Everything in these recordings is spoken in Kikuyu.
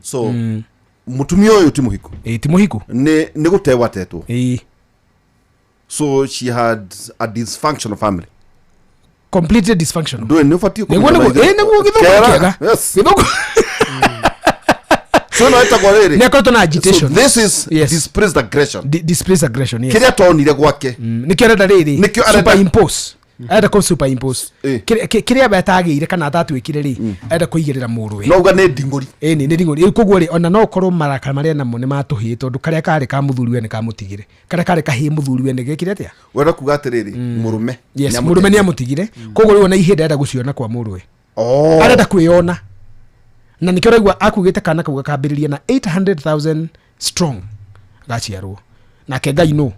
So mutumia ũyũ ti mũhiku? Ĩ, ti mũhiku. Nĩ gũtewo atetwo. Ĩ. So she had a dysfunctional family. Completely dysfunctional. Ndũĩ nĩ ũbatiĩ. Nĩguo, ĩ, nĩguo gĩthũngũ kĩega. Yes. Gĩthũngũ. So no ĩtagwo rĩrĩ. Nĩ akoretwo na So agitation. this is displaced aggression. Displace aggression, yes. Kĩrĩa tonire gwake. Nĩkĩo arenda rĩrĩ. Nĩkĩo arenda. Superimpose, arenda kũ superimpose. Ĩ. Kĩrĩa we atagĩire kana atatuĩkire rĩ, arenda kũigĩrĩra mũrũwe. No uga nĩ nding'ũri. Ĩni nĩ nding'ũri. Rĩu koguo rĩ, ona no ũkorwo marakara marĩa namo nĩ matũhĩĩ, tondũ karĩa karĩ ka mũthuri we nĩ kamũtigire, karĩa karĩ kahĩĩ mũthuri we nĩ gekire atĩa? Wenda kuga atĩrĩrĩ, mũrũme Yes. nĩamũteire. Mũrũme nĩ amũtigire, koguo rĩu ona ihĩndĩ arenda gũciona kwa mũrũwe. Oh. Arenda kwĩyona, na nĩkĩo ũraigua akugĩte kana kau gakambĩrĩria na 800,000 strong gaciarwo nake Ngai no.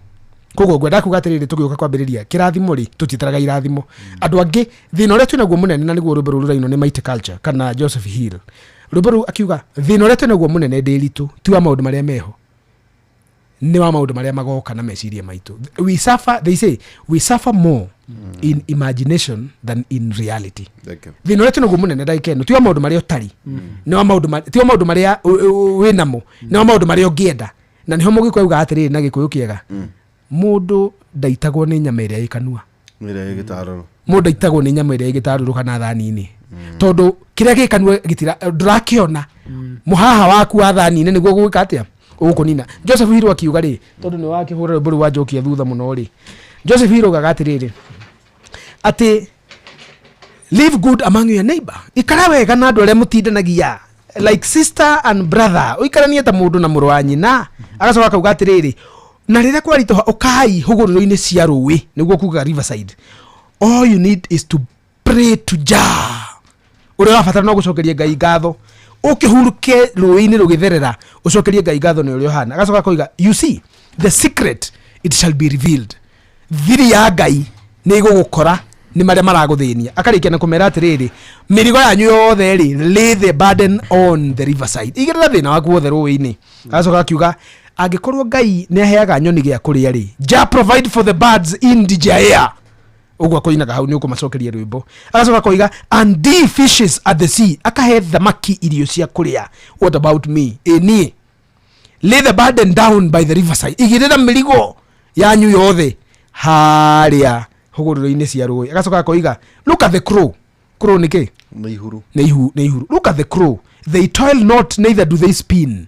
Koguo ngwenda kuga atĩrĩrĩ, tũgĩũka kwambĩrĩria kĩrathimo rĩ, tũtiĩtaraga irathimo. Andũ angĩ, thĩna ũrĩa twĩnaguo mũnene, na nĩguo rwĩmbo rũrũ rũrainwo nĩ Mighty Culture kana Joseph Hill, rwĩmbo rũu akiuga thĩna ũrĩa twĩnaguo mũnene ndĩritũ ti wa maũndũ marĩa meho, nĩ wa maũndũ marĩa magoka na meciria maitũ. We suffer, they say we suffer more in imagination than in reality. Thank you. Thĩna ũrĩa twĩnaguo mũnene ndagĩka ĩno ti wa maũndũ marĩa ũtari, nĩ wa maũndũ ti wa maũndũ marĩa wĩ namo, nĩ wa maũndũ marĩa ũngĩenda. Na nĩho mũgĩkũyũ augaga atĩrĩrĩ, na gĩkũyũ kĩega, mũndũ ndaitagwo nĩ nyama ĩrĩa ĩ kanua. Ĩrĩa ĩgĩtarũrũ. Mũndũ ndaitagwo nĩ nyama ĩrĩa ĩ gĩtarũrũ kana thani-inĩ, tondũ kĩrĩa gĩ kanua gĩtira ndũrakĩona. Mũhaha waku wa thani-inĩ nĩguo gũgĩka atĩa, ũgũkũnina. Joseph Hiru akiuga rĩ, tondũ nĩ wakĩhũra rwĩmbo rũu wanjokia thutha mũno rĩ, Joseph Hiru augaga atĩrĩrĩ, atĩ live good among your neighbor, ikara wega na andũ arĩa mũtindanagia, like sister and brother, ũikaranie ta mũndũ na mũrũ wa nyina. Agacoka akauga atĩrĩrĩ, na rĩrĩa kwaritũha, ũkai hũgũrũrũ-inĩ cia rũĩ, nĩguo kuga riverside. All you need is to pray to Jah. Ũrĩa ũrabatara no gũcokeria Ngai ngatho, ũkĩhurũke rũĩ-inĩ rũgĩtherera, ũcokerie Ngai ngatho nĩ ũrĩa ũhana. Agacoka akoiga, you see the secret, it shall be revealed. Thiri ya Ngai nĩ ĩgũgũkora nĩ marĩa maragũthĩnia. Akarĩkia na kũmera atĩrĩrĩ, mĩrigo yanyu yothe rĩ, lay the burden on the riverside, igĩrĩra thĩna waku wothe rũĩ-inĩ. Agacoka akiuga, angĩkorwo Ngai nĩ aheaga nyoni gĩa kũrĩa rĩ, Jah provide for the birds in the air. Ũguo akoinaga hau nĩ ũkũmacokeria rwĩmbo. Agacoka akoiga, and the fishes at the sea, akahe thamaki irio cia kũrĩa, what about me? Ĩ niĩ, lay the burden down by the riverside, igĩrĩra mĩrigo yanyu yothe harĩa hũgũrũrũ-inĩ cia rũĩ. Agacoka akoiga, look at the crow. Crow nĩ kĩ? Nĩ ihuru. Nĩ ihu, nĩ ihuru. Look at the crow, they toil not, neither do they spin.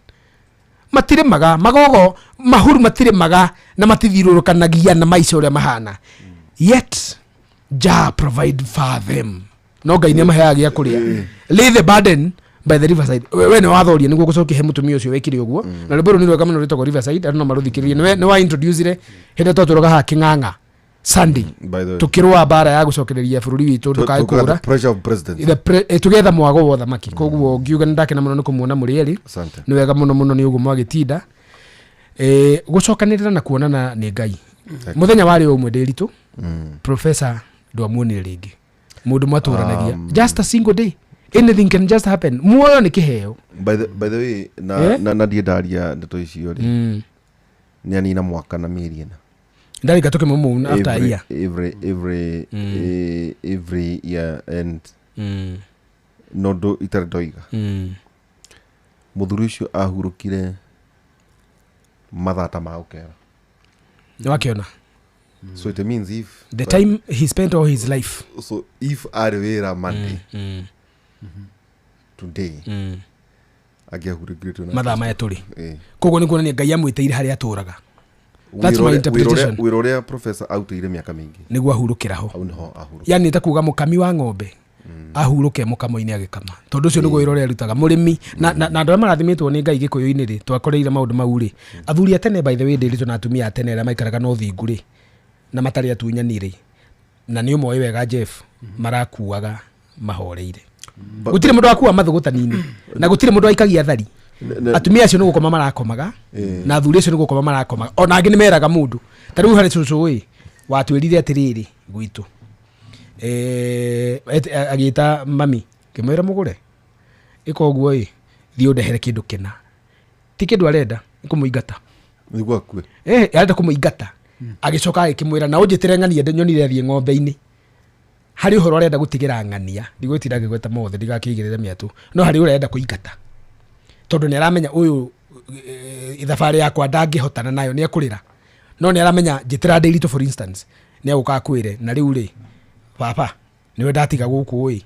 Matirĩmaga magogo, mahuru matirĩmaga na matithiũrũrũkanagia na maica ũrĩa mahana, yet Jah provide for them. No Ngai nĩ amaheaga gĩa kũrĩa. Lay the burden by the riverside. We nĩ wathoria nĩguo gũcokia he mũtumia ũcio wekire ũguo. Na rwĩmbo rũu nĩ rwega mũno, rwĩtagwo Riverside. Andũ no marũthikĩrĩrie. Nĩwe nĩ wa introducire hĩndĩ ĩrĩa twatũraga haha Kĩng'ang'a Sunday. By the way. Tũkĩrũa mbara ya gũcokereria bũrũri witũ ndũkae Tukaga kũra. the pressure of president. Tũgetha mwago wa ũthamaki. Koguo ngiuga nĩ ndakena mũno nĩ kũmuona mũrĩ erĩ. Asante. Nĩ wega mũno mũno nĩ ũguo mwagĩtinda. Gũcokanĩrĩra na kuonana nĩ Ngai mũthenya warĩ o ũmwe ndĩritũ. Professor, ndwamuonire rĩngĩ mũndũ mwatũranagia. Just a single day, anything can just happen. Muoyo nĩ kĩheo. By the way, na Eh? na ndiĩ ndaria ndeto icio rĩ, nĩ anina mwaka na mĩeri 4. Ndarĩka tũkĩmũmũna after a year. Every year and no ndũ itarĩ ndoiga. Mũthuri ũcio ahurũkire mathaa ta ma gũkera. Nĩwakĩona. So it means if the time he spent all his life. So if arĩ wĩra Monday, today angĩahurũkire mathaa maya tũrĩ. Eh. Koguo nĩ kuonania Ngai amwĩtĩire harĩa atũraga. That's Wĩra my ũrĩa- interpretation. Wĩra ũrĩa professor autĩire mĩaka mĩingĩ, nĩguo ahurũkĩra ho. Hau nĩho ahurũkire. Yani ta kuga mũkami wa ng'ombe ahurũke mũkamo-inĩ agĩkama, tondũ ũcio nĩguo wĩra ũrĩa arutaga mũrĩmi. Na andũ arĩa marathimĩtwo nĩ Ngai gĩkũyũ-inĩ rĩ, twakoreire maũndũ mau rĩ, athuri a tene, by the way, ndĩrĩtwo na atumia a tene arĩa maikaraga na ũthingu rĩ, na matarĩ atunyani rĩ, na nĩ ũmoĩ wega Jeff, marakuaga mahoreire. Gũtirĩ mũndũ wakua mathũgũtani-inĩ na gũtirĩ mũndũ waikagia thari. Atumia acio nĩ gũkoma marakomaga na athuri acio nĩ gũkoma marakomaga. Ona angĩ nĩ meraga mũndũ, ta rĩu harĩ cũcũ ĩ watwĩrire atĩrĩrĩ gwitũ, agĩta mami kĩmwĩra mũgũre ĩka ũguo ĩ, thiĩ ũndehere kĩndũ kĩna. Ti kĩndũ arenda, nĩ kũmũingata. Nĩguo akue. Arenda kũmũingata. Agĩcoka agĩkĩmwĩra na ũnjĩtĩre ng'ania nyonire athiĩ ng'ombe-inĩ. Harĩ ũhoro arenda gũtigĩra ng'ania, ndigwĩtinda ngĩgweta mothe ndigakĩigĩrĩre mĩatũ, no harĩ ũrĩa arenda kũingata. Tondũ nĩ aramenya ũyũ thabarĩ yakwa ndangĩhotana nayo, nĩ ekũrĩra. No nĩ aramenya njĩtĩra Ndĩritũ for instance, nĩ agũka akwĩre na rĩu rĩ baba nĩwe ndatiga gũkũ ĩ,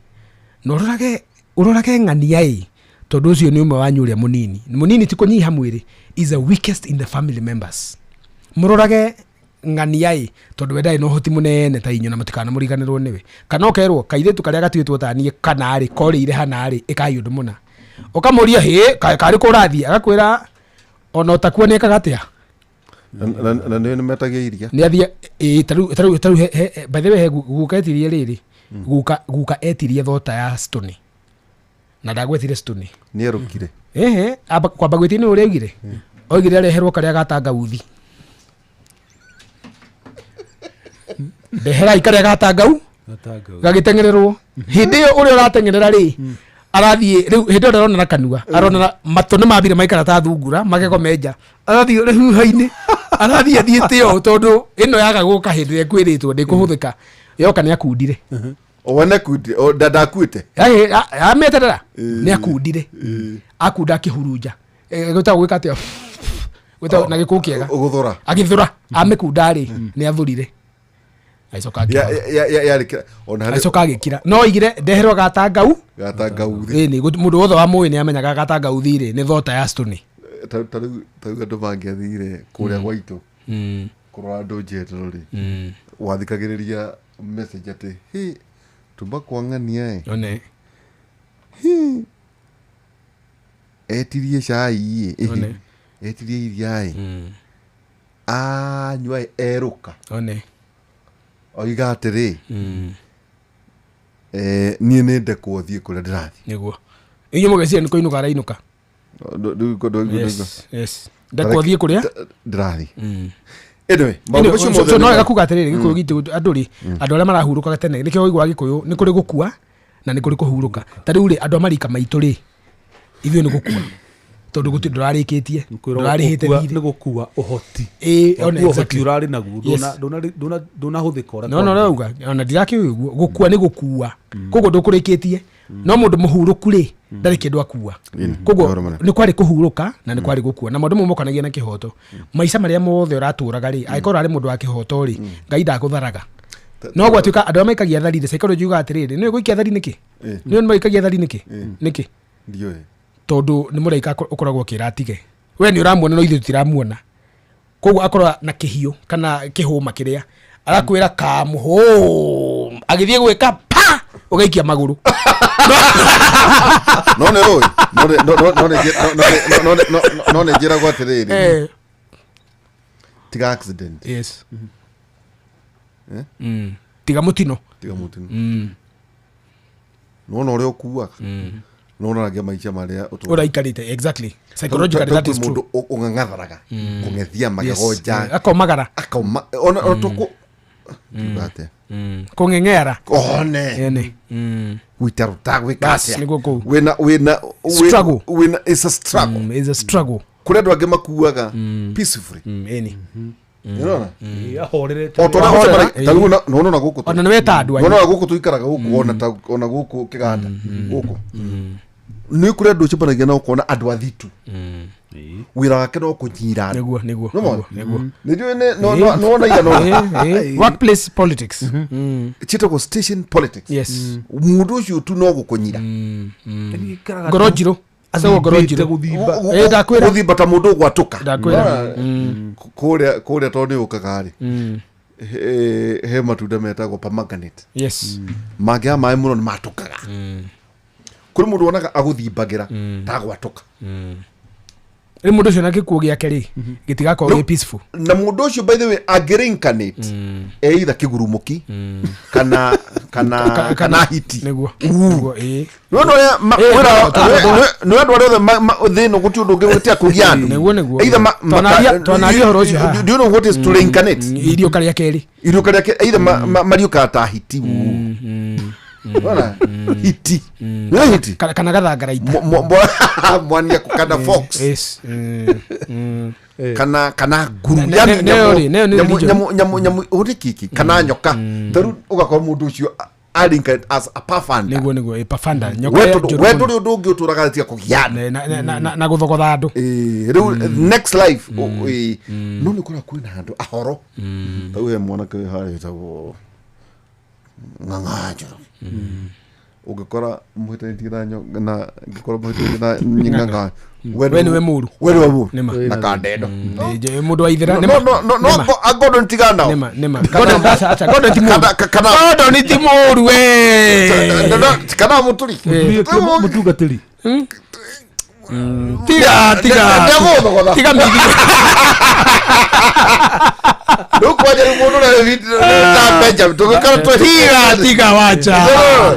na ũrorage ng'ania ĩ, tondũ ũcio nĩ ũmwe wanyu ũrĩa mũnini. Mũnini ti kũnyiha mwĩrĩ, is the weakest in the family members. Mũrorage ng'ania ĩ, tondũ we ndarĩ na ũhoti mũnene ta inyuĩ na mũtikanamũriganĩrwo nĩwe. Kana ũkerwo kairĩtu karĩa gatuĩtwo ta niĩ kana rĩ korĩire hana rĩ, ĩkai ũndũ mũna. Ũkamũria hĩ karĩ kũ ũrathiĩ, agakwĩra ona ũtakuo nĩ ekaga atĩa. Na nĩ metagia iria. Nĩ athiĩ ĩ tarĩu by the way he guka etirie rĩrĩ, guka etirie thota ya Stony na ndagwetire Stony. Nĩ erũkire. Ehe, amba kwamba gwĩtia nĩ ũrĩa oigire. Oigire areherwo karĩa gatangauthi. Ndeherai karĩa gatangau gagĩteng'ererwo. Hĩndĩ ĩyo ũrĩa ũrateng'erera rĩ, arathiĩ rĩu hĩndĩ ĩyo ndarona na kanua, arona na matũ nĩ mambire maikara ta thungura, magego menja. Arathiĩ rũhuho-inĩ, arathiĩ athiĩte ũũ tondũ ĩno yaga gũka hĩndĩ ĩrĩa ĩkwĩrĩtwo ndĩkũhũthĩka. Yoka nĩ akundire. Wene kundi, o ndakuĩte. Ameterera nĩ akundire. Akunda akĩhurunja. Gwĩtagwo gwĩka atĩa? Gwĩtagwo na gĩkũũ kĩega. Ũgũthũra. Agĩthũra, amĩkunda rĩ, nĩ athũrire. Agĩcoka Yarĩ ona harĩ agĩcoka agĩkira. No oigire ndeherwo gatangau. Gatangauthi. Ĩni, mũndũ wothe wa mũĩ nĩ amenyaga gatangauthi rĩ, nĩ thota ya Stony. Ta rĩu andũ mangĩathire kũrĩa gwaitũ kũrora andũ njetero rĩ, wathikagĩrĩria message atĩ hĩ tuma kwa ng'ania ĩ. One. Hĩ etirie cai ĩ, One. etirie iria ĩ, anyua ĩ, erũka. One. Oiga atĩrĩ, niĩ nĩ ndekwo thiĩ kũrĩa ndĩrathiĩ. Nĩguo. Inyuĩ mũgeciria nĩ kũinũka arainũka. Ndũ- Yes, yes. Ndekwo thiĩ kũrĩa? Ndĩrathiĩ. Anyway, maũndũ Anyway, macio mothe so no nĩ- wega kuga atĩrĩrĩ, gĩkũyũ gitũ andũ rĩ, andũ arĩa marahurũkaga tene, nĩkĩo ũiguaga gĩkũyũ nĩ kũrĩ gũkua na nĩ kũrĩ kũhurũka. Ta rĩu rĩ, andũ a marika maitũ rĩ, ithuĩ nĩ gũkua tondũ gũtirĩ ndũrarĩkĩtie, ndũrarĩhĩte nĩ thirĩ. gũkua ũhoti. Ĩĩ, one, Gũkua ũhoti exactly. ũrarĩ naguo, Yes. ndũnahũthĩka ũrĩa No, no, kwagĩrĩire. ũrauga ona ndirakĩũĩ ũguo, gũkua nĩ gũkua, koguo ndũkũrĩkĩtie. No mũndũ mũhurũku rĩ, ndarĩ kĩndũ akua. Koguo ũhoro mũnene. nĩ kwarĩ kũhurũka na nĩ kwarĩ gũkua, na maũndũ mamwe mokanagia na kĩhoto. Maica marĩa mothe ũratũraga rĩ, angĩkorwo ũrarĩ mũndũ wa kĩhoto rĩ, Ngai ndakũtharaga. No gwatuĩka andũ arĩa maikagia thari rĩ, psychology yugaga atĩrĩrĩ, nĩũĩ gũikia thari nĩkĩ? Nĩũĩ nĩ maikagia thari nĩkĩ? Nĩkĩ? Ndiũĩ. Tondũ nĩ mũraika ũkoragwo ũkĩra atige. We nĩ ũramuona no ithuĩ tũtiramuona. Koguo akorwo na kĩhiũ kana kĩhũma kĩrĩa arakwĩra kamũhũm, agĩthiĩ gwĩka pa ũgaikia magũrũ. No nĩ rũĩ, no nĩ- no- no- no nĩ njĩ- no- no- no- no- no- no nĩ njĩragwo atĩrĩrĩ, tiga accident. Yes. Tiga mũtino. Tiga mũtino. Nĩwona ũrĩa ũkuaga, nĩwonanagia maica marĩa ũtũraga. Ũraikarĩte, exactly. Psychologically that is true. Mũndũ ũng'ang'atharaga kũng'ethia magego Yes. nja, Akomagara. akauma ona tũkũ kiuga atĩa, Kũng'eng'era. one Ene. gwita rũta gwĩka Bas, atĩa. nĩguo kũu. Wĩna Struggle. wĩna, it's a struggle. It's a struggle. Kũrĩ andũ angĩ makuaga peacefully. Ĩni. Nĩũrona? Ĩĩ, ahorerete. O ta ũrĩa Ahorera, ũcemanagia- ta rĩu nĩwona ona gũkũ Ona nĩweta andũ anyu. nĩwona ona gũkũ tũikaraga gũkũ, ona ta ona gũkũ kĩganda gũkũ nĩ kũrĩ andũ ũcemanagia nao ũkona andũ athitu, wĩra wake no kũnyira andũ. Nĩguo, nĩguo, Nĩwona? nĩguo, nĩguo. Nĩnjũĩ nĩwona igana ona. Ĩĩ, ĩĩ. Workplace politics. Ciĩtagwo station politics. Yes. Mũndũ ũcio tu no gũkũnyira. Yaani ikaraga Ngoro tu njirũ. Acagwo ngoro athimbĩte njirũ. gũthimba. Ndakwĩra. Gũthimba ta mũndũ ũgwatũka. Ndakwĩra. Kũrĩa tondũ nĩ ũkaga rĩ, he matunda metagwo pomegranate. Yes. Mangĩaga maĩ mũno nĩ matũkaga. Kũrĩ mũndũ wonaga agũthimbagĩra ta gwatũka. Rĩu mũndũ ũcio na gĩkuũ gĩake rĩ, gĩtigakorwo gĩ peaceful. Na mũndũ ũcio by the way angĩreincarnate either kĩgurumũki kana hiti. Nĩguo. Nĩguo, ĩĩ. Nĩwona ũrĩa Ĩĩ, nĩ andũ arĩa othe thĩ ĩno gũtirĩ ũndũ ũngĩ gũtiga kũgia andũ. Nĩguo, nĩguo. Either Twanaria ũhoro ũcio haha. Do you know what is to reincarnate? Iriũka rĩa kerĩ. Iriũka rĩa kerĩ, either mariũkaga ta hiti. Nĩwona? Hiti. Nĩwona hiti? Kana gathangaraita. Mwania kana fox. Yes. Kana nguru. Yaani neyo rĩ, neyo nĩ religion. Nyamũ, ũrĩ kiki, kana nyoka. Ta rĩu ũgakora mũndũ ũcio Arinka as a pathfinder. Nĩguo ĩpabanda nyoka We ya tondũ njũru we mũno. ndũrĩ ũndũ ũngĩ ũtũraga tiga kũgia andũ. Na gũthogotha andũ. Ĩĩ, rĩu next life ĩĩ, no nĩ kũra kwĩna andũ ahoro tau he mwanake wĩ harĩa wĩtagwo Ng'ang'a Njoroge, ũngĩkora mũhĩtanĩtie na na ngĩkora mũhĩtanĩtie na Ng'ang'a, We nĩwe mũru. We nĩwe mũru. Nĩma. Na kandendo. Mũndũ wa ithĩra. No Nĩma. no no no Nĩma. Gordon tigana nao. Nĩma, nĩma. Gordon, aca, aca, Gordon ti mũru. Kana Gordon ti mũru we. kana mũturi. Mũtungatĩri. Tiga, tiga. Ndegũthogotha. Tiga mbithi. Rĩu kwanja rĩu mũndũ ũrĩa ta Benjamin tũgĩkora Tiga, tiga, wacha.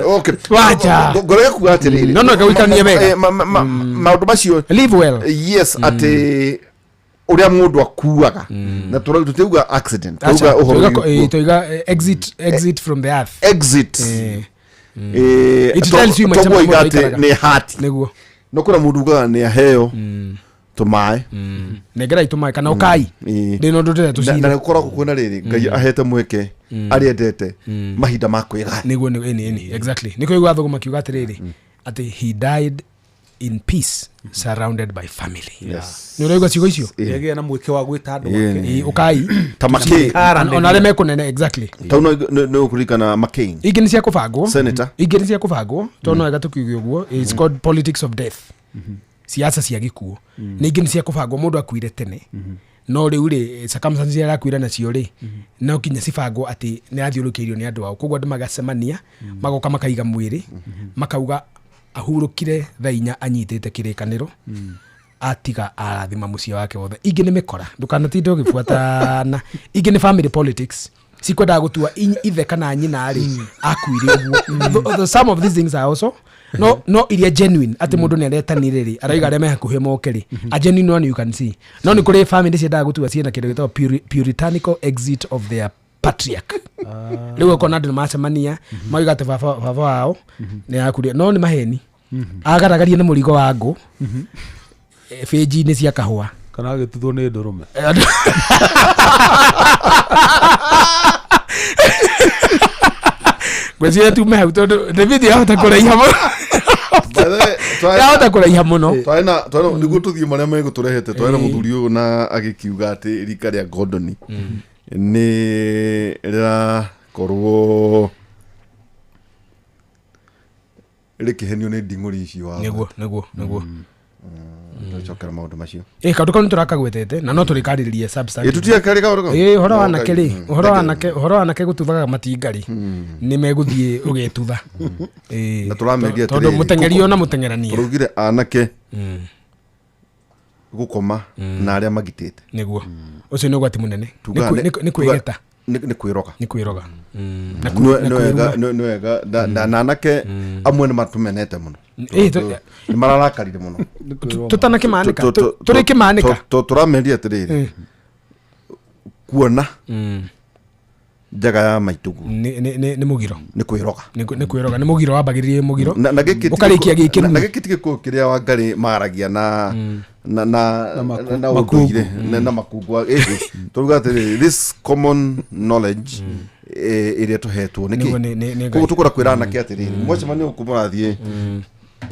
Okay. Wacha. Ngorage kuga atĩrĩrĩ. No, no, gũikanie wega. Maũndũ macio Live well. Yes, atĩ ũrĩa mũndũ akuaga na tũtiuga accident, Acha, tũuga ũhoro wĩgiĩ toiga exit from the earth. Exit. It tells you maica toguo ma iga mũndũ atĩ aikaraga. nĩ hati Nĩguo. No kwĩna mũndũ ugaga nĩ aheo tũmaĩ. Nengerai tũmaĩ kana ũkai. Ndĩ na ũndũ ndĩrenda Na tũcire. nĩ gũkoragwo kwĩna rĩrĩ Ngai ahete mweke arĩa endete mahinda ma kwĩgaya. Nĩguo, nĩ ĩni ĩni, exactly. Nĩkĩo igua thũgũ makiuga atĩrĩrĩ, atĩ he died in peace surrounded by family. Yes. Nĩ ũraigua ciugo icio? Nĩagĩa na mweke wa gwĩta andũ Ĩĩ. ake. Ĩ, ũkai. Ta McCain. Ona arĩa mekũnene, exactly. Tau no nĩ ũkũririkana McCain. Ingĩ nĩ cia kũbangwo. Senator. Ingĩ nĩ cia kũbangwo, tondũ no wega tũkiuge ũguo, it's called politics of death, siasa cia gĩkuũ. Nĩ ingĩ nĩ cia kũbangwo, mũndũ akuire tene, no rĩu rĩ, circumstances iria arakuire nacio rĩ, no nginya cibangwo atĩ nĩ athiũrũkĩirio nĩ andũ ao, koguo andũ magacemania, magoka makaiga mwĩrĩ, makauga ahurũkire thaa 4 anyitĩte kĩrĩkanĩro, atiga arathima mũciĩ wake wothe. Ingĩ nĩ mĩkora, ndũkanatinde ũgĩbuatana. Ingĩ nĩ family politics, cikwendaga gũtua ithe kana nyina rĩ akuire ũguo. Some of these things are also no iria genuine, atĩ mũndũ nĩ aretanire rĩ, arauga arĩa me hakuhĩ moke rĩ, a genuine one you can see. No nĩ kũrĩ family ciendaga gũtua ciĩna kĩndũ gĩtagwo puritanical exit of their patriarch. Rĩu ũkona andũ nĩ macemania, mauga atĩ baba wao nĩ akuire, no nĩ maheni, agaragarie nĩ mũrigo wa ngũ bĩnji-inĩ cia kahũa. Kana agĩtuthwo nĩ ndũrũme. Ngwĩciria tume hau tondũ David yahota kũraiha mũno. By the way, Yahota kũraiha mũno. Twarĩ na nĩguo tũthiĩ marĩa megũtũrehete, twarĩ na mũthuri ũyũ na agĩkiuga atĩ rika rĩa Gordon nĩ rĩrakorwo rĩkĩhenio nĩ nding'ũri ici wa Nĩguo. Tũcokera maũndũ macio. Ĩ, kaũndũ kau nĩ tũrakagwetete na no tũrĩkarĩrĩria substantive. Ĩ, tũtiakarĩ kaũndũ kau. Ĩ, ũhoro wa anake rĩ, ũhoro wa anake gũtuthaga matinga rĩ, nĩ megũthiĩ ũgetutha. Ĩ, Na tũrameria tondũ atĩrĩrĩ, mũteng'eri ona mũteng'erania. Tũraugire anake gũkoma na arĩa magitĩte. Nĩguo, ũcio nĩ ũgwati mũnene. Nĩ Tugaga nĩ kwĩgeta. Nĩ kwĩroga. Nĩ kwĩroga Na na Nĩ wega kwĩruma. nĩ wega na anake amwe nĩ matũmenete mũno. Ĩ, Nĩ mararakarire mũno. Tũtanakĩmanĩka, tũrĩkĩmanĩka. Tũrameria atĩrĩrĩ, kuona njaga ya maitũguo Nĩ mũgiro. Nĩ kwĩroga. Nĩ kwĩroga, nĩ mũgiro wambagĩrĩrie mũgiro Na gĩkĩ ti ũkarĩkia na gĩkĩrume. gĩkĩ ti gĩkũyũ kĩrĩa Wangarĩ maragia na na makungu. ũndũire na makungu ĩhĩ, tũruga atĩrĩrĩ, this common knowledge ĩrĩa tũhetwo Nĩguo nĩkĩ nĩ koguo Ngai. tũkwenda kwĩra anake atĩrĩrĩ, mwacemania gũkũ mũrathiĩ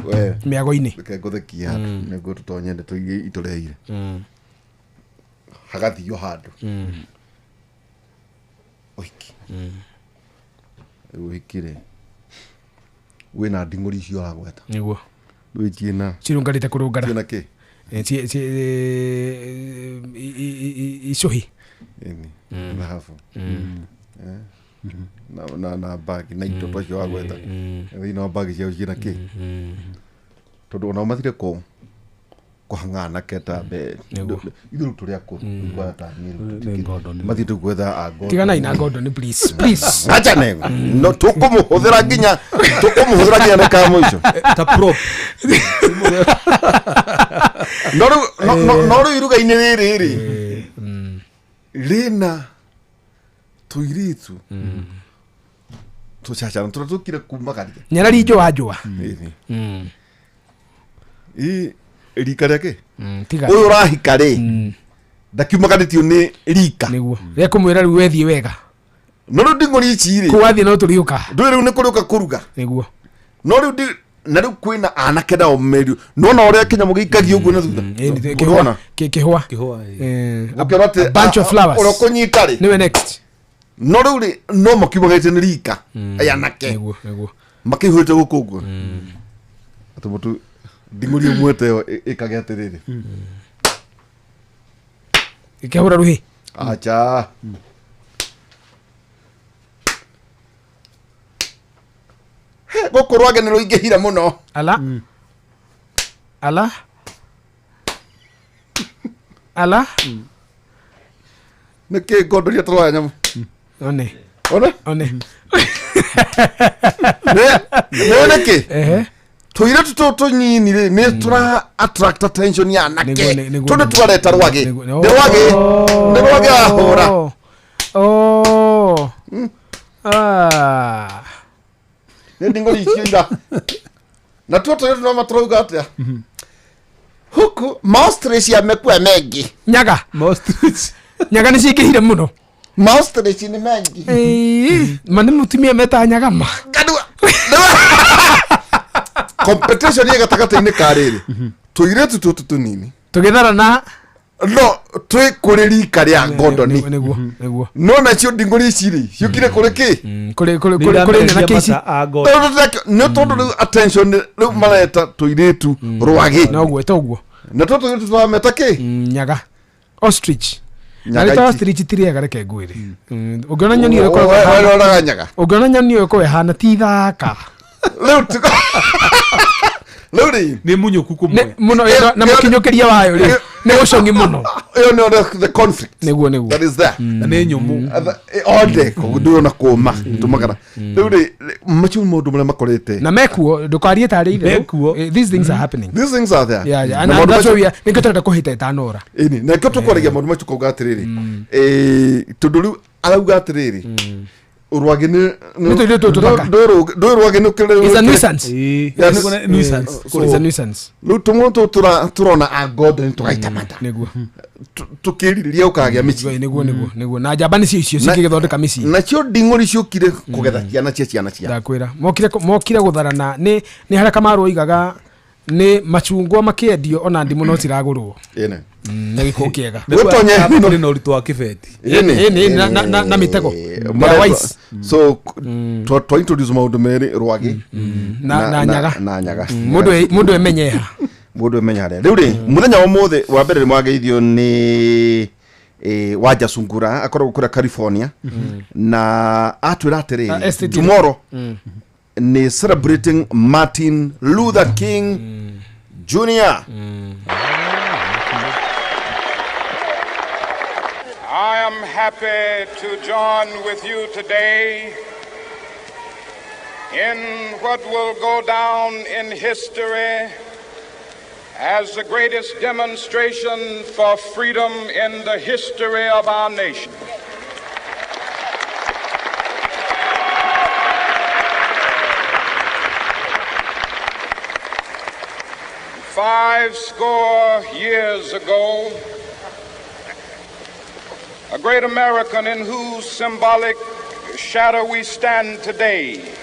we Mĩago-inĩ. Reke ngũthekie handũ nĩguo tũtonye ndeto iria itũreheire, hagathio handũ ũhiki. Rĩu ũhiki rĩ, wĩna nding'ũri icio ũragweta. Nĩguo. Rĩu ciĩna Cirũngarĩte kũrũngara. Ciĩna kĩ? Icũhi. Ĩni thahabu. Eh? Na bagi na indo twacio wagweta thĩinĩ wa bagi ciao ciĩna kĩ, tondũ onao mathire kũhang'a anake ta mbe Nĩguo. ithuĩ rĩu tũrĩ akũrũ gwetha ta niĩ rĩu Nĩ Gordon. mathiĩte gwetha a Gordon. Tiganai na Gordon, please, please. Acha nego no tũkũmũhũthĩra nginya nĩ ka mũico. Ta prop. No rĩu no rĩu iruga-inĩ rĩrĩ rĩ rĩna tũirĩtu tũcacana tũrĩa tũkire kumagaria. Nyarari njũa njũa. Ĩni. Ĩ, rika rĩake Tiga. ũyũ ũrahika rĩ ndakiumaganĩtio nĩ rika. Nĩguo rĩekũmwĩra rĩu wethiĩ wega. No rĩu nding'ũri ici rĩ, Kũu wathiĩ no tũriũka. Ndũĩ rĩu nĩ kũrĩũka kũruga. Nĩguo. No rĩu na rĩu kwĩna anake nao meri nona ũrĩa kĩnyamũ gĩikagio ũguo na thutha. Ũrona? Kĩhũa. Kĩhũa, ĩĩ. Ũkĩona atĩ A bunch of flowers. Ũrĩa ũkũnyita rĩ, Nĩwe next. No rĩu rĩ, no makiumagĩte nĩ rika aya anake Nĩguo, nĩguo. Makĩihũrĩte gũkũ ũguo atĩ mũtu nding'ũri ĩmwe ta ĩyo ĩkage atĩrĩrĩ. Ĩkĩhũra rũhĩ. Acha. He, gũkũ rwage nĩ rũingĩhire mũno. Ala. Ala. Ala. Nĩ kĩ ngondoria tũroya nyamũ? One. One. One. Nĩ nĩkĩ? Ehe. Tũirĩtu tũtũ tũnyini rĩ, nĩ tũra attract attention ya anake. Nĩguo, nĩguo, Tondũ nĩguo. twareta rwagĩ. Nĩguo. Nĩ rwagĩ. Nĩ rwagĩ ahũra. Oh. Ah. Nĩ nding'ũri icio ira na tuo tũirĩtu no matũrauga atĩa huku maostrich amekuwa mengi. Nyaga. Ostrich. Nyaga nĩ cingĩhire mũno. Maostrich nĩ mengi. Ĩĩ, ma nĩ mũtumia metaga nyaga ma. Kanua. Competition ĩ gatagatĩ-inĩ ka rĩrĩ tũirĩtu tũtũ tũnini Tũgĩtharana. No twĩ kũrĩ rika rĩa ngondoni. Nĩguo, nĩguo. No nacio nding'ũri ici rĩ, ciũkire kũrĩ kĩ? Kũrĩ kũrĩ kũrĩ kũrĩ nene kĩici. Tondũ nĩ tondũ rĩu attention rĩu mareta tũirĩtu rwagĩ. Noguo, toguo. Na tũtũ tũirĩtu tũrameta kĩ? Nyaga. Ostrich. Na Nyaga rĩtwa ici. ostrich ti rĩega, reke ngwĩre. Ũngĩona nyoni ĩyo ĩkoragwo ĩhana- Weroraga nyaga. Ũngĩona nyoni ĩyo ĩkoragwo ĩhana ti thaka. Rĩu rĩu rĩ, Nĩ munyũku kũmwe. Mũno na mũkinyũkĩria wayo rĩ nĩ gũcong'i mũno. Ĩyo nĩyo the conflict Nĩguo, nĩguo. that is there. Na nĩ nyũmũ. Othe ndũrona kũma tũmagara rĩu rĩ, macio nĩ maũndũ marĩa makorete. Na mekuo, ndũkarie tarĩ itherũ. Mekuo. These things are happening. These things are there. Yeah, yeah. Na And maũndũ that's macio why we are nĩkĩo tũrenda kũhĩta ĩtanora. Ĩni na nĩkĩo tũkwaragia maũndũ macio kauga atĩrĩrĩ, tondũ rĩu arauga atĩrĩrĩ, rwagĩ nĩ Nĩ tũirĩtu tũtũ tũthaka. ndũĩ rwagĩ nĩ ũkĩrĩ- It's a nuisance. Ĩĩ. Yes. Nĩ nuisance. It's a nuisance. Rĩu tũmwe tũtũ tũrona a ngondoni tũgaita mata. Nĩguo. Tũkĩrirĩria ũkagĩa mĩciĩ. Nĩguo, nĩguo, nĩguo. Na njamba nĩcio icio cingĩgĩthondeka mĩciĩ. Nacio nding'ũri ciũkire kũgetha ciana cia ciana cia Ndakwĩra mokire gũtharana nĩ harĩa Kamaru oigaga nĩ macungwa makĩendio ona ndimũ no ciragũrwo. Ĩne. Na gĩkũ kĩega. Gũtonye Kũrĩ na ũritũ wa kĩbeti. Ĩne. Ĩni, na mĩtego. Marĩa- They are wise. So twa introduce maũndũ merĩ, rwagĩ Na nyaga. Na nyaga. Mũndũ emenyeha. Mũndũ emenya harĩa rĩu rĩ mũthenya wa ũmũthĩ wa mbere nĩ mwageithio nĩ Wanja Sungura akoragwo kũrĩa California na atwĩra Ah, atĩrĩrĩ, STT. tomorrow ni celebrating Martin Luther King Jr. I am happy to join with you today in what will go down in history as the greatest demonstration for freedom in the history of our nation. 50 years ago, a great American in whose symbolic shadow we stand today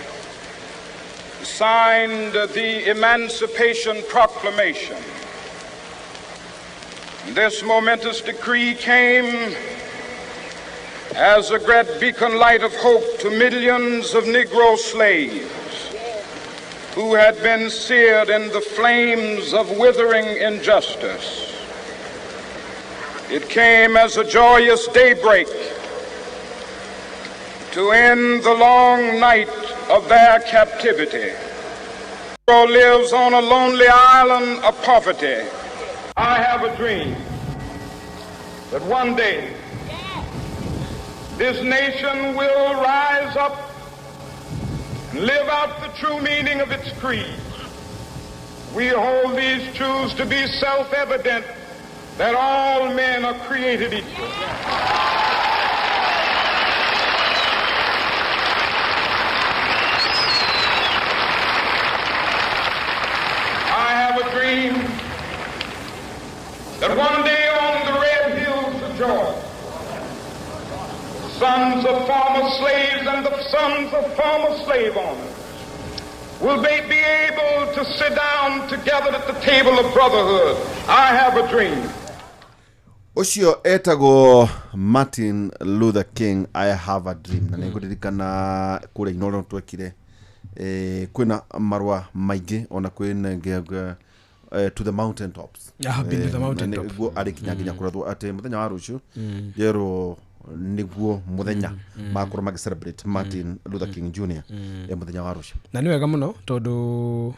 signed the Emancipation Proclamation. This momentous decree came as a great beacon light of hope to millions of Negro slaves who had been seared in the flames of withering injustice. It came as a joyous daybreak to end the long night of their captivity. Negro lives on a lonely island of poverty. I have a dream that one day this nation will rise up and live out the true meaning of its creed. We hold these truths to be self-evident that all men are created equal. I have a dream that one day on the red hills of Georgia, sons of former slaves and the sons of former slave owners will they be able to sit down together at the table of brotherhood. I have a dream. Ũcio etagwo Martin Luther King, "I Have a Dream". Na nĩngũririkana kũrĩa Inoro twekire, kwĩna marũa maingĩ, ona kwĩna "To the Mountain Tops". I have been to the mountain top. Nĩguo arĩ kinya kũrathwo atĩ mũthenya wa rũciũ njerwo nĩguo mũthenya makorwo magĩ celebrate Martin Luther King Jr., mũthenya wa rũciũ. Na nĩ wega mũno tondũ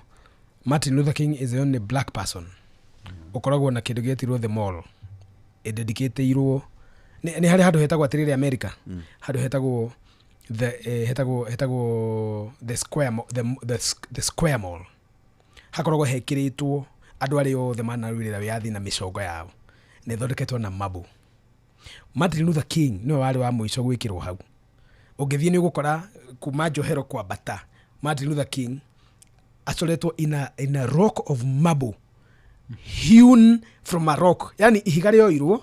Martin Luther King is the only black person ũkoragwo na kĩndũ gĩetirwo the mall ĩdedicatĩirwo. Nĩ harĩ handũ hetagwo atĩrĩrĩ, America, handũ hetagwo the hetagwo the square the square mall. Hakoragwo hekĩrĩtwo andũ arĩa othe manarũĩrĩra wĩyathi na mĩcongo yao, na ĩthondeketwo na marble. Martin Luther King nĩwe warĩ wa mũico gwĩkĩrwo hau. Ũngĩthiĩ nĩ ũgũkora kuma njohero kwambata Martin Luther King acoretwo in a rock of marble, hewn from a rock, yani ihiga rĩoirwo,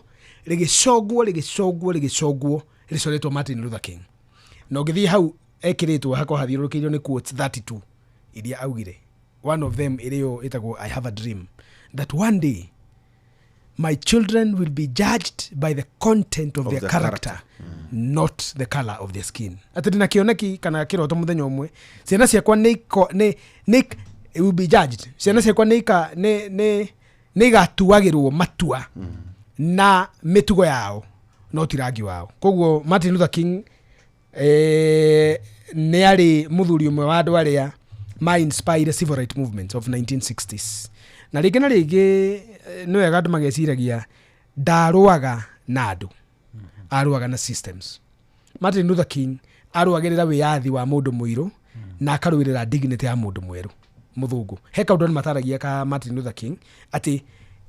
rĩgĩcongwo, rĩgĩcongwo, rĩgĩcongwo, rĩcoretwo Martin Luther King. Na ũngĩthiĩ hau ekĩrĩtwo hakorwo hathiũrũrũkĩirio nĩ quotes 32 iria augire. One of them ĩrĩo ĩtagwo "I have a dream that one day my children will be judged by the content of of their their character, not the color of their skin", atĩ ndĩna kĩoneki kana kĩroto mũthenya ũmwe ciana ciakwa nĩ will be judged, ciana ciakwa nĩ igatuagĩrwo matua na mĩtugo yao, no ti rangi wao. Koguo Martin Luther King nĩ arĩ mũthuri ũmwe wa andũ arĩa ma inspire civil right movement of 1960s. Na rĩngĩ na rĩngĩ, nĩ wega andũ mageciragia ndarũaga na andũ, arũaga na systems. Martin Luther King arũagĩrĩra wĩyathi wa mũndũ mũirũ na akarũĩrĩra dignity ya mũndũ mwerũ mũthũngũ. He kaũndũ andũ mataragia ka Martin Luther King, atĩ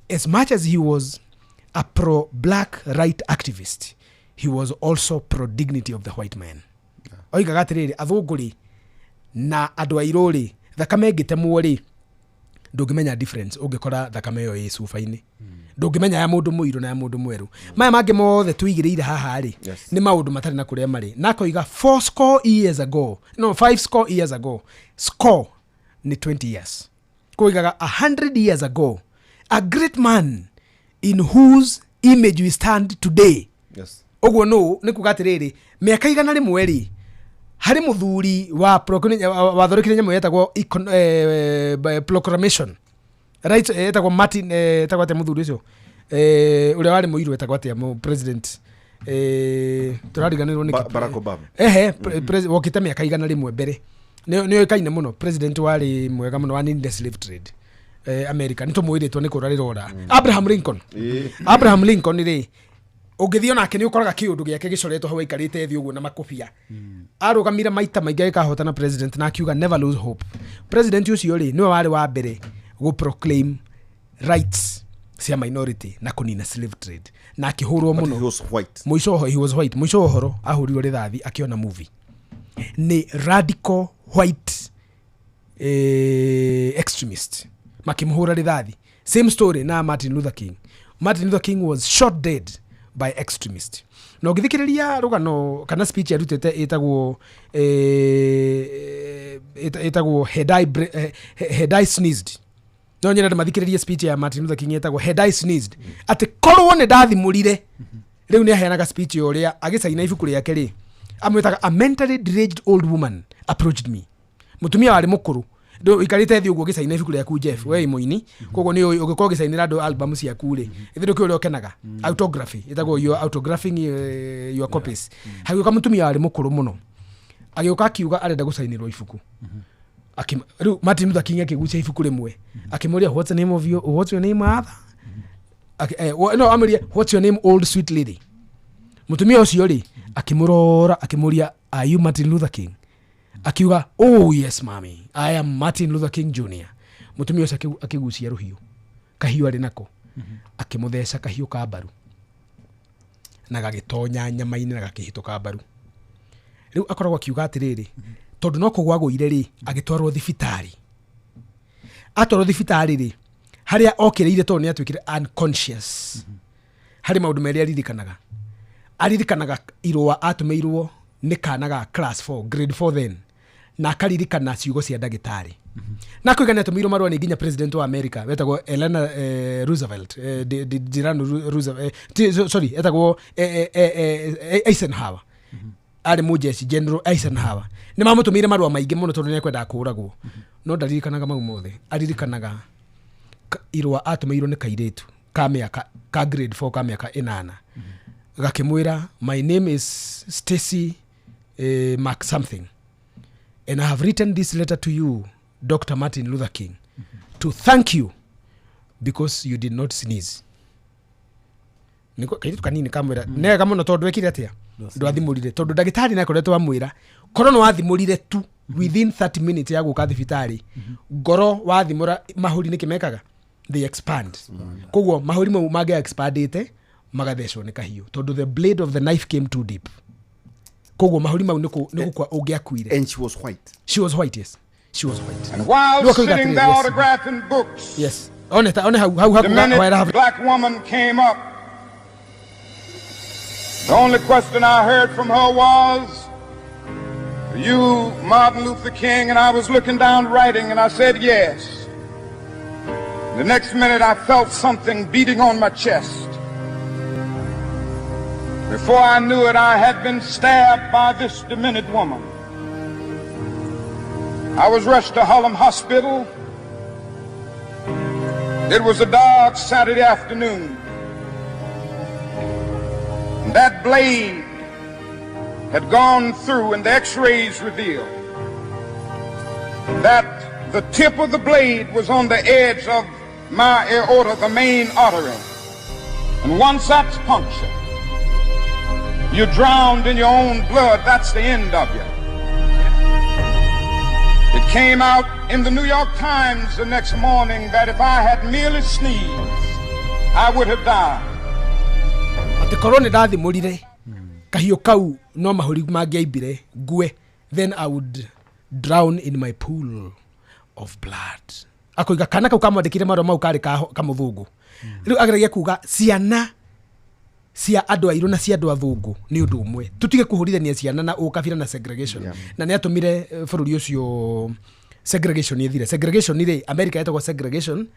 as much as he was a pro black right activist, he was also pro dignity of the white man. Oigaga atĩrĩrĩ, athũngũ rĩ na andũ airũ rĩ, thakame ĩngĩtemwo rĩ, ndũngĩmenya difference. Ũngĩkora thakame ĩyo ĩ cuba-inĩ, ndũngĩmenya ya mũndũ mũirũ na ya mũndũ mwerũ. Maya mangĩ mothe tũigĩrĩire haha rĩ, nĩ maũndũ matarĩ na kũrĩa marĩ. Na akoiga four score years ago, no, five score years ago, score nĩ 20 years, koigaga 100 years ago, a great man in whose image we stand today. Ũguo nũ nĩ kuga atĩrĩrĩ, mĩaka 100 rĩ, harĩ mũthuri wa wathondekire nyamũ yetagwo proclamation right, etagwo Martin, etagwo atĩa mũthuri ũcio, ũrĩa warĩ mũirũ, etagwo atĩa president, tũrariganĩrwo nĩkĩ? Barack Obama. Ehe, wokĩte mĩaka 100 mbere, nĩ oĩkaine mũno, president warĩ mwega mũno, waninire slave trade, America. Nĩ tũmũĩrĩtwo nĩ kũra rĩrora Abraham Lincoln. Abraham Lincoln rĩ, ũngĩthiĩ onake nĩ ũkoraga kĩũndũ gĩake gĩcoretwo hau, aikarĩte thĩ ũguo na makobia. Arũgamire maita maingĩ agĩkahotana president, na akiuga "Never lose hope". President ũcio rĩ, nĩwe warĩ wa mbere gũ proclaim rights cia minority na kũnina slave trade, na akĩhũrwo But mũno. he was white. Mũico he was white. Mũico wa ũhoro ahũrirwo rĩthathi akĩona movie nĩ radical white extremist, makĩmũhũra rĩthathi. Same story na Martin Luther King. Martin Luther King was shot dead by extremist. Na ũngĩthikĩrĩria rũgano kana speech arutĩte ĩtagwo ĩtagwo "Had I Sneezed", no nyenda mathikĩrĩrie speech ya Martin Luther King ĩtagwo "Had I Sneezed", atĩ korwo nĩ ndathimũrire. Rĩu nĩ aheanaga speech ya ũrĩa agĩcaina ibuku rĩake rĩ, amwĩtaga "A mentally deranged old woman approached me". Mũtumia warĩ mũkũrũ ikarĩte thĩ ũguo ũgĩcaina ibuku rĩaku. Jeff, we mũini, koguo nĩ ũngĩkorwo ũgĩcainĩra andũ album ciaku rĩ, ithe ndũkĩ ũrĩa ũkenaga, autography ĩtagwo, your autographing your copies. Hagĩũka mũtumia warĩ mũkũrũ mũno, agĩũka akiuga arenda gũcainĩrwo ibuku. Rĩu Martin Luther King akĩgucia ibuku rĩmwe, akĩmũria, "What's the name of your, what's your name, Arthur?" No amũria, "What's your name, old sweet lady?" Mũtumia ũcio rĩ, akĩmũrora, akĩmũria, "Are you Martin Luther King?" Akiuga, "Oh yes, mami, I am Martin Luther King Jr." Mũtumia ũcio akĩgucia rũhiũ, kahiũ arĩ nako, akĩmũtheca kahiũ ka mbaru na gagĩtonya nyama-inĩ na gakĩhĩtũka mbaru. Rĩu akoragwo akiuga atĩrĩrĩ, tondũ no kũgwa agũire rĩ, agĩtwarwo thibitarĩ. Atwarwo thibitarĩ rĩ, harĩa okĩrĩire, tondũ nĩ atuĩkire unconscious, harĩ maũndũ merĩ aririkanaga. Aririkanaga irũa atũmĩirwo nĩ kana ga class 4, grade 4 then, na akaririkana ciugo cia ndagĩtarĩ na akoiga nĩ atũmĩirwo marũa nĩ nginya president wa America wetagwo Elena Roosevelt, Delano Roosevelt, sorry, etagwo Eisenhower, arĩ mũjeshi General Eisenhower. Nĩ mamũtũmĩire marũa maingĩ mũno tondũ nĩ ekwendaga kũũragwo, no ndaririkanaga mau mothe. Aririkanaga irũa atũmĩirwo nĩ kairĩtu ka mĩaka ka grade 4, ka mĩaka 8, gakĩmwĩra, "My name is Stacy Mark something, and I have written this letter to you, Dr. Martin Luther King, to thank you because you did not sneeze." Nĩko kairĩtu kanini kamwĩra nega mũno tondũ ekire atĩa? Ndwathimũrire, tondũ ndagĩtarĩ nĩakoretwo amwĩra korwo nĩ wathimũrire tu within 30 minutes ya gũka thibitarĩ, ngoro wathimũra mahũri nĩkĩ mekaga? They expand. Koguo mahũri mau mangĩa expandĩte magathecwo nĩ kahiũ, tondũ the blade of the knife came too deep. Koguo mahũri mau nĩ gũkua ũngĩakuire. And she was white. She was white, yes, she was white. And while Look, we got sitting three, there yes. autographing books, Yes, one ta one hau hau the minute haku the black woman came up, the only question I heard from her was, "Are you Martin Luther King?" And I was looking down writing, and I said, "Yes." The next minute, I felt something beating on my chest. Before I knew it, I had been stabbed by this demented woman. I was rushed to Harlem Hospital. It was a dark Saturday afternoon. And that blade had gone through, and the x-rays revealed that the tip of the blade was on the edge of my aorta, the main artery. And once that's punctured, you're drowned in your own blood. That's the end of you. It came out in the New York Times the next morning that if I had merely sneezed, I would have died. Atĩ korwo nĩ ndathimũrire kahiũ kau no mahũri mangĩaimbire ngue, then I would drown in my pool of blood. Akoiga kana kau kamwandĩkire marũa mau karĩ kamũthũngũ. Rĩu ageragia kuga ciana cia andũ airũ na cia andũ athũngũ nĩ ũndũ ũmwe, tũtige kũhũrithania ciana na ũkabira na segregation. Na nĩ atũmire bũrũri ũcio segregation ĩthire. Segregation rĩ, America yetagwo segregation,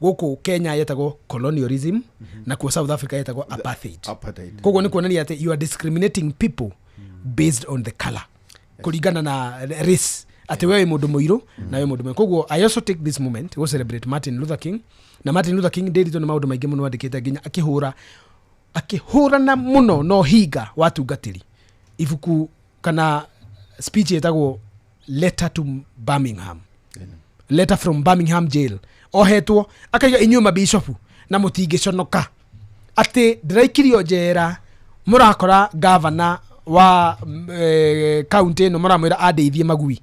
gũkũ Kenya yetagwo colonialism, na kuo South Africa yetagwo apartheid. Apartheid. Koguo nĩ kuonania atĩ you are discriminating people based on the color, kũringana na race, atĩ we wĩ mũndũ mũirũ na we mũndũ mwerũ. Koguo I also take this moment go celebrate Martin Luther King. Na Martin Luther King ndĩritwo nĩ maũndũ maingĩ mũno andĩkĩte, nginya akĩhũra akĩhũrana mũno na ũhinga wa tungatĩri. Ibuku kana speech ĩtagwo Letter to Birmingham, Letter from Birmingham Jail, ohetwo akaiga, "Inyuĩ mabishopu na mũtingĩconoka atĩ ndĩraikirio njera, mũrakora gavana wa kaunti ĩno, mũramwĩra andeithie magui,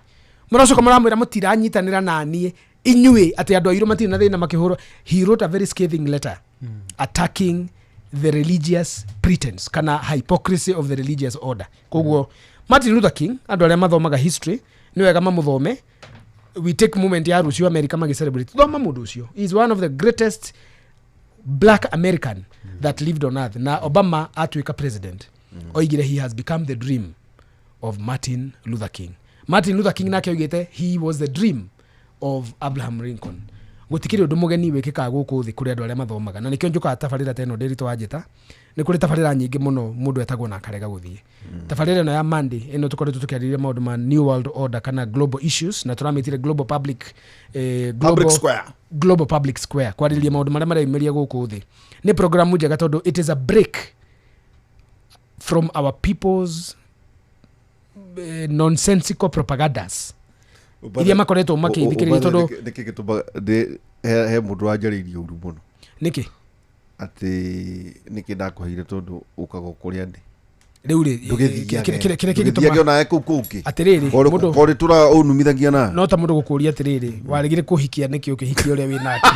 mũracoka mũramwĩra mũtiranyitanĩra naniĩ inyuĩ atĩ andũ airũ matirĩ na thĩna makĩhũrwo." He wrote a very scathing letter attacking the religious pretense kana hypocrisy of the religious order. Koguo Martin Luther King, andũ arĩa mathomaga history nĩ wega mamũthome. We take moment ya rũciũ America magĩcelebrate, thoma mũndũ ũcio. He is one of the greatest black American that lived on earth. Na Obama atuĩka president, oigire he has become the dream of Martin Luther King. Martin Luther King nake oigĩte he was the dream of Abraham Lincoln. Gũtikĩrĩ ũndũ mũgeni wĩkĩkaga gũkũ thĩ kũrĩ andũ arĩa mathomaga, na nĩkĩo njũkaga tabarĩra ta ĩno ndĩritũ wanjĩta. Nĩ kũrĩ tabarĩra nyingĩ mũno mũndũ etagwo na akarega gũthiĩ. Tabarĩra ĩno ya Monday ĩno tũkoretwo tũkĩarĩrĩria maũndũ ma new world order kana global issues, na tũramĩtire global public, global, Public square. Global public square, kwarĩrĩria maũndũ marĩa mareyumĩria gũkũ thĩ. Nĩ programu njega tondũ it is a break from our people's nonsensical propagandas iria makoretwo makĩthikĩrĩria tondũ nĩkĩ gĩtũmaga he mũndũ wanjarĩirie ũru mũno. Nĩkĩ? Atĩ nĩkĩ ndakũheire, tondũ ũkaga o kũrĩa ndĩ. Rĩu rĩ, kĩrĩa ndũgĩthiage kĩngĩtũma onawe kũu kũngĩ. Atĩrĩrĩ, mũndũ korĩ tũra ũnumithagia na no ta mũndũ gũkũria atĩrĩrĩ, waregire kũhikia nĩkĩ ũkĩhikia ũrĩa wĩ nake?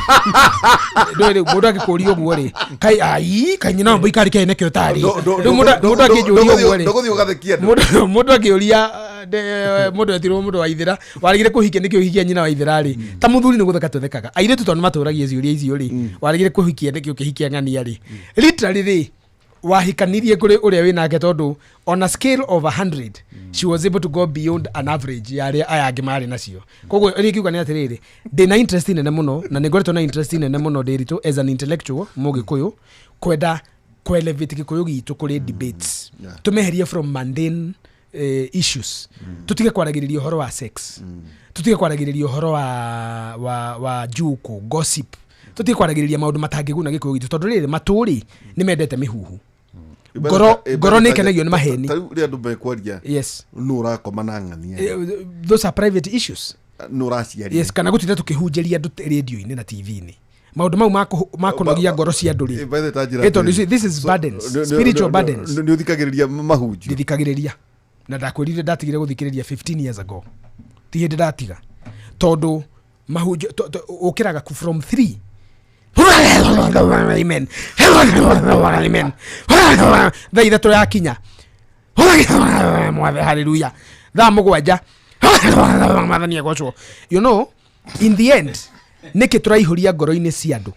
Ndũĩ rĩu mũndũ angĩkũria ũguo rĩ, kai ai kai nyina mũikari kĩai nĩkĩo tarĩ rĩu mũndũ angĩnjũria ũguo rĩ, ndũgũthiĩ ũgathekia andũ. Mũndũ angĩũria mũndũ etirwo mũndũ wa ithĩra, waregire kũhikia nĩkĩ ũhikia nyina wa ithĩra rĩ, ta mũthuri nĩ gũtheka tũthekaga. Airĩtu tondũ nĩ matũragia ciũria icio rĩ, waregire kũhikia nĩkĩ ũkĩhikia ng'ania rĩ, literally rĩ, Wahikanirie kũrĩ ũrĩa wĩ nake tondũ on a scale of 100 she was able to go beyond an average ya arĩa aya angĩ marĩ nacio. Koguo rĩngĩ kiuga nĩ atĩrĩrĩ, ndĩna interest nene mũno na nĩ ngoretwo na interest nene mũno ndĩritũ as an intellectual mũgĩkũyũ kwenda kũelevate gĩkũyũ gitũ kũrĩ debates, tũmeherie from mundane issues, tutige kwaragĩrĩria ũhoro wa sex, tutige kwaragĩrĩria ũhoro wa juku gossip, tutige kwaragĩrĩria maũndũ matangĩguna gĩkũyũ gitũ, tondũ rĩrĩ matũ rĩ nĩ mendete mĩhuhu, ngoro nĩ ĩkenagio nĩ maheni. Tarĩu rĩrĩa andũ mekwaria, nũ ũrakoma na ng'ania? Those are private issues. Nũ ũraciaria? Yes, kana gũtinda tũkĩhunjĩria andũ rĩndio-inĩ na TV-inĩ maũndũ mau makũnogia ngoro cia andũ rĩ. By the ta njĩra Eh, tondũ atĩrĩrĩ. you see, this is So, burdens, spiritual burdens. Nĩ ũthikagĩrĩria mahunjio? Ndithikagĩrĩria, na ndakwĩrire ndatigire gũthikĩrĩria 15 years ago, ti hĩndĩ ndatiga, tondũ mahunjio ũkĩraga from 3, amen, amen, thaa 3 yakinya, mwathe haleluya, thaa 7, mwathani agocwo. In the end, nĩkĩ tũraihũria ngoro-inĩ cia andũ?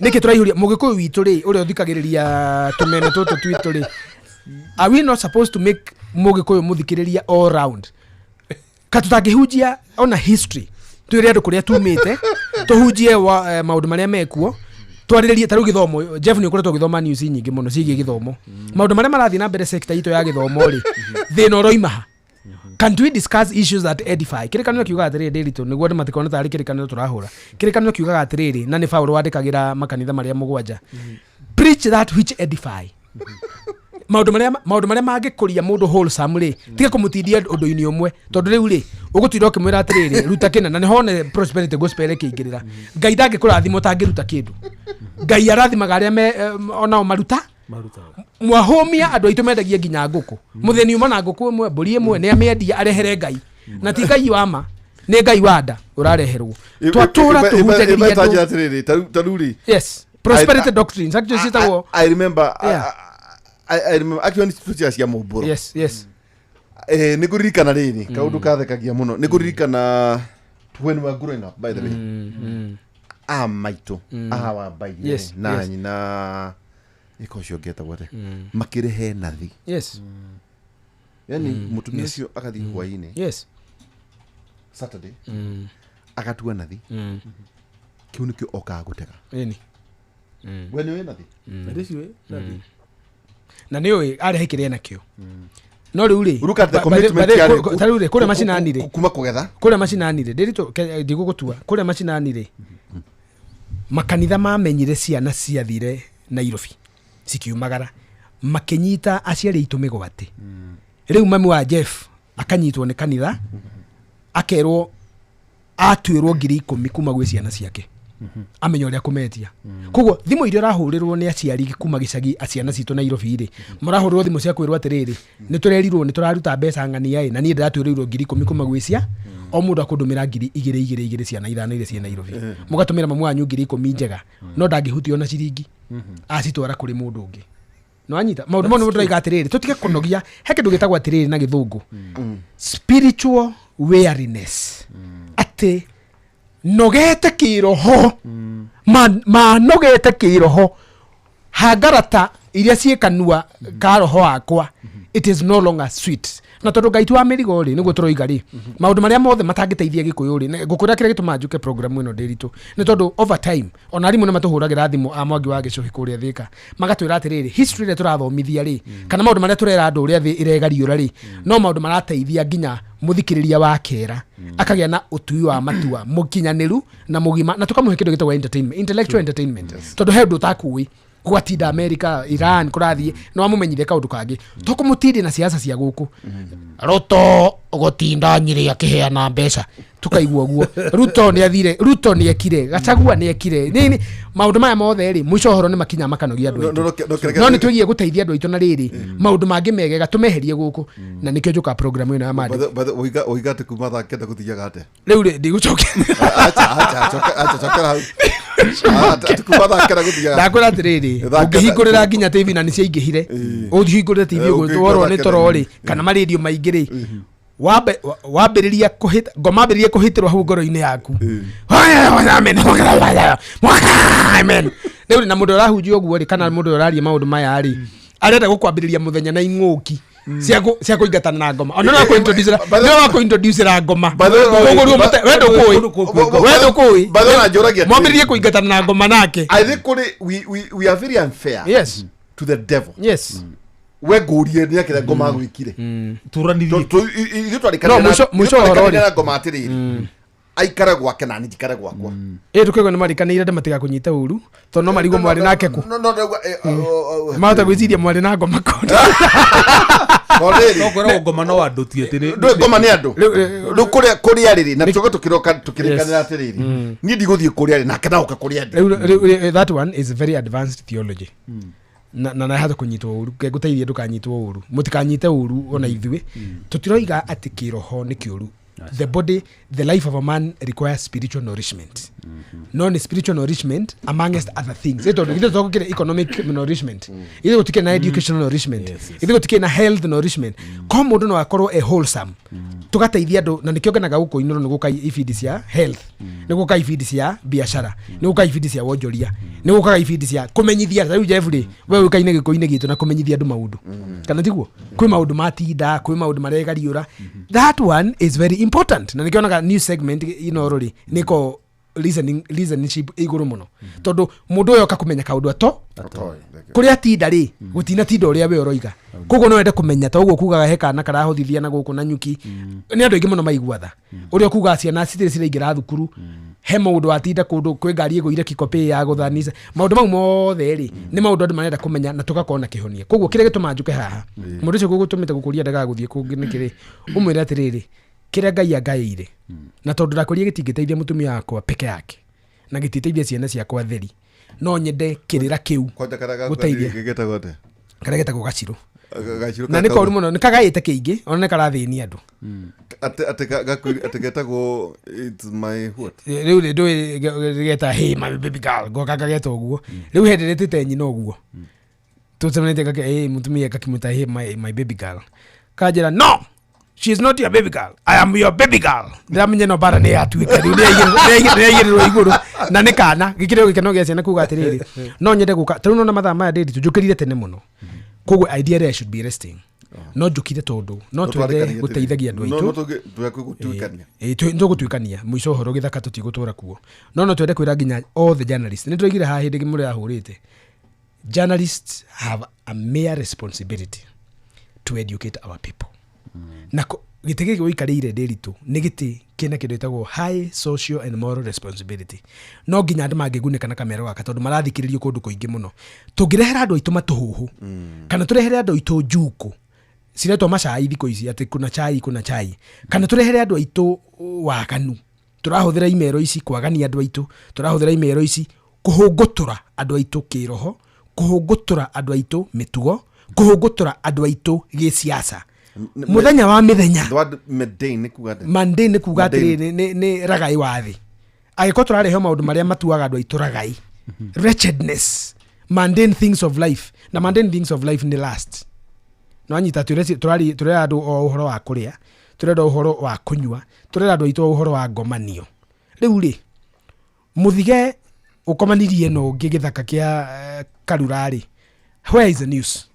Nĩkĩ tũraihũria mũgĩkũyũ witũ rĩ, ũrĩa ũthikagĩrĩria tũmeme tũtũ twitũ rĩ? Are we not supposed to make mũgĩkũyũ mũthikĩrĩria all round? Ka tũtangĩhunjia ona history, twĩre andũ kũrĩa tumĩte, tũhunjie maũndũ marĩa mekuo, twarĩrĩrie ta rĩu gĩthomo. Jeff, nĩ ũkoretwo ũgĩthoma news nyingĩ mũno ciĩgiĩ gĩthomo, maũndũ marĩa marathiĩ na mbere sector itũ ya gĩthomo rĩ, thĩna ũroima ha? Can't we discuss issues that edify? Kĩrĩkanĩro kiugaga atĩrĩrĩ, ndĩritũ nĩguo andũ matikone tarĩ kĩrĩkanĩro tũrahũra. Kĩrĩkanĩro kiugaga atĩrĩrĩ, na nĩ Paũlũ wandĩkagĩra makanitha marĩa mũgwanja, preach that which edify. Maũndũ marĩa mangĩkũria mũndũ wholesome rĩ, tiga kũmũtindia ũndũ-inĩ ũmwe, tondũ rĩu rĩ ũgũtinda ũkĩmwĩra atĩrĩrĩ, ruta kĩna, na nĩhone prosperity gospel ĩkĩingĩrĩra. Ngai ndangĩkũrathima ũtangĩruta kĩndũ. Ngai arathimaga arĩa me onao maruta. Marutaga. Mwahũmia andũ aitũ mendagia nginya ngũkũ. Mũthĩni uma na ngũkũ ĩmwe, mbũri ĩmwe, nĩ amĩendia arehere Ngai, na ti Ngai wa ma, nĩ Ngai wa nda ũrareherwo. Twatũra tũhunjagĩria Ta andũ. njĩra atĩrĩrĩ, ta rĩu rĩ, Yes, prosperity doctrines actually ciĩtagwo. I remember, Yeah. I remember actually nĩ cia mũmbũro. Nĩ ngũririkana rĩrĩ kaũndũ kathekagia mũno, nĩ ngũririkana when we were growing up, by the way, a maitũ a wambaire na nyina ĩka ũcio ũngĩetagwo atĩa, makĩrehe nathi. Yani mũtumia ũcio agathiĩ hwainĩ Saturday, agatua nathi, kĩu nĩkĩo okaga gũtega. We nĩ wĩ nathi? Ndĩciũĩ, nathi. Na nĩ ũĩ arehe kĩrĩa nakĩo, no rĩu rĩ, Look at the commitment yarĩ ta rĩu rĩ, kũrĩa macinani rĩ, kuma kũgetha. Kũrĩa macinani rĩ, ndĩritũ ndigũgũtua, kũrĩa macinani rĩ, makanitha mamenyire ciana ciathire Nairobi cikiumagara, makĩnyita aciari aitũ mĩgwate. Rĩu mami wa Jeff akanyitwo nĩ kanitha, akerwo atuĩrwo 10,000 kuma gwĩ ciana ciake, amenya ũrĩa kũmetia. Koguo thimũ iria ũrahũrĩrwo nĩ aciari kuma gĩcagi, ciana citũ Nairobi rĩ, mũrahũrĩrwo thimũ cia kwĩrwo atĩrĩrĩ, nĩ tũrerirwo nĩ tũraruta mbeca ng'ania ĩ, na niĩ ndĩratuĩrĩirwo 10,000 kuma gwĩ cia o mũndũ akũndũmĩra 2,000 2 2 ciana ithano iria ciĩ Nairobi. Mũgatũmĩra mamu wanyu 10,000 njega, no ndangĩhutia ona ciringi, acitwara kũrĩ mũndũ ũngĩ. Nĩwanyita maũndũ mau? Nĩmo tũraiga atĩrĩrĩ, tũtige kũnogia. He kĩndũ gĩtagwo atĩrĩrĩ na gĩthũngũ spiritual weariness, atĩ nogete kĩroho, manogete kĩroho, hangarata iria ciĩ kanua ka roho wakwa, it is no longer sweet. Na tondũ Ngai ti wa mĩrigo rĩ, nĩguo tũroiga rĩ, maũndũ marĩa mothe matangĩteithia gĩkũyũ rĩ, ngũkwĩra kĩrĩa gĩtũmaga njuke program ĩno ndĩritũ nĩ tondũ over time ona arimũ nĩ matũhũragĩra thimũ a Mwangi wa Gĩcũhĩ kũrĩa Thĩka, magatwĩra atĩrĩrĩ, history ĩrĩa tũrathomithia rĩ, kana maũndũ marĩa tũrera andũ ũrĩa thĩ ĩregariũra rĩ, no maũndũ marateithia nginya mũthikĩrĩria wa kera akagĩa na ũtui wa matua mũkinyanĩru na mũgima, na tũkamũhe kĩndũ gĩtagwo entertainment, intellectual entertainment, tondũ he ũndũ ũtakuĩ gwatinda America, Iran kũrathiĩ, no amũmenyithie kaũndũ kangĩ, tũkũmũtindia na siasa cia gũkũ. Ruto gũtinda Nyĩrĩ akĩheana mbeca, tũkaigua ũguo, Ruto nĩ athire, Ruto nĩ ekire, Gachagua nĩ ekire nini, maũndũ maya mothe rĩ, mũico ũhoro nĩ makinya makanogia andũ aitũ. No nĩ twĩgie gũteithia andũ aitũ na rĩrĩ maũndũ mangĩ megega tũmeherie gũkũ, na nĩkĩo njũkaga program ĩno ya mandĩko. Oiga atä kuma thaa 9 gũthiaga atä? Rĩu rĩ, ndigũcokia. Acha, cokera hau. Atĩ kuma thaa 9 gũthiaga? Ndakwĩra atĩrĩrĩ, Thaa 9 ũngĩhingũrĩra nginya TV na nĩ ciaingĩhire, ũhingũrĩre TV ũngĩhingũra ũgũtwarwo nĩ thaa 9. toro rĩ, kana marĩndio maingĩ rĩ. Wambĩrĩria kũhĩta ngoma ambĩrĩria kũhĩtĩrwo hau ngoro-inĩ yaku. Amen. Amen. Rĩu rĩ, na mũndũ ũrahunjia ũguo rĩ, kana mũndũ ũraria maũndũ maya rĩ, arenda gũkwambĩrĩria mũthenya na ing'ũki cia kũingatana na ngoma, ona no no akũintroducera ngoma. By the way, Koguo rĩu we ndũkũĩ, we ndũkũĩ. By the way, anjũragia atĩrĩrĩ. Mwambĩrĩrie kũingatana na ngoma nake. I think kũrĩ we are very unfair to the devil. We ngũrie nĩ akĩrĩa ngoma agwĩkire. Tũranirie. Ithuĩ twarĩkanĩra No, mũico ithuĩ ũhoro twarĩkanĩra rĩ. na ngoma atĩrĩrĩ, aikare gwake na niĩ njikare gwakwa. Ĩ tũkĩgwo nĩ marikanĩire andũ matigakũnyite ũru, tondũ no marigwo mwarĩ nake kũ. No, no, ndauga, Mahota gwĩciria mwarĩ na ngoma kũndũ. No rĩrĩ, No kwĩragwo ngoma no andũ, ti atĩ nĩ ndũĩ ngoma nĩ andũ. Rĩu, Rĩu kũrĩa rĩrĩ na tũcoke tũkĩroka tũkĩrĩkanĩra atĩrĩrĩ, niĩ ndigũthiĩ kũrĩa rĩ, nake naoka kũrĩa ndĩ. Rĩu that one is very advanced theology na na hata kũnyitwo ũru. Ngũteithie ndũkanyitwo ũru, mũtikanyite ũru ona ithuĩ tũtiroiga atĩ kĩroho nĩ kĩũru. The body, the life of a man requires spiritual nourishment, no nĩ spiritual nourishment amongst other things. Ĩ tondũ ithuĩ tũgũkĩrĩ economic nourishment, ithuĩ gũtikĩrĩ na educational nourishment, ithuĩ gũtikĩrĩ na health nourishment, ko mũndũ no akorwo e wholesome. Tũgateithia andũ, na nĩkĩo ngenaga gũkũ Inoro nĩ gũka ibindi cia health, nĩ gũka ibindi cia biacara, nĩ gũka ibindi cia wonjoria, nĩ gũkaga ibindi cia kũmenyithia. Ta rĩu Jeff rĩ, we ũĩkaine gĩkũyũ-inĩ gitũ na kũmenyithia andũ maũndũ, kana tiguo? Kwĩ maũndũ matinda, kwĩ maũndũ maregariũra. That one is very important, na nĩkĩo onaga new segment Inoro rĩ, nĩko listening, listenership ĩ igũrũ mũno, tondũ mũndũ ũyũ oka kũmenya kaũndũ ato kũrĩa atinda rĩ, gũtinatinda ũrĩa we ũroiga. Koguo no wende kũmenya ta ũguo kugaga he kana karahũthithia na gũkũ na nyuki. Nĩ andũ aingĩ mũno maigua tha ũrĩa kugaga ciana citirĩ ciraingĩra thukuru, he maũndũ watinda kũndũ kwĩ ngari ĩgũire kikopĩ ya gũthanisa. Maũndũ mau mothe rĩ, nĩ maũndũ andũ marenda kũmenya na tũgakorwo na kĩhonia. Koguo kĩrĩa gĩtũmaga njũke haha, mũndũ ũcio gũgũtũmĩte gũkũria ndagaga gũthiĩ kũngĩ nĩ kĩrĩ ũmwĩre atĩrĩrĩ, kĩrĩa Ngai angaĩire, na tondũ ndakwĩrire gĩtingĩteithia mũtumia wakwa peke yake na gĩtiteithia ciana ciakwa theri, no nyende kĩrĩra kĩu Kwanja karĩa gũteithia. Gĩtagwo atĩa? Karĩa getagwo gacirũ. Gacirũ. Na nĩ koru mũno, nĩ kagaĩte kĩingĩ, ona nĩ karathĩnia andũ. Atĩ getagwo it's my what? Rĩu rĩ ndũĩ geta "Hey, my baby girl", ngoka kageta ũguo. Rĩu hĩndĩ rĩtĩte nyina ũguo tũcemanĩtie kake, hey, mũtumia kakĩmwĩta "Hey, my baby girl", kanjĩra, "No, she is not your baby girl, I am your baby girl." Ndĩramenya ĩno mbara nĩ yatuĩka rĩu nĩ yaigĩrĩrwo igũrũ, na nĩ kana gĩkĩrĩ gĩkeno gĩa ciana kuga atĩrĩrĩ, no nyende gũka ta rĩu nona mathaa maya ndĩri njũkĩrire tene mũno, koguo ideally I should be resting, no njũkire tondũ no twende gũteithagia andũ aitũ. Gũtuĩkania. Ĩ, tũgũtuĩkania mũico ũhoro gĩthaka tũtigũtũra kuo, no twende kwĩra nginya all the journalists, nĩ tũraigire haha hĩndĩ mũrĩa ahũrĩte, journalists have a mere responsibility to educate our people. Na gĩtĩ gĩkĩ ũikarĩire ndĩritũ nĩ gĩtĩ kĩna kĩndũ gĩtagwo high social and moral responsibility. No nginya andũ mangĩgunĩka na kamero gaka, tondũ marathikĩrĩrio kũndũ kũingĩ mũno. Tũngĩrehera andũ aitũ matũhũhũ kana tũrehere andũ aitũ njukũ ciretwo macai thikũ ici, atĩ kuna chai, kuna chai, kana tũrehere andũ aitũ waganu, tũrahũthĩra imero ici kwagania andũ aitũ, tũrahũthĩra imero ici kũhũngũtũra andũ aitũ kĩroho, kũhũngũtũra andũ aitũ mĩtugo, kũhũngũtũra andũ aitũ gĩciaca mũthenya wa mĩthenya. The word mundane nĩ kuga atĩa? Mundane nĩ kuga Mundane. atĩrĩrĩ, nĩ ragai wa thĩ. Angĩkorwo tũrarehe maũndũ marĩa matuaga andũ aitũ ragai, wretchedness, mundane things of life, na mundane things of life nĩ last no anyita. Tũrera andũ o ũhoro wa kũrĩa, tũrenda ũhoro wa kũnyua, tũrera andũ aitũ o ũhoro wa ngomanio. Rĩu rĩ, mũthige ũkomanirie na ũngĩ gĩthaka kĩa karura rĩ, where is the news?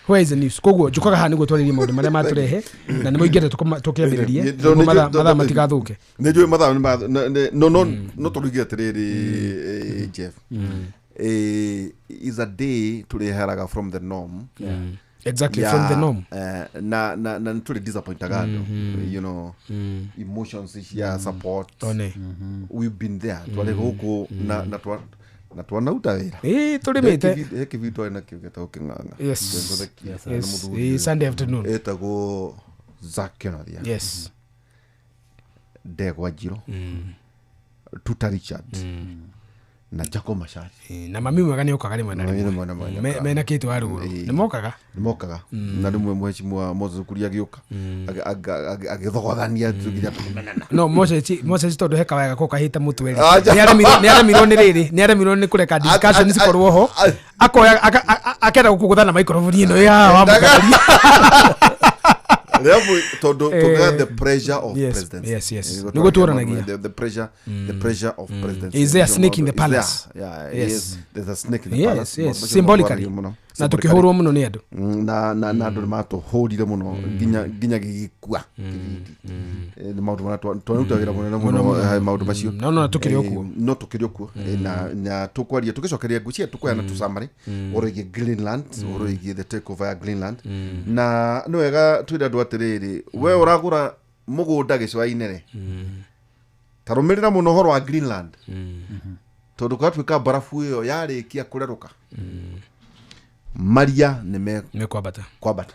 Where is the news? Koguo njũkaga haha nĩguo twarĩrie maũndũ marĩa matũrehe, na nĩmo ingĩenda tũkĩambĩrĩrie nĩguo mathaa matigathũke. Nä njå mathaa no tå ruge atä rä rä, Jeff, is a day tå rä from the norm. Exactly, from the norm. Na nä tå rä disappointaga andå, emotions cia support. One. We've been there, twarä gå kå na twanauta wä ra. Ĩ tũrĩmĩte. He kä bindi twarä nakä getagwo kä ng'ang'a. Yes, ĩ, Sunday afternoon. Ĩtagwo Zakenothia. Ndegwa Njiro, Tuta Richard. Na Jacob Machari. Na mami mwega nĩ okaga rĩmwe na rĩmwe. Mena kĩtũ wa rũgũrũ. Nĩ mokaga? Nĩ mokaga. Na rĩmwe mheshimiwa Moses Kuria agĩũka. Agĩthogothania nginya tũkĩmenana. No Moses tondũ he kawega ko kahĩta mũtwe rĩ. Nĩ aremirwo nĩ rĩrĩ, nĩ aremirwo nĩ kũreka discussion cikorwo ho. Akoya akenda gũkũgũtha na microphone ĩno ya wa mũkaria. Therefore, to get the pressure of presidency. Yes. Nĩguo tuoranagia. The pressure of presidency. Is there a snake in the palace? Yeah, yes. There's a snake in the palace. Yes, symbolically. Na tukĩhũrwo mũno nĩ andũ. Na andũ nĩmatũhũrire mũno nginya gĩgĩkua kĩbindi. Nĩ maũndũ marĩa twaruta wĩra mũnene mũno maũndũ macio. No tũkĩrĩ o kuo. No tũkĩrĩ o kuo. Na tũkwaria tũgĩcokeria ngũcia tũkũheana tu summary ũhoro wĩgiĩ Greenland, ũhoro wĩgiĩ the takeover ya Greenland. Na nĩ wega twĩre andũ atĩrĩrĩ, we ũragũra mũgũnda gĩcũa-inĩ rĩ, ta rũmĩrĩra mũno ũhoro wa Greenland. Tondũ kwatuĩka barafu ĩyo yarĩkia kũrerũka, maria nĩ mekwambata. Kwambata.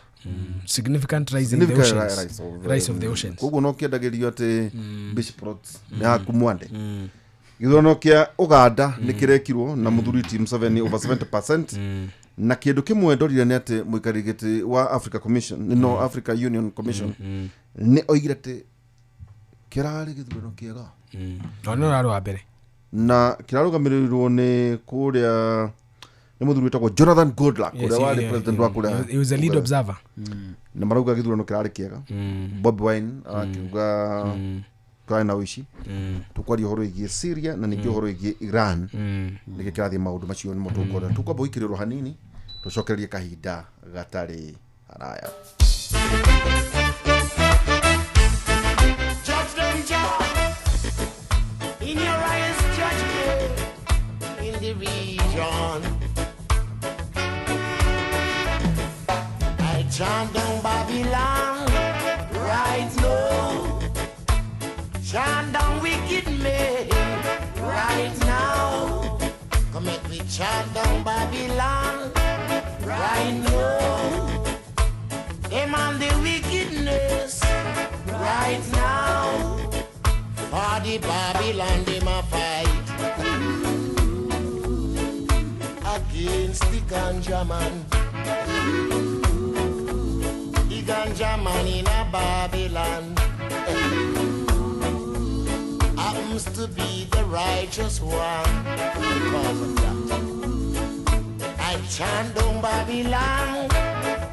Significant rise in the oceans. Rise of the oceans. Koguo no kĩendagĩrio atĩ Bishop Rhodes nĩ haku Mwande. Gĩthurano kĩa Uganda nĩ kĩrekirwo na mũthuri ti Museveni over 70%. Na kĩndũ kĩmwe ndorire nĩ atĩ mũikarĩri gĩtĩ wa Africa Commission, no Africa Union Commission, nĩ oigire atĩ kĩrarĩ gĩthurano kĩega. No no rarĩ wa mbere. Na kĩrarũgamĩrĩirwo nĩ kũrĩa nĩ mũthuri wĩtagwo Jonathan Goodluck, ũrĩa warĩ president wa kũrĩa. He was a lead observer. Na marauga gĩthurano kĩrarĩ kĩega. Bobi Wine akiuga kũrarĩ na ũici. Tũkwaria ũhoro wĩgiĩ Syria na ningĩ ũhoro wĩgiĩ Iran. Nĩkĩ kĩrathiĩ maũndũ macio nĩmo tũkũrora. Tũkwamba gũikĩrĩrwo hanini tũcokererie kahinda gatarĩ haraya. Judge them, Jah. In your eyes, judge me in the region. I chant down Babylon right now. Chant down wicked men right now. Come make me chant down Babylon right now. Them and the wickedness right now. For the Babylon them a fight against the ganja man. The ganja man in a Babylon happens to be the righteous one. Because of that, I chant down Babylon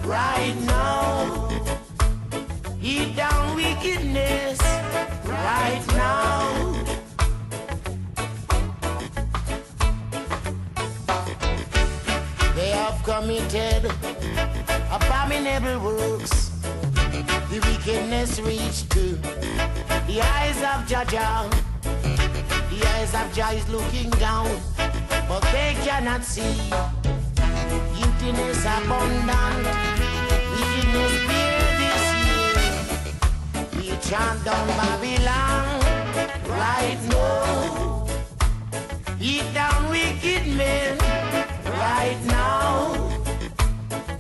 right now. Heat down wickedness right now. They have committed abominable works. The wickedness reached to the eyes of Jah. The eyes of Jah is looking down, but they cannot see. Guiltiness abundant, wickedness bear this year. We chant down Babylon right now. Beat down wicked men right now.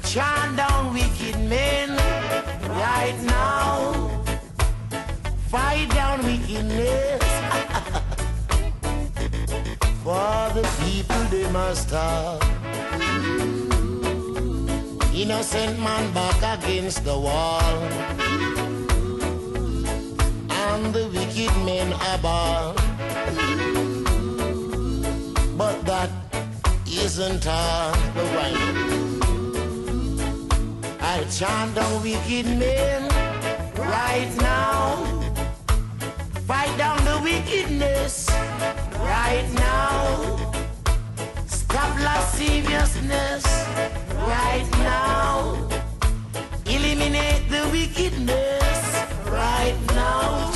Chant down wicked men right now. Fight down wickedness. For the people they must have. Innocent man back against the wall, and the wicked men above. But that isn't all the right. I chant down wicked men right now. Fight down the wickedness right now. Stop lasciviousness right now. Eliminate the wickedness right now.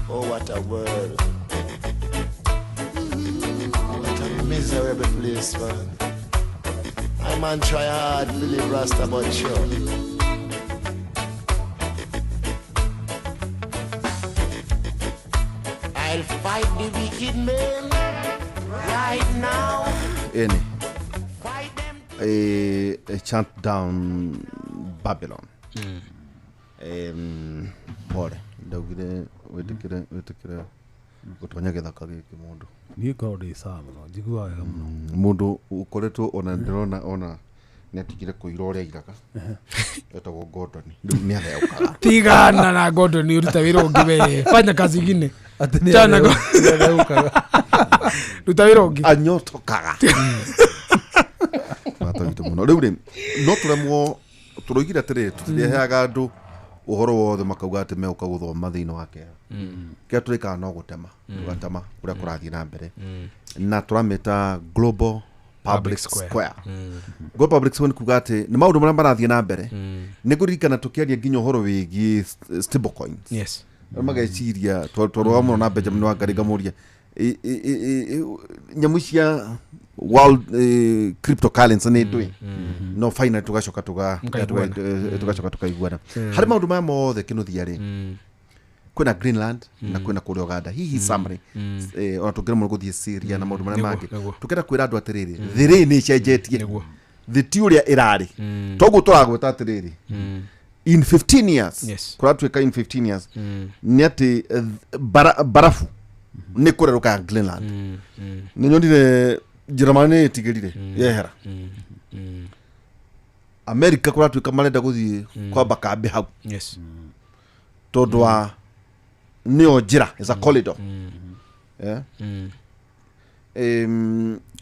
Oh, what a world. What a miserable place, man. I man try hard to live Rasta, but sure. I'll fight the wicked men right now. Any. Fight them. A chant down Babylon. Pole. Ũraugire wĩtĩkĩre wĩtĩkĩre gũtonya gĩthaka gĩkĩ mũndũ. Niĩ ngoragwo ndĩ sawa mũno, njiguaga wega mũno. Mũndũ ũkoretwo ona ndĩrona ona nĩ atigire kũira ũrĩa airaga etagwo Gordon, rĩu nĩ atheũkaga. Tigana na Gordon, ũruta wĩra ũngĩ we, fanya kazi ingine. Atĩ nĩ Chana atheũkaga. Ruta wĩra ũngĩ. Anyotokaga bata witũ mũno. Rĩu rĩ, no tũremwo, tũroigire atĩrĩrĩ, tũtireheaga andũ ũhoro wothe makauga atĩ megũka gũthoma thĩinĩ wa kĩea kĩrĩa tũrĩkaga, no gũtema tũgatema ũrĩa kũrathiĩ na mbere, na tũramĩta Global Public Public Square. Square. Global Public Square nĩ kuga atĩ nĩ maũndũ marĩa marathiĩ na mbere. Nĩ ngũririkana tũkĩaria nginya ũhoro wĩgiĩ stable coins. Arĩa mageciria twarũga mũno na Benjamin Wangari, ngamũria nyamũ cia world cryptocurrency nĩ ndũĩ, no finally tũgacoka Mũkaiguana. tũgacoka tũkaiguana harĩ maũndũ maya mothe. Kĩnuthia rĩ, kwĩna Greenland na kwĩna kũrĩa Uganda, hihi summary, ona tũngĩremwo gũthiĩ Syria na maũndũ marĩa mangĩ. Tũkenda kwĩra andũ atĩrĩrĩ, thĩ rĩ nĩ ĩcenjetie. Thĩ ti ũrĩa ĩrarĩ, toguo tũragweta atĩrĩrĩ, in 15 years, kũratuĩka in 15 years nĩ atĩ barafu nĩ kũrerũka Greenland. Nĩ nyonire Njĩrĩmani nĩ ĩtigĩrire yehera America, kũratuĩka marenda gũthiĩ kwamba kambĩ hau tondũ wa nĩyo njĩra is a corridor. Yeah.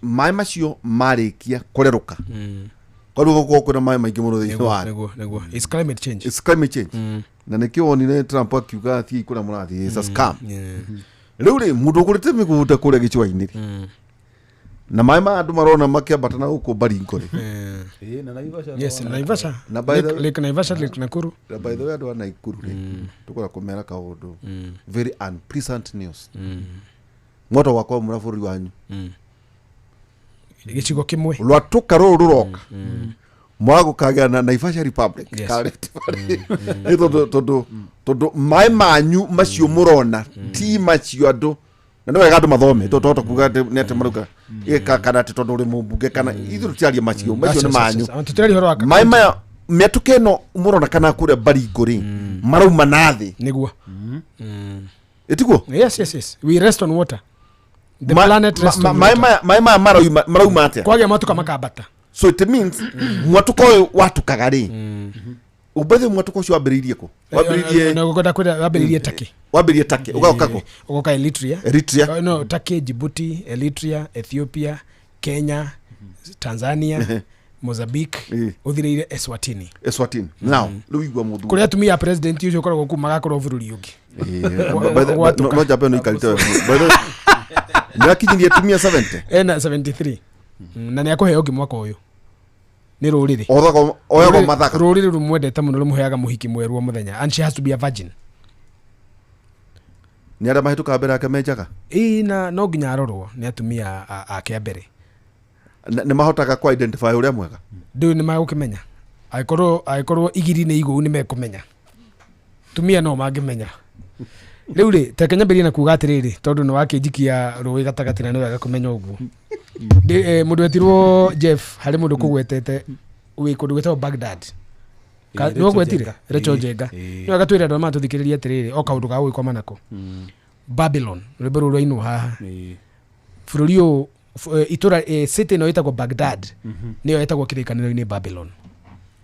Maĩ macio marĩkia kũrerũka, koguo gũkorwo kwĩna maĩ maingĩ mũno thĩinĩ wa thĩ. Nĩguo it's climate change. It's climate change, na nĩkĩo wonire Trump akiuga thiĩ kũrĩa mũrathiĩ, it's a scam. Rĩu rĩ, mũndũ ũgũrĩte mĩgũnda kũrĩa gĩcũa-inĩ rĩ, na maĩ ma andũ marona makĩambata na gũkũ Baringo rĩ. Ĩĩ, na Naivasha. Yes, Naivasha. Na by the Lake Naivasha, Lake Nakuru. Na by the way, andũ a Naikuru rĩ, tũkwenda kũmera kaũndũ, very unpleasant news, mwota gwakwa mũra bũrũri wanyu. Gĩcigo kĩmwe. Rwatũka rũrũ rũroka mwagũkagĩa na Naivasha Republic. Yes. Ka Rift Valley. Nĩ tondũ maĩ manyu macio mũrona ti macio andũ, na nĩ wega andũ mathome, tondũ tohota kuga atĩ nĩ atĩ marauga ĩka kana atĩ tondũ ũrĩ mũmbunge kana ithuĩ tũtiaria macio, macio nĩ manyu. Tũtiraria ũhoro wa Maĩ maya mĩatũka ĩno mũrona kana kũrĩa Baringo rĩ, marauma na thĩ. Nĩguo. Ĩtiguo? Yes, we rest on water, the planet rests on Maĩ water. maya marauma atĩa? Kwagĩa matuka makambata. So it means mwatũka ũyũ watũkaga rĩ, ũmbathe mwatũka ũcio wambĩrĩirie kũ? Wambĩrĩirie Kwenda kwĩra wambĩrĩirie Turkey. Wambĩrĩirie Turkey, ũgaũka kũ? Ũgoka Eritrea. Eritrea. No, Turkey, Djibouti, Eritrea, Ethiopia, Kenya, Tanzania, Mozambique, ũthirĩire Eswatini. Eswatini. Now rĩu igua mũthuri. Kũrĩa atumia a president ũcio ũkoragwo kuu magakorwo bũrũri ũngĩ. Gwatũka. No njambe no ikarĩte wega. By the way, nĩ akinyirie atumia 70. Ena 73. Na nĩ akũheo ũngĩ mwaka ũyũ nĩ rũrĩrĩ. Oyagwo mathaka. Rũrĩrĩ rũmwendete mũno rũmũheaga mũhiki mwerũ o mũthenya, and she has to be a virgin. Nĩ arĩa mahĩtũkaga mbere yake menjaga. Ĩĩ, na no nginya arorwo nĩ atumia ake a mbere. Nĩ mahotaga ku identify ũrĩa mwega? Ndũĩ nĩ magũkĩmenya angĩkorwo igiri nĩ igũu, nĩ mekũmenya, tumia no mangĩmenya. Rĩu rĩ, teke nyambĩrie na kuga atĩrĩrĩ, tondũ nĩ wakĩnjikia rũĩ gatagatĩ na nĩ wega kũmenya ũguo. Mũndũ wetirwo Jeff, harĩ mũndũ kũgwetete wĩ kũndũ gwĩtagwo Baghdad. Ĩĩ, Nĩ ũgwetire? Rachel Rachel Njenga. Njenga. Ĩĩ. Nĩ wega twĩre andũ arĩa maratũthikĩrĩria atĩrĩrĩ, o kaũndũ ga gũgĩkoma nako, Babylon, rwĩmbo rũrũ rwainwo haha. Bũrũri ũyũ itũra, city ĩno ĩtagwo Baghdad, nĩyo ĩtagwo kĩrĩkanĩro-inĩ Babylon.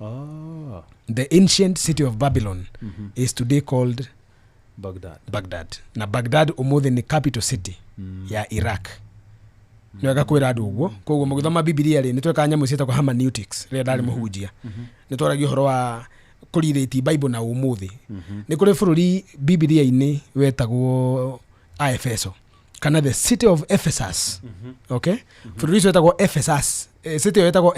Ah, The ancient city of Babylon is today called Baghdad. Baghdad, na Baghdad ũmũthĩ nĩ capital city ya Iraq. Nĩ wega kwĩra andũ ũguo. Koguo mũgĩthoma Bibilia rĩ, nĩ twekaga nyamũ ciĩtagwo hermeneutics rĩrĩa ndarĩ mũhunjia, nĩ twaragia ũhoro wa kũrirĩti Bible na ũmũthĩ. Nĩ kũrĩ bũrũri Bibilia-inĩ wetagwo Aefeso kana the city of Ephesus, okay? Bũrũri ũcio wetagwo Ephesus, city ĩyo ĩtagwo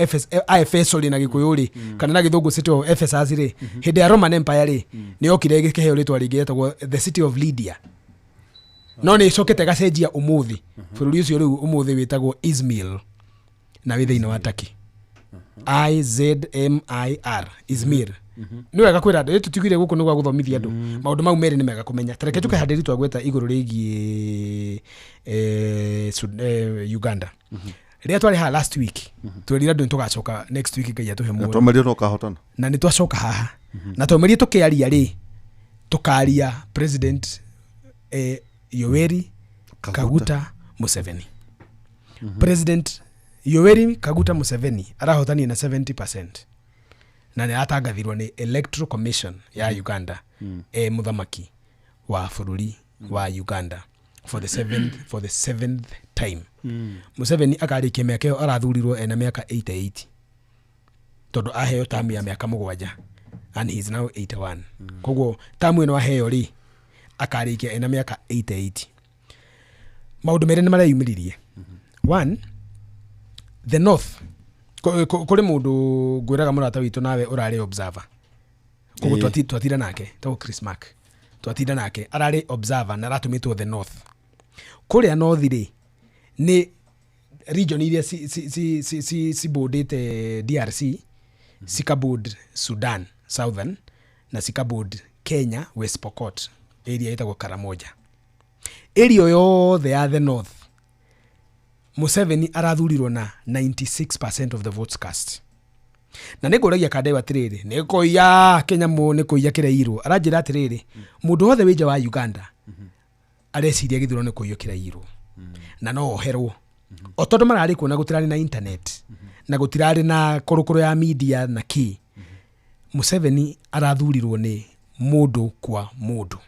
Aefeso rĩ, na Gĩkũyũ rĩ, kana na Gĩthũngũ city of Ephesus rĩ, hĩndĩ ya Roman Empire rĩ, nĩ yokire ĩkĩheo rĩtwa rĩngĩ yetagwo the city of Lydia, no nĩ ĩcokete ĩgacenjia. Ũmũthĩ bũrũri ũcio rĩu ũmũthĩ wĩtagwo Izmir na wĩ thĩinĩ wa Turkey, Izmir, Izmir. Nĩ wega kwĩra andũ tũtigire gũkũ nĩ gwa gũthomithia andũ maũndũ mau merĩ, nĩ mega kũmenya. Tareke tũke handĩri twagweta igũrũ rĩgiĩ Uganda rĩrĩa twarĩ haha last week, twerire andũ nĩ tũgacoka next week, Ngai atũhe muoyo. Twameria no kahotana. Na nĩ twacoka haha na twamerie tũkĩaria rĩ, Tũkaria President Yoweri Kaguta Museveni. President Yoweri Kaguta Museveni arahotania na 70% na nĩ aratangathirwo nĩ Electoral Commission ya Uganda mũthamaki wa bũrũri wa Uganda for the seventh time. Museveni akarĩkia mĩaka ĩyo arathurirwo ena mĩaka 88, tondũ aheo tamu ya mĩaka 7 and he is now 81. Koguo tamu ĩno aheo rĩ, akarĩkia ena mĩaka 88. Maũndũ merĩ nĩ mareyumĩririe. One, the north, kũrĩ mũndũ ngwĩraga mũrata witũ nawe ũrarĩ observer, koguo twatinda nake tagwo Chris Mark, twatinda nake ararĩ observer na aratũmĩtwo the north. Kũrĩa north rĩ, nĩ region iria cibũndĩte DRC, cikabũnd Sudan Southern na cikabũnd Kenya, West Pokot area ĩtagwo Karamoja. Area yothe ya the north, Museveni arathurirwo na 96% of the votes cast. Na nĩ ngũragia kanda ĩyo atĩrĩrĩ, nĩ kũiya kĩnyamũ, nĩ kũiya kĩrairwo? Aranjĩra atĩrĩrĩ, mũndũ wothe wĩ nja wa Uganda areciria gĩthurano nĩ kũiywo kĩrairwo na no oherwo, o tondũ mararĩ kuo na gũtirarĩ na internet na gũtirarĩ na kũrũkũrũ ya media na kĩ. Museveni arathurirwo nĩ mũndũ kwa mũndũ.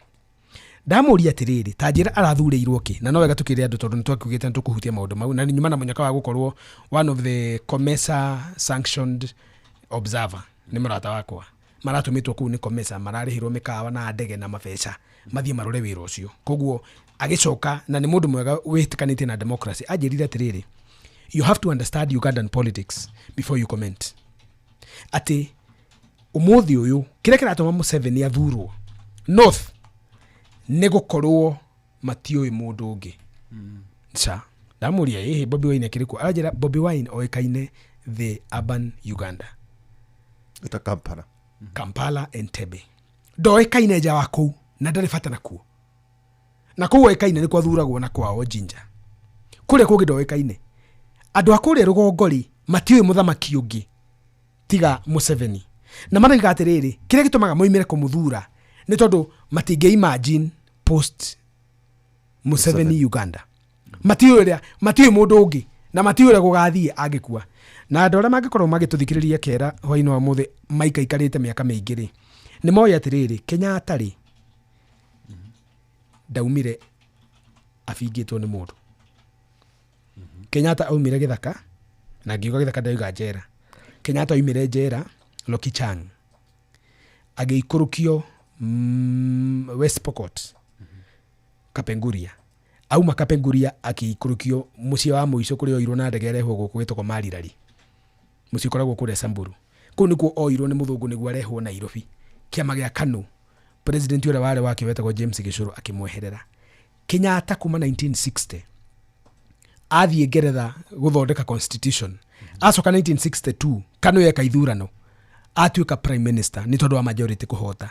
Ndamũria atĩrĩrĩ, ta njĩra arathurĩirwo kĩ? Na no wega tũkĩre andũ, tondũ nĩ twakiugĩte nĩ tũkũhutia maũndũ mau, na nyuma na mũnyaka wa gũkorwo one of the COMESA sanctioned observer. Nĩ mũrata wakwa, maratũmĩtwo kũu nĩ COMESA, mararĩhĩrwo mĩkawa na ndege na mabeca mathiĩ marore wĩra ũcio. Koguo agĩcoka, na nĩ mũndũ mwega wĩtĩkanĩtie na democracy, anjĩrire atĩrĩrĩ, you have to understand Ugandan politics before you comment, atĩ ũmũthĩ ũyũ kĩrĩa kĩratũma Museveni athurwo north nĩ gũkorwo matiũĩ mũndũ ũngĩ. Ca ndamũria, ĩhĩ, Bobi Wine akĩrĩ kuo? Aranjĩra Bobi Wine oĩkaine the urban Uganda. Ita Kampala. Kampala, Entebbe. Ndoĩkaine nja wa kũu na ndarĩ bata nakuo, na kũu oĩkaine nĩ kwathuragwo na kwao Jinja. Kũrĩa kũngĩ ndoĩkaine. Andũ a kũrĩa rũgongo rĩ, matiũĩ mũthamaki ũngĩ tiga Museveni, na marauga atĩrĩrĩ, kĩrĩa gĩtũmaga moimĩre kũmũthura nĩ tondũ matingĩ imagine post Museveni Uganda. Matiũĩ ũrĩa, matiũĩ mũndũ ũngĩ na matiũĩ ũrĩa gũgathiĩ angĩkua. Na andũ arĩa mangĩkorwo magĩtũthikĩrĩria kera hwainĩ wa mũthĩ maikaikarĩte mĩaka mĩingĩ rĩ, nĩ moĩ atĩrĩrĩ, Kenyatta rĩ, ndaumire abingĩtwo nĩ mũndũ. Kenyatta aumire gĩthaka, na ngiuga gĩthaka ndauga njera. Kenyatta aumire njera Lokichang, agĩikũrũkio West Pokot, Kapenguria. Auma Kapenguria akĩikũrũkio mũciĩ wa mũico kũrĩa oirwo na ndege arehwo gũkũ, wĩtagwo Marirari, mũciĩ ũkoragwo kũrĩa Samburu. Kũu nĩkuo oirwo nĩ mũthũngũ nĩguo arehwo Nairobi. Kĩama gĩa KANU, president ũrĩa warĩ wake wetagwo James Gĩcũrũ akĩmweherera. Kenyatta kuma 1960 athiĩ Ngeretha gũthondeka constitution, acoka 1962 KANU yeka ithurano, atuĩka prime minister nĩ tondũ wa majority kũhota.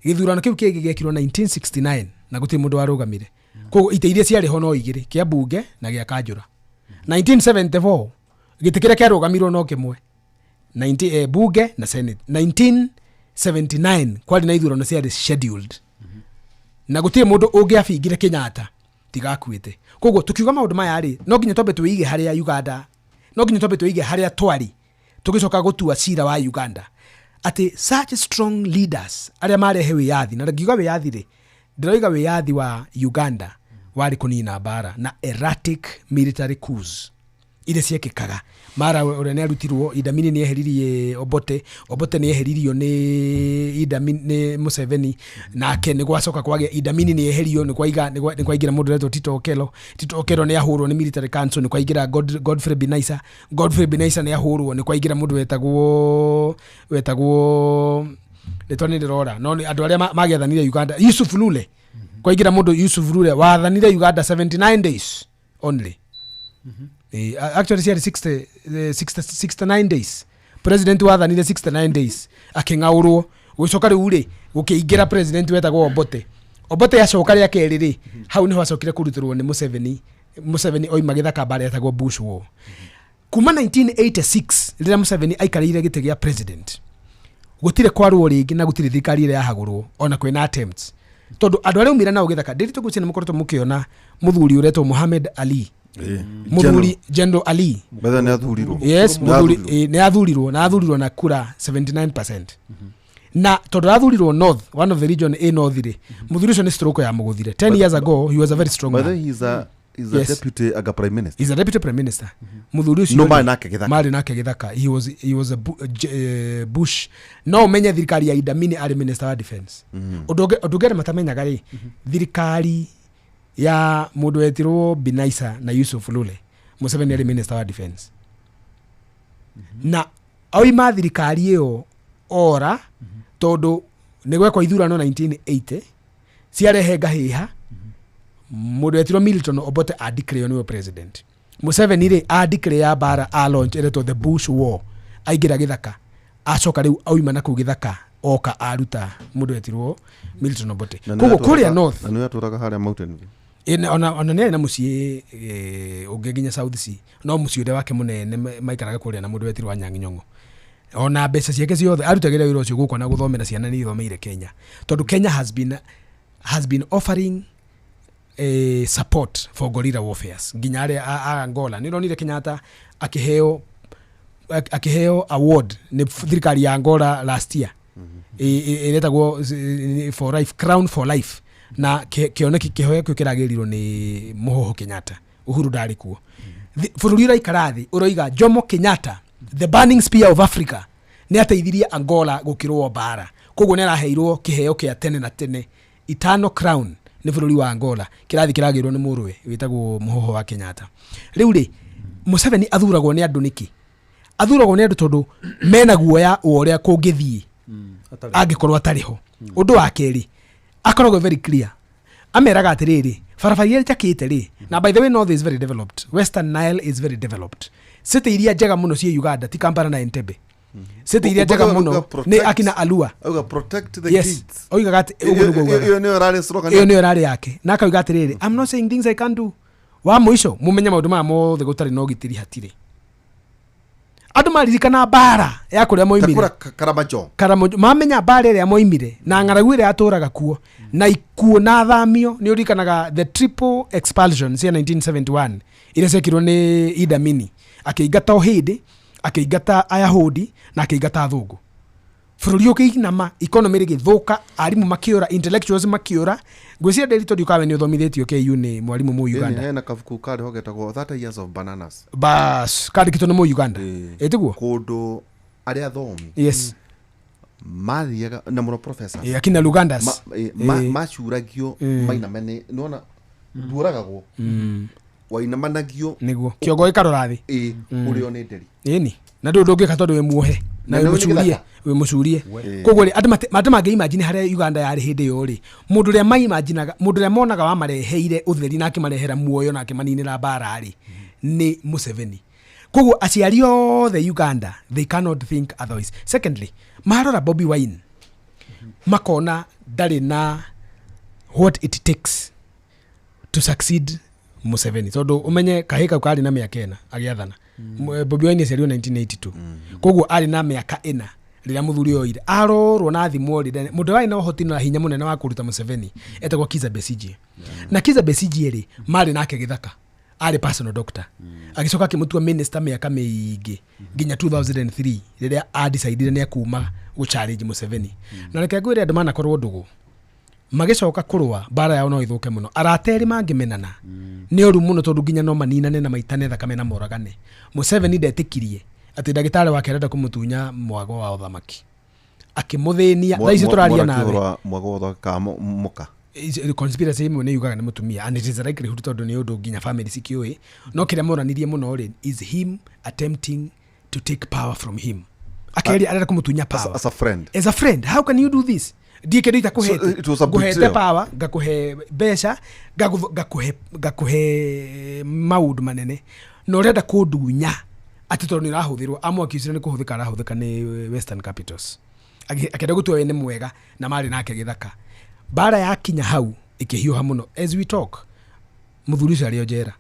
Gĩthurano kĩu kĩngĩ gĩekirwo 1969 na gũtirĩ mũndũ warũgamire. Koguo itĩ iria ciarĩ ho no igĩrĩ, kĩa mbunge na gĩa kanjũra. 1974 gĩtĩ kĩrĩa kĩarũgamirwo no kĩmwe, 90, bunge na senate. 1979 kwarĩ na ithurano ciarĩ scheduled na gũtirĩ mũndũ ũngĩabingire Kenyatta tiga akuĩte. Koguo tukiuga maũndũ maya rĩ, no nginya twambe twĩige harĩa Uganda, no nginya twambe twĩige harĩa twarĩ tũgĩcoka gũtua cira wa Uganda, atĩ such strong leaders arĩa marehe wĩyathi, na ngiuga wĩyathi rĩ, ndĩroiga wĩyathi wa Uganda warĩ kũnina mbara na erratic military coups iria ciekĩkaga. Mara ũrĩa nĩ arutirwo, Idi Amin nĩ eheririe Obote, Obote nĩ eheririo nĩ Idi Amin, nĩ Museveni nake nĩ gwacoka kwagĩa Idi Amin nĩ eherio, nĩ kwaiga nĩ kwaingĩra mũndũ ũretwo Tito Okello. Tito Okello nĩ ahũrwo nĩ military council, nĩ kwaingĩra Godfrey Binaisa. Godfrey Binaisa nĩ ahũrwo, nĩ kwaingĩra mũndũ wetagwo rĩtwa nĩ rĩrora, no nĩ andũ arĩa magĩathanire Uganda, Yusuf Lule. Kwaingĩra mũndũ Yusuf Lule wathanire Uganda 79 days only. Actually ciarĩ 60, 60, 69 days. President wathanire 69 days akĩng'aũrwo. Gũcoka rĩu rĩ, gũkĩingĩra president wetagwo Obote. Obote acoka rĩa kerĩ rĩ, hau nĩho acokire kũrutĩrwo nĩ Museveni. Museveni oima gĩthaka mbara etagwo Bush War. Kuma 1986 rĩrĩa Museveni aikarĩire gĩtĩ gĩa president, Gũtirĩ kwarwo rĩngĩ na gũtirĩ thirikari ĩrĩa yahagũrwo ona kwĩna attempts, tondũ andũ arĩa aumire nao gĩthaka ndĩritũ ngwĩciria nĩ mũkoretwo mũkĩona mũthuri ũretwo Muhammad Ali, mũthuri General Ali. Betha nĩ athurirwo. Yes. Nĩ Mũthuri athurirwo. Nĩ athurirwo na athurirwo na kura 79%, na tondũ athurirwo north, one of the region ĩ north rĩ, mũthuri ũcio nĩ stroke ya mũgũthire. 10 years ago he was a very strong By the man. way, he's a Yes. deputy aga prime minister. He's a deputy prime minister, mũthuri ũcio No rĩ, marĩ nake gĩthaka. Marĩ nake gĩthaka. He was a bush. No ũmenye thirikari ya Idi Amin arĩ minister wa defense. Ũndũ ũngĩ andũ matamenyaga rĩ, thirikari ya mũndũ wetirwo Binaisa na Yusuf Lule, Museveni arĩ minister wa defense, na oima thirikari ĩyo ora, tondũ nĩ gwekwo ithurano 1980 ciarehe ngahĩha, mũndũ wetirwo Milton Obote adeclare nĩwe president. Museveni rĩ adeclare ya mbara, a launch ĩretwo the Bush War, aingĩra gĩthaka, acoka rĩu auma na kũu gĩthaka oka aruta mũndũ wetirwo Milton Obote. Na nĩ Koguo atũraga- kũrĩa north na nĩ atũraga harĩa Mountain View. Ona nĩ arĩ na mũciĩ ũngĩ nginya South C, no mũciĩ ũrĩa wake mũnene maikaraga kũrĩa na mũndũ wetirwo Anyang' Nyong'o. Ona mbeca ciake ciothe arutagĩra wĩra ũcio gũkũ na gũthomera ciana nĩ ithomeire Kenya, tondũ Kenya has been offering support for guerrilla warfares nginya arĩa a Angola. Nĩ ũronire Kenyatta akĩheo award nĩ thirikari ya Angola last year, ĩretagwo for life, crown for life, na kĩoneki kĩheo kĩu kĩragĩrirwo nĩ Mũhoho Kenyatta. Uhuru ndarĩ kuo. Bũrũri ũraikara thĩ ũroiga Jomo Kenyatta, the burning spear of Africa, nĩ ateithirie Angola gũkĩrwo mbara, koguo nĩ araheirwo kĩheo kĩa tene na tene, eternal crown, nĩ bũrũri wa Angola. Kĩrathi kĩragĩrwo nĩ mũrũwe wĩtagwo Mũhoho wa Kenyatta. Rĩu rĩ, Museveni athuragwo nĩ andũ nĩkĩ? Athuragwo nĩ andũ tondũ mena guoya wa ũrĩa kũngĩthiĩ Atarĩ. Angĩkorwo atarĩ ho. Ũndũ wa kerĩ, akoragwo very clear, ameraga atĩrĩrĩ, barabara iria njakĩte rĩ, na by the way, north is very developed, Western Nile is very developed. City iria njega mũno ciĩ Uganda ti Kampala na Entebbe. City iria njega Uga- mũno uga nĩ akina Alua. Auga protect the Yes. kids. Oigaga atĩ ũguo nĩguo augaga. Ĩyo nĩyo ĩrarĩ slogan. Ĩyo nĩyo ĩrarĩ yake, na akauga atĩrĩrĩ, "I'm not saying things I can't do." Wa mũico, mũmenye maũndũ maya mothe gũtarĩ na ũgitĩri hatirĩ. Andũ maririkana mbara ya kũrĩa moimire. Takura Karamajong. Karamojo mamenya mbara ĩrĩa moimire na ng'aragu ĩrĩa yatũraga kuo na ikuũ na thamio. Nĩ ũririkanaga the triple expulsion cia 1971 iria ciekirwo nĩ Idi Amin, akĩingata Ũhĩndĩ, akĩingata Ayahudi na akĩingata athũngũ. Bũrũri ũkĩinama, economy rĩgĩthũka, arimũ makĩũra, intellectuals makĩũra. Ngwĩciria ndĩri tondũ kawe nĩ ũthomithĩtio KU nĩ mwarimũ mũ Ĩni, Uganda. Hena kabuku karĩ ho getagwo 30 years of bananas. Bas, kandĩkĩtwo nĩ mũ Uganda. Ĩtiguo. Kũndũ arĩa athomi mathiaga na mũno professors. Akina Lugandas. Macuragio mainamene, nĩwona nduoragagwo, wainamanagio. Nĩguo kĩongo gĩkarora thĩ. Ĩ ũrĩo nĩ nderi. Ĩni na ndå ndå ngä ka tondå wä muohe na Na wä nĩ må curie. gĩthaka. Wä må curie. Koguo rĩ, andũ mangĩ imagine harĩa Uganda yarĩ hĩndĩ ĩyo rĩ, mũndũ ũrĩa maimaginaga, mũndũ ũrĩa monaga wamareheire ũtheri na akĩmarehera muoyo na akĩmaninĩra mbara rĩ, nĩ Museveni. Koguo aciari othe Uganda, they cannot think otherwise. Secondly, marora Bobi Wine makona ndarĩ na what it takes to succeed Museveni, tondũ ũmenye kahĩ kau karĩ na mĩaka 4 agĩathana. Bobi Wine aciarirwo 1982, koguo arĩ na mĩaka 4 rĩrĩa mũthuri oire arorwo na thimwo rĩ. Mũndũ warĩ na ũhoti na hinya mũnene wa kũruta Museveni etagwo Kizza Besigye, na Kizza Besigye rĩ, marĩ nake gĩthaka, arĩ personal doctor, agĩcoka akĩmũtua minister mĩaka mĩingĩ nginya 2003 rĩrĩa adecidire nĩ akuma gũ challenge Museveni. Na reke ngwĩre, andũ manakorwo ndũgũ magĩcoka kũrũa, mbara yao no ĩthũke mũno. Arata erĩ mangĩmenana nĩ ũru mũno, tondũ nginya no maninane na maitane thakame na moragane. Museveni ndetĩkirie atĩ ndagĩtarĩ wake arenda kũmũtunya mwago wa ũthamaki, akĩmũthĩnia. Thaa ici tũraria nawe, Mwago ka mũka. Conspiracy ĩmwe nĩ yugaga nĩ mũtumia, and it is a likelihood, tondũ nĩ ũndũ nginya family cikĩũĩ. No kĩrĩa moranirie mũno rĩ, is him attempting to take power from him. Akeria arenda kũmũtunya power. As a friend. As a friend, how can you do this? Ndiä kä ndå itakåhete. So, it was a Ngũhete betrayal. power, ngakũhe mbeca, ngakũhe maũndũ manene, na ũrenda kũndunya atĩ tondũ nĩ ũrahũthĩrwo. Amwakiucire nĩ kũhũthĩka arahũthĩka nĩ Western capitals. Akĩenda gũtua we nĩ mwega na marĩ nake gĩthaka. Mbara yakinya hau ĩkĩhiũha mũno. As we talk, mũthuri ũcio arĩ o njera,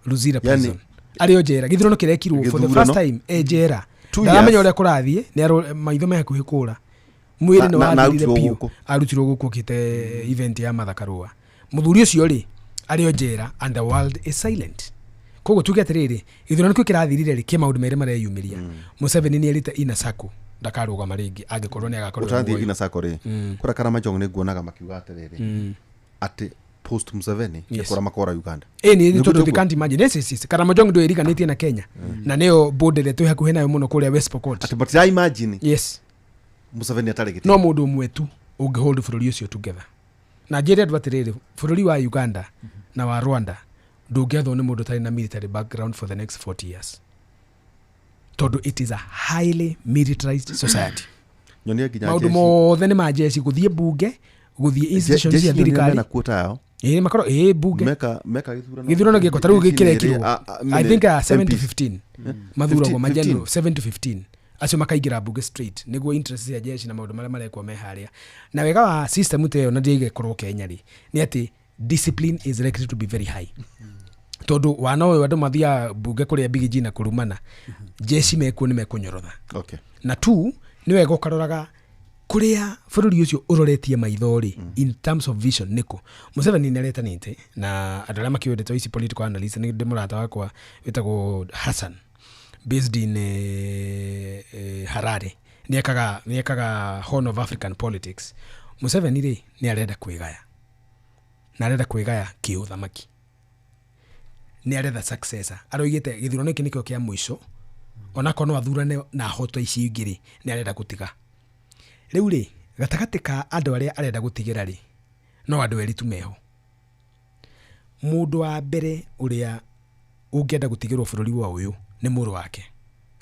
Luzira Yani- prison, arĩ o njera. Gĩthurano kĩrekirwo for the Gĩthurano? first time e njera. Two Ndaramenya years. ũrĩa kũrathiĩ, maitho me hakuhĩ kũra, mwĩrĩ Na- nĩ na- na wathirire arutirwo biũ. gũkũ. Arutirwo gũkũ okĩte event ya Martha Karua. Mũthuri ũcio rĩ, arĩ o njera and the world is silent. Koguo tuge atĩrĩrĩ, gĩthurano kĩu kĩrathirire rĩ, kĩ maũndũ merĩ mareyumĩria. Museveni nĩ erĩte Ina Sacco ndakarũgama rĩngĩ angĩkorwo nĩ agakorwo e Ũtarathiĩ muoyo. ina sako rĩ, kũrĩa Karamajong nĩ nguonaga makiuga atĩrĩrĩ atĩ post Museveni Yes. nĩ kũra makora Uganda. Ĩ nĩ Nĩguo tondũ they tũguo. can't imagine. Yes. Karamojong ndũ ĩriganĩtie na Kenya na nĩyo border ĩrĩa twĩ hakuhĩ nayo mũno kũrĩa West Pokot. Atĩ matira imagine Yes. Museveni atarĩ gĩtĩ. No mũndũ ũmwe tu ũngĩhold bũrũri ũcio together. Na njĩre andũ atĩrĩrĩ, bũrũri wa Uganda na wa Rwanda ndũngĩathwo nĩ mũndũ ũtarĩ na military background for the next 40 years, tondũ it is a highly militarized society. Nyonia nginya Maũndũ jeshi. mothe nĩ ma jeshi, gũthiĩ bunge, gũthiĩ institutions Jeshi cia nyonia thirikari. mena quota yao. Ĩĩ, makorwo ĩĩ bunge. Meka gĩthurano. Gĩthurano gĩko ta rĩu Jeshi nĩ gĩkĩrekirwo ĩrĩ, I think 7 to MPs. 15 mathuragwo 15. mageneral 7 to 15 acio makaingĩra bunge straight nĩguo interest cia jeshi na maũndũ marĩa marekwo me harĩa. Na wega wa system ta ĩyo na ndĩgĩkorwo Kenya rĩ, nĩ atĩ discipline is likely to be very high, tondũ wana ũyũ andũ mathiaga bunge kũrĩa bigiji na kũrumana, jeshi mekuo nĩ mekũnyorotha. Okay. Na tu nĩ wega ũkaroraga kũrĩa bũrũri ũcio ũroretie maitho rĩ, in terms of vision nĩkũ. Museveni nĩ aretanĩte na andũ arĩa makĩwendete ici political analyst. Nĩ ndĩ mũrata wakwa wĩtagwo Hassan, based in Harare, nĩekaga Horn of African politics. Museveni rĩ, nĩ arenda kwĩgaya, na arenda kwĩgaya kĩũthamaki, nĩ aretha successor. Aroigĩte gĩthurano gĩkĩ nĩkĩo kĩa mũico, onakorwo no athurane na ahoto ici ingĩ rĩ, nĩ arenda gũtiga. Rĩu rĩ, gatagatĩ ka andũ arĩa arenda gũtigĩra rĩ, no andũ erĩ tu meho. Mũndũ wa mbere ũrĩa ũngĩenda gũtigĩrwo bũrũri wa ũyũ nĩ mũrũ wake.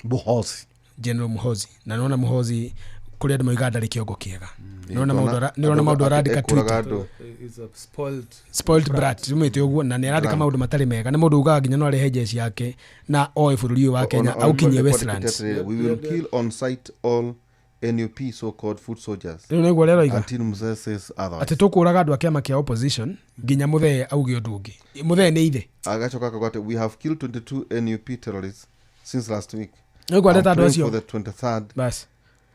Muhoozi. General Muhoozi. Na nona Muhoozi kũrĩ andũ moigaga ndarĩ kĩongo kĩega. Nĩũrona maũndũ arandĩka Ekũraga Twitter. andũ. Is a spoiled Spoiled brat tumĩte ũguo, na nĩ arandĩka maũndũ matarĩ mega. Nĩ mũndũ ugaga nginya no arehe jeshi yake na oe bũrũri ũyũ wa Kenya aukinyie Ona- Westlands. atĩrĩrĩ, we will kill on sight all NUP so-called foot soldiers Rĩu nĩguo ũrĩa aroiga until Mzee says otherwise. atĩ tũkũraga andũ a kĩama kĩa opposition nginya mũthee auge ũndũ ũngĩ. Mũthee nĩ ithe. Agacoka akauga atĩ we have killed 22 NUP terrorists since last week. Nĩguo areta I'm andũ praying acio for the 23rd bas.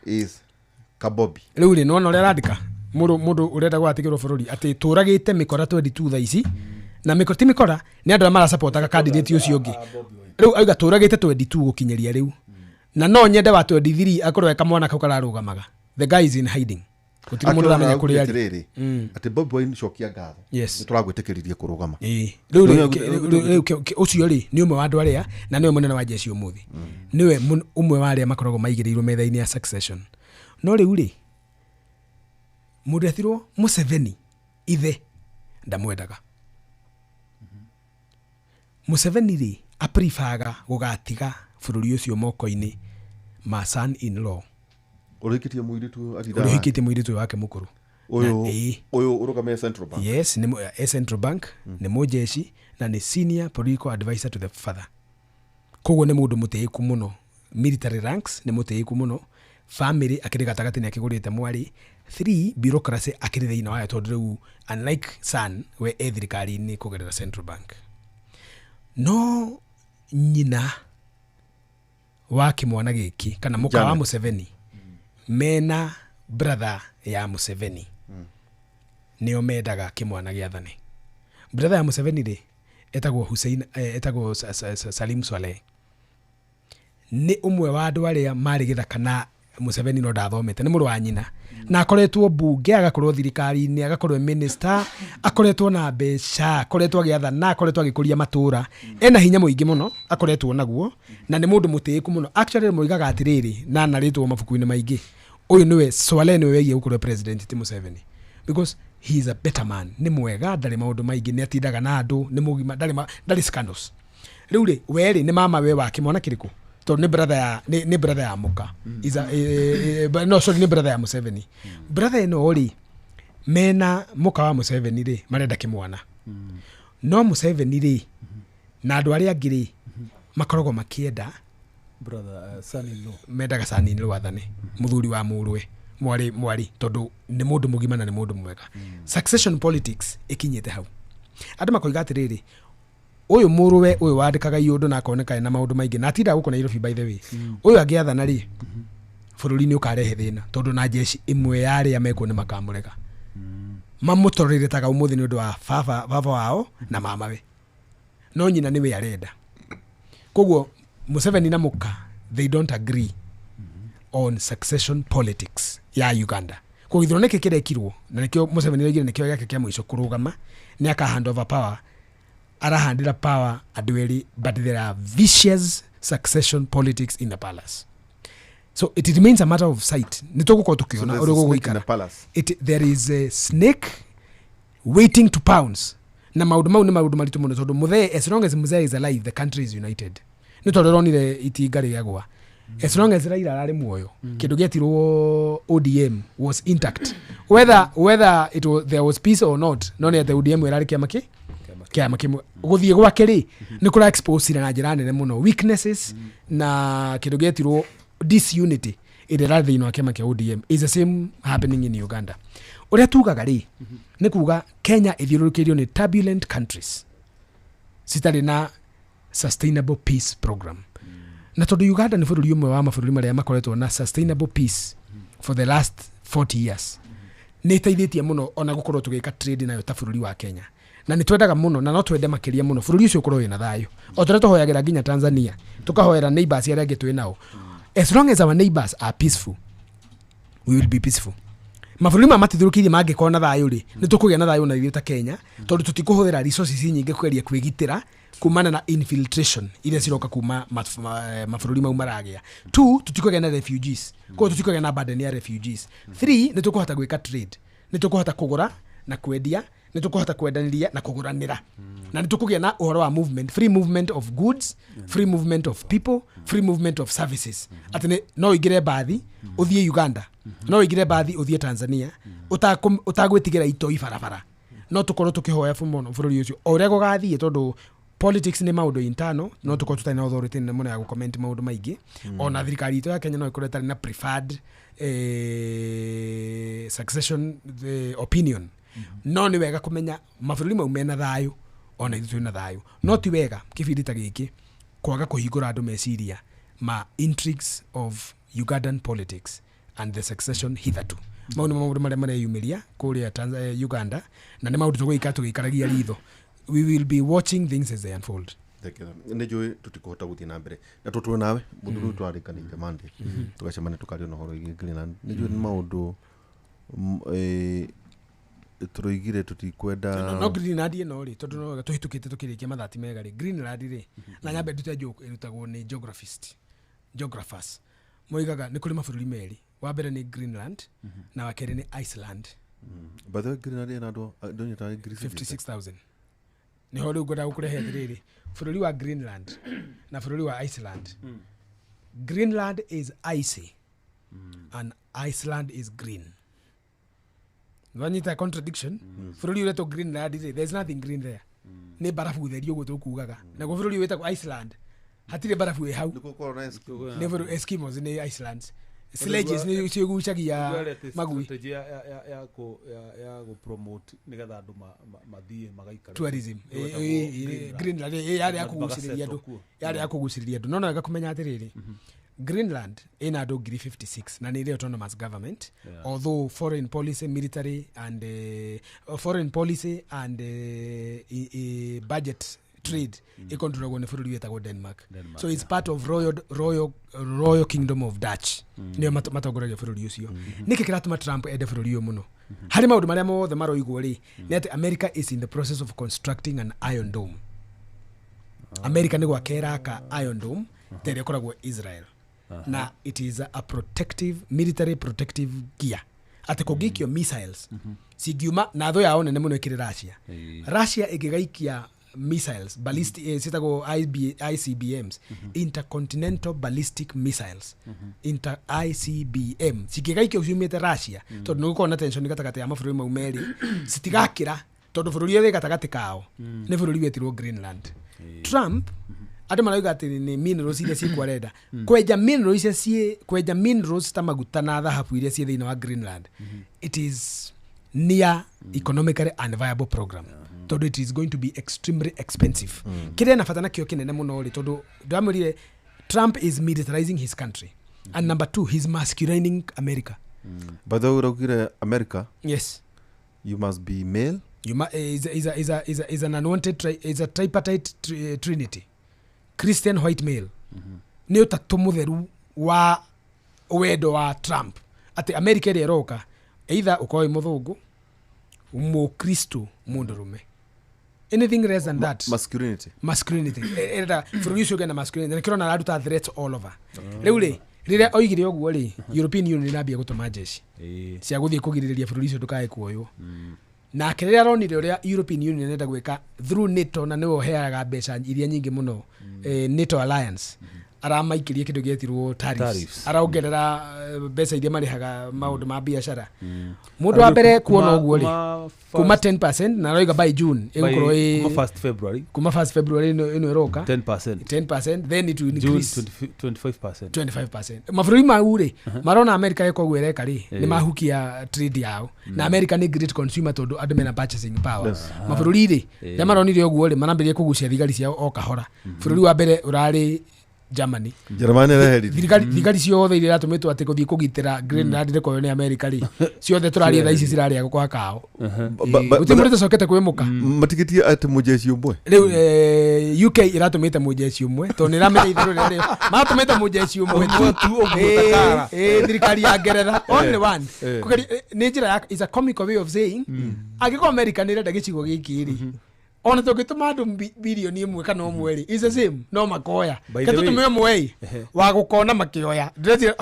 is Kabobi. Rĩu rĩ, nĩwona ũrĩa arandĩka mũndũ ũrenda gwatigĩrwo bũrũri atĩ tũragĩte mĩkora 22 thaa ici, na mĩkora ti mĩkora, nĩ andũ arĩa maracapotaga candidate ũcio ũngĩ. Rĩu auga tũragĩte 22 gũkinyĩria rĩu, na no nyende wa 23 akorwo e kamwana kau kararũgamaga. The guy is in hiding, gũtirĩ mũndũ ũramenya kũrĩa arĩ. Atĩrĩrĩ atĩ Bobi Wine cokia ngatho. Yes. Nĩ tũragwĩtĩkĩririe kũrũgama. Ĩĩ. Rĩu rĩ, Nĩwe- rĩu ũcio rĩ nĩ ũmwe wa andũ arĩa, na nĩwe mũnene wa jeshi ũmũthĩ, nĩwe ũmwe wa arĩa makoragwo maigĩrĩirwo metha-inĩ ya succession. No rĩu rĩ, mũndũ etirwo Museveni ithe ndamwendaga. Museveni rĩ, apribaga gũgatiga bũrũri ũcio moko-inĩ ma son in law. Ũrĩkĩtie mũirĩtu Ũrĩa atindaga. ũhikĩtie mũirĩtu ũyũ wake mũkũrũ. Ũyũ Na- ĩĩ. ũyũ ũrũgamĩrĩire Central Bank. Yes, nĩ central bank, nĩ mũjeshi na nĩ senior political advisor to the father. Koguo nĩ mũndũ mũtĩĩku mũno, military ranks nĩ mũtĩĩku mũno, family akĩrĩ gatagatĩ, nĩ akĩgũrĩte mwarĩ three, bureaucracy akĩrĩ thĩinĩ wayo, tondũ rĩu unlike son we e thirikari-inĩ kũgerera central bank. No nyina wa kĩmwana gĩkĩ kana mũka wa Janet. Museveni mena brother ya Museveni nĩo mendaga kĩmwana gĩathane. Brother ya Museveni rĩ, etagwo Hussein, etagwo Salim Swaleh, nĩ ũmwe wa andũ arĩa marĩ gĩthaka na Museveni no ndathomete, nĩ mũrũ wa nyina, na akoretwo mbunge, agakorwo thirikari-inĩ, agakorwo e minister, akoretwo na mbeca, akoretwo agĩathana, akoretwo agĩkũria matũra, ena hinya mũingĩ mũno akoretwo naguo, na nĩ mũndũ mũtĩĩku mũno. Actually moigaga atĩrĩrĩ, na narĩtwo mabuku-inĩ maingĩ, ũyũ nĩwe Swaleh nĩwe wegiĩ gũkorwo president ti Museveni, because he is a better man, nĩ mwega, ndarĩ maũndũ maingĩ, nĩ atindaga na andũ, nĩ mũgima, ndarĩ scandals. Rĩu rĩ, we rĩ, nĩ mama we wa kĩmwana kĩrĩkũ? Tondũ nĩ brother ya nĩ brother ya mũka. Is a, no sorry, nĩ brother ya Museveni. Brother ĩno rĩ, mena mũka wa Museveni rĩ, marenda kĩmwana. No Museveni rĩ na andũ arĩa angĩ rĩ, makoragwo makĩenda brother, son-in-law. Mendaga sanini rwathane, muthuri wa mũrwe mwarĩ, tondũ nĩ mũndũ mũgima na nĩ mũndũ mwega. Succession politics ĩkinyĩte hau andũ makoiga atĩrĩrĩ, Ũyũ mũrũwe ũyũ wandĩkaga iũndũ na akoneka ena maũndũ maingĩ na atindaga gũkũ Nairobi, by the way, ũyũ angĩathana rĩ, bũrũri nĩ ũkarehe thĩna, tondũ na jeshi ĩmwe ya arĩa mekuo nĩ makamũrega, mamũtorĩre taga ũmũthĩ nĩ ũndũ wa baba wao na mamawe, no nyina nĩwe arenda. Koguo Museveni na mũka, they don't agree on succession politics ya Uganda. Koguo gĩthurano gĩkĩ kĩrekirwo na nĩkĩo Museveni oigire nĩkĩo gĩake kĩa mũico kũrũgama, nĩ aka hand over power, arahandĩra power andũ erĩ, but there are vicious succession politics in the palace, so it remains a matter of sight. Nĩ tũgũkorwo tũkĩona there's ũrĩa a snake in gũgũikara. the palace. There is a snake waiting to pounce, na maũndũ mau nĩ maũndũ maritũ mũno, tondũ mũthee, as long as mũthee is alive, the country is united. Nĩ tondũ ũronire itinga rĩagwa, as long as Raila ararĩ muoyo, kĩndũ gĩetirwo ODM was intact, whether there was peace or not. No nĩ atĩ ODM ĩrarĩ kĩama kĩmwe. Gũthiĩ gwake rĩ, nĩ kũra expose na njĩra nene mũno weaknesses na kĩndũ gĩetirwo disunity ĩrĩa ĩrarĩ thĩinĩ wa kĩama kĩa ODM. Is the same happening in Uganda. Ũrĩa tugaga rĩ, nĩ kuga Kenya ĩthiũrũrũkĩirio nĩ turbulent countries citarĩ na sustainable peace program, na tondũ Uganda nĩ bũrũri ũmwe wa mabũrũri marĩa makoretwo na sustainable peace for the last 40 years, nĩ ĩteithĩtie mũno ona gũkorwo tũgĩka trade nayo ta bũrũri wa Kenya, na nĩ twendaga mũno na no twende makĩria mũno bũrũri ũcio ũkorwo wĩna thayũ, o tũrĩa tũhoyagĩra nginya Tanzania, tũkahoera neighbors arĩa angĩ twĩ nao. As long as our neighbors are peaceful, we will be peaceful. Mabũrũri maya matithũrũkĩirie mangĩkorwo na thayũ rĩ, nĩ tũkũgĩa na thayũ na ithuĩ ta Kenya, tondũ tũtikũhũthĩra resources nyingĩ kũgeria kwĩgitĩra kumana na infiltration iria ciroka kuma mabũrũri mau maragĩa. Two, tũtikũgĩa na refugees, koguo tũtikũgĩa na burden ya refugees. Three, nĩ tũkũhota gwĩka trade, nĩ tũkũhota kũgũra na kwendia, nĩ tũkũhota kwendanĩria na kũgũranĩra, na nĩ tũkũgĩa na ũhoro wa movement, free movement of goods, free movement of people, free movement of services, atĩ no ũingĩre mbathi ũthiĩ Uganda, no ũingĩre mbathi ũthiĩ Tanzania ũtagwĩtigĩra itoi barabara. No tũkorwo tũkĩhoya mũno bũrũri ũcio o ũrĩa gũgathiĩ, tondũ politics nĩ maũndũ internal, no tũkorwo tũtarĩ na authority nene mũno ya gũcomment maũndũ maingĩ. Ona thirikari itũ ya Kenya no ĩkorwo ĩtarĩ na preferred succession the opinion, no nĩ wega kũmenya mabũrũri mau mena thayũ, ona ithuĩ twĩna thayũ. No ti wega kĩbindi ta gĩkĩ kwaga kũhingũra andũ meciria ma intrigues of Ugandan politics and the succession hitherto. Mau nĩ maũndũ marĩa mareyumĩria kũrĩa Uganda, na nĩ maũndũ tũgũikara tũgĩikaragia ritho. We will be watching things as they unfold. Nä njå tå tikåhota gå thiä na mbere na tå twä nawe må thuri twarä kanä mande tågacemania tå karia na å horo wä Greenland. Nä njå nä maå ndå tå roigire tå tikwenda. No Greenland ĩno rĩ, tondũ no wega tũhĩtũkĩte tũkĩrĩkia mathati mega rĩ, Greenland rĩ, na nyambe ndute joke ĩrutagwo nĩ geographist, geographers moigaga nĩ kũrĩ mabũrũri merĩ, wa mbere nĩ Greenland na wa kerĩ nĩ Iceland. By the way, Greenland ĩna andũ ndonyita ngiri 56,000. Nĩho rĩu ngwendaga gũkũrehe atĩrĩrĩ, bũrũri wa Greenland na bũrũri wa Iceland. Greenland is icy and Iceland is green. Nwanyita contradiction? Bũrũri ũretwo Greenland rĩ, there's nothing green there, nĩ barabu theri ũguo tũkugaga. Naguo bũrũri wĩtagwo Iceland, hatirĩ barabu ĩ hau. Nĩ bũrũri Eskimos nĩ Iceland, sledges nĩ ciĩgucagia magui. Strategy ya gå promote nĩgetha andũ mathiĩ magaikare Tourism. Ĩgwetagwo Greenland. Greenland yarĩ ya Magasettle kũgucĩrĩria andũ kuo. Yarĩ ya kũgucĩrĩria andũ. No wega kũmenya atĩrĩrĩ, Greenland ĩna andũ ngiri 56 na nĩ ĩrĩ autonomous government, although foreign policy, military and foreign policy and budget, trade ĩkontrolagwo nĩ bũrũri wĩtagwo Denmark. Denmark. So it's part of royal kingdom of Dutch, nĩo matongoragia bũrũri ũcio. Nĩkĩ kĩratũma Trump ende bũrũri ũyũ mũno harĩ maũndũ marĩa mothe maroigwo rĩ? Nĩ atĩ America is in the process of constructing an iron dome. America nĩ gwaka ĩraka iron dome ta ĩrĩa ĩkoragwo Israel, na it is a protective, military protective gear, atĩ kũngĩikio missiles cingiuma na thũ yao nene mũno ĩkĩrĩ Russia. Russia ĩngĩgaikia missiles ballistic, ciĩtagwo ICBMs, intercontinental ballistic missiles, inter ICBM, cingĩgaikio ciumĩte Russia, tondũ nĩ gũkorwo na tension gatagatĩ ya mabũrũri mau merĩ, citigakĩra, tondũ bũrũri ũrĩa wĩ gatagatĩ kao nĩ bũrũri wetirwo Greenland. Trump, andũ marauga atĩ nĩ minerals iria ciĩkuo arenda kwenja, minerals iria ciĩ kwenja, minerals ta maguta na thahabu iria ciĩ thĩinĩ wa Greenland. It is near economically unviable program. Tondũ it is going to be extremely expensive. Kĩrĩa na bata nakĩo kĩnene mũno rĩ, tondũ ndamwĩrire Trump is militarizing his country, and number two, he's masculining America. By the way, uraugire America, yes, you must be male. You is an unwanted is a tripartite trinity, Christian white male. Nĩ ũtatũ mũtheru wa wendo wa Trump, atĩ America ĩrĩa ĩroka, either ũkorwo wĩ mũthũngũ, mũkristo, mũndũrũme, anything less than that. Masculinity. Masculinity. Ĩrenda bũrũri ũcio ũgĩe na masculinity, na nĩkĩo ũrona araruta threats all over. Rĩu rĩ, rĩrĩa oigire ũguo rĩ, European Union ĩrambia gũtũma jeshi cia gũthiĩ kũgirĩrĩria bũrũri ũcio ndũkae kuoywo. Nake rĩrĩa aronire ũrĩa European Union ĩrenda gwĩka through NATO, na nĩwe ũheaga mbeca iria nyingĩ mũno, NATO alliance, aramaikĩrie kĩndũ gĩetirwo tariffs. Tariffs. Araongerera mbeca iria marĩhaga maũndũ ma biacara. Mũndũ wa mbere kuona ũguo rĩ, kuma 10%, na aroiga by June ĩgũkorwo kuma ĩ 1st February. Kuma 1st February ĩno ĩroka. 10%. 10%, then it will June increase 25%. 25%. Mabũrũri mau rĩ, marona America ĩka ũguo ĩreka rĩ, nĩ mahukia trade yao, na America nĩ great consumer tondũ andũ mena purchasing power. Mabũrũri rĩ, rĩrĩa maronire ũguo rĩ, marambĩrĩria kũgucia thigari ciao o kahora. Bũrũri wa mbere ũrarĩ Germany. Jeremani ĩreheririe. Thigari ciothe iria iratũmĩtwo atĩ gũthiĩ kũgitĩra Greenland nĩ koyo nĩ America rĩ, ciothe tũraria thaa ici cirarĩa gwa kao. Gũtirĩ mũndũ ũtacokete kwĩmũka. Matigĩtie atĩ mũjeshi ũmwe. Rĩu UK ĩratũmĩte mũjeshi ũmwe tondũ nĩ ĩramenya itherũ rĩrĩa rĩo maratũmĩte mũjeshi ũmwe tu. Tu ũguo takara. Thirikari ya Ngeretha, only one. Nĩ njĩra ya, is a comical way of saying, angĩkorwo America nĩ ĩrenda gĩcigo gĩkĩ rĩ, ona tũngĩtũma andũ birioni 1 kana 1 rĩ, is the same, no makoya. By the Ke way- tũtũme ũmwe ĩ wa gũkona makĩoya. Ndĩreciria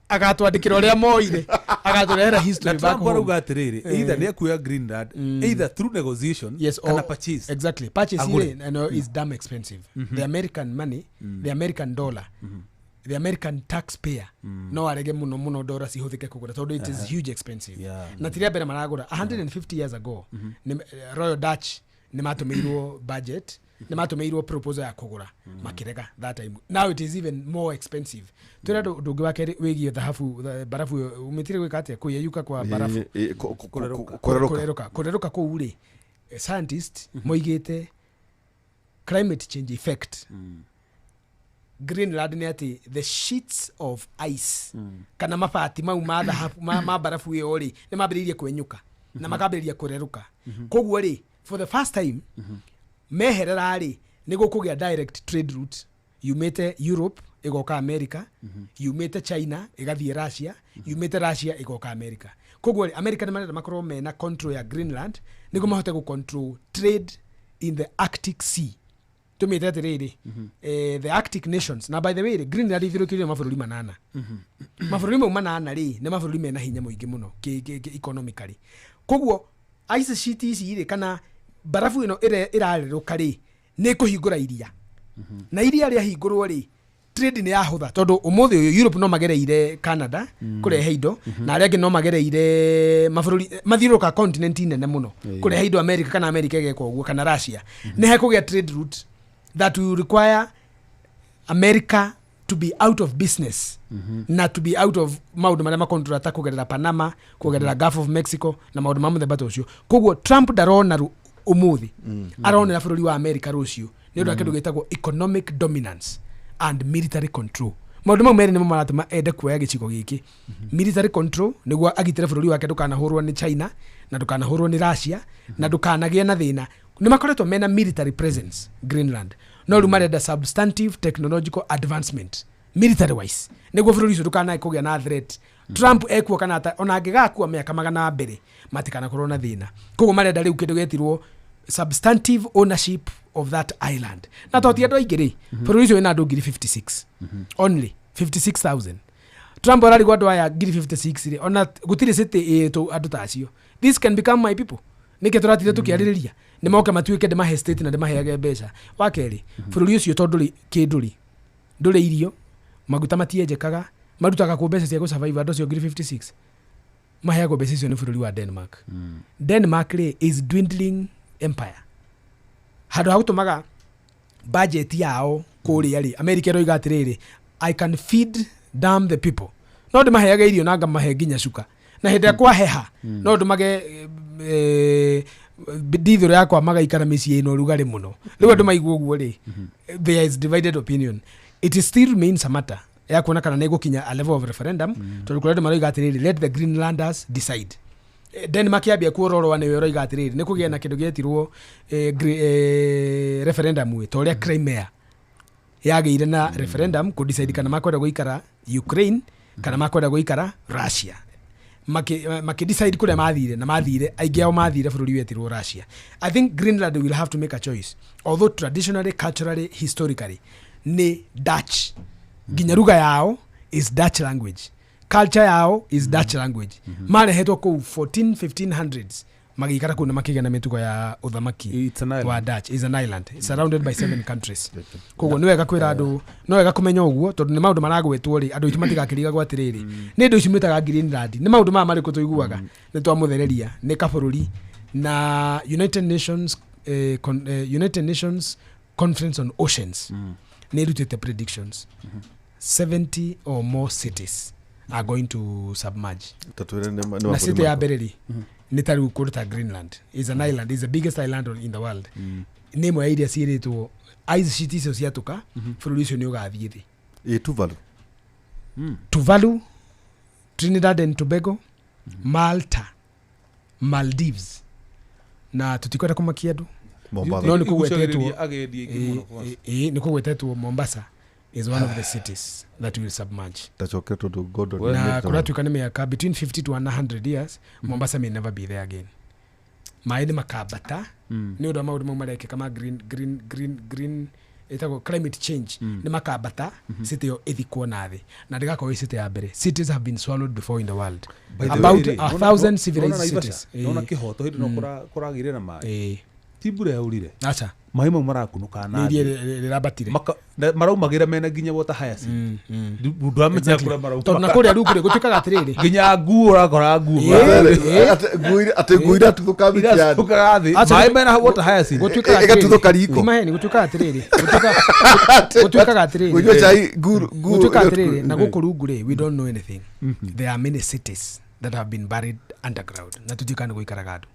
agatwandĩkĩra ũrĩa moire, agatũrehera Na history back Trump home. arauga atĩrĩrĩ, either nĩ ekuoya Greenland either through negotiation Yes, kana purchase. Exactly, purchase. Agure. Ile no, is damn expensive. The American money, the American dollar, the American taxpayer no arege muno muno dola cihũthĩke kũgũra, tondũ it is huge expensive. Na ti rĩa mbere maragũra. 150 years ago, Royal Dutch nĩ matũmĩirwo budget, nĩ matũmĩirwo proposal ya kũgũra, makĩrega that time. Now it is even more expensive. Twĩra ũndũ ũngĩ wa kerĩ wĩgiĩ thahabu, barabu ĩyo, ũmĩtire gwĩka atĩa kũyeyuka kwa barabu? Kũrerũka. Kũrerũka, kũrerũka kũu rĩ, scientist moigĩte climate change effect Greenland nĩ atĩ the sheets of ice, kana mabati mau ma thahabu, ma barabu ĩyo rĩ, nĩ mambĩrĩirie kwenyũka na makambĩrĩria kũrerũka. Koguo rĩ, for the first time meherera rĩ, nĩ gũkũgĩa direct trade route yumĩte Europe ĩgoka America, yumĩte China ĩgathiĩ Russia, yumĩte Russia ĩgoka America. Koguo rĩ, America nĩ marenda makorwo mena control ya Greenland nĩguo mahote gũ control trade in the Arctic Sea. Tũmĩte atĩrĩrĩ, the Arctic nations. Na by the way rĩ, Greenland ithirũkĩirio nĩ mabũrũri manana. Mabũrũri mau manana rĩ, nĩ mabũrũri mena hinya mũingĩ mũno economically. Koguo ice sheet ici rĩ, kana barabu ĩno ĩrarerũka rĩ, nĩ ĩkũhingũra iria, na iria rĩahingũrwo rĩ, trade nĩ yahũtha, tondũ ũmũthĩ ũyũ Europe no magereire Canada kũrehe indo, na arĩa angĩ no magereire mabũrũri mathiũrũrũka continent nene mũno kũrehe indo America, kana America ĩgeka ũguo, kana Russia. Nĩ hekũgĩa trade route that will require America to be out of business na to be out of maũndũ marĩa makontrol, ta kũgerera Panama, kũgerera Gulf of Mexico na maũndũ ma mũthemba ta ũcio. Koguo Trump ndarona ũmũthĩ, aronera bũrũri wa America rũciũ, nĩ ũndũ wa kĩndũ gĩtagwo economic dominance and military control. Maũndũ mau merĩ nĩmo maratũma ende kuoya gĩcigo gĩkĩ. Military control nĩguo agitĩre bũrũri wake ndũkanahũrwo nĩ China na ndũkanahũrwo nĩ Russia na ndũkanagĩe na thĩna. Nĩ makoretwo mena military presence Greenland, no rĩu marenda substantive technological advancement military wise nĩguo bũrũri ũcio ndũkanae kũgĩa na threat. Trump ekuo kana ata, ona angĩgakua mĩaka magana mbere, matikanakorwo na thĩna. Koguo marenda rĩu kĩndũ gĩetirwo substantive ownership of that island. Na to ti andũ aingĩ rĩ, bũrũri ũcio wĩna andũ ngiri 56, only 56,000. Trump ararigwo andũ aya ngiri 56 rĩ, ona gũtirĩ city ĩtũ andũ ta acio. This can become my people. Nĩkĩ tũratire tũkĩarĩrĩria nĩ moke matuĩke ndĩmahe state na ndĩmaheage mbeca. Wa kerĩ, bũrũri ũcio tondũ rĩ kĩndũ rĩ, ndũrĩ irio, maguta matienjekaga, marutaga kũ mbeca cia gũsurvive? Andũ acio ngiri 56 maheagwo mbeca icio nĩ bũrũri wa Denmark. Denmark rĩ, is dwindling empire. Handũ ha gũtũmaga budget yao kũrĩa rĩ, America ĩroiga atĩrĩrĩ, "I can feed damn the people." No ndĩmaheage irio na ngamahe nginya cuka, na hĩndĩ ĩrĩa kwaheha no ndũmage. Ndithũrũ yakwa magaikara mĩciĩ ĩno ũrugarĩ mũno. Rĩu andũ maigua ũguo rĩ, there is divided opinion. It is still remains a matter ya kuona kana nĩ ĩgũkinya a level of referendum, tondũ kũrĩ andũ maroiga atĩrĩrĩ, let the Greenlanders decide. Denmark yambia kuororoa nĩwe ũroiga atĩrĩrĩ, nĩ kũgĩa na kĩndũ gĩetirwo referendum ĩ, ta ũrĩa Crimea yagĩire na referendum kũ decide kana makwenda gũikara Ukraine kana makwenda gũikara Russia. Maki decide kũrĩa mathire, na mathire aingĩ ao mathire bũrũri wetirwo Russia. I think Greenland will have to make a choice, although traditionally, culturally, historically nĩ Dutch, nginya ruga yao is Dutch language, culture yao is Dutch language. Marehetwo kũu 14 1500s, magĩikara kũu na makĩgĩa na mĩtugo ya ũthamaki It's an island. wa Dutch. Is an island surrounded by seven countries. Koguo nĩ wega kwĩra andũ, no wega kũmenya ũguo, tondũ nĩ maũndũ maragwetwo rĩ, andũ aitũ matigakĩrigagwo atĩrĩrĩ, nĩ indo ici mwĩtaga Greenland, nĩ maũndũ maya marĩkũ tũiguaga? Nĩ twamũthereria nĩ kabũrũri na United Nations Conference on Oceans nĩ ĩrutĩte predictions, 70 or more cities are going to submerge. Tatwĩre nĩ Na mabũrũri city ya marĩkũ? mbere rĩ, nĩ ta rĩu kũndũ ta Greenland is an island, is the biggest island in the world. Nĩ ĩmwe ya iria ciĩrĩtwo ice sheet icio ciatũka, bũrũri ũcio nĩ ũgathiĩ thĩ. Ĩ Tuvalu? Tuvalu, Trinidad and Tobago, Malta, Maldives, na tũtikwenda kũmakia andũ. Mombasa. No nĩ kũgwetetwo. Igucagĩrĩria agendi aingĩ mũno kwanza. Ĩ, nĩ kũgwetetwo Mombasa is one of the cities that will submerge. Tacokere tondũ Gordon Na nĩ- kũratuĩka nĩ mĩaka between 50 to 100 years, Mombasa may never be there again. Maĩ nĩ makambata nĩ ũndũ wa maũndũ mau marekĩka ma green ĩtagwo climate change. Nĩ makambata, city ĩyo ĩthikwo na thĩ, na ndĩgakorwo ĩ city ya mbere. Cities have been swallowed before in the world. By the About way rĩ, a thousand civilized nona cities. Naivasha, nona kĩhoto hĩndĩ ĩno kũragĩire na maĩ, ti mbura yaurire, Aca. Maĩ mau marakunũka Nĩ na iria thĩ. rĩrambatire. Maraumagĩra mena nginya water hyacinth. Ndũramenya kũrĩa marauma. Tondũ na kũrĩa rungu rĩ, gũtuĩkaga atĩrĩrĩ, Nginya nguo ũrakora nguo Atĩ nguo iratuthũka mĩtiani. iratuthũkaga thĩ. Aca, Maĩ mena water hyacinth. Gũtuĩkaga Ĩgatuthũka atĩrĩrĩ, riko. ti maheni, gũtuĩkaga atĩrĩrĩ, gũtuĩkaga atĩrĩrĩ, Kũnyua cai nguo gũtuĩkaga atĩrĩrĩ, na gũkũ rungu rĩ, we don't know anything. There are many cities that have been buried underground na tũtiũĩ kana nĩ gũikaraga andũ.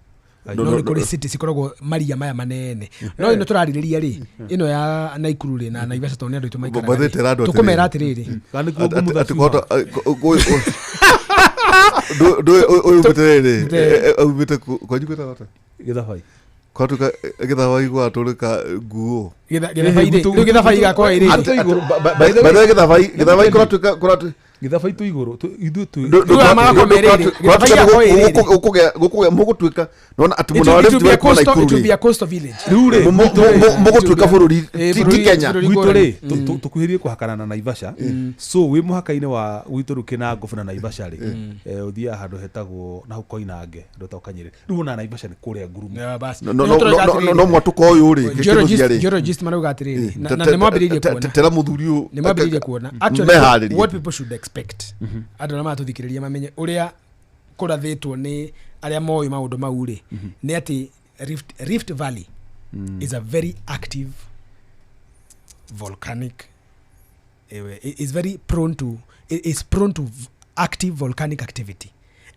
No, No no, nĩ kũrĩ no. city cikoragwo maria maya manene, no ĩno tũrarĩrĩria rĩ, ĩno ya Naikuru rĩ na Naivasha, tondũ nĩ andũ aitũ maikaraga Bathĩte rĩ, andũ atĩrĩrĩ. tũkũmera atĩrĩrĩ, Kana nĩkuo Atĩ ngũmũtha kũhota ũyũ umĩte rĩrĩ, aumĩte kwanyu gwĩtagwo atĩa? Gĩthabai. Kwatuĩka gĩthabai gwatũrĩka nguo. Gĩthabai rĩ, rĩu gĩthabai gĩgakorwo ĩ rĩrĩ. Atĩ igũrũ. By the way, gĩthabai kũratuĩka Gĩthabai twĩ igũrũ, ithuĩ twĩ Rĩu aya magakorwo me rĩrĩ, gĩthabai gĩgakorwo ĩ rĩrĩ. Gũkũgĩa mũgũtuĩka nona atĩ It mũno wa will Rift be a Valley kuma coastal- Naikuru it will be rĩ a coastal village. Rĩu rĩ, mũgũtuĩka bũrũri ti Kenya. Bũrũri Gwitũ ngũrani. rĩ, tũkuhĩrĩrie kũhakana na Naivasha, so wĩ mũhaka-inĩ wa gwitũ rĩu Kĩnangobu na Naivasha rĩ, ũthiaga handũ hetagwo na hau Koinange, handũ hetagwo Kanyĩrĩ. Rĩu ona Naivasha nĩ kũrĩa ngurumo. Yeah, basi. No- no- Nĩho no- tũroiga no- atĩrĩrĩ. no mwatũka ũyũ rĩ kĩndũ rĩ Geologist marauga atĩrĩrĩ, na nĩ mwambĩrĩirie kuona, tera mũthuri ũyũ nĩ mwambĩrĩirie kuona. Actually, meharĩrie. what people should expect, andũ arĩa maratũthikĩrĩria mamenye ũrĩa kũrathĩtwo nĩ arĩa moĩ maũndũ mau rĩ, nĩ atĩ Rift Valley is a very active volcanic, is very prone to, is prone to active volcanic activity,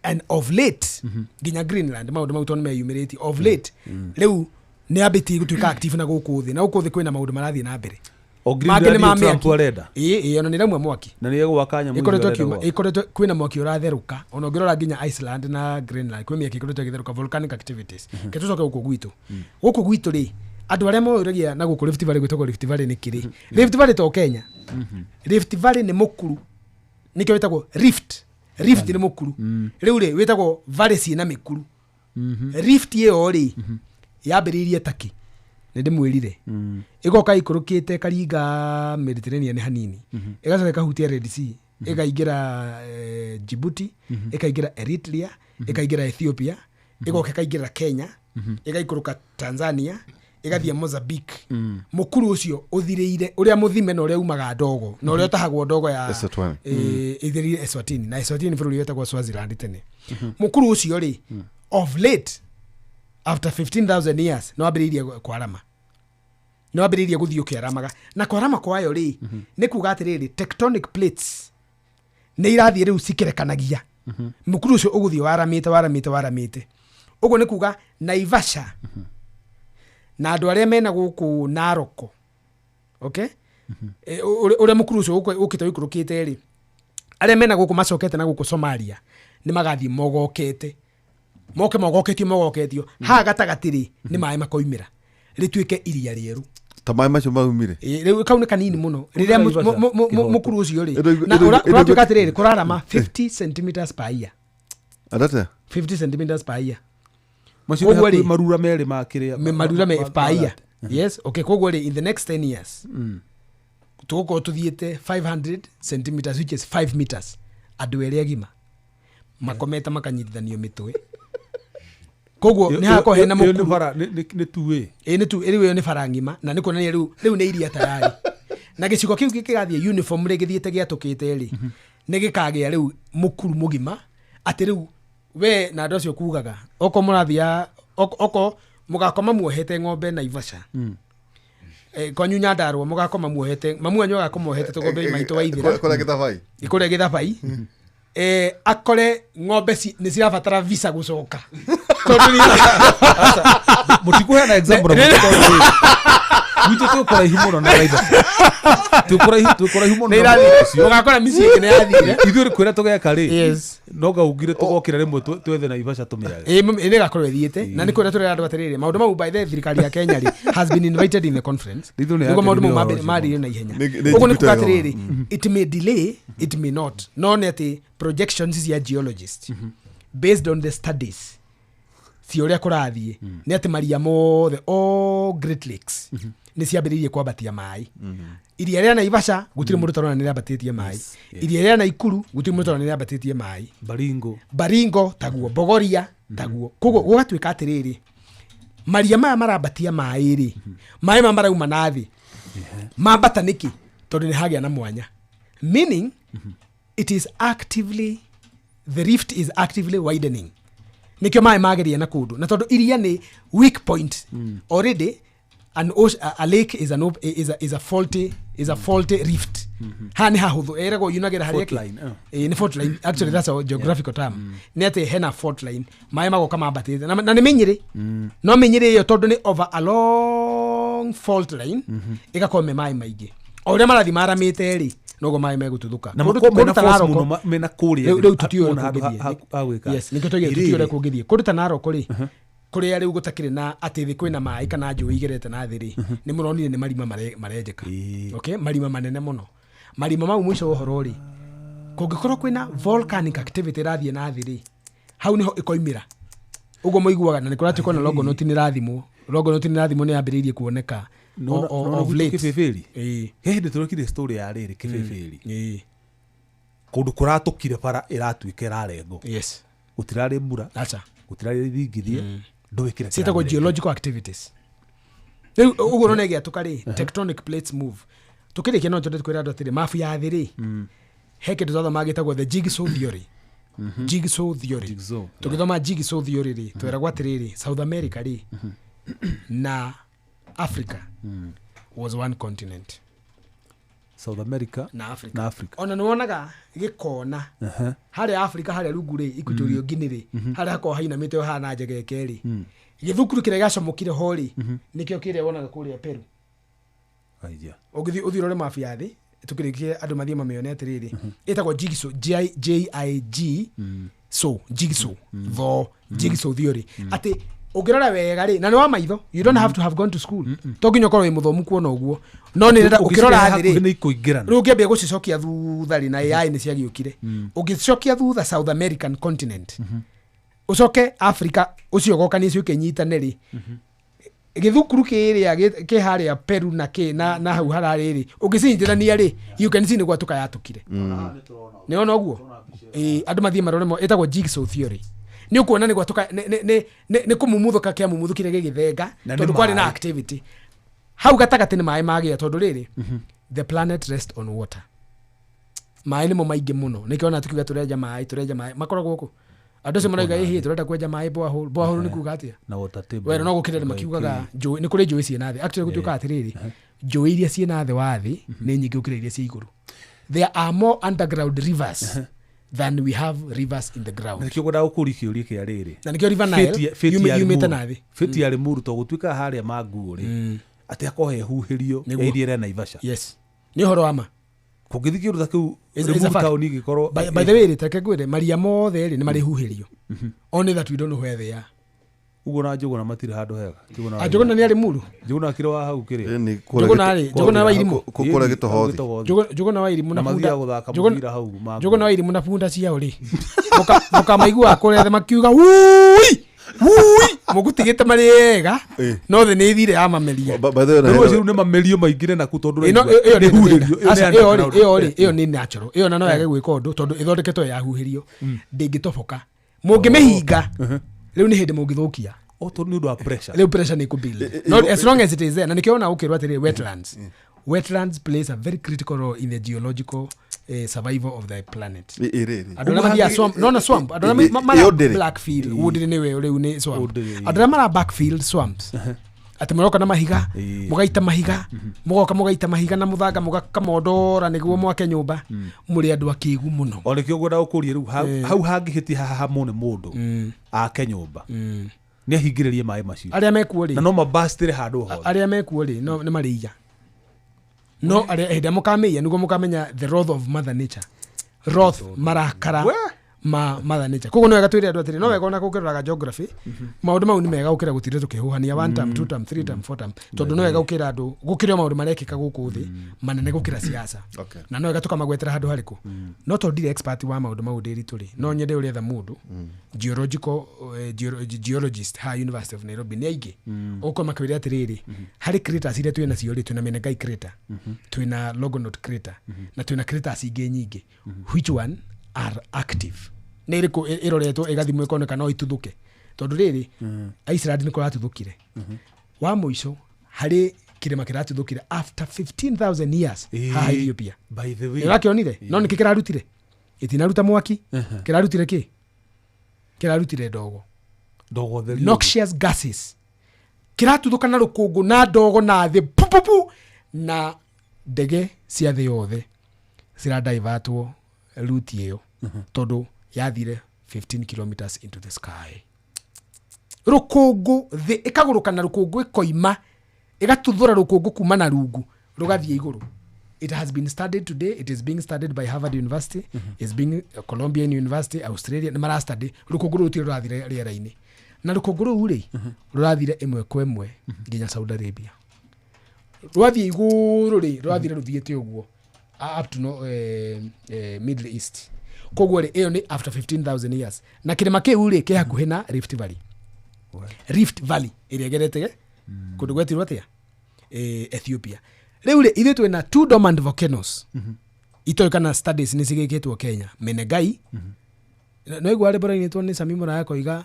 and of late nginya Greenland maũndũ mau tondũ meyumĩrĩtie of late, rĩu nĩ ambĩtie gũtuĩka active na gũkũ thĩ, na gũkũ thĩ kwĩna maũndũ marathiĩ na mbere. O Mangĩ Greenland nĩ ma Trump mĩaki. arenda. Ĩĩ, ona nĩ ĩrauma mwaki. Na nĩ egwaka nyamũ icio Ĩkoretwo arenda ĩkiuma gwaka. ĩkoretwo kwĩna mwaki ũratherũka. Ona ũngĩrora nginya Iceland na Greenland, kwĩ mĩaki ĩkoretwo ĩgĩtherũka, volcanic activities. Ke tũcoke gũkũ gwitũ. Gũkũ gwitũ rĩ, andũ arĩa moragia na gũkũ Rift Valley gwĩtagwo Rift Valley nĩ kĩrĩ? Rift Valley to Kenya. Rift Valley nĩ mũkuru, nĩkĩo wĩtagwo rift. Rift nĩ mũkuru. Rĩu rĩ, wĩtagwo valley ciĩna mĩkuru. Rift ĩyo rĩ, yambĩrĩirie Turkey, nĩ ndĩmwĩrire, ĩgoka ĩikũrũkĩte ĩkaringa Mediterranean hanini, ĩgacoka ĩkahutia Red Sea, ĩkaingĩra Djibouti, ĩkaingĩra Eritrea, ĩkaingĩra Ethiopia, ĩgoka ĩkaingĩra Kenya, ĩgaikũrũka Tanzania, ĩgathiĩ Mozambique. Mũkuru ũcio ũthirĩire ũrĩa mũthime na ũrĩa umaga ndogo na ũrĩa ũtahagwo ndogo ya Eswatini. Ĩthirĩire Eswatini, na Eswatini bũrũri wetagwo Swaziland tene. Mũkuru ũcio rĩ, of late after 15,000 years nĩ wambĩrĩirie kwarama, nĩ wambĩrĩirie gũthiĩ ũkĩaramaga, na kwarama kwayo rĩ, nĩ kuga atĩrĩrĩ, tectonic plates nĩ irathiĩ rĩu cikĩrekanagia. Mũkuru ũcio ũgũthiĩ waramĩte, waramĩte, waramĩte. Ũguo nĩ kuga Naivasha na andũ arĩa mena gũkũ Naroko, okay, ũrĩa mũkuru ũcio ũkĩte ũikũrũkĩte rĩ, arĩa mena gũkũ macokete na gũkũ Somalia nĩ magathiĩ mogokete, moke mogoketio, mogoketio haha gatagatĩ rĩ, nĩ maĩ makoimĩra rĩtuĩke iria rĩerũ. Ta maĩ macio maumire. Ĩ, rĩu kau nĩ kanini mũno rĩrĩa Naivasha, kĩhoto. mũkuru ũcio rĩ na ũratuĩka atĩrĩrĩ, kũrarama 50 centimeters per year. Atete. 50 centimeters per year. Macio nĩ Koguo rĩ, hakuhĩ marura merĩ ma kĩrĩa marura me per year, yes, okay. Koguo rĩ, in the next 10 years tũgũkorwo tũthiĩte 500 centimeters, which is 5 meters. Andũ erĩ agima makomete makanyitithanio mĩtwe, koguo nĩ hakorwo hena Ĩyo nĩ mũkuru. bara nĩ tuĩ. Ĩ nĩ tu rĩu ĩyo nĩ bara ng'ima, na nĩ kuonania rĩu nĩ iria tayari, na gĩcigo kĩu gĩkĩgathiĩ uniform rĩ, gĩthiĩte gĩatũkĩte rĩ, nĩ gĩkagĩa rĩu mũkuru mũgima, atĩ rĩu we na andũ acio kugaga oko mũrathia oko mũgakoma muohete ng'ombe Naivasha. Kwanyu Nyandarua mũgakoma muohete, mamu wanyu agakoma ohete tũgombe maitũ waithĩra. Kũrĩa gĩthabai. Kũrĩa gĩthabai, akore ng'ombe nĩ cirabatara visa gũcoka tondũ Mũtikũheana example na mũtikoĩ. Gwitũ twĩ kũraihu mũno na Naivasha, twĩ kũraihu mũno nĩ na irathi mũciĩ ũcio. Ũgakora mĩciĩ ĩngĩ nĩ yathire. Ithuĩ rĩ kwĩra tũgeka rĩ, Yes. no ngaugire tũgokĩra rĩmwe twethe Naivasha tũmĩage. Ĩ, nĩ ĩgakorwo ĩthiĩte, na nĩ kwĩra tũrera andũ atĩrĩrĩ, maũndũ mau, by the thirikari ya Kenya rĩ, has been invited in the conference Ithuĩ nĩ nĩguo maũndũ mau yakenirio ũhoro ũcio. marire na ihenya. Nĩ Ũguo nĩ kuga njiguĩte atĩrĩrĩ, it may delay, it may not, no nĩ atĩ projections cia geologist based on the studies cia ũrĩa kũrathiĩ nĩ atĩ maria mothe, all Great Lakes, nĩ ciambĩrĩirie kwambatia maĩ. Iria rĩa Naivasha gũtirĩ mũndũ ũtarona nĩ rĩambatĩtie maĩ. Iria rĩa Naikuru gũtirĩ mũndũ ũtarona nĩ rĩambatĩtie maĩ. Baringo. Baringo taguo, Bogoria taguo. Koguo gũgatuĩka atĩrĩrĩ, maria maya marambatia maĩ rĩ, maĩ maya marauma na thĩ mambata nĩkĩ? Tondũ nĩ hagĩa na mwanya, meaning it is actively, the rift is actively widening, nĩkĩo maĩ mageria na kũndũ, na tondũ iria nĩ weak point already. An ocean, a lake is, an op, is, a, is a faulty is a faulty rift. Haha nĩ hahũthũ ĩragwo yunagĩra harĩa Fault line, Ĩ, nĩ fault line actually, that's a geographical term, nĩ atĩ hena fault line, maĩ magoka mambatĩte na nĩ mĩnyĩrĩ, no mĩnyĩrĩ ĩyo tondũ nĩ over a long fault line ĩgakorwo me maĩ maingĩ. O ũrĩa marathiĩ maramĩte rĩ, noguo maĩ megũtuthũka. Na Kũndũ makorwo mena kũndũ ta force Narok- mũno mena kũrĩa rĩu thĩ, rĩu tũtiũĩ mona ũrĩa handũ kũngĩthiĩ. ha gwĩka. Yes, nĩkĩo tũigire Irĩrĩ. tũtiũĩ ũrĩa kũngĩthiĩ kũndũ ta Narok rĩ, kũrĩa rĩu gũtakĩrĩ na atĩ thĩ kwĩna maĩ kana njũĩ igerete na thĩ rĩ, nĩ mũronire nĩ marima marenjeka. Okay, marima manene mũno. Marima mau, mũico wa ũhoro rĩ, kũngĩkorwo kwĩna volcanic activity ĩrathiĩ na thĩ rĩ, hau nĩho ĩkoimĩra ũguo mũiguaga, na nĩ kũratuĩka ona Longonot nĩ ĩrathimwo, Longonot nĩ ĩrathimwo, nĩ yambĩrĩirie kuoneka Nona of gwitũ late. Kĩbĩbĩri. Ĩĩ. He hĩndĩ tũrekire story ya rĩrĩ Kĩbĩbĩri, kũndũ kũratũkire bara ĩratuĩka ĩrarengwo. Gũtirarĩ mbura, Aca. gũtirarĩ ithingithia, ndũĩ kĩrĩa Ciĩtagwo kĩramĩrenga. geological activities. Rĩu ũguo ũrona ĩgĩatũka rĩ, tectonic plates move. Tũkĩrĩkia, no twende kwĩra andũ atĩrĩ, mabu ya thĩ rĩ, he kĩndũ twathoma gĩtagwo the jigsaw theory. Jigsaw theory. Jigsaw. Tũgĩthoma jigsaw theory rĩ, tweragwo atĩrĩrĩ, South America rĩ na Africa was one continent. South America Na Africa. Na Africa. Ona nĩ wonaga gĩkona harĩa Africa, harĩa rungu rĩ, Equatorial Guinea rĩ, harĩa hakoragwo hainamĩte hana njegeke rĩ, gĩthukuru kĩrĩa gĩacomokire ho rĩ, nĩkĩo kĩrĩa wonaga kũrĩa Peru. Aija. Ũngĩthiĩ ũthiĩ ũrore mabu ya thĩ, tũkĩrĩkie andũ mathiĩ mamĩone atĩrĩrĩ, ĩtagwo jigsaw, J I G so jigsaw tho jigsaw theory, atĩ ũngĩrora wega rĩ, na nĩ wa maitho, you don't have to have gone to school, to nginya ũkorwo wĩ mũthomu kuona ũguo, no nĩ ndĩrenda ũkĩrora thĩ Ũngĩcirehe hakuhĩ rĩ, nĩ ikũingĩrana. rĩu ũngĩambia gũcicokia thutha rĩ, na AI nĩ ciagĩũkire, ũngĩcokia thutha South American continent, ũcoke Africa ũcio gokanie ciũke inyitane rĩ, gĩthukuru kĩrĩa kĩ harĩa Peru na kĩ na hau hararĩ rĩ, ũngĩcinyitithania rĩ, you can see nĩ gwatũka yatũkire. Nĩ ona ũguo. Ĩĩ, andũ mathiĩ marore mo ĩtagwo jigsaw theory, nĩ ũkuona nĩ gwatũka, nĩ kũmumuthũka kĩamumuthũkire gĩgĩthenga, Na nĩ tondũ kwarĩ na maĩ. activity hau gatagatĩ, nĩ maĩ magĩa, tondũ rĩrĩ, the planet rest on water, maĩ nĩmo maingĩ mũno. Nĩkĩo ona tukiuga tũrenja maĩ, tũrenja maĩ makoragwo kũ, andũ acio marauga ĩhĩ tũrenda kwenja maĩ borehole. Borehole nĩ kuga atĩa? Na water table. Wero no gũkĩra makiugaga njũĩ, nĩ kũrĩ njũĩ ciĩ na thĩ. Actually gũtuĩkaga atĩrĩrĩ, njũĩ iria ciĩ na thĩ wa thĩ nĩ nyingĩ gũkĩra iria ciĩ igũrũ. There are more underground rivers. Than we have rivers in the ground. Nĩkĩo ngwendaga gũkũria kĩũria kĩa rĩrĩ. Na nĩkĩo River Nile yumĩte na thĩ. Fĩti ya Limuru to gũtuĩka harĩa manguo rĩ, atĩ akorwo hehuhĩrio Nĩguo. area ĩrĩa Naivasha. Yes, nĩ ũhoro wa ma. Kũngĩthiĩ kĩũndũ ta kĩu Is a Limuru fact. taũni ĩngĩkorwo By the way rĩ, reke ngwĩre, maria mothe rĩ nĩ marĩhuhĩrio, only that we don't know where they are. Ũguo na Njũgũna matirĩ handũ hega. Njũgũna. Anjũgũna nĩ arĩ muru. Njũgũna kĩrĩ wa hau kĩrĩ. Ĩni, Njũgũna rĩ, Njũgũna wa irimũ. kũrĩa gĩtohothi. Njũgũna wa irimũ Na na bunda. mathiaga gũthaka mũbira hau Mangu. Njũgũna wa irimũ na bunda ciao rĩ, mũkamaiguaga kũrĩa thĩ makiuga wui wui, mũgũtigĩte marĩ ega, no thĩ nĩ ĩthire yamameria. By the way, na Rĩu hena- acio rĩu nĩ mamerio maingĩre naku tondũ Ĩno ũraigua ĩyo nĩ nĩ huhĩrio, ĩyo nĩ Aca, ĩyo rĩ underground. ĩyo rĩ ĩyo nĩ natural, ĩyo na no yage gwĩka ũndũ tondũ ĩthondeketwo yahuhĩrio, ndĩngĩtoboka. Mũngĩmĩhinga rĩu nĩ hĩndĩ mũngĩthũkia. O tondũ nĩ ũndũ wa pressure. Rĩu pressure nĩ ĩkũbuild. No, as long as it is there, na nĩkĩo ona ũkĩrwo atĩrĩrĩ, wetlands plays a very critical role in the geological survival of the planet. Ĩ- ĩ- rĩ. Andũ arĩa mathiaga swamp, nona swamp, andũ arĩa mara Ĩ- Ũndĩrĩ. blackfield, Ũndĩrĩ nĩwe rĩu nĩ swamp. Ũndĩrĩ. Andũ arĩa mara backfield swamps, atĩ mũroka na mahiga, mũgaita mahiga, mũgoka mũgaita mahiga na mũthanga, mũgakamondora nĩguo mwake nyũmba, mũrĩ andũ akĩgu mũno. O nĩkĩo ngwendaga gũkũria rĩu hau hangĩhĩtia hahamwo nĩ mũndũ ake nyũmba, nĩ ahingĩrĩrie maĩ macio Arĩa mekuo na rĩ, no mabastĩre handũ hothe. Arĩa mekuo rĩ, no nĩ marĩiya, no arĩa hĩndĩ ĩrĩa mũkamĩiya nĩguo mũkamenya the wrath of mother nature, wrath, marakara ma mother nature. Koguo no wega twĩre andũ atĩrĩ, no wega ona gũkĩroraga geography, maũndũ mau nĩ mega gũkĩra gũtinda tũkĩhuhania one term, two term, three term, four term, tondũ no wega gũkĩra andũ gũkĩrĩ o maũndũ marekĩka gũkũ thĩ manene gũkĩra siasa. Na no wega tũkamagwetera handũ harĩkũ, no tondũ ndirĩ expert wa maũndũ mau ndĩritũ rĩ, no nyende ũrĩetha mũndũ geological, geologist ha University of Nairobi nĩ aingĩ, ũkorwo makĩwĩra atĩrĩrĩ, harĩ craters iria twĩ nacio rĩ, twĩna Menengai crater, twĩna Longonot crater, na twĩna craters ingĩ nyingĩ, which one are active, nĩ ĩrĩkũ ĩroretwo ĩgathimwo ĩkoneka no ituthũke, tondũ rĩrĩ Iceland nĩ kũratuthũkire wa mũico harĩ kĩrĩma kĩratuthũkire after 15,000 years haha Ethiopia. By the way, Ũrakĩonire? No nĩkĩ kĩrarutire? Ĩtinaruta mwaki. Kĩrarutire kĩ? Kĩrarutire ndogo. Ndogo theri. Noxious gases kĩratuthũka na rũkũngũ na ndogo na thĩ pupupu, na ndege cia thĩ yothe ciradivertwo ruti ĩyo tondũ yathire 15 kilometers into the sky. Rũkũngũ, thĩ ĩkagũrũka na rũkũngũ ĩkoima, ĩgatuthũra rũkũngũ kuma na rungu rũgathiĩ igũrũ. It has been studied today. It is being studied by Harvard University, is being Columbia University, Australia, nĩ marastudy rũkũngũ rũu rũtirĩ rũrathire rĩera-inĩ, na rũkũngũ rũu rĩ rũrathire ĩmwe kwa ĩmwe nginya Saudi Arabia, rwathiĩ igũrũ rĩ, rũrathire rũthiĩte ũguo up to no, Middle East. Koguo rĩ, ĩyo nĩ after 15,000 years, na kĩrĩma kĩu rĩ kĩ hakuhĩ na Rift Valley. Rift Valley ĩrĩa ĩgerete kũndũ gwetirwo atĩa, Ethiopia. Rĩu rĩ, ithuĩ twĩna two dormant volcanoes itoĩ kana studies nĩ cigĩkĩtwo Kenya. Menengai, no igua rĩmbo rainĩtwo nĩ Sami Mũraya koiga,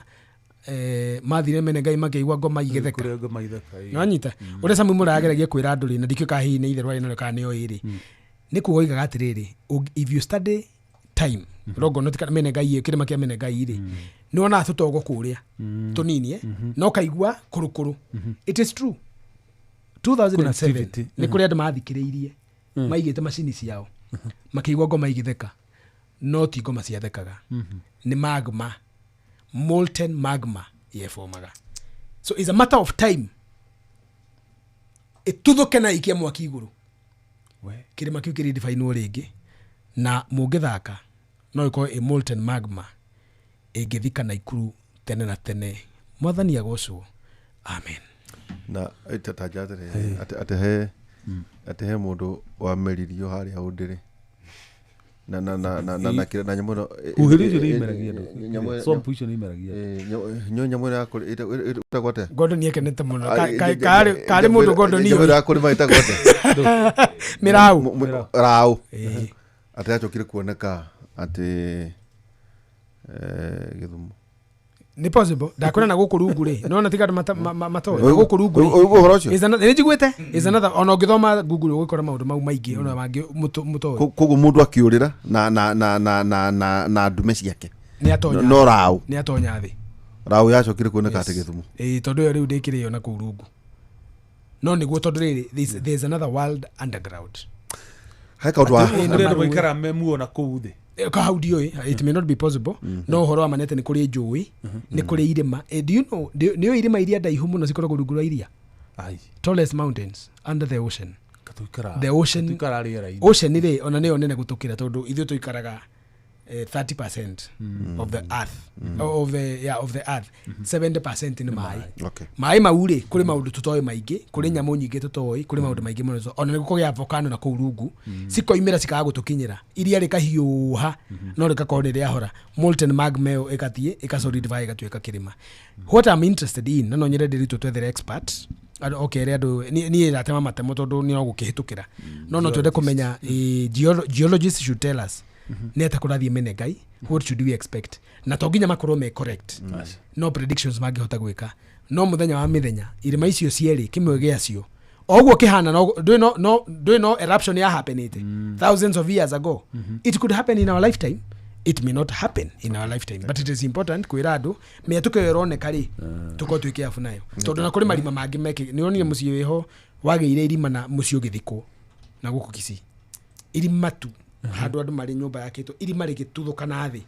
mathire Menengai makĩigua ngoma igĩtheka. Kũrĩa ngoma itheka, ĩĩ. Nĩwanyita ũrĩa Sami Mũraya ageragia kwĩra andũ rĩ, na ndikĩũĩ kana hihi nĩ itherũ arĩ narĩo kana nĩo ĩrĩ nĩ kuga oigaga atĩrĩrĩ, if you study time Longonot kana Menengai ĩyo, kĩrĩma kĩa Menengai rĩ, nĩ wonaga tũtogo kũrĩa tũnini, na ũkaigua kũrũkũrũ. It is true, 2007 activity. Nĩ kũrĩ andũ mathikĩrĩirie maigĩte macini ciao makĩigua ngoma igĩtheka, no ti ngoma ciathekaga, nĩ magma, molten magma yebomaga. So it's a matter of time ĩtuthũke na ikie mwaki igũrũ. We. Kĩrĩma kĩu kĩrĩdibainwo rĩngĩ na mũngĩthaka no ĩkorwo ĩ molten magma ĩngĩthika Naikuru tene na tene. Mwathani agocwo, amen. Na tanja atĩrĩrĩ, atĩ he mũndũ wameririo harĩa ũndĩrĩ na na nyamũ ĩno Huhĩrĩrio icio nĩ imeragia andũ. Swamp icio nĩ imeragia. Nyo nyamũ ĩno ya kũrĩ ĩtagwo atĩa? Gordon nĩekenete mũno. Karĩ mũndũ Gordon Nyamũ ĩno ĩyo ya kũrĩma ĩtagwo atĩa? Mĩraũ. Raũ. Ĩĩ. Atĩ yacokire kuoneka atĩ Gĩthumo. Nĩ possible, ndakwĩra na gũkũ rungu rĩ, nona tiga andũ matoĩ na gũkũ rungu rĩ. Ũguo ũhoro ũcio. Nĩ njiguĩte is another, ona ũngĩthoma Google ũgũkora maũndũ mau maingĩ ona mangĩ mũtoĩ. Koguo mũndũ akĩũrĩra na ndume ciake Nĩ atonya. No raũ. Nĩ atonya thĩ. Raũ yacokire kuoneka atĩ Gĩthumo. Ĩĩ, tondũ ĩyo rĩu ndĩkĩrĩ yo na kũu rungu, no nĩguo tondũ rĩrĩ there's another world underground. He kaũndũ wa Ĩĩ, na Kũrĩ andũ marũĩ. maikaraga me muo na kũu thĩ. Hau ndiũĩ, it may not be possible, no ũhoro wa ma nĩ atĩ nĩ kũrĩ njũĩ, nĩ kũrĩ irĩma. Do you know, nĩ ũĩ irĩma iria ndaihu mũno cikoragwo rungu rwa iria? Ai. Tallest mountains under the ocean. Katuikara. The ocean- Katuikara rĩera-inĩ. Ocean rĩ, ona nĩyo nene gũtũkĩra, tondũ ithuĩ tũikaraga 30% of the earth, of the, yeah, of the earth, 70% nĩ maĩ. Maĩ mau rĩ, kũrĩ maũndũ tũtoĩ maingĩ, kũrĩ nyamũ nyingĩ tũtoĩ, kũrĩ maũndũ maingĩ mũno tũtoĩ. Ona nĩ kũgĩa volcano na kũu rungu, cikoimĩra cikaga gũtũkinyĩra, iria rĩkahiũha no rĩgakorwo nĩ rĩahora, molten magma ĩyo ĩgathiĩ ĩkasolidify ĩgatuĩka kĩrĩma. What I'm interested in, na no nyende ndĩrutwo twethere expert andũ, okay, rĩ andũ niĩ ratema matemo tondũ nĩ no gũkĩhĩtũkĩra, no twende kũmenya, geologists should tell us nĩ atĩa kũrathiĩ Menengai, what should we expect, na to nginya makorwo me correct, no predictions mangĩhota gwĩka. No mũthenya wa mĩthenya irĩma icio cierĩ, kĩmwe gĩacio o ũguo kĩhana no ndũĩ, no ndũĩ, no eruption ya happenĩte thousands of years ago. It could happen in our lifetime, it may not happen in our lifetime, but it is important kwĩra andũ mĩatũko ĩyo ĩroneka rĩ, tũkorwo twĩ careful nayo, tondũ na kũrĩ marima mangĩ meke. Nĩ onire mũciĩ wĩho wagĩire irima na mũciĩ ũgĩthikwo na gũkũ Kisii, irima tu handũ andũ marĩ, nyũmba yakĩtwo, irima rĩgĩtuthũka na thĩ.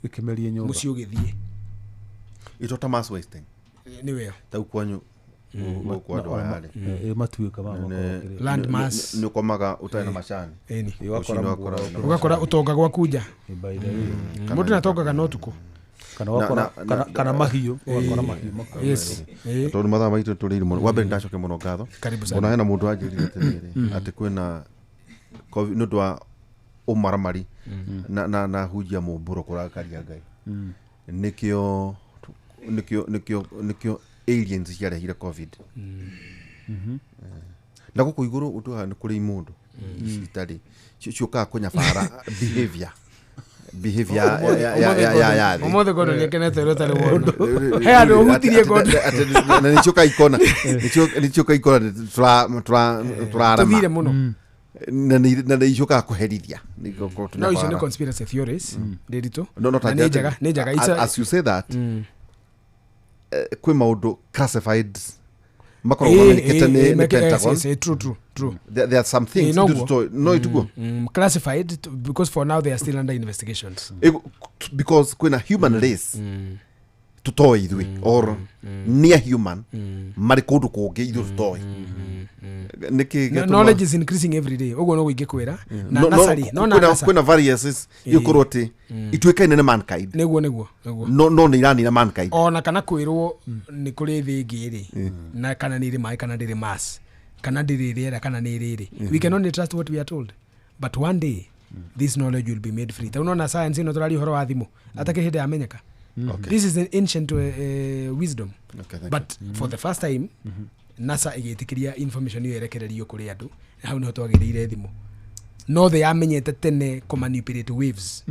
Rĩkĩmeria nyũmba. Mũciĩ ũgĩthiĩ. Ito mass wasting. Nĩ weo. Tau kwanyu gũkũ andũ aya rĩ, Matuĩka ma makorwo kĩrĩa. Land mass. Nĩ ũkomaga ũtarĩ na macani. Ĩni. Ũgakora Rũcinĩ mũgũnda wakora ũgakora ũtonga gwaku nja. By the way. Mũndũ natongaga no tukũ. Kana wakora kana mahiũ, ũgakora mahiũ makora. Yes. Tondũ mathaa maitũ tũrĩire mũno, wa mbere ndacoke mũno ngatho. Karibu sana. Ona hena mũndũ anjĩrire atĩrĩrĩ, atĩ kwĩna nĩ ũndũ wa ũmaramari na hunjia mũmbũro kũrakaria Ngai, nĩkĩo aliens ciarehire COVID. Na gũkũ igũrũ ũndũ nĩ kũrĩ imũndũ itarĩ ciũkaga kũnyabara behavior ya thĩ. Ũmũthĩ Gordon nĩakenete ũrĩa ũtarĩ wona he handũ ũhutirie Gordon. Na nĩciũka ikona, nĩciũka ikona tũrarama. Tũthire mũno. Na nĩ icokaga kũherithia. No icio nĩ conspiracy theories ndĩritũ. No, Na nĩ njega, nĩ njega. As you say that, kwĩ maũndũ classified makoragwo mamenyekete nĩ Pentagon. Yes, yes, true, true, true. There are some things No ithuĩ guo. no ituguo. Classified because for now they are still under investigations. Because kwĩna human race tũtoĩ ithuĩ, or near human marĩ kũndũ kũngĩ ithuĩ tũtoĩ nĩkĩ. No, knowledge is increasing every day, ũguo noguo ingĩkwĩra na nasari no na NASA. Kwĩna variances ikorwo atĩ ituĩkaine nĩ mankind. Nĩguo. No nĩ iranina mankind. Ona kana kwĩrwo nĩ kũrĩ thĩ ĩngĩ rĩ, na kana nĩ ĩrĩ maĩ, kana ndĩrĩ mass, kana ndĩrĩ rĩera, kana nĩ rĩrĩ, we can only trust what we are told, but one day this knowledge will be made free. Ta unaona science ĩno tũraria ũhoro wa thimũ atakĩrĩ hĩndĩ yamenyeka. This is an ancient wisdom. Okay, thank. But for the first time NASA ĩgĩtĩkĩria information ĩyo ĩrekererio kũrĩ andũ, na hau nĩho twagĩrĩire thimũ. No thĩ yamenyete tene kũmanipulate waves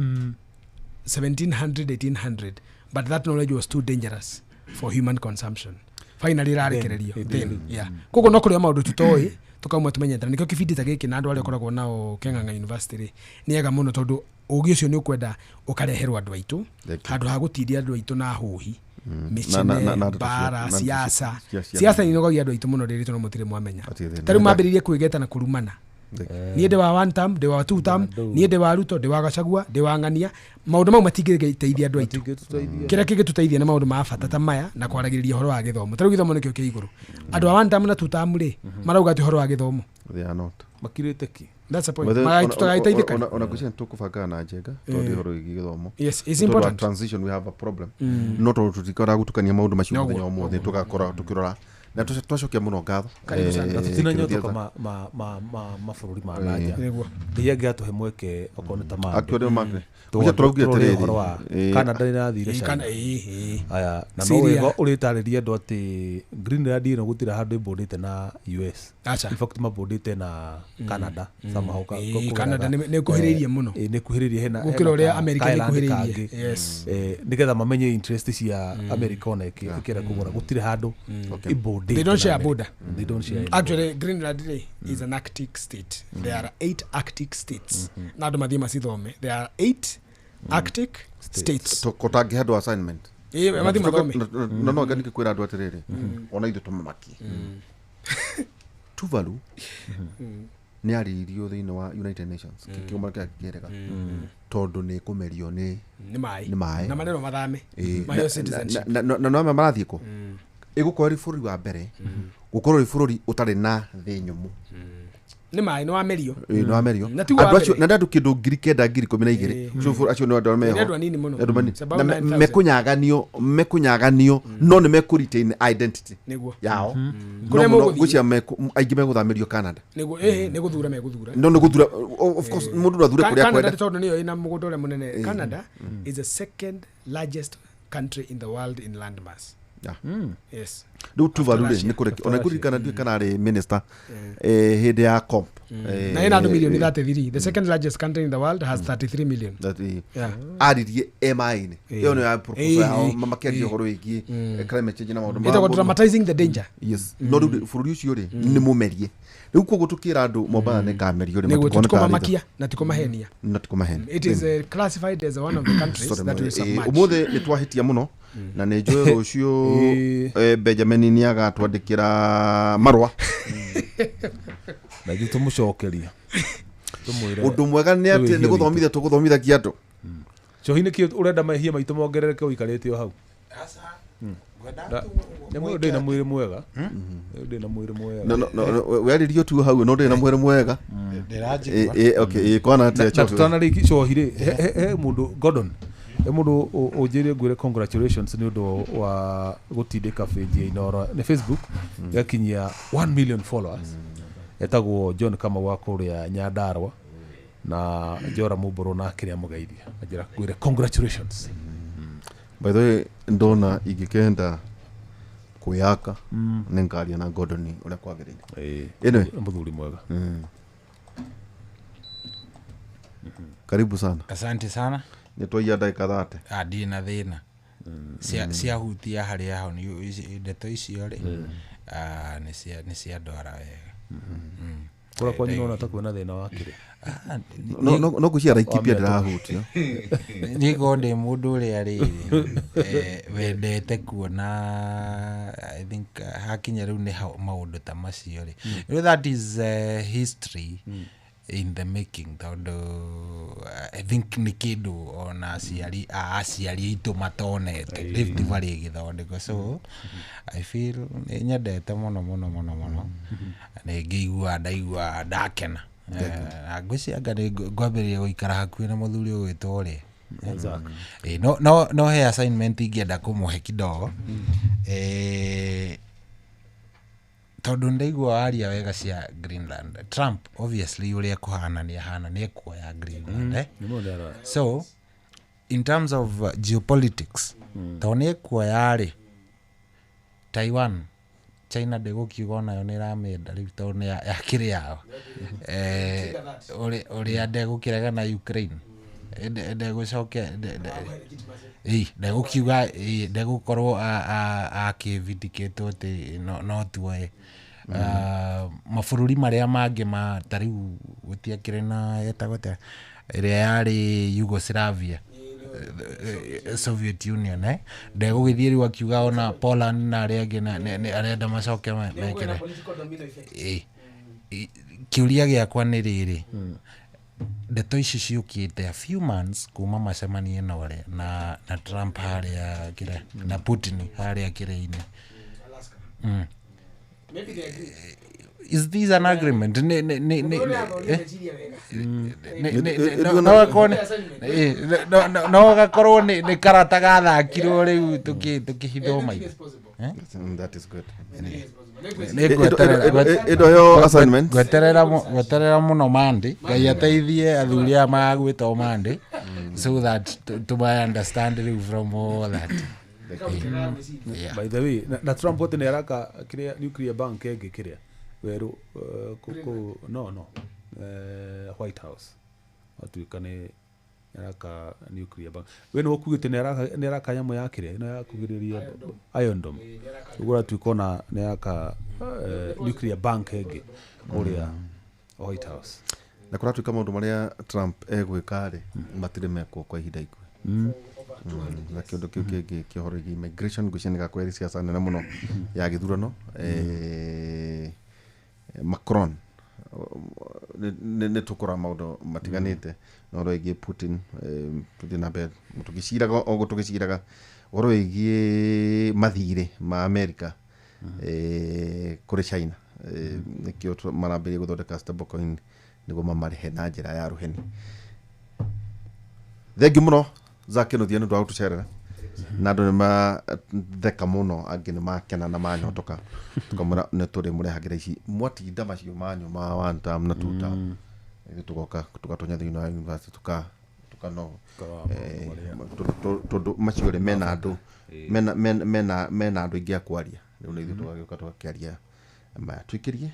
1700, 1800, but that knowledge was too dangerous for human consumption. Finally ĩrarekererio then, yeah. Koguo no kũrĩ o maũndũ tũtoĩ tũkauma tũmenyete, na nĩkĩo kĩbindi ta gĩkĩ na andũ arĩa ũkoragwo nao Keng'ang'a University rĩ, nĩ ega mũno, tondũ ũgĩ ũcio nĩ ũkwenda ũkareherwo andũ aitũ Thank you. handũ ha gũtindia andũ aitũ na hũhi Na mĩcine ndeto mbara na ndeto siasa. cia Siasa nĩ inogagia andũ aitũ mũno rĩrĩ tondũ mũtirĩ mwamenya. Hatirĩ thĩna. Ta rĩu mambĩrĩirie kwĩgeta na kũrumana. Thank you. Niĩ ndĩ wa one term, ndĩ wa two term, niĩ ndĩ wa Ruto, ndĩ wa Gachagua, ndĩ wa ng'ania. Maũndũ mau matingĩteithia andũ aitũ. Kĩrĩa kĩngĩtũteithia nĩ maũndũ ma bata ta maya na kwaragĩrĩria ũhoro wa gĩthomo. Ta rĩu gĩthomo nĩkĩo kĩ igũrũ. Andũ a one term na two term rĩ, marauga atĩ ũhoro wa gĩthomo. They are not. Makirĩte ki. That's the point. Whether- Tũtagaiteithĩka. Ona ngwĩciria nĩtũkũbangaga na njenga tondũ ũhoro wĩgiĩ gĩthomo. Yes, it's Tondũ wa important. transition we have a problem, no tondũ tũtikoraga gũtukania maũndũ macio Noguo. mũthenya ũmũthĩ tũgakora tũkĩrora na twacokia mũno ngatho. Karibu sana. Na tũtinanyotoka Kĩrũthia. mabũrũri ma nanja. Nĩguo. Ngai angĩatũhe mweke okorwo nĩ ta mandũ. Actually, Ngwĩciria tũraugire Tũrore atĩrĩrĩ, ũhoro wa Canada nĩ ĩrathire Ĩĩ, China. kana ĩĩ. Aya, na no Syria. wega ũrĩtarĩria andũ atĩ Greenland ĩno gũtirĩ handũ ĩbũndĩte na US. Aca. In fact mabũndĩte na Canada somehow Ĩĩ, Canada nĩ ĩkuhĩrĩirie mũno. Ĩĩ, nĩ ĩkuhĩrĩirie hena Gũkĩra hena ũrĩa America ka island nĩ ĩkuhĩrĩirie. kangĩ. Yes. Nĩgetha mamenye interest cia America ona ĩkĩenda kũgũra gũtirĩ handũ ĩbũndĩte They don't na share a America. border. They don't share any Actually, Greenland rĩ, is an Arctic state. There are eight Arctic states. Na andũ mathiĩ macithome. There are eight Arctic states. Kũtangĩhe andũ assignment. Ĩĩ, mathiĩ mathome. No ngani kwĩra andũ atĩrĩrĩ, ona ithuĩ tũmamakie Tuvalu. Nĩ arĩirio thĩinĩ wa United Nations kĩgomano kĩrĩa kĩerega tondũ nĩ kũmerio nĩ nĩ maĩ Nĩ maĩ. Na maneno mathame Ĩĩ, maheo na- citizenship. na no marathiĩ kũ ĩgũkorwo ĩrĩ bũrũri wa mbere gũkorwo ĩrĩ bũrũri ũtarĩ na thĩ nyũmũ. Nĩ maĩ nĩ wamerio. Ĩĩ, nĩ wamerio. Na tiguo wa Andũ acio mbere. na nĩ andũ kĩndũ 9,000 12,000. Acio acio nĩ andũ arĩa Nĩ meho. andũ anini mũno. Andũ manini. It's about Na 9,000. mekũnyaganio no nĩ mekũ retain identity Nĩguo. yao. No Kũrĩa mũno mũgũthiĩ. ngwĩciria aingĩ megũthamĩrio Canada. Nĩguo, ĩhĩ, nĩ gũthura megũthura. No nĩ gũthura, of course mũndũ no athure kũrĩa Canada akwenda. tondũ nĩyo ĩna mũgũnda ũrĩa mũnene. Canada is the second largest country in the world in land mass. Yes. Rĩu Tuvalu rĩ Russia. nĩ kũreki ona ngũririkana ndiũĩ kana arĩ minister hĩndĩ ya COP. Na ĩna andũ milioni 33. The second largest country in the world has 33 million. Yeah. Aririe e maĩ-inĩ. Ĩyo nĩ ya proposal yao, makĩaria ũhoro wĩgiĩ climate change na maũndũ Ĩtagwo dramatizing the danger. Yes, no rĩu rĩ, bũrũri ũcio rĩ nĩ mũmerie. Rĩu koguo tũkĩra andũ Mombatha nĩ kamerio rĩ Nĩguo, matikone tarĩ tũtikũmamakia na tikũmahenia. na tikũmahenia. It is classified as one of the countries Sorry, that will submerge. Ũmũthĩ nĩ twahĩtia mũno na nĩ njũĩ rũciũ Benjamin nĩ agatwandĩkĩra marũa. Na ithuĩ tũmũcokeria tũmwĩre Ũndũ mwega nĩ atĩ Wĩhia nĩ gũthomithia tũgũthomithagia andũ. Cohi nĩ kĩ ũrenda mehia maitũ mongerereke ũikarĩte o hau? Nĩ mwĩrĩ ndĩ na mwĩrĩ mwega. Rĩu ndĩ na mwĩrĩ mwega. No, weririo tu hau no ndĩ na mwĩrĩ mwega. Ndĩranjigua. Okay, kwana atĩa Na Cohi? tũtanarĩki cohi rĩ, he mũndũ Gordon, he mũndũ ũnjĩrire ngwĩre congratulations nĩ ũndũ wa gũtindĩka page ya Inooro nĩ Facebook ĩgakinyia 1 million followers. Etagwo John Kamau wa kũrĩa Nyandarua na Njora Mũmbũrũ na kĩrĩa mũgeithia anjĩra ngwĩre congratulations. By the way, ndona ingĩkenda kwĩyaka nĩ ngaria na Gordon ũrĩa kwagĩrĩire. Anyway. Nĩ mũthuri mwega. Karibu sana. Asante sana. Nĩ twaiya ndagĩka 30. Ah, ndirĩ na thĩna. Ciahutia harĩa ho ndeto icio rĩ, ah, nĩ ciandwara wega. Kũrĩa kwanyu nona ta kwĩna thĩna wa kĩrĩa? Ah, No ngwĩciria Laikipia ndĩrahutio. Niĩ ngorwo ndĩ mũndũ ũrĩa rĩrĩ wendete kuona, I think hakinya rĩu nĩ maũndũ ta macio rĩ, you know, that is history in the making, tondũ I think nĩ kĩndũ ona aciari a aciari aitũ matonete Rift Valley ĩgĩthondekwo. So I feel nĩ nyendete mũno mũno mũno mũno, nĩ ngĩigua ndaigua ndakena. Na ngwĩciria anga nĩ ngwambĩrĩria gũikara hakuhĩ na mũthuri ũgwĩtwo ũrĩa. No he assignment ingĩenda kũmũhe kidogo, tondũ ndaigua waria wega cia Greenland. Trump obviously ũrĩa kũhana nĩ ahana nĩ ekuoya Greenland, eh? Nĩ mũndũ arora. So in terms of geopolitics, tondũ nĩ ekuoya rĩ, Taiwan, China ndĩgũkiuga onayo nĩ ĩramĩenda rĩu tondũ nĩ yakĩrĩ yao. Ũrĩa ndegũkĩrega na Ukraine. Ndegũcokia ndegũkiuga ndegũkorwo akĩvindicatwo atĩ no tuoe. Mabũrũri marĩa mangĩ ma ta rĩu gũtiakĩrĩ na etagwo atĩa ĩrĩa yarĩ Yugoslavia, Soviet Union, eh? Ndegũgĩthiĩ rĩu akiuga ona Poland na arĩa angĩ arenda macoke mekĩre. Kĩũria gĩakwa nĩ rĩrĩ, ndeto ici ciũkĩte a few months kuma macemanie na ũrĩa na Trump harĩa kĩrĩa na Putin harĩa kĩrĩa-inĩ. Is this an agreement? Nĩ no gakorwo no gakorwo nĩ karata gathakirwo rĩu tũkĩhithwo maitho. That is good. Nĩ ngweterera Ĩndo yo assignment. Ngweterera mũno Monday. Ngai ateithie athuri aya magagwĩtwo Monday so that to my understand rĩu from all that. Yeah. By the way, na Trump atĩ nĩ araka kĩrĩa nuclear bank ĩngĩ kĩrĩa werũ no White House atuĩka nĩ araka nuclear bank. We nĩ ũkuĩte nĩ araka nyamũ ya kĩrĩa ĩno ya kũgirĩrĩria Iron Dome, ũguo aratuĩka ona nĩ araka nuclear bank ĩngĩ kũrĩa White House. Na kũratuĩka maũndũ marĩa Trump egwĩka rĩ matirĩ mekwo kwa ihinda ikuhĩ. Na kĩũndũ kĩu kĩngĩ kĩa ũhoro wĩgiĩ immigration ngwĩciria nĩ gakorwo ĩrĩ siasa nene mũno ya gĩthurano. Macron Nĩ tũkũra maũndũ matiganĩte na ũhoro wĩgiĩ Putin, tũthiĩ na mbere tũgĩciraga o tũgĩciraga ũhoro wĩgiĩ mathirĩ ma America kũrĩ China. Nĩkĩo marambĩrĩria gũthondeka stablecoin nĩguo mamarĩhe na njĩra ya rũheni. Thengiũ mũno Zack Kinuthia nĩ ũndũ wa gũtũcerera, na andũ nĩ matheka mũno, angĩ nĩ makena na manyotoka. Tũkamwĩra nĩ tũrĩ mũrehagĩra ici mwatinda macio manyu ma one term na two term, ithuĩ tũgoka tũgatonya thĩinĩ wa university tukano tondũ macio rĩ mena andũ mena andũ aingĩ a kwaria. Rĩu nĩ ithuĩ tũgagĩũka tũgakĩaria maya tũikĩrie.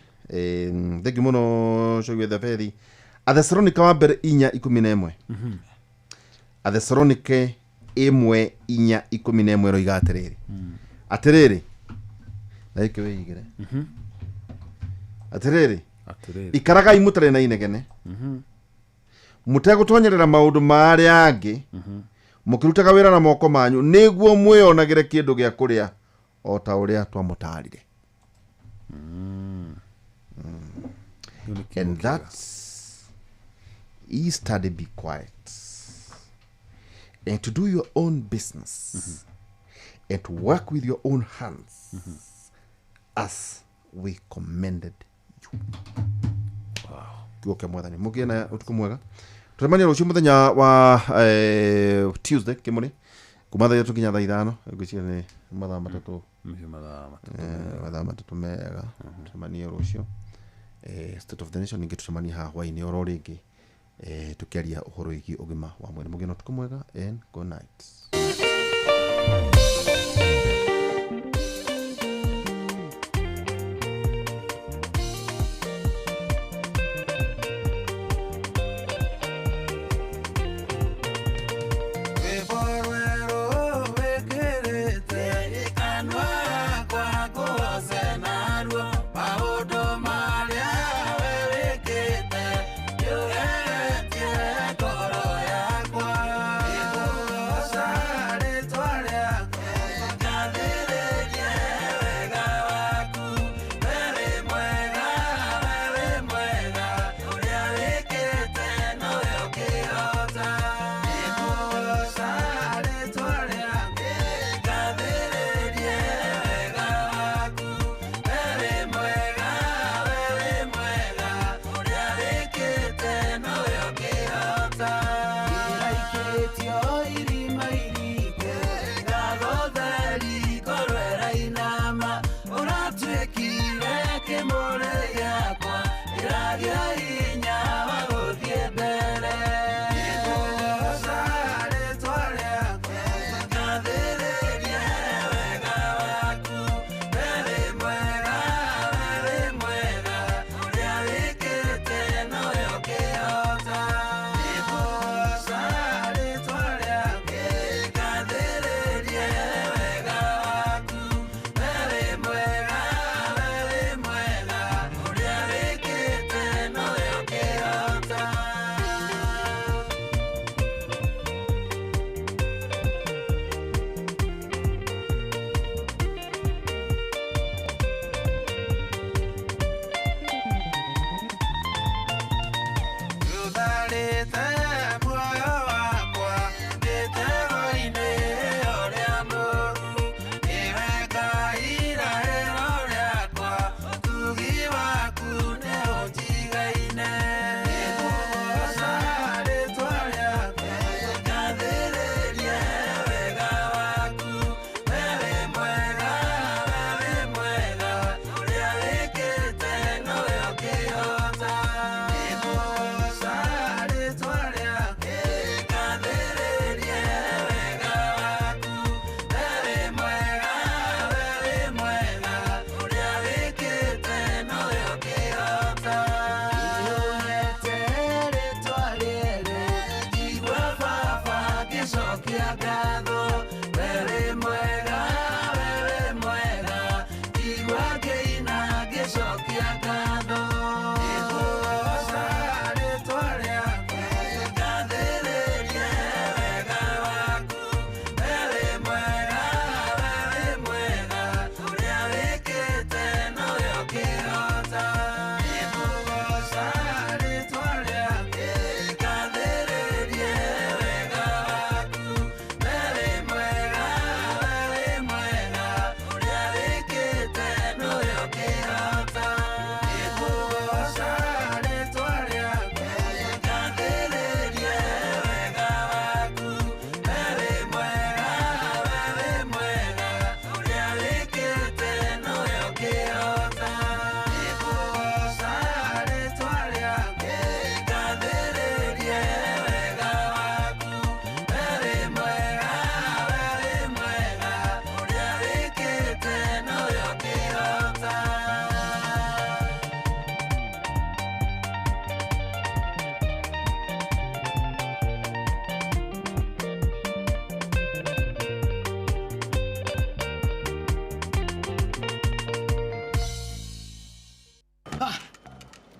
Thengiũ mũno Shogi Thaberi. Athesalonika wa mbere 4:11, Athesalonike 1:4:11 ĩroiga atĩrĩrĩ, atĩrĩrĩ, na gĩkĩ wĩigĩre atĩrĩrĩ, Atĩrĩrĩ, ikaragai mũtarĩ na inegene, mũtegũtonyerera maũndũ ma arĩa angĩ, mũkĩrutaga wĩra na moko manyu nĩguo mwĩonagĩre kĩndũ gĩa kũrĩa o ta ũrĩa twamũtaarire. Kĩu nĩ kiugo And kĩega. that's ye study be quiet and to do your own business and to work with your own hands as we commended you. Kiugo kĩa Mwathani. Mũgĩe na ũtukũ mwega, tũcemanie rũciũ mũthenya wa Tuesday kĩmũrĩ kuma thaa 3 nginya thaa 5. Ngwĩciria nĩ mathaa 3. Nĩcio mathaa 3. Mathaa 3 mega. Tũcemanie rũciũ, State of the Nation, ningĩ tũcemanie haha hwainĩ oro rĩngĩ, tũkĩaria ũhoro wĩgiĩ ũgima wa mwĩrĩ. Mũgĩe na ũtukũ mwega and good night. Rwĩmbo rwerũ wĩkĩrĩte kanua gakwa ngũgoce naruo, maũndũ marĩa we wĩkĩte nĩũgeretie ngoro yakwa. Ngũgoca rĩtwa rĩaku, ngathĩrĩrie wega waku, we wĩ mwega, we wĩ mwega, ũrĩa wĩkĩte nowe ũkĩhota. Ngũgoca rĩtwa rĩaku, ngathĩrĩrie wega waku, we wĩ mwega, we wĩ mwega, ũrĩa wĩkĩte nowe ũkĩhota. Iraikĩtio irima iriku, ngatho theri ngoro ĩrainama, ũratuĩkire kĩmũrĩ gĩakwa, ĩragĩa hinya wa gũthiĩ mbere. Ngũgoca rĩtwa rĩaku, ngathĩrĩrie wega waku, we wĩ mwega, we wĩ mwega, ũrĩa wĩkĩte nowe ũkĩhota. Ngũgoca rĩtwa rĩaku, ngathĩrĩrie wega waku, we wĩ mwega, we wĩ mwega, ũrĩa wĩkĩte nowe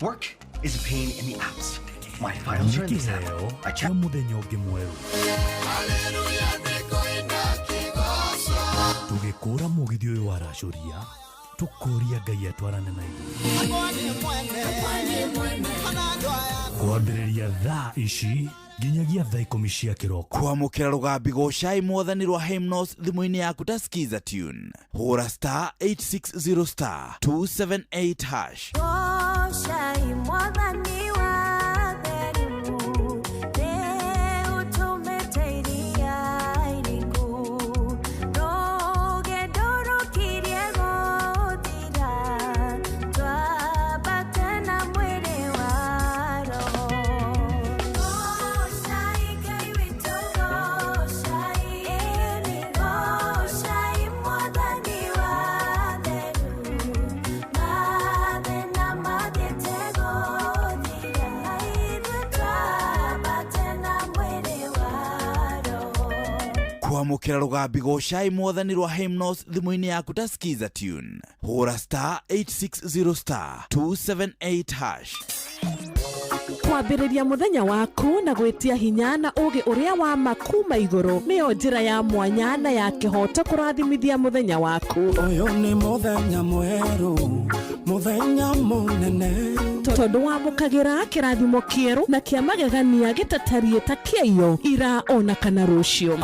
Work is a pain in the apps. My files are in this app. kĩheo I check kĩa mũthenya ũngĩ mwerũ tũgĩkũra mũgithi ũyũ waracũria tũkũria ngai atwarane na ithuĩ kwambĩrĩria thaa ici nginyagia thaa 10 cia kĩroko. Kwamũkĩra rũgambi gocai mwathani rwa hymnos thimũ-inĩ yaku ta skiza tune hũra star 860 star 278 hash. Goshai mwathani wa theru nĩũtũmĩte iria iriku rũgendo rũkirie gũthira twambate na mwĩrĩ wa roho. Goshai Ngai witũ goshai ĩni goshai mwathani wa theru mathĩna mathiĩte gũthira ithuĩ twambate na mwĩrĩ wa roho. Kwamũkĩra rũgambi gocai mwathani rwa hymnos thimũ-inĩ yaku ta skiza tune hũra star 860 star 278 hash. Kwambĩrĩria mũthenya waku na gwĩtia hinya na ũũgĩ ũrĩa wa ma kuma igũrũ nĩyo njĩra ya mwanya na ya kĩhooto kũrathimithia mũthenya waku. Ũyũ nĩ mũthenya mwerũ, mũthenya mũnene. Tondũ wamũkagĩra kĩrathimo kĩerũ na kĩa magegania gĩtatariĩ ta kĩaiyo ira ona kana rũciũ.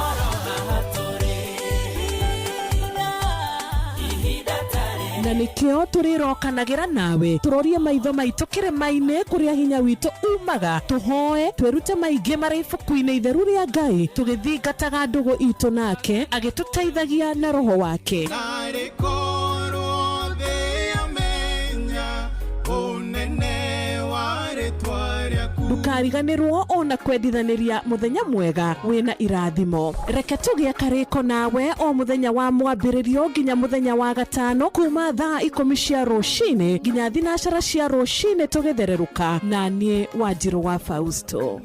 Na nĩkĩo tũrĩrokanagĩra nawe tũrorie maitho maitũ kĩrĩma-inĩ kũrĩa hinya witũ umaga tũhoe twĩrute maingĩ marĩ ibuku-inĩ itheru rĩa Ngai tũgĩthingataga ndũgũ itũ nake agĩtũteithagia na roho wake. Narĩ korwo thĩ yamenya ũnene wa rĩtwa rĩaku. Ndũkariganĩrwo ona kwendithanĩria mũthenya mwega wĩna irathimo. Reke tũgĩe karĩko nawe o mũthenya wa mwambĩrĩrio nginya mũthenya wa gatano kuma thaa 10 cia rũcinĩ nginya 12 cia rũcinĩ tũgĩthererũka na niĩ Wanjirũ wa Fausto.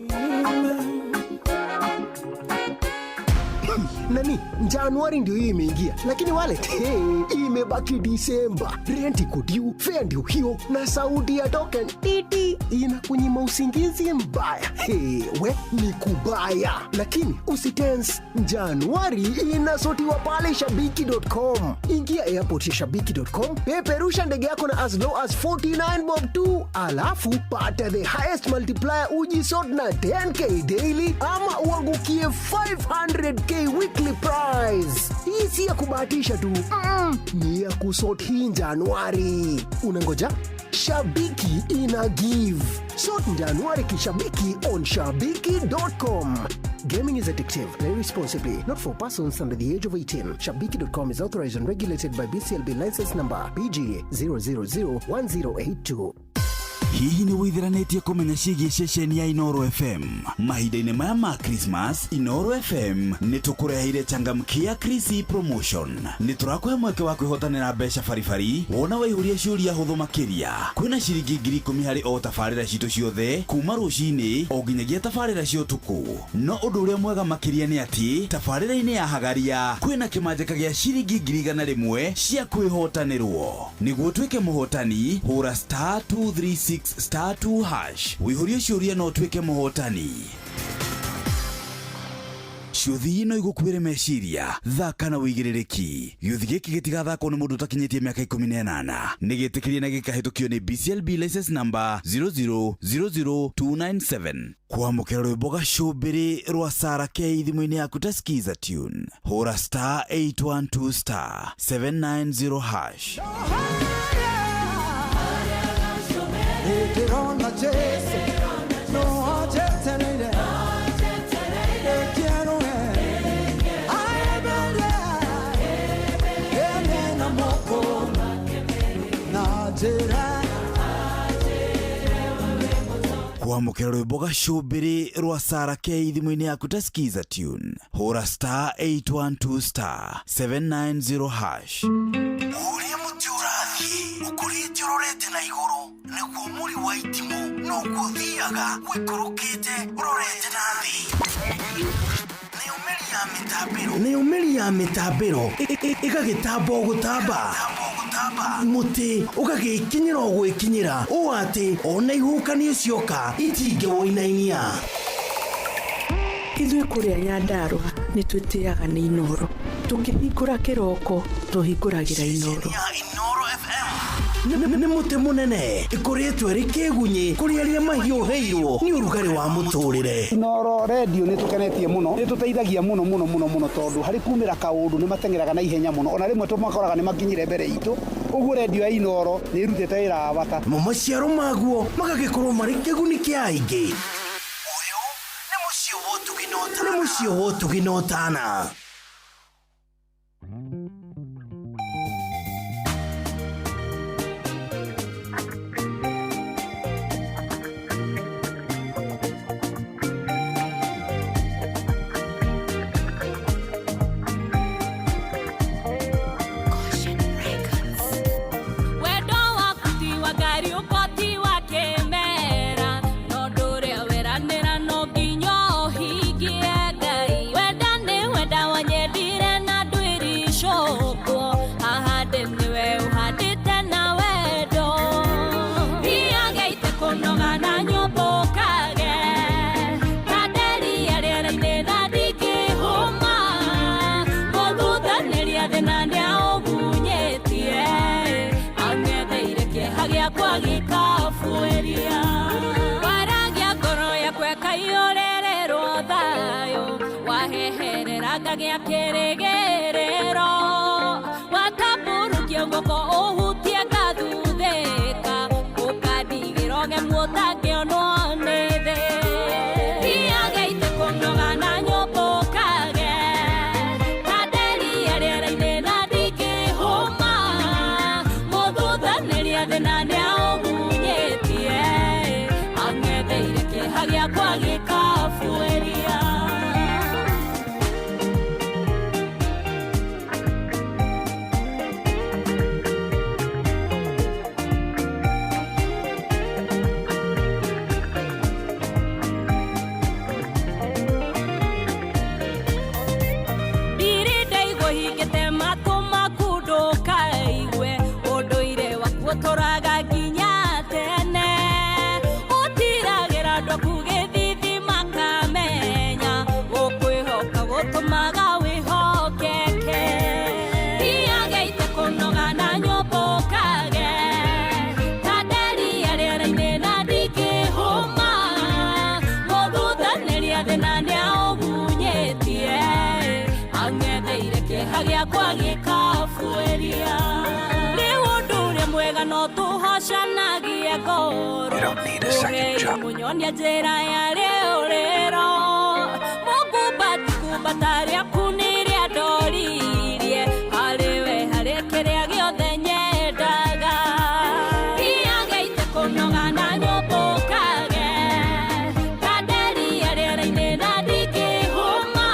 Nani, Januari ndio hii imeingia, lakini wallet hey, imebaki Disemba. Rent iko due, fare ndio hiyo, na sauti ya token titi inakunyima usingizi mbaya. Hey, we ni kubaya, lakini usitense. Januari inasotiwa pale shabiki.com. Ingia airport ya shabiki.com, peperusha ndege yako na as low as 49 bob tu, alafu pata the highest multiplier ujisort na 10K daily ama uangukie 500K weekly prize. Hii si ya kubahatisha tu, ni ya kusort hii Januari. Unangoja? Shabiki ina give. Sort Januari kishabiki on shabiki.com. Gaming is addictive. Play responsibly. Not for persons under the age of 18. Shabiki.com is authorized and regulated by BCLB license number BG 0001082. Hihi nĩ wĩithiranĩtie kũmenya ciĩgiĩ ceceni ya Inoro FM mahinda-inĩ maya ma Christmas? Inoro FM nĩ tũkũreheire changamkia Krisi promotion. Nĩ tũrakũhe mweke wa kwĩhotanĩra mbeca baribari wona waihũria ciũria hũthũ makĩria. Kwĩna ciringi 10,000 harĩ o tabarĩra citũ ciothe kuma rũcinĩ o nginyagia tabarĩra cia ũtukũ. No ũndũ ũrĩa mwega makĩria nĩ atĩ tabarĩra-inĩ ya hagaria kwĩna kĩmanjĩka gĩa ciringi 100,000 cia kwĩhotanĩrwo. Nĩguo ũtuĩke mũhotani hũra star 236 star 2 hash wĩihũrie ciũria no ũtuĩke mũhotani. Ciũthi no igũkuĩre meciria thaka na wĩigĩrĩrĩki. Gĩũthi gĩkĩ gĩtigathakwo nĩ mũndũ ũtakinyĩtie mĩaka 18. Nĩ gĩtĩkĩrie na gĩkahĩtũkio nĩ BCLB license number 0000297. Kwamũkĩra rwĩmbo gacũmbĩrĩ rwa Sara K thimũ-inĩ yaku ta skiza tune hũra star 812 star 790 hash. Ndĩrona Jesu no anjetereire Ekerũe aebere ene na moko na njĩra. Kwamũkĩra rwĩmbo gacũmbĩrĩ rwa Sara K thimũ-inĩ yaku ta skiza tune hũra star 812 star 790 hash. Ũrĩa mũtĩ ũrathiĩ ũkũrĩte ũrorete na igũrũ nĩguo mũri wa itimũ noguo ũthiaga ũikũrũkĩte ũrorete na thĩ. Nĩyo mĩri Nayo mĩri ya mĩtambĩro ĩgagĩtamba o gũtamba, mũtĩ ũgagĩkinyĩra o gwĩkinyĩra, ũũ atĩ ona ihuhũkanio cioka itingĩwũinainia. Ithuĩ kũrĩa Nyandarũa nĩ twĩtĩaga nĩ Inoro. Tũkĩhingũra kĩroko tũhingũragĩra Inoro. Nĩ mũtĩ mũnene ĩkoretwo ĩrĩ kĩgunyĩ kũrĩ arĩa mahiũhĩirwo nĩ ũrugarĩ wa mũtũrĩre. Inoro redio nĩ tũkenetie mũno, nĩ tũteithagia mũno mũno mũno mũno, tondũ harĩ kumĩra kaũndũ nĩ mateng'eraga na ihenya mũno, ona rĩmwe tũmakoraga nĩ makinyire mbere itũ. Ũguo redio ya Inoro nĩ ĩrutĩte wĩra wa bata. Mo maciaro maguo magagĩkorwo marĩ kĩguni kĩa aingĩ. Nĩ mũciĩ wa ũtugi na ũtana. Wendo waku ti wa ngari ũkoti wa kĩmera, no ndũrĩa weranĩra no nginya ũhingie. Ngai wenda nĩ wenda wanyendire na ndwĩricũkwo, haha ndĩ nĩwe ũhandĩte na wendo. Thiaga kũnoga na nyũmba ũkage kanderia rĩera-inĩ na ndingĩhũma, mũthuthanĩria thĩna nĩaũgunyĩtie, ang'etheire kĩeha gĩakwa gĩkabuĩria. Waragia ngoro yakwa ĩkaiyũrĩrĩrwo thayũ, waheherera ngagĩa kĩrĩgĩrĩro, watambũrũkia guoko ũhutie ngathuthĩka, ũkandigĩra ũgemu ũtangĩonwo nĩ thĩ. Thiaga kũnoga na nyũmba ũkage kanderia rĩera-inĩ na ndingĩhũma, mũthuthanĩria thĩna nĩaũgunyĩtie, ang'etheire kĩeha gĩakwa gĩkabuĩria. Ndirĩ ndaigua hingĩte matũ maku ndũkaigue, ũndũire waku ũtũraga nginya tene, ũtiragĩra andũ aku gĩthithi makamenya, gũkwĩhoka gũtũmaga wĩhokeke. Thiaga kũnoga na nyũmba ũkage kanderia rĩera-inĩ na ndingĩhũma, mũthuthanĩria thĩna nĩaũgunyĩtie, ang'etheire kĩeha gĩakwa gĩkabuĩria. Rĩu ũndũ ũrĩa mwega no tũhocanagie ngoro, ũhei mũnyonia njĩra ya rĩũrĩro, mũkumbati kumbata rĩaku nĩrĩa ndoririe, harĩ we harĩ kĩrĩa gĩothe nyendaga. Thiaga kũnoga na nyũmba ũkage kanderia rĩera-inĩ na ndingĩhũma,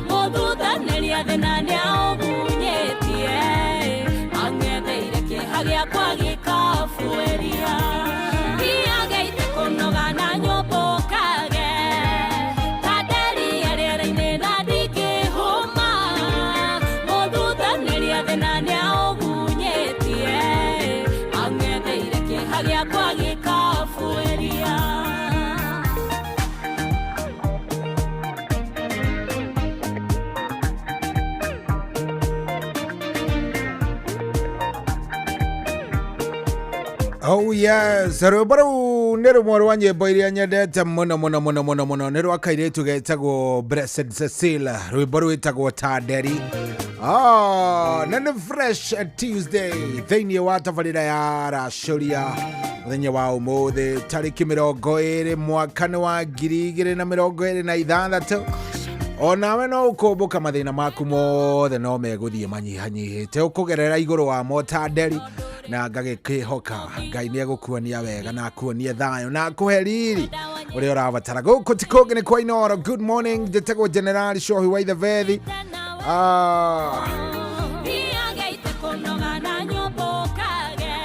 mũthuthanĩria thĩna nĩaũgunyĩtie, ang'etheire kĩeha gĩakwa gĩkabuĩria. Thiaga kũnoga na nyũmba ũkage kanderia rĩera-inĩ na ndingĩhũma, mũthuthanĩria thĩna nĩaũgunyĩtie, ang'etheire kĩeha gĩakwa gĩkabuĩria. Oh yes, rwĩmbo rũu nĩ rũmwe rwa nyĩmbo iria nyendete mũno mũno mũno mũno mũno, nĩ rwa kairĩtu getagwo Blessed Cecil, rwĩmbo rwĩtagwo Tanderi. Oh, na nĩ fresh Tuesday thĩinĩ wa tabarĩra ya Racũria mũthenya wa ũmũthĩ tarĩki 20 mwaka nĩ wa 2026. Onawe no ũkũmbũka mathĩna maku mothe no megũthiĩ manyihanyihĩte ũkũgerera igũrũ wa motanderi, na ngagĩkĩhoka Ngai nĩ egũkuonia wega na akuonie thayũ na akũhe riri ũrĩa ũrabatara. Gũkũ ti kũngĩ nĩ kwa Inoro. Good morning, njĩtagwo Generali Shohi wa Ithebethi. Thiaga kũnoga na nyũmba ũkage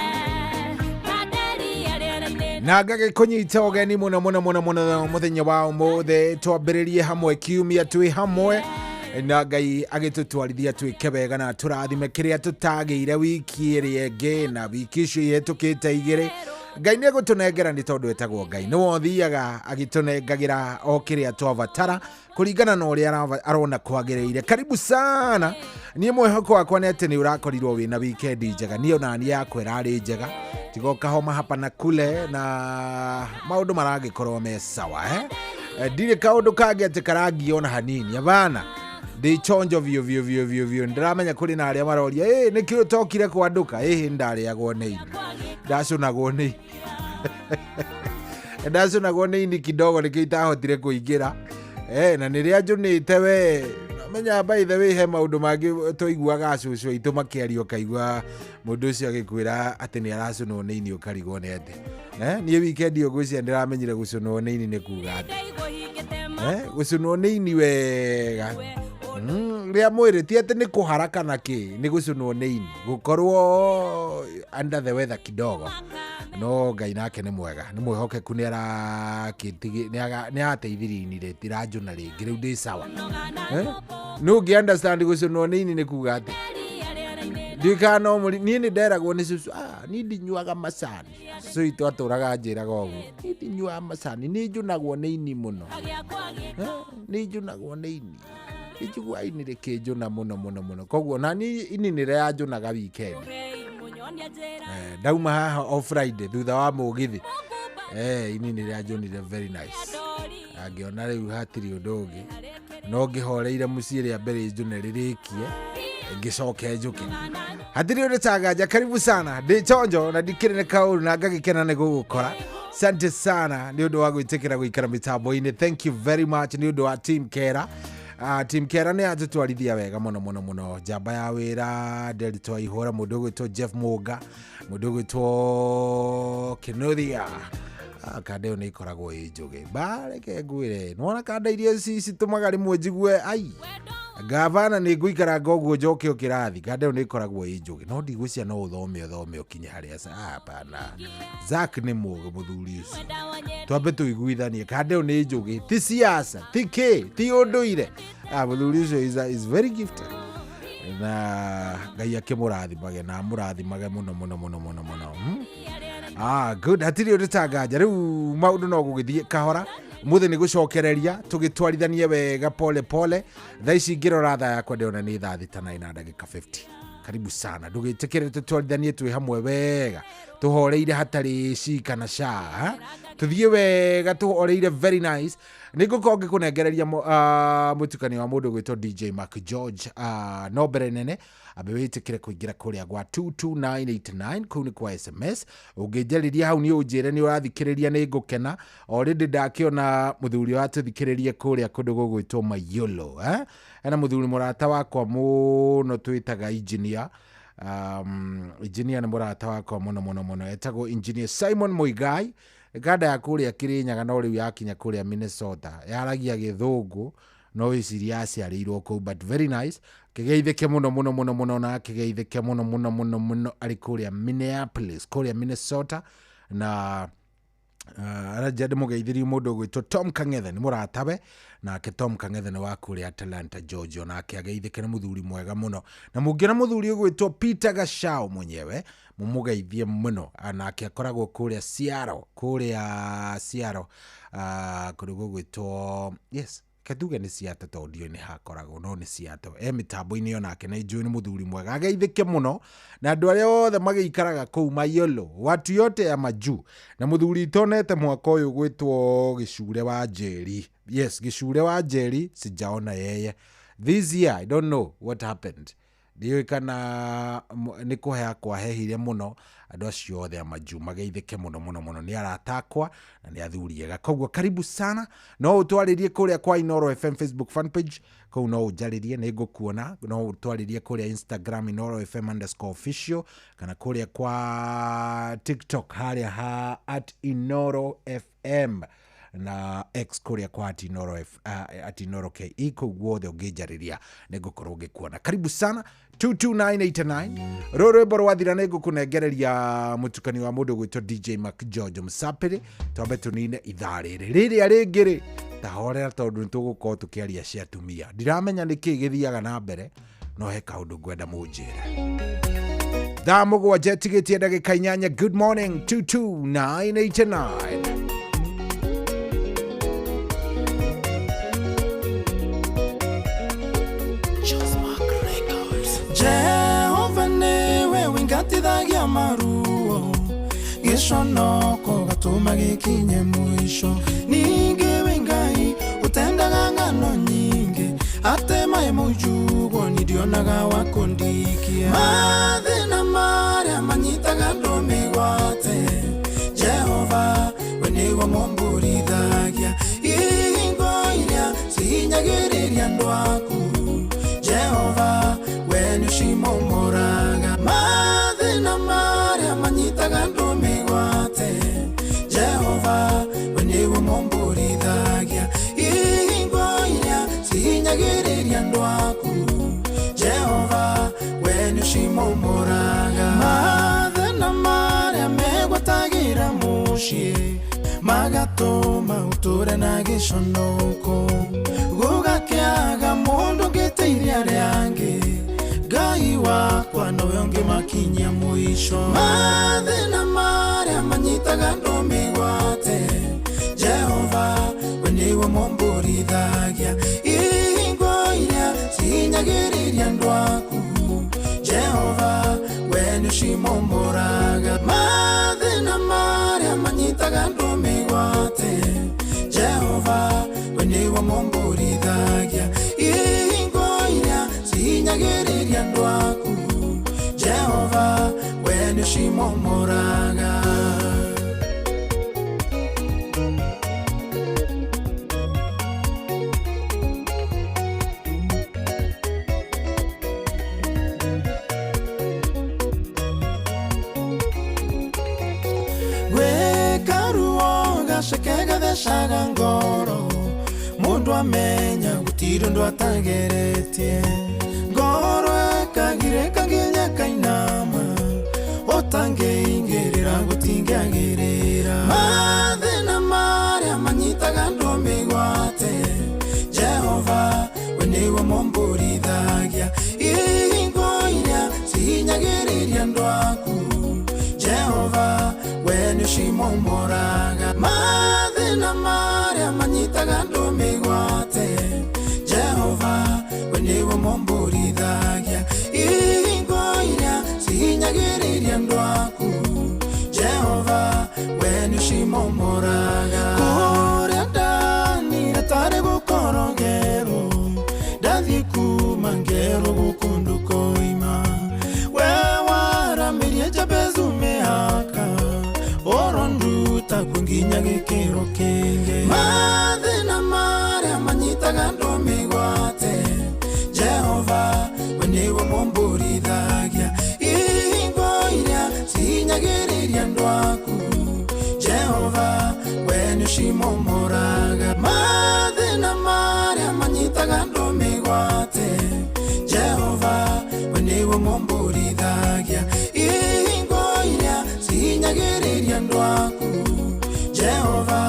kanderia rĩera-inĩ Na ngagĩkũnyita ũgeni mũno mũno mũno mũno mũthenya wa ũmũthĩ, twambĩrĩrie hamwe kiumia twĩ hamwe na Ngai agĩtũtwarithia twĩke wega na tũrathime kĩrĩa tũtagĩire wiki ĩrĩa ĩngĩ na wiki icio ihĩtũkĩte igĩrĩ. Ngai nĩ egũtũnengera nĩ tondũ etagwo Ngai, nĩwe ũthiaga agĩtũnengagĩra o kĩrĩa twabatara kũringana na ũrĩa arona kwagĩrĩire. Karibu sana. Niĩ mwĩhoko wakwa nĩ atĩ nĩ ũrakorirwo wĩna wikendi njega. Niĩ ona niĩ yakwa ĩrarĩ njega, tiga ũkahoma hapa na kule na maũndũ maragĩkorwo me sawa, eh? Ndirĩ kaũndũ kangĩ atĩ karangia ona hanini, abana ndĩ chonjo biũ biũ biũ biũ biũ. Ndĩramenya kũrĩ na arĩa maroria ĩ nĩkĩ ũtokire kwandũka, ĩhĩ ndarĩagwo nĩ ini, ndacũnagwo nĩ ndacũnagwo nĩ ini kidogo, nĩkĩo itahotire kũingĩra. Na nĩrĩa njũnĩte we menya, by the way, he maũndũ mangĩ tũiguaga acũcũ aitũ makĩaria, ũkaigua mũndũ ũcio agĩkwĩra atĩ nĩ aracũnwo nĩ ini, ũkarigwo nĩ atĩ. Niĩ wikendi ĩyo ngwĩciria ndĩramenyire gũcũnwo nĩ ini nĩ kuga atĩ gũcũnwo nĩ ini wega rĩa mwĩrĩ ti atĩ nĩ kũhara kana kĩ, nĩ gũcũnwo nĩ ini, gũkorwo under the weather kidogo. No Ngai nake nĩ mwega, nĩ mwĩhokeku, nĩ arateithirie ini rĩtiranjũna rĩngĩ, rĩu ndĩ sawa. Nũ ũngĩ understand gũcũnwo nĩ ini nĩ kuga atĩ? Ndiũĩ kana no mũri. Niĩ nĩ nderagwo nĩ cucu, niĩ ndinyuaga macani. Cucu witũ atũraga anjĩraga ũguo, niĩ ndinyuaga macani, nĩ njũnagwo nĩ ini mũno, nĩ njũnagwo nĩ ini, njiguaga ini rĩkĩnjũna mũno mũno mũno. Koguo na niĩ ini nĩ rĩranjũnaga weekend. Ndauma haha o Friday thutha wa mũgithi, ini nĩ rĩanjũnire very nice. Angĩona rĩu hatirĩ ũndũ ũngĩ, no ngĩhoreire mũciĩ rĩa mbere njũne rĩrĩkie, ngĩcoke njũke. Hatirĩ ũndũ tanganja. Karibu sana, ndĩ chonjo na ndikĩrĩ nĩ kaũru na ngagĩkena nĩ gũgũkora. Asante sana nĩ ũndũ wa gwĩtĩkĩra gũikara mĩtambo-inĩ. Thank you very much nĩ ũndũ wa team Kera. Team Kera nĩ yatũtwarithia wega mũno mũno mũno. Njamba ya wĩra Nderitũ Aihũra, mũndũ ũgwĩtwo Jeff Mũnga, mũndũ ũgwĩtwo Kĩnuthia. Kanda ĩyo nĩ ĩkoragwo ĩ njũgĩ, bareke ngwĩre, nĩwona kanda iria citũmaga rĩmwe njigue ai gavana nĩ ngũikaranga ũguo njoke o kĩrathi. Kanda ĩyo nĩ ĩkoragwo ĩ njũgĩ, no ndigwĩciria no ũthome ũthome ũkinye harĩa. Hapana, Zack nĩ mũgĩ mũthuri ũcio, twambe tũiguithanie. Kanda ĩyo nĩ njũgĩ, ti siasa, ti kĩ, ti ũndũire. Mũthuri ũcio is very gifted na Ngai akĩmũrathimage na amũrathimage mũno mũno mũno mũno mũno. Good, hatirĩ ũndũ tanganja. Rĩu maũndũ no gũgĩthiĩ kahora, mũthĩ nĩ gũcokereria tũgĩtwarithanie wega pole pole. Thaa ici ngĩrora thaa yakwa ndĩrona nĩ thaa 6 na ndagĩka 50. Karibu sana, ndũgĩtĩkĩre tũtwarithanie twĩ hamwe wega, tũhoreire, hatarĩ ci kana sha, ha? Tũthiĩ wega tũhoreire, very nice. Nĩ ngũkorwo ngĩkũnengereria mũtukanio wa mũndũ gwĩtwo DJ Mark George. No mbere nene ambe wĩtĩkĩre kũingĩra kũrĩa gwa 22989, kũu nĩ kwa SMS. Ũngĩnjarĩria hau nĩ ũnjĩre nĩ ũrathikĩrĩria, nĩ ngũkena. Already ndakĩona mũthuri ũratũthikĩrĩria kũrĩa kũndũ gũgwĩtwo Mayolo, eh? Ena mũthuri mũrata wakwa mũno twĩtaga engineer. Engineer nĩ mũrata wakwa mũno mũno mũno, etagwo Engineer Simon Muigai, kanda ya kũrĩa Kĩrĩnyaga, no rĩu yakinya kũrĩa Minnesota, yaragia Gĩthũngũ no wĩciria aciarĩirwo kũu, but very nice. Kĩgeithĩke mũno mũno mũno mũno na kĩgeithĩke mũno mũno mũno mũno arĩ kũrĩa Minneapolis, kũrĩa Minnesota. Na aranja ndĩmũgeithirie mũndũ ũgwĩtwo Tom Kang'ethe, nĩ mũratawe nake. Tom Kang'ethe nĩ wa kũrĩa Atlanta, Georgia, nake ageithĩke, nĩ mũthuri mwega mũno. Na mũngĩona mũthuri ũgwĩtwo Peter Gachao mwenyewe, mũmũgeithie mũno. Nake akoragwo kũrĩa Seattle, kũrĩa Seattle, kũndũ gũgwĩtwo, yes, ketuge nĩ Seattle tondũ ndiũĩ nĩ hakoragwo, no nĩ Seattle. E mĩtambo-inĩ ĩyo nake na njũĩ nĩ mũthuri mwega, ageithĩke mũno na andũ arĩa othe magĩikaraga kũu Mayolo, watu yote ya majuu. Na mũthuri itonete mwaka ũyũ gwĩtwo Gĩcure wa Njeri. Yes, Gĩcure wa Njeri, sijaona yeye this year. I don't know what happened, ndiũĩ kana nĩ kũheha kwahehire mũno. Andũ acio othe a majuu mageithĩke mũno mũno mũno, nĩ arata akwa na nĩ athuri ega. Koguo karibu sana, no ũtwarĩrie kũrĩa kwa Inoro FM Facebook fan page, kũu no ũnjarĩrie, nĩ ngũkuona. No ũtwarĩrie kũrĩa Instagram, Inoro FM_official, kana kũrĩa kwa TikTok harĩa ha @InoroFM. Na X kũrĩa kwa Atinoro F, Atinoro KE, kũu guothe ũngĩnjarĩria nĩ ngũkorwo ngĩkuona. Karibu sana. 22989 rå rwĩmbo rwathira nĩ ngũkũnengereria mũtukanio wa mũndũ gwĩtwo DJ Mac George Msapĩrĩ, twambe tũnine ithaa rĩrĩ rĩrĩa rĩngĩ rĩ tahorera, tondũ nĩ tũgũkorwo tũkĩaria cia atumia. Ndiramenya nĩ kĩĩ gĩthiaga na mbere, no he kaũndũ ngwenda mũnjĩre. Thaa 7 ĩtigĩtie ndagĩka 8. Good morning. 22989. Jehova nĩwe wingatithagia maruo, gĩconoko gatũma gĩkinye mũico. Ningĩ wĩ Ngai ũtendaga ng'ano nyingĩ, atĩ maĩ mũnjugo nindionaga wa kũndikia. Mathĩna marĩa manyitaga andũ mĩgwate, Jehova we nĩwe mũmbũrithagia. Ihingo iria cihinyagĩrĩria andũ aku, Jehova we nĩũcimomoraga. Mathĩna marĩa manyitaga andũ mĩgwate, Jehova we nĩwe mũmbũrithagia. Ihingo iria cihinyagĩrĩria andũ aku, Jehova we nĩũcimomoraga. Mathĩna marĩa megwatagĩra mũciĩ, magatũma ũtũre na gĩconoko, gũgakĩaga mũndũ ũngĩteithia arĩa angĩ. Ngai wakwa nowe ũngĩmakinyia mũico. Mathĩna marĩa manyitaga andũ mĩgwate, Jehova we nĩwe mũmbũrithagia. Ihingo iria cihinyagĩrĩria andũ aku, Jehova we nĩũcimomoraga. Mathĩna marĩa manyitaga andũ mĩgwate, Jehova we nĩwe mũmbũrithagia. Ihingo iria cihinyagĩrĩria andũ aku, Jehova we nĩũcimomoraga. Gwĩka ruo gaceke gathecaga ngoro, mũndũ amenya gũtirĩ ũndũ atageretie. Ngoro ĩkagirĩka nginya kainama, ũtangĩingĩrĩra gũtingĩagĩrĩra. Mathĩna marĩa manyitaga andũ mĩgwate, Jehova we nĩwe mũmbũrithagia. Ihingo iria cihinyagĩrĩria andũ aku, Jehova we nĩũcimomoraga. Mathĩna marĩa manyitaga andũ mĩgwate, Jehova we nĩwe mũmbũrithagia. Ihingo iria cihinyagĩrĩria andũ aku, Jehova we nĩũcimomoraga. Kũrĩa ndanire tarĩ gũkorogerwo, ndathiĩ kuma ngerwo gũkũ ndũkoima. We waramĩrie Jabezu mĩhaka, ũronduta kuo nginya gĩkĩro kĩngĩ. Mathĩna marĩa manyitaga andũ mĩgwate, Jehova we nĩwe mũmbũrithagia. Ihingo iria cihinyagĩrĩria andũ aku, Jehova we nĩũcimomoraga. Mathĩna marĩa manyitaga andũ mĩgwate, Jehova we nĩwe mũmbũrithagia. Ihingo iria cihinyagĩrĩria andũ aku, Jehova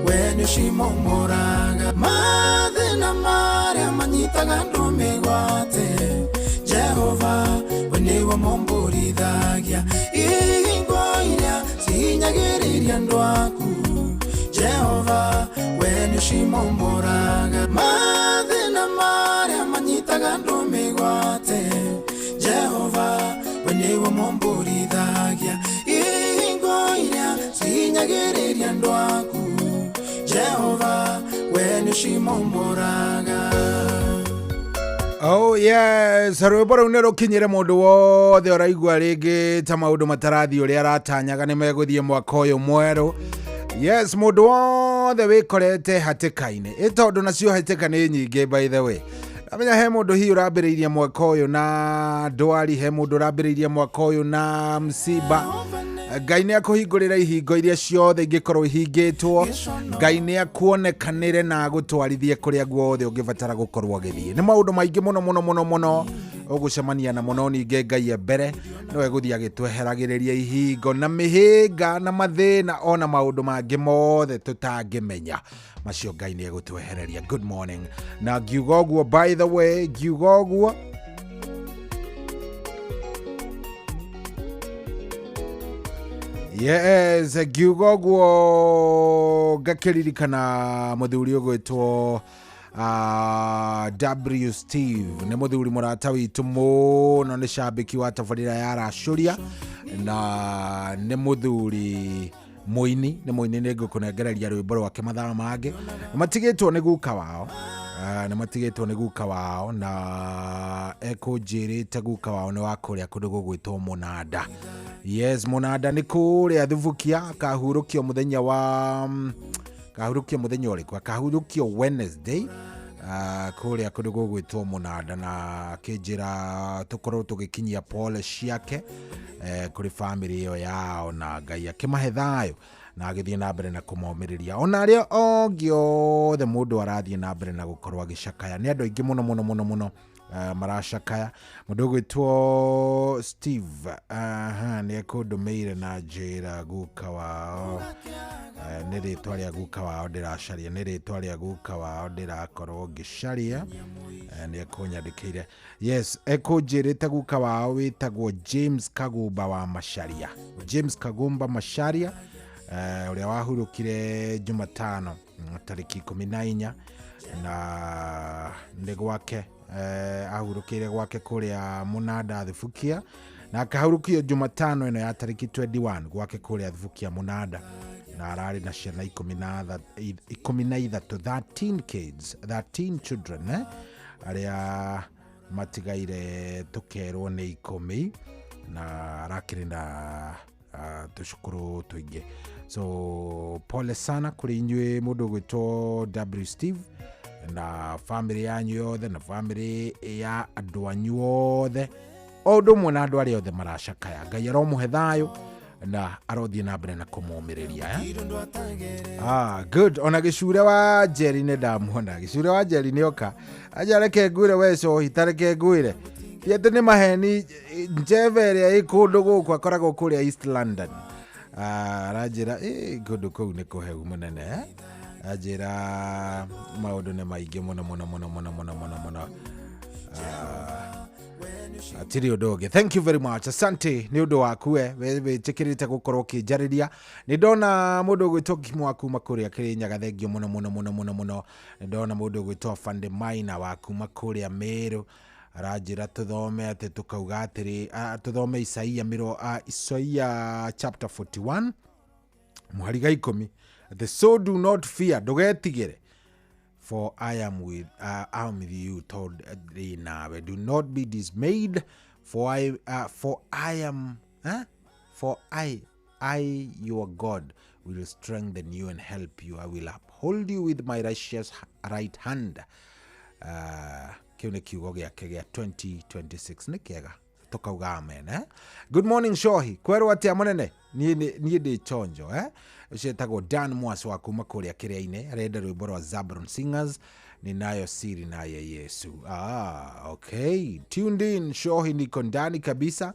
we nĩũcimomoraga. Mathĩna marĩa manyitaga andũ mĩgwate, Jehova we nĩwe mũmbũrithagia. Ihingo iria cihinyagĩrĩria andũ aku, Jehova we nĩũcimomoraga. Mathĩna marĩa manyitaga andũ mĩgwate, Jehova we nĩwe mũmbũrithagia. Ihingo iria cihinyagĩrĩria andũ aku, Jehova we nĩũcimomoraga. Oh yes, rwĩmbo rũu nĩ rũkinyĩre mũndũ wothe ũraigua rĩngĩ ta maũndũ matarathiĩ ũrĩa aratanyaga nĩ megũthiĩ mwaka ũyũ mwerũ. Yes, mũndũ wothe wĩkorete hatĩka-inĩ, ĩ tondũ nacio hatĩka nĩ nyingĩ, by the way. Amenya he mũndũ hihi ũrambĩrĩirie mwaka ũyũ na ndwari, he mũndũ ũrambĩrĩirie mwaka ũyũ na msiba. Ngai nĩ akũhingũrĩra ihingo iria ciothe ingĩkorwo ihingĩtwo. Ngai nĩ akuonekanĩre na agũtwarithie kũrĩa guothe ũngĩbatara gũkorwo ũgĩthiĩ. Nĩ maũndũ maingĩ mũno mũno mũno mũno ũgũcemania namo, no ningĩ Ngai e mbere nĩwe gũthiĩ agĩtweheragĩrĩria ihingo na mĩhĩnga na mathĩna ona maũndũ mangĩ mothe tũtangĩmenya. Macio Ngai nĩ egũtwehereria. Good morning. Na ngiuga ũguo, by the way, ngiuga ũguo yes, ngiuga ũguo ngakĩririkana mũthuri ũgwĩtwo W Steve. Nĩ mũthuri mũrata witũ mũno, nĩ cambĩki wa tabarĩra ya Racũria na nĩ mũthuri mũini, nĩ mũini. Nĩ ngũkũnengereria rwĩmbo rwake mathaa mangĩ. Nĩ matigĩtwo nĩ guka wao. Nĩ matigĩtwo nĩ guka wao na ekũnjĩrĩte guka wao nĩ wa kũrĩa kũndũ gũgwĩtwo Mũnanda. Yes, Mũnanda nĩ kũrĩa Thubukia. Akahurũkio mũthenya wa kahurũkio mũthenya ũrĩkũ? Akahurũkio Wednesday kũrĩa kũndũ gũgwĩtwo Mũnanda, na akĩnjĩra tũkorwo tũgĩkinyia pole ciake kũrĩ famĩlĩ ĩyo yao, na Ngai akĩmahe thayũ na agĩthiĩ na mbere na kũmomĩrĩria ona arĩa ongĩ othe mũndũ arathiĩ na mbere na gũkorwo agĩcakaya. Nĩ andũ aingĩ mũno mũno mũno mũno maracakaya. Mũndũ ũgwĩtwo Steve nĩ ekũndũmĩire na njĩra guka wao, nĩ rĩtwa rĩa guka wao ndĩracaria, nĩ rĩtwa rĩa guka wao ndĩrakorwo ngĩcaria. Nĩ ekũnyandĩkĩire. Yes, ekũnjĩrĩte guka wao wĩtagwo James Kagumba wa Macharia, James Kagumba Macharia, ũrĩa wahurũkire Jumatano tarĩki 14, na nĩ gwake ahurũkĩire gwake kũrĩa Mũnanda Thubukia, na akahurũkio Jumatano ĩno ya tarĩki 21 gwake kũrĩa Thubukia Mũnanda, na ararĩ na ciana 13, 13 kids, 13 children, arĩa matigaire tũkerwo nĩ 10, na arakĩrĩ na tũcukuru tũingĩ. So pole sana kũrĩ inyuĩ mũndũ ũgwĩtwo W Steve na famĩlĩ yanyu yothe na famĩlĩ ya andũ anyu othe, o ũndũ ũmwe na andũ arĩa othe maracakaya. Ngai aromũhe thayũ na arothiĩ na mbere na kũmũmĩrĩria, eh? Good. Ona gĩcure wa Njeri nĩ ndamuona. Gĩcure wa Njeri nĩ oka. Aja reke ngwĩre we cohi, ta reke ngwĩre. Ti atĩ nĩ maheni, njeve ĩrĩa ĩ kũndũ gũkũ akoragwo kũrĩa East London. Aranjĩra kũndũ kũu nĩ kũhehu mũnene, eh? Anjĩra maũndũ nĩ maingĩ mũno mũno mũno mũno mũno mũno mũno. Hatirĩ ũndũ ũngĩ. Thank you very much, asante nĩ ũndũ waku we wĩtĩkĩrĩte gũkorwo ũkĩnjarĩria. Nĩ ndona mũndũ ũgwĩtwo Kimu wa kuma kũrĩa Kĩrĩnyaga, thengio mũno mũno mũno mũno mũno. Nĩ ndona mũndũ ũgwĩtwo Fande Maina wa kuma kũrĩa Meru, aranjĩra tũthome atĩ tũkauga atĩrĩ, tũthome Isaia mĩro, Isaia chapter 41 mũhari ga 10, atĩ so do not fear, ndũgetigĩre, for I am with you, tondũ ndĩ nawe. Do not be dismayed, for I for I am for I your God will strengthen you and help you. I will uphold you with my righteous right hand. Kĩu nĩ kiugo gĩake gĩa 2026, nĩ kĩega, tũkauga amen, eh? Good morning Shohi, kwerwo atĩa mũnene? Niĩ ndĩ chonjo, eh? Ũcio etagwo Dan Mwas wa kuma kũrĩa Kĩrĩa-inĩ, arenda rwĩmbo rwa Zabron Singers, Ninayo Siri Naye Yesu. Okay, tuned in Shohi, niko ndani kabisa.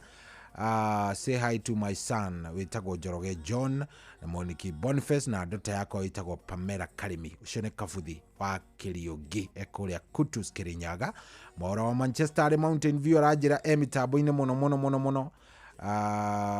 Say hi to my son wĩtagwo Njoroge John na Moniki Boniface na ndota yakwa wĩtagwo Pamela Karimi. Ũcio nĩ Kabuthi wa Kĩriũngĩ ekũrĩa Kutus Kĩrĩnyaga. Mwaũra wa Manchester arĩ Mountain View aranjĩra e mĩtambo-inĩ mũno mũno mũno mũno.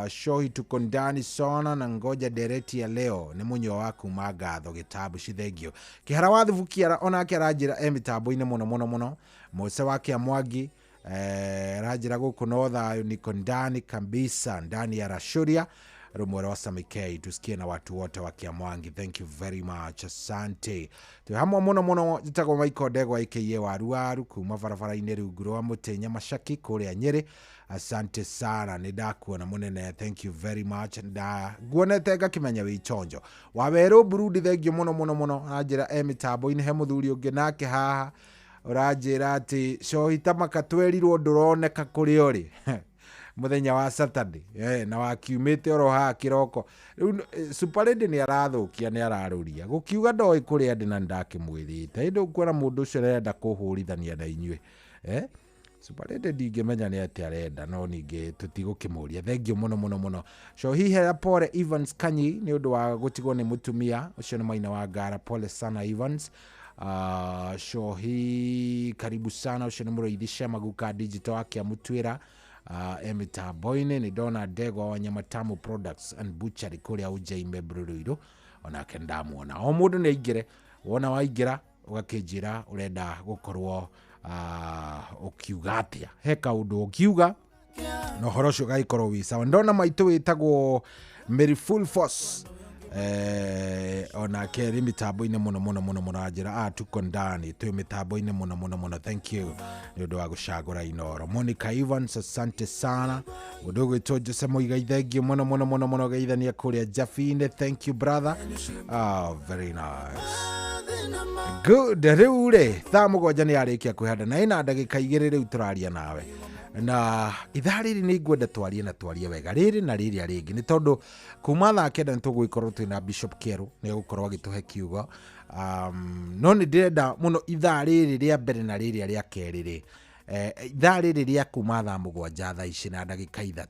Shohi tuko ndani sana na ngoja dereti ya leo. Nĩ mũnyua wa kuma ngatho gĩtambu cithengio. Kĩhara wa Thubukia onake aranjĩra e mĩtambo-inĩ mũno mũno mũno. Mose wa Kĩamwangi aranjĩra gũkũ no thayũ, niko ndani kabisa, ndani ya Rashuria rumwe rwa Samikei, tusikie na watu wote wa Kiamwangi. Thank you very much, asante, twĩ hamwe mũno mũno. Njĩtagwo Michael Ndegwa aka Waru Waru kuma barabara-inĩ rungu rwa mũtĩ Nyamacaki kũrĩa Nyĩrĩ. Asante sana, nĩ ndakuona mũnene, thank you very much. Nda nguonete ngakĩmenya wĩ chonjo wa werũ Burundi, thengio mũno mũno mũno. Aranjĩra e mĩtambo-inĩ. He mũthuri ũngĩ nake haha ũranjĩra atĩ cohi tamaka twerirwo ndũroneka kũrĩa ũrĩ. Mũthenya wa Saturday na wakiumĩte oro haha kĩroko. Rĩu Super Lady nĩ arathũkia, nĩ ararũria gũkiuga ndoĩ kũrĩa ndĩ na nĩndakĩmwĩrĩte. Ĩndĩ ũkuona mũndũ ũcio arenda kũhũrithania na inyuĩ. Super Lady ndingĩmenya nĩ atĩa arenda, no ningĩ tũtigũkĩmũria. Thengiũ mũno mũno mũno. Shohihe pole Evans Kanyi nĩ ũndũ wa gũtigwo nĩ mũtumia ũcio, nĩ maina wa ngara. Pole sana Evans. Shohi karibu sana, ũcio nĩ mũrĩithi Shemaguka Digital akĩamũtuĩra e mĩtambo-inĩ. Nĩ ndona ndegwa wa Nyamatamu Products and Butchery kũrĩa Ũnjaime Mbururũirũ, onake ndamuona. O mũndũ nĩ aingĩre, wona waingĩra ũgakĩnjĩra ũrenda gũkorwo ũkiuga atĩa, he kaũndũ ũkiuga na ũhoro ũcio ũgagĩkorwo wĩ sawa. Ndona maitũ wĩtagwo Mary Full Force, onake rĩ mĩtambo-inĩ mũno mũno mũno mũno, anjĩra tuko ndani, twĩ mĩtambo-inĩ mũno mũno mũno. Thank you nĩ ũndũ wa gũcagũra Inoro. Monica Evans, asante sana. Mũndũ ũgwĩtwo Jose Mũigai, thank you mũno mũno mũno mũno, geithania kũrĩa Jafine. Thank you brother. Very nice, good. Rĩu rĩ thaa 7 nĩ yarĩkia kwĩhanda na ĩna ndagĩka 2 rĩu tũraria nawe, na ithaa rĩrĩ nĩ ngwenda twarie na twarie wega rĩrĩ na rĩrĩa rĩngĩ, nĩ tondũ kuma thaa 9 nĩ tũgũgĩkorwo twĩna Bishop Kĩerũ, nĩ egũkorwo agĩtũhe kiugo. No nĩ ndĩrenda mũno ithaa rĩrĩ rĩa mbere na rĩrĩa rĩa kerĩ rĩ, ithaa rĩrĩ rĩa kuma thaa 7 thaa ici na ndagĩka 3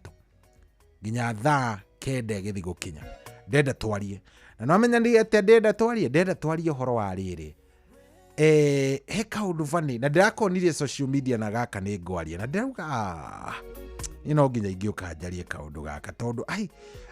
nginya thaa 9 ĩgĩthiĩ gũkinya, ndĩrenda twarie na no menya nĩ atĩa ndĩrenda twarie. Ndĩrenda twarie ũhoro wa rĩrĩ, he kaũndũ bani na ndĩrakonirie social media na gaka nĩ ngwaria na ndĩrauga, niĩ no nginya ingĩũka njarie kaũndũ gaka, tondũ ai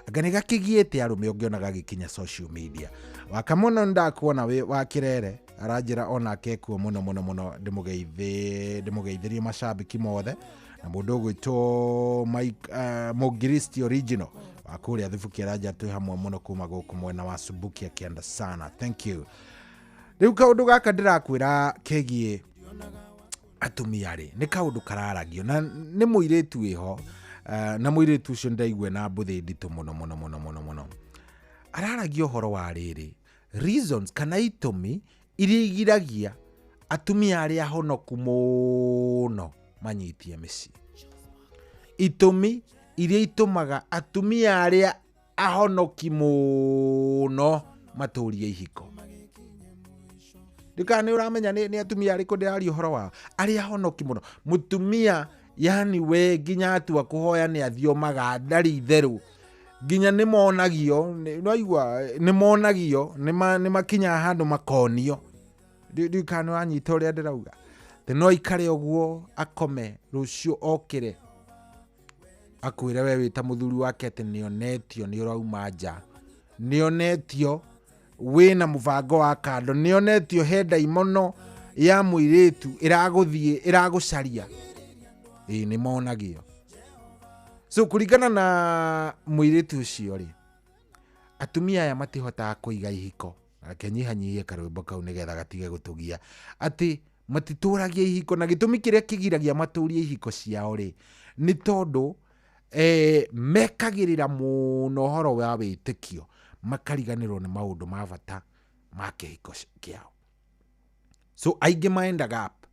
anga nĩ gakĩgiĩte arũme ũngĩona gagĩkinya social media. Waka mũno ndakuona wĩ wa kĩrere, aranjĩra onake kuo mũno mũno mũno. Ndĩmũgeithĩrie macambĩki mothe na mũndũ ũgwĩtwo Mike Mũngiristi original wa kũrĩa Thubuki, aranjĩra twĩ hamwe mũno kuma gũkũ mwena wa Subukia kĩanda sana. Thank you. Rĩu kaũndũ gaka ndĩrakwĩra kegiĩ atumia rĩ, nĩ kaũndũ kararagio na nĩ mũirĩtu wĩho, na mũirĩtu ũcio ndaigua na mbũthĩ nditũ mũno mũno mũno mũno mũno. Araragia ũhoro wa rĩrĩ, reasons kana itũmi iria igiragia atumia arĩa honoku mũno manyitie mĩciĩ, itũmi iria itũmaga atumia arĩa ahonoki mũno matũrie ihiko. Ndikana nĩ ũramenya nĩ atumia arĩkũ ndĩraria ũhoro wao, arĩa ahonoki mũno. Mũtumia yani we nginya atua kũhoya nĩ athiomaga, ndarĩ itherũ, nginya nĩ monagio, nĩwaigua, nĩ monagio, nĩ makinyaga handũ makonio. Ndiũĩ kana nĩ wanyita ũrĩa ndĩrauga. Atĩ no aikare ũguo akome, rũciũ okĩre akwĩre we wĩta mũthuri wake atĩ nĩonetio nĩ ũrauma nja, nĩonetio wĩna mũbango wa kando, nĩonetio he ndaimono ya mũirĩtu ĩragũthiĩ ĩragũcaria. Ĩĩ, nĩ monagio. So kũringana na mũirĩtu ũcio rĩ, atumia aya matihotaga kũiga ihiko. Reke nyihanyihie karwĩmbo kau nĩgetha gatige gũtũgia. Atĩ matitũragia ihiko, na gĩtũmi kĩrĩa kĩgiragia matũrie ihiko ciao rĩ, nĩ tondũ mekagĩrĩra mũno ũhoro wa wĩtĩkio, makariganĩrwo nĩ maũndũ ma bata ma kĩhiko kĩao. So aingĩ maendaga up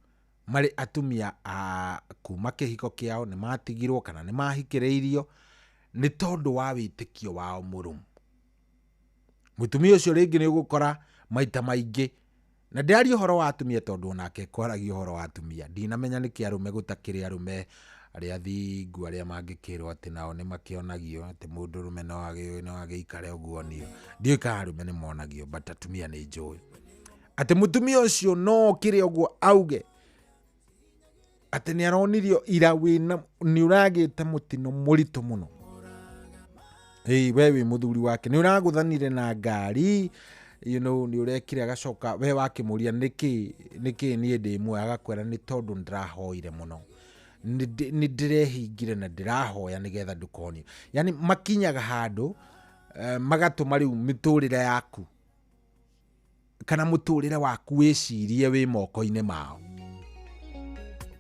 marĩ atumia a kuma kĩhiko kĩao nĩ matigirwo kana nĩ mahikĩrĩirio nĩ tondũ wa wĩtĩkio wao mũrũmu. Mũtumia ũcio rĩngĩ nĩ ũgũkora maita maingĩ, na ndĩraria ũhoro wa atumia tondũ onake kwaragia ũhoro wa atumia, ndinamenya nĩkĩ arũme gũtakĩrĩ arũme arĩa athingu arĩa mangĩkĩrwo atĩ nao nĩ makĩonagio atĩ mũndũrũme no agĩikare ũguo onio. Ndiũĩ kana arũme nĩ monagio, but atumia nĩ njũĩ atĩ mũtumia ũcio no okĩre ũguo auge atĩ nĩ aronirio ira wĩna nĩ ũragĩte mũtino mũritũ mũno. Ĩĩ, we wĩ mũthuri wake, nĩ ũragũthanire na ngari, nĩ ũrekire, agacoka we wakĩmũria nĩkĩ nĩkĩ niĩ ndĩ muoyo, agakwĩra nĩ tondũ nĩndĩrahoire mũno, nĩ ndĩrehingire na ndĩrahoya nĩgetha ndũkonio. Yani makinyaga handũ magatũma rĩu mĩtũrĩre yaku kana mũtũrĩre waku wĩcirie wĩ moko-inĩ mao.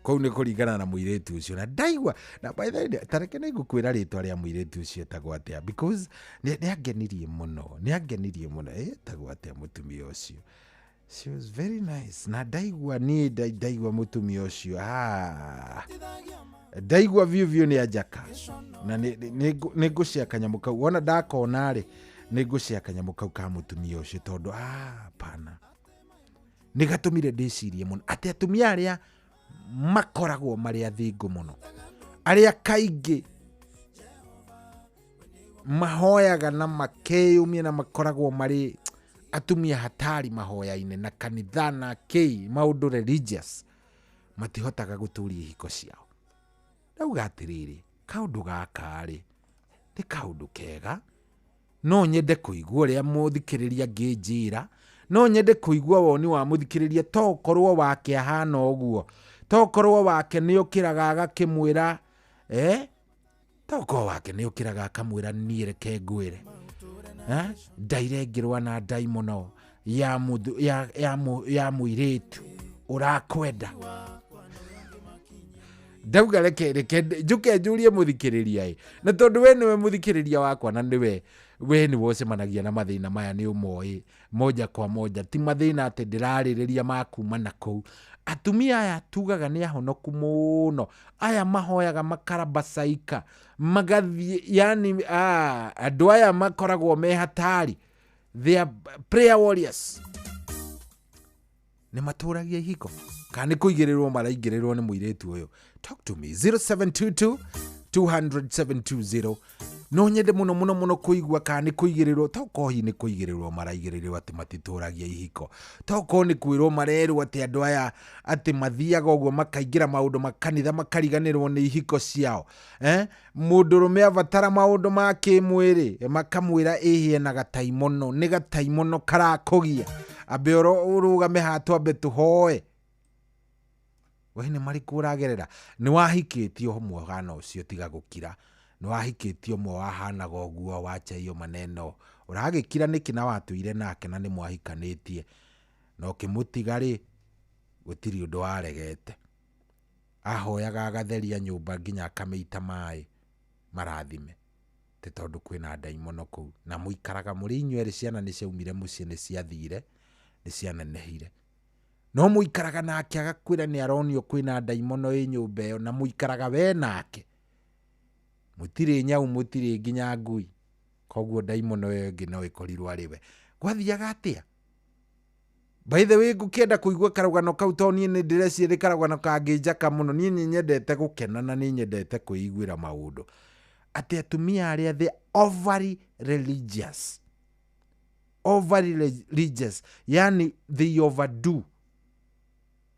Kũu nĩ kũringana na mũirĩtu ũcio. Na ndaigua na by the way, ta reke nĩ ngũkwĩra rĩtwa rĩa mũirĩtu ũcio etagwo atĩa, because nĩ angenirie mũno, nĩ angenirie mũno. Etagwo atĩa mũtumia ũcio? She was very nice. Na ndaigua niĩ ndaigua mũtumia ũcio, Ndaigua biũ biũ nĩ anjaka na nĩ ngũcĩa kanyamũ kau wona ndakona rĩ, nĩ ngũcĩa kanyamũ kau ka mũtumia ũcio tondũ hapana, nĩ gatũmire ndĩcirie mũno atĩ atumia arĩa makoragwo marĩ athingu mũno, arĩa kaingĩ mahoyaga na makeyumia na makoragwo marĩ atumia hatari mahoya-inĩ na kanitha na kĩ maũndũ religious, matihotaga gũtũria ihiko ciao. Ndauga atĩrĩrĩ, kaũndũ gaka rĩ nĩ kaũndũ kega, no nyende kũigua ũrĩa mũthikĩrĩria angĩnjĩra, no nyende kũigua woni wa mũthikĩrĩria, to ũkorwo wake ahana ũguo, to ũkorwo wake nĩ ũkĩraga agakĩmwĩra, to ũkorwo wake nĩ ũkĩraga akamwĩra niĩ reke ngwĩre, ndaire ngĩrũa na ndaimono ya mũirĩtu ũrakwenda. Ndauga reke njũke njũrie mũthikĩrĩria ĩ, na tondũ we nĩwe mũthikĩrĩria wakwa na nĩwe we nĩwe ũcemanagia na mathĩna maya nĩ ũmoĩ moja kwa moja, ti mathĩna atĩ ndĩrarĩrĩria ma kuma na kũu. Atumia aya tugaga nĩ ahonoku mũno, aya mahoyaga makarabacaika magathiĩ, yani andũ aya makoragwo me hatari, they are prayer warriors, nĩ matũragia ihiko kana nĩ kũigĩrĩrwo maraigĩrĩrwo nĩ mũirĩtu ũyũ. Talk to me 0722 200 720. No nyende mũno mũno mũno kũigua kana nĩ kũigĩrĩrwo, to korwo hihi nĩ kũigĩrĩrwo maraigĩrĩrwo atĩ matitũragia ihiko, to korwo nĩ kwĩrwo marerwo atĩ andũ aya atĩ mathiaga ũguo makaingĩra maũndũ makanitha makariganĩrwo nĩ ihiko ciao, mũndũrũme abatara maũndũ ma kĩmwĩrĩ makamwĩra ĩhĩ ena gataimono, nĩ gataimono karakũgia, ambe ũrũgame haha twambe tũhoe. We nĩ marĩkũ ũragerera? Nĩ wahikĩtio ũmwe ũhana ũcio, tiga gũkira. Nĩ wahikĩtio ũmwe wahanaga ũguo, wacha hiyo maneno, ũragĩkira nĩkĩ na watũire nake na nĩ mwahikanĩtie, na ũkĩmũtiga rĩ gũtirĩ ũndũ waregete. Ahoyaga agatheria nyũmba nginya akamĩita maĩ marathime, tĩ tondũ kwĩna ndaimono kũu, na mũikaraga mũrĩ inyuerĩ, ciana nĩ ciaumire mũciĩ, nĩ ciathire, nĩ cianenehire, no mũikaraga nake agakwĩra nĩ aronio kwĩna ndaimono ĩ nyũmba ĩyo, na mũikaraga we nake, mũtirĩ nyau, mũtirĩ nginya ngui, koguo ndaimono ĩyo ĩngĩ no ĩkorirwo arĩ we. Gwathiaga atĩa? By the way, ngũkĩenda kũigua karũgano kau tondũ niĩ nĩ ndĩreciria nĩ karũgano kangĩnjaka mũno. Niĩ nĩ nyendete gũkena na nĩ nyendete kwĩiguĩra maũndũ. Atĩ atumia arĩa they overly religious, overly religious, yani they overdo.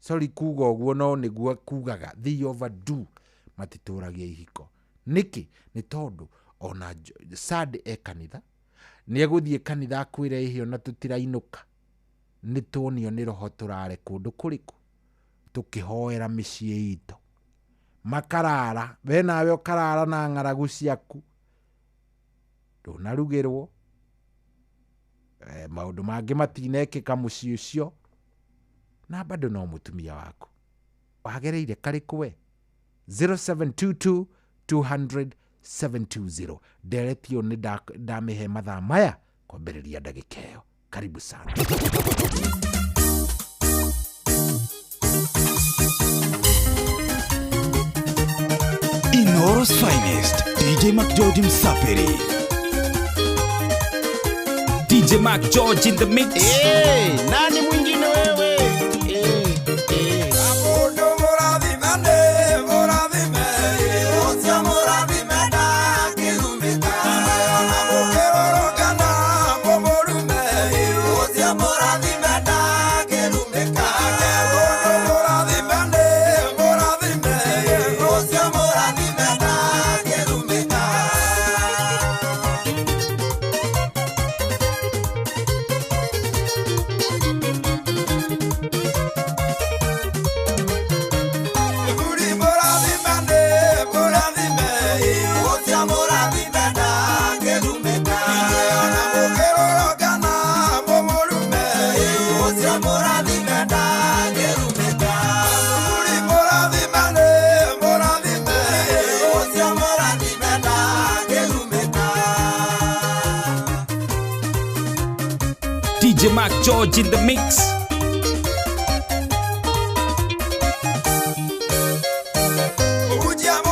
Sorry kuga ũguo, no nĩguo kugaga they overdo, matitũragia ihiko. Nĩkĩ? Nĩ tondũ ona Sunday e kanitha, nĩ egũthiĩ kanitha akwĩre ĩhĩ ona tũtirainũka, nĩ tuonio nĩ roho tũrare kũndũ kũrĩkũ tũkĩhoera mĩciĩ itũ, makarara we nawe ũkarara na ng'aragu ciaku, ndũnarugĩrwo, maũndũ mangĩ matinekĩka mũciĩ ũcio, na bado no mũtumia waku. Wagereire karĩkũ we? 0722 200 720. Ndereti ĩyo nĩ ndamĩhe mathaa maya kwambĩrĩria ndagĩka ĩyo. Karibu sana. Inoro's finest, DJ Mac George Msapiri. DJ Mac George in the mix. Hey, nani mwingine wewe? DJ Mac George in the mix. Ujia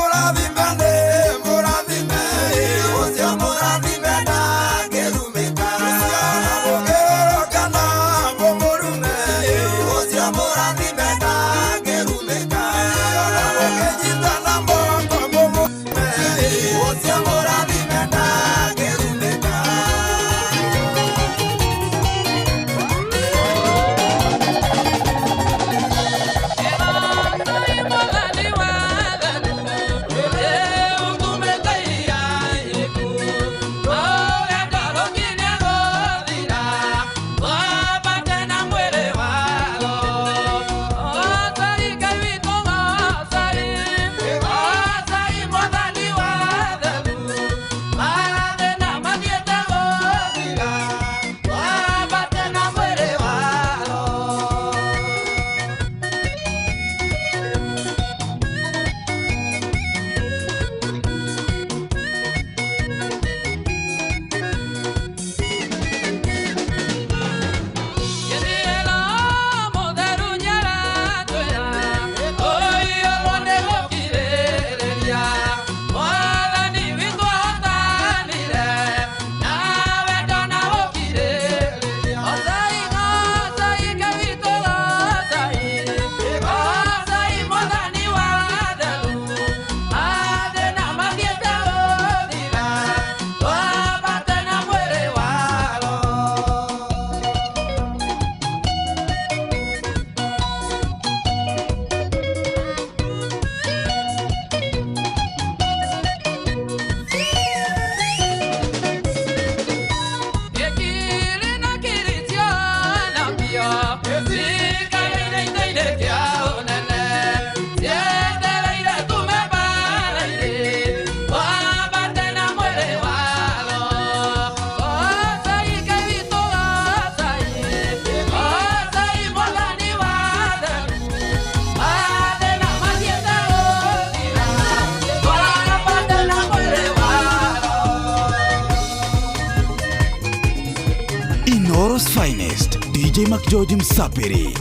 Inooro's finest DJ McGeorge Msapiri.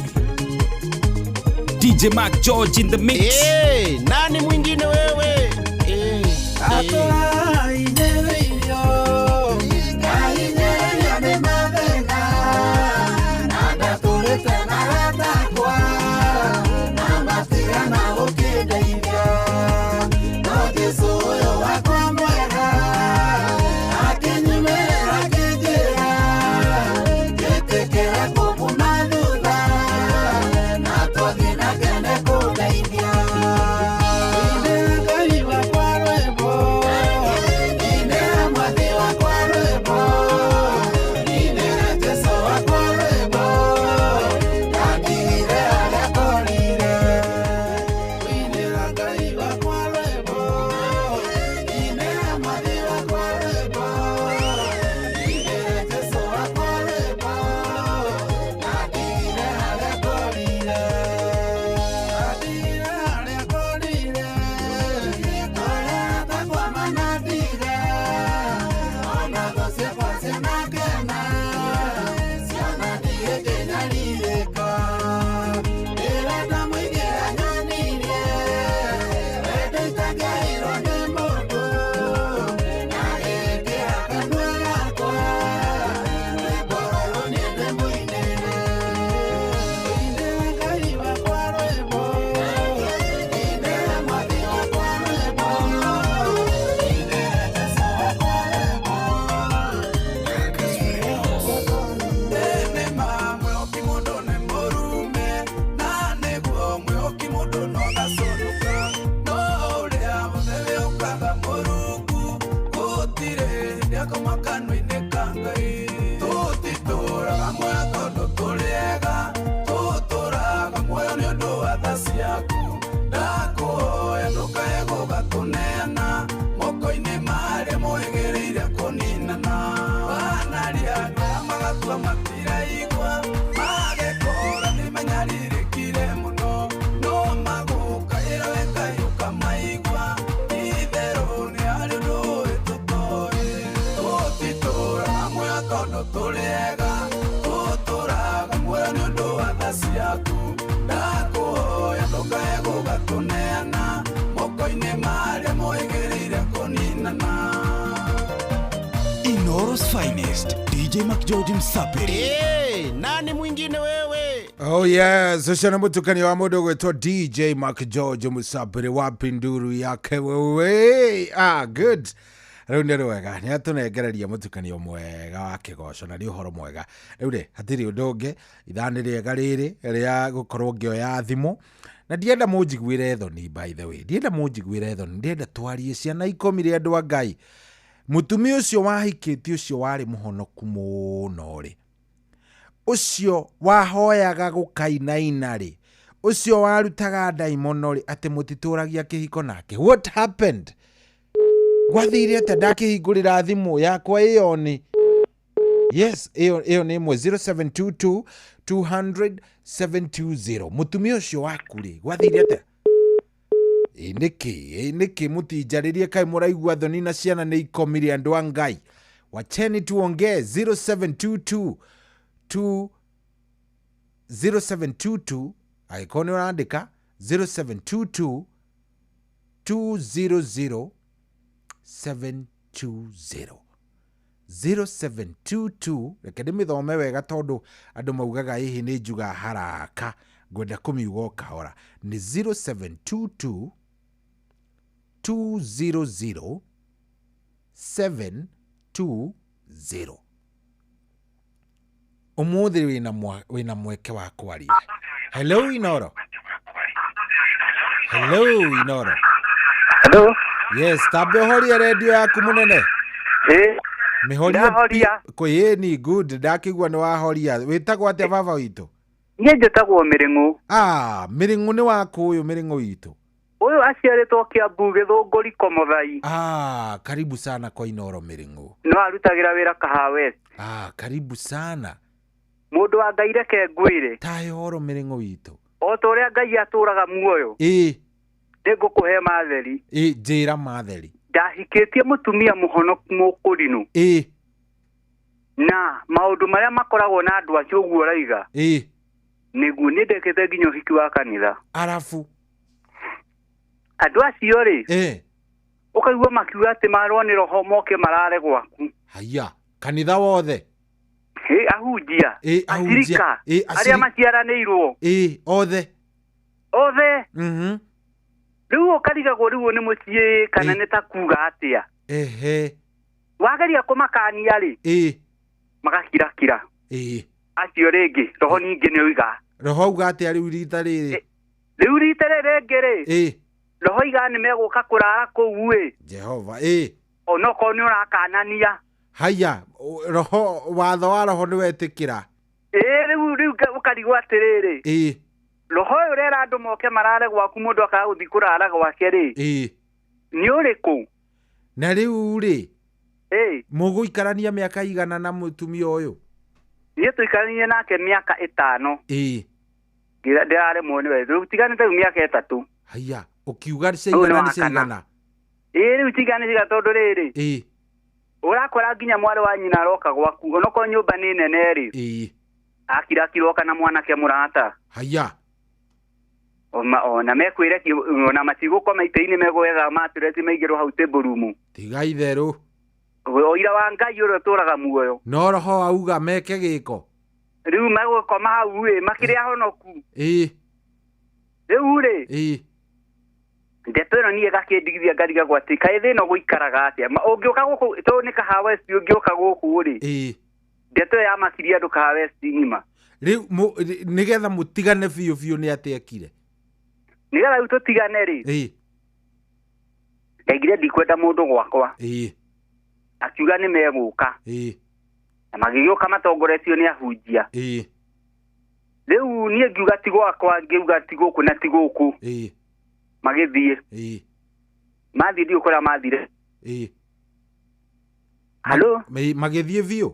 DJ Mark George in the mix. Hey, nani mwingine wewe? Hey, Inooro's finest DJ McGeorge Msapiri. Hey, nani mwingine wewe? Oh yes, ucio nĩ mũtukanio wa mũndũ ũgwĩtwo DJ Mark George Mũcambĩrĩ wa pinduru yake wewe. Ah, good. Rĩu nĩ rwega nĩ atũnengereria mũtukanio mwega wa kĩgoco na nĩ ũhoro mwega. Rĩu rĩ, hatirĩ ũndũ ũngĩ, ithaa nĩ rĩega rĩrĩ rĩa gũkorwo ngĩoya thimũ na ndienda mũnjiguĩre thoni, by the way, ndienda mũnjiguĩre thoni, ndienda twarie ciana 10 rĩ andũ a Ngai. Mũtumia ũcio wahikĩtie ũcio warĩ mũhonoku mũno rĩ, ũcio wahoyaga gũkainaina rĩ, ũcio warutaga ndaimono rĩ, atĩ mũtitũragia kĩhiko nake. What happened? Gwathire atĩa ndakĩhingũrĩra thimũ yakwa ĩyo nĩ yes, ĩyo nĩ ĩmwe 0722 200 720. Mũtumia ũcio waku rĩ, gwathire atĩa? Ĩ nĩkĩ mũtinjarĩrie kaĩ mũraigua thoni na ciana nĩ 10 rĩ andũ a Ngai. Wacheni tuongee 0722 2 0722 angĩkorwo nĩ ũrandĩka 0722 200 720 0722. Reke ndĩmĩthome wega tondũ andũ maugaga hihi nĩ njuga haraka, ngwenda kũmiuga o kahora. Nĩ 0722 200 720. Ũmũthĩ wĩna mweke wa kwaria. Hello Inooro. Hello Inooro. Hello. Yes, tambe ũhorie redio yaku mũnene. Mĩhorie. Ndahoria. Kwĩni good, ndakĩigua nĩ wahoria. Wĩtagwo atĩa baba witũ? Niĩ njĩtagwo Mĩrĩng'ũ. Ah, Mĩrĩng'ũ nĩ waku ũyũ Mĩrĩng'ũ witũ. Ũyũ aciarĩtwo Kiambu Gĩthũngũri Komothai. Ah, karibu sana kwa Inooro Mĩrĩng'ũ. No arutagĩra wĩra Kahawa. Ah, karibu sana. Mũndũ wa Ngai reke ngwĩre. Tahe ũhoro Mĩrĩng'ũ witũ. O ta ũrĩa Ngai atũraga muoyo. Ĩ. Nĩngũkũhe matheri. Ĩ, njĩra matheri. Ndahikĩtie mũtumia mũhonoku mũkũrinũ. Ĩ. Na maũndũ marĩa makoragwo na andũ acio ũguo ũraiga. Nĩguo nĩ ndekĩte nginya ũhiki wa kanitha. Arabu. Andũ acio rĩ. Ũkaigua makiuga atĩ marwo nĩ roho moke marare gwaku. Haya, kanitha wothe. Ahunjia. Ahunjia. Acirika. Arĩa maciaranĩirwo. Othe. Othe. Rĩu ũkarigagwo rĩu nĩ mũciĩ kana nĩ ta kuga atĩa. Ehe. Wageria kũmakania rĩ. Magakirakira. Acio rĩngĩ roho ningĩ nĩ oiga. Roho auga atĩa rĩu rita rĩrĩ? Rĩu rita rĩrĩ rĩngĩ rĩ. Roho iga nĩ megũka kũrara kũu ĩ. Jehova. Onokorwo nĩ ũrakanania. Haya, roho watho wa roho nĩ wetĩkĩra. Rĩu ũkarigwo atĩrĩrĩ. Roho ũyũ ũrera andũ moke marare gwaku mũndũ akaga gũthiĩ kũrara gwake rĩ. Nĩ ũrĩkũ? Na rĩu rĩ. Mũgũikarania mĩaka igana na mũtumia ũyũ? Niĩ tũikaranie nake mĩaka 5. Ndĩraremwo nĩwe. Rĩu tiganĩte rĩu mĩaka 3. Haya, ũkiuga ciaigana nĩ ciaigana. Rĩu tiganĩte tondũ rĩrĩ. Ũrakora nginya mwarĩ wa nyina aroka gwaku onokorwo nyũmba nĩ nene rĩ. Akirakiroka na mwanake mũrata. Haya. Ona mekwĩre ona matigũkoma itĩ-inĩ megwetha matureti maigĩrwo hau table room. Tiga itherũ. Ũira wa Ngai ũrĩa ũtũraga muoyo. No roho auga meke gĩko. Rĩu megũkoma hau ĩ makĩrĩ ahonoku. Rĩu rĩ. Ndeto ĩno niĩ ĩgakĩndigithia ngarigagwo atĩ kaĩ thĩna gũikaraga atĩa. Ũngĩũka gũkũ tondũ nĩ Kahawa West ũngĩũka gũkũ rĩ. Ndeto ĩyo yamakirie andũ Kahawa West ng'ima. Rĩu nĩgetha mũtigane biũ biũ nĩ atĩa ekire? Nĩgetha rĩu tũtigane rĩ. Ndaigire ndikwenda mũndũ gwakwa. Akiuga nĩ megũka. Na magĩgĩũka matongoretio nĩ ahunjia. Rĩu niĩ ngiuga ti gwakwa, ngiuga ti gũkũ na ti gũkũ. Magĩthiĩ. Mathiĩ ndiũ kũrĩa mathire. Halo? Magĩthiĩ biũ?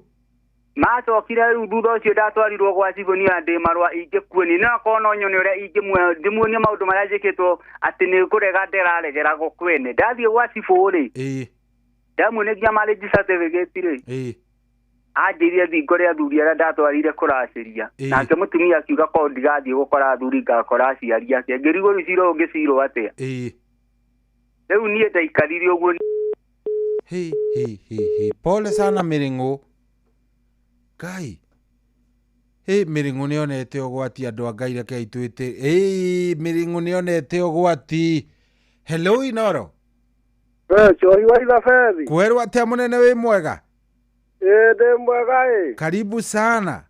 Macokire rĩu thutha ũcio ndatwarirwo gwa cibũ niĩ ndĩ marũa ingĩkuonia. No akorwo no nyone ũrĩa ndĩmuonie maũndũ marĩa njĩkĩtwo atĩ nĩ kũrega ndĩraregeragwo kwene. Ndathiĩ gwa cibũ rĩ. Ndamuonia nginya marriage certificate rĩ. Anjĩrire thiĩ ngore athuri arĩa ndatwarire kũracĩria. Nake mũtumia akiuga korwo ndigathiĩ gũkora athuri ngakora aciari ake. Ngĩrigwo rĩu cira ũngĩcirwo atĩa. Rĩu niĩ ndaikarire ũguo. He he he he. Pole sana Mĩrĩng'ũ. Ngai. Mĩrĩng'ũ nĩonete ũgwati andũ a Ngai rekei twĩte. Mĩrĩng'ũ nĩonete ũgwati. Hello Inoro. Chohi wa Ithabethi. Kwerwo atĩa mũnene wĩ mwega? Ndĩ mwega. Karibu sana.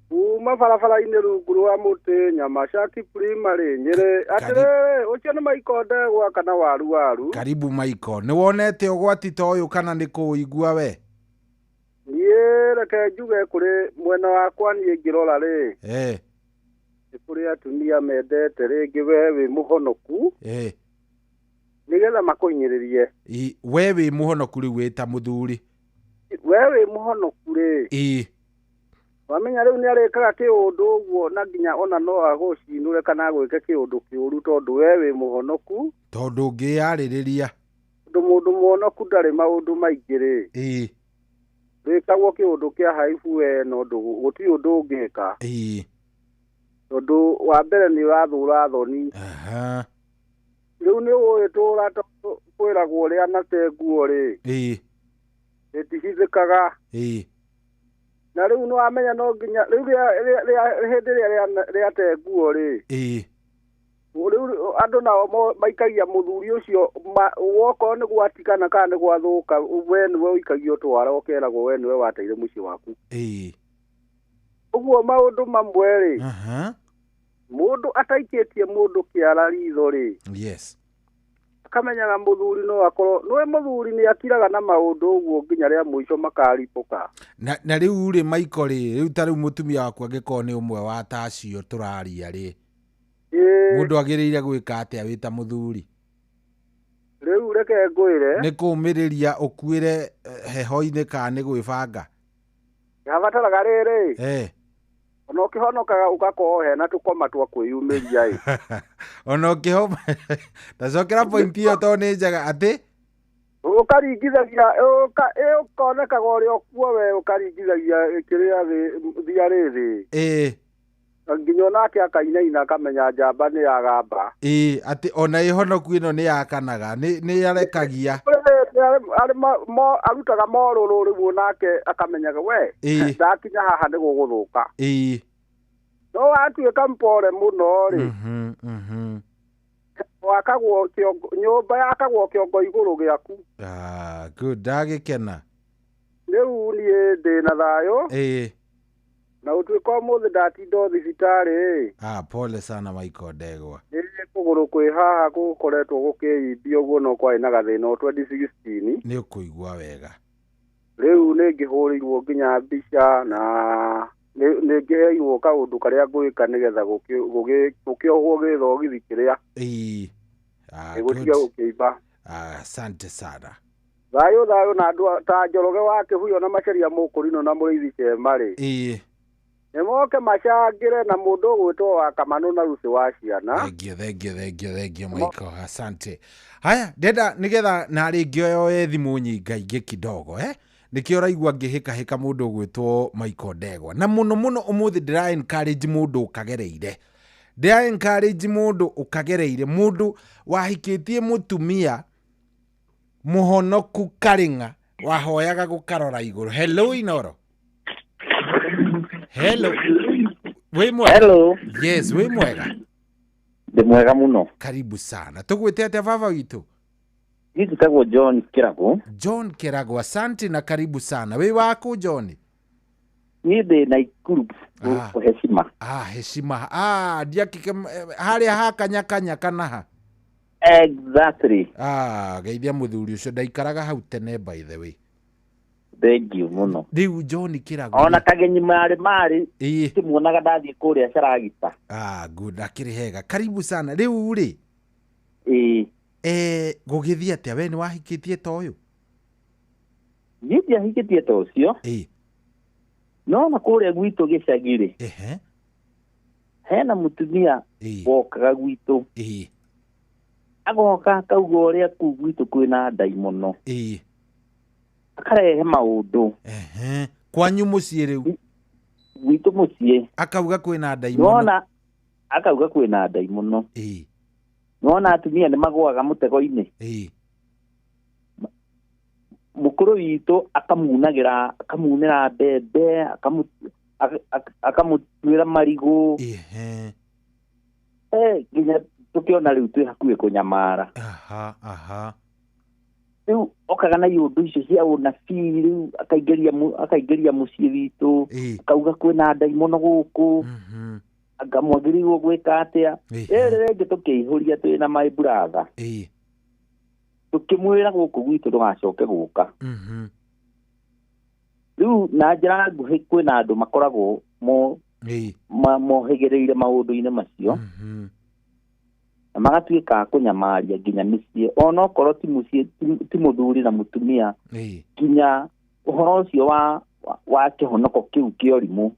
Kuma barabara-inĩ rungu rwa mũtĩ nyama Shaki Primary Nyĩrĩ. Atĩrĩrĩ, ũcio nĩ Maiko Ndegwa kana waru waru? Karibu Maiko. Nĩ wonete ũgwati ta ũyũ kana nĩ kũũigua we? Niĩ reke njuge kũrĩ mwena wakwa niĩ ngĩrora rĩ. Nĩ kũrĩ atumia mendete rĩngĩ we wĩ mũhonoku. Nĩgetha makũhinyĩrĩrie. We wĩ mũhonoku rĩu wĩ ta mũthuri. We wĩ mũhonoku rĩ. Wamenya rĩu nĩarĩkaga kĩũndũ ũguo na nginya ona no agũcinũre kana agwĩke kĩũndũ kĩũru tondũ we wĩ mũhonoku. Tondũ ũngĩyarĩrĩria. Tondũ mũndũ mũhonoku ndarĩ maũndũ maingĩ rĩ. Wĩkagwo kĩũndũ kĩa haibu we no gũtirĩ ũndũ ũngĩka. Tondũ wa mbere nĩ ũrathũra thoni. Rĩu nĩ ũgũgĩtũra tondũ kwĩragwo ũrĩa anate nguo rĩ. Rĩticithĩkaga. Na rĩu nĩ wamenya no nginya rĩu hĩndĩ ĩrĩa rĩate nguo rĩ. Rĩu andũ nao maikagia mũthuri ũcio wokorwo nĩ gwatigana kana nĩ gwathũka we nĩwe ũikagio twara ũkeragwo we nĩwe wateire mũciĩ waku. Ũguo maũndũ mamwe rĩ. Mũndũ ataikĩtie mũndũ kĩara ritho rĩ. Yes. Akamenyaga mũthuri no akorwo nĩwe mũthuri nĩ akiraga na maũndũ ũguo nginya rĩa mũico makaribũka. Na rĩu rĩ Maiko rĩ, rĩu ta rĩu mũtumia waku angĩkorwo nĩ ũmwe wa ta acio tũraria rĩ. Mũndũ agĩrĩire gwĩka atĩa wĩ ta mũthuri? Rĩu reke ngwĩre. Nĩ kũũmĩrĩria ũkuĩre heho-inĩ kana nĩ gwĩbanga? Yabataraga rĩrĩ. Ona ũkĩhonokaga ũgakorwo hena tũkoma twa kwĩyumĩria ĩ. Ona ũkĩhoma tacokera point ĩyo tondũ nĩ njega atĩ Ũkaringithagia ũkonekaga ũrĩa ũkuo we ũkaringithagia kĩrĩa thiarĩ thĩ. Ĩĩ. Nginya onake akainaina akamenya njamba nĩ yagamba. Ĩĩ, atĩ ona ĩhonoku ĩno nĩ yakanaga, nĩ yarekagia. Arutaga morũrũ rĩu onake akamenyaga we ndakinya haha nĩ gũgũthũka. Ĩĩ. No watuĩka mpore mũno rĩ. Wakagwo kĩongo, nyũmba yakagwo kĩongo igũrũ gĩaku. Ah, good, ndagĩkena. Rĩu niĩ ndĩ na thayũ. Ĩĩ. Na ũtuĩka ũmũthĩ ndatinda thibitarĩ. Ah, pole sana Michael Ndegwa. Nĩ kũgũrũ kwĩ haha gũkoretwo gũkĩimbia ũguo no kwarĩ na gathĩna o 2016. Nĩ ũkũigua wega. Rĩu nĩ ngĩhũrĩirwo nginya mbica na nĩ ngĩheirwo kaũndũ karĩa ngwĩka nĩgetha gũkĩohwo gĩthogithi kĩrĩa. Ĩĩ. Ah, gũtiga gũkĩimba. Asante sana. Thayũ thayũ na andũ ta Njoroge wa Kĩhuyo na Macharia Mũkũrinũ na Mũrĩithi Chema rĩ. Ĩĩ. Nĩ moke macangĩre na mũndũ ũgwĩtwo wa Kamanũ na Rucĩ wa ciana. Thank you, thank you, thank you, thank you Michael. Asante. Haya, ndenda nĩgetha narĩ ngĩoye thimũ nyingaingĩ kidogo, eh? Nĩkĩo ũraigua ngĩhĩkahĩka mũndũ ũgwĩtwo Michael Ndegwa. Na mũno mũno ũmũthĩ ndĩra encourage mũndũ ũkagereire. Ndĩra encourage mũndũ ũkagereire, mũndũ wahikĩtie mũtumia mũhonoku karĩng'a wahoyaga gũkarora igũrũ. Hello Inoro. Hello. Wĩ mwega? Hello. Yes, wĩ mwega. Ndĩ mwega mũno. Karibu sana. Tũgwĩte atĩa baba witũ? Niĩ njĩtagwo John Kĩragũ. John Kĩragũ, asante na karibu sana. Wĩ waku John? Niĩ ndĩ Naikuru gũkũ Heshima. Ah, Heshima. Ah, ndiakike harĩa ha kanyakanya kana ha? Exactly. Ah, geithia mũthuri ũcio ndaikaraga hau tene by the way. Thank you mũno. Rĩu John Kĩragũ. Ona kagenyi marĩ marĩ kĩmuonaga ndathiĩ kũrĩa Caragita. Ah, good, akĩrĩ hega. Karibu sana. Rĩu rĩ? Ĩĩ. Gũgĩthiĩ atĩa? We nĩ wahikĩtie ta ũyũ? Niĩ ndiahikĩtie ta ũcio. Ĩĩ. No na kũrĩa gwitũ gĩcagi rĩ. Ehe. Hena mũtumia wokaga gwitũ. Ĩĩ. Agoka akauga ũrĩa kũu gwitũ kwĩna ndaimono. Ĩĩ. Akarehe maũndũ. Ehe. Kwanyu mũciĩ rĩu? Gwitũ mũciĩ. Akauga kwĩna ndaimono. Nĩwona akauga kwĩna ndaimono. Ĩĩ. Nĩwona atumia nĩ magũaga mũtego-inĩ. Ĩĩ. Mũkũrũ witũ akamunagĩra, akamunĩra mbembe, akamũtuĩra marigũ. Ehe. Nginya tũkĩona rĩu twĩ hakuhĩ kũnyamara. Aha, aha. Rĩu okaga na iũndũ icio cia ũnabii rĩu akaingĩria mũciĩ witũ, akauga kwĩna ndaimono gũkũ, anga mwagĩrĩirwo gwĩka atĩa. Rĩrĩ rĩngĩ tũkĩihũria twĩna my brother. Tũkĩmwĩra gũkũ gwitũ ndũgacoke gũka. Rĩu na njĩra nguhĩ kwĩna andũ makoragwo mohĩgĩrĩire maũndũ-inĩ macio. Na magatuĩka a kũnyamaria nginya mĩciĩ, onokorwo ti mũciĩ, ti mũthuri na mũtumia, nginya ũhoro ũcio wa kĩhonoko kĩu kĩa ũrimũ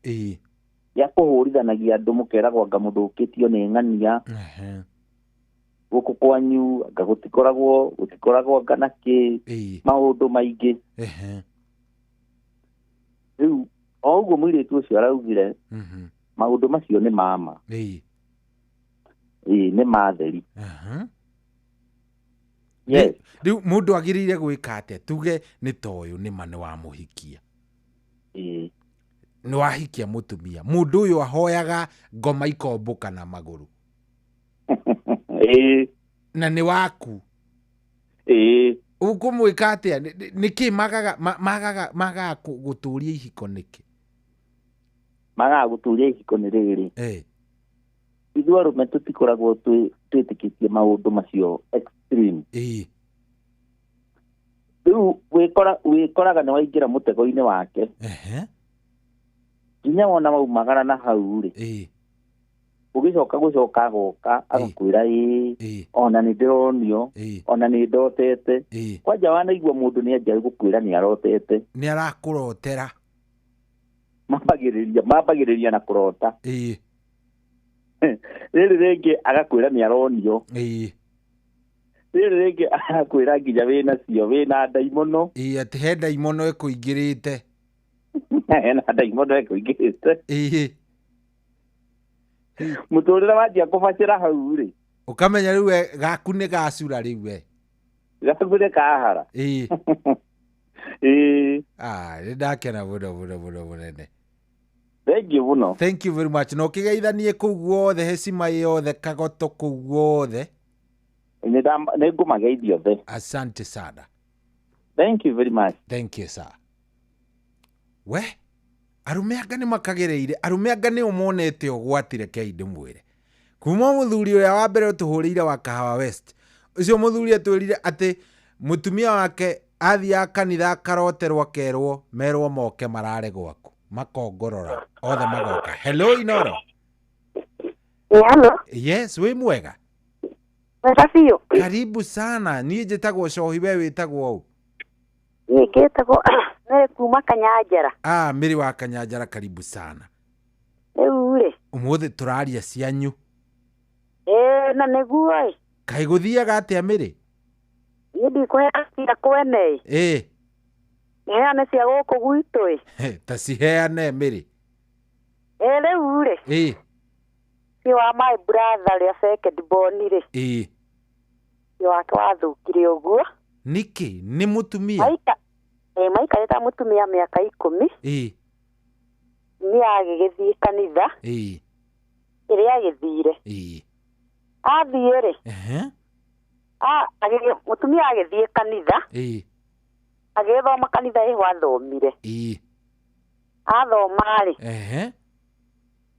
gĩa kũhũrithanagia andũ mũkeragwo anga mũthũkĩtio nĩ ng'ania gũkũ kwanyu, anga gũtikoragwo anga na kĩ, maũndũ maingĩ. Rĩu o ũguo mũirĩtu ũcio araugire maũndũ macio nĩ mama. Ĩĩ, nĩ matheri. Yes. Rĩu mũndũ agĩrĩire gwĩka atĩa? Tuge nĩ ta ũyũ nĩ ma nĩ wamũhikia. Ĩĩ. Nĩ wahikia mũtumia. Mũndũ ũyũ ahoyaga ngoma ikombũka na magũrũ. Ĩĩ. Na nĩ waku. Ĩĩ. Ũkũmwĩka atĩa? Nĩkĩ magaga gũtũria ihiko nĩkĩ? Magaga gũtũria ihiko nĩ rĩrĩ. Ithuĩ arũme tũtikoragwo twĩtĩkĩtie maũndũ macio extreme. Rĩu wĩkoraga nĩ waingĩra mũtego-inĩ wake. Nginya wona waumagara na hau rĩ. Ũgĩcoka gũcoka agoka agakwĩra ĩĩ, ona nĩ ndĩronio, ona nĩ ndotete. Kwanja wanaigua mũndũ nĩ anjia gũkwĩra nĩ arotete. Nĩ arakũrotera. Mambagĩrĩria na kũrota. Rĩrĩ rĩngĩ agakwĩra nĩ aronio. Rĩrĩ rĩngĩ arakwĩra nginya wĩna cio wĩna ndaimono. Ĩĩ, atĩ he ndaimono ĩkũingĩrĩte. Hena ndaimono ĩkũingĩrĩte. Ĩĩ. Mũtũrĩre wanjia kũbacĩra hau rĩ. Ũkamenya rĩu we gaku nĩ gacura rĩu we. Gaku nĩ kahara. Ĩĩ. Ĩĩ. Ah, nĩ ndakena mũno mũno mũno mũnene. Thank you mũno. Thank you very much. Na ũkĩgeithanie kũu guothe hecima yothe kagoto kũu guothe. Nĩ ngũmageithia othe. Asante sana. Thank you very much. Thank you sir. We arume anga nĩ makagereire, arume anga nĩ ũmonete ũgwati, rekei ndĩmwĩre. Kuma mũthuri ũrĩa wa mbere ũtũhũrĩire wa Kahawa West, ũcio mũthuri atwĩrire atĩ mũtumia wake athiaga kanitha akaroterwo akerwo merwo moke marare gwaku, makongorora othe magoka. Hello Inoro. Hello. Yes, wĩ mwega? Mwega biũ. Karibu sana. Niĩ njĩtagwo Cohi, we wĩtagwo ũ? Niĩ ngĩtagwo Mary kuma Kanyanjara. Ah, Mary wa Kanyanjara, karibu sana. Rĩu rĩ. Ũmũthĩ tũraria cianyu. Ĩĩ, na nĩguo ĩ. Kaĩ gũthiaga atĩa Mary? Niĩ ndikũheana cia kwene ĩ. Ĩĩ. Heane cia gũkũ gwitũ ĩ. Ta ciheane Mary. Ĩĩ rĩu rĩ. Ĩĩ. Ci wa my brother rĩa second born rĩ. Ĩĩ. Ci wake wathũkire ũguo. Nĩkĩ? Nĩ mũtumia? Maikarĩte mũtumia mĩaka 10. Ĩĩ. Nĩ agĩgĩthiĩ kanitha. Ĩĩ. Ĩrĩa agĩthire. Ĩĩ. Athiĩ rĩ. Ehe. Mũtumia agĩthiĩ kanitha. Ĩĩ. Agĩthoma kanitha ĩho athomire. Ĩĩ. Athoma rĩ. Ehe.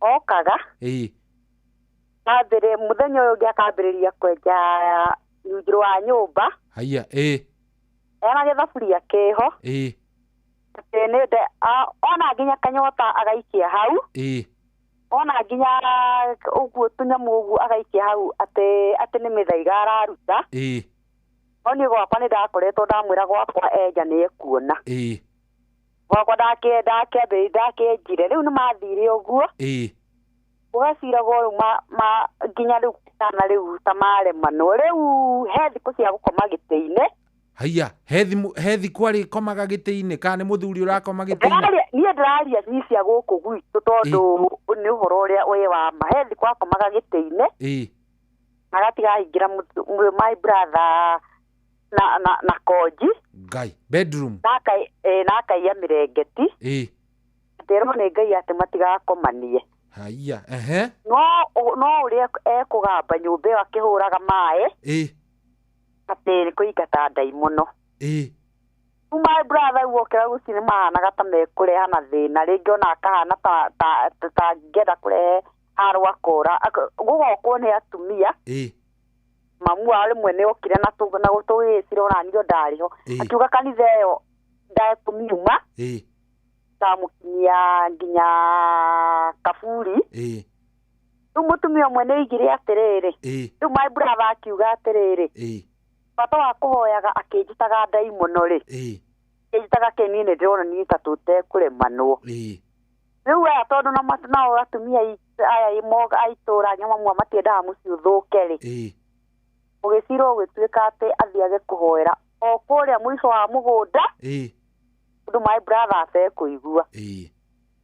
Okaga. Ĩĩ. Ambĩrĩ mũthenya ũyũ ũngĩ akambĩrĩria kwenja rungu rwa nyũmba. Haiya, ĩĩ. Ena gĩthaburia kĩho. Ĩĩ. Atĩ nĩ ona nginya kanyota agaikia hau. Ĩĩ. Ona nginya ũguo tũnyamũ ũguo agaikia hau atĩ atĩ nĩ mĩthaiga araruta. Ĩĩ. No niĩ gwakwa nĩ ndakoretwo ndamwĩra gwakwa enja nĩ ekuona. Ĩĩ. Gwakwa ndakĩenjire rĩu nĩ mathire ũguo. Ĩĩ. Gũgaciragwo rĩu nginya rĩu kana rĩu ta maremanwo rĩu he thikũ cia gũkoma gĩtĩ-inĩ. Haiya, he thikũ arĩkomaga gĩtĩ-inĩ kana nĩ mũthuri ũrakoma gĩtĩ-inĩ? Niĩ ndĩraria ni cia gũkũ gwitũ tondũ nĩ ũhoro ũrĩa wĩ wa ma. He thikũ akomaga gĩtĩ-inĩ. Ĩĩ. Agatiga ahingĩra my brother na konji. Ngai, bedroom. Na akaiya mĩrengeti. Ĩĩ. Atĩrwo nĩ Ngai atĩ matigakomanie. Haiya, ehe. No ũrĩa ekũgamba nyũmba ĩyo akĩhũraga maĩ. Ĩĩ. Atĩ nĩ kũingata ndaimono. Ĩĩ. My brother wokĩra rũcinĩ mahanaga ta mekũrehana thĩna rĩngĩ ona akahana ta angĩenda kũrehe haro akora gũgokwo nĩ atumia. Ĩĩ. Mamu wao rĩmwe nĩ okire na tũgĩcira ona niĩ ndarĩ ho. Akiuga kanitha ĩyo ndekũmiuma. Ĩĩ. Ndamũkinyia nginya kaburi. Ĩĩ. Rĩu mũtumia ũmwe nĩ aigire atĩrĩrĩ. Ĩĩ. Rĩu my brother akiuga atĩrĩrĩ. Ĩĩ. Bata wa kũhoyaga akĩnjĩtaga ndaimono rĩ. Ĩĩ. Akĩnjĩtaga kĩ niĩ nĩ ndĩrona niĩ ta tũtekũremanwo. Ĩĩ. Rĩu aya tondũ nao atumia aya a itũũra nyamamua matiendaga mũciĩ ũthũke rĩ. Ĩĩ. Ũgĩcirwo ũgĩtuĩka atĩ athiage kũhoera o kũrĩa mũico wa mũgũnda. Ĩĩ. Ũndũ my brother atekũigua. Ĩĩ.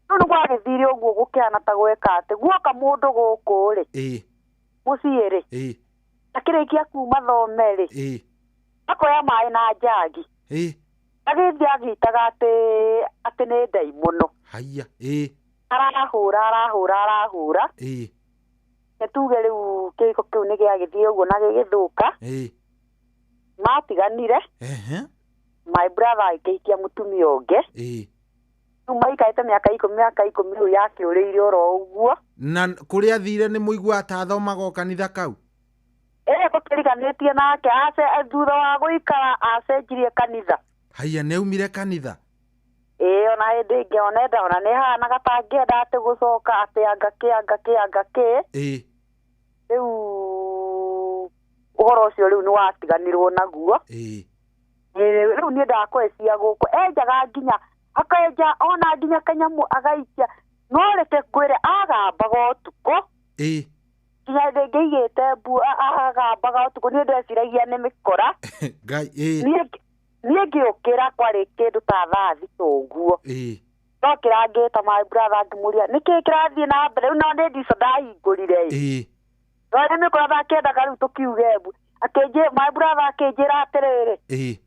Rĩu nĩ gwagĩthire ũguo gũkĩhana ta gweka atĩ guoka mũndũ gũkũ rĩ. Ĩĩ. Mũciĩ rĩ. Ĩĩ. Akĩrĩkia kuma thome rĩ. Ĩĩ. Akoya maĩ na njagi. Ĩĩ. Agĩthiĩ agĩitaga atĩ nĩ ndaimono. Haiya, ĩĩ. Arahũra. Ĩĩ. Nĩ tuge rĩu kĩhiko kĩu nĩ gĩagĩthiĩ ũguo na gĩgĩthũka. Ĩĩ. Matiganire. Ehe. My brother agĩkĩhikia mũtumia ũngĩ. Ĩĩ. Rĩu maikarĩte mĩaka 10 rĩu yakĩũrĩire oro ũguo. Na kũrĩa athire nĩ mũigua ta athomaga o kanitha kau? Ĩĩ, tũkĩriganĩtie nake thutha wa gũikara acenjirie kanitha. Haiya, nĩ aumire kanitha? Ĩĩ, ona hĩndĩ ĩngĩ ona enda ona nĩ hanaga ta angĩenda atĩ gũcoka atĩ anga kĩ. Ĩĩ. Rĩu ũhoro ũcio rĩu nĩ watiganirwo naguo. Ĩĩ. Rĩu niĩ ndakũhe cia gũkũ enjaga nginya akenja ona nginya kanyamũ agaikia no reke ngwĩre agambaga ũtukũ. Ĩĩ. Nginya hĩndĩ ĩngĩ Akĩigĩte mbu agambaga ũtukũ niĩ ndeciragia nĩ mĩkora. Ngai ĩ. Niĩ ngĩũkĩra kwarĩ kĩndũ ta thaa thita ũguo. Ĩ. No kĩrangĩta my brother ngĩmũria nĩkĩĩ kĩrathiĩ na mbere rĩu no nĩ ndico ndahingũrire ĩ. Ĩ. No nĩ mĩkora ndakĩendaga rĩu tũkiuge mbu. My brother akĩnjĩra atĩrĩrĩ. Ĩ.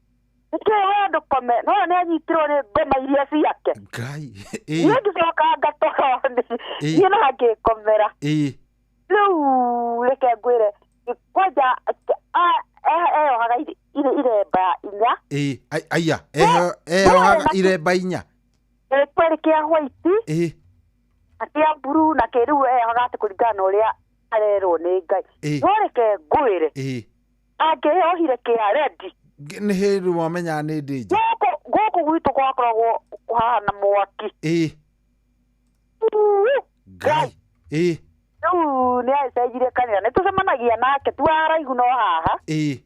Nĩkĩĩ we ndũkome no nĩ anyitirwo nĩ ngoma iria ciake. Ngai ĩ. Niĩ ngĩcoka ngatoro niĩ na ngĩkomera. Ĩ. Rĩu reke ngwĩre kwanja eyohaga iremba inya. Ĩ. Aya eyohaga iremba inya. Kwerĩ kĩa white. Ĩ. Na kĩa blue na kĩrĩu eyohaga atĩ kũringana na ũrĩa arerwo nĩ Ngai. Ĩ. No reke ngwĩre. Ĩ. Angĩyohire kĩa red. Nĩ hĩndĩ wamenya nĩ ndĩnja. Gũkũ gwitũ gwakoragwo kũhana mwaki. Ĩ. Ngai. Ĩ. Rĩu nĩ agĩcenjirie kanitha nĩ tũcemanagia nake tu haraihu no haha. Ĩ.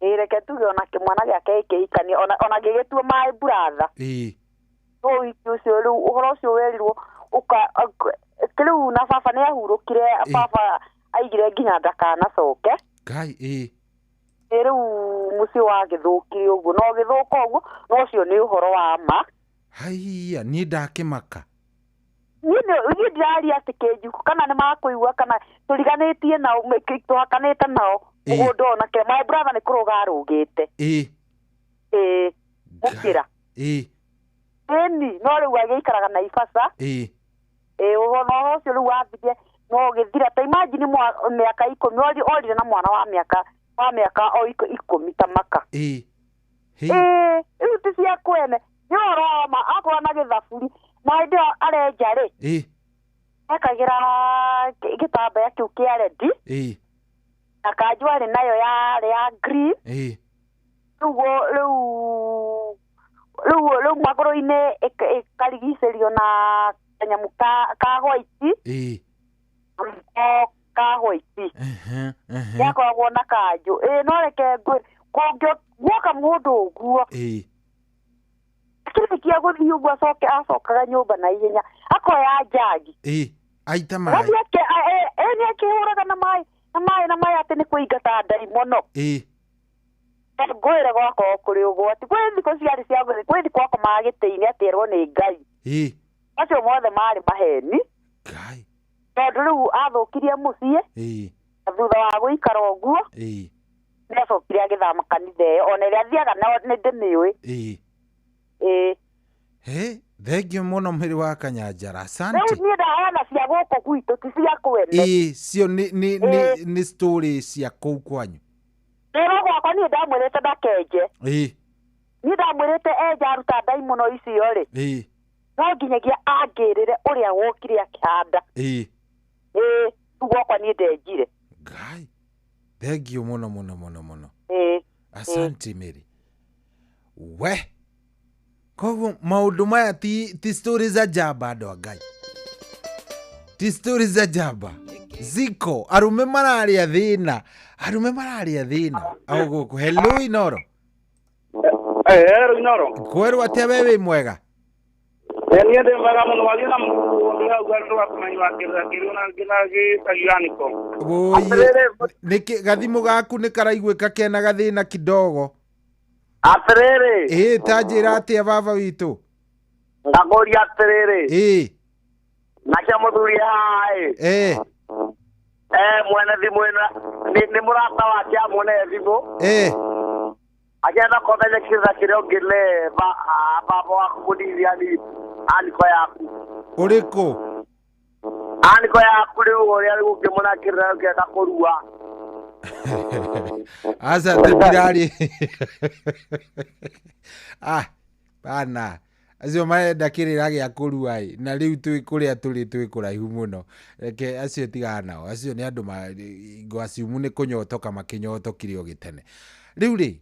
Ĩ reke tuge ona kĩmwana gĩake gĩkĩhikania ona gĩgĩtua my brother. Ĩ. No wiki ũcio rĩu ũhoro ũcio werirwo ũka rĩu na baba nĩ ahurũkire baba aigire nginya ndakanacoke. Ngai ĩ. Ĩ rĩu mũciĩ wagĩthũkire ũguo no gĩthũka ũguo no ũcio nĩ ũhoro wa ma. Haiya niĩ ndakĩmaka. Niĩ ndiraria atĩ kĩnjuku kana nĩ makũigua kana tũriganĩtie nao tũhakanĩte nao mũgũnda onake my brother nĩ kũrũga arũgĩte. Ĩ. Ĩ. Mũkĩra. Ĩ. Ĩni no rĩu agĩikaraga Naivasha. Ĩ. Ĩ ũhoro ũcio rĩu wathire no ũgĩthira ta imagine mĩaka 10 orire na mwana wa mĩaka o 10 ta maka. Ĩ. Ĩ rĩu ti cia kwene nĩ ũhoro wa ma akorwo na gĩthaburi na hĩndĩ ĩyo arenja rĩ. Ĩ. Ekagĩra gĩtambaya kĩu kĩa red. Ĩ. Na kanjũ arĩ nayo yarĩ ya green. Ĩ. Rĩu magũrũ-inĩ ĩkarigicĩrio na kanyamũ ka white. Ĩ. Ka white. Yakoragwo na kanjũ. Ĩ no reke ngwĩre guoka mũndũ ũguo. Ĩ. Akĩrĩkia gũthiĩ ũguo acoke acokaga nyũmba na ihenya akoya njagi. Ĩ. Aita maĩ. Nĩ akĩhũraga na maĩ na maĩ na maĩ atĩ nĩ kũingata ndaimono. Ĩ. Ngwĩre gwakorwo kũrĩ ũgwati kwĩ thikũ ciarĩ cia kwĩ thikũ akomaga gĩtĩ-inĩ atĩ erwo nĩ Ngai. Ĩ. Macio mothe marĩ maheni. Ngai. Tondũ rĩu athũkirie mũciĩ. Ĩ. Na thutha wa gũikara ũguo. Ĩ. Nĩ acokire agĩthama kanitha ĩyo ona ĩrĩa athiaga nĩ ndĩmĩũĩ. Ĩ. Ĩ. He, thengio mũno mwĩrĩ wa Kanyanjara. Asante. Rĩu niĩ ndaheana cia gũkũ gwitũ ti cia kwene. Ĩ, cio nĩ story cia kũu kwanyu. Rĩrĩ gwakwa niĩ ndamwĩrĩte ndakenje. Ĩ. Niĩ ndamwĩrĩte enja aruta ndaimono icio rĩ. Ĩ. No nginyagia angĩrĩre ũrĩa wokire akĩhanda. Ĩ. Ĩ, rĩu gwakwa niĩ ndenjire. Ngai. Thengio mũno mũno mũno mũno. Ĩ. Asante Mary. We. Koguo maũndũ maya ti story za jamba andũ a Ngai. Ti story za jamba. Ziko arume mararĩa thĩna. Arume mararĩa thĩna. Au gũkũ. Hello Inoro. Hello Inoro. Kwerwo atĩa we wĩ mwega? Niĩ ndĩ mwega mũno waria na mũndũ hau andũ a kũmenya wa kĩrĩa na gĩtagio Aniko. Wũi. Nĩkĩ gathimũ gaku nĩ karaiguĩka kena gathĩna kidogo? Atĩrĩrĩ. Ĩ ta njĩra atĩa baba witũ? Ngakũria atĩrĩrĩ. Ĩ. Nake mũthuri haha ĩ. Ĩ. Mwene thimũ ĩno nĩ mũrata wake amũne thimũ. Ĩ. Akĩenda kũmenya kĩrĩa kĩrĩa ũngĩne baba waku mũnini aniko yaku. Ũrĩkũ? Aniko yaku rĩu ũrĩa rĩu ũngĩmũna kĩrĩa ũngĩenda kũrua. Aca tũtirarĩ. Ah, bana. Acio marenda kĩrĩra gĩa kũrua ĩ na rĩu twĩ kũrĩa tũrĩ twĩ kũraihu mũno. Reke acio tigana nao. Acio nĩ andũ ngwaciumu nĩ kũnyotoka makĩnyotokire o gĩtene. Rĩu rĩ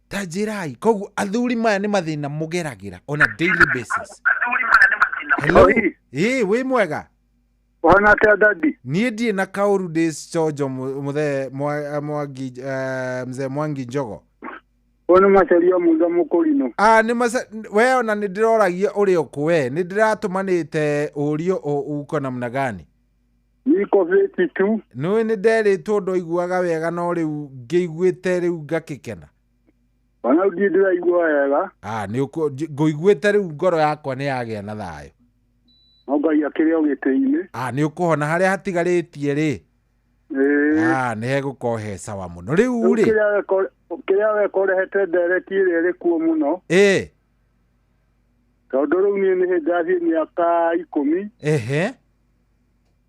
ta njĩrai koguo athuri maya nĩ mathĩna mũgeragĩra on a daily basis. Hello. Ĩ wĩ mwega? Ũhana atĩa dadi? Niĩ ndirĩ na kaũru ndĩ conjo mũthee Mwangi mzee Mwangi Njogo. Ũyũ nĩ Macharia Mũnda Mũkũrinũ. Ah, nĩ we ona nĩ ndĩroragia ũrĩa ũkũ we nĩ ndĩratũmanĩte ũrio uko namna gani? Niko fiti tu. Nĩũĩ nĩ nderĩtwo ndoiguaga wega no rĩu ngĩiguĩte rĩu ngakĩkena. Ona ndiĩ ndĩraigua wega. Ah, nĩ ngũiguĩte rĩu ngoro yakwa nĩ yagĩa na thayũ. No Ngai akĩrĩ o gĩtĩ-inĩ. Ah, nĩ ũkũhona harĩa hatigarĩtie rĩ. Ĩĩ. Ah, nĩ hegũkorwo he sawa mũno. Rĩu rĩ. Kĩrĩa weka ũrehete ndereti ĩrĩa ĩrĩ kuo mũno. Ĩĩ. Tondũ rĩu niĩ nĩ hĩndĩ ndathiĩ mĩaka 10. Ehe.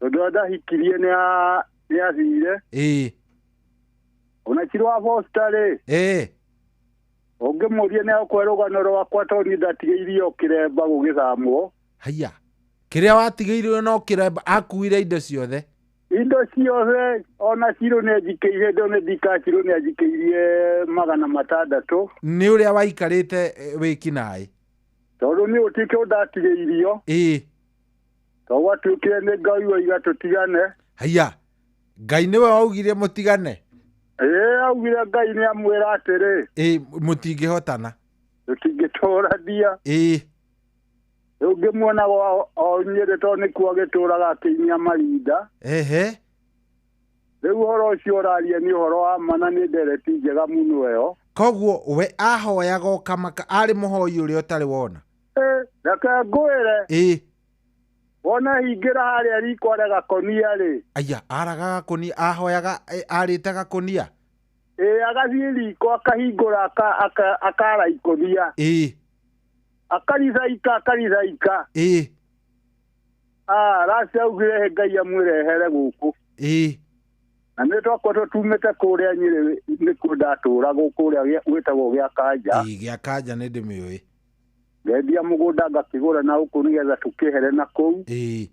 Tondũ ũrĩa ndahikirie nĩ athire. Ĩĩ. Ona Chirũ wa Foster rĩ. Ĩĩ. Ũngĩmũria nĩ akũhe rũgano rwakwa tondũ niĩ ndatigĩirio kĩremba gũgĩthamwo. Haiya. Kĩrĩa watigĩirio no kĩremba akuire indo ciothe. Indo ciothe ona Chirũ nĩ anjikĩirie indo nĩ ndika Chirũ nĩ anjikĩirie 600. Nĩ ũrĩa waikarĩte wĩkinaĩ. Tondũ niĩ gũtirĩ kĩndũ ndatigĩirio. Ĩĩ. Tondũ gwatuĩkire nĩ Ngai woiga tũtigane. Haiya. Ngai nĩwe waugire mũtigane. Ĩĩ augire Ngai nĩ amwĩra atĩrĩ. Ĩĩ mũtingĩhotana. Tũtingĩtũrania. Ĩĩ. Rĩu ngĩmuonaga o Nyĩrĩ tondũ nĩkuo agĩtũraga akĩinia marinda. Ehe. Rĩu ũhoro ũcio ũraria nĩ ũhoro wa ma na nĩ ndereti njega mũno ĩyo. Koguo we ahoyaga ũkamaka arĩ mũhoi ũrĩa ũtarĩ wona. Ĩĩ reke ngwĩre. Ĩĩ. Wona hingĩra harĩa riko are gakonia rĩ. Aya araga gakonia ahoyaga arĩte gakonia. Ĩĩ agathiĩ riko akahingũra akara ikonia. Ĩĩ. Akarithaika akarithaika. Ĩĩ. Ah, rasi augire Ngai amwĩrehere gũkũ. Ĩĩ. Na nĩ twakoretwo tumĩte kũrĩa Nyĩrĩ nĩkuo ndatũraga kũrĩa gwĩtagwo gĩa Kanja. Ĩĩ gĩa Kanja nĩ ndĩmĩũĩ. Ngendia mũgũnda ngakĩgũra na gũkũ nĩgetha tũkĩhere na kũu. Ĩĩ.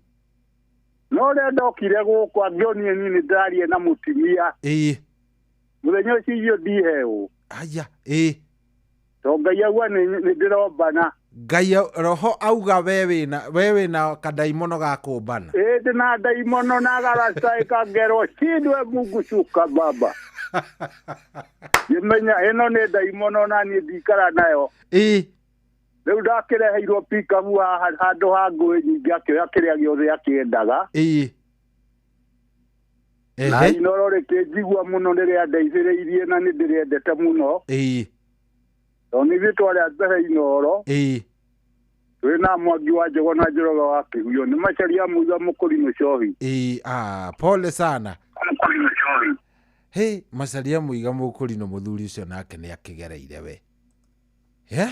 No ũrĩa ndokire gũkũ angĩonire niĩ nĩ ndĩraria na mũtumia. Ĩĩ. Mũthenya ũcio irio ndihewo. Aya, ĩĩ. Tondũ Ngai auga nĩ ndĩrombana. Ngai roho auga we wĩna kadaimono ga kũmbana. Ĩĩ ndĩna ndaimono na garasta ĩkangerwo shindwe Mungu shuka baba. Ngĩmenya ĩno nĩ ndaimono na niĩ ndikara nayo. Ĩĩ. Rĩu ndakĩreheirwo pikabu haha handũ ha ngũĩ nyingĩ akĩoya kĩrĩa gĩothe akĩendaga. Ĩĩ. Na Inoro rĩkĩnjigua mũno nĩ rĩandeithĩrĩirie na nĩ ndĩrĩendete mũno. Ĩĩ. Tondũ nĩ ithuĩ twarĩ a mbere Inoro. Ĩĩ. Twĩna Mwangi wa Njogo na Njoroge wa Kĩhuyo nĩ macaria mũiga mũkũrinũ cohi. Ĩĩ, ah, pole sana. Hĩ, macaria mũiga mũkũrinũ mũthuri ũcio nake nĩ akĩgereire we. He?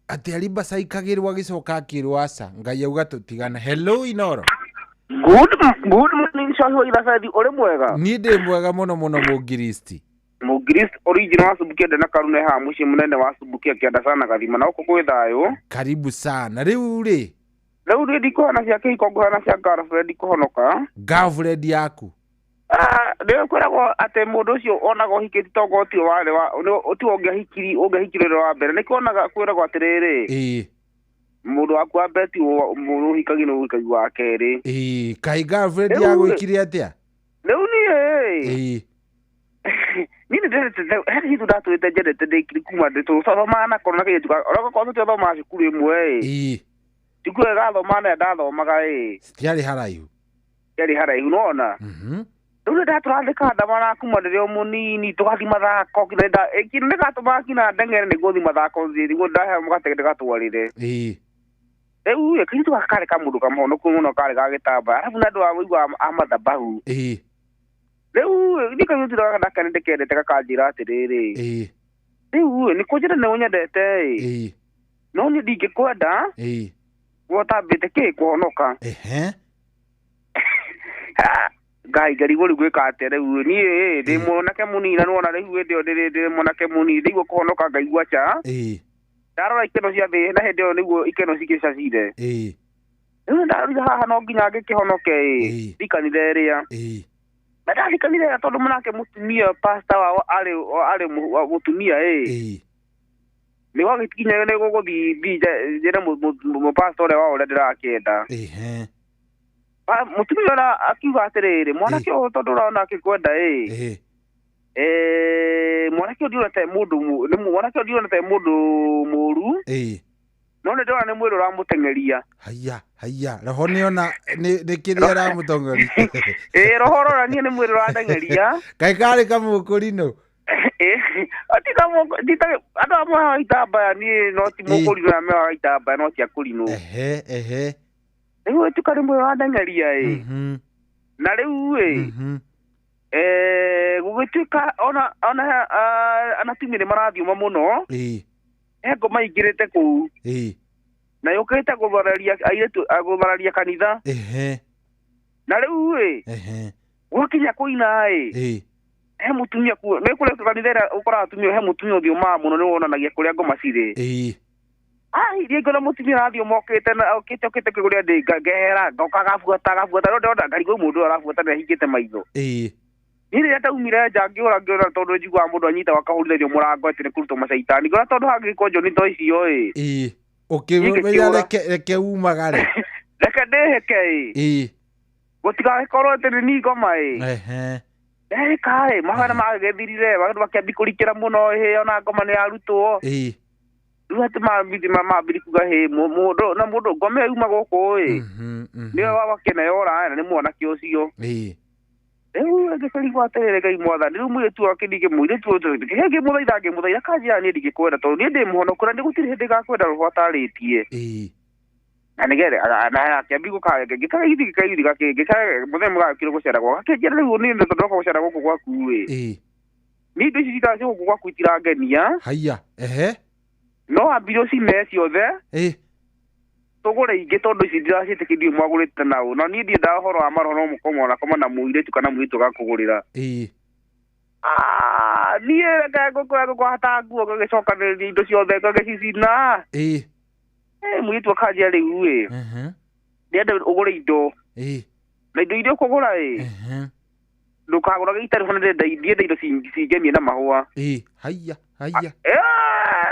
Atĩ aribacaikagĩrwo agĩcoka akĩrwo aca Ngai auga tũtigane. Hello Inoro. Good morning Cohi wa Irabethi ũrĩ mwega? Niĩ ndĩ mwega mũno mũno mũngiristi. Mũngiristi original wa Subukia ndena karune haha mũciĩ mũnene wa Subukia kĩanda sana gathima na gũkũ gwĩ thayũ. Karibu sana. Rĩu rĩ. Rĩu niĩ ndikũhana cia kĩhiko ngũhana cia girlfriend kũhonoka. Girlfriend yaku. Nĩ kwĩragwo atĩ mũndũ ũcio onaga ũhikĩtie tongo tio warĩ wa tiwe ũngĩahikiri ũngĩahikire wa mbere. Nĩkĩo onaga kwĩragwo atĩrĩrĩ. Ĩĩ. Mũndũ waku wa mbere ti mũndũ ũhikagio nĩ ũhikagi wa kerĩ. Ĩĩ, kaĩ girlfriend yagwĩkire atĩa? Rĩu niĩ. Ĩĩ. Niĩ nĩ ndendete he kairĩtu ndatũrĩte njendete ndĩ kuma ndĩ tũthomaga nako na kairĩtu ona gakorwo tũtiathomaga cukuru ĩmwe ĩ. Ĩĩ. Cukuru ĩrĩa gathomaga na ĩrĩa ndathomaga ĩ. Citiarĩ haraihu. Citiarĩ haraihu nĩwona. Rĩu nĩ ndatũrathĩkaga ndamana kuma ndĩrĩ o mũnini tũgathiĩ mathako kĩndũ nĩ gatũmaga nginya ndeng'ere nĩguo thiĩ mathako nĩguo ndaheo mũgate ndĩgatwarĩre. Ĩĩ. Rĩu ĩ kairĩtu gaka karĩ kamũndũ kamohonoku mũno karĩ ga gĩtambaya arabu na andũ a ũigua a mathabahu. Ĩĩ. Rĩu niĩ kairĩtu gaka ndaka nĩ ndĩkendete gakanjĩra atĩrĩrĩ. Ĩĩ. Rĩu ĩ nĩ kũnjĩra nĩ ũnyendete ĩ. Ĩĩ. No niĩ ndingĩkwenda. Ĩĩ. We ũtambĩte kĩ kũhonoka. Ehe. Ngai ngarigwo rĩu gwĩka atĩa rĩu niĩ ĩ ndĩ mwanake mũnini na nĩwona rĩu hĩndĩ ĩyo ndĩ mwanake mũnini ndaigua kũhonoka ngaigua cha. Ĩĩ. Ndarora ikeno cia thĩ na hĩndĩ ĩyo nĩguo ikeno cikĩcacire. Ĩĩ. Rĩu ndarorire haha no nginya ngĩkĩhonoke ĩ. Thiĩ kanitha ĩrĩa. Ĩĩ. Na ndathiĩ kanitha ĩrĩa tondũ mũnake mũtumia pastor wao arĩ mũtumia ĩ. Ĩĩ. Nĩ gwagĩkinya nĩ gũgũthiĩ thiĩ njĩre mũpastor ũrĩa wao ũrĩa ndĩrakĩenda. Ehe. Mũtumia ũrĩa akiuga atĩrĩrĩ mwanake ũyũ tondũ ũrona akĩkwenda ĩ. Mwanake ũyũ ndionete mũndũ mwanake ũyũ ndionete mũndũ mũru. Ĩĩ. No nĩ ndona nĩ mwĩrĩ ũramũteng'eria. Haya, haya, roho nĩona nĩ kĩrĩa aramũtongoria. Ĩĩ, roho ũronania nĩ mwĩrĩ ũrateng'eria. Kaĩ karĩ kamũkũrinũ? Andũ amwe haha itambaya niĩ no ti mũkũrinũ arĩa mehohaga itambaya no ti akũrinũ. Ehe, ehe. Rĩu ĩtuka nĩ mwĩrĩ ũrateng'eria ĩ. Na rĩu ĩ, gũgĩtuĩka ona anatumia nĩ marathiũma mũno. He ngoma ingĩrĩte kũu. Na yũkĩte gũthararia airĩtu, gũthararia kanitha. Na rĩu ĩ, gwakinya kũina ĩ, he mũtumia kuo nĩ kũrĩa kanitha ĩrĩa ũkoraga atumia, he mũtumia ũthiũmaga mũno nĩ wonanagia kũrĩa ngoma cirĩ. Ai, rĩngĩ ona mũtumia arathiũma okĩte na okĩte okĩte kũrĩa ndĩ ngehera ngoka agabuata agabuata, no ndĩrona ngarigwo mũndũ ũyũ arabuata nĩ ahingĩte maitho. Niĩ rĩrĩa ndaumire nja ngĩũra ngĩũra tondũ njiguaga mũndũ anyitagwo akahũrithĩrio mũrango atĩ nĩ kũrutwo macaitani, ngĩũra tondũ hangĩkorwo njoni to icio ĩ. Ũkĩmenya reke umagare. Reke ndĩhĩke ĩ. Gũtigagĩkorwo atĩ nĩ niĩ ngoma ĩ. Ndehĩka ĩ, mahana magĩthirire, andũ makĩambia kũrikĩra mũno ĩ, ona ngoma nĩ yarutwo. Rĩu atĩ mambiri kuga hĩ, mũndũ na mũndũ ngoma ĩyo yuma gũkũ ĩ. Nĩwe wakena yora na nĩ mwanake ũcio. Rĩu ngĩkarigwo atĩrĩrĩ Ngai mwathani, rĩu mũirĩtu wake ningĩ mũirĩtu ũyũ ngĩmũthaitha ngĩmũthaitha kanjĩra niĩ ndingĩkwenda tondũ niĩ ndĩ mũhonoku na nĩ gũtirĩ hĩndĩ ngakwenda roho atarĩtie. Na nĩgetha na akĩambia gũka ngĩkagithi ngĩkagithi ngĩka mũthenya mũgakire gũcera gwakwa akĩnjĩra rĩu niĩ tondũ ndoka gũcera gũkũ gwaku ĩ. Niĩ indo ici citaci gũkũ gwaku itirangenia. Haya, ehe. No ambire ũcine ciothe. Tũgũre ingĩ tondũ ici ndiraciĩtĩkĩria mwagũrĩte nao. Na niĩ ndiendaga ũhoro wa maroho no mũkoma ona koma na mũirĩtu kana mũirĩtu agakũgũrĩra. Niĩ reke ngũkũra ngũkũhata nguo ngagĩcokanĩrĩria indo ciothe ngagĩcicina. Mũirĩtu akanjĩra rĩu ĩ, ndĩrenda ũgũre indo. Na indo iria ũkũgũra ĩ, ndũkagũrage itarĩ ho na ndienda indo cingemie na mahũa. Haya, haya.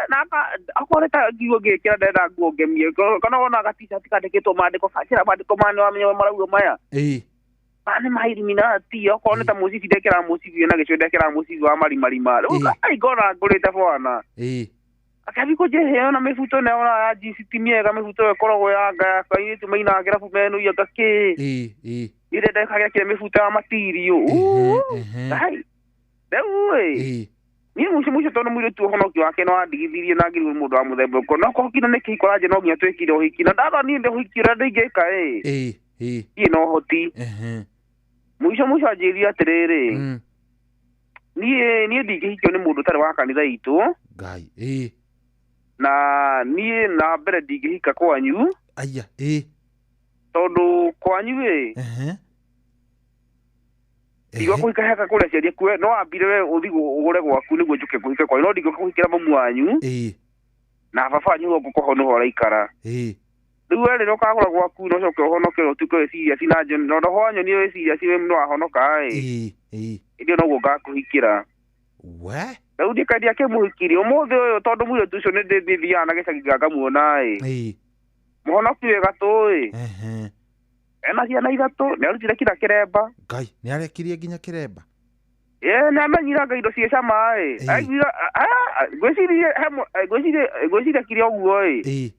Na akorwo ta nguo ngĩkĩra ndĩrenda nguo ngemie, kana wona ga t-shirt kandĩkĩtwo maandĩko kanjĩra maandĩko maya nĩwamenya marauga maya. Maya nĩ ma Illuminati, okorwo nĩ ta mũcibi ndekĩraga mũcibi wĩna gĩcũhĩ ndekĩraga mũcibi wa marimarima. Rĩu ai ngona ngũrĩte bwana. Akĩambia kũnjĩhe ona mĩbuto ĩno ona ya jeans ti mĩega, mĩbuto ĩyo ĩkoragwo ya nga ya airĩtu mainaga kĩrabu menũiyo anga kĩ. Niĩ ndĩrenda gĩkĩre mĩbuto ya matirio. Rĩu ĩ, niĩ mũico mũico tondũ mũirĩtu ũhonokio wake no andigithirie na ngĩrigwo mũndũ wa mũthemba ũrĩkũ, no korwo kinya nĩ kĩhiko aranjĩra no nginya twĩkire ũhiki, na ndona niĩ ndĩ ũhiki ũrĩa ndingĩka ĩ, niĩ no hoti. Mũico mũico anjĩrire atĩrĩrĩ, niĩ ndingĩhikio nĩ mũndũ ũtarĩ wa kanitha itũ. Ngai. Na niĩ na mbere ndingĩhika kwanyu. Aya, Tondũ kwanyu ĩ, ndigwa kũhika heka kũrĩa aciari aku, no wambire we ũthiĩ ũgũre gwaku nĩguo njũke kũhika kwanyu, no ndingĩũka kũhikĩra mamu wanyu. Na baba wanyu gũkũ koho nĩho araikara. Rĩu we rĩrĩa ũkagũra gwaku no ũcoke ũhonoke ũtuĩke wĩ serious na na roho wa nyonie wĩ serious we no wahonoka ĩ. Ĩndĩ noguo ngakũhikĩra. We? Rĩu ndikendia kĩmũhikirie ũmũthĩ ũyũ tondũ mũirĩtu ũcio nĩ ndĩthiaga na gĩcagi ngamuona ĩ. Mũhonoki wĩ gatũ ĩ. Ena ciana ithatũ, nĩ arutire kinya kĩremba. Ngai, nĩ arekirie nginya kĩremba. Ĩ, nĩ amenyire anga indo ciĩ cama ĩ. Aiguire, ngwĩciria kire ũguo ĩ.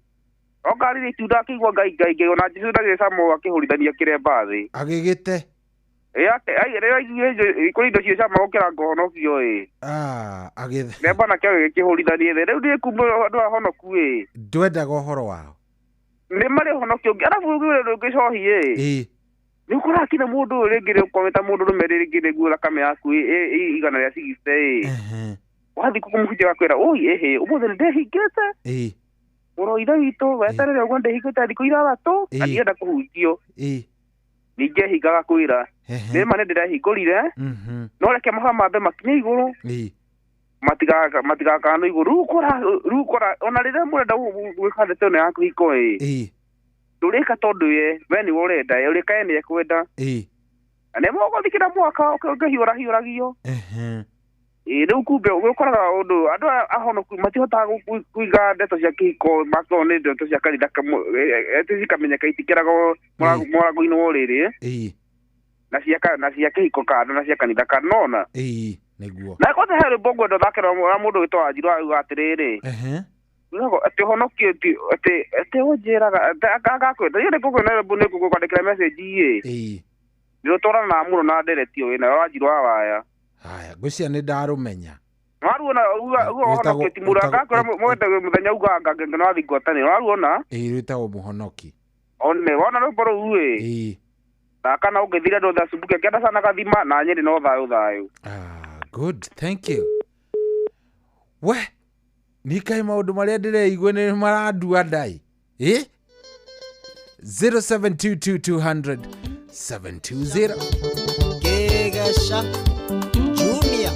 Okarire itunda akĩigua Ngai Ngai Ngai ona Jesũ ndagĩrĩ cama akĩhũrithania kĩremba thĩ. Agĩgĩte. Rĩrĩa aiguire kũrĩ indo ciĩ cama gũkĩra ngũhonokio ĩ. Agĩthe. Kĩremba nakĩo gĩkĩhũrithanie thĩ. Rĩu ndiĩ kumbe andũ ahonoku ĩ. Ndwendaga ũhoro wao. Nĩ marĩ ũhonokio ũngĩ, arabu rĩu rũngĩ cohi ĩ. Nĩ ũkoraga kinya mũndũ ũyũ rĩngĩ rĩ ta mũndũ ũrũme rĩngĩ nĩguo thakame yaku ĩ igana rĩa cigite ĩ. Wathiĩ kũmũhunjia agakwĩra ũi ĩhĩ ũmũthĩ nĩ ndĩhingĩte. Mũrũ wa ithe witũ weterere ũguo ndĩhingĩte thikũ ithathatũ na ndienda kũhunjio. Ningĩ ehingaga kwĩra nĩ ma nĩ ndĩrehingũrire, no reke mahoya mambe makinye igũrũ, matigakano igũrũ. Rĩu ũkora ona rĩrĩa mũrenda gwĩka ndeto ĩno ya kĩhiko ĩ, ndũrĩka tondũ we nĩwe ũrenda, ũrĩka ye nĩ ekwenda. Na nĩ mũgũthikĩra mwaka ũkĩhiũrahiũragio. Rĩu kumbe ũkoraga ũndũ andũ ahonoku matihotaga kũiga ndeto cia kĩhiko makorwo nĩ ndeto cia kanitha atĩ cikamenyeka itikĩragwo mũrango-inĩ wa ũrĩrĩ, na cia kĩhiko kando na cia kanitha kando nona. Nĩguo. Na kwanza he rwĩmbo ngwenda ũthake rwa mũndũ wĩtwo Wanjiru auga atĩrĩrĩ, Atĩ ũhonokio atĩ atĩ ũnjĩraga agakwenda iyo nĩngũkwĩra nĩngũkwandĩkĩra message ĩ. Nĩũtwarana mũno na ndereti ĩyo wĩnayo wanjirũ wa waya. Haya, ngwĩciria nĩ ndarũmenya. Waruona uga ũhonokio ti mũndũ agakwĩra mwende mũthenya uga anga no wathi ngwatanĩro waruona. Ĩĩ rwĩtagwo mũhonoki. One wona rwĩmbo rũu ĩ. Ĩĩ. Thaka na ũngĩthira andũ othe acumbuke kĩanda sana gathima na Nyĩrĩ no thayũ thayũ. Ah, good, thank you. We nikaĩ maũndũ marĩa ndĩreigua nĩ marandua ndai. Ĩ 0722 200 720. Kigesha Junior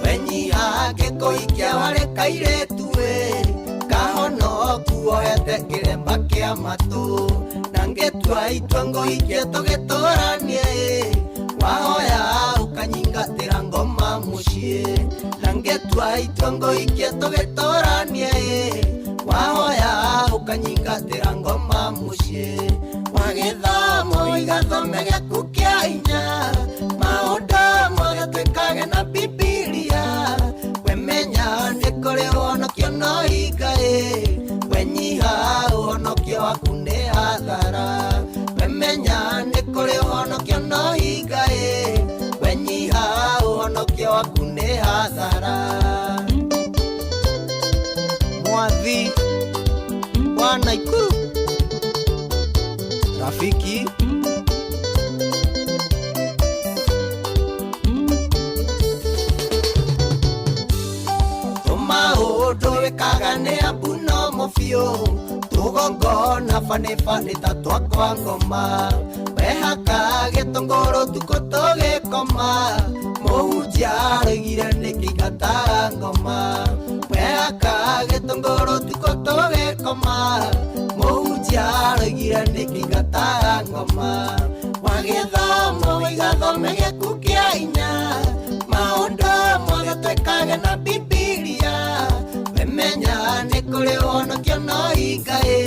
Wenyiha gĩkũikia warĩ kairĩtu ĩ kahonoku woete kĩremba kĩa matũ na ngĩtua itua ngũikie tũgĩtũranie ĩ wahoya ũkanyingatĩra ngoma mũciĩ na ngĩtua itua ngũikie tũgĩtũranie ĩ wahoya ũkanyingatĩra ngoma mũciĩ wagĩthomo igathome gĩaku kĩa hinya maũndũ mothe twĩkage na Bibilia wemenya nĩ kũrĩ ũhonokio no hinga ĩ wenyiha ũhonokio waku nĩ hathara wemenya nĩ kũrĩ ũhonokio no hinga ĩ wenyiha ũhonokio waku nĩ hathara. Mwathi wa Naikuru Rafiki Tũmaũndũ wĩkaga nĩ ambu no mũbiũ tũgongona banĩbanĩ ta twakwa ngoma wehaka gĩtũngũrũ tukũ tũgĩkoma mũhunjia aroigire nĩkĩingataga ngoma wehaka gĩtũngũrũ tukũ tũgĩkoma mũhunjia aroigire nĩkĩingataga ngoma wagĩthomo igathome gĩaku kĩa hinya maũndũ mothe twĩkage na Bibilia wemenya nĩ kũrĩ ũhonokio no hinga ĩ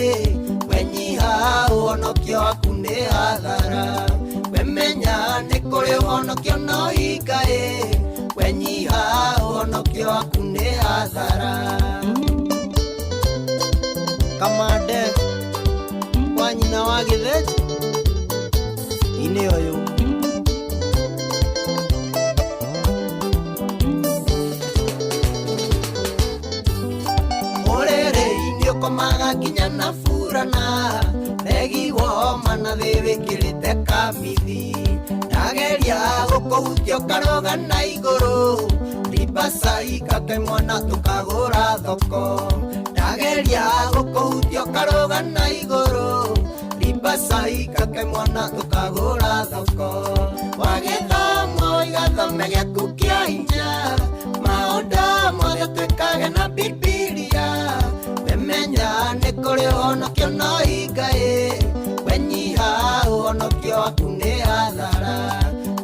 wenyiha ũhonokio waku nĩ hathara wemenya nĩ kũrĩ ũhonokio no hinga ĩ wenyiha ũhonokio waku nĩ hathara. Kamande wa nyina wa Gĩthĩnji inĩ ũyũ ũrĩrĩ-inĩ ũkomaga nginya na burana regi woma na thĩ wĩkĩrĩte kamithi ndageria gũkũhutia ũkarũga na igũrũ ribacai kake mwana tũkagũra thoko ndageria gũkũhutia ũkarũga na igũrũ ribacai kake mwana tũkagũra thoko wagĩthomo igathome gĩaku kĩa hinya maũndũ mothe twĩkage na Bibilia wemenya nĩ kũrĩ ũhonokio no hinga ĩ wenyiha ũhonokio waku nĩ hathara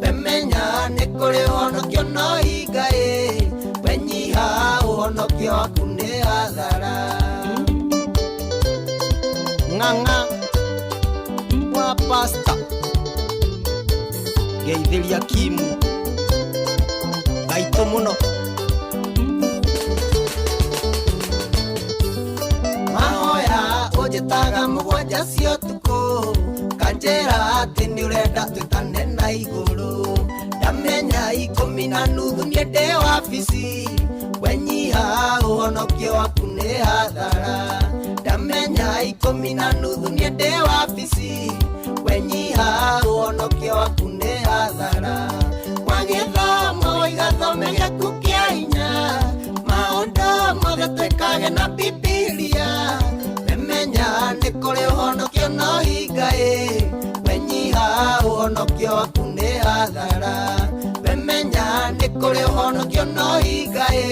wemenya nĩ kũrĩ ũhonokio no hinga ĩ wenyiha ũhonokio waku nĩ hathara. Ng'ang'a wa pasta ngeithĩria Kimu gaitũ mũno mahoya ũnjĩtaga mũgwanja cia ũtukũ kanjĩra atĩ nĩ ũrenda twĩtane na igũrũ ndamenya 10:30 niĩ ndĩ wabici wenyiha ũhonokio waku nĩ hathara ndamenya 10:30 niĩ ndĩ wabici wenyiha ũhonokio waku nĩ hathara wagĩthomo igathome gĩaku kĩa hinya maũndũ mothe twĩkage na Bibilia wemenya nĩ kũrĩ ũhonokio no hinga ĩ wenyiha ũhonokio waku nĩ hathara wemenya nĩ kũrĩ ũhonokio no hinga ĩ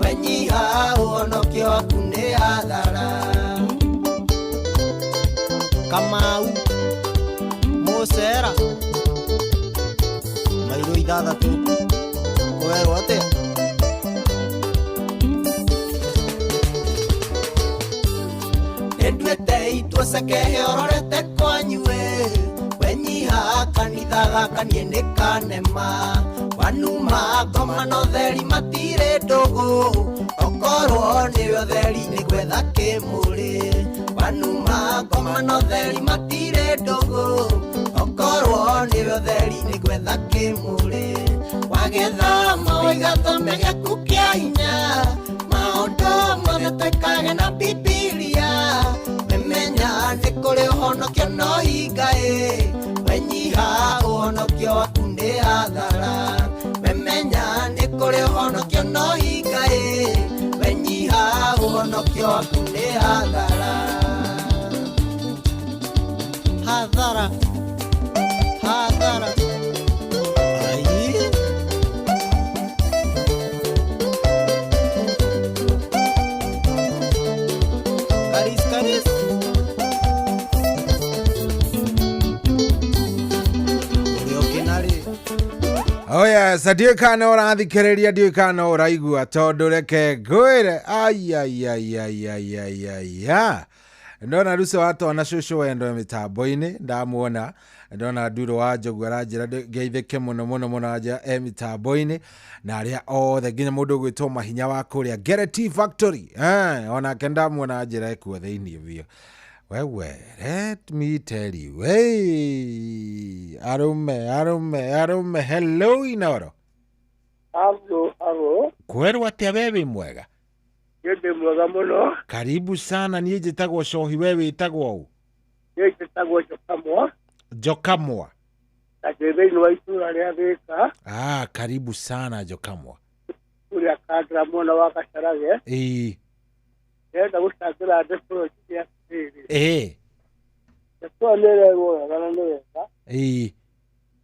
wenyiha ũhonokio waku nĩ hathara. Kamau Mũcera mairũ 6 kwerwo atĩa nĩnduĩte itua cekehe ũrorete kwanyu ĩ wenyiha Wanjĩra kanitha gaka niĩ nĩ kanema wanuma ngoma na ũtheri matirĩ ndũgũ okorwo nĩwe ũtheri nĩ gwetha kĩmũrĩ wanuma ngoma na ũtheri matirĩ ndũgũ okorwo nĩwe ũtheri nĩ gwetha kĩmũrĩ wagĩthoma waigathome gĩaku kĩa hinya maũndũ mothe twĩkage na Bibilia memenya nĩ kũrĩ ũhonokio no hinga-ĩ wenyiha ũhonokio waku nĩ hathara memenya nĩ kũrĩ ũhonokio no hinga-ĩ wenyiha ũhonokio waku nĩ hathara hathara hathara ai karis karis Oh yes, ndiũĩ kana ũrathikĩrĩria ndiũĩ kana ũraigua tondũ reke ngwĩre aiaiaiaiaiaia ndona Ruco watwana cũcũ wendo mĩtambo-inĩ ndamuona ndona Nduro wa Njogu aranjĩra ngeithĩke mũno mũno mũno anjĩra e mĩtambo-inĩ na arĩa othe nginya mũndũ ũgwĩtwo Mahinya wa kũrĩa Gerety Factory onake ndamuona anjĩra ekuo thĩinĩ biũ. Wewe, let me tell you, hey, arume arume arume, hello Inoro. Alo, alo. Kwerwo atĩa we wĩ mwega? Niĩ ndĩ mwega mũno. Karibu sana, niĩ njĩtagwo Cohi, we wĩtagwo ũ? Niĩ njĩtagwo Njokamwa. Njokamwa. Na ndĩ thĩinĩ wa itũũra rĩa Thĩka. Ah, karibu sana Njokamwa. Kũrĩa Kandara mwena wa Gacarage. Ĩĩ. Ndĩrenda gũcangĩra ndeto ĩyo atĩrĩrĩ. Ĩĩ. Ndeto ĩyo nĩ ĩrerwo wega na nĩ wega. Ĩĩ.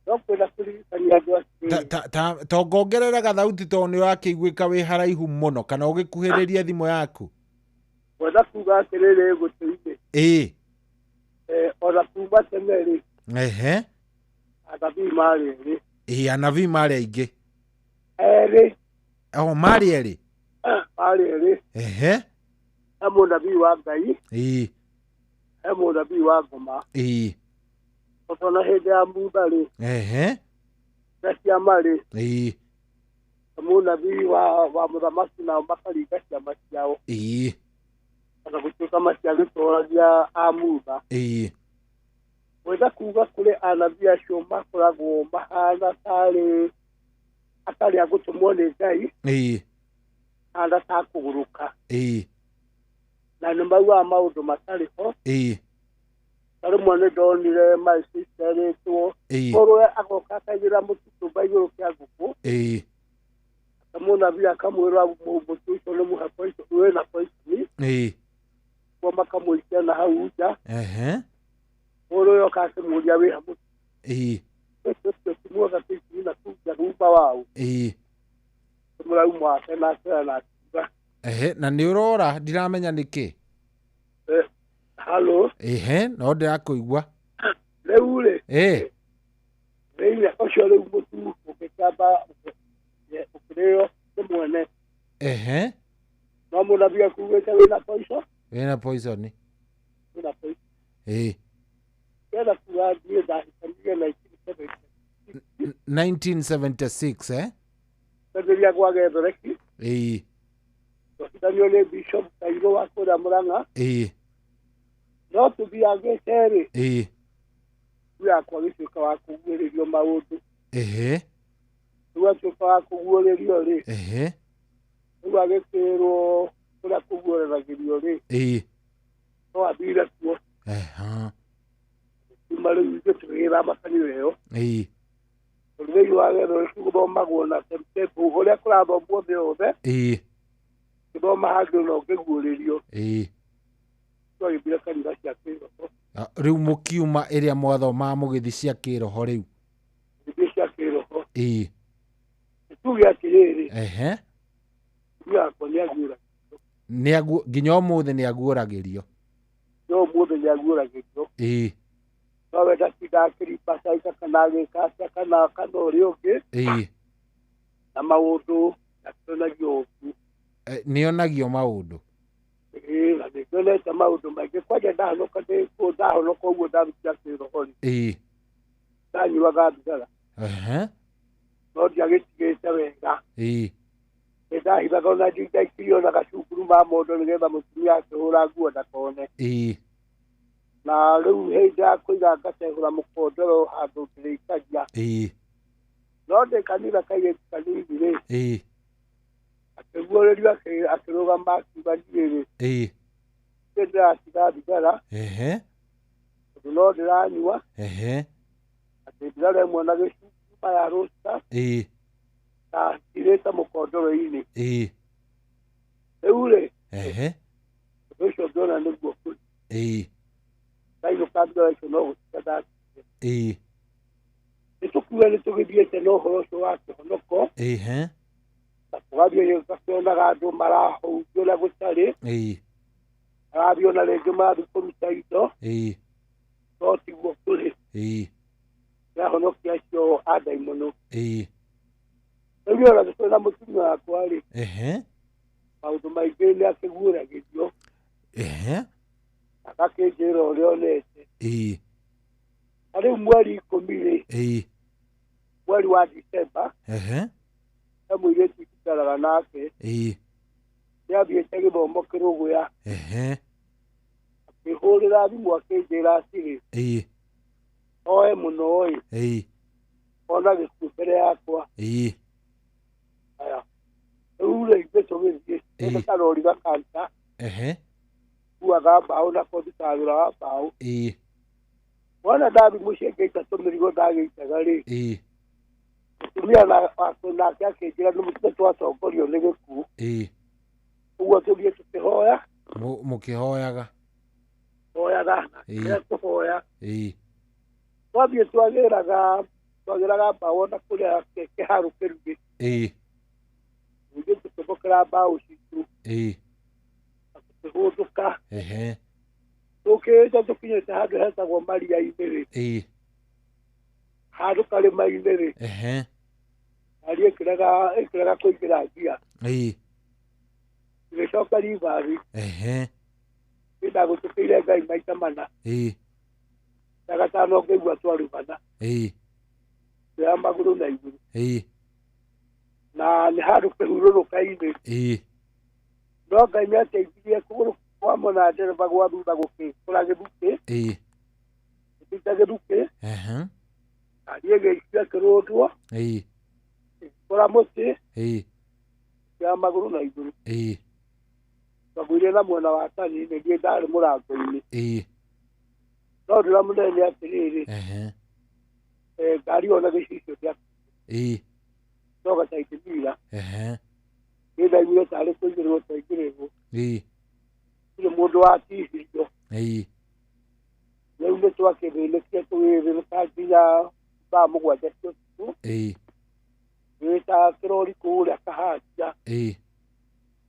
No kwenda kũririkania andũ atĩrĩrĩ. Ta ngongerera gathauti tondũ nĩ ũrakĩiguĩka wĩ haraihu mũno kana ũgĩkuhĩrĩria thimũ yaku. Ngwenda kuga atĩrĩrĩ gũtũ-inĩ. Ĩĩ. Ona kuma tene rĩ. Ehe. Anabii marĩ erĩ. Ĩĩ, anabii marĩ aingĩ. Erĩ. O marĩ erĩ. Marĩ erĩ. Ehe. He mũnabii wa Ngai. Ĩĩ. He mũnabii wa ngoma. Ĩĩ. Tondũ hĩndĩ ya Mutha rĩ. Ehe. Na ciama rĩ. Ĩĩ. Mũnabii wa mũthamaki nao makaringa ciama ciao. Ĩĩ. Ona gũtuĩka matiagĩtũragia a Mutha. Ĩĩ. Ngwenda kuga kũrĩ anabii acio makoragwo mahana tarĩ atarĩ a gũtũmwo nĩ Ngai. Ĩĩ. Hana ta kũgũrũka. Ĩĩ. Na nĩ maugaga maũndũ matarĩ ho. Ĩĩ. Ta rĩmwe nĩ ndonire my sister ĩrĩtwo. Ĩĩ. Mũrũwe agoka akaigĩrĩra mũtu kĩũmba igũrũ kĩa ngũkũ. Ĩĩ. Mũnabii akamwĩra mũtu ũcio nĩ mũhe poison, wĩna poison. Ĩĩ. Koguo makamũikia na hau nja. Ehe. Mũrũwe oka akĩmũria wĩ ha mũtu. Ĩĩ. Ũcio ti mwega kĩikiri na kũu nja gumba wau. Ĩĩ. Mũrauma wake na akĩoya na akiuga. Ehe, na nĩ ũrora ndiramenya nĩkĩ. Halo. Ehe, no ndĩrakũigua. Rĩu rĩ. Ĩĩ. Thĩinĩ ũcio rĩu mũtu ũgĩkamba ũkĩrĩo nĩ mwene. Ehe. No mũnabii akugĩte wĩna poison. Wĩna poison. Wĩna poison. Ĩĩ. Ndĩrenda kuga niĩ ndahikanirie 1976 eh? Rĩrĩa gwa Gethoreki. Ĩĩ. Twahikanio nĩ Bishop Kairũ wa kũrĩa Mũrang'a. Ĩĩ. No tũthiangĩte rĩ. Ĩĩ. Rĩu yakwa gĩtuĩka wa kũguũrĩrio maũndũ. Ehe. Rĩu atuĩka wa kũguũrĩrio rĩ. Ehe. Rĩu agĩkĩrwo kũrĩa kũguũranagĩrio rĩ. Ĩĩ. No athire kuo. Ehe. Kuma rĩu ithuĩ tũgĩgĩthama kanitha ĩyo. Ĩĩ. Tondũ thĩinĩ wa Gethoreki gũthomagwo na timetable ũrĩa kũrathomwo thĩ yothe. Ĩĩ. Gũthoma handũ na ũkĩguũrĩrio. Ĩĩ. Twagĩthire kanitha cia kĩroho. Rĩu mũkiuma ĩrĩa mwathomaga mũgĩthiĩ cia kĩroho rĩu. Gĩthiĩ cia kĩroho. Ĩĩ. Tuge atĩrĩrĩ. Ehe. Rĩu yakwa nĩaguũragĩrio. Nginya ũmũthĩ nĩaguũragĩrio. No ũmũthĩ nĩaguũragĩrio. Ĩĩ. No we ndatindaga akĩribacaika kana agĩka atĩa kana ũrĩa ũngĩ. Ĩĩ. Na maũndũ akĩonagio ũũru. Nĩonagio maũndũ. Ĩĩ, na nĩndonete maũndũ maingĩ kwanja ndahonoka ũguo ndarutira kĩroho rĩ. Ĩĩ. Ndanyuaga thigara. Ehe. No ndiagĩtigĩte wega. Ĩĩ. Nĩndahithaga ona ndingaikirio na gacukuru ma mondo nĩgetha mũtumia akĩhũra nguo ndakone. Ĩĩ. Na rĩu hĩndĩ ya kũiga ngategũra mũkondoro handũ ndĩrĩikagia. Ĩĩ. No ndĩ kanitha kairĩtu kanini rĩ. Ĩĩ. Akĩguũrĩrio akĩrũgama akiuga niĩ rĩ. Ĩĩ. Niĩ ndĩratiga thigara. Ehe. Tondũ no ndĩranyua. Ehe. Atĩ thigara ĩmwe na gĩcuma ya rũsta. Ĩĩ. Na irĩte mũkondoro-inĩ. Ĩĩ. Rĩu rĩ. Ehe. Ũndũ ũcio ngĩona nĩguo kũrĩ. Ĩĩ. Ndainũka thigara icio no gũtiga ndatigire. Ĩĩ. Nĩtũkuga nĩtũgĩthiĩte na ũhoro ũcio wa kĩhonoko. Ehe. Na tũgathiĩ gakĩonaga andũ marahunjia ũrĩa gũtarĩ. Ĩĩ. Marathiĩ ona rĩngĩ marathiĩ kũruta indo. Ĩĩ. No tiguo kũrĩ. Ĩĩ. Nĩahonokia acio a ndaimono. Ĩĩ. Rĩu ona tũrĩ na mũtumia wakwa rĩ. Ehe. Maũndũ maingĩ nĩakĩguũragĩrio. Ehe. Agakĩnjĩra ũrĩa onete. Ĩĩ. Na rĩu mweri 10 rĩ. Ĩĩ. Mweri wa Dicemba. Ehe. He mũirĩtu njikaraga nake. Ĩĩ. Nĩathiĩte gĩthomo kĩrũgũya. Ehe. Akĩhũrĩra thimũ akĩnjĩra atĩrĩ. Ĩĩ. Oe mũno ĩ. Ĩĩ. Ona gĩkuũ mbere yakwa. Ĩĩ. Aya. Rĩu rĩ ithuĩ tũgĩthiĩ. Ĩĩ. Karori gakanta. Ehe. Kuaga mbaũ nako ndutaga wĩra wa mbaũ. Ĩĩ. Wona ndathi mũciĩ ngĩita tũmĩrigo ndagĩitaga rĩ. Ĩĩ. Mũtumia nake akĩnjĩra nĩ mũtwe twatongorio nĩ gĩkuũ. Ĩĩ. Ũguo tũthiĩ tũkĩhoya. Mũkĩhoyaga. Hoyaga. Ĩĩ. Kũhoya. Ĩĩ. Twathiĩ twagĩraga mbaũ ona kũrĩa kĩharũ kĩrugĩ. Ĩĩ. Ithuĩ tũkĩbokera mbaũ citũ. Ĩĩ. Tũkĩhũndũka. Ehe. Tũkĩte tũkinyĩte handũ hetagwo maria-inĩ rĩ. Ĩĩ. Handũ karĩma-inĩ rĩ. Ehe. Ngari ĩkĩrega kũingĩra ngia. Ĩĩ. Ĩgĩcoka ribathi. Ehe. Nĩndagũtũkĩire Ngai maita mana. Ĩĩ. Na gatano ngĩigua twarumana. Ĩĩ. Ya magũrũ na igũrũ. Ĩĩ. Na nĩ handũ kĩhurũrũka-inĩ. Ĩĩ. No Ngai nĩateithirie kũgũrũ kwa mwena ndereba gwa thutha gũkĩkũra gĩthukĩ. Ĩĩ. Gĩthukĩ gĩthukĩ. Ehe. Ngari ĩgĩikia kĩrũndwo. Ĩĩ. Ĩgĩkũra mũtĩ. Ĩĩ. Ya magũrũ na igũrũ. Ĩĩ. Twagũire na mwena wa tani nĩthiĩ ndarĩ mũrango-inĩ. Ĩĩ. No ndĩra mũnene nĩ atĩrĩrĩ. Ehe. Ngari ona gĩcicio gĩa. Ĩĩ. No gataingĩmira. Ehe. Nĩ ndaiguire tarĩ kũingĩrĩrwo twaingĩrĩrwo. Ĩĩ. Gũtirĩ mũndũ watihirio. Ĩĩ. Rĩu nĩ twakĩthĩnĩkire tũgĩthĩnĩka nginya thaa 7 cia ũtukũ. Ĩĩ. Tũgĩta kĩrori kũrĩa Kahatia. Ĩĩ.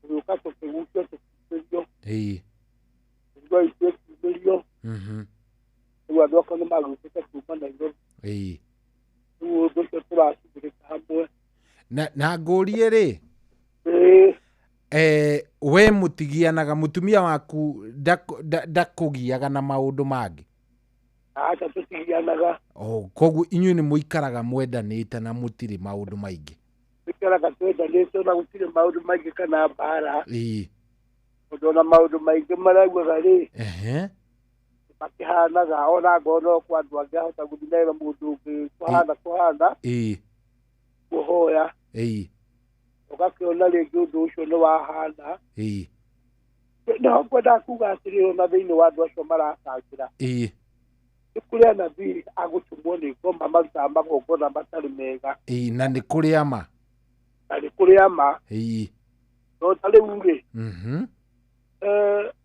Tũgĩũka tũkĩgucio tũkiumĩrio. Ĩĩ. Mĩrigo itũ ĩkiumĩrio. Mhm. Rĩu andũ akwa nĩmagũkĩte kuma Nairobi. Ĩĩ. Rĩu ũndũ ũcio tũracugurĩka hamwe. Na ngũrie rĩ. Ĩĩ. We mũtigianaga mũtumia waku ndakũgiaga na maũndũ mangĩ? Aca tũtigianaga. Oh, koguo inyuĩ nĩ mũikaraga mwendanĩte na mũtirĩ maũndũ maingĩ? Tũikaraga twendanĩte na gũtirĩ maũndũ maingĩ kana mbara. Ĩĩ. Tondũ ona maũndũ maingĩ maraiguaga rĩ. Ehe. Makĩhanaga ona ngorwo no kwa andũ angĩ ahota gũthiĩ naĩra mũndũ ũngĩ kũhana. Ĩĩ. Kũhoya. Ĩĩ. Ũgakĩona rĩngĩ ũndũ ũcio nĩ wahana. Ĩĩ. Nĩho ngwendaga kuga atĩrĩrĩ ona thĩinĩ wa andũ acio maracangĩra. Ĩĩ. Nĩ kũrĩ anabii agũtũmwo nĩ ngoma marutaga magongona matarĩ mega. Ĩĩ, na nĩ kũrĩ ama. Na nĩ kũrĩ ama. Ĩĩ. No ta rĩu rĩ. Mhm.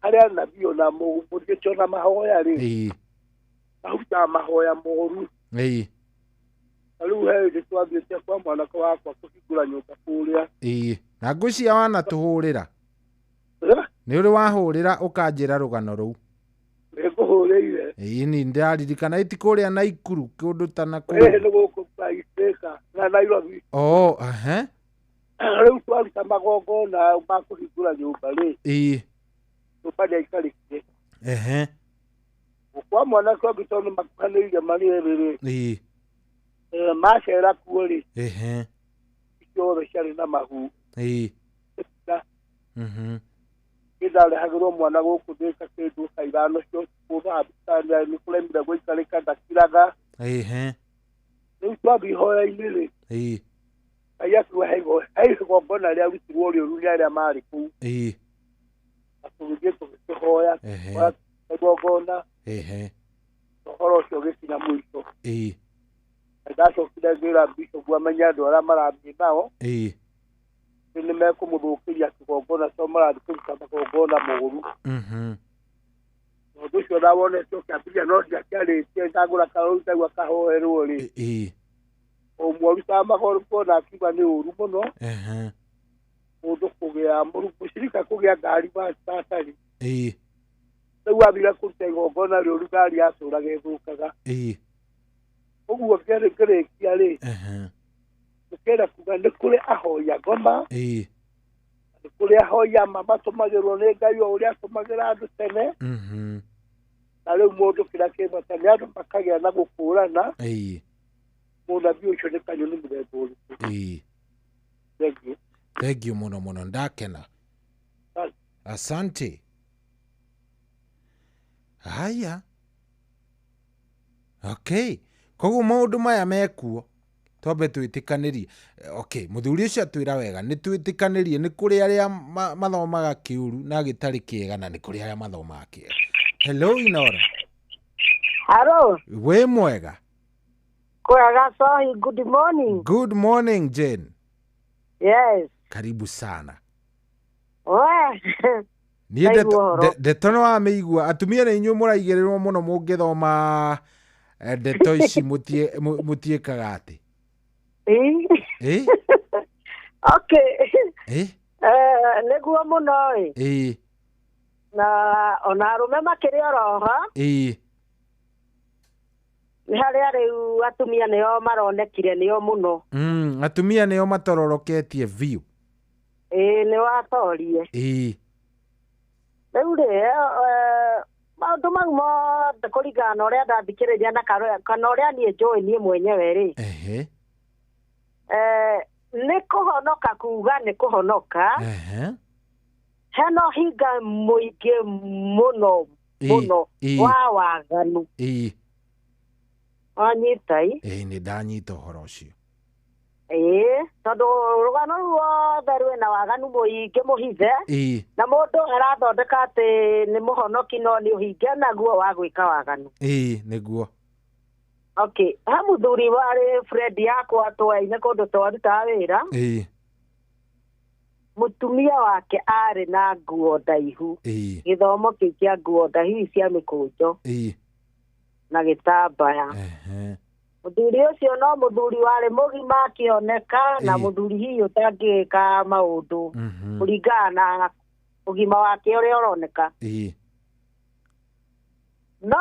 Harĩ anabii ona mũthiĩte ona mahoya rĩ. Ĩĩ. Marutaga mahoya moru. Ĩĩ. Na rĩu he hĩndĩ twathiĩte kwa mwanake wakwa kũhingũra nyũmba kũrĩa. Ĩĩ. Na ngwĩciria wanatũhũrĩra. Nĩ ũrĩ wahũrĩra ũkanjĩra rũgano rũu. Nĩngũhũrĩire. Ĩĩ nĩ ndĩraririkana ĩti kũrĩa Naikuru kũndũ ta nakũu. Ĩĩ nĩ gũkũ Thika na Nairobi. Oh, ehe. Rĩu twaruta magongona ma kũhingũra nyũmba rĩ. Ĩĩ. Nyũmba ndĩaikarĩkire. Ehe. Kwa mwanake ũngĩ tondũ makuhanĩrĩirie marĩ erĩ rĩ. Ĩĩ. Macera kuo rĩ, Ehe. Ciothe ciarĩ na mahu. Ĩĩ. Na Ndarehagĩrwo mwana gũkũ ndĩka kĩndũ thaa 5 cia ũtukũ, thaa thita nĩ kũremire gũikarĩka, ndakiraga. Ehe. Rĩu twathiĩ ihoya-inĩ rĩ, Ĩĩ. Ngai akiuga he igongona rĩarutirwo rĩũru nĩ arĩa marĩ kũu. Ĩĩ. Na tũgĩthiĩ tũgĩkĩhoya, Ehe. tũkĩhoya igongona, Ehe. ũhoro ũcio ũgĩkinya mũico. Ĩĩ. Na ndacokire ngĩra bishop amenye andũ arĩa marathiĩ nao, Ĩĩ. nĩ mekũmũthũkĩria kĩgongona tondũ marathiĩ kũruta magongona moru. Ũndũ ũcio ndawonete ũkĩambĩrĩria no ndiakĩarĩtie, ndagũra karũri ndaigua kahoerwo rĩ. Ĩĩ. Ũmwe ũrutaga magongona akiuga nĩ ũru mũno. Ehe. Mũndũ kũgĩa mũcirika kũgĩa ngari batarĩ. Ĩĩ. Rĩu athire kũruta igongona rĩũru, ngari yatũraga ĩthũkaga. Ĩĩ. Ũguo ngĩrĩkia rĩ, Ehe. ngĩenda kuga nĩ kũrĩ ahoi a ngoma, Ĩĩ. nĩ kũrĩ ahoi a ma matũmagĩrwo nĩ Ngai o ũrĩa atũmagĩra andũ tene. Na rĩu mũndũ kĩrĩa kĩ bata nĩ andũ makagĩa na gũkũrana. Ĩĩ. Mũnabii ũcio nĩ kanyoni mũthemba ũrĩkũ. Ĩĩ. Thengiũ. Thengiũ mũno mũno, ndakena. Asante. Haya. Okay. Koguo maũndũ maya mekuo twambe twĩtĩkanĩrie. Okay, mũthuri ũcio atwĩra wega, nĩ twĩtĩkanĩrie nĩ kũrĩ arĩa mathomaga kĩũru na gĩtarĩ kĩega, na nĩ kũrĩ arĩa mathomaga kĩega. Hello Inoro. Hello. Wĩ mwega? Kwega Sohi, good morning. Good morning Jane. Yes. Karibu sana. We. Niĩ Ndaigua ũhoro. ndeto nĩ wamĩigua, atumia nĩ inyuĩ mũraigĩrĩrwo mũno mũngĩthoma ndeto ici mũtiĩkaga atĩ. Ĩ? Ĩ? Okay. Ĩ? Nĩguo mũno ĩ. Ĩ. Na ona arũme makĩrĩ oroho. Ĩ. Nĩ harĩa rĩu atumia nĩo maronekire nĩo mũno. Atumia nĩo matororoketie biũ. Ĩ, nĩ watorie. Ĩ. Rĩu rĩ, maũndũ mau mothe kũringana na ũrĩa ndathikĩrĩria na kana ũrĩa niĩ njũĩ niĩ mwenyewe rĩ. Ehe. Nĩ kũhonoka kuga nĩ kũhonoka. Ehe. Hena ũhinga mũingĩ mũno mũno wa waganu. Ĩ. Wanyitai? Ĩ, nĩ ndanyita ũhoro ũcio. Ĩ, tondũ rũgano rũu ruothe rwĩna waganu mũingĩ mũhithe. Ĩ. Na mũndũ arathondeka atĩ nĩ mũhonoki no nĩ ũhinge naguo wa gwĩka waganu. Ĩ, nĩguo. Okay, he mũthuri warĩ friend yakwa twaine kũndũ twarutaga wĩra. Ĩ. Mũtumia wake arĩ na nguo ndaihu. Ĩ. Gĩthomo kĩu kĩa nguo ndaihu cia mĩkũnjo. Ĩ. Na gĩtambaya. Ehe. Mũthuri ũcio no mũthuri warĩ mũgima akĩoneka, na mũthuri hihi ũtangĩka maũndũ kũringana na ũgima wake ũrĩa ũroneka. Ĩ. No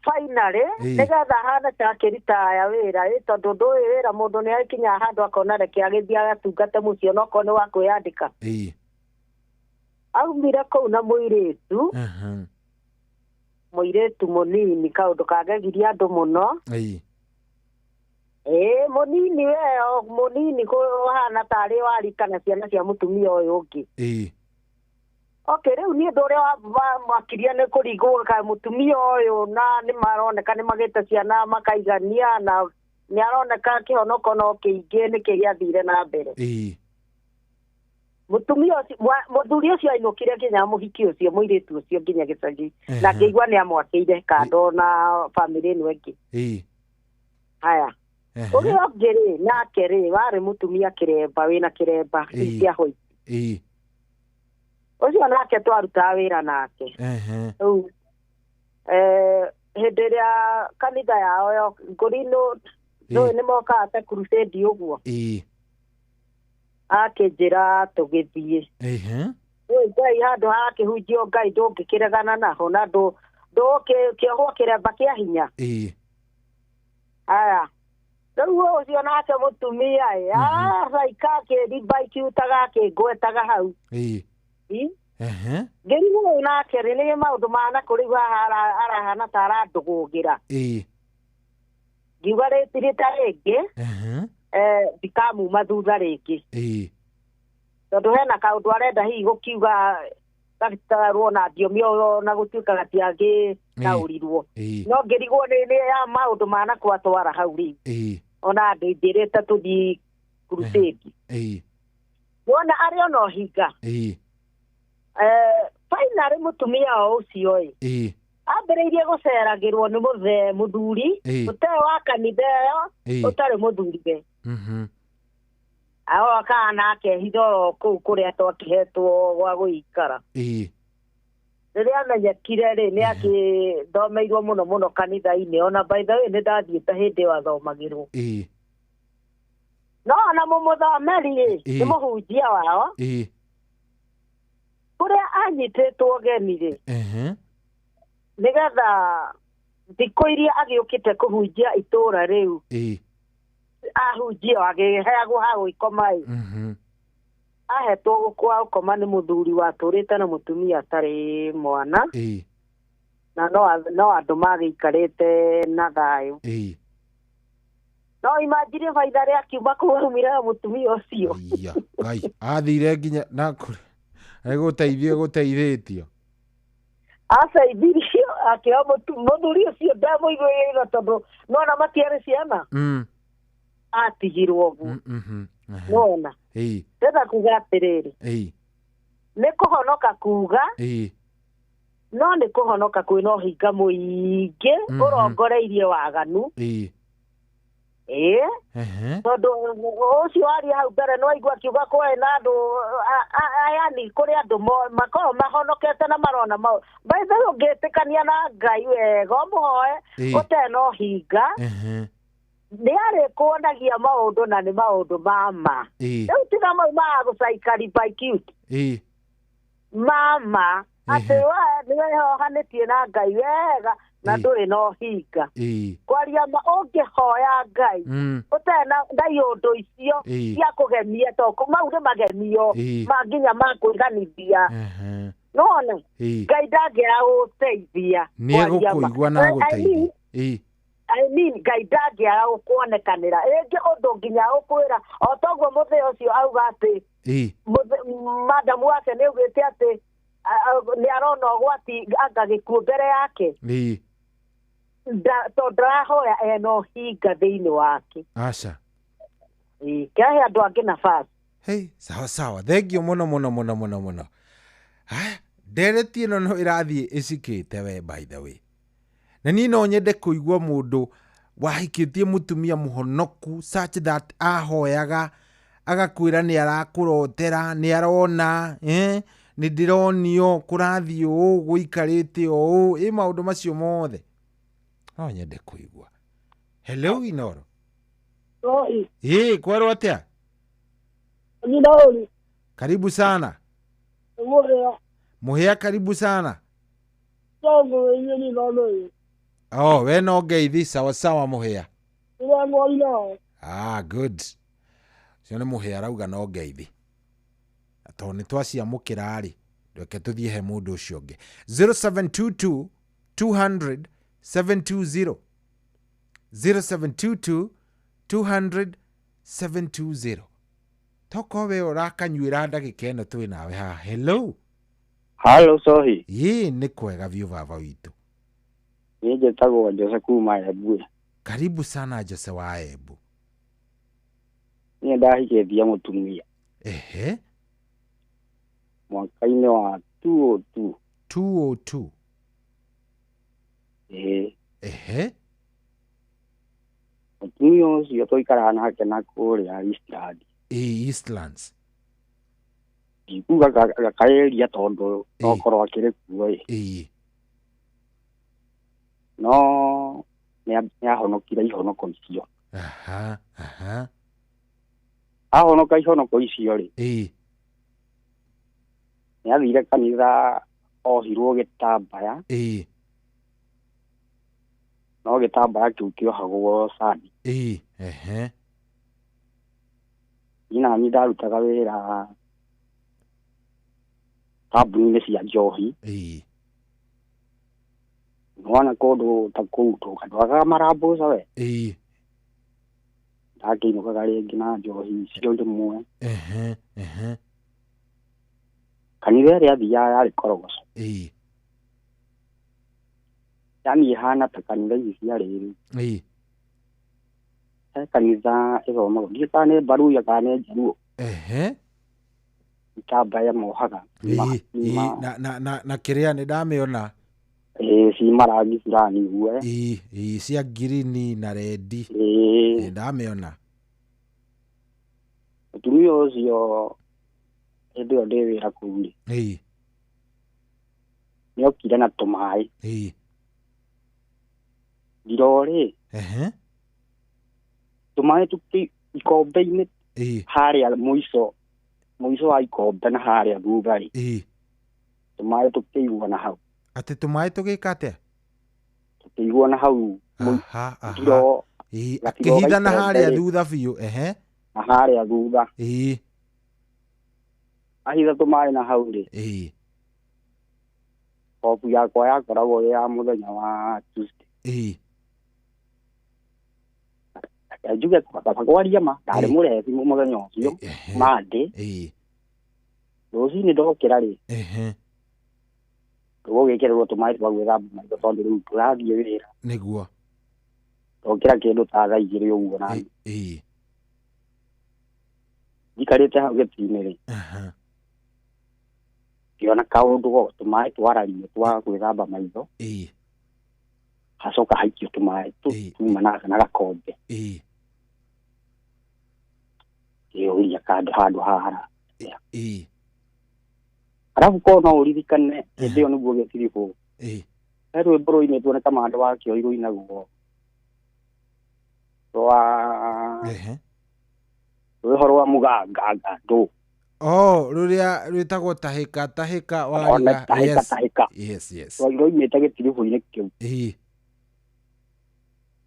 finally nĩgetha ahane ta akĩritaya wĩra ĩ, tondũ ndũĩ wĩra mũndũ nĩ akinyaga handũ akona reke agĩthiĩ agatungate mũciĩ onokorwo nĩ wa kwĩyandĩka. Ĩ. Aumire kũu na mũirĩtu, Ehe. mũirĩtu mũnini, kaũndũ kagegirie andũ mũno. Ĩ. Ĩ, mũnini we, mũnini kũhana tarĩ warika na ciana cia mũtumia ũyũ ũngĩ. Ĩ. Okay, rĩu niĩ ũndũ ũrĩa wamakirie nĩ kũringwo ka mũtumia ũyũ na nĩ maroneka nĩ magĩte ciana makaigania, na nĩ aroneka kĩhonoko no kĩingĩ nĩkĩ gĩathire na mbere. Ĩ. Mũtumia ũcio, mũthuri ũcio ainũkire nginya mũhiki ũcio, mũirĩtu ũcio nginya gĩcagi, na ngĩigua nĩ amwakĩire kando na bamĩrĩ ĩno ĩngĩ. Ĩ. Haya. Ũrĩa ũngĩ rĩ, nake rĩ, warĩ mũtumia kĩremba, wĩna kĩremba cia white. Ĩ. Ũcio nake twarutaga wĩra nake. Ehe. Rĩu, hĩndĩ ĩrĩa kanitha yao yo ngũri nĩ nĩ mokaga ta crusade ũguo. Ĩ. Akĩnjĩra tũgĩthiĩ. Ehe. Rĩu Ngai handũ hakĩhunjio Ngai ndũngĩkĩregana naho, na ndũkĩohwo kĩremba kĩa hinya. Ĩ. Aya. Rĩu ũcio nake mũtumia ĩ, araika akĩrimba ikiutaga akĩngwetaga hau. Ĩ. Ĩ? Ehe. Ngĩrigwo ũyũ nake rĩ, nĩ maũndũ ma na kũrĩ haha arahana ta arandũgũgĩra. Ĩ. Ngiuga rĩta rĩngĩ ndikamuma thutha rĩngĩ. Tondũ hena kaũndũ arenda hihi gũkiuga gatarwo na thiomi na gũtuĩka gatiangĩtaũrirwo. No ngĩrigwo nĩ ya maũndũ manakwatwara hau rĩ. Ona andũ njĩrĩte tũthiĩ crusade. Wona arĩ ona ũhinga. Finally mũtumia o ũcio ĩ. Ambĩrĩirie gũceragĩrwo nĩ mũthuri ũtarĩ wa kanitha ĩyo ũtarĩ mũthuriwe. Agoka nake hitho kũu kũrĩa twakĩhetwo gwa gũikara. Rĩrĩa amenyekire rĩ nĩ akĩthomeirwo mũno mũno kanitha-inĩ ona by the way nĩ ndathiĩte hĩndĩ ĩyo athomagĩrwo. No ona mũmũthomeri rĩ nĩ mũhunjia wao. Kũrĩa anyitĩtwo ũgeni rĩ nĩgetha thikũ iria agĩũkĩte kũhunjia itũũra rĩu ahunjia agĩheagwo ha gũikoma ĩ ahetwo gwa gũkoma nĩ mũthuri watũrĩte na mũtumia atarĩ mwana na no andũ magĩikarĩte na thayũ. No imagine baitha rĩa akiuma kũu aumire na mũtumia ũcio. Ngai athire nginya na kũrĩ gũteithio gũteithĩtio aceithirio akĩoya mũthuri ũcio ndamũiguĩrĩire tondũ nona matiarĩ ciana atigirwo ũguo. Nona ndĩrenda kuga atĩrĩrĩ nĩ kũhonoka kuga no nĩ kũhonoka kwĩna ũhinga mũingĩ ũrongoreirie waganu. Tondũ ũcio aria hau mbere no aigua akiuga kwarĩ na andũ ayani kũrĩ andũ makoragwo mahonokete na marona maũndũ. By the way ũngĩtĩkania na Ngai wega ũmũhoe ũtarĩ na ũhinga nĩ arĩkuonagia maũndũ na nĩ maũndũ ma ma. Rĩu tiga mau ma gũcaikari by cute. Mama atĩ we nĩ wehohanĩtie na Ngai wega na ndũrĩ na ũhinga. Kwaria ma ũngĩhoya Ngai ũtarĩ na iũndũ icio cia kũgemia to mau nĩ magemio ma nginya ma kwĩganithia. Nona Ngai ndangĩaga gũgũteithia. Nĩ egũkũigua na agũteithie. I mean Ngai ndangĩaga gũkuonekanĩra rĩngĩ ũndũ nginya ũkwĩra o toguo mũthee ũcio auga atĩ madamu wake nĩ augĩte atĩ nĩ arona ũgwati anga gĩkuũ mbere yake tondũ ndarahoya ena ũhinga thĩinĩ wake. Aca. Kĩahe andũ angĩ nafasi. Hey, sawa sawa thengio mũno mũno mũno mũno mũno. Haya ndereti ĩno no ĩrathiĩ ĩcikĩte we by the way. Na niĩ no nyende kũigua mũndũ wahikĩtie mũtumia mũhonoku such that ahoyaga agakwĩra nĩ arakũrotera nĩ arona nĩ ndĩronio kũrathiĩ ũũ gũikarĩte ũũ ĩ maũndũ macio mothe no nyende kũigua. Hello Inoro. Kwerwo atĩa? Karibu sana. Mũhĩa karibu sana. Oh, we no ngeithi sawa sawa Mũhĩa. Ah, good. Ũcio nĩ Mũhĩa arauga no ngeithi. Tondũ nĩ twaciamũkĩra rĩ, reke tũthiĩ he mũndũ ũcio ũngĩ. 0722 200 720. 0722 200 720. Toko we ũrakanyuĩra ndagĩka ĩno twĩ nawe haha. Hello. Hello Sohi. Ĩ nĩ kwega biũ baba witũ. Niĩ njĩtagwo Jose kuma Embu. Karibu sana Jose wa Embu. Niĩ ndahikĩtie mũtumia. Ehe. Mwaka-inĩ wa 202. 202. Ĩĩ. Ehe. Mũtumia ũcio twaikaraga nake na kũrĩa Eastland. Ĩ Eastlands. Ndikuga gakaeria tondũ nokorwo akĩrĩ kuo ĩ. Ĩĩ. No nĩ ahonokire ihonoko icio. Aha, aha. Ahonoka ihonoko icio rĩ. Ĩĩ. Nĩ athire kanitha ohirwo gĩtambaya. Ĩĩ. No gĩtambaya kĩu kĩohagwo candi. Ĩĩ, ehe. Niĩ naniĩ ndarutaga wĩra kambuni-inĩ cia njohi. Ĩĩ. Nĩwona kũndũ ta kũu ndwagaga marambuca we. Ĩĩ. Ndakĩinũkaga rĩngĩ na njohi icio rĩmwe. Ehe ehe. Kanitha ĩrĩa athiaga yarĩ Korogoco. Ĩĩ. Yani ĩhana ta kanitha ici cia rĩrĩ. Ĩĩ. He kanitha ĩthomagwo ndiũĩ kana nĩ Mbaruya kana nĩ Njaruo. Ehe. Itambaya mohaga. Ĩĩ, ĩĩ, na na na na kĩrĩa nĩ ndamĩona. Ĩĩ, ci marangi fulani ũguo. Ĩĩ, ĩĩ, cia ngirini na rendi. Ĩĩ. Nĩ ndamĩona. Mũtumia ũcio hĩndĩ ĩyo ndĩ wĩra kũu rĩ. Ĩĩ. Nĩokire na tũmaĩ. Ĩĩ. Ndirorĩ. Ehe. Tũmaĩ tũkĩ ikombe-inĩ. Ĩĩ. Harĩa mũico mũico wa ikombe na harĩa thutha rĩ. Ĩĩ. Tũmaĩ tũkĩigwo na hau. Atĩ tũmaĩ tũgĩka atĩa? Tũkĩigwo na hau. Aha, aha. Ndiro. Ĩĩ, gatiro akĩhitha na ga harĩa ikombe rĩ. thutha biũ. Ehe. Na harĩa thutha. Ĩĩ. Ahitha tũmaĩ na hau rĩ. Ĩĩ. Kobu yakwa yakoragwo ĩ ya mũthenya wa Tuesday. Ĩĩ. Reke njuge kaba kwaria ma ndarĩ mũrebi mũthenya ũcio Monday. Ĩĩ. Rũcinĩ ndokĩra rĩ. Ehe. Tũgũgĩkĩrĩrwo tũmaĩ twa gwĩthamba maitho tondũ rĩu tũrathiĩ wĩra. Nĩguo. Ndokĩra kĩndũ ta thaa 2 ũguo na Ĩĩ. njikarĩte hau gĩtĩ-inĩ rĩ. Aha. Ngĩona kaũndũ go tũmaĩ twarario twa gwĩthamba maitho. Ĩĩ. Hacoka haikio tũmaĩ tuma na gakombe. Ĩĩ. Ngĩũria kandũ handũ haha. Ĩĩ. Arabu korwo no ũririkane hĩndĩ ĩyo nĩguo gĩtiribũ. Ĩĩ. He rwĩmbo rũinĩtwo nĩ Kamande wa Kĩoi rũinagwo rwa Ehe. rwĩho rwa mũganga ngandũ. Oh, rũrĩa rwĩtagwo tahĩka tahĩka Ona wariga. tahĩka Yes. tahĩka. Yes, yes. Rũimĩte gĩtiribũ-inĩ kĩu. Ĩĩ.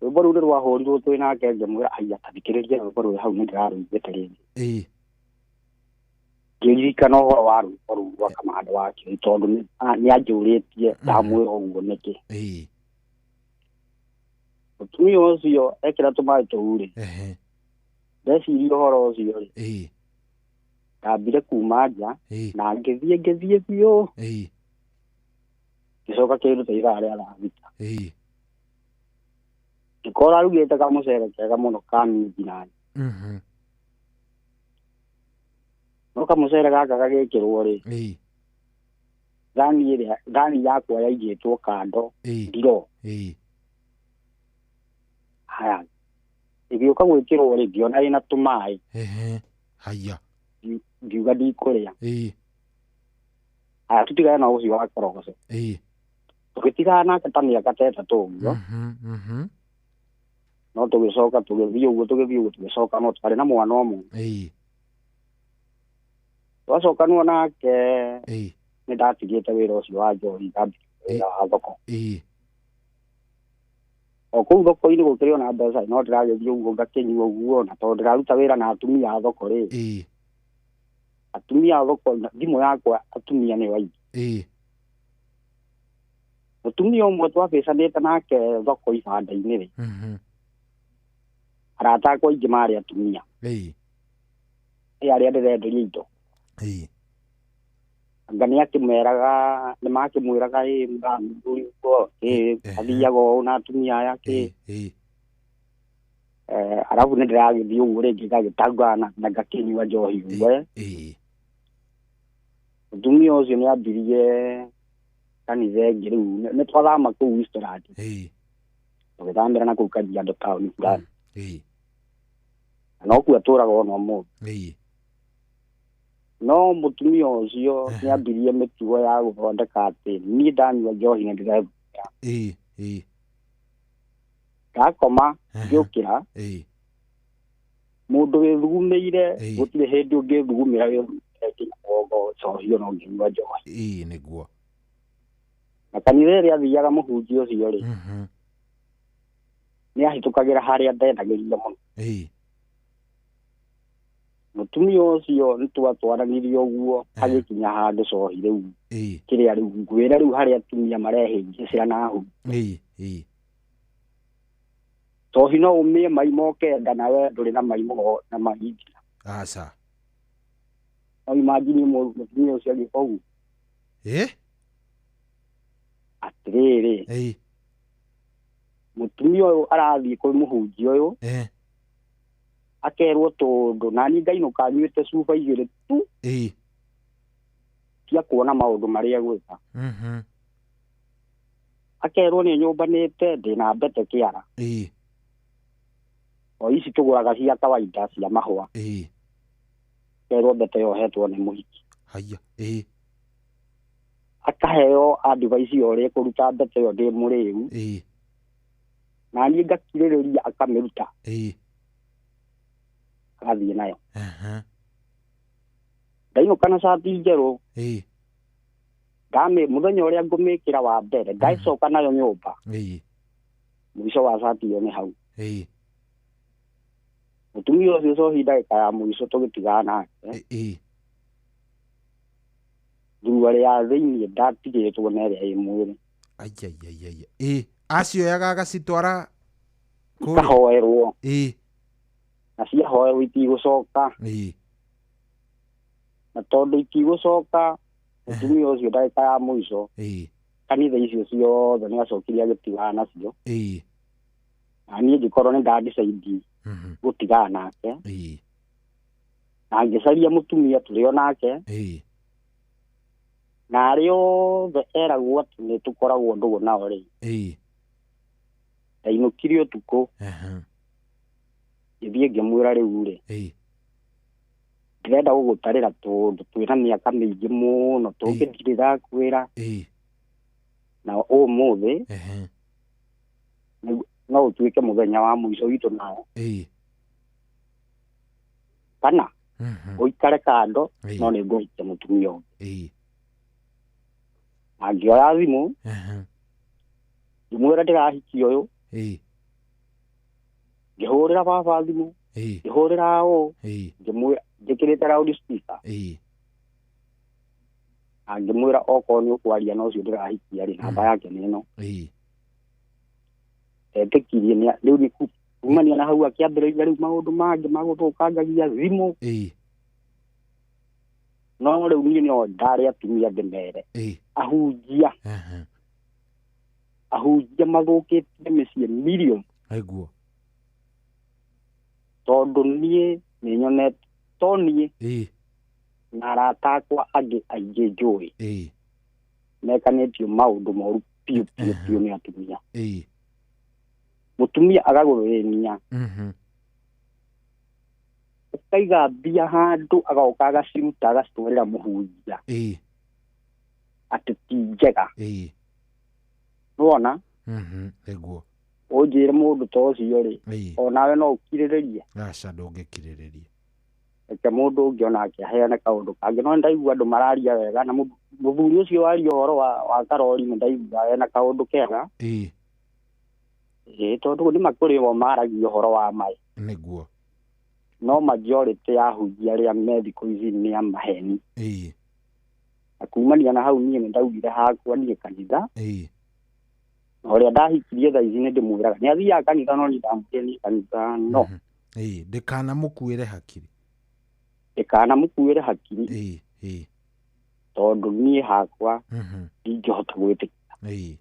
Rwĩmbo rũu nĩ rwahũrirwo twĩ nake ngĩmwĩra aya ta thikĩrĩria rwĩmbo rũrũ hau nĩ ndĩrarũiguĩte rĩngĩ. Ĩĩ. Ngĩririkana ũhoro wa rwĩmbo rũu rwa Kamande wa Kĩoi tondũ nĩ anjũrĩtie ndamwĩra ũguo nĩkĩ. Ĩĩ. Mũtumia ũcio ekĩra tũmaĩ tũu rĩ. Ehe. Ndeciria ũhoro ũcio rĩ. Ĩĩ. Ndambire kuma nja Ĩĩ. na ngĩthiĩ ngĩthiĩ biũ. Ĩĩ. Ngĩcoka kĩndũ ta ithaa rĩa thaa thita. Ĩĩ. Ngĩkora arugĩte kamũcere kega mũno ka minji na Mhm. No kamũcere gaka gagĩkĩrwo rĩ. Ĩĩ. Thani ĩrĩa thani yakwa yaigĩtwo kando Ĩĩ. ndiro. Ĩĩ. Haya. Ĩgĩũka gwĩkĩrwo rĩ ngĩona ĩna tũmaĩ. Ehe. Haya. Ngiuga ndikũrĩa. Ĩĩ. Haya tũtigane na ũcio wa Korogoco. Ĩĩ. Tũgĩtigana nake ta mĩaka ta 3 ũguo. Mhm. Mhm. No tũgĩcoka tũgĩthiĩ ũguo tũgĩthiĩ ũguo tũgĩcoka no twarĩ na mwana ũmwe. Ĩĩ. Twacokanwo nake Ĩĩ. nĩ ndatigĩte wĩra ũcio wa njohi ndambia wĩra wa thoko. Ĩĩ. O kũu thoko-inĩ gũkĩrĩ ona mbeca no ndĩragĩthiĩ ũguo ngakĩnyua ũguo na tondũ ndĩraruta wĩra na atumia a thoko rĩ. Ĩĩ. Atumia a thoko thimũ yakwa atumia nĩo aingĩ. Ĩĩ. Mũtumia ũmwe twabĩcanĩte nake thoko ibanda-inĩ rĩ. Mhm. Arata akwa aingĩ marĩ atumia. Ĩĩ. Ĩ arĩa ndĩrenderia indo. Ĩĩ. Anga nĩ akĩmeraga nĩ makĩmwĩraga ĩ mũthuri ũguo ĩ athiaga ũũ na atumia aya kĩ. Ĩĩ. Arabu nĩ ndĩragĩthiĩ ũguo rĩngĩ ngagĩtangana na ngakĩnyua njohi ũguo. Ĩĩ. Mũtumia ũcio nĩ ambirie kanitha ĩngĩ rĩu nĩ twathama kũu Eastland. Ĩĩ. Tũgĩthamĩra na kũu Kajiado taũni fulani. Ĩĩ. Na nokuo atũraga ona ũmũthĩ. Ĩĩ. No mũtumia ũcio nĩ ambirie mĩtugo ya gũthondeka atĩ niĩ ndanyua njohi nĩ ndĩrethugumĩra. Ĩĩ. Ĩĩ. Ndakoma ngĩũkĩra. Ĩĩ. Mũndũ wĩthugumĩire gũtirĩ hĩndĩ ũngĩthugumĩra wĩthugumĩre nginya mũgongo njohi ona ũngĩnyua njohi. Ĩĩ nĩguo. Na kanitha ĩrĩa athiaga mũhunjia ũcio rĩ. Mhm. Nĩ ahĩtũkagĩra harĩa ndendagĩria mũno. Ĩĩ. Mũtumia ũcio nĩ twatwaranirie ũguo agĩkinya handũ cohi rĩu. Ĩĩ. Kĩrĩa rĩu ngwĩra rĩu harĩa atumia marehĩngĩcĩra na hau. Ĩĩ. Ĩĩ. Njohi no ũmĩe mai moke nda nawe ndũrĩ na mai na mahinda. Aca. No imagine mũtumia ũcio agĩka ũguo. Eh? Atĩrĩrĩ. Ĩĩ. Mũtumia ũyũ arathiĩ kwĩ mũhunjia ũyũ. Eh. Akerwo tũndũ nani ngainũka nyuĩte cuba igĩrĩ tu. Ĩĩ. Cia kuona maũndũ marĩa egwĩka. Mhm. Akerwo nĩ nyũmbanĩte ndĩna mbete kĩara. Ĩĩ. O ici tũgũraga cia kawaida cia mahũa. Ĩĩ. Akerwo mbete yohetwo nĩ mũhiki. Haya. Ĩĩ. Akaheo advice ya ũrĩa kũruta mbete ĩyo ndĩ mũrĩu. Ĩĩ. Na niĩ ngakirĩrĩria akamĩruta. Ĩĩ. Agathiĩ nayo. Aha. Ndainũka na cati njerũ. Ĩĩ. Ndamĩ mũthenya ũrĩa ngũmĩkĩra wa mbere ndaicoka nayo nyũmba. Ĩĩ. Mũico wa cati ĩyo nĩ hau. Ĩĩ. Mũtumia ũcio cohi ndagĩka ya mũico tũgĩtigana nake. Ĩĩ. Thuruarĩ ya thĩiniĩ ndatigĩtwo na ĩrĩa ĩ mwĩrĩ. Aiaiaiai. Ĩĩ. Acioyaga agacitwara kũrĩa. Ikahoerwo. Ĩĩ. Na ciahoerwo itigũcoka. Ĩĩ. Na tondũ itigũcoka mũtumia ũcio ndagĩka ya mũico. Ĩĩ. Kanitha icio ciothe nĩ acokire agĩtigana nacio. Ĩĩ. Na niĩ ngĩkorwo nĩ ndadecide gũtigana nake. Ĩĩ. Na ngĩcaria mũtumia tũrĩ o nake. Ĩĩ. Na arĩa othe eragwo atĩ nĩ tũkoragwo ndũgũ nao rĩ. Ĩĩ. Ndainũkire ũtukũ. Aha. Ngĩthiĩ ngĩmwĩra rĩu rĩ. Ĩĩ. Ndĩrenda gũgũtarĩra tũndũ twĩna mĩaka mĩingĩ mũno tũngĩ ndirĩ ndakwĩra. Ĩĩ. Na ũmũthĩ. Ehe. No ũtuĩke mũthenya wa mũico witũ nawe. Ĩĩ. Kana ũikare kando Ĩĩ. no nĩ ngũhikia mũtumia ũngĩ. Ĩĩ. Na ngĩoya thimũ. Ngĩmwĩra ndĩrahikia ũyũ. Ĩĩ. Ngĩhũrĩra baba thimũ. Ĩĩ. Ngĩhũrĩra ũũ. Ĩĩ. Ngĩmwĩra njĩkĩrĩte loud speaker. Ĩĩ. Na ngĩmwĩra okorwo nĩ ũkwaria na ũcio ndĩrahikia rĩ namba yake nĩ ĩno. Ĩĩ. Etĩkirie rĩu nĩ kumania na hau akĩambĩrĩria rĩu maũndũ mangĩ ma gũthũkangagia thimũ. Ĩĩ. No rĩu niĩ no ndarĩ atumia ndĩmere. Ĩĩ. Ahunjia. Ahunjia mathũkĩtie mĩciĩ million. Aiguo. Tondũ niĩ nĩ nyonete to niĩ. Ĩĩ. Na arata akwa angĩ aingĩ njũĩ. Ĩĩ. Mekanĩtio maũndũ moru biũ biũ biũ nĩ atumia. Ĩĩ. Mũtumia agagũthĩnia. Mhm. Ũkaiga mbia handũ agoka agaciruta agacitwarĩra mũhunjia. Ĩĩ. Atĩ ti njega. Ĩĩ. Nĩwona? Mhm. Nĩguo. Ũnjĩre mũndũ ta ũcio rĩ. Ĩĩ. Onawe no ũkirĩrĩrie. Aca ndũngĩkirĩrĩria. Reke mũndũ ũngĩ onake aheane kaũndũ kangĩ no nĩndaigua andũ mararia wega na mũthuri ũcio waria ũhoro wa karori nĩndaigua ena kaũndũ kega. Ĩĩ. Ĩĩ tondũ nĩ makũrĩ o maragia ũhoro wa maĩ. Nĩguo. No majority ya ahunjia arĩa me thikũ ici nĩ a maheni. Ĩĩ. Na kumania na hau niĩ nĩndaugire hakwa niĩ kanitha. Ĩĩ. Na ũrĩa ndahikirie thaa ici nĩndĩmwĩraga nĩ athiaga kanitha no niĩ ndamwĩrire niĩ kanitha no. Ĩĩ ndĩkanamũkuĩre hakiri. Ndĩkanamũkuĩre hakiri. Ĩĩ. Ĩĩ. Tondũ niĩ hakwa Mhm. ndingĩhota gwĩtĩkia. Ĩĩ.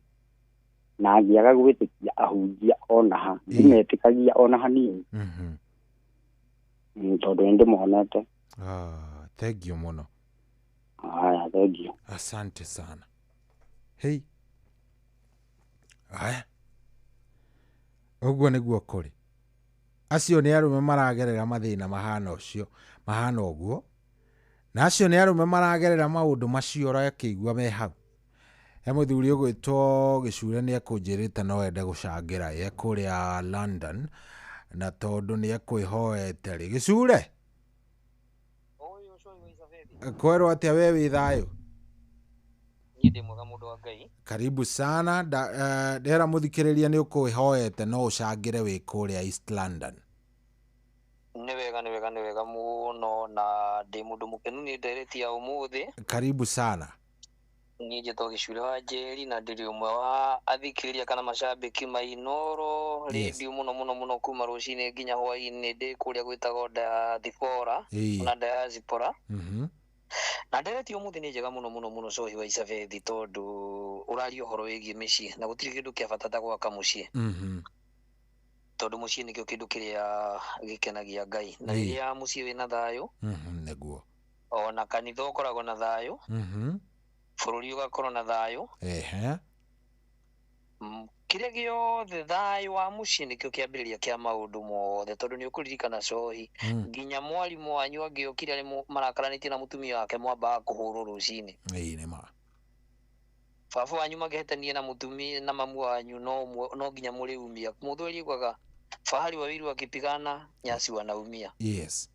Na ngĩaga gwĩtĩkia ahunjia ona ha ndimetĩkagia ona hanini. Mhm. Tondũ nĩndĩmonete. Ah, thank you mũno. Haya, thank you. Asante sana. Hey. Aya. Ũguo nĩguo kũrĩ. Acio nĩ arũme maragerera mathĩna mahana ũcio, mahana ũguo. Na acio nĩ arũme maragerera maũndũ macio ũrakĩigua me hau. He mũthuri ũgwĩtwo Gĩcure nĩ ekũnjĩrĩte no ende gũcangĩra e kũrĩa London na tondũ nĩ ekwĩhoete rĩ. Gĩcure? Kwerwo atĩa we wĩ thayũ? Niĩ ndĩ mwega mũndũ wa Ngai. Karibu sana. Ndera mũthikĩrĩria nĩ ũkwĩhoete no ũcangĩre wĩ kũrĩa East London. Nĩ wega, nĩ wega, nĩ wega mũno na ndĩ mũndũ mũkenu nĩ ndereti ya ũmũthĩ. Karibu sana. Niĩ njĩtagwo Gĩcure wa Njeri na ndĩrĩ ũmwe wa athikĩrĩria kana macambĩki ma Inooro Yes. rĩndiũ mũno mũno mũno kuma rũcinĩ nginya hwainĩ ndĩ kũrĩa gwĩtagwo diaspora Ĩĩ. na diaspora. Mhm. Na ndereti ũmũthĩ nĩ njega mũno mũno mũno cohi wa Icabethi tondũ ũraria ũhoro wĩgiĩ mĩciĩ na gũtirĩ kĩndũ kĩa bata ta gwaka mũciĩ. Mhm. Tondũ mũciĩ nĩkĩo kĩndũ kĩrĩa gĩkenagia Ngai. Na Ĩĩ. rĩrĩa mũciĩ wĩna thayũ, Mhm. Nĩguo. ona kanitha ũkoragwo na thayũ, Mhm. bũrũri ũgakorwo na thayũ. Ehe. Kĩrĩa gĩothe thayũ wa mũciĩ nĩkĩo kĩambĩrĩria kĩa maũndũ mothe tondũ nĩ ũkũririkana cohi nginya mwarimũ wanyu angĩokire arĩ marakaranĩtie na mũtumia wake mwambaga kũhũrwo rũcinĩ. Ĩĩ nĩ ma. Baba wanyu mangĩhĩtania na mũtumia na mamu wanyu no nginya mũrĩumia. Mũthuri augaga fahari wawili wakipigana nyasi wanaumia. Yes.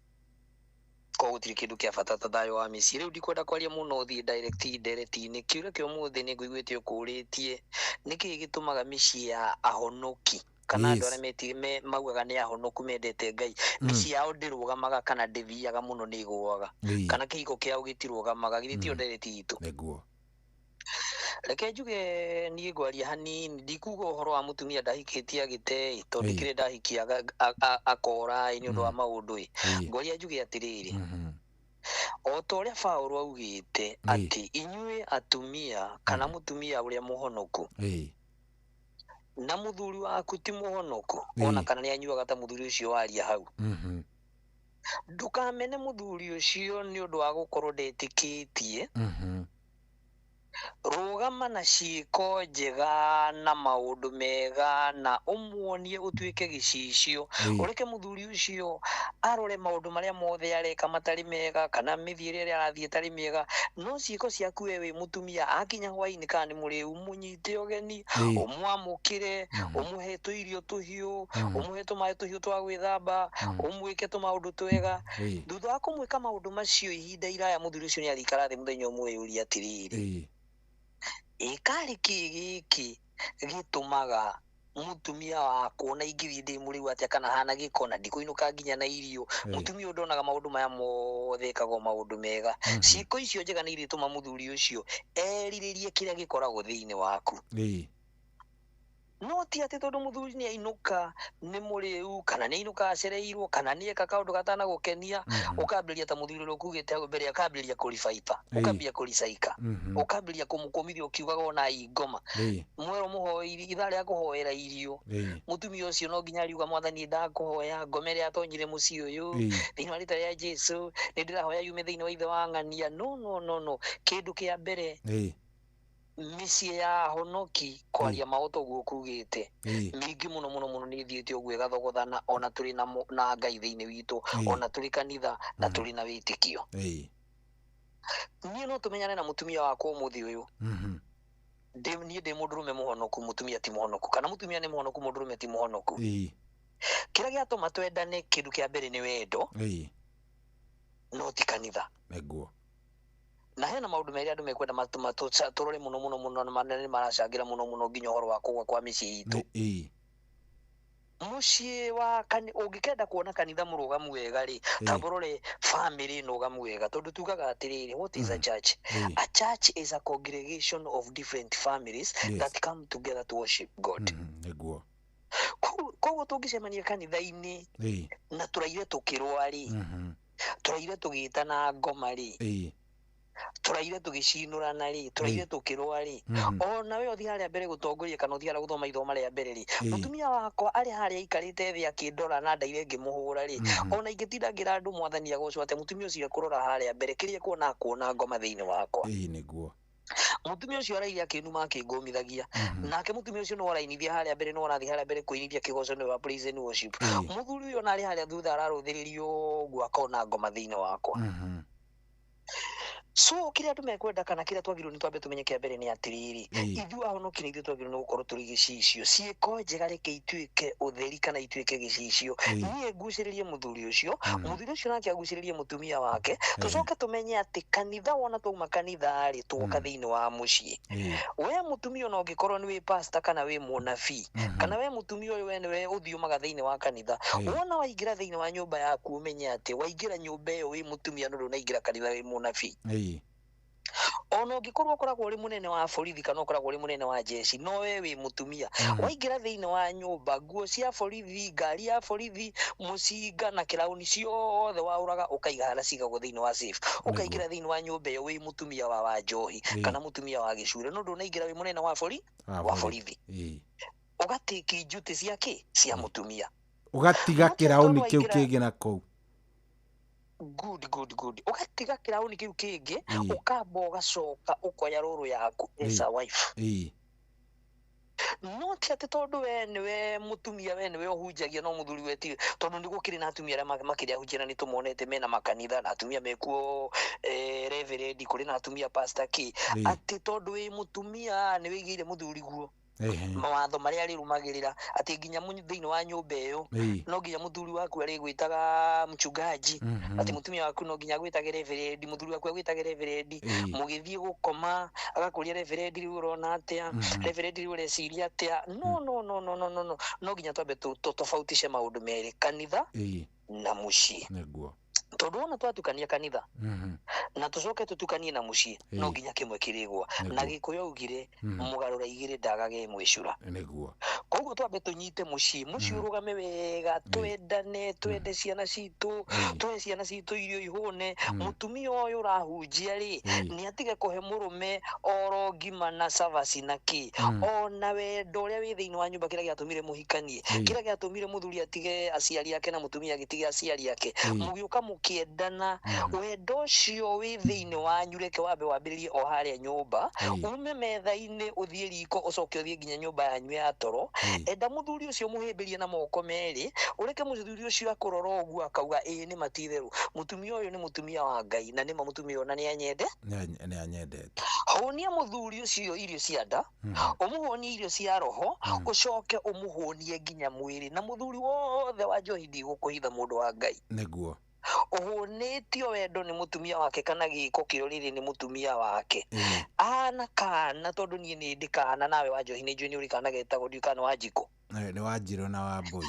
Koguo gũtirĩ kĩndũ kĩa bata ta thayũ wa mĩciĩ. Rĩu ndikwenda kwaria mũno thiĩ direct ndereti-inĩ. Kĩũria kĩa ũmũthĩ nĩ ngũiguĩte ũkũrĩtie nĩkĩĩ gĩtũmaga mĩciĩ ya ahonoki kana andũ Yes. arĩa maugaga nĩ ahonoku mendete Ngai, mĩciĩ yao ndĩrũgamaga kana ndĩthiaga mũno nĩ ĩgũaga, Ĩĩ. kana kĩhiko kĩao gĩtirũgamaga. Githĩ tiyo ndereti itũ? Nĩguo. Reke njuge niĩ ngwaria hanini, ndikuga ũhoro wa mũtumia ndahikĩtie agĩte ĩ, tondũ Ĩĩ. kĩrĩa ndahikia akora ĩ nĩ ũndũ wa maũndũ ĩ. Ngwaria njuge atĩrĩrĩ, o ta ũrĩa Paũlũ augĩte atĩ inyuĩ atumia kana mũtumia ũrĩa mũhonoku Ĩĩ. na mũthuri waku ti mũhonoku, Ĩĩ. ona kana nĩ anyuaga ta mũthuri ũcio waria hau, Mhm. ndũkamene mũthuri ũcio nĩ ũndũ wa gũkorwo ndetĩkĩtie. Mhm. Rũgama na ciĩko njega na maũndũ mega na ũmuonie ũtuĩke gĩcicio. Ĩĩ. Ũreke mũthuri ũcio arore maũndũ marĩa mothe areka matarĩ mega kana mĩthiĩre ĩrĩa arathiĩ ĩtarĩ mĩega, no ciĩko ciaku we wĩ mũtumia akinya hwainĩ kana nĩ mũrĩu, mũnyite ũgeni, Ĩĩ. ũmwamũkĩre, ũmũhe tũirio tũhiũ, Mhm. ũmũhe tũmaĩ tũhiũ twa gwĩthamba, ũmwĩke tũmaũndũ twega. Ĩĩ. Thutha wa kũmwĩka maũndũ macio ihinda iraya, mũthuri ũcio nĩ arĩikara thĩ mũthenya ũmwe eyũrie atĩrĩrĩ, Ĩĩ. ĩ karĩ kĩ gĩkĩ gĩtũmaga mũtumia wakwa ona ingĩthiĩ ndĩ mũrĩu atĩa kana hana gĩko na ndikũinũka nginya na irio, Ĩĩ. mũtumia ũyũ ndonaga maũndũ maya mothe ekagwo maũndũ mega. Ciĩko icio njega nĩ irĩtũma mũthuri ũcio erirĩrie kĩrĩa gĩkoragwo thĩinĩ waku. Ĩĩ. No ti atĩ tondũ mũthuri nĩ ainũka nĩ mũrĩu kana nĩ ainũka acereirwo kana nĩ eka kaũndũ gatanagũkenia, ũkambĩrĩria ta mũthuri ũrĩa ũkugĩte hau mbere, akambĩrĩria kũribaiba, Ĩĩ. ũkambĩrĩria kũricaika, Mhm. ũkambĩrĩria kũmũkũmithia ũkiugaga ona ingoma Ĩĩ. mwero mũhoi ithaa rĩa kũhoera irio. Ĩĩ. Mũtumia ũcio no nginya ariuga mwathani ndakũhoya ngoma ĩrĩa atonyire mũciĩ ũyũ Ĩĩ. thĩinĩ wa rĩtwa rĩa Jesũ nĩ ndĩrahoya yume thĩinĩ wa ithe wa ng'ania. No no no no, kĩndũ kĩa mbere Ĩĩ. mĩciĩ ya ahonoki kwaria maũndũ ũguo kugĩte Ĩĩ. mĩingĩ mũno mũno mũno nĩ ĩthiĩte ũguo ĩgathogothana, ona tũrĩ na Ngai thĩinĩ witũ, Ĩĩ. ona tũrĩ kanitha na tũrĩ na wĩtĩkio. Ĩĩ. Niĩ no tũmenyane na mũtumia wakwa ũmũthĩ ũyũ. Mhm. Niĩ ndĩ mũndũrũme mũhonoku, mũtumia ti mũhonoku, kana mũtumia nĩ mũhonoku, mũndũrũme ti mũhonoku. Ĩĩ. Kĩrĩa gĩatũma twendane kĩndũ kĩa mbere nĩ wendo, Ĩĩ. no ti kanitha. Nĩguo. Na hena maũndũ merĩ andũ mekwenda tũrore mũno mũno mũno, na nĩ maracangĩra mũno mũno nginya ũhoro wa kũgwa kwa mĩciĩ itũ. Ĩĩ. Mũciĩ wa ũngĩkenda kuona kanitha mũrũgamu wega rĩ, Ĩĩ. ta mũrore family nũgamu wega, tondũ tugaga atĩrĩrĩ, what is a church? Ĩĩ. A church is a congregation of different families Yes. that come together to worship God. Mhm. Nĩguo. Koguo tũngĩcemania kanitha-inĩ Ĩĩ. na tũraire tũkĩrũa rĩ, Mhm. tũraire tũgĩtana ngoma rĩ, Ĩĩ. tũraire tũgĩcinũrana rĩ, tũraire tũkĩrũa rĩ, Mhm. ona we ũthiĩ harĩa mbere gũtongoria kana ũthiĩ harĩa gũthoma ithoma rĩa mbere rĩ, Ĩĩ. mũtumia wakwa arĩ harĩa aikarĩte thĩ akĩndora na ndaire ngĩmũhũra rĩ, Mhm. ona ingĩtinda ngĩra andũ mwathani agocwo atĩ mũtumia ũcio ekũrora harĩa mbere kĩrĩa ekuona akuona ngoma thĩinĩ wakwa. Ĩĩ nĩguo. Mũtumia ũcio araire akĩnuma akĩngũmithagia, nake mũtumia ũcio nĩwe ũrainithia harĩa mbere, nĩwe ũrathiĩ harĩa mbere kũinithia kĩgoco, nĩwe wa praise and worship. Ĩĩ. Mũthuri ũyũ ona arĩ harĩa thutha ararũthĩrĩrio ũguo akona ngoma thĩinĩ wakwa. Mhm. So kĩrĩa andũ mekwenda kana kĩrĩa twagĩrĩirwo nĩ twambe tũmenye kĩa mbere nĩ atĩrĩrĩ, Ĩĩ. ithuĩ ahonoki nĩ ithuĩ twagĩrĩirwo nĩ gũkorwo tũrĩ gĩcicio. Ciĩko njega reke ituĩke ũtheri kana ituĩke gĩcicio. Ĩĩ. Niĩ ngucĩrĩrie mũthuri ũcio, mũthuri ũcio nake agucĩrĩrie mũtumia wake. Ĩĩ. Tũcoke tũmenye atĩ kanitha wona twauma kanitha rĩ, twoka thĩinĩ wa mũciĩ. Ĩĩ. We mũtumia ona ũngĩkorwo nĩ wĩ pastor kana wĩ mũnabii, kana we mũtumia ũyũ we nĩwe ũthiũmaga thĩinĩ wa kanitha, Ĩĩ. wona waingĩra thĩinĩ wa nyũmba yaku ũmenye atĩ waingĩra nyũmba ĩyo wĩ mũtumia no ndũnaingĩra kanitha wĩ mũnabii. Ĩĩ. Ona ũngĩkorwo ũkoragwo ũrĩ mũnene wa borithi kana ũkoragwo ũrĩ mũnene wa jeshi, no we wĩ mũtumia, waingĩra thĩinĩ wa nyũmba, nguo cia borithi, ngari ya borithi, mũcinga na kĩraũni ciothe waũraga ũkaiga harĩa cigagwo thĩinĩ wa safe, ũkaingĩra thĩinĩ wa nyũmba ĩyo wĩ mũtumia wa Wanjohi kana mũtumia wa Gĩcure, no ndũnaingĩra wĩ mũnene wa bori wa borithi, ũgatĩki njuti cia kĩ cia mũtumia, ũgatiga No ti kĩraũni tondũ kĩu waingĩra kĩngĩ na kũu. Good, good, good. Ũgatiga kĩraũni kĩu kĩngĩ, ũkamba ũgacoka ũkoya rũrũ yaku as a wife. No ti atĩ tondũ we nĩwe mũtumia, we nĩwe ũhunjagia, no mũthuri we ti, tondũ nĩ gũkĩrĩ na atumia arĩa makĩrĩ ahunjia na nĩ tũmonete mena makanitha na atumia mekuo, reverend, kũrĩ na atumia pastor kĩ, atĩ tondũ wĩ mũtumia nĩ wĩigĩire mũthuri guo mawatho marĩa arĩrũmagĩrĩra, atĩ nginya thĩinĩ wa nyũmba ĩyo no nginya mũthuri waku arĩgwĩtaga mchungaji, atĩ mũtumia waku no nginya agwĩtage reverend, mũthuri waku agwĩtage reverend, mũgĩthiĩ gũkoma agakũria reverend rĩu ũrona atĩa, reverend rĩu ũreciria atĩa. No, no, no, no, no, no, no, no nginya twambe tũtofautishe maũndũ merĩ, kanitha na mũciĩ. Tondũ wona twatukania kanitha na tũcoke tũtukanie na mũciĩ, no nginya kĩmwe kĩrĩgwa. Na Gĩkũyũ augire, mũgarũra igĩrĩ ndagage ĩmwe icura. Koguo twambe tũnyite mũciĩ, mũciĩ ũrũgame wega, twendane, twende ciana citũ, tũhe ciana citũ irio ihũne. Mũtumia ũyũ ũrahunjia rĩ, nĩ atige kũhe mũrũme oro ngima na cabaci na kĩ, ona wendo ũrĩa wĩ thĩinĩ wa nyũmba, kĩrĩa gĩatũmire mũhikanie, kĩrĩa gĩatũmire mũthuri atige aciari ake na mũtumia agĩtige aciari ake, mũgĩũka mũkĩendana, wendo ũcio wĩ thĩinĩ wanyu reke wambe wambĩrĩrie o harĩa nyũmba, ume metha-inĩ ũthiĩ riko, ũcoke ũthiĩ nginya nyũmba yanyu ya toro. Enda mũthuri ũcio, mũhĩmbĩrie na moko merĩ, ũreke mũthuri ũcio akũrora ũguo akauga, ĩĩ nĩ matitherũ, mũtumia ũyũ nĩ mũtumia wa Ngai, na nĩma mũtumia ũyũ na nĩ anyende. Nĩ anyendete. Hũnia mũthuri ũcio irio cia nda, ũmũhũnie irio cia roho, ũcoke ũmũhũnie nginya mwĩrĩ. Na mũthuri wothe wa njohi, ndigũkũhitha, mũndũ wa Ngai, ũhũnĩtio wendo nĩ mũtumia wake kana gĩko kĩa ũrĩrĩ nĩ mũtumia wake, ana kana, tondũ niĩ nĩ ndĩ kana, nawe wa njohi nĩ njũĩ nĩ ũrĩ kana getagwo, ndiũĩ kana nĩ Wanjikũ. Nĩ Wanjirũ na Wambũi.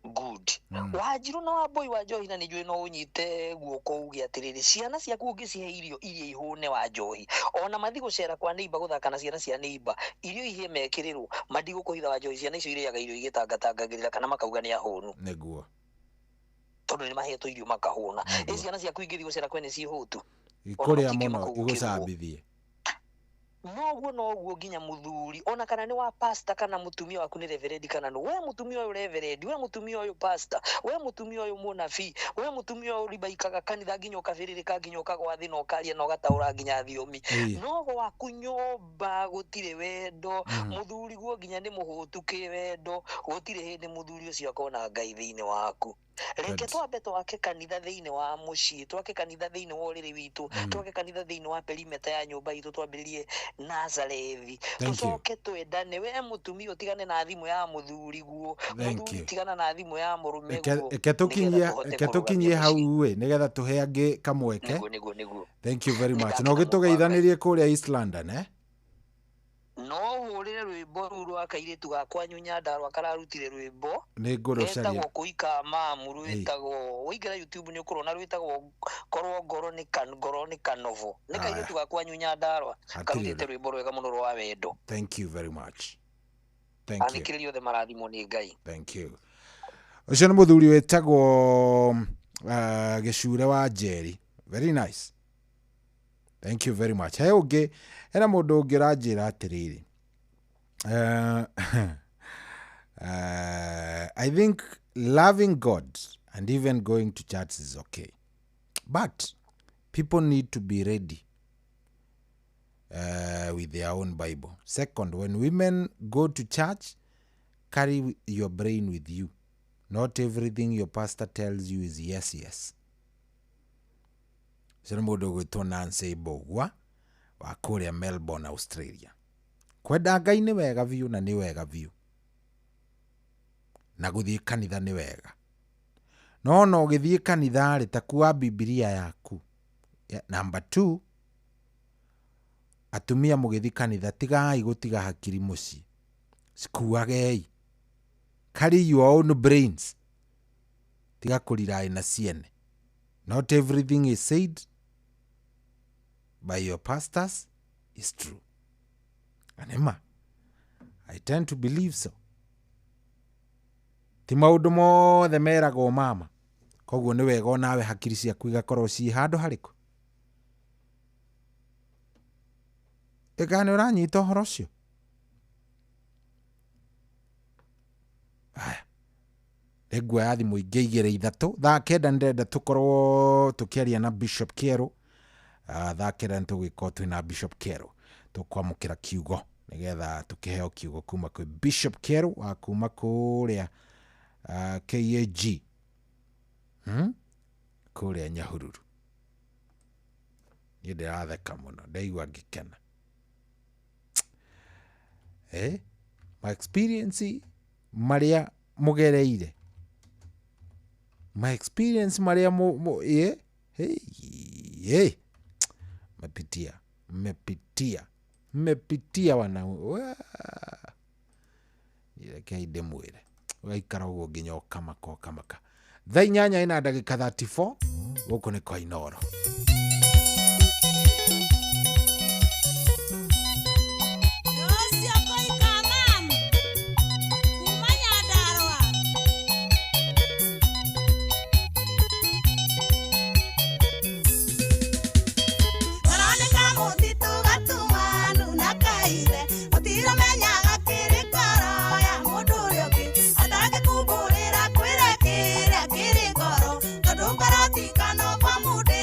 Good. Wanjirũ na Wambũi, wa njohi, na nĩ njũĩ no ũnyite guoko uge atĩrĩrĩ, ciana ciaku ũngĩcihe irio iria ihũne, wa njohi, ona mathi gũcera kwa neighbor gũthaka na ciana cia neighbor, irio ihĩe mekĩrĩrwo, madigũkũhitha, wa njohi, ciana icio irĩaga irio igĩtangatangagĩrĩra kana makauga nĩ ahũnu, tondũ nĩ mahetwo irio makahũna. Ĩ ciana ciaku ingĩthiĩ gũcera kwene ciĩ hũtu? Ikũrĩa matingiuma mũno. kũu gũkĩrugwo. Igũcambithie. Noguo noguo nginya mũthuri, ona kana nĩ wa pastor kana mũtumia waku nĩ reverend kana nũ, we mũtumia ũyũ reverend, we mũtumia ũyũ pastor, we mũtumia ũyũ mũnabii, we mũtumia ũyũ ribaikaga kanitha nginya ũkabĩrĩrĩka nginya ũkagwa thĩ na ũkaria na ũgataũra nginya thiomi, no gwaku nyũmba gũtirĩ wendo, mũthuri guo nginya nĩ mũhũtu kĩwendo, gũtirĩ hĩndĩ mũthuri ũcio akona Ngai thĩinĩ waku. Reke twambe twake kanitha thĩinĩ wa mũciĩ, twake kanitha thĩinĩ wa ũrĩrĩ witũ, twake kanitha thĩinĩ wa perimeter ya nyũmba itũ, twambĩrĩrie Nazarethi. Thank you. Tũcoke twendane. We mũtumia ũtigane na thimũ ya mũthuri guo, Thank mũthuri you. tigana na thimũ ya mũrũme Reke guo, reke nĩgetha tũkinyie tũhote reke kũrũgamia tũkinyie hau mũciĩ. ĩ, nĩgetha tũhe angĩ kamweke. Nĩguo. Thank you very Nĩ much. Na ndakena mũno wa Ngai. ũgĩtũgeithanĩrie kũrĩa East London, eh? No hũrĩre rwĩmbo rũu rwa kairĩtu gakwa Nyandarua kararutire rwĩmbo Nĩ ngũrũcaria. getagwo kũika mamu, rwĩtagwo, waingĩra YouTube nĩ ũkũrona, rwĩtagwo korwo ngoro nĩ kan, ngoro nĩ kanovo, nĩ kairĩtu gakwa Nyandarua Hatirĩ karutĩte ũndũ. rwĩmbo rwega mũno rwa wendo. Thank you very much. Thank you. Athikĩrĩria othe marathimwo nĩ Ngai. Thank you. Ũcio nĩ mũthuri wĩtagwo Gĩcure wa Njeri. Very nice. Thank you very much. He ũngĩ, hena mũndũ ũngĩ ũranjĩra atĩrĩrĩ. I think loving God and even going to church is okay. But people need to be ready with their own Bible. Second, when women go to church, carry your brain with you. Not everything your pastor tells you is yes, yes. Ũcio nĩ mũndũ ũgwĩtwo Nancy Mbũgua wa kũrĩa Melbourne, Australia. Kwenda Ngai nĩ wega biũ na nĩ wega biũ. Na gũthiĩ kanitha nĩ wega. No ona ũgĩthiĩ kanitha rĩ, ta kua Bibilia yaku. Number two, atumia mũgĩthiĩ kanitha tigai gũtiga hakiri mũciĩ. Cikuagei. Carry your own brains. Tiga kũrely na ciene. Not everything is said. by your pastors is true. Na nĩ ma, I tend to believe so. Ti maũndũ mothe meragwo mama, koguo nĩ wega onawe hakiri ciaku igakorwo ciĩ handũ harĩkũ. Ĩka nĩ ũranyita ũhoro ũcio? Aya, nĩnguoya thimũ ingĩ igĩrĩ ithatũ. Thaa 9 nĩndĩrenda tũkorwo tũkĩaria na Bishop Kĩerũ. Thaa 9 nĩtũgũgĩkorwo twĩna Bishop Kĩerũ, tũkwamũkĩra kiugo nĩgetha tũkĩheo kiugo kuma kwĩ Bishop Kĩerũ wa kuma kũrĩa KAG, Kũrĩa Nyahururu. Niĩ ndĩratheka mũno, ndaigua ngĩkena. My experience marĩa mũgereire, my experience marĩa hey, hey. Mepitia, mepitia, mepitia wana. Rekei ndĩmwĩre, ũgaikara ũguo nginya ũkamaka ũkamaka. Thaa 8 ina ndagĩka 34, gũkũ nĩ kwa Inooro. Kĩrĩ ngoro tondũ ngoro tikano kwa mũndĩ.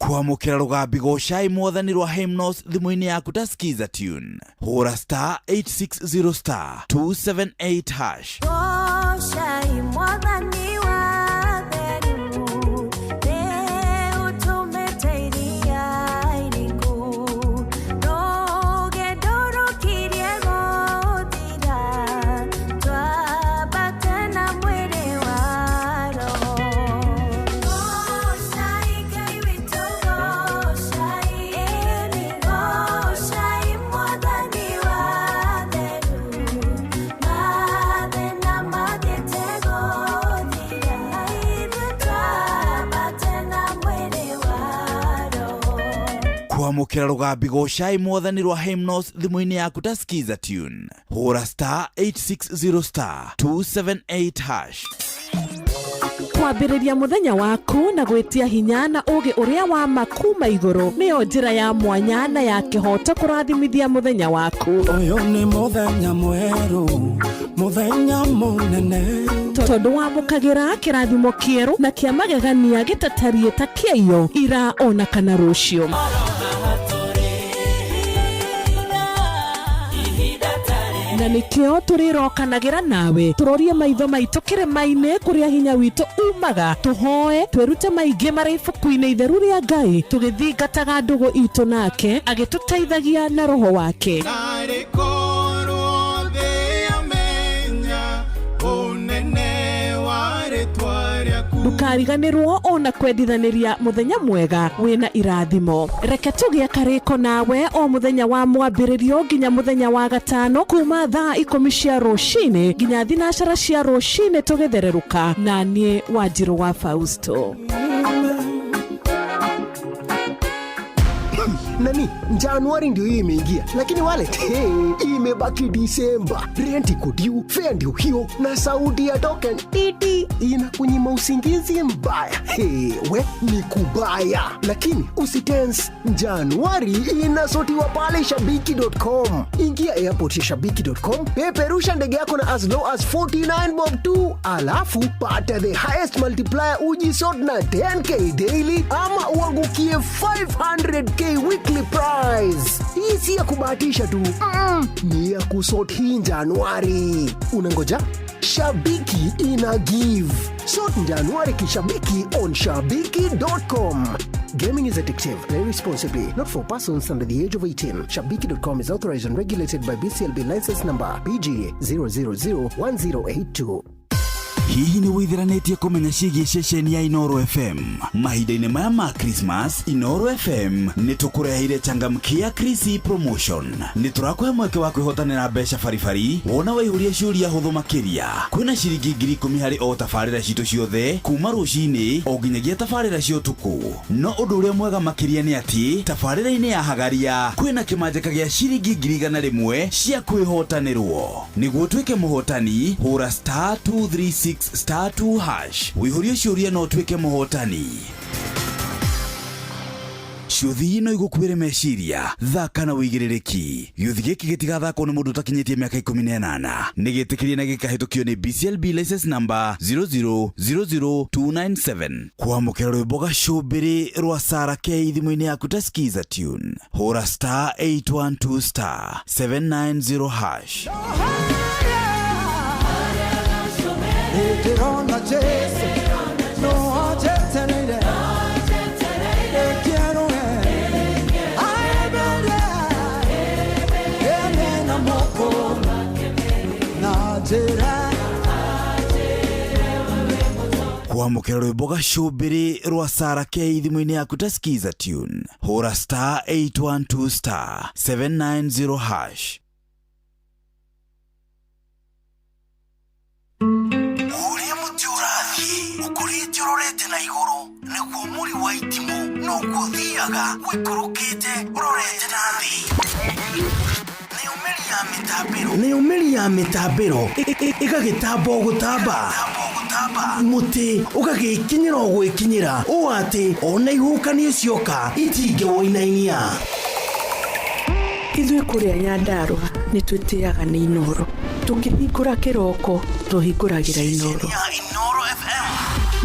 Kwamũkĩra rũgambi gocai mwathani rwa Hymnos thimũ-inĩ yaku ta Skiza tune. Hũra star 860 star 278 hash. Gocai mwathani wa theru, nĩ ũtũmĩte iria iriku, rũgendo rũkirie gũthira, twambate na mwĩrĩ wa roho. Gocai Ngai witũ, gocai, ĩni gocai mwathani wa theru, mathĩna mathiĩte gũthira, ithuĩ twambate na mwĩrĩ wa roho. Kwamũkĩra rũgambi gocai mwathani rwa Hymnos thimũ-inĩ yaku ta Skiza tune. Hũra star 860 star 278 hash. Kwambĩrĩria mũthenya waku na gwĩtia hinya na ũũgĩ ũrĩa wa ma kuma igũrũ nĩyo njĩra ya mwanya na ya kĩhooto kũrathimithia mũthenya waku. Ũyũ nĩ mũthenya mwerũ, mũthenya mũnene. Tondũ wamũkagĩra kĩrathimo kĩerũ na kĩa magegania gĩtatariĩ ta kĩaiyo ira ona kana rũciũ. Na nĩkĩo tũrĩrokanagĩra nawe tũrorie maitho maitũ kĩrĩma-inĩ kũrĩa hinya witũ umaga, tũhoe twĩrute maingĩ marĩ ibuku-inĩ itheru rĩa Ngai, tũgĩthingataga ndũgũ itũ nake agĩtũteithagia na roho wake. Narĩ korwo thĩ yamenya ũnene wa rĩtwa rĩaku. Ndũkariganĩrwo ona kwendithanĩria mũthenya mwega wĩna irathimo. Reke tũgĩe karĩko nawe o mũthenya wa mwambĩrĩrio nginya mũthenya wa gatano kuma thaa 10 cia rũcinĩ nginya 9 cia rũcinĩ tũgĩthererũka na niĩ Wanjirũ wa Fausto. Nani, Januari ndio hii imeingia, lakini wallet, hey, imebaki Disemba. Rent iko due, fare ndio hiyo, na sauti ya token titi inakunyima usingizi mbaya. Hey, we ni kubaya, lakini usitense. Januari inasotiwa pale shabiki.com. Ingia airport ya shabiki.com, peperusha ndege yako na as low as 49 bob tu, alafu pata the highest multiplier ujisort na 10k daily ama uangukie 500k weekly prize. Hii si ya kubahatisha tu, ni ya kusort hii Januari. Unangoja? Shabiki ina give. Sort Januari kishabiki on shabiki.com. Gaming is addictive. Play responsibly. Not for persons under the age of 18. Shabiki.com is authorized and regulated by BCLB license number BG 0001082. Hihi nĩ wĩthiranĩtie kũmenya ciĩgiĩ ceceni ya Inooro FM? Mahinda-inĩ maya ma Christmas, Inooro FM nĩ tũkũreheire changamkia Krisi promotion. Nĩ tũrakũhe mweke wa kwĩhotanĩra mbeca baribari wona waihũria ciũria hũthũ makĩria. Kwĩna ciringi 10,000 harĩ o tabarĩra citũ ciothe kuma rũcinĩ o nginyagia tabarĩra cia ũtukũ. No ũndũ ũrĩa mwega makĩria nĩ atĩ tabarĩra-inĩ ya Hagaria kwĩna kĩmanjĩka gĩa ciringi 100,000 cia kwĩhotanĩrwo. Nĩguo ũtuĩke mũhotani, hũra star 236 star 2 hash. Wĩihũrie ciũria no ũtuĩke mũhotani. Ciũthi no igũkuĩre meciria, thaka na wĩigĩrĩrĩki. Gĩũthi gĩkĩ gĩtigathakwo nĩ mũndũ ũtakinyĩtie mĩaka 18. Nĩ gĩtĩkĩrie na gĩkahĩtũkio nĩ BCLB license number 0000297. Kwamũkĩra rwĩmbo gacũmbĩrĩ rwa Sarah K thimũ-inĩ yaku ta Skiza tune. Hũra star 812 star 790 hash. Ndirona Jesu, no ajetereire, ekieruhe, aebere, ene na moko, na njĩra. Kwamũkĩra rwĩmbo gacũmbĩrĩ rwa Sarah K thimũ-inĩ yaku ta Skiza tune. Hũra star 812 star 790 hash. Ũrĩa mũtĩ ũrathiĩ ũkũrĩte ũrorete na igũrũ nĩguo mũri wa itimũ noguo ũthiaga ũikũrũkĩte ũrorete na thĩ. Nayo mĩri ya mĩtambĩro ĩgagĩtamba o gũtamba, mũtĩ ũgagĩkinyĩra o gwĩkinyĩra ũũ atĩ ona ihuhũkanio cioka itingĩwũinainia. Ithuĩ kũrĩa Nyandarũa nĩ twĩtĩaga nĩ Inooro. Tũkĩhingũra kĩroko tũhingũragĩra Inooro.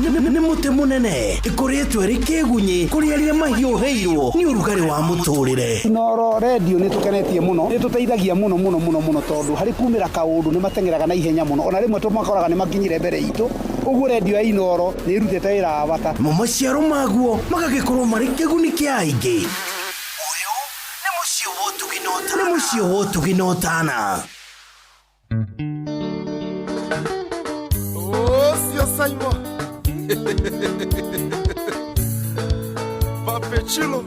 Nĩ mũtĩ mũnene ĩkoretwo ĩrĩ kĩgunyĩ kũrĩ arĩa mahiũhĩirwo nĩ ũrugarĩ wa mũtũrĩre. Inooro redio nĩ tũkenetie mũno, nĩ tũteithagia mũno mũno mũno mũno tondũ harĩ kumĩra kaũndũ nĩ mateng'eraga na ihenya mũno, ona rĩmwe tũmakoraga nĩ makinyire mbere itũ, ũguo redio ya Inooro nĩ ĩrutĩte wĩra wa bata. Mo maciaro maguo magagĩkorwo marĩ kĩguni kĩa aingĩ. Nĩ mũciĩ wa ũtugi na ũtana. Ũcio Simon. Papechilo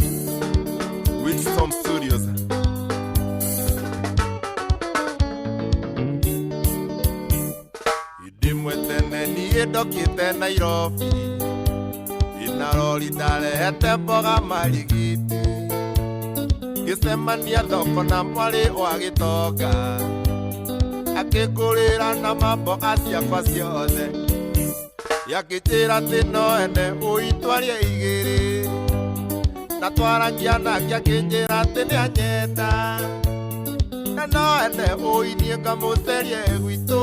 with Storm Studios. Ndimwe tene niĩ ndokĩte Nairobi ina rori ndarehete mboga marigiti ngĩcemania thoko na mwarĩ wa gĩtonga akĩngũrĩra na mamboga ciakwa ciothe yakĩnjĩra atĩ no ene ũitwarie igĩrĩ na twarangia nake akĩnjĩra atĩ nĩanyenda na no ene ũinie ngamũcerie gwitũ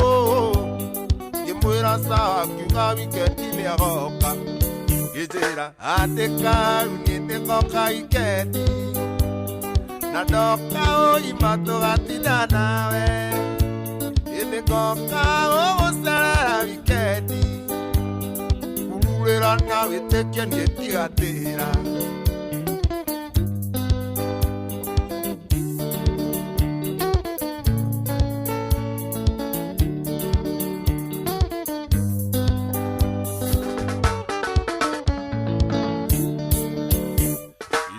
ngĩmwĩra sawa akiuga wikendi nĩagoka ngĩnjĩra atĩ kau niĩ nĩngoka wikendi na ndoka ũima tũgatinda nawe nĩngoka gũgũcerera wikendi kururĩra na wĩtĩkie niĩ tigatĩra.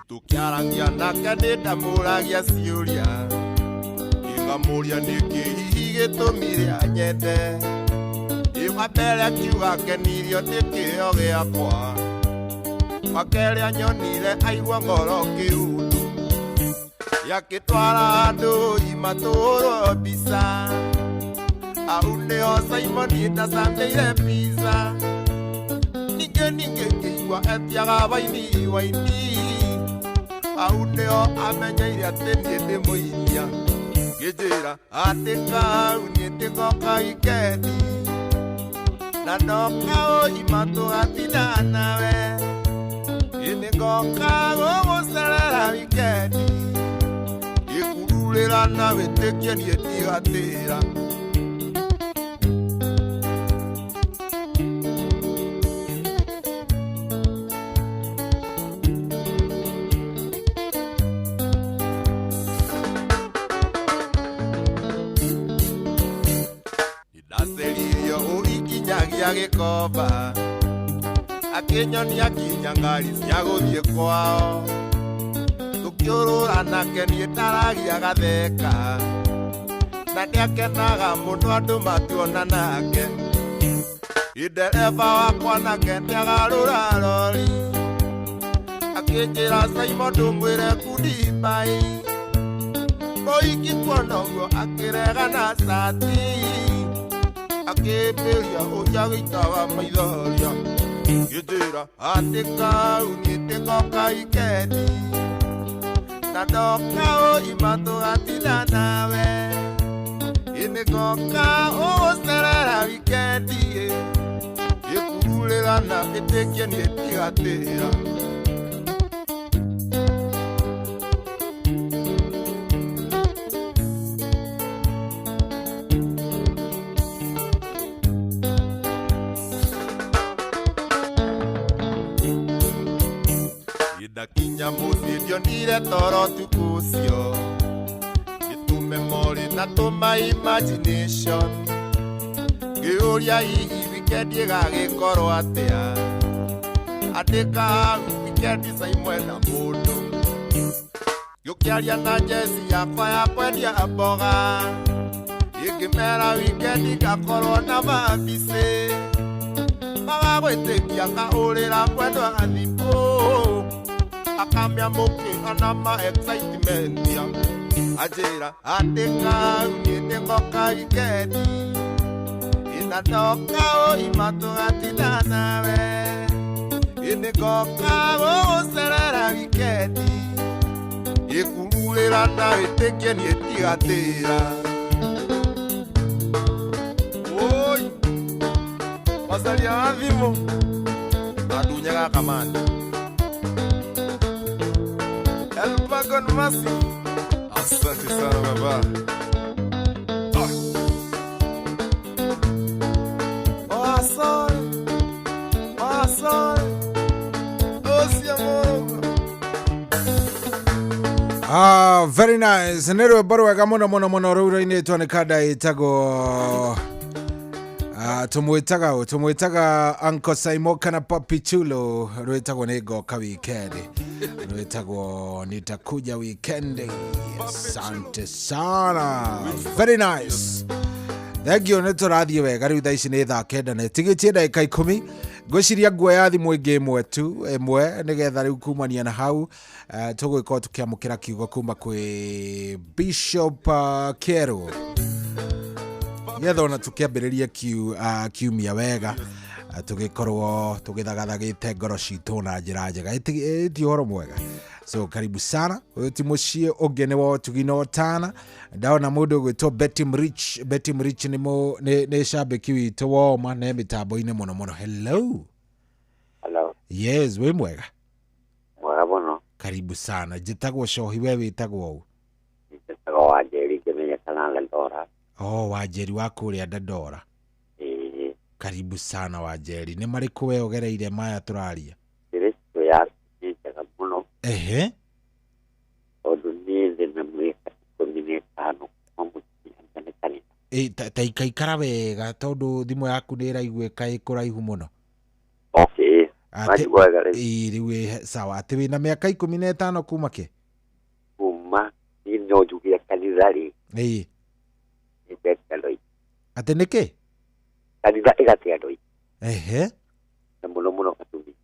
Tũkĩaragia nake nĩ ndamũragia ciũria ngĩkamũria nĩkĩ hihi gĩtũmire anyende ĩ wa mbere akiuga akenirio nĩ kĩheo gĩakwa wa kerĩ anyonire aigua ngoro kĩundu yakĩtwara andũ imatũrwo mbica au nĩho Simon ndacamĩire pizza ningĩ ningĩ ngĩigua etiaga waini waini au nĩho amenyeire atĩ niĩ ndĩ mũinia ngĩnjĩra atĩ kau niĩ ndĩgoka wikendi na ndoka ũima tũgatinda nawe ĩ nĩngoka gũgũcerera wikendi ĩkururĩra na wĩtĩkie niĩ ndigatĩra. Ndaceririo ũikinyagia gĩkomba akĩnyonia nginya ngari cia gũthiĩ kwao tũkĩũrũra nake niĩ ndaragia gatheka na nĩakenaga mũno andũ matuona nake ndereba wakwa nake nĩagarũra rori akĩnjĩra Simon ndũmwĩre goodbye mũingĩ kuona ũguo akĩrega na cati akĩmbĩria ũrĩa gĩitaga maithoria ngĩnjĩra atĩ kau niĩ ndĩgoka wikendi na ndoka ũima tũgatinda nawe ĩ nĩngoka ũgũcerera wikendi ĩkururĩra na ĩtĩkie niĩ ndigatĩra. Ndakinya mũciĩ ndionire toro ũtukũ ũcio ngĩtũme mori na tũma imagination ngĩũria hihi wikendi ĩgagĩkorwo atĩa andĩka wikendi Simon na mũndũ ngĩũkĩaria na njeci yakwa ya kwendia mboga ĩngĩmera wikendi ngakorwo na mabicĩ magagwĩtĩkia kaũrĩra mwendwa thimũ akamĩamũkĩra na ma excitement anjĩra atĩ kau niĩ nĩngoka wikendi ĩ na ndoka ũima tũgatinda nawe ĩ nĩngoka gũgũcerera wikendi ĩkururĩra na wĩtĩkie niĩ ndigatĩra. Oi, macaria wa thimũ. Njega Kamani. Elbagon Massive. Asante sana baba. Ah. Oh, sorry. Oh, sorry. Oh, siamo. Ah, very nice. Nĩ rwĩmbo rwega mũno mũno mũno rũu rũinĩtwo nĩ kanda ĩtagwo Ah, tũmwĩtaga ũ tũmwĩtaga Uncle Saimo kana Papi Chulo rwĩtagwo nĩ ngoka weekend rwĩtagwo nitakuja weekend. Asante sana, very nice. Thengio, nĩ tũrathiĩ wega. Rĩu thaa ici nĩ thaa 9 na ĩtigĩtie ndagĩka 10. Ngwĩciria nguoya thimũ ĩngĩ ĩmwe tu, ĩmwe, nĩgetha rĩu kumania na hau tũgũgĩkorwo tũkĩamũkĩra kiugo kuma kwĩ Bishop Kĩerũ, getha ona tũkĩambĩrĩria kiumia wega, tũgĩkorwo tũgĩthagathagĩte ngoro citũ na njĩra njega. Ĩti ũhoro mwega. So karibu sana. Ũyũ ti mũciĩ ũngĩ, nĩ wa ũtugi na ũtana. Ndona mũndũ ũgwĩtwo Betty Mrich. Betty Mrich nĩ cambĩki witũ woma ne mĩtambo-inĩ mũno mũno. Hello. Hello. Yes, wĩ mwega? Mwega mũno. Karibu sana. Njĩtagwo Cohi, we wĩtagwo ũ? Njĩtagwo Wanjeri, ngĩmenyekana Dandora. Oh, Wanjeri wa kũrĩa Dandora. Ĩĩ. Karibu sana Wanjeri. Nĩ marĩkũ we ũgereire maya tũraria? Kĩrĩcitũ yaku nĩ njega mũno. Tondũ niĩ ndĩ na mĩaka 15 kuma mũtumia nĩ kanitha. Ĩ, ta ikaikara wega tondũ thimũ yaku nĩ ĩraiguĩka ĩ kũraihu mũno. Okay. Wanjigua wega rĩu? Ĩ, rĩu ĩ sawa. Atĩ wĩna mĩaka 15 kuma kĩ? Kuma niĩ no njuge kanitha rĩ. Nĩ andũ aingĩ. Atĩ nĩkĩ? Kanitha ĩgate andũ aingĩ. Na mũno mũno atumia.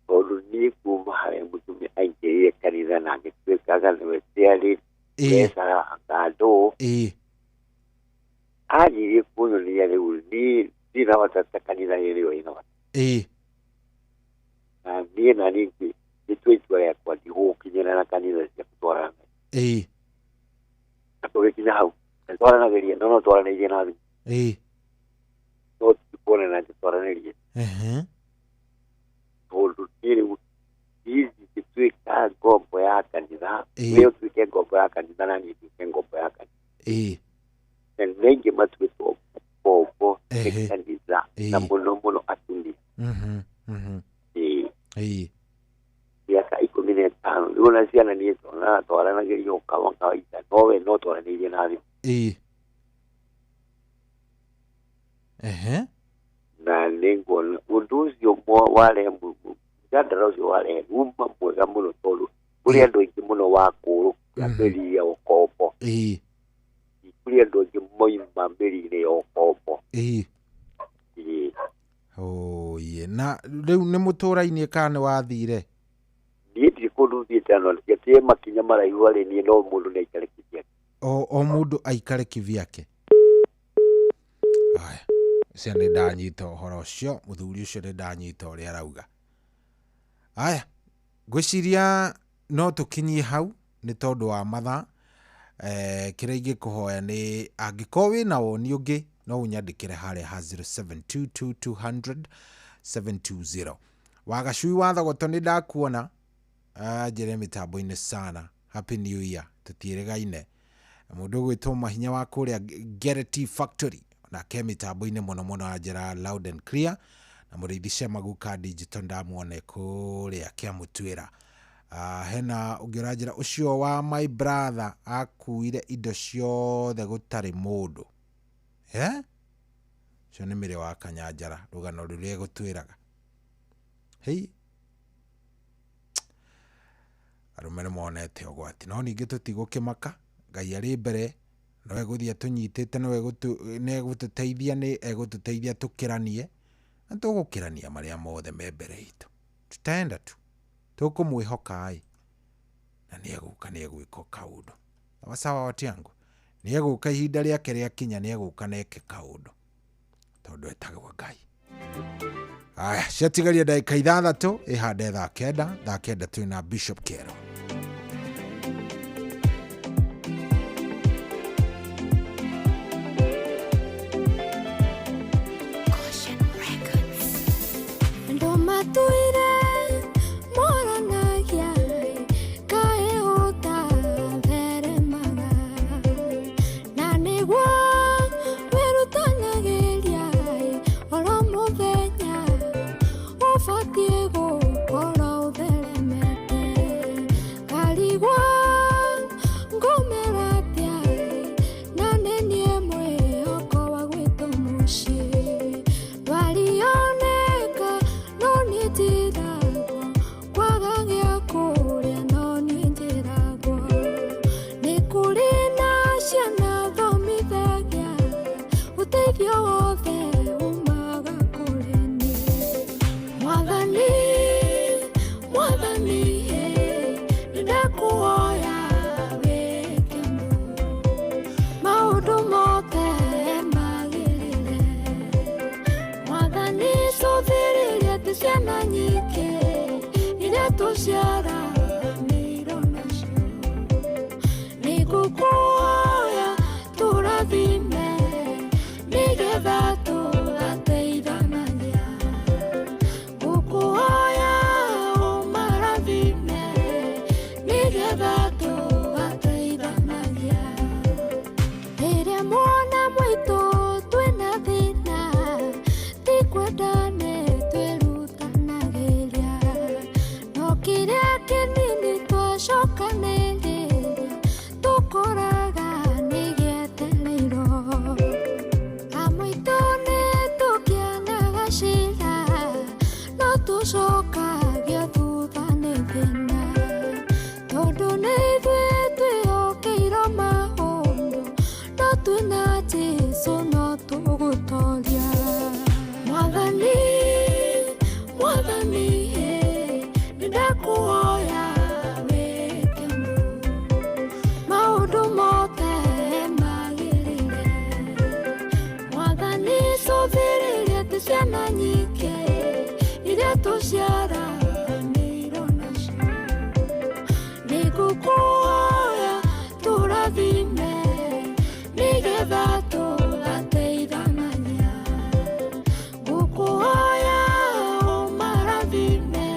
Tondũ niĩ kuma harĩa mũtumia aingĩrire kanitha na agĩtuĩkaga nĩwe ciarĩ mbeca ngandũ. Anjirie kũnyonia rĩu niĩ ndirĩ na bata ta kanitha ĩrĩa ĩna bata. Na niĩ na niĩ ngĩtua itua rĩakwa ndigũkinyĩra na kanitha cia gũtwarana. Na tũgĩkinya hau twaranagĩria, no twaranĩirie na thimũ. No tikuonana twaranĩrie. Tondũ niĩ rĩu niĩ ingĩtuĩka ngombo ya kanitha, we ũtuĩke ngombo ya kanitha na niĩ nduĩke ngombo ya kanitha. Na nĩ aingĩ matuĩtwo ngombo nĩ kanitha, na mũno mũno atumia. Ĩĩ. Mĩaka 15 rĩu ona ciana niĩ twaranagĩria o kawaida, no we no twaranĩirie na thimũ. Na nĩnguona ũndũ ũcio warehe mũjadara ũcio warehe uma mwega mũno, tondũ kũrĩ andũ aingĩ mũno wa kũũrũkia mĩri ya ũkombo. Kũrĩ andũ aingĩ moima mĩri-inĩ ya ũkombo. Ĩĩ. Oye, na rĩu nĩ mũtũra-inĩ kana nĩ wathire? Niĩ ndirĩ kũndũ thiĩte, no tie makinya maraihu arĩ niĩ, no mũndũ nĩ aikare kivyake. O mũndũ aikare kivyake. Aya, ũcio nĩ ndanyita ũhoro ũcio, mũthuri ũcio nĩ ndanyita ũrĩa arauga. Aya, ngwĩciria no tũkinyie hau nĩ tondũ wa mathaa. Kĩrĩa ingĩkũhoya nĩ angĩkorwo wĩna woni ũngĩ no ũnyandĩkĩre harĩa ha 0722200720. Wagacui wa Thogoto nĩ ndakuona, njĩre mĩtambo-inĩ sana. Happy New Year, tũtiĩrĩgaine. Mũndũ ũgwĩtwo Mahinya wa kũrĩa Gerety Factory nake mĩtambo-inĩ mũno mũno, anjĩra loud and clear. Na mũrĩithi Shemaguka Digital ndamuone kũrĩa Kĩamũtuĩra. Hena ũngĩ ũranjĩra ũcio wa my brother akuire indo ciothe gũtarĩ mũndũ. Ũcio nĩ Mĩrĩ wa Kanyanjara, rũgano rũrĩa egũtwĩraga. Hei, arũme nĩ monete ũgwati, no ningĩ tũtigũkĩmaka. Ngai arĩ mbere, no egũthiĩ atũnyitĩte, no egũtũteithia, nĩ egũtũteithia tũkĩranie, na tũgũkĩrania marĩa mothe me mbere itũ. Tutaenda tu, tũkũmwĩhoka ĩ, na nĩ egũka, nĩ egwĩka kaũndũ. Sawa sawa, watu yangu, nĩ egũka ihinda rĩake rĩakinya, nĩ egũka na eke kaũndũ, tondũ etagwo Ngai. Aya, ciatigaria ndagĩka 6 ĩhande thaa 9. Thaa 9 twĩna Bishop Kero. Caution Records. iria tũciaranĩirwo nacio. Nĩngũkũhoya tũrathime nĩgetha tũgateithanagia. Ngũkũhoya ũmarathime nĩgetha tũgateithanagia. Rĩrĩa mwana mwaitũ twĩna thĩna, ti kwenda nĩ twĩrutanagĩria, no kĩrĩa kĩnini twacokanĩrĩria tũkoraga nĩ gĩetereirwo. Amũitũ nĩ tũkĩanaga cira, no tũcokagio thutha nĩ thĩna, tondũ nĩ ithuĩ twĩhokeirwo maũndũ, no twĩna Jesũ no tũgũtoria. Mwathani, Mwathani, nĩndakũhoya wĩke maũndũ mothe magĩrĩire. Mwathani, cũthĩrĩria atĩ ciana nyingĩ iria tũciaranĩirwo nacio. Nĩngũkũhoya tũrathime nĩgetha tũgateithanagia. Ngũkũhoya ũmarathime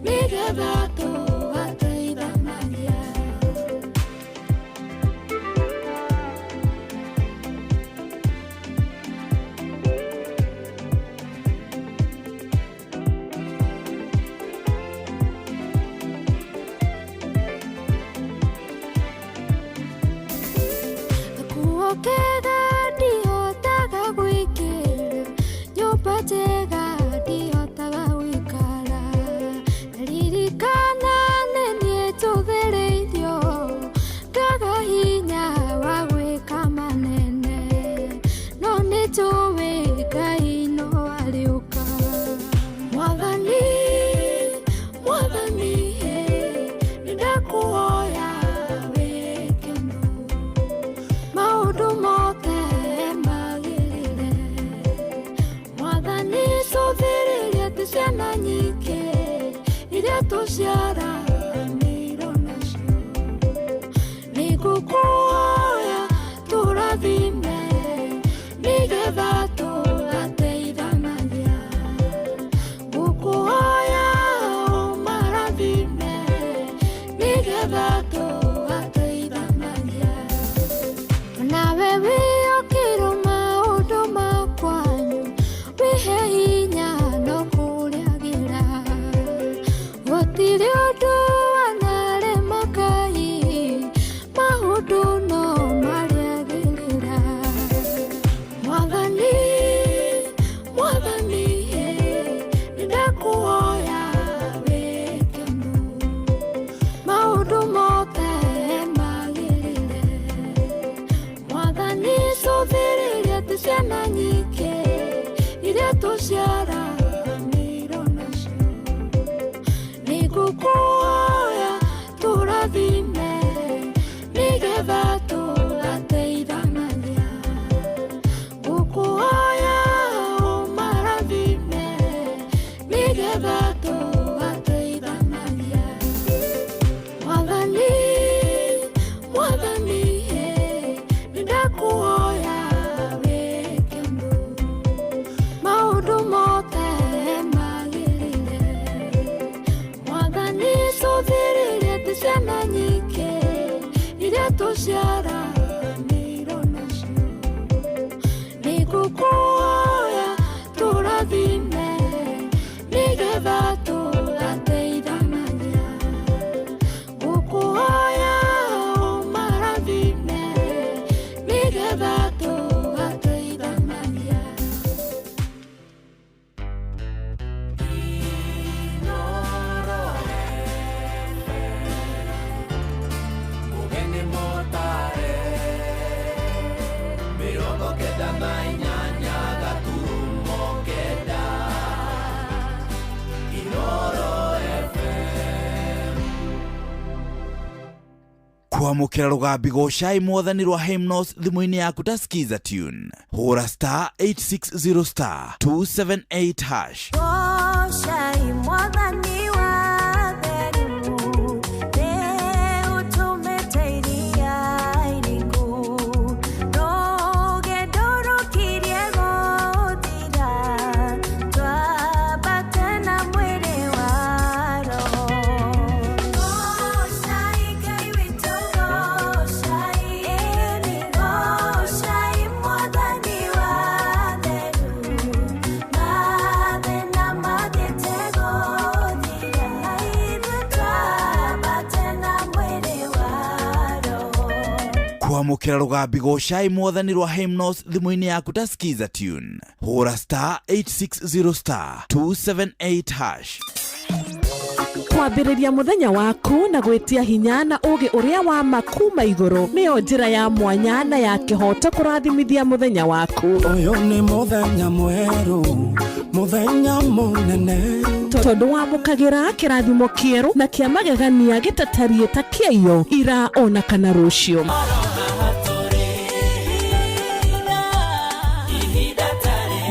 nĩgetha tũgateithanagia. Gakuo kega ndihotaga gwĩkĩra, nyũmba njega ndihotaga gũikara. Ndaririkana nĩ niĩ njũthĩrĩirio, ngaga hinya wa gwĩka manene, no nĩ njũĩ Ngai no arĩũka. Mwathani, Mwathani, nĩndakũhoya wĩke maũndũ mothe magĩrĩre. Mwathani, cũthĩrĩria atĩ ciana nyingĩ iria tũciaranĩirwo nacio. Nĩngũkũhoya tũrathime nĩgetha tũgateithanagia. Ngũkũhoya ũmarathime nĩgetha tũgateithanagia. Nawe wĩyokĩrwo maũndũ ma kwanyu, wĩhe hinya no kũrĩagĩra. Gũtirĩ ũndũ wanarema Ngai, maũndũ no marĩagĩrĩra. Mwathani, Mwathani, nĩndakũhoya wĩke maũndũ mothe magĩrĩre. Mwathani, cũthĩrĩria atĩ ciana nyingĩ iria tũciaranĩirwo nacio. Nĩngũkũhoya tũrathime nĩgetha tũgateithanagia. Ngũkũhoya ũmarathime nĩgetha tũgateithanagia. Mwathani, Mwathani, nĩndakũhoya wĩke maũndũ mothe magĩrĩire. Mwathani, cũthĩrĩria atĩ ciana nyingĩ iria tũciaranĩirwo nacio. Nĩngũkũhoya tũrathime nĩgetha tũgateithanagia. Ngũkũhoya ũmarathime nĩgetha tũgateithanagia. Mugeni motare 98 gaturumo 9 Inoro FM. Kwamũkĩra rũgambi gocai mwathani rwa Hymnos thimũ-inĩ yaku ta skiza tune, hũra star 860 star 278 hash. Gocai Mwathani wa Kwamũkĩra rũgambi gocai mwathani rwa Hymnos thimũ-inĩ yaku ta Skiza Tune. Hũra star 860 star 278 hash. Kwambĩrĩria mũthenya waku na gwĩtia hinya na ũũgĩ ũrĩa wa ma kuma igũrũ nĩyo njĩra ya mwanya na ya kĩhooto kũrathimithia mũthenya waku. Ũyũ nĩ mũthenya mwerũ, mũthenya mũnene. Tondũ wamũkagĩra kĩrathimo kĩerũ na kĩa magegania gĩtatariĩ ta kĩaiyo ira ona kana rũciũ.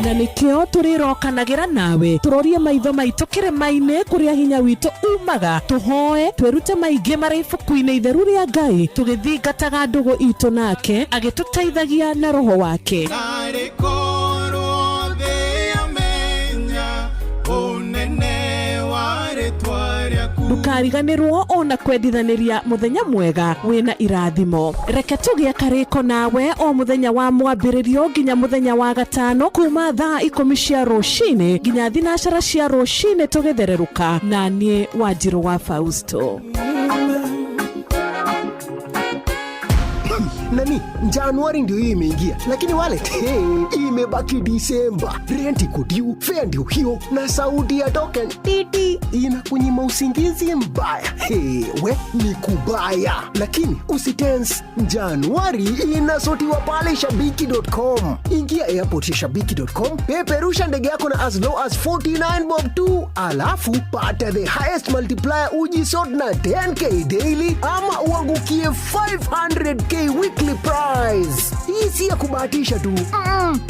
Na nĩkĩo tũrĩrokanagĩra nawe tũrorie maitho maitũ kĩrĩma-inĩ kũrĩa hinya witũ umaga, tũhoe twĩrute maingĩ marĩ ibuku-inĩ itheru rĩa Ngai, tũgĩthingataga ndũgũ itũ nake agĩtũteithagia na roho wake. Narĩ korwo thĩ yamenya ũnene wa rĩtwa rĩaku. Ndũkariganĩrwo ona kwendithanĩria mũthenya mwega wĩna irathimo. Reke tũgĩe karĩko nawe o mũthenya wa mwambĩrĩrio nginya mũthenya wa gatano kuma thaa 10 cia rũcinĩ nginya thinacara cia rũcinĩ tũgĩthererũka na niĩ Wanjirũ wa Fausto. Nani, Januari ndio hii imeingia, lakini wallet, hey, imebaki Disemba. Rent iko due, fare ndio hiyo, na sauti ya token titi inakunyima usingizi mbaya. Hey, we ni kubaya, lakini usitense. Januari inasotiwa pale shabiki.com. Ingia airport ya shabiki.com, peperusha ndege yako na as low as 49 bob tu, alafu pata the highest multiplier ujisort na 10k daily ama uangukie 500k weekly prize. Hii si ya kubahatisha tu,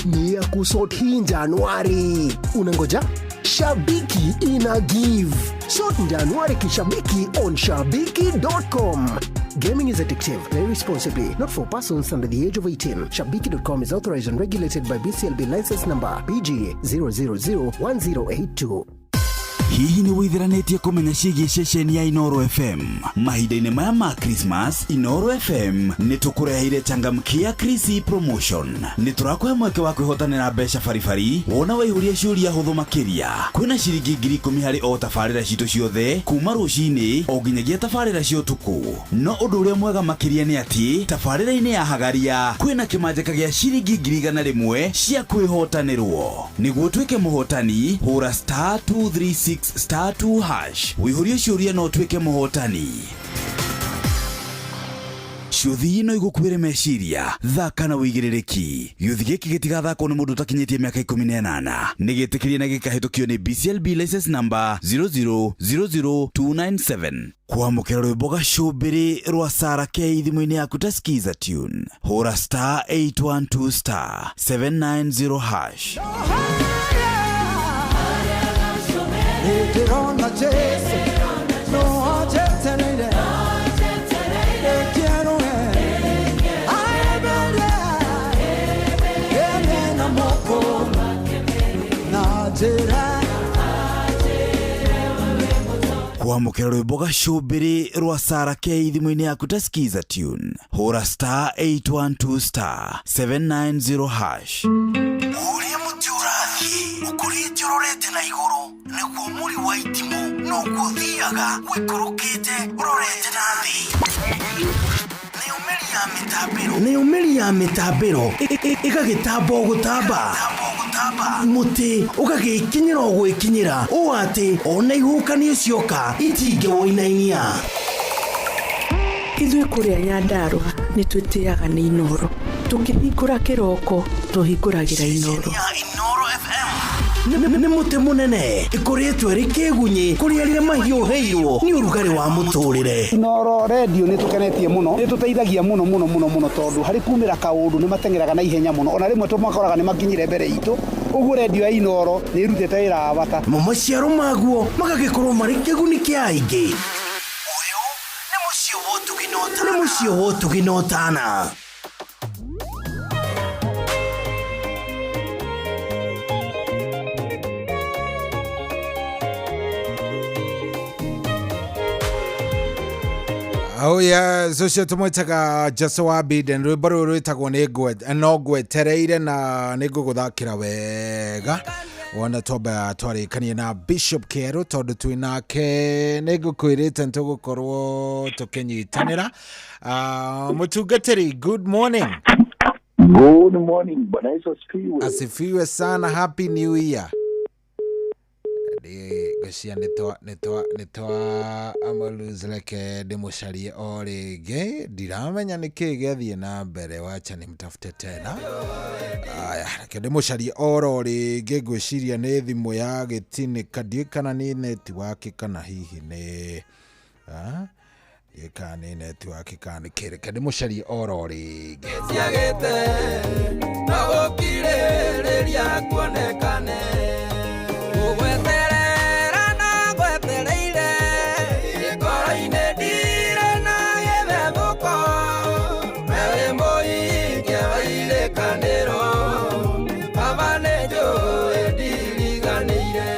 ni ya kusort hii Januari. Unangoja? Shabiki ina give. Sort Januari kishabiki on shabiki.com. Gaming is addictive. Play responsibly. Not for persons under the age of 18. Shabiki.com is authorized and regulated by BCLB license number BG 0001082. Hihi nĩ wĩithiranĩtie kũmenya ciĩgiĩ ceceni ya Inooro FM? Mahinda-inĩ maya ma Christmas, Inooro FM nĩ tũkũreheire changamkia Chrissy promotion. Nĩ tũrakũhe mweke wa kwĩhotanĩra mbeca baribari wona waihũria ciũria hũthũ makĩria. Kwĩna ciringi 10,000 harĩ o tabarĩra citũ ciothe kuma rũcinĩ o nginyagia tabarĩra cia ũtukũ. No ũndũ ũrĩa mwega makĩria nĩ atĩ tabarĩra-inĩ ya Hagaria kwĩna kĩmanjĩka gĩa ciringi 100,000 cia kwĩhotanĩrwo. Nĩguo ũtuĩke mũhotani, hũra star 236 star 2 hash. Wĩihũrie ciũria na ũtuĩke mũhotani. Ciũthi no igũkuĩre meciria, thaka na wĩigĩrĩrĩki. Gĩũthi gĩkĩ gĩtigathakwo nĩ mũndũ ũtakinyĩtie mĩaka 18. Nĩ gĩtĩkĩrie na gĩkahĩtũkio nĩ BCLB license number 0000297. Kwamũkĩra rwĩmbo gacũmbĩrĩ rwa Sarah K thimũ-inĩ yaku ta Skiza Tune. Hũra star 812 star 790 hash. Nĩndĩrona Jesu, no anjetereire. Nĩkĩerũe, aemere, ene na moko, na njĩra. Kwamũkĩra rwĩmbo gacũmbĩrĩ rwa Sarah K thimũ-inĩ yaku ta Skiza Tune. Hũra star 812 star 790 hash. Ũrĩa mũtĩ ũrathiĩ ũkũrĩte ũrorete na igũrũ nĩguo mũri wa itimũ noguo ũthiaga ũikũrũkĩte ũrorete na thĩ. Nayo mĩri ya mĩtambĩro, nayo mĩri ya mĩtambĩro ĩgagĩtamba o gũtamba, mũtĩ ũgagĩkinyĩra o gwĩkinyĩra ũũ atĩ ona ihuhũkanio cioka itingĩwũinainia. Ithuĩ kũrĩa Nyandarũa nĩ twĩtĩaga nĩ Inooro. Tũkĩhingũra kĩroko tũhingũragĩra Inooro. Nĩ mũtĩ mũnene ĩkũrĩtwo ĩrĩ kĩgunyĩ kũrĩ arĩa mahiũhĩirwo nĩ ũrugarĩ wa mũtũrĩre. Inooro radio nĩ tũkenetie mũno, nĩ tũteithagia mũno mũno mũno mũno tondũ harĩ kumĩra kaũndũ nĩ mateng'eraga na ihenya mũno, ona rĩmwe tũmakoraga nĩ makinyire mbere itũ. Ũguo radio ya Inooro nĩ ĩrutĩte wĩra wa bata. Mo maciaro maguo magagĩkorwo marĩ kĩguni kĩa aingĩ. Ũyũ nĩ mũciĩ wa ũtugi na ũtana. Nĩ mũciĩ wa ũtugi na ũtana. Oh yes, ũcio tũmwĩtaga Jesu wa Biden, rwĩmbo rũrũ rwĩtagwo nĩ no ngwetereire na nĩ ngũgũthakĩra wega. Wona twamba twarĩkanie na Bishop Kĩerũ tondũ twĩ nake nĩ ngũkwĩrĩte nĩ tũgũkorwo tũkĩnyitanĩra. Mũtungatĩri, good morning. Good morning. Bwana Yesu asifiwe. Asifiwe sana. Happy New Year. Ngwĩciria nĩ twa amalose, reke ndĩmũcarie o rĩngĩ, ndiramenya nĩ kĩĩ gĩathiĩ na mbere, wacha nimtafute tena. Aya, reke ndĩmũcarie oro rĩngĩ, ngwĩciria nĩ thimũ ya gĩtinĩka, ndiũĩ kana nĩ network kana hihi nĩ, ah, ndiũĩ kana nĩ network kana nĩ kĩ, reke ndĩmũcarie oro rĩngĩ. Ciagĩte no gũkirĩrĩria kuonekane gũgweterera na ngwetereire ngoro-inĩ ndirĩ na gĩthethũko we wĩ mũhingia wa irĩkanĩro baba nĩ njũĩ ndiriganĩire.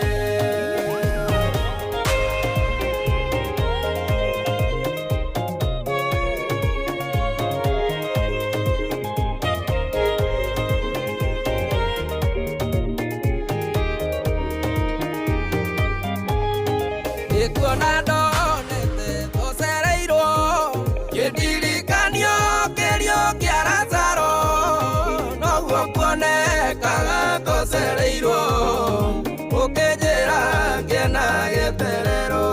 Nĩkuona ndonete tũcereirwo kĩndirikanio kĩrio kĩa Lazaro noguo kuonekaga tũcereirwo ũkĩnjĩra ngĩena gĩterero.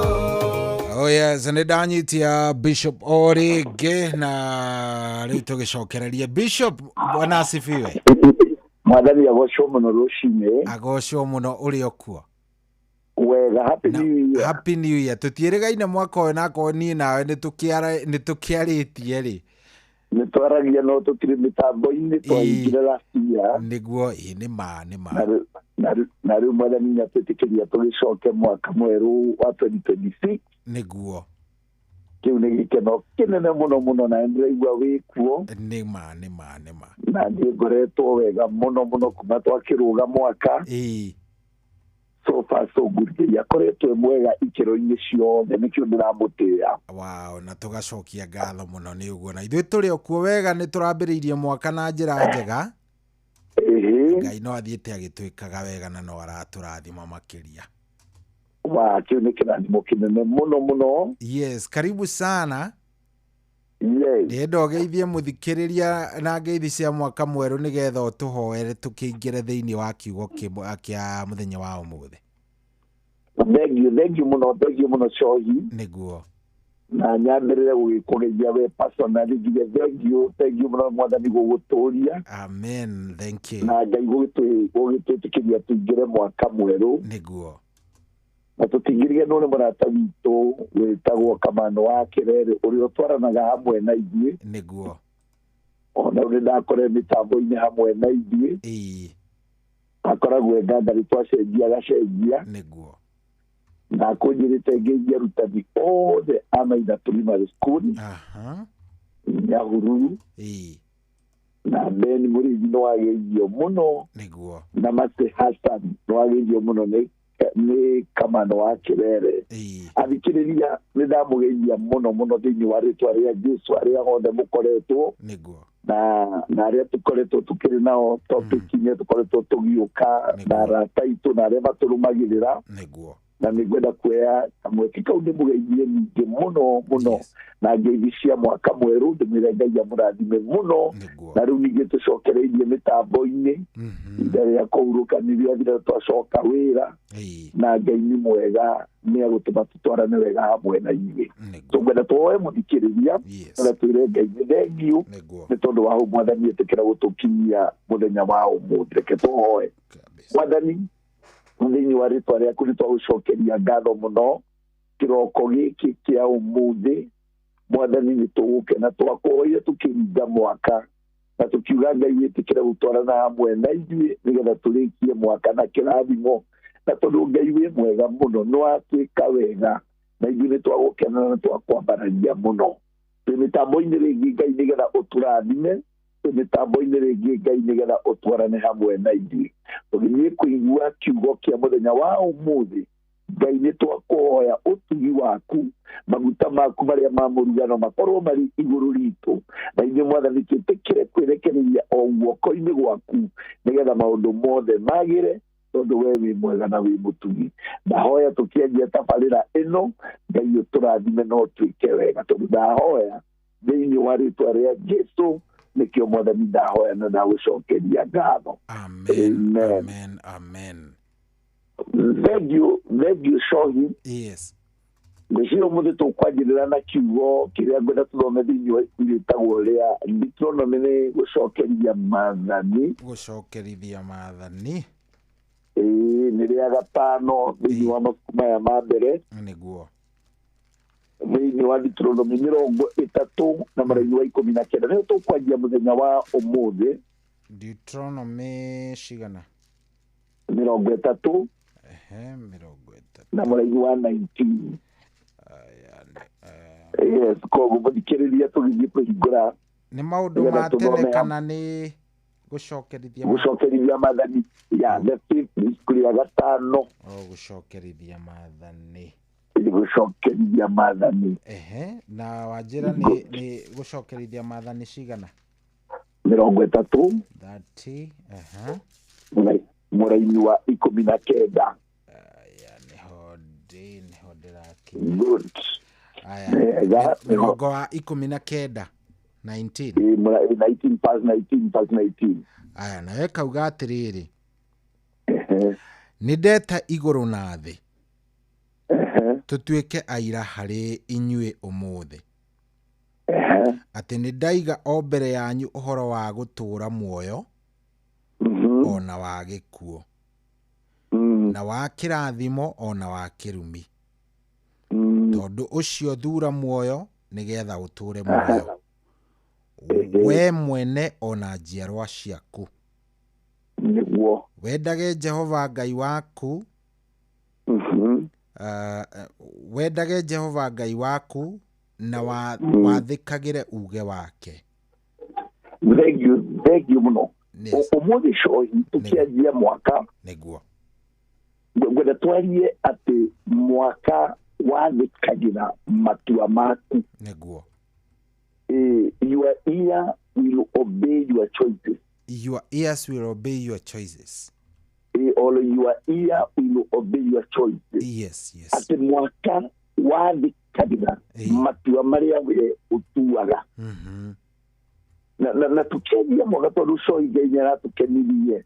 Oh yes, nĩ ndanyitia Bishop o rĩngĩ na rĩu tũgĩcokererie. Bishop, bwana asifiwe. Mwathani agocwo mũno rũcinĩ. Agocwo mũno ũrĩ o kuo. Wega, happy new year. Happy new year. Tũtiĩrĩgaine mwaka ũyũ nakorwo niĩ nawe nĩ tũkĩarĩtie rĩ. Nĩ twaragia no tũtirĩ mĩtambo-inĩ, twahingire last year. Nĩguo, ĩ nĩ ma nĩ ma. Na rĩu mwathani nĩ atwĩtĩkĩria tũgĩcoke mwaka mwerũ wa 2026. Kĩu nĩ gĩkeno kĩnene mũno mũno na nĩndĩraigua wĩ kuo. Nĩ ma nĩ ma nĩ ma. Na niĩ ngoretwo wega mũno mũno kuma twakĩrũga mwaka. So far so good, Ngai akoretwo e mwega ikĩro-inĩ ciothe, nĩkĩo ndĩramũtĩĩa. Wow, na tũgacokia ngatho mũno nĩ ũguo, na ithuĩ tũrĩ o kuo wega, nĩ tũrambĩrĩirie mwaka na njĩra njega. Ngai no athiĩte agĩtwĩkaga wega na no aratũrathima makĩria. Wa kĩu nĩ kĩrathimo kĩnene mũno mũno. Yes, karibu sana. Yes. Ndĩrenda ũgeithie mũthikĩrĩria na ngeithi cia mwaka mwerũ nĩgetha ũtũhoere tũkĩingĩre thĩinĩ wa kiugo kĩa mũthenya wa ũmũthĩ. Thengiũ, thengiũ mũno, thengiũ mũno, Cohi. Na nyambĩrĩre gũgĩkũgeithia we personally, njuge thengiũ, thengiũ mũno, mwathani gũgũtũria. Amen, thank you. Na Ngai gũgĩtwĩtĩkĩria tũingĩre mwaka mwerũ. Na tũtingĩriganĩrwo nĩ mũrata witũ wĩtagwo Kamano wa Kĩrere ũrĩa ũtwaranaga hamwe na ithuĩ. Ona rĩu nĩndakore mĩtambo-inĩ hamwe na ithuĩ. Akoragwo e ngangari, twacenjia agacenjia. Na akũnjĩrĩte ngeithie arutani othe a Maina Primary School, Nyahururu, na Ben Mũrĩithi nĩwageithio mũno. Na Mase Hassan nĩwageithio mũno nĩ Kamano wa Kĩrere. Athikĩrĩria, nĩ ndamũgeithia mũno mũno thĩinĩ wa rĩtwa rĩa Jesu arĩa othe mũkoretwo na arĩa tũkoretwo tũkĩrĩ nao topic-inĩ, tũkoretwo tũgĩũka na arata aitũ na arĩa matũrũmagĩrĩra. Na nĩ ngwenda kuoya kamweke kau ndĩmũgeithie ningĩ mũno mũno na ngeithi cia mwaka mwerũ, ndĩmwĩre Ngai amũrathime mũno. Na rĩu ningĩ tũcokereirie mĩtambo-inĩ, ihinda rĩa kũhurũka nĩ rĩathira, twacoka wĩra, na Ngai nĩ mwega, nĩ agũtũma tũtwarane wega hamwe na ithuĩ. Tũngwenda twoe mũthikĩrĩria na twĩre Ngai nĩ thengiũ nĩ tondũ wa hau mwathani ĩtĩkĩra gũtũkinyia mũthenya wa ũmũthĩ. Reke tũhoe. Mwathani, thĩinĩ wa rĩtwa rĩaku nĩ twagũcokeria ngatho mũno kĩroko gĩkĩ kĩa ũmũthĩ. Mwathani, nĩ tũgũkena, twakũhoire tũkĩringa mwaka na tũkiuga Ngai wĩtĩkĩre gũtwarana hamwe na ithuĩ nĩgetha tũrĩkie mwaka na kĩrathimo, na tondũ Ngai wĩ mwega mũno nĩ watwĩka wega na ithuĩ nĩ twagũkena na twakwambararia mũno. Twĩ mĩtambo-inĩ rĩngĩ, Ngai, nĩgetha ũtũrathime. Twĩ mĩtambo-inĩ rĩngĩ, Ngai, nĩgetha ũtwarane hamwe na ithuĩ tũgĩthiĩ kũigua kiugo kĩa mũthenya wa ũmũthĩ. Ngai, nĩ twakũhoya ũtugi waku, maguta maku marĩa ma mũrugano makorwo marĩ igũrũ ritũ, na ithuĩ mwathani twĩtĩkĩre kwĩrekereria o guoko-inĩ gwaku nĩgetha maũndũ mothe magĩre. Tondũ we wĩ mwega na wĩ mũtugi. Ndahoya tũkĩanjia tabarĩra ĩno, Ngai ũtũrathime na ũtwĩke wega, tondũ ndahoya thĩinĩ wa rĩtwa rĩa Jesu, nĩkĩo Mwathani ndahoya na ndagũcokeria ngatho. Amen. Amen. Amen. Thank you, thank you, Shohi. Yes. Ngwĩciria ũmũthĩ tũkwanjĩrĩra na kiugo kĩrĩa ngwenda tũthome thĩinĩ wa ibuku rĩtagwo rĩa Deuteronomy, nĩ gũcokeria maathani. Gũcokerithia maathani. Ĩĩ, nĩ rĩa gatano thĩinĩ wa mabuku maya ma mbere. Nĩguo. Thĩinĩ wa Deuteronomy 30 na mũraini wa 19 nĩyo tũkwanjia mũthenya wa ũmũthĩ. Deuteronomy cigana? 30. Ehe, 30. Na mũraini wa 19. Yes, koguo mũthikĩrĩria tũgĩthiĩ kũhingũra. Nĩ maũndũ ma tene kana nĩ gũcokerithia? Gũcokerithia maathani ya the fifth, ibuku rĩa gatano. O, gũcokerithia maathani. Gũcokerithia maathani. Ehe, na wanjĩra nĩ gũcokerithia maathani cigana? 30. 30. Ehe. Mũraini wa 19. Aya, nĩho ndĩ, nĩho ndĩrakinya. Good. Aya, 19, 19. 19 past 19 past 19. Aya, nawe kauga atĩrĩrĩ, nĩ ndeta igũrũ na thĩ tũtuĩke aira harĩ inyuĩ ũmũthĩ, atĩ nĩ ndaiga o mbere yanyu ũhoro wa gũtũũra muoyo ona wa gĩkuũ, na wa kĩrathimo ona wa kĩrumi. Tondũ ũcio thura muoyo nĩgetha ũtũũre muoyo, we mwene ona njiarwa ciaku. Nĩguo. Wendage Jehova Ngai waku, wendage Jehova Ngai waku na wathĩkagĩre uge wake. Thank you, thank you mũno. Ũmũthĩ Cohi tũkĩanjia mwaka. Nĩguo. Ngwenda twarie atĩ mwaka wathĩkagĩra matua maku. Nĩguo. Your ear will obey your choices. Your ears will obey your choices. Or your ear will obey your choices. Yes, yes. Atĩ mwaka wathĩkagĩra matua marĩa we ũtuaga. Na tũkĩanjia mwaka tondũ Cohi Ngai nĩaratũkenirie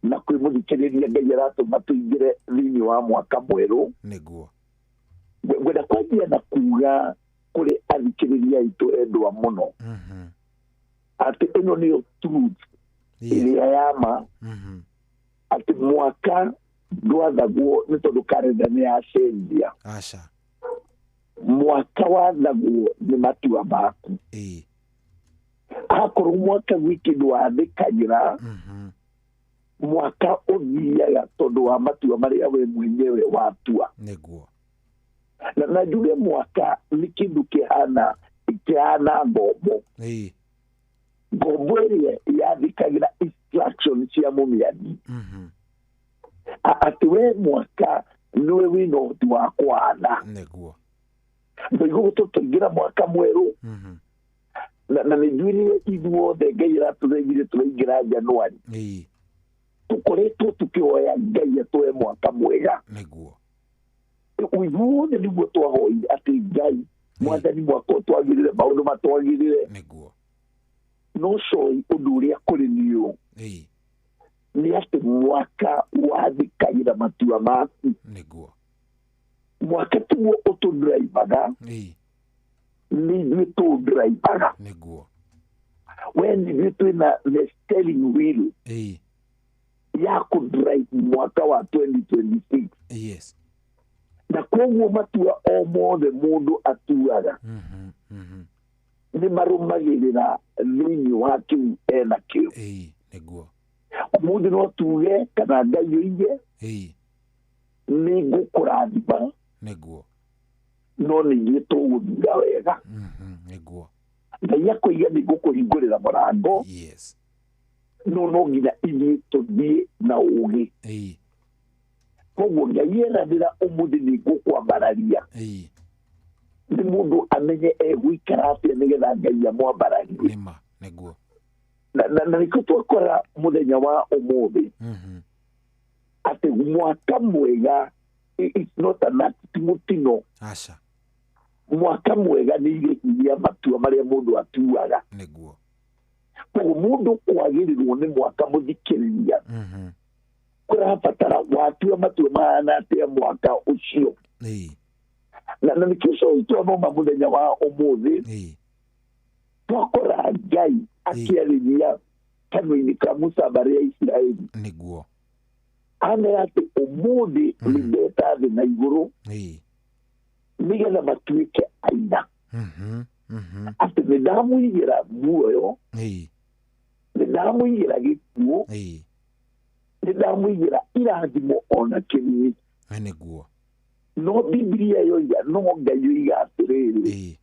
na kwĩ mũthikĩrĩria Ngai aratũma tũingĩre thĩinĩ wa mwaka mwerũ. Nĩguo. Ngwenda kwanjia na kuga kũrĩ athikĩrĩria aitũ endwa mũno atĩ ĩno nĩyo truth ĩrĩa ya ma, atĩ mwaka ndwathagwo nĩ tondũ karenda nĩ yacenjia. Aca. Mwaka wathagwo nĩ matua maku. Akorwo mwaka wiki ndwathĩkagĩra, mwaka ũthiaga tondũ wa matua marĩa we mwenyewe watua. Nĩguo. Na njuge mwaka nĩ kĩndũ kĩhana ngombo. Ngombo ĩrĩa yathĩkagĩra instruction cia mũmĩathi. Atĩ we mwaka nĩwe wĩna ũhoti wa kwatha. Nĩguo. Ndoigo tũkĩingĩra mwaka mwerũ. Na nĩ njuĩrire ithuothe Ngai aratũthaithire tũraingĩra Januari. Tũkoretwo tũkĩhoya Ngai atũhe mwaka mwega. Nĩguo. Ithuothe nĩguo twahoire atĩ Ngai Mwathani mwaka ũtwagĩrĩre, maũndũ matwagĩrĩre. Nĩguo. No Cohi ũndũ ũrĩa kũrĩ nĩ ũũ, nĩ atĩ mwaka wathĩkagĩra matua maku. Nĩguo. Mwaka tiguo ũtũndraivaga, nĩ ithuĩ tũũndraivaga. Nĩguo. We nĩ ithuĩ twĩna the steering wheel ya kũdrive mwaka wa 2026. Yes. Na koguo matua o mothe mũndũ atuaga nĩ marũmagĩrĩra thĩinĩ wa kĩu ena kĩo. Nĩguo. Ũmũthĩ no tuge kana Ngai oige nĩ ngũkũrathima. Nĩguo. No nĩ ithuĩ tũgũthura wega. Nĩguo. Ngai akoiga nĩ ngũkũhingũrĩra mũrango. Yes. No nginya ithuĩ tũthiĩ na ũũgĩ. Koguo Ngai eranĩra ũmũthĩ nĩ ngũkwambararia. Nĩ mũndũ amenye egũikara atĩa nĩgetha Ngai amwambararie. Nĩma, nĩguo. Na nĩkĩo twakora mũthenya wa ũmũthĩ Atĩ mwaka mwega it's not an act, ti mũtino. Aca. Mwaka mwega nĩ irĩhi rĩa matua marĩa mũndũ atuaga. Nĩguo. Koguo mũndũ kwagĩrĩrwo nĩ mwaka mũthikĩrĩria, kũrabatara watua matua mahana atĩa mwaka ũcio. Na nĩkĩo cohi twathoma mũthenya wa ũmũthĩ, twakora Ngai akĩarĩria kanua-inĩ ka Musa mbarĩ ya Isiraeli. Nĩguo. Amera atĩ ũmũthĩ nĩndeta thĩ na igũrũ nĩgetha matuĩke aina. Atĩ nĩndamũigĩra muoyo, nĩndamũigĩra gĩkuũ, nĩndamũigĩra irathimo ona kĩrumi. Nĩguo. No Biblia yoiga, no Ngai yoiga atĩrĩrĩ,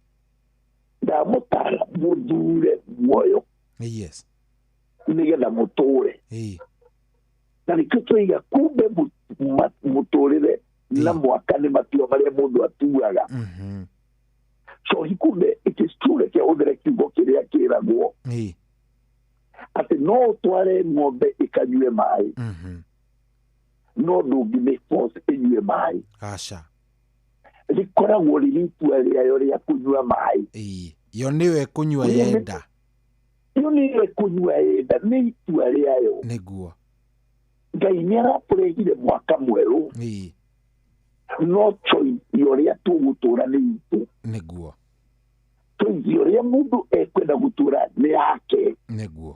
ndamũtara mũthure muoyo. Yes. Nĩgetha mũtũre. Na nĩkĩo tũiga kumbe mũtũrĩre na mwaka nĩ matua marĩa mũndũ atuaga. So kumbe it is true, reke ũthere kiugo kĩrĩa kĩragwo atĩ no ũtware ng'ombe ĩkanyue maĩ, no ndũngĩmĩ force ĩnyue maĩ. Aca. Rĩkoragwo rĩrĩ itua rĩayo rĩa kũnyua maĩ. Yo nĩyo ĩkũnyua yenda. Yo nĩyo ĩkũnyua yenda, nĩ itua rĩayo. Nĩguo. Ngai nĩ aratũrehire mwaka mwerũ, no choice ya ũrĩa tũgũtũra nĩ itũ. Nĩguo. Choice ya ũrĩa mũndũ ekwenda gũtũra nĩ yake. Nĩguo.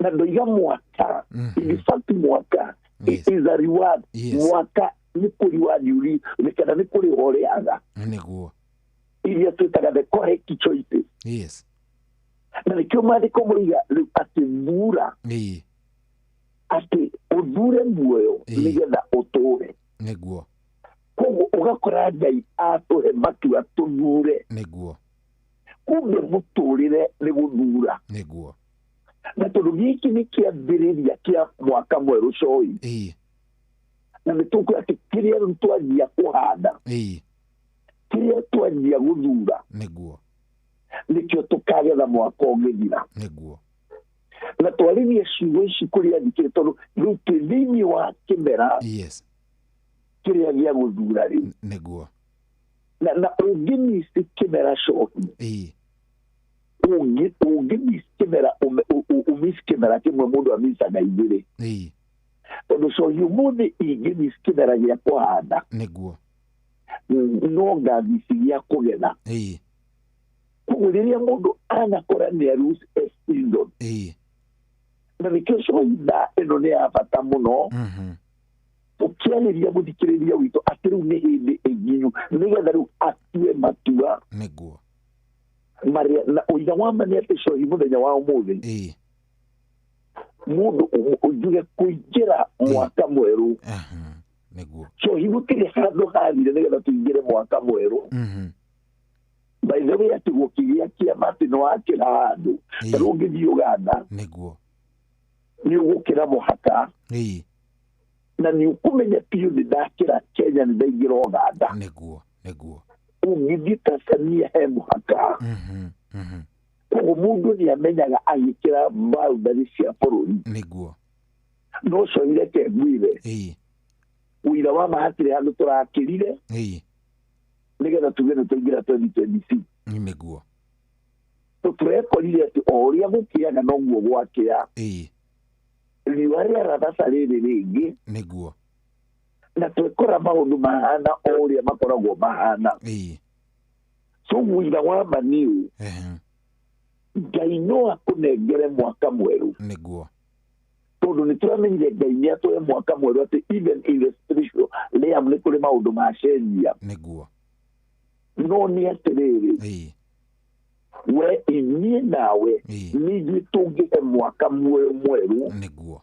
Na ndoiga mwaka, in fact mwaka it is a reward. Mwaka nĩ kũreward ũri, kana nĩ kũrĩha ũrĩhaga. Nĩguo. Iria twĩtaga the correct choices. Yes. Na nĩkĩo maandĩko moiga rĩu atĩ thura, atĩ ũthure muoyo nĩgetha ũtũre. Nĩguo. Koguo ũgakora Ngai atũhe matua tũthure. Nĩguo. Kumbe mũtũrĩre nĩ gũthura. Nĩguo. Na tondũ gĩkĩ nĩ kĩambĩrĩria kĩa mwaka mwerũ coi, na nĩ tũkuona atĩ kĩrĩa rĩu twanjia kũhanda, kĩrĩa twanjia gũthura, Nĩguo. nĩkĩo tũkagetha mwaka ũngĩthira. Nĩguo. Na twarĩrie ciugo ici kũrĩ athikĩrĩria tondũ rĩu twĩ thĩinĩ wa kĩmera kĩrĩa gĩa gũthura rĩu. Nĩguo. Na ũngĩmici kĩmera cohi, ũngĩmici kĩmera, ũmici kĩmera kĩmwe mũndũ amicaga igĩrĩ. Tondũ cohi ũmũthĩ ingĩmici kĩmera gĩa kũhanda, Nĩguo. no ngamici gĩa kũgetha. Koguo rĩrĩa mũndũ anakora nĩ a lose a season, na nĩkĩo cohi thaa ĩno nĩ ya bata mũno, ũkĩarĩria mũthikĩrĩria witũ atĩ rĩu nĩ hĩndĩ ĩnginyu nĩgetha rĩu atue matua. Nĩguo. Marĩa na ũira wa ma nĩ atĩ cohi mũthenya wa ũmũthĩ, mũndũ njuge kũingĩra mwaka mwerũ, Nĩguo. cohi gũtirĩ handũ hathire nĩgetha tũingĩre mwaka mwerũ. By the way, atĩ gũkĩgĩa kĩama atĩ nĩ wakĩra handũ, ta rĩu ũngĩthiĩ Uganda, Nĩguo. nĩ ũgũkĩra mũhaka, na nĩ ũkũmenya biũ nĩ ndakĩra Kenya, nĩ ndaingĩra Uganda. Nĩguo. Nĩguo. Ũngĩthiĩ Tanzania he mũhaka. Koguo mũndũ nĩ amenyaga agĩkĩra boundary cia bũrũri. Nĩguo. No cohi reke ngwĩre, ũira wa ma hatirĩ handũ tũrakĩrire nĩgetha tuge nĩ twaingĩra 2026. Nĩguo. Tũrekorire atĩ o ũrĩa gũkĩaga noguo gwakĩa. Riũa rĩarathaca rĩrĩ rĩngĩ. Nĩguo. Na twekora maũndũ mahana o ũrĩa makoragwo mahana. So ũira wa ma nĩ ũũ, Ngai no akũnengere mwaka mwerũ. Nĩguo. Tondũ nĩ tũramenyire Ngai nĩ atũhe mwaka mwerũ atĩ even in the spiritual realm nĩ kũrĩ maũndũ macenjia. Nĩguo. No nĩ atĩrĩrĩ, we inyuĩ nawe nĩ ithuĩ tũngĩhe mwaka muoyo mwerũ. Nĩguo.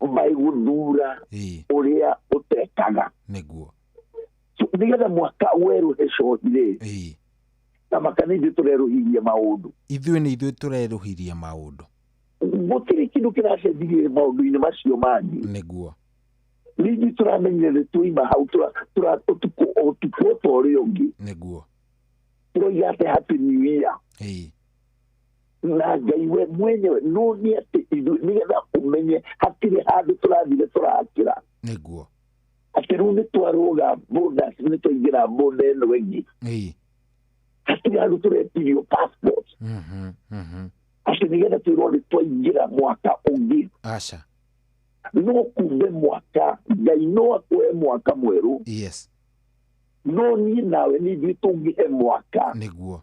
By gũthura ũrĩa ũtekaga. Nĩguo. So nĩgetha mwaka werũhe cohi rĩ, na maka nĩ ithuĩ tũrerũhirie maũndũ. Ithuĩ nĩ ithuĩ tũrerũhirie maũndũ. Gũtirĩ kĩndũ kĩracenjirie maũndũ-inĩ macio mangĩ. Nĩguo. Nĩ ithuĩ tũramenyire nĩ twaima hau ũtukũ ta ũrĩa ũngĩ. Nĩguo. Tũroiga atĩ happy new year. Na Ngai we mwenyewe no nĩ atĩ ithuĩ nĩgetha ũmenye hatirĩ handũ tũrathire tũrakĩra. Nĩguo. Atĩ rĩu nĩ twarũga borders, nĩ twaingĩra border ĩno ĩngĩ. Hatirĩ handũ tũretirio passport. Atĩ nĩgetha twĩrwo nĩ twaingĩra mwaka ũngĩ. Aca. No kumbe mwaka Ngai no akũhe mwaka mwerũ. Yes. No niĩ nawe nĩ ithuĩ tũngĩhe mwaka. Nĩguo.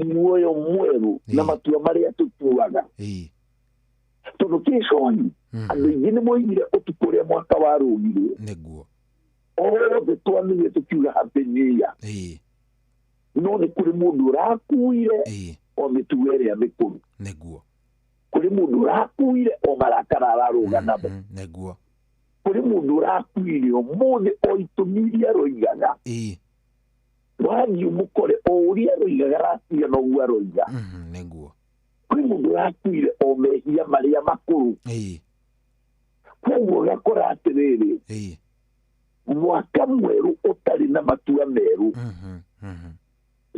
Muoyo mwerũ na matua marĩa tũtuaga. Tondũ kĩconi andũ aingĩ nĩ moigire ũtukũ ũrĩa mwaka warũgirwo. Nĩguo. Othe twamire tũkiuga happy new year. No nĩ kũrĩ mũndũ ũrakuire o mĩtugo ĩrĩa mĩkũrũ. Nĩguo. Kũrĩ mũndũ ũrakuire o marakara ararũga namo. Nĩguo. Kũrĩ mũndũ ũrakuire ũmũthĩ o itũmi iria aroigaga. Wathiĩ ũmũkore o ũrĩa aroigaga racia noguo aroiga. Nĩguo. Kwĩ mũndũ ũrakuire o mehia marĩa makũrũ. Koguo ũgakora atĩrĩrĩ, mwaka mwerũ ũtarĩ na matua merũ.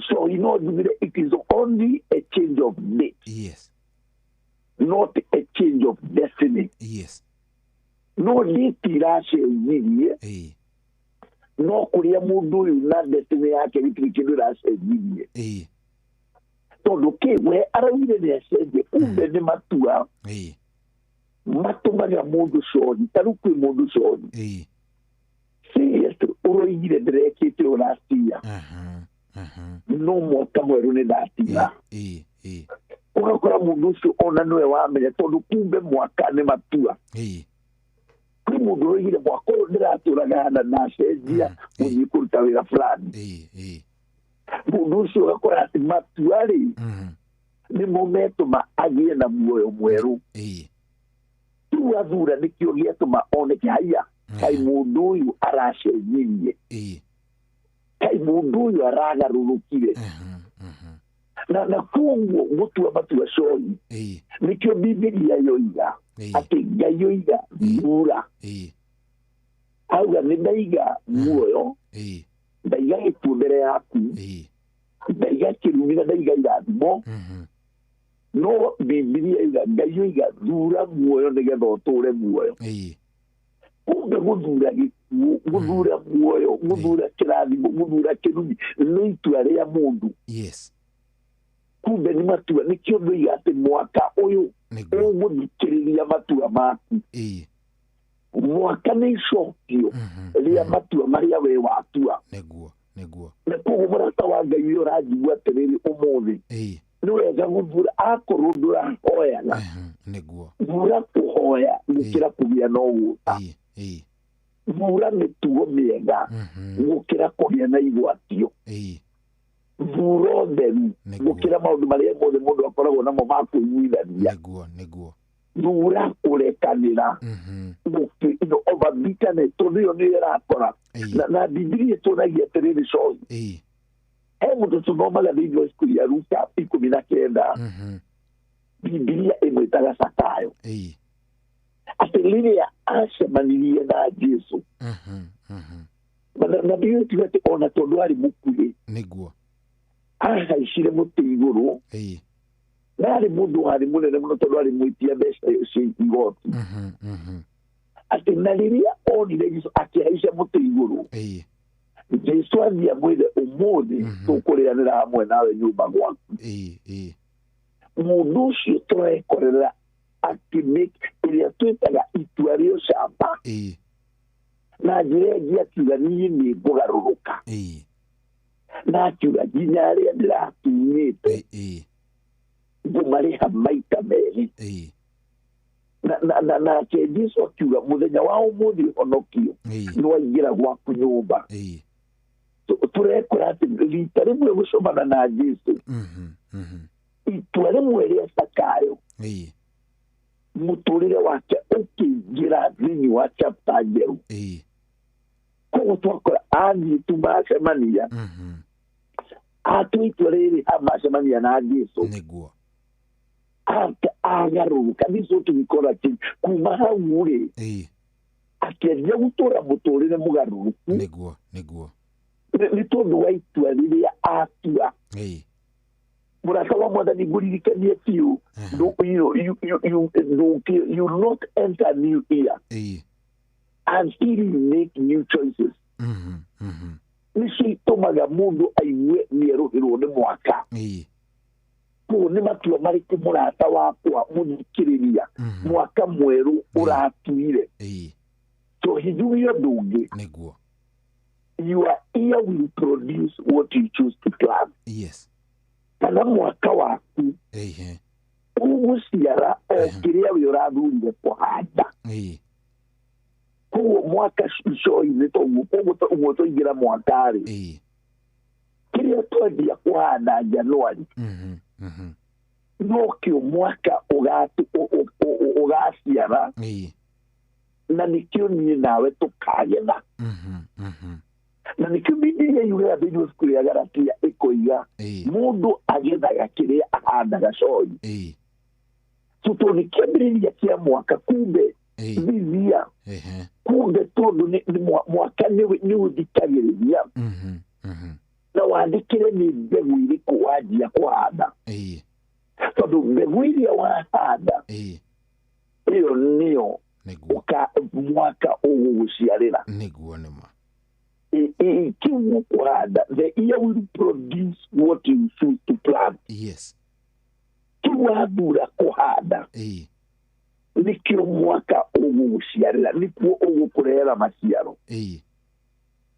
So you know, it is only a change of date. Yes. Not a change of destiny. Yes. No date iracenjirie. No kũrĩa mũndũ ũyũ na destiny yake gĩtirĩ kĩndũ ĩracenjirie. Tondũ kĩ we araugire nĩ acenjie, kumbe nĩ matua matũmaga mũndũ coni. Ta rĩu kwĩ mũndũ coni. Seriously, ũroigire ndĩrekĩte ũũ last year. No mwaka mwerũ nĩ ndatiga. Ũgakora mũndũ ũcio ona nĩwe wamenya tondũ kumbe mwaka nĩ matua. Kwĩ mũndũ ũroigire mwaka ũyũ ndĩratũraga hana ndacenjia gũthiĩ kũruta wĩra fulani. Mũndũ ũcio ũgakora atĩ matua rĩ nĩmo metũma agĩe na muoyo mwerũ. Rĩu athura nĩkĩo gĩatũma oneke haiya kaĩ mũndũ ũyũ aracenjirie. Kaĩ mũndũ ũyũ aragarũrũkire. Na koguo gũtua matua coni nĩkĩo Bibilia yoiga atĩ Ngai yoiga thura. Auga nĩ ndaiga muoyo, ndaiga gĩkuũ mbere yaku, ndaiga kĩrumi na ndaiga irathimo. No Bibilia yoiga Ngai yoiga thura muoyo nĩgetha ũtũre muoyo. Kumbe gũthura gĩkuũ, gũthura muoyo, gũthura kĩrathimo, gũthura kĩrumi nĩ itua rĩa mũndũ. Yes. Kumbe nĩ matua, nĩkĩo ndoiga atĩ mwaka ũyũ ũgũthikĩrĩria matua maku. Mwaka nĩ icokio rĩa matua marĩa we watua. Nĩguo, nĩguo. Na koguo mũrata wa Ngai ũyũ ũranjigua atĩrĩrĩ ũmũthĩ, nĩ wega gũthura akorwo ndũrahoyaga. Nĩguo. Thura kũhoya gũkĩra kũgĩa na ũgũta. Thura mĩtugo mĩega gũkĩra kũgĩa na igwatio. Thura ũtheru gũkĩra maũndũ marĩa mothe mũndũ akoragwo namo ma kũiguithania. Nĩguo, nĩguo. Thura kũrekanĩra over bitterness tondũ ĩyo nĩyo ĩrakora. Na Bibilia ĩtuonagia atĩrĩrĩ coni. He mũndũ tũthomaga thĩinĩ wa ibuku rĩa Luka 19. Bibilia ĩmwĩtaga Zakayo. Atĩ rĩrĩa acemanirie na Jesũ. Na Bibilia ĩkiuga atĩ ona tondũ arĩ mũkuhĩ. Nĩguo. Ahaicire mũtĩ igũrũ. Na arĩ mũndũ warĩ mũnene mũno tondũ arĩ mwĩtia mbeca cia igoti. Atĩ na rĩrĩa onire Jesũ akĩhaica mũtĩ igũrũ. Jesũ athiĩ amwĩre ũmũthĩ tũkũrĩanĩra hamwe nawe nyũmba gwaku. Mũndũ ũcio tũrekorera akĩmake ĩrĩa twĩtaga itua rĩa ũcamba. Na njĩra ĩngĩ akiuga niĩ nĩ ngũgarũrũka. Na akiuga nginya arĩa ndĩratunyĩte ngũmarĩha maita merĩ. Na nake Jesũ akiuga mũthenya wa ũmũthĩ ũhonokio nĩ waingĩra gwaku nyũmba. Tũrekora atĩ rita rĩmwe gũcemana na Jesũ, itua rĩmwe rĩa Zakayo, mũtũrĩre wake ũkĩingĩra thĩinĩ wa chapter njerũ. Koguo twakora athiĩ tu macemania, atua itua rĩrĩ macemania na Jesũ. Nĩguo. Agarũrũka. This what we call a change. Kuma hau rĩ, akĩanjia gũtũra mũtũrĩre mũgarũrũku. Nĩguo, nĩguo. Nĩ tondũ wa itua rĩrĩa atua. Mũrata wa Mwathani, ngũririkanie biũ, you will not enter new year until you make new choices. Nĩcio itũmaga mũndũ aigue nĩerũhĩrwo nĩ mwaka. Koguo nĩ matua marĩkũ, mũrata wakwa mũthikĩrĩria, mwaka mwerũ ũratuire? So hijugie ũndũ ũngĩ. Your year will produce what you choose to plant. Kana mwaka waku ũgũciara o kĩrĩa we ũrathurire kũhanda. Koguo mwaka ico-inĩ toguo, koguo ũguo twaingĩra mwaka rĩ, kĩrĩa twendia kũhanda Januari nokĩo mwaka ũgaciara, na nĩkĩo niĩ nawe tũkagetha. Na nĩkĩo Bibilia yugaga thĩinĩ wa ibuku rĩa Galatia, ĩkoiga mũndũ agethaga kĩrĩa ahandaga, coi. So tondũ nĩ kĩambĩrĩria kĩa mwaka, kumbe thithia, kumbe tondũ nĩ mwaka nĩ ũthikagĩrĩria na wandĩkĩre nĩ mbegũ irĩkũ wanjia kũhanda, tondũ mbegũ iria wahanda ĩyo nĩyo mwaka ũgũgũciarĩra. Nĩguo nĩma. Kĩu ũkũhanda, the year will produce what you choose to plant. Kĩu wathura kũhanda nĩkĩo mwaka ũgũgũciarĩra, nĩkuo ũgũkũrehera maciaro.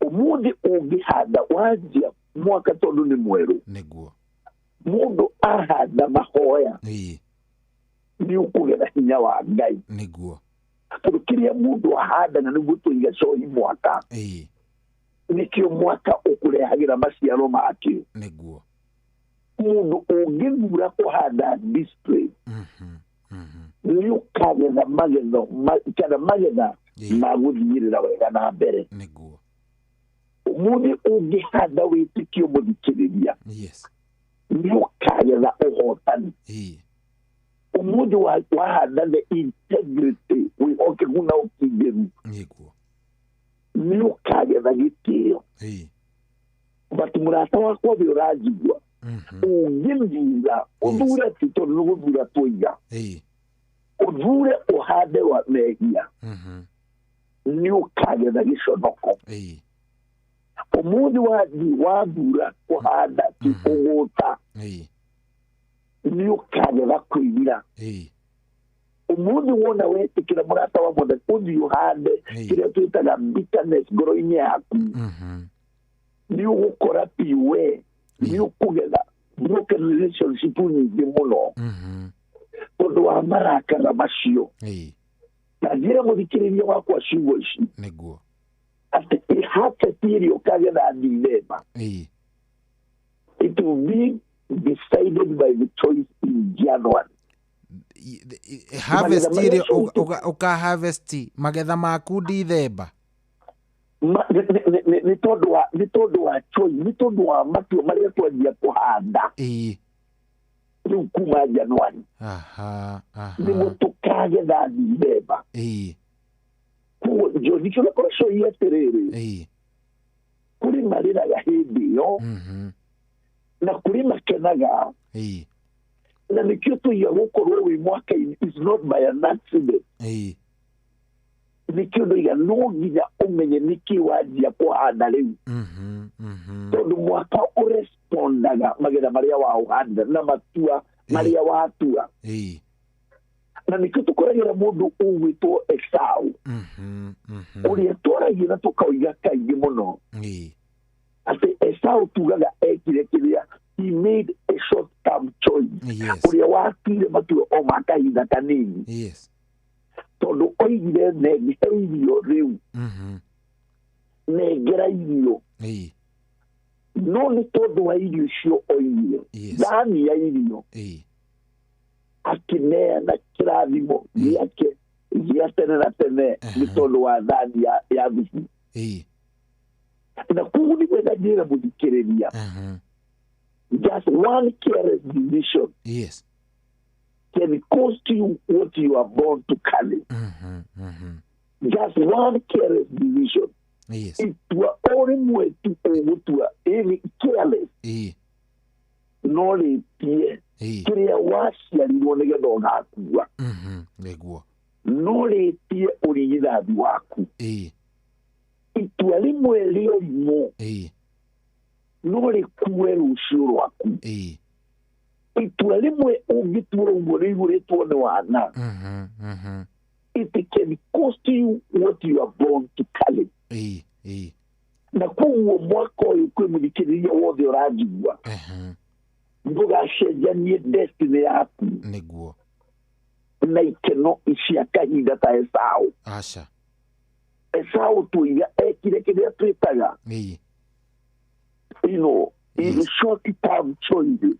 Ũmũthĩ ũngĩhanda wanjia mwaka, tondũ nĩ mwerũ, mũndũ ahanda mahoya nĩ ũkũgetha hinya wa Ngai. Tondũ kĩrĩa mũndũ ahandaga nĩguo tũiga cohi mwaka, nĩkĩo mwaka ũkũrehagĩra maciaro makĩo. Mũndũ ũngĩthura kũhanda discipline nĩ ũkagetha magetho kana magetha ma gũthiĩrĩra wega na mbere. Ũmũthĩ ũngĩhanda wĩtĩkio, mũthikĩrĩria, nĩ ũkagetha ũhotani. Ũmũthĩ wahanda the integrity, wĩhokeku na ũkindĩru, nĩ ũkagetha gĩtĩo. But mũrata wakwa we ũranjigua, ũngĩthura ũthure, ti tondũ nĩ gũthura tũiga, ũthure ũhande wa mehia, nĩ ũkagetha gĩconoko. Ũmũthĩ wathiĩ wathura kũhanda ti ũgũta, nĩ ũkagetha kwĩrira. Ũmũthĩ wona wetĩkĩra, mũrata wa Mwathani, ũthiĩ ũhande kĩrĩa twĩtaga bitterness ngoro-inĩ yaku, nĩ ũgũkora piũ we nĩ ũkũgetha broken relationship nyingĩ mũno tondũ wa marakara macio. Na njĩre mũthikĩrĩria wakwa ciugo ici atĩ harvest ĩrĩa ũkagetha December, it will be decided by the choice in January. Harvest ĩrĩa ũka harvest, magetha maku Dithemba. Nĩ tondũ wa choice, nĩ tondũ wa matua marĩa twanjia kũhanda rĩu kuma January, nĩguo tũkagetha Dithemba. Koguo nĩkĩo ũgakora coi atĩrĩrĩ, kũrĩ marĩraga hĩndĩ ĩyo na kũrĩ makenaga. Na nĩkĩo tũiga gũkorwo wĩ mwaka-inĩ is not by an accident. Nĩkĩo ndoiga no nginya ũmenye nĩkĩ wanjia kũhanda rĩu, tondũ mwaka ũrespondaga magetha marĩa waũhandĩra na matua marĩa watua. Na nĩkĩo tũkoragĩra mũndũ ũgwĩtwo Esau, ũrĩa twaragia na tũkoiga kaingĩ mũno atĩ Esau tugaga ekire kĩrĩa, he made a short term choice, ũrĩa watuire matua o ma kahinda kanini, tondũ oigire, "Nengera irio rĩu, nengera irio." No nĩ tondũ wa irio icio oigire, thani ya irio, akĩneana kĩrathimo gĩake gĩa tene na tene nĩ tondũ wa thani ya thubu. Na koguo nĩ kwenda njĩra mũthikĩrĩria, just one careless decision can cost you what you are born to carry. Just one careless decision, itua o rĩmwe tu ũgũtua ĩrĩ careless, no rĩ Ndũkarĩtie kĩrĩa waciarirwo nĩgetha ũgakua. Nĩguo. No rĩtie ũrigithathi waku. Itua rĩmwe rĩa ũrimũ no rĩkue rũciũ rwaku. Itua rĩmwe ũngĩtua ũguo rĩihũrĩtwo nĩ wana, it can cost you what you are born to carry. Na koguo mwaka ũyũ kwĩ mũthikĩrĩria wothe ũranjigua, ndũgacenjanie destiny yaku. Nĩguo. Na ikeno cia kahinda ta Esau. Aca. Esau tuiga ekire kĩrĩa twĩtaga you know, in short term choices.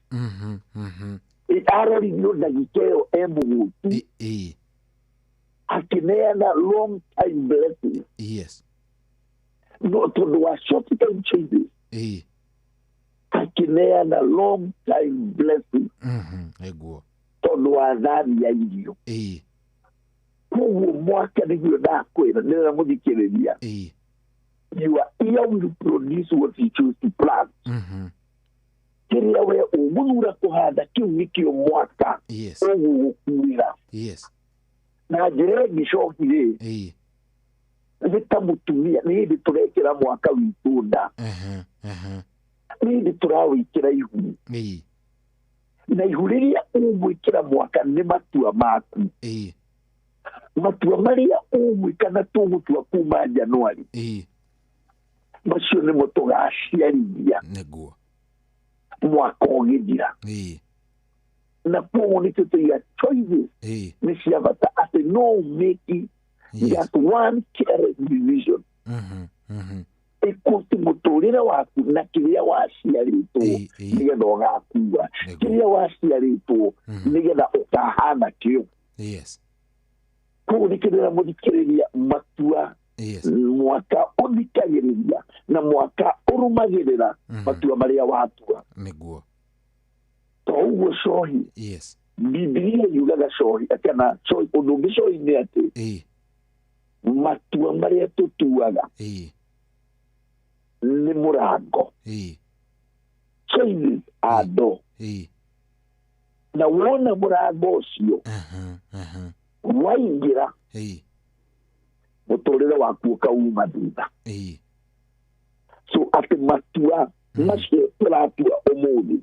Aroririo ndagĩka ĩyo e mũgũtu, akĩneana long time blessing. Yes. No tondũ wa short time choices, akĩneana long time blessing. Nĩguo. Tondũ wa thani ya irio. Koguo mwaka nĩguo ndakwĩra, ndĩrenda mũthikĩrĩria, your ear will produce what you choose to plant. Kĩrĩa we ũgũthura kũhanda kĩu nĩkĩo mwaka ũgũgũkuĩra. Yes. Na njĩra ĩngĩ coki rĩ, nĩ ta mũtumia, nĩ hĩndĩ tũrekĩra mwaka witũ nda, nĩ hĩndĩ tũrawĩkĩra ihu, na ihu rĩrĩa ũgwĩkĩra mwaka nĩ matua maku. Matua marĩa ũgwĩka na tũgũtua kuma Januari, macio nĩmo tũgaciarithia. Nĩguo. Mwaka ũgĩthira. Na koguo nĩkĩo tũiga choices nĩ cia bata, atĩ no make just one careless decision ĩkũti mũtũrĩre waku na kĩrĩa waciarĩtwo nĩgetha ũgakua, kĩrĩa waciarĩtwo nĩgetha ũkahana kĩo. Yes. Koguo nĩkĩo ndĩrenda mũthikĩrĩria matua mwaka ũthikagĩrĩria na mwaka ũrũmagĩrĩra matua marĩa watua. Nĩguo. To ũguo cohi. Yes. Bibilia yugaga cohi kana cohi, ũndũ ũngĩ cohi nĩ atĩ matua marĩa tũtuaga nĩ mũrango. Choices are door. Na wona mũrango ũcio waingĩra, mũtũrĩre waku ũkauma thutha. So atĩ matua macio tũratua ũmũthĩ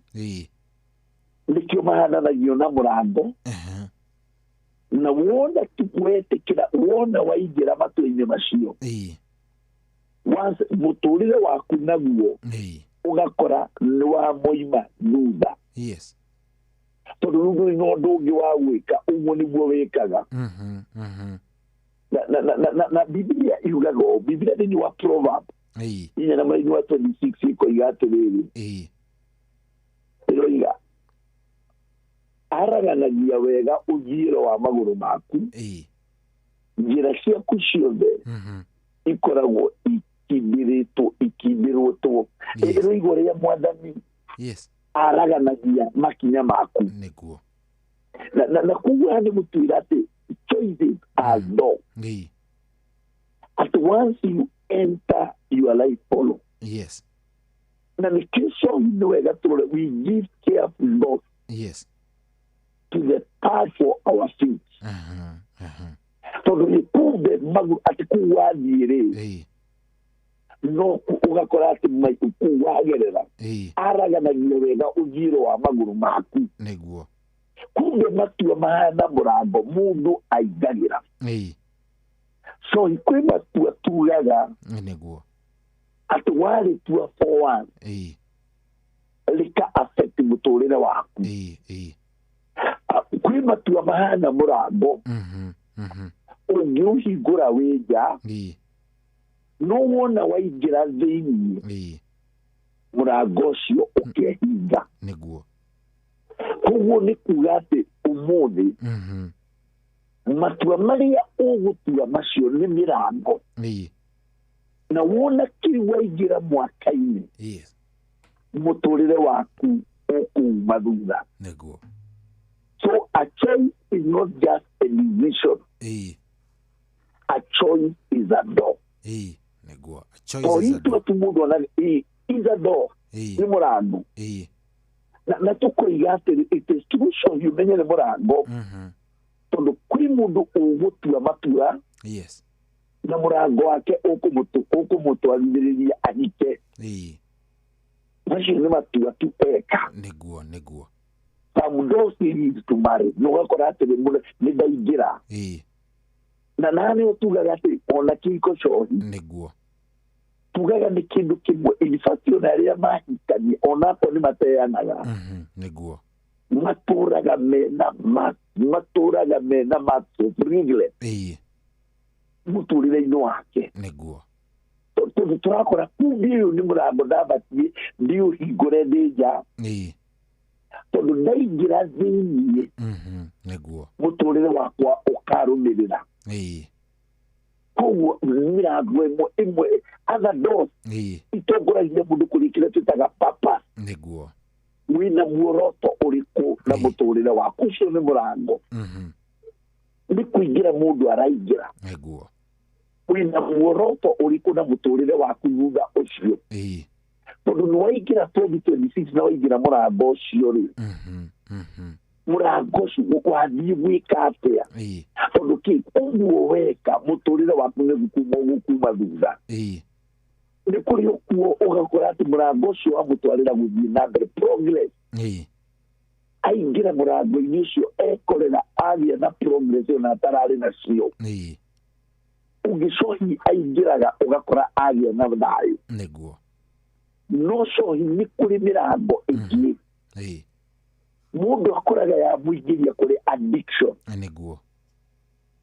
nĩkĩo mahananagio na mũrango. Na wona wetĩkĩra, wona waingĩra matua-inĩ macio, once mũtũrĩre waku naguo ũgakora nĩ wa moima thutha. Yes. Tondũ rĩu ndũrĩ na ũndũ ũngĩ wa gwĩka, ũguo nĩguo wĩkaga. Na Biblia yugaga ũũ, Biblia thĩinĩ wa Proverb 4 na mũraini wa 26 ĩkoiga atĩrĩrĩ, ĩroiga araganagia wega ũthiĩro wa magũrũ maku, njĩra ciaku ciothe ikoragwo ikindĩrĩtwo ikindĩrĩtwo. Ĩroiga ũrĩa Mwathani araganagia makinya maku. Nĩguo. Na koguo haha nĩ gũtuĩra atĩ choices are door. At once you enter your life follow. Yes. Na nĩkĩo cohi nĩ wega tũrore, we give careful thought Yes. to the path for our feet. Tondũ nĩ kumbe magũrũ atĩ kũu wathiĩ rĩ, no ũgakora atĩ kũu wagerera araganagia wega ũthiĩro wa magũrũ maku. Nĩguo. Kumbe matua mahana mũrango mũndũ aingagĩra. So kwĩ matua tugaga Nĩguo. atĩ warĩtua forward rĩka affect mũtũrĩre waku. Kwĩ matua mahana mũrango ũngĩũhingũra wĩ nja, no wona waingĩra thĩinĩ mũrango ũcio ũkehinga. Nĩguo. Koguo nĩ kuga atĩ ũmũthĩ matua marĩa ũgũtua macio nĩ mĩrango. Na wona kĩu waingĩra mwaka-inĩ, mũtũrĩre waku ũkuma thutha. Nĩguo. So a choice is not just a decision. A choice is a door. Nĩguo. A choice is a door. Tu mũndũ onaga is a door. Nĩ mũrango. Na tũkoiga atĩ it is true cohi ũmenye nĩ mũrango, tondũ kwĩ mũndũ ũgũtua matua na mũrango wake ũkũmũtwarithĩrĩria ahike. Macio nĩ matua tu eka. Nĩguo, nĩguo. Some doors lead to marriage. Na ũgakora atĩ rĩmwe nĩ ndaingĩra. Na nani tugaga atĩ ona kĩhiko cohi. Nĩguo. Tugaga nĩ kĩndũ kĩmwe. In fact ona arĩa mahikania onakorwo nĩ mateanaga. Nĩguo. Matũraga mena matũraga mena regret. Mũtũrĩre-inĩ wake. Nĩguo. Tondũ tũrakora kumbi ũyũ nĩ mũrango ndambatie ndiũhingũre ndĩ nja. Tondũ ndaingĩra thĩiniĩ. Nĩguo. Mũtũrĩre wakwa ũkarũmĩrĩra. Koguo mĩrango ĩmwe other doors itongoragia mũndũ kũrĩ kĩrĩa twĩtaga purpose. Nĩguo. Wĩna muoroto ũrĩkũ na mũtũrĩre waku, ũcio nĩ mũrango. Nĩ kũingĩra mũndũ araingĩra. Nĩguo. Wĩna muoroto ũrĩkũ na mũtũrĩre waku thutha ũcio. Tondũ nĩ waingĩra 2026 na waingĩra mũrango ũcio rĩ. Mũrango ũcio wathiĩ gwĩka atĩa? Tondũ kĩ ũguo weka mũtũrĩre waku nĩ gũkuma thutha. Nĩ kũrĩ ũkuo ũgakora atĩ mũrango ũcio wamũtwarĩra gũthiĩ na mbere progress. Aingĩra mũrango-inĩ ũcio ekorera agĩa na progress ona atararĩ nacio. Ũngĩ cohi aingĩraga ũgakora agĩa na thayũ. Nĩguo. No cohi nĩ kũrĩ mĩrango ĩngĩ. Mũndũ akoraga ya mũingĩria kũrĩ addiction. Nĩguo.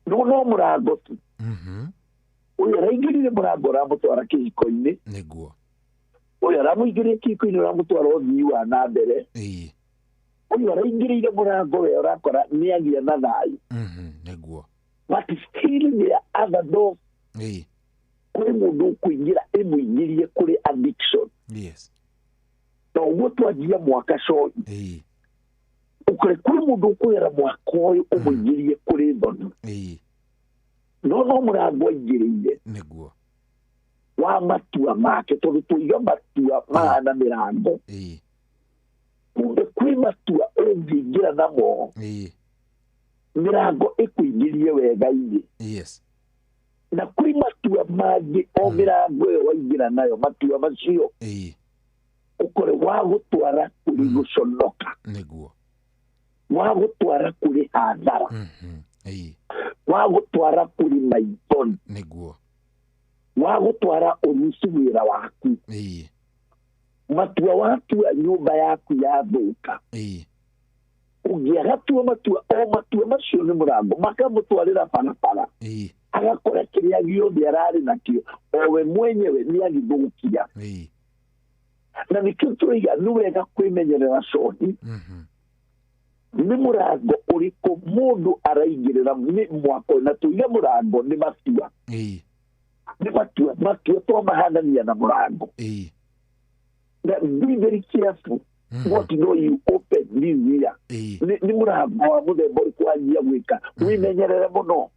No mũrango tu. Ũyũ araingĩrire mũrango ũramũtwara kĩhiko-inĩ. Nĩguo. Ũyũ aramũingĩria kĩhiko-inĩ ũramũtwara ũthii wa na mbere. Ũyũ araingĩrĩire mũrango we ũrakora nĩ agĩa na thayũ. Nĩguo. But still there are other doors. Kũrĩ mũndũ ũkũingĩra ĩmũingĩrie kũrĩ addiction. Na ũguo twanjia mwaka cohi. Ũkore kwĩ mũndũ ũkũgera mwaka ũyũ ũmũingĩrie kũrĩ thoni. No mũrango aingĩrĩire. Nĩguo. Wa matua make tondũ tũiga matua mahana mĩrango. Kumbe kwĩ matua ũngĩingĩra namo. Mĩrango ĩkũingĩrie wega-inĩ. Na kwĩ matua mangĩ o mĩrango ĩyo waingĩra nayo matua macio. Ũkore wa gũtwara kũrĩ gũconoka. Nĩguo. Wa gũtwara kũrĩ hathara. Wa gũtwara kũrĩ maithori. Nĩguo. Wa gũtwara ũruci wĩra waku. Matua watua nyũmba yaku yathũka. Ũngĩaga tua matua o matua macio nĩ mũrango makamũtwarĩra barabara. Agakora kĩrĩa gĩothe ararĩ nakĩo o we mwenyewe nĩ agĩthũkia. Na nĩkĩo tũraiga nĩ wega kwĩmenyerera cohi. Nĩ mũrango ũrĩkũ mũndũ araingĩrĩra nĩ mwaka na tuiga mũrango nĩ matua. Nĩ matua, matua twamahanania na mũrango. Na be very careful what door you open this year. Nĩ mũrango wa mũthemba ũrĩkũ wanjia gwĩka wĩmenyerere mũno.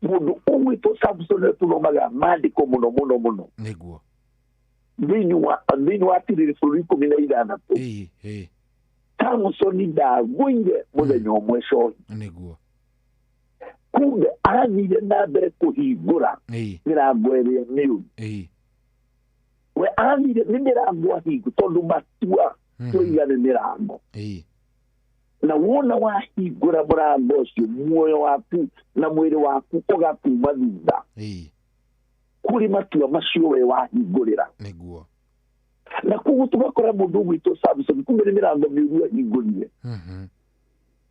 Mũndũ ũgwĩtwo Samson nĩ tũthomaga maandĩko mũno mũno mũno. Nĩguo. Thĩinĩ wa tirĩrĩ bũrũri 16. Samson ndagũire mũthenya ũmwe cohi. Nĩguo. Kumbe arathire na mbere kũhingũra mĩrango ĩrĩa mĩũru. We arathire nĩ mĩrango ahingu tondũ matua tũiga nĩ mĩrango. Na wona wahingũra mũrango ũcio muoyo waku na mwĩrĩ waku ũgakuma thutha. Kũrĩ matua macio we wahingũrĩra. Nĩguo. Na koguo tũgakora mũndũ ũgwĩtwo Samson kumbe nĩ mĩrango mĩũru ahingũrire.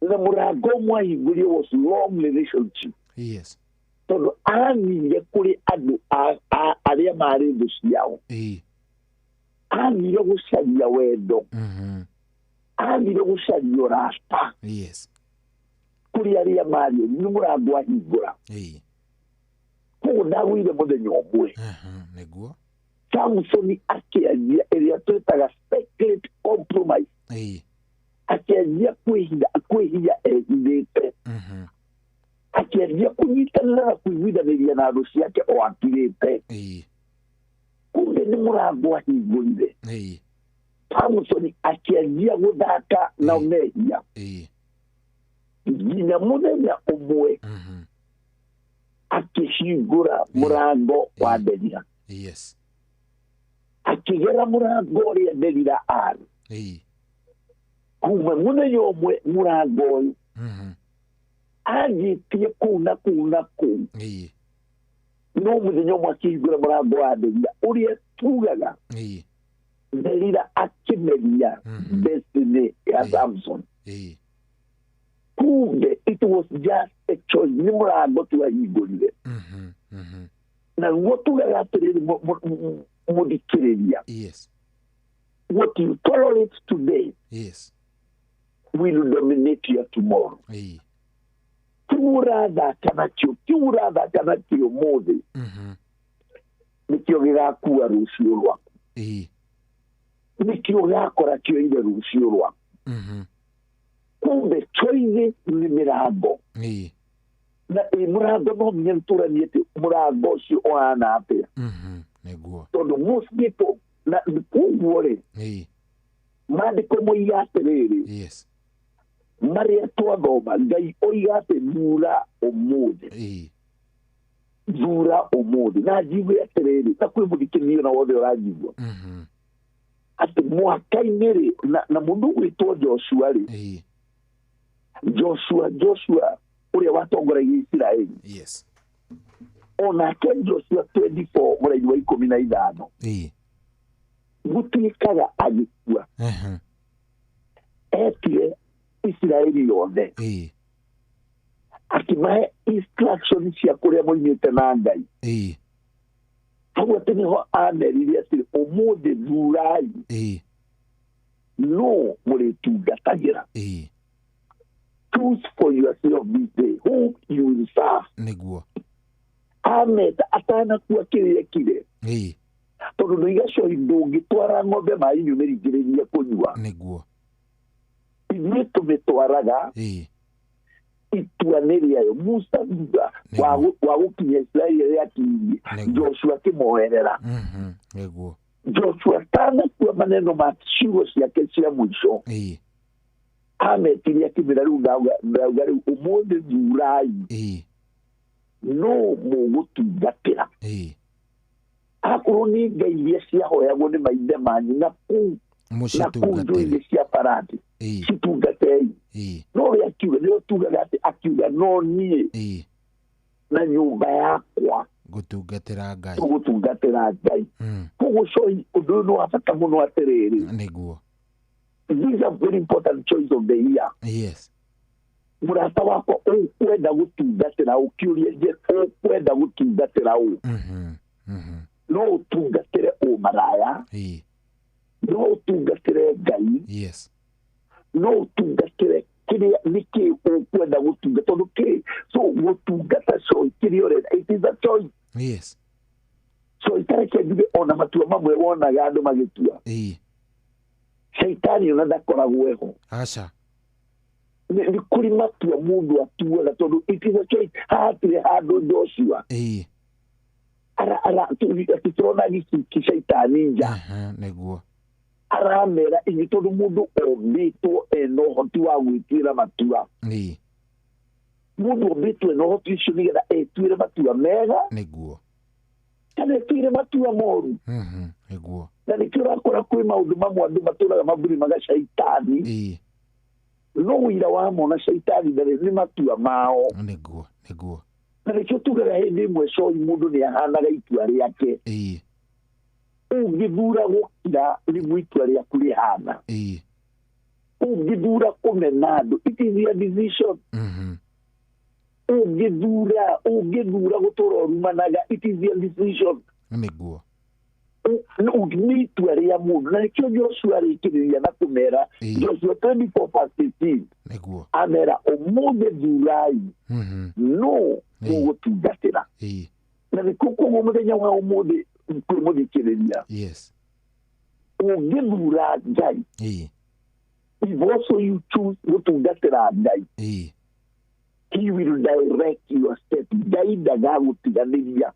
Na mũrango ũmwe ahingũrire was long relationship. Tondũ athire kũrĩ andũ arĩa marĩ thũ ciao. Athire gũcaria wendo. Athire gũcaria ũrata. Kũrĩ arĩa marĩ nĩ mũrango ahingũra. Koguo ndagũire mũthenya ũmwe. Nĩguo. Samson akĩanjia ĩrĩa twĩtaga secret compromise. Akĩanjia kwĩhitha ehithĩte. Akĩanjia kũnyitanĩra na kũiguithanĩria na thũ ciake o akirĩte. Kumbe nĩ mũrango ahingũrire. Samson akĩanjia gũthaka na mehia nginya mũthenya ũmwe akĩhingũra mũrango wa Delila. Yes. Akĩgera mũrango ũrĩa Delila arĩ. Kuma mũthenya ũmwe mũrango ũyũ anjĩtie kũu na kũu na kũu. No mũthenya ũmwe akĩhingũra mũrango wa Delila ũrĩa tugaga Delila akĩmeria destiny ya Samson. Kumbe it was just a choice, nĩ mũrango tu ahingũrire. Na guo tugaga atĩrĩrĩ mũthikĩrĩria. Yes. What you tolerate today, yes, will dominate your tomorrow. Kĩu ũrathaka nakĩo, kĩu ũrathaka nakĩo ũmũthĩ, nĩkĩo gĩgakua rũciũ rwaku. Nĩkĩo gĩgakora kĩoire rũciũ rwaku. Kumbe choice nĩ mĩrango. Na mũrango no nginya tũranie atĩ mũrango ũcio ũhana atĩa. Nĩguo. Tondũ most people na koguo rĩ, maandĩko moiga atĩrĩrĩ, yes, marĩa twathoma Ngai oiga atĩ thura ũmũthĩ. Thura ũmũthĩ. Na njigue atĩrĩrĩ, na kwĩ mũthikĩrĩria na wothe ũranjigua, atĩ mwaka-inĩ rĩ, na mũndũ ũgwĩtwo Joshua rĩ, Joshua ũrĩa watongoragia Isiraeli, yes, onake Joshua 24 mũraini wa 15, gũtuĩkaga agĩkua, etire Isiraeli yothe, akĩmahe instruction cia kũrĩa moimĩte na Ngai. Hau atĩ nĩho amerire atĩ ũmũthĩ thurai no mũrĩtungatagĩra. Choose for yourself this day whom you will serve. Nĩguo. Ameta atanakua kĩrĩa ekire. Tondũ ndoiga coi ndũngĩtwara ng'ombe maĩ-inĩ ũmĩringĩrĩrie kũnyua. Nĩguo. Ithuĩ tũmĩtwaraga itua nĩ rĩayo. Musa thutha wa gũkinya Isiraeli rĩrĩa akinyirie, Joshua akĩmoherera. Nĩguo. Joshua atanakua maneno ma ciugo ciake cia mũico, ametirie akĩmĩra rĩu ndauga rĩu ũmũthĩ thurai no mũgũtungatĩra. Akorwo nĩ ngai iria ciahoyagwo nĩ maithe manyu na kũu njũĩ-inĩ cia Farati, citungatei. No ũrĩa akiuga nĩo tugaga atĩ akiuga no niĩ na nyũmba yakwa gũtungatĩra Ngai, tũgũtungatĩra Ngai. Koguo coi ũndũ ũyũ nĩ wa bata mũno atĩrĩrĩ. Nĩguo. This is a very important choice of the year. Yes. Mũrata wakwa ũkwenda gũtungatĩra ũkĩũria nje ũkwenda gũtungatĩra ũ. No ũtungatĩre ũmaraya. No ũtungatĩre Ngai. Yes. No ũtungatĩre kĩrĩa nĩkĩ ũkwenda gũtungata tondũ kĩ so gũtungata coi kĩrĩa ũrenda, it is a choice. Yes. So itareke njuge ona matua mamwe wonaga andũ magĩtua. Shaitani ona ndakoragwo eho. Aca. Nĩ kũrĩ matua mũndũ atuaga tondũ it is a choice. Hatirĩ handũ Joshua atĩ tũrona gĩciki shaitani nja. Nĩguo. Aramera inyuĩ tondũ mũndũ ombĩtwo ena ũhoti wa gwĩtuĩra matua. Mũndũ ombĩtwo ena ũhoti ũcio nĩgetha etuĩre matua mega. Nĩguo. Kana etuĩre matua moru. Nĩguo. Na nĩkĩo ũrakora kwĩ maũndũ mamwe andũ matũraga maburimaga shaitani. No ũira wamo na shaitani ndarĩ nĩ matua mao. Nĩguo. Nĩguo. Na nĩkĩo tugaga hĩndĩ ĩmwe coi mũndũ nĩ ahanaga itua rĩake. Ũngĩthura gũkira nĩguo itua rĩaku rĩhana. Ũngĩthura kũmena andũ, it is your decision. Ũngĩthura gũtũra ũrumanaga, it is your decision. Nĩguo. Nĩ itua rĩa mũndũ. Na nĩkĩo Joshua arĩkĩrĩria na kũmera Joshua 24:15. Nĩguo. Amera ũmũthĩ thurai no mũgũtungatĩra. Na nĩkĩo koguo mũthenya wa ũmũthĩ kwĩ mũthikĩrĩria. Yes. Ũngĩthura Ngai, if also you choose gũtungatĩra Ngai, he will direct your step. Ngai ndagagũtiganĩria.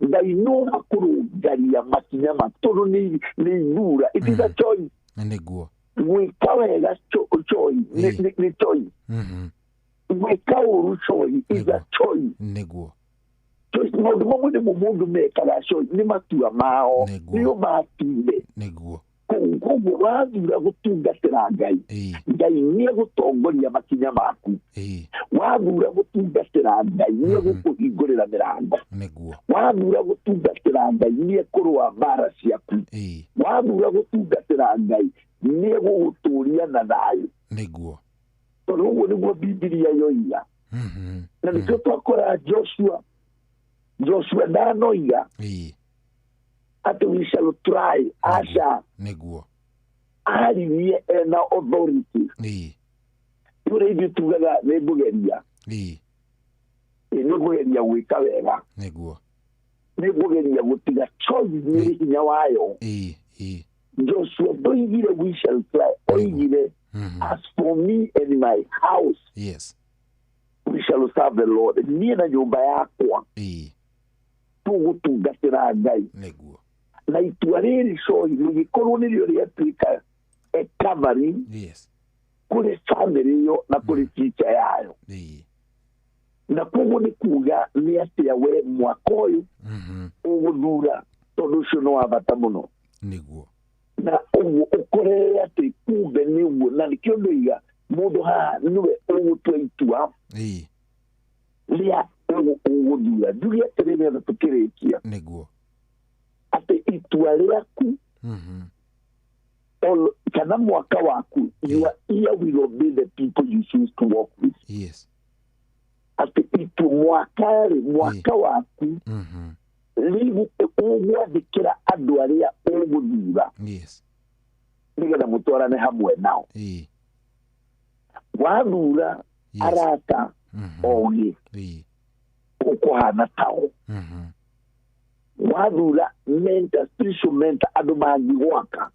Ngai no akũrũngaria makinya maku tondũ nĩ ithura. It is a choice. Nĩguo. Gwĩka wega choice nĩ choice. Gwĩka ũru choice is a choice. Nĩguo. Choice maũndũ mamwe nĩmo mũndũ mekaga choice nĩ matua mao. Nĩo matuire. Nĩguo. Koguo wathura gũtungatĩra Ngai, Ngai nĩegũtongoria makinya maku. Wathura gũtungatĩra Ngai nĩegũkũhingũrĩra mĩrango. Nĩguo. Wathura gũtungatĩra Ngai nĩekũrũa mbara ciaku. Wathura gũtungatĩra Ngai nĩegũgũtũria na thayũ. Nĩguo. Tondũ ũguo nĩguo Bibilia yoiga. Na nĩkĩo twakora Joshua ndanoiga atĩ we shall try. Aca. Nĩguo. Aririe ena authority. Nĩ ũrĩa ithuĩ tugaga nĩ ngũgeria. Nĩ ngũgeria gwĩka wega. Nĩguo. Nĩ ngũgeria gũtiga choice nĩ hinya wayo. Joshua ndoigire we shall try. Oigire as for me and my house. Yes. We shall serve the Lord. Niĩ na nyũmba yakwa. Tũgũtungatĩra Ngai. Nĩguo. Na itua rĩrĩ cohi rĩgĩkorwo nĩrĩo rĩatuĩka a covering. Yes. Kũrĩ family ĩyo na kũrĩ future yayo. Na koguo nĩ kuga nĩ atĩa we mwaka ũyũ ũgũthura tondũ ũcio nĩ wa bata mũno. Nĩguo. Na ũguo ũkorere atĩ kumbe nĩ ũguo na nĩkĩo ndoiga mũndũ haha nĩwe ũgũtua itua rĩa ũgũthura. Njuge atĩrĩrĩ na tũkĩrĩkia. Nĩguo. Atĩ itua rĩaku kana mwaka waku, your ear will obey the people you choose to walk with. Yes. Atĩ itua mwaka rĩ, mwaka waku rĩu ũgwathĩkĩra andũ arĩa ũgũthura. Yes. Nĩgetha mũtwarane hamwe nao. Wathura arata ogĩ ũkũhana tao. Wathura mentor, spiritual mentor, andũ mangĩgwaka.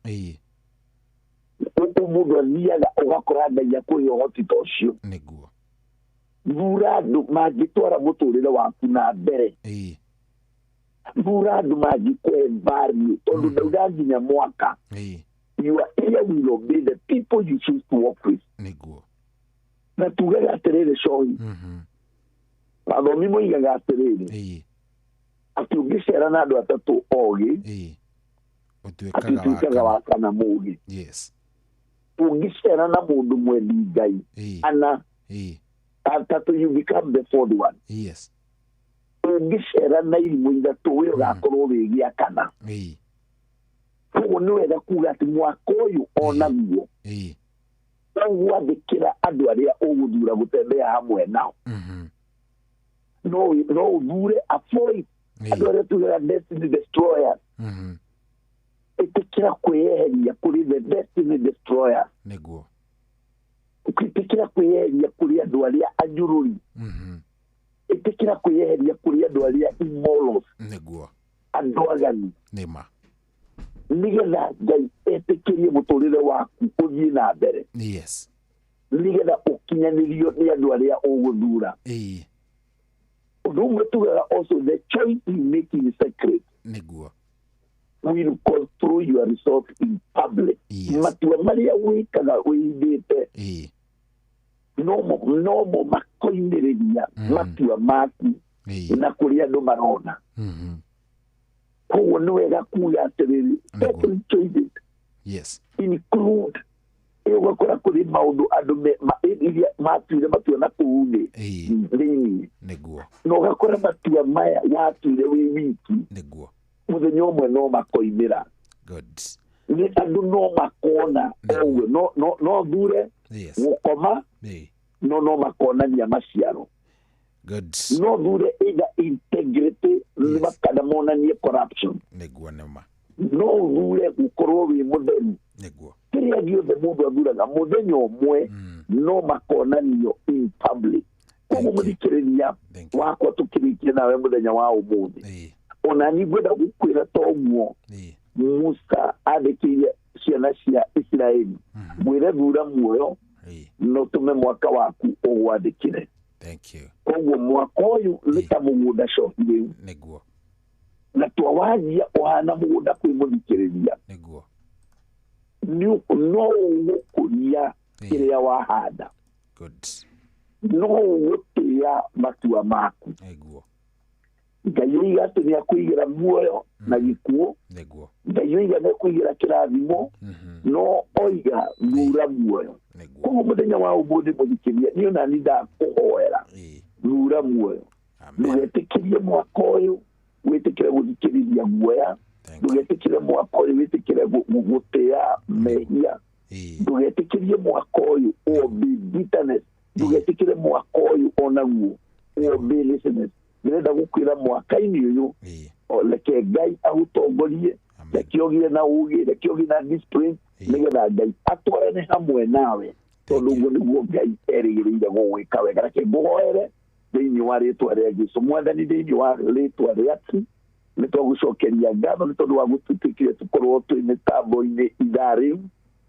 Ũguo mũndũ athiaga ũgakora Ngai akũhe ũhoti ta ũcio. Nĩguo. Thura andũ mangĩtwara mũtũrĩre waku na mbere. Thura andũ mangĩkũhe value tondũ ndauga nginya mwaka. Your ear will obey the people you choose to walk with. Nĩguo. Na tugaga atĩrĩrĩ cohi. Athomi moigaga atĩrĩrĩ atĩ ũngĩcera na andũ atatũ ogĩ atĩ ũtuĩkaga wa kana mũgĩ. Yes. Ũngĩcera na mũndũ mwendi Ngai ana atatũ you become the fourth one. Yes. Ũngĩcera na irimũ ithatũ we ũgakorwo wĩ gĩa kana. Koguo nĩ wega kuga atĩ mwaka ũyũ onaguo ũgwathĩkĩra andũ arĩa ũgũthura gũtembea hamwe nao. No ũthure avoid andũ arĩa tugaga destiny destroyer. Ĩtĩkĩra kwĩyeheria kũrĩ the destiny destroyer. Nĩguo. Ĩtĩkĩra kwĩyeheria kũrĩ andũ arĩa anyũrũri. Ĩtĩkĩra kwĩyeheria kũrĩ andũ arĩa immorals. Nĩguo. Andũ aganu. Nĩma. Nĩgetha Ngai etĩkĩrie mũtũrĩre waku ũthiĩ na mbere. Yes. Nĩgetha ũkinyanĩrio nĩ andũ arĩa ũgũthura. Ũndũ ũmwe tugaga also the choice you make in secret. Nĩguo. Will control your result in public. Yes. Matua marĩa wĩkaga wĩhithĩte nomo makoimĩrĩria matua maku na kũrĩa andũ marona. Koguo nĩ wega kuga atĩrĩrĩ certain choices yes include ũgakora kũrĩ maũndũ andũ iria matuire matua na kũu thĩ thĩinĩ. Nĩguo. Na ũgakora matua maya watuire wĩ wiki. Nĩguo. Mũthenya ũmwe no makoimĩra. Good. Nĩ andũ no makona ũguo no thure gũkoma no makonania maciaro. Good. No thure either integrity kana monanie corruption. Nĩguo nĩma. No thure gũkorwo wĩ mũtheru. Nĩguo. Kĩrĩa gĩothe mũndũ athuraga mũthenya ũmwe no makonanio in public. Koguo mũthikĩrĩria wakwa tũkĩrĩkia nawe mũthenya wa ũmũthĩ. Ona niĩ ngwenda gũkwĩra ta ũguo Musa andĩkĩire ciana cia Isiraeli mwĩre thura muoyo no tũme mwaka waku ũgwandĩkĩre. Thank you. Koguo mwaka ũyũ nĩ ta mũgũnda cohi rĩu. Nĩguo. Na twawanjia ũhana mũgũnda kwĩ mũthikĩrĩria. Nĩguo. No ũgũkũria kĩrĩa wahanda. No ũgũtĩa matua maku. Ngai oiga atĩ nĩ akũigĩra muoyo na gĩkuũ. Ngai oiga nĩ akũigĩra kĩrathimo, no oiga thura muoyo. Koguo mũthenya wa ũmũthĩ mũthikĩria, niĩ ona niĩ ndakũhoera thura muoyo. Ndũgetĩkĩrie mwaka ũyũ wĩtĩkĩre gũthikĩrĩria guoya, ndũgetĩkĩre mwaka ũyũ wĩtĩkĩre gũtĩa mehia, ndũgetĩkĩrie mwaka ũyũ ũobey bitterness, ndũgetĩkĩre mwaka ũyũ onaguo ũobey laziness. Ndĩrenda gũkwĩra mwaka-inĩ ũyũ, reke Ngai agũtongorie, reke ũgĩe na ũgĩ, reke ũgĩe na discipline, nĩgetha Ngai atwarane hamwe nawe, tondũ ũguo nĩguo Ngai erĩgĩrĩire gũgwĩka wega. Reke ngũhoere thĩinĩ wa rĩtwa rĩa Jesũ. Mwathani, thĩinĩ wa rĩtwa rĩaku nĩ twagũcokeria ngatho nĩ tondũ wa gũtũtĩkire tũkorwo twĩ mĩtambo-inĩ ithaa rĩu,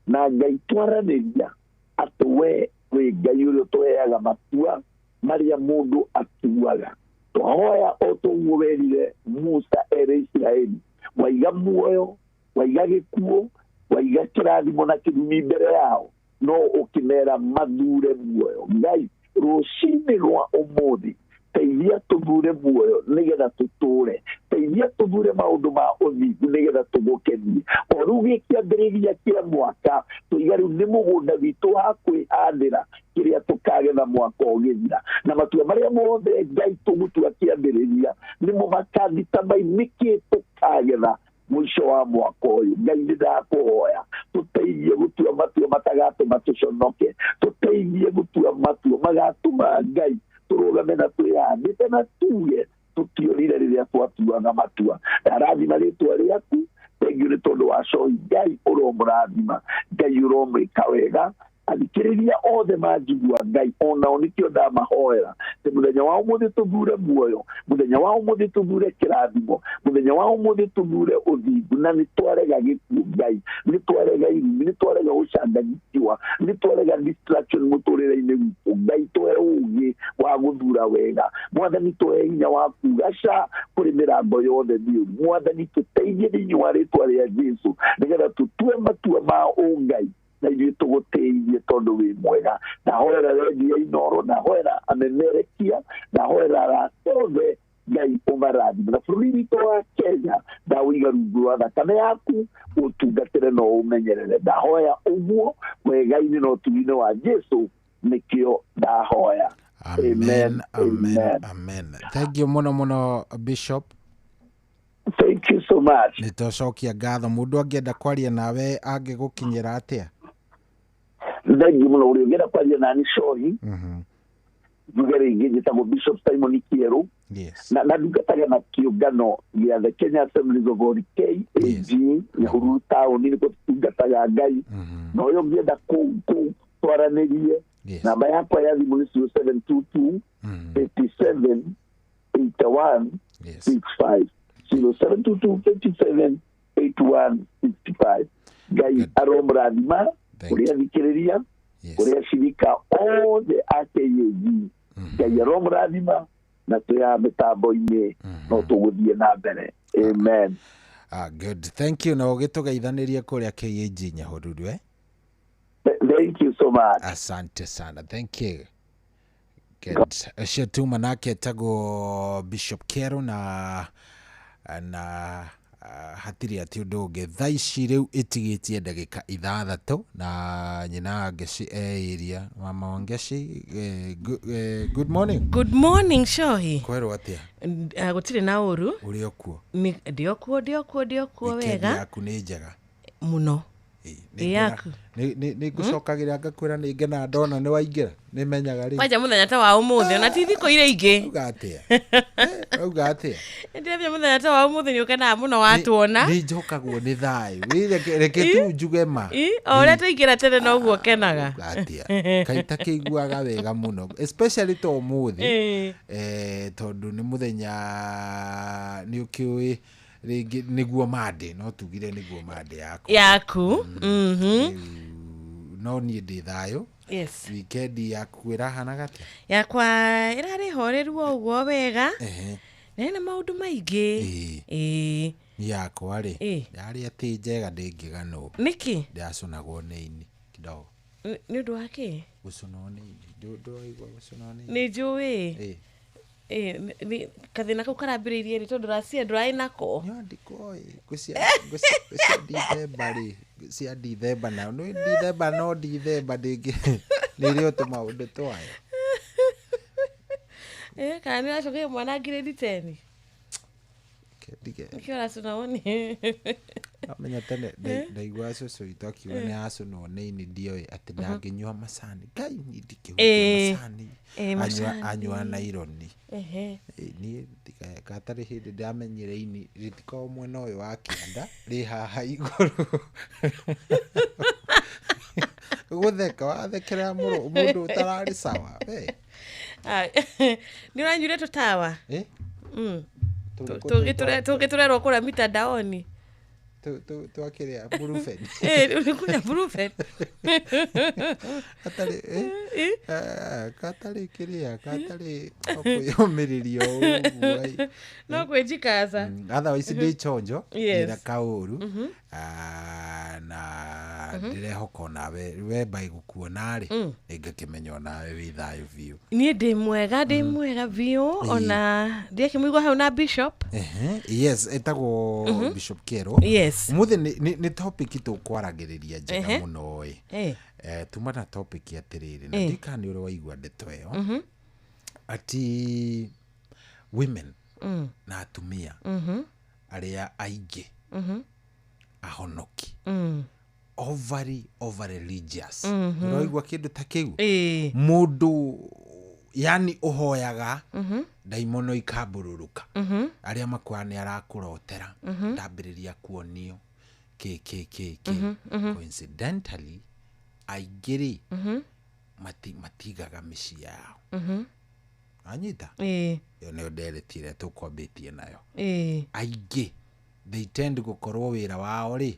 na Ngai twaranĩria atĩ we wĩ Ngai ũrĩa ũtũheaga matua marĩa mũndũ atuaga. Twahoya o toguo werire Musa ere Isiraeli, waiga muoyo, waiga gĩkuũ, waiga kĩrathimo na kĩrumi mbere yao, no ũkĩmera mathure muoyo. Ngai, rũcinĩ rwa ũmũthĩ teithia tũthure muoyo nĩgetha tũtũre, teithia tũthure maũndũ ma ũthingu nĩgetha tũgũkenie. O rĩu gĩkĩambĩrĩria kĩa mwaka tũiga rĩu nĩ mũgũnda witũ wa kwĩhandĩra kĩrĩa tũkagetha mwaka ũgĩthira, na matua marĩa mothe Ngai tũgũtua kĩambĩrĩria nĩmo makathita nĩkĩ tũkagetha mũico wa mwaka ũyũ. Ngai nĩ ndakũhoya tũteithie gũtua matua matagatũma tũconoke, tũteithie gũtua matua magatũma Ngai tũrũgame na twĩhandĩte na tuge tũtiorire rĩrĩa twatuaga matua. Ndarathima rĩtwa rĩaku, thengiũ nĩ tondũ wa cohi. Ngai ũromũrathima, Ngai ũromwĩka wega. Athikĩrĩria othe manjigua Ngai onao nĩkĩo ndamahoera atĩ mũthenya wa ũmũthĩ tũthure muoyo, mũthenya wa ũmũthĩ tũthure kĩrathimo, mũthenya wa ũmũthĩ tũthure ũthingu, na nĩ twarega gĩkuũ Ngai, nĩ twarega irumi, nĩ twarega gũcanganyikiwa, nĩ twarega distraction mũtũrĩre-inĩ witũ. Ngai tũhe ũũgĩ wa gũthura wega. Mwathani tũhe hinya wa kuga ca kũrĩ mĩrango yothe mĩũru. Mwathani tũteithie thĩinĩ wa rĩtwa rĩa Jesũ nĩgetha tũtue matua ma ũngai na ithuĩ tũgũtĩithie tondũ wĩ mwega. Ndahoera redio ya Inooro, ndahoera amemerekia, ndahoera arata othe, Ngai ũmarathime. Na bũrũri witũ wa Kenya ndawĩiga rungu rwa thakame yaku, ũtungatĩre na ũmenyerere. Ndahoya ũguo wega-inĩ na ũtugi-inĩ wa Jesũ, nĩkĩo ndahoya. Amen, amen, amen. Thank you mũno mũno Bishop. Thank you so much. Nĩ twacokia ngatho. Mũndũ angĩenda kwaria nawe angĩgũkinyĩra atĩa? Thank you mũno. Ũrĩa ũngĩenda kwaria nani cohi, njuge rĩngĩ njĩtagwo Bishop Simon Kĩerũ. Yes. Na ndungataga na kĩũngano gĩa The Kenya Assemblies of God, KAG, Nyahururu taũni, nĩkuo tũtungataga Ngai. Na ũrĩa ũngĩenda twaranĩrie, namba yakwa ya thimũ nĩ 0722 87 81 65, 0722 87 81 65. Ngai aromũrathima kũrĩa athikĩrĩria, kũrĩa acirika othe a KAG. Ngai aromũrathima na twĩ mĩtambo-inĩ no tũgũthiĩ na mbere. Amen. Good. Thank you. Na ũgĩtũgeithanĩrie kũrĩa KAG Nyahururu, eh? Thank you so much. Asante sana. Thank you. Good. Ũcio tuma nake etagwo Bishop Kero na hatirĩ atĩ ũndũ ũngĩ. Thaa ici rĩu ĩtigĩtie ndagĩka 6 na nyina Ngeci area. Mama wa Ngeci, good morning. Good morning Shohi. Kwerwo atĩa? Gũtirĩ na ũru. Ũrĩ o kuo? Ndĩ o kuo wega. Yaku nĩ njega mũno. Yaku. Nĩ ngũcokagĩra ngakwĩra nĩ ngena ndona nĩ waingĩra, nĩ menyaga rĩu. Kwanja mũthenya ta wa ũmũthĩ ona ti thikũ iria ingĩ. Auga atĩa? Auga atĩa? Ndĩrambia mũthenya ta wa ũmũthĩ nĩ ũkenaga mũno watuona. Nĩ njokagwo nĩ thayũ. Reke tu njuge ma. O ũrĩa twaingĩra tene noguo ũkenaga. Auga atĩa? Kaĩ takĩiguaga wega mũno, especially ta ũmũthĩ. Tondũ nĩ mũthenya nĩ ũkĩũĩ rĩngĩ nĩguo Monday, no tugire nĩguo Monday yaku. No niĩ ndĩ thayũ. Yes. Weekend yaku ĩrahanaga atĩa? Yakwa ĩrarĩ horeru o ũguo wega. Na ĩna maũndũ maingĩ. Ĩĩ. Yakwa rĩ, Ĩ. yarĩ atĩ njega ndĩngĩganwo. Nĩkĩ? Ndĩracũnagwo nĩ ini kidogo. Nĩ ũndũ wa kĩ? Gũcũnwo nĩ ini. Ndũraigua gũcũnwo nĩ ini? Nĩ njũĩ. Ĩ. Ĩ, kathĩna kau karambĩrĩirie rĩ tondũ racia ndũrarĩ nako? Ndikoĩ. Ngũcia Dithemba rĩ, cia Dithemba na nĩ Dithemba no Dithemba ndĩngĩ nĩ ĩrĩ o tũmaũndũ twayo. Ĩ, kana nĩ ũracokire mwana ngirĩndi 10? Ndige. Nĩkĩo ũracũnagwo nĩ Amenya tene ndaigua cũcũ witũ akiuga nĩ acũnwo nĩ ini, ndioĩ atĩ ndangĩnyua macani. Ngai, niĩ ndingĩhutia macani. Ĩ, macani. Anyua naironi. Ehe. Ĩ, niĩ gatarĩ hĩndĩ ndamenyire ini rĩtikoragwo mwena ũyũ wa kĩanda, rĩ haha igũrũ. Gũtheka wathekera mũndũ ũtararĩ sawa we. Ah, nĩ ũranyuire tũtawa? Ĩ? Tũrĩkũ? Tũngĩ tũrerwo kũrĩa mitandaoni. Twakĩrĩa Brufen. Ĩ, ũrĩ Brufen. Gatarĩ, ĩ? Ah, gatarĩ kĩrĩa, gatarĩ kwĩyũmĩrĩria ũguo ai. No kwĩjikaza. Otherwise ndĩ chonjo, ndĩna kaũru. Ah, na ndĩrehoka onawe we mbaĩ gũkuona rĩ, nĩngakĩmenya onawe wĩ thayũ biũ. Niĩ ndĩ mwega, ndĩ mwega biũ. Ona ndiakĩmũigua hau na bishop. Ehe, yes, etagwo Bishop Kero. Ũmũthĩ nĩ topic tũkwaragĩrĩria njega mũno ĩ. Tuma na topic atĩrĩrĩ, na ndikana nĩ ũrĩ waigua ndeto ĩyo, ati women na atumia arĩa aingĩ ahonoki, overly over religious. Ũraigua kĩndũ ta kĩu? Ĩ. Mũndũ yani ũhoyaga ndaimono ikambũrũrũka, arĩa makuaga nĩ arakũrotera, ndambĩrĩria kuonio kĩ kĩ kĩ kĩ. Coincidentally aingĩ rĩ, matigaga mĩciĩ yao. Anyita? Ĩ. Ĩyo nĩyo ndereti ĩrĩa tũkwambĩtie nayo. Ĩ. Aingĩ they tend gũkorwo wĩra wao rĩ,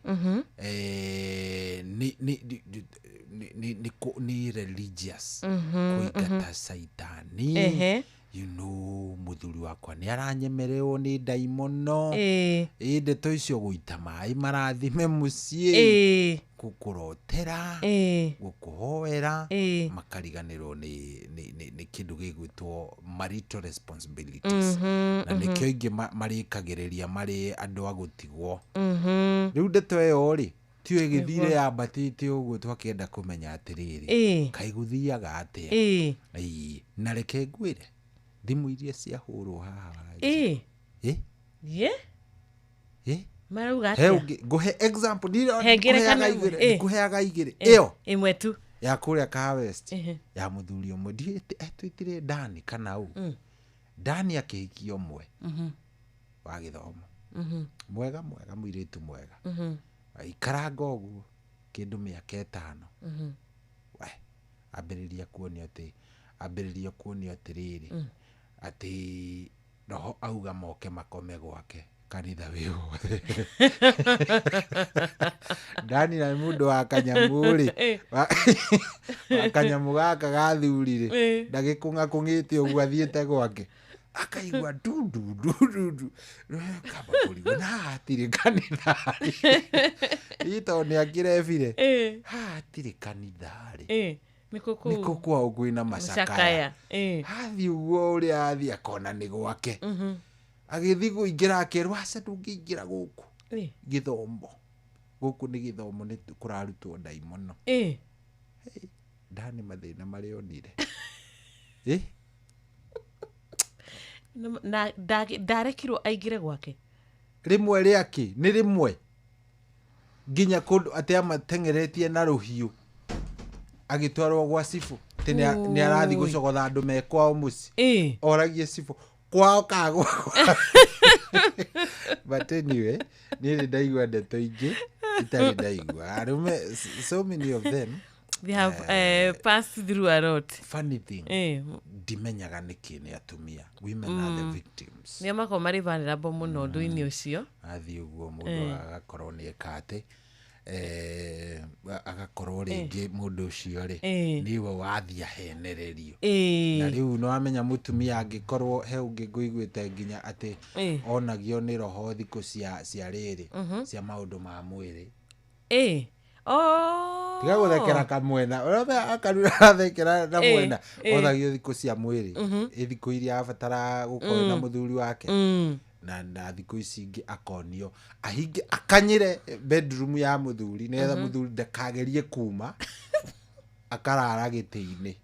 nĩ religious, kũingata caitani. Mũthuri wakwa nĩ aranyemererwo nĩ ndaimono. Ĩ, ndeto icio, gũita maĩ marathime mũciĩ, gũkũrotera, gũkũhoera, makariganĩrwo nĩ kĩndũ gĩgwĩtwo marital responsibilities. Na nĩkĩo aingĩ marĩkagĩrĩria marĩ andũ a gũtigwo. Rĩu ndeto ĩyo rĩ, tiyo ĩgĩthire yambatĩte ũguo, twakĩenda kũmenya atĩrĩrĩ, kaĩ gũthiaga atĩa? Ĩ. Ĩĩ, na reke ngwĩre, thimũ iria ciahũrwo haha Ĩ. Ĩ? Ye? Ĩ? Marauga He atĩa? ũngĩ ngũhe example. He ngerekano ndikũheaga ĩmwe. igĩrĩ, Ĩ. ndikũheaga igĩrĩ. Ĩ, Ĩyo ĩmwe tu. Ya kũrĩa Kahawa West, ya mũthuri ũmwe, ndiũĩ etwĩtire Dani kana ũ. Dani akĩhikia ũmwe wa gĩthomo, mwega mwega, mũirĩtu mwega. Aikaranga ũguo kĩndũ mĩaka 5, we ambĩrĩria kuonio atĩrĩrĩ, atĩ roho auga moke makome gwake kanitha wĩ wothe. Dani na nĩ mũndũ wa kanyamũ rĩ, wa kanyamũ gaka ga thuri rĩ, ndagĩkũng'akũng'ĩte ũguo athiĩte gwake akaigua ndundu ndundu, kamba kũrigwo na haha hatirĩ kanitha rĩ, ĩ tondũ nĩ akĩrebire, haha hatirĩ kanitha rĩ. Ĩ, nĩkũ kũu? Nĩkũ kwao kwĩna macakaya? Macakaya. Ĩ. Athiĩ ũguo, ũrĩa athiĩ akona nĩ gwake. Agĩthiĩ kũingĩra akerwo, aca, ndũngĩingĩra gũkũ. Gĩthomo gũkũ nĩ gĩthomo, nĩ kũrarutwo ndaimono. Ndani mathĩna marĩa onire. Ĩ? Na ndarekirwo aingĩre gwake? Rĩmwe rĩake nĩ rĩmwe nginya kũndũ atĩ amateng'eretie na rũhiũ agĩtwarwo gwa cibũ, atĩ nĩ arathiĩ Ui. gũcogotha andũ me kwao mũciĩ, oragie cibũ kwao kana gwakwa. But anyway, niĩ nĩ ndaigua ndeto ingĩ itarĩ ndaigua arũme, so many of them. They have passed through a lot. Funny thing, ndimenyaga nĩkĩ nĩ atumia, women are the victims. Nĩo makoragwo marĩ vulnerable mũno ũndũ-inĩ ũcio. Athiĩ ũguo mũndũ agakorwo nĩ eka atĩ Agakorwo rĩngĩ mũndũ ũcio rĩ, nĩwe wathiĩ ahenererio. Na rĩu nĩwamenya mũtumia angĩkorwo he ũngĩ ngũiguĩte nginya atĩ onagio nĩ roho thikũ cia rĩrĩ, cia maũndũ ma mwĩrĩ. Oh. Tiga gũthekera kamwena, ũrĩa akarura arathekera na mwena. Onagio thikũ cia mwĩrĩ, ĩ thikũ iria abatara gũkorwo na mũthuri wake, na thikũ ici ingĩ akonio ahinge akanyĩre bedroom ya mũthuri nĩgetha mũthuri ndakagerie kuma, akarara gĩtĩ-inĩ.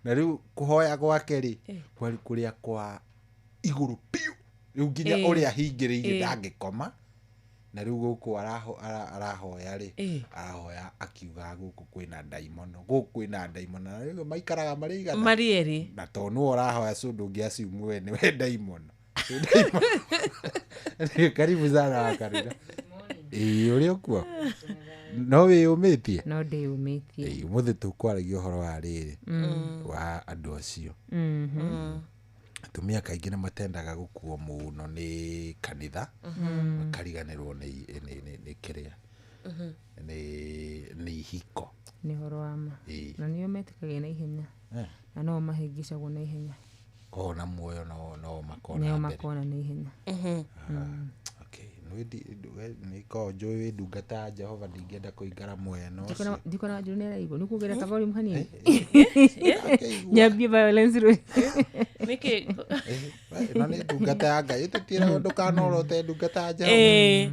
Na rĩu kũhoya gwake rĩ, kwarĩ kũrĩa kwa igũrũ biũ, rĩu nginya ũrĩa ahingĩrĩirie ndangĩkoma. Na rĩu gũkũ arahoya rĩ, arahoya akiuga gũkũ kwĩna ndaimono, gũkũ kwĩna ndaimono. Na rĩu maikaraga marĩ igana, marĩ erĩ, na tondũ nĩwe ũrahoya, so ndũngĩ assume we nĩwe ndaimono. Karibu sana Wakarura. Ĩĩ, ũrĩ ũkuo no wĩyũmĩtie? No ndĩyũmĩtie. Ĩĩ, ũmũthĩ tũkwaragia ũhoro wa rĩrĩ, wa andũ acio. Atumia kaingĩ nĩ matendaga gũkuo mũno nĩ kanitha, makariganĩrwo nĩ kĩrĩa nĩ ihiko. Nĩ ũhoro wa ma. Na nĩo metĩkagia na ihenya, na no mahĩngĩcagwo na ihenya. Kona muoyo no makona nĩo mbere. Makona na ihenya. Okay, nĩ korwo njũĩ wĩ ndungata ya Jehova, ndingĩenda kũingara mwena ũcio. Ndikona njũru nĩ araigua nĩ kuongerera ka volume hanini, nyambie violence rĩ. Nĩkĩ? Ĩno nĩ ndungata ya Ngai, ĩtũtiĩragwo ndũkanorote ndungata ya Jehova.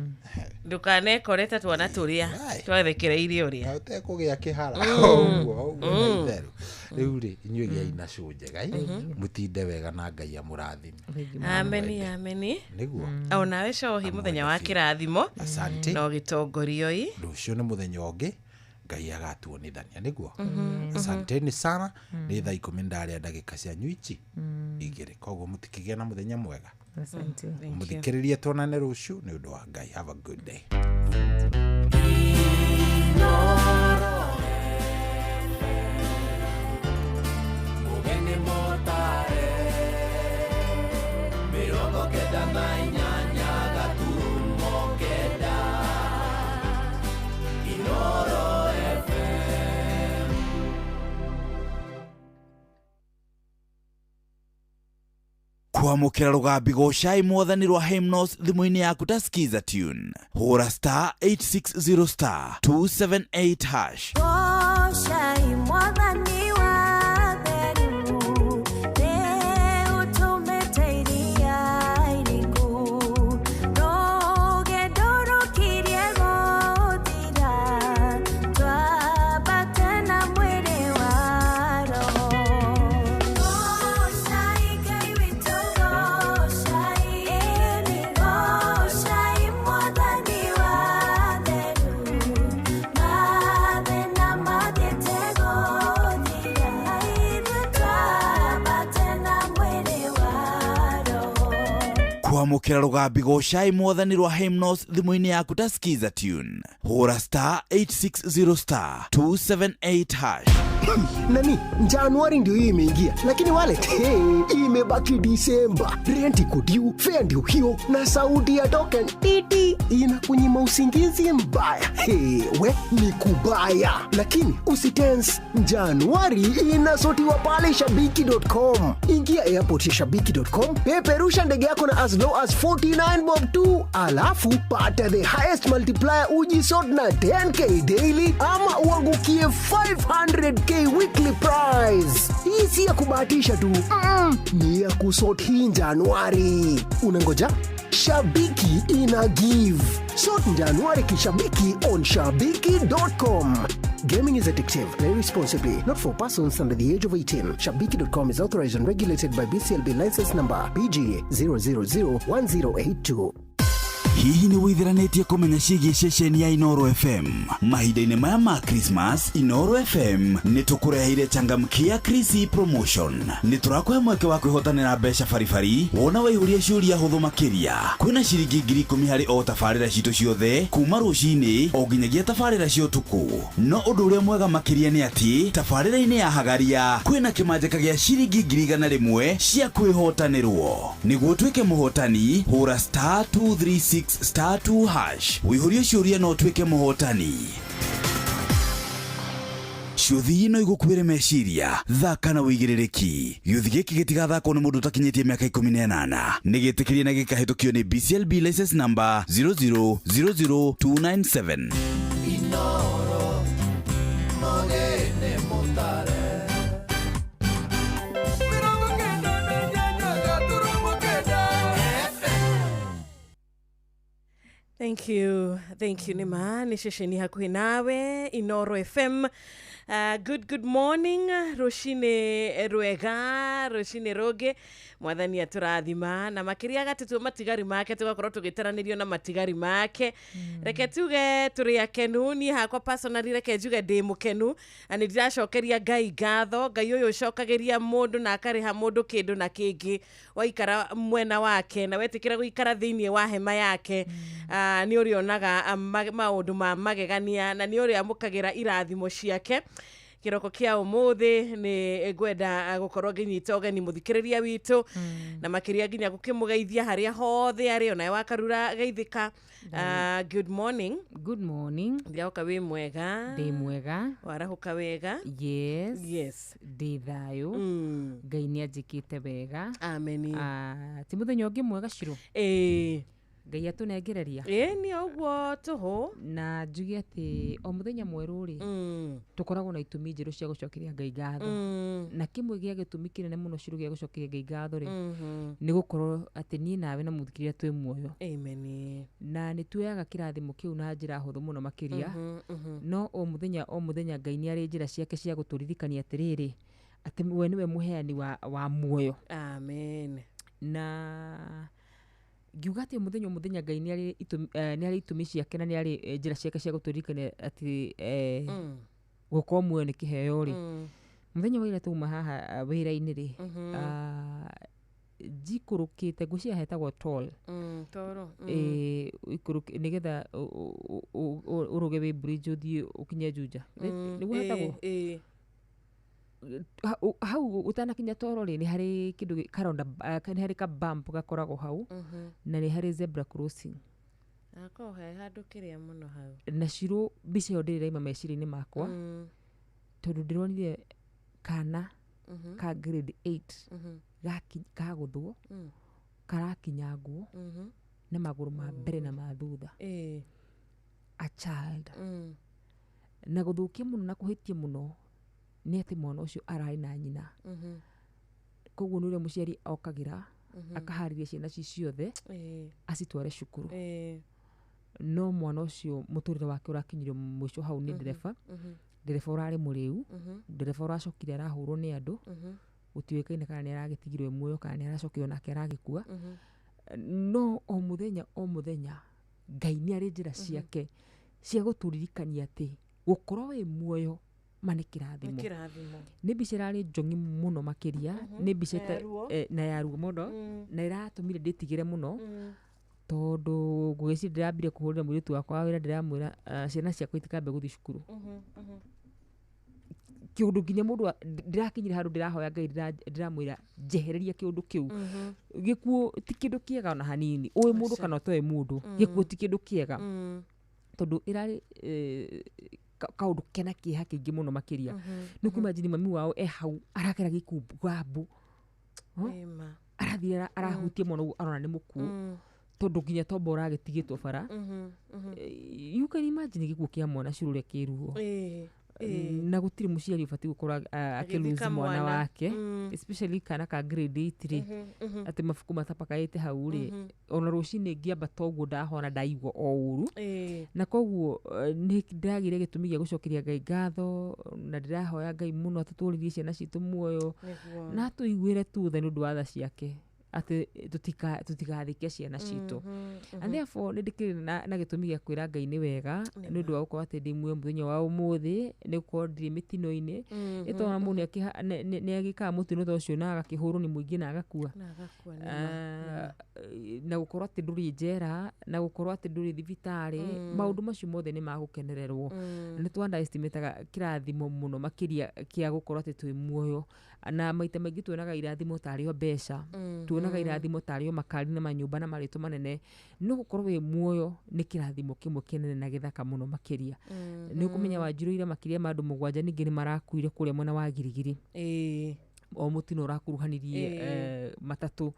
Ndũkanekore ta twana tũrĩa twathekereirie ũrĩa. Na ũtekũgĩa kĩhara ũguo ũguo na itherũ. Rĩu rĩ, inyuĩ gĩai na cũ njega, ĩ mũtinde wega na Ngai amũrathime. Ameni, ameni. Nĩguo. O nawe cohi, mũthenya wa kĩrathimo. Asante. Na ũgĩtongorio ĩ. Rũciũ nĩ mũthenya ũngĩ Ngai agatuonithania, nĩguo. Asanteni sana. Nĩ thaa 10 ndarĩa ndagĩka cianyu ici 2, koguo mũtikĩgĩa na mũthenya mwega. Asante. Mũthikĩrĩrie, tuonane rũciũ nĩ ũndũ wa Ngai. Have a good day. Mũgeni mũtare 98.9 Inoro FM. Kwamũkĩra rũgambi gocai mwathani rwa Hymnos thimũ-inĩ yaku ta skiza tune, hũra *860 *278#. Gocai mwathani wa theru, nĩ ũtũmĩte iria iriku, rũgendo rũkirie gũthira, twambate na mwĩrĩ wa roho. Gocai Ngai witũ, gocai, ĩni gocai mwathani wa theru, mathĩna mathiĩte gũthira, ithuĩ twambate na mwĩrĩ wa roho. Kwamũkĩra rũgambi gocai mwathani rwa Hymnos thimũ-inĩ yaku ta skiza tune, hũra *860 *278# Nani, Januari ndio hiyo imeingia, lakini wallet, hey, imebaki Disemba. Rent iko due, fare ndio hiyo, na sauti ya token titi inakunyima usingizi mbaya. Hey, we ni kubaya, lakini usitense. Januari inasotiwa pale shabiki.com. Ingia airport ya shabiki.com, peperusha ndege yako na as low as 49 bob tu, alafu pata the highest multiplier, ujisort na 10K daily ama uangukie 500K weekly prize. Hii si ya kubahatisha tu, ni ya kusort hii Januari. Unangoja? Shabiki ina give. Sort Januari kishabiki on shabiki.com. Gaming is addictive. Play responsibly. Not for persons under the age of 18. Shabiki.com is authorized and regulated by BCLB license number BG 0001082. Hihi nĩ wĩithiranĩtie kũmenya ciĩgiĩ ceceni ya Inoro FM? Mahinda-inĩ maya ma Christmas, Inoro FM nĩ tũkũreheire changamkia Krisi promotion. Nĩ tũrakũhe mweke wa kwĩhotanĩra mbeca baribari wona waihũria ciũria hũthũ makĩria. Kwĩna ciringi 10,000 harĩ o tabarĩra citũ ciothe kuma rũcinĩ o nginyagia tabarĩra cia ũtukũ. No ũndũ ũrĩa mwega makĩria nĩ atĩ tabarĩra-inĩ ya hagaria kwĩna kĩmanjĩka gĩa ciringi 100,000 cia kwĩhotanĩrwo. Nĩguo ũtuĩke mũhotani, hũra *236 *2# wĩihũrie ciũria na ũtuĩke mũhotani. Ciũthi no igũkuĩre meciria, thaka na wĩigĩrĩrĩki. Gĩũthi gĩkĩ gĩtigathakwo nĩ mũndũ ũtakinyĩtie mĩaka 18. Nĩ gĩtĩkĩrie na gĩkahĩtũkio nĩ BCLB license number 0000297. Inoro Mũgeni Mũtare. Thank you, thank you. Nĩma nĩ ceceni hakuhĩ nawe, Inoro FM. Good morning, rũcinĩ rwega, rũcinĩ rũngĩ. Mwathani atũrathima na makĩria agatũtua matigari make, tũgakorwo tũgĩtaranĩrio na matigari make. Reke tuge tũrĩ akenu. Niĩ hakwa personally, reke njuge ndĩ mũkenu na nĩ ndĩracokeria Ngai ngatho. Ngai ũyũ ũcokagĩria mũndũ na akarĩha mũndũ kĩndũ na kĩngĩ waikara mwena wake na wetĩkĩra gũikara thĩinĩ wa hema yake. Nĩ ũrĩonaga maũndũ ma magegania na nĩ ũrĩamũkagĩra irathimo ciake. Kĩroko kĩa ũmũthĩ nĩ ngwenda gũkorwo ngĩnyita ũgeni mũthikĩrĩria witũ na makĩria nginya gũkĩmũgeithia harĩa hothe arĩ, onawe wakarura geithĩka. Good morning. Good morning. Ndiahoka wĩ mwega. Ndĩ mwega. Warahũka wega? Yes. Yes. Ndĩ thayũ. Ngai nĩ anjĩkĩte wega. Amen. Ti mũthenya ũngĩ mwega, Shiro. Ĩĩ. Ngai atũnengereria. Ĩĩ, nĩ ũguo tũhũ. Na njuge atĩ o mũthenya mwerũ rĩ, tũkoragwo na itũmi njerũ cia gũcokeria Ngai ngatho. Na kĩmwe gĩa gĩtũmi kĩnene mũno, Shiro, gĩa gũcokeria Ngai ngatho rĩ, nĩ gũkorwo atĩ niĩ nawe na mũthikĩrĩria twĩ muoyo. Amen. Na nĩ tuoyaga kĩrathimo kĩu na njĩra hũthũ mũno makĩria. No o mũthenya o mũthenya Ngai nĩ arĩ njĩra ciake cia gũtũririkania atĩrĩrĩ, atĩ we nĩwe mũheani wa muoyo. Amen. Na ngiuga atĩ mũthenya o mũthenya Ngai nĩ arĩ itũmi, nĩ arĩ itũmi ciake na nĩ arĩ njĩra ciake cia gũtũririkania atĩ gũkorwo muoyo nĩ kĩheo rĩ. Mũthenya wa ira twauma haha wĩra-inĩ rĩ, njikũrũkĩte, ngwĩciria hetagwo toll. Toro. Ĩĩ, ũikũrũke nĩgetha ũrũge wĩ bridge ũthiĩ ũkinye Juja. Nĩguo hetagwo? Ĩĩ. Hau ũtanakinya toro rĩ, nĩ harĩ kĩndũ karonda, nĩ harĩ ka bump gakoragwo hau na nĩ harĩ zebra crossing. Akorwo he handũ kĩrĩa mũno hau. Na Shiro, mbica ĩyo ndĩrĩ ĩraima meciria-inĩ makwa tondũ ndĩronire kana ka grade 8 kagũthwo, karakinyangwo na magũrũ ma mbere na ma thutha. A child. Na gũthũkia mũno na kũhĩtia mũno nĩ atĩ mwana ũcio ararĩ na nyina. Koguo nĩ ũrĩa mũciari okagĩra akaharĩria ciana ci ciothe acitware cukuru. No mwana ũcio mũtũrĩre wake ũrakinyirio mũico hau nĩ ndereba. Ndereba ũrarĩ mũrĩu, ndereba ũracokire arahũrwo nĩ andũ, gũtiũĩkaine kana nĩ aragĩtigirwo muoyo kana nĩ aracokire onake aragĩkua. No o mũthenya o mũthenya Ngai nĩ arĩ njĩra ciake cia gũtũririkania atĩ gũkorwo wĩ muoyo ma nĩ kĩrathimo. Nĩ kĩrathimo. Nĩ mbica ĩrarĩ njong'i mũno makĩria, nĩ mbica Na ya ruo. Na ya ruo mũno, na ĩratũmire ndĩtigĩre mũno tondũ ngwĩciria ndĩrambire kũhũrĩra mũirĩtu wakwa wa wĩra, ndĩramwĩra ciana ciakwa itikambe gũthiĩ cukuru. Kĩũndũ nginya mũndũ ndĩrakinyire handũ ndĩrahoya Ngai, ndĩramwĩra njehereria kĩũndũ kĩu. Gĩkuũ ti kĩndũ kĩega ona hanini, ũĩ mũndũ kana ũtoĩ mũndũ, gĩkuũ ti kĩndũ kĩega. Tondũ ĩrarĩ kaũndũ kena kĩeha kĩingĩ mũno makĩria. Nĩ kũimagine mami wao e hau arakera gĩkumbu. Ĩma. Arathiĩ arahutia mwana ũguo arona nĩ mũkuũ. Tondũ nginya tombo ũragĩtigĩtwo bara. You can imagine gĩkuũ kĩa mwana cũrũ ũrĩa kĩruo. Na gũtirĩ mũciari ũbatiĩ gũkorwo Agĩthika akĩlose mwana mwana. wake, especially kana ka grade 8 rĩ, atĩ mabuku matapakaĩte hau rĩ, ona rũcinĩ ngĩambata ũguo ndahona ndaigua o ũru. Na koguo nĩ ndĩragĩire gĩtũmi gĩa gũcokeria Ngai ngatho na ndĩrahoya Ngai mũno atũtũrĩrie ciana citũ muoyo na atũiguĩre tu tha nĩ ũndũ wa tha ciake, atĩ tũtigathike ciana citũ. And therefore nĩ ndĩkĩrĩ na gĩtũmi gĩa kwĩra Ngai nĩ wega nĩ ũndũ wa gũkorwo atĩ ndĩ muoyo mũthenya wa ũmũthĩ, nĩ gũkorwo ndirĩ mĩtino-inĩ. Ĩtona mũndũ nĩ agĩkaga mũtino ta ũcio na agakĩhũrwo nĩ mũingĩ na agakua. Na agakua, nĩ ma. Na gũkorwo atĩ ndũrĩ njera, na gũkorwo atĩ ndũrĩ thibitarĩ, maũndũ macio mothe nĩ magũkenererwo. Nĩ tũ underestimataga kĩrathimo mũno makĩria kĩa gũkorwo atĩ twĩ muoyo. Na maita maingĩ tuonaga irathimo tarĩ o mbeca. Tuonaga Tuonaga irathimo tarĩ o makari na manyũmba na marĩtwa manene, no gũkorwo wĩ muoyo nĩ kĩrathimo kĩmwe kĩnene na gĩthaka mũno makĩria. Nĩ ũkũmenya Wanjirũ ira makĩria ma andũ 7 ningĩ nĩ marakuire kũrĩa mwena wa Girigiri. O mũtino ũrakuruhanirie matatũ.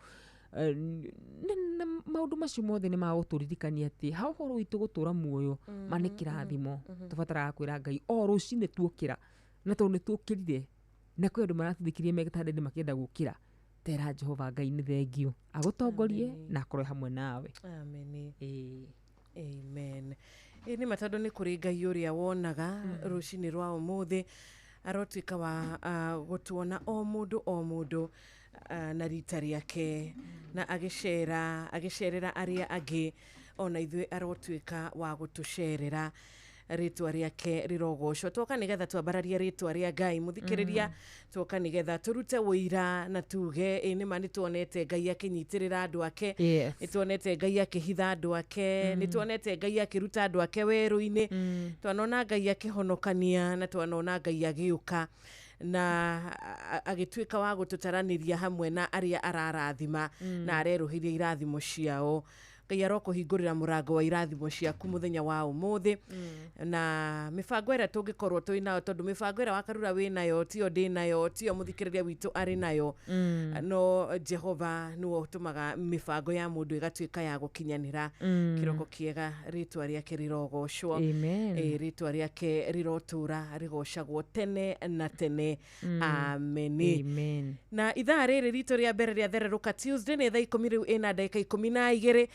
Na maũndũ macio mothe nĩ magũtũririkania atĩ ha ũhoro witũ gũtũra muoyo ma nĩ kĩrathimo. Tũbataraga kwĩra Ngai o rũcinĩ tuokĩra, na tondũ nĩ tuokĩrire na kwĩ andũ maratũthikirie me gĩtanda-inĩ makĩenda gũkĩra, tera Jehova Ngai nĩ thengio agũtongorie na akorwo hamwe nawe. Amen. Amen. Nĩ ma tondũ nĩ kũrĩ Ngai ũrĩa wonaga rũcinĩ rwa ũmũthĩ, arotuĩka wa gũtuona o mũndũ o mũndũ na rita rĩake, na agĩcerera arĩa angĩ, ona ithuĩ arotuĩka wa gũtũcerera. Rĩtwa rĩake rĩrogocwo. Twoka nĩgetha twambararie rĩtwa rĩa Ngai mũthikĩrĩria, twoka nĩgetha tũrute ũira na tuge ĩ nĩma nĩtuonete Ngai akĩnyitĩrĩra andũ ake, nĩtuonete Ngai akĩhitha andũ ake, nĩtuonete Ngai akĩruta andũ ake werũ-inĩ, twanona Ngai akĩhonokania na twanona Ngai agĩũka na agĩtuĩka wa gũtũtaranĩria hamwe na arĩa ararathima na arerũhĩria irathimo ciao. Ngai arokũhingũrĩra mũrango wa irathimo ciaku mũthenya wa ũmũthĩ. Na mĩbango ĩrĩa tũngĩkorwo twĩ nayo, tondũ mĩbango ĩrĩa Wakarura wĩ nayo tiyo ndĩ nayo, tiyo mũthikĩrĩria witũ arĩ nayo, no Jehova nĩwe ũtũmaga mĩbango ya mũndũ ĩgatuĩka ya gũkinyanĩra. Kĩroko kĩega, rĩtwa rĩake rĩrogocwo. Rĩtwa rĩake rĩrotũra rĩgocagwo tene na tene. Amen. Amen. Na ithaa rĩrĩ ritũ rĩa mbere rĩa thererũka Tuesday nĩ thaa 10 rĩu ĩna ndagĩka 12.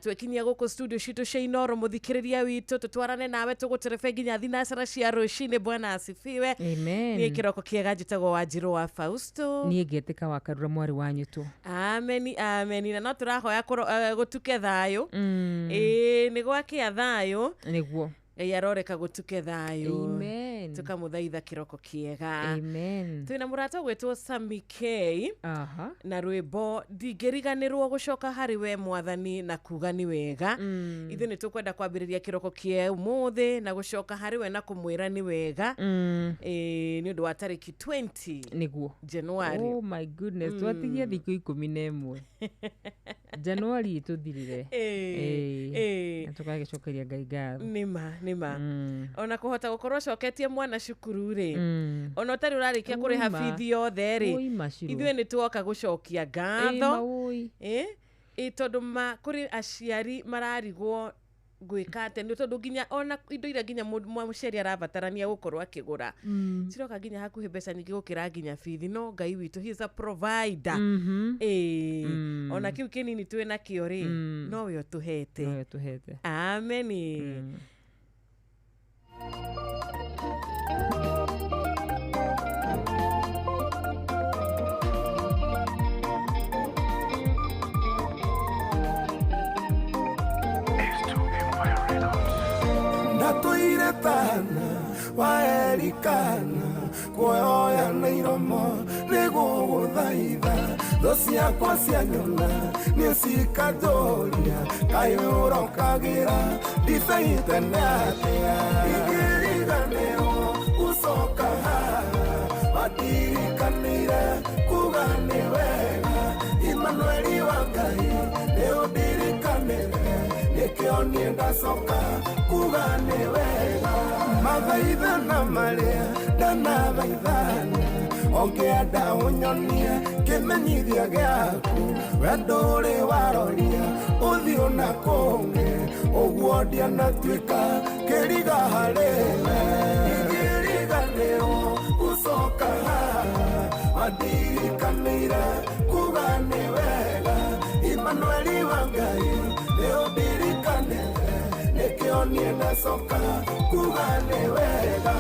Twekinyia gũkũ studio citũ cia Inoro mũthikĩrĩria witũ, tũtwarane nawe tũgũterebe nginya thinacara cia rũcinĩ. Bwana asifiwe. Amen. Niĩ kĩroko kĩega njĩtagwo Wanjirũ wa Fausto. Niĩ ngetĩka Wakarura mwarĩ wa nyũtũ. Ameni, ameni. Na no tũrahoya gũtuke thayũ. Nĩ gwakĩa thayũ. Nĩguo. Ngai aroreka gũtuke thayũ. Amen. Tũkamũthaitha kĩroko kĩega. Amen. Twĩna mũrata ũgwĩtwo Sami K. Na rwĩmbo ndingĩriganĩrwo gũcoka harĩ we mwathani na kuga nĩ wega. Ithuĩ nĩ tũkwenda kwambĩrĩria kĩroko kĩa ũmũthĩ na gũcoka harĩ we na kũmwĩra nĩ wega. Nĩ ũndũ wa tarĩki 20 nĩguo January. Oh my goodness, twatigia thikũ 11. January ĩtũthirire. Na tũgagĩcokeria Ngai ngatho. Nĩma, nĩma. Ona kũhota gũkorwo ũcoketie mwana cukuru rĩ, ona ũtarĩ ũrarĩkia kũrĩha bithi yothe rĩ, ithuĩ nĩ tuoka gũcokia ngatho. Tondũ kũrĩ aciari mararigwo gwĩka atĩa, nĩ tondũ nginya ona indo iria nginya mũciari arabatarania gũkorwo akĩgũra, ciroka nginya hakuhĩ mbeca nyingĩ gũkĩra nginya bithi. No Ngai witũ, he is a provider. Ona kĩu kĩnini twĩ nakĩo rĩ, nowe ũtũhete. Nowe ũtũhete. Ameni. Tana waerikana kuoya na iromo nĩgũgũthaitha thũ ciakwa cianyona nĩ cikanjũria kaĩ ũrokagĩra ndibei tene atĩa ingĩriganĩrwo gũcoka haha watirikanĩire kuga nĩ wega Imanueli wa Ngai nĩ ũndirikanĩre nĩkĩo niĩ ndacoka kuga nĩ wega mathaithana marĩa ndanathaithana ũngĩenda ũnyonie kĩmenyithia gĩaku wendo ũrĩ waroria ũthiũ na kũngĩ ũguo ndianatuĩka kĩriga harĩ we ingĩriganĩrwo gũcoka haha wandirikanĩire kuga nĩ wega Imanueli wa Ngai nĩ ũndirikanĩte nĩkĩo niĩ ndacoka kuga nĩ wega.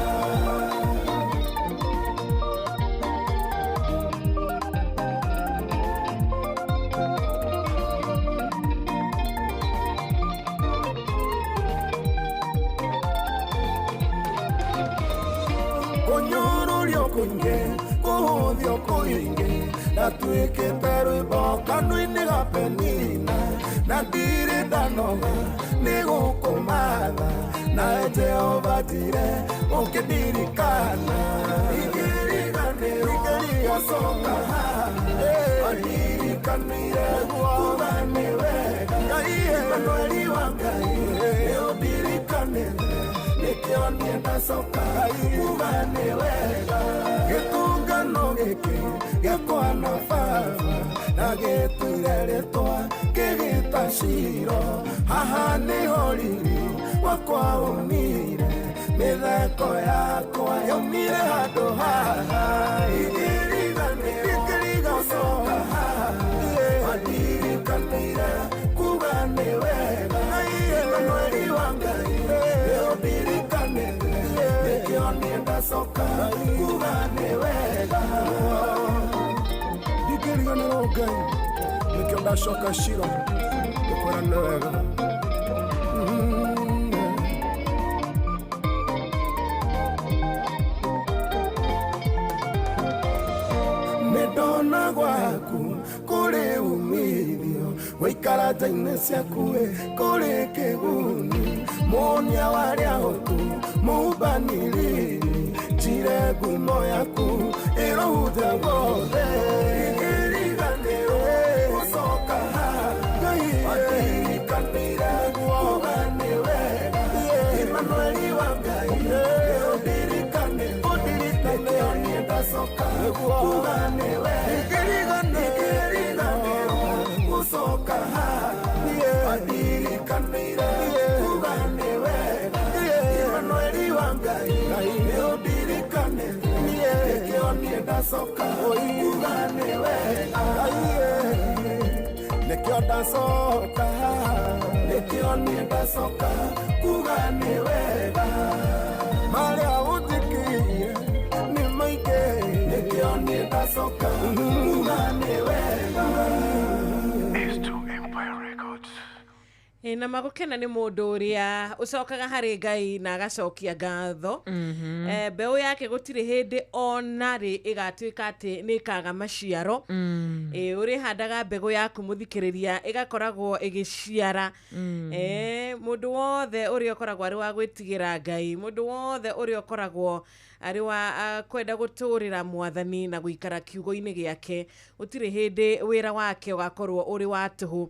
Kũnyũrũrio kũingĩ kũhũthio kũingĩ ndatuĩkĩte rwĩmbo kanua-inĩ ga Penina na ndirĩ ndanoga nĩ gũkũmatha nawe Jehova njire ũkĩndirikana ingĩriganĩrwo gũcoka haha wandirikana ũndirikanire kuga nĩ wega Emmanueli wa Ngai nĩ ũndirikanĩte nĩkĩo niĩ ndacoka kuga nĩ wega gĩtũngano gĩkĩ gĩakwa na baba na gĩtuire rĩtwa kĩgĩta Shiro haha nĩho riri wakwa umire mĩtheko yakwa yaumire handũ haha ingĩriganĩrwo haha wandirikanire kuga nĩ wega Emmanueli wa Ngai nĩ ũndirikanĩte nĩkĩo niĩ ndacoka kuga nĩ wega ndingĩriganĩrwo Ngai nĩkĩo ndacoka Shiro ngũkwĩra nĩ wega. Nĩndona gwaku kũrĩ umithio gũikara nja-inĩ ciaku kũrĩ kĩguni muonia warĩa hotu mũmbanĩrĩri njire ngumo yaku ĩrohunja guothe ingĩriganĩrwo gũcoka haha wandirikanire kuga nĩ wega Emmanueli wa Ngai nĩ ũndirikanĩte nĩkĩo niĩ ndacoka kuga nĩ wega ingĩriganĩrwo gũcoka haha wandirikanire kuga nĩ wega Emmanueli wa Ngai nĩ ũndirikanĩte nĩkĩo niĩ ndacoka kuga nĩ wega nĩkĩo ndacoka nĩkĩo niĩ ndacoka kuga nĩ wega marĩa ũnjĩkĩire nĩ maingĩ nĩkĩo niĩ ndacoka kuga nĩ wega. Na magukena nĩ mũndũ ũrĩa ũcokaga harĩ Ngai na agacokia ngatho. Mbeũ yake gũtirĩ hĩndĩ ona rĩ ĩgatuĩka atĩ nĩ ĩkaga maciaro. Ũrĩhandaga mbegũ yaku mũthikĩrĩria ĩgakoragwo ĩgĩciara. Mũndũ wothe ũrĩa ũkoragwo arĩ wa gwĩtigĩra Ngai, mũndũ wothe ũrĩa ũkoragwo arĩ wa kwenda gũtũrĩra mwathani na gũikara kiugo-inĩ gĩake, gũtirĩ hĩndĩ wĩra wake ũgakorwo ũrĩ wa tũhũ.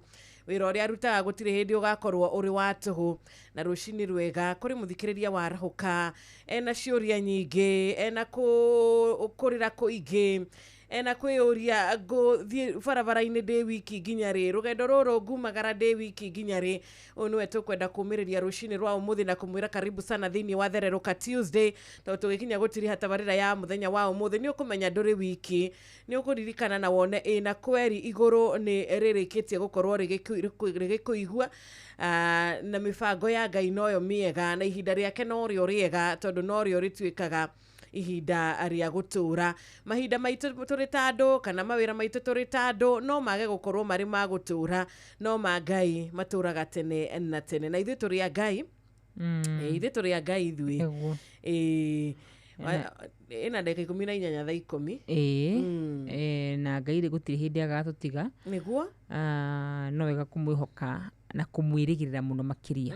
Wĩra ũrĩa arutaga gũtirĩ hĩndĩ ũgakorwo ũrĩ wa tũhũ. Na rũcinĩ rwega kũrĩ mũthikĩrĩria warahũka ena ciũria nyingĩ, ena kũrĩra kũingĩ, ena kwĩyũria ngũthiĩ barabara-inĩ ndĩ wiki nginya rĩ, rũgendo rũrũ ngumagara ndĩ wiki nginya rĩ. Ũyũ nĩwe tũkwenda kũmĩrĩria rũcinĩ rwa ũmũthĩ na kũmwĩra karibu sana thĩinĩ wa Thererũka Tuesday, tondũ tũgĩkinya gũtiriha tabarĩra ya mũthenya wa ũmũthĩ nĩ ũkũmenya ndũrĩ wiki, nĩ ũkũririkana na wone ĩ na kweri igũrũ nĩ rĩrĩkĩtie gũkorwo rĩgĩkũigua, na mĩbango ya Ngai noyo mĩega na ihinda rĩake norĩo rĩega, tondũ norĩo rĩtuĩkaga ihinda rĩa gũtũra. Mahinda maitũ tũrĩ ta andũ kana mawĩra maitũ tũrĩ ta andũ no mage gũkorwo marĩ ma gũtũra, no ma Ngai matũraga tene na tene. Na ithuĩ tũrĩ a Ngai, ithuĩ tũrĩ a Ngai ithuĩ. Ĩna ndagĩka 18 thaa 10. Na Ngai rĩ gũtirĩ hĩndĩ agatũtiga. Nĩguo no wega kũmwĩhoka na kũmwĩrĩgĩrĩra mũno makĩria,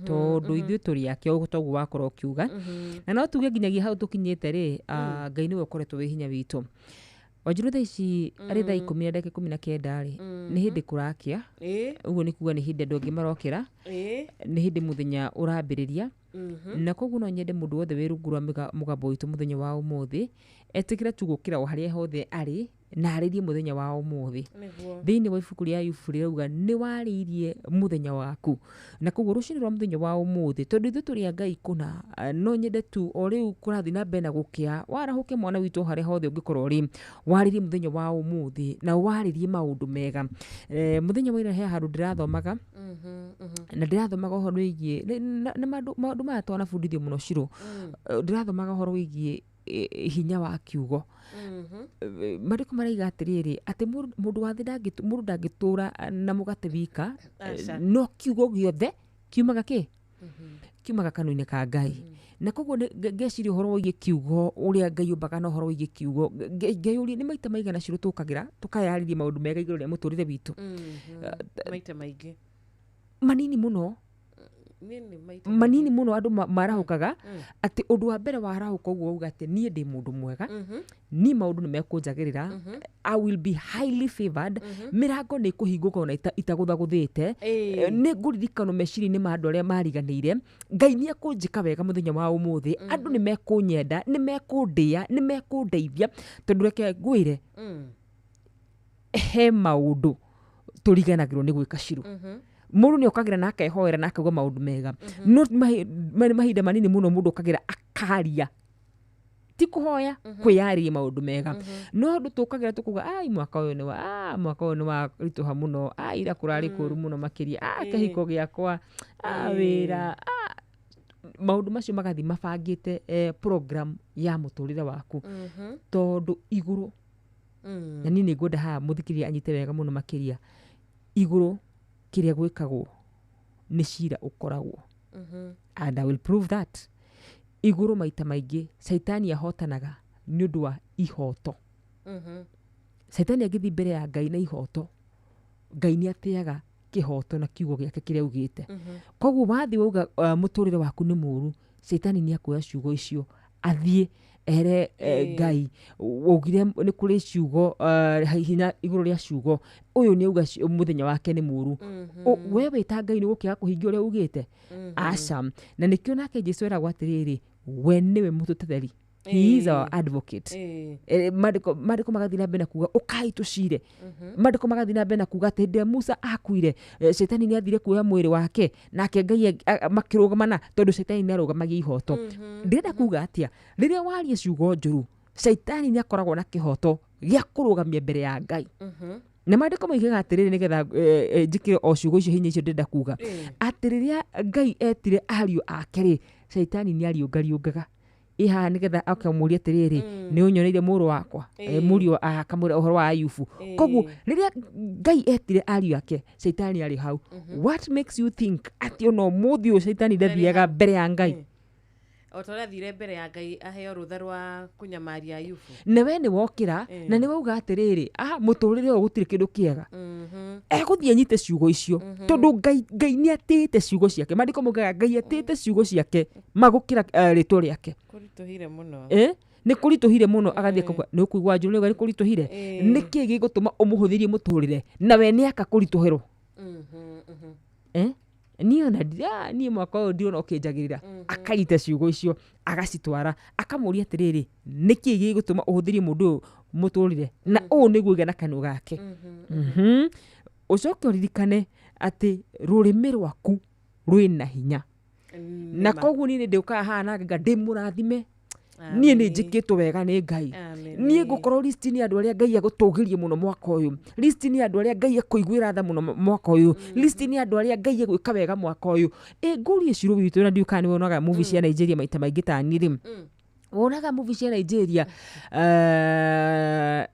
tondũ ithuĩ tũrĩ ake ũguo toguo wakorwo ũkiuga. Na no tuge nginyagia hau tũkinyĩte rĩ, Ngai nĩwe ũkoretwo wĩ hinya witũ. Wanjirũ thaa ici arĩ thaa 10 na ndagĩka 19 rĩ, nĩ hĩndĩ kũrakĩa. Ũguo nĩ kuga nĩ hĩndĩ andũ angĩ marokĩra, nĩ hĩndĩ mũthenya ũrambĩrĩria. Na koguo no nyende mũndũ wothe wĩ rungu rwa mũgambo witũ mũthenya wa ũmũthĩ etĩkĩre tu gũkĩra o harĩa hothe arĩ na arĩrie mũthenya wa ũmũthĩ. Thĩinĩ wa ibuku rĩa Ayubu rĩrauga nĩ warĩirie mũthenya waku. Na koguo rũcinĩ rwa mũthenya wa ũmũthĩ, tondũ ithuĩ tũrĩ a Ngai kũna, no nyende tu o rĩu kũrathiĩ na mbere na gũkĩa, warahũke mwana witũ harĩa hothe ũngĩkorwo ũrĩ, warĩrie mũthenya wa ũmũthĩ na warĩrie maũndũ mega. Mũthenya wa ira he handũ ndĩrathomaga, na ndĩrathomaga ũhoro wĩgiĩ na maũndũ maya twanabundithio mũno Shiro. Ndĩrathomaga ũhoro wĩgiĩ hinya wa kiugo. Maandĩko maraiga atĩrĩrĩ, atĩ mũndũ wa thĩ mũndũ ndangĩtũra na mũgate wika, no kiugo gĩothe kiumaga kĩ? Kiumaga kanua-inĩ ka Ngai. Na koguo ngeciria ũhoro wĩgiĩ kiugo, ũrĩa Ngai ũmbaga na ũhoro wĩgiĩ kiugo, ngeyũria nĩ maita maigana Shiro tũkagĩra tũkayarĩria maũndũ mega igũrũ rĩa mũtũrĩre witũ. Maita maingĩ. Manini mũno. Niĩ nĩ maita Manini mũno andũ marahũkaga atĩ ũndũ wa mbere warahũka ũguo wauga atĩ niĩ ndĩ mũndũ mwega, niĩ maũndũ nĩ mekũnjagĩrĩra, I will be highly favored, mĩrango nĩ ĩkũhingũka ona itagũthagũthĩte. Nĩ ngũririkanwo meciria-inĩ ma andũ arĩa mariganĩire. Ngai nĩ ekũnjĩka wega mũthenya wa ũmũthĩ, andũ nĩ mekũnyenda, nĩ mekũndĩa, nĩ mekũndeithia, tondũ reke ngwĩre, he maũndũ tũriganagĩrwo nĩ gwĩka Ciru. Mũndũ nĩ okagĩra na akehoera na akauga maũndũ mega, no mahinda manini mũno mũndũ okagĩra akaria, ti kũhoya, kwĩyarĩria maũndũ mega. No andũ tũkagĩra tũkauga, ai, mwaka ũyũ nĩ wa mwaka ũyũ nĩ wa ritũha mũno, ira kũrarĩ kũru mũno makĩria, kĩhiko gĩakwa, wĩra, maũndũ macio magathiĩ mabangĩte program ya mũtũrĩre waku, tondũ igũrũ, na niĩ nĩ ngwenda haha mũthikĩrĩria anyite wega mũno makĩria, igũrũ kĩrĩa gwĩkagwo nĩ cira ũkoragwo, and I will prove that. Igũrũ maita maingĩ caitani ahotanaga nĩ ũndũ wa ihoto. Caitani angĩthiĩ mbere ya Ngai na ihoto, Ngai nĩ atĩaga kĩhoto na kiugo gĩake kĩrĩa augĩte. Koguo wathiĩ wauga mũtũrĩre waku nĩ mũru, caitani nĩ akuoya ciugo icio athiĩ ere Ngai waugire nĩ kũrĩ ciugo, hinya igũrũ rĩa ciugo, ũyũ nĩ auga mũthenya wake nĩ mũru. We wĩta Ngai nĩ gũkĩaga kũhingia ũrĩa ugĩte? Aca. Na nĩkĩo nake Jesu eragwo atĩrĩrĩ, we nĩwe mũtũtetheri, he is our advocate. Maandĩko magathiĩ na mbere na kuga ũkai tũcire. Maandĩko magathiĩ na mbere na kuga atĩ hĩndĩ ĩrĩa Musa akuire, caitani nĩ athire kuoya mwĩrĩ wake, nake Ngai makĩrũgamana, tondũ caitani nĩ arũgamagia ihoto. Ndĩrenda kuga atĩa? Rĩrĩa waria ciugo njũru, caitani nĩ akoragwo na kĩhoto gĩa kũrũgamia mbere ya Ngai. Na maandĩko moigaga atĩrĩrĩ, nĩgetha njĩkĩre o ciugo icio hinya icio ndĩrenda kuga, atĩ rĩrĩa Ngai etire ariũ ake rĩ, caitani nĩ ariũngariũngaga ĩ haha nĩgetha akamũria atĩrĩrĩ, nĩ ũnyoneire mũrũ wakwa, mũriũ, akamwĩra ũhoro wa Ayubu. Koguo rĩrĩa Ngai etire ariũ ake, caitani arĩ hau. What makes you think atĩ ona ũmũthĩ ũyũ caitani ndathiaga mbere ya Ngai? O ta ũrĩa athire mbere ya Ngai aheo rũtha rwa kũnyamaria Ayubu. Na we nĩ wokĩra na nĩ wauga atĩrĩrĩ, mũtũrĩre ũyũ gũtirĩ kĩndũ kĩega, egũthiĩ anyite ciugo icio, tondũ Ngai nĩ atĩĩte ciugo ciake. Maandĩko maugaga Ngai atĩĩte ciugo ciake magũkĩra rĩtwa rĩake. Kũritũhire mũno. Nĩ kũritũhire mũno. Agathiĩ akauga, nĩ ũkũigua njũru, nĩ kũritũhire. Nĩkĩ gĩgũtũma ũmũhũthĩrie mũtũrĩre na we nĩ aka kũritũhĩrwo? Niĩ ona niĩ mwaka ũyũ ndirona ũkĩnjagĩrĩra. Akaita ciugo icio agacitwara, akamũria atĩrĩrĩ, nĩkĩ gĩgũtũma ũhũthĩrie mũndũ ũyũ mũtũrĩre na ũũ nĩguo ũiga na kanua gake? Ũcoke ũririkane atĩ rũrĩmĩ rwaku rwĩna hinya, na koguo niĩ nĩ ndĩũkaga haha na ngauga ndĩ mũrathime, niĩ nĩ njĩkĩtwo wega nĩ Ngai, niĩ ngũkorwo list-inĩ ya andũ arĩa Ngai agũtũgĩrie mũno mwaka ũyũ, list-inĩ ya andũ arĩa Ngai ekũiguĩra tha mũno mwaka ũyũ, list-inĩ ya andũ arĩa Ngai egwĩka wega mwaka ũyũ. Ĩ ngũrie Cirũ witũ, na ndiũĩ kana nĩ wonaga movie cia Nigeria maita maingĩ ta niĩ rĩ, wonaga movie cia Nigeria, na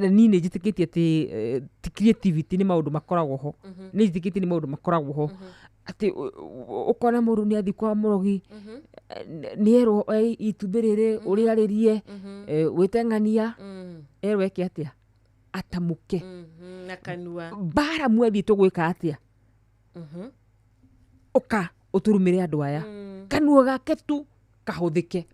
niĩ nĩ njĩtĩkĩtie atĩ ti creativity, nĩ maũndũ makoragwo ho. Nĩ njĩtĩkĩtie nĩ maũndũ makoragwo ho, atĩ ũkona mũndũ nĩ athiĩ kwa mũrogi, nĩ erwo itumbĩ rĩrĩ ũrĩarĩrie, wĩte ng'ania, erwo eke atĩa, atamũke na kanua. Baramu athiĩtwo gwĩka atĩa? Ũka ũtũrumĩre andũ aya, kanua gake tu kahũthĩke.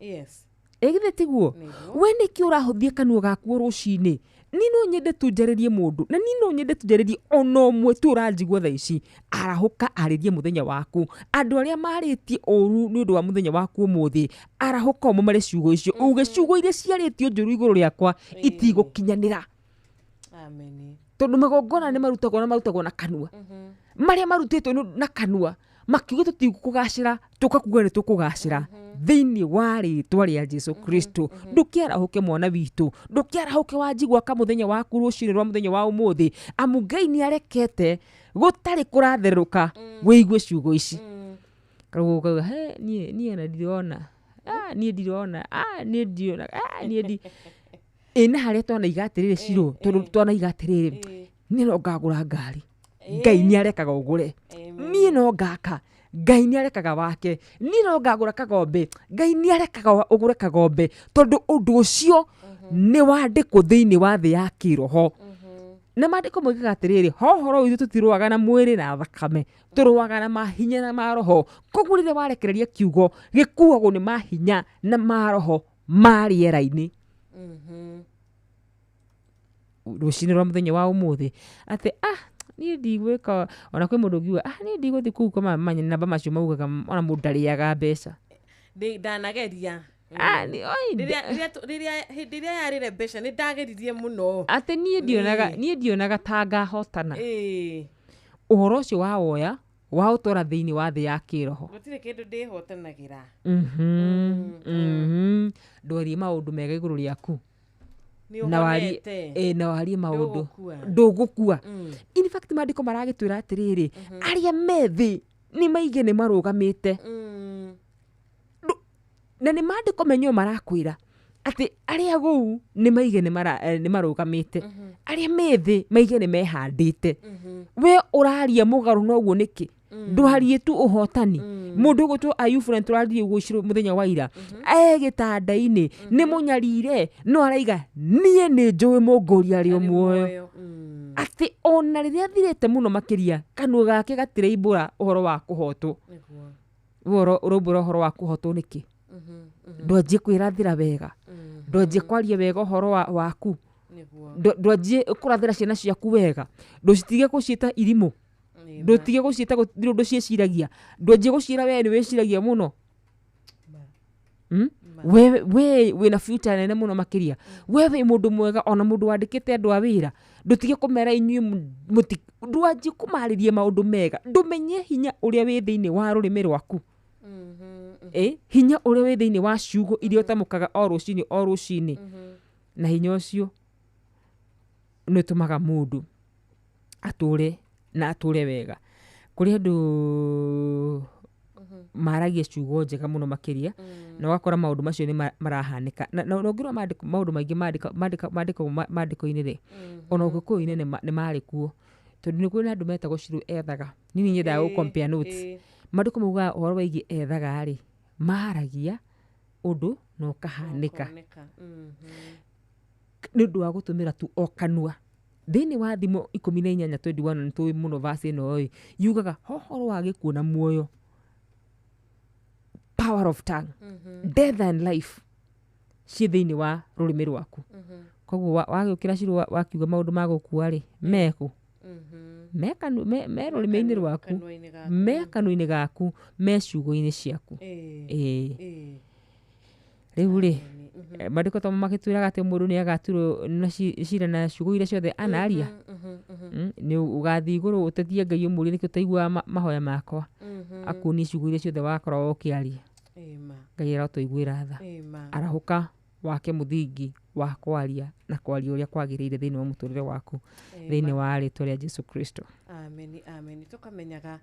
Ĩ githĩ tiguo? We nĩkĩ ũrahũthia kanua gaku o rũcinĩ? Niĩ no nyende tu njarĩrie mũndũ, na niĩ no nyende tu njarĩrie ona ũmwe tu ũranjigua thaa ici. Arahũka arĩrie mũthenya waku. Andũ arĩa marĩtie ũru nĩ ũndũ wa mũthenya waku ũmũthĩ, arahũka ũmomere ciugo icio, uge ciugo iria ciarĩtio njũru igũrũ rĩakwa itigũkinyanĩra. Amen. Tondũ magongona nĩ marutagwo na marutagwo na kanua. Marĩa marutĩtwo na kanua makiuga tũtigũkũgacĩra, tũkakuga nĩ tũkũgacĩra thĩinĩ wa rĩtwa rĩa Jesu Kristo. Ndũkĩarahũke mwana witũ, ndũkĩarahũke wanjigua ka mũthenya waku rũcinĩ rwa mũthenya wa ũmũthĩ, amu Ngai nĩ arekete gũtarĩ kũratherũka wĩigue ciugo ici. Karũgũ kauga, he niĩ ona ndirona, niĩ ndirona, niĩ ndirona, niĩ ndi ĩ na harĩa twanaiga atĩrĩrĩ Cirũ, tondũ twanaiga atĩrĩrĩ, niĩ no ngagũra ngari, Ngai nĩ arekaga ũgũre, niĩ no ngaka, Ngai nĩ arekaga wake, niĩ no ngagũra kagombe, Ngai nĩ arekaga ũgũre kagombe, tondũ ũndũ ũcio nĩ wandĩkwo thĩinĩ wa thĩ ya kĩroho. Na maandĩko moigaga atĩrĩrĩ, ho ũhoro witũ tũtirũaga na mwĩrĩ na thakame, tũrũaga na mahinya na maroho. Koguo rĩrĩa warekereria kiugo gĩkuagwo nĩ mahinya na maroho ma rĩera-inĩ. Rũcinĩ rwa mũthenya wa ũmũthĩ atĩ niĩ ndigwĩka, ona kwĩ mũndũ ũngiuga niĩ ndigũthiĩ kũu kwa manamba macio maugaga ona mũndũ ndarĩaga mbeca. Ndanageria. Ah, oi, Rĩrĩa hĩndĩ ĩrĩa yarĩre mbeca nĩ ndageririe mũno. Atĩ niĩ ndionaga, niĩ ndionaga ta ngahotana. Ũhoro ũcio wa woya wa ũtwara thĩinĩ wa thĩ ya kĩroho. Gũtirĩ kĩndũ ndĩhotanagĩra. Ndwarie maũndũ mega igũrũ rĩaku. Nĩ Na warie, ũhonete. na warie maũndũ. Ndũgũkua. Ndũgũkua. In fact maandĩko maragĩtwĩra atĩrĩrĩ, arĩa me thĩ nĩ maige nĩ marũgamĩte. Na nĩ maandĩko menyewe marakwĩra atĩ arĩa gũu nĩ maige nĩ marũgamĩte. Arĩa me thĩ maige nĩ mehandĩte. We ũraria mũgarũ na ũguo nĩkĩ? Ndwarie tu ũhotani. Mũndũ ũgwĩtwo Ayubu na nĩtũraririe ũguo icirũ mũthenya wa ira. E gĩtanda-inĩ, nĩ mũnyarire, no araiga niĩ nĩ njũĩ mũngũri arĩ o muoyo. Atĩ ona rĩrĩa athirĩte mũno makĩria, kanua gake gatiraibũra ũhoro wa kũhotwo. We ũraumbũra ũhoro wa kũhotwo nĩkĩ? Ndwanjie kwĩrathĩra wega. Ndwanjie kwaria wega ũhoro waku. Ndwanjie kũrathĩra ciana ciaku wega. Ndũcitige gũciĩta irimũ. Ndũtige gũciĩta gũtirĩ ũndũ ciĩciragia. Ndwanjie gũciĩra we nĩ wĩciragia mũno. We wĩna future nene mũno makĩria. We wĩ mũndũ mwega ona mũndũ wandĩkĩte andũ a wĩra. Ndũtige kũmera inyuĩ ndwanjie kũmarĩria maũndũ mega. Ndũmenye hinya ũrĩa wĩ thĩinĩ wa rũrĩmĩ rwaku. Hinya ũrĩa wĩ thĩinĩ wa ciugo iria ũtamũkaga o rũcinĩ o rũcinĩ. Na hinya ũcio nĩ ũtũmaga mũndũ atũre na atũre wega. Kũrĩ andũ maragia ciugo njega mũno makĩria, na ũgakora maũndũ macio nĩ marahanĩka. Na ũngĩrora maũndũ maingĩ mandĩkagwo maandĩko-inĩ rĩ, ona Ũgĩkũyũ-inĩ nĩ marĩ kuo. Tondũ nĩ kũrĩ na andũ metagwo Shiro ethaga. Niĩ nĩ nyendaga gũ compare notes. Maandĩko maugaga ũhoro wĩgiĩ ethaga rĩ, maragia ũndũ na ũkahanĩka. Nĩ ũndũ wa gũtũmĩra tu o kanua. Thĩinĩ wa Thimo 18:21 nĩ tũĩ mũno verse ĩno ĩ, yugaga ũhoro wa gĩkuũ na muoyo, power of tongue, death and life ciĩ thĩinĩ wa rũrĩmĩ rwaku. Koguo wagĩũkĩra Shiro wakiuga maũndũ ma gũkua rĩ, mekũ? Me rũrĩmĩ-inĩ rwaku, me kanua-inĩ gaku, me ciugo-inĩ ciaku. Rĩu rĩ, maandĩko to magĩtwĩraga atĩ mũndũ nĩ agaturwo na cira na ciugo iria ciothe anaria. Nĩ ũgathiĩ igũrũ ũtetie Ngai ũmũrie nĩkĩ ũtaiguaga mahoya makwa. Akuonie ciugo iria ciothe wakorwo ũkĩaria. Ngai arotũiguĩra tha. Arahũka wake mũthingi wa kwaria na kwaria ũrĩa kwagĩrĩire thĩinĩ wa mũtũrĩre waku, thĩinĩ wa rĩtwa rĩa Jesu Kristo. Amen, amen. Tũkamenyaga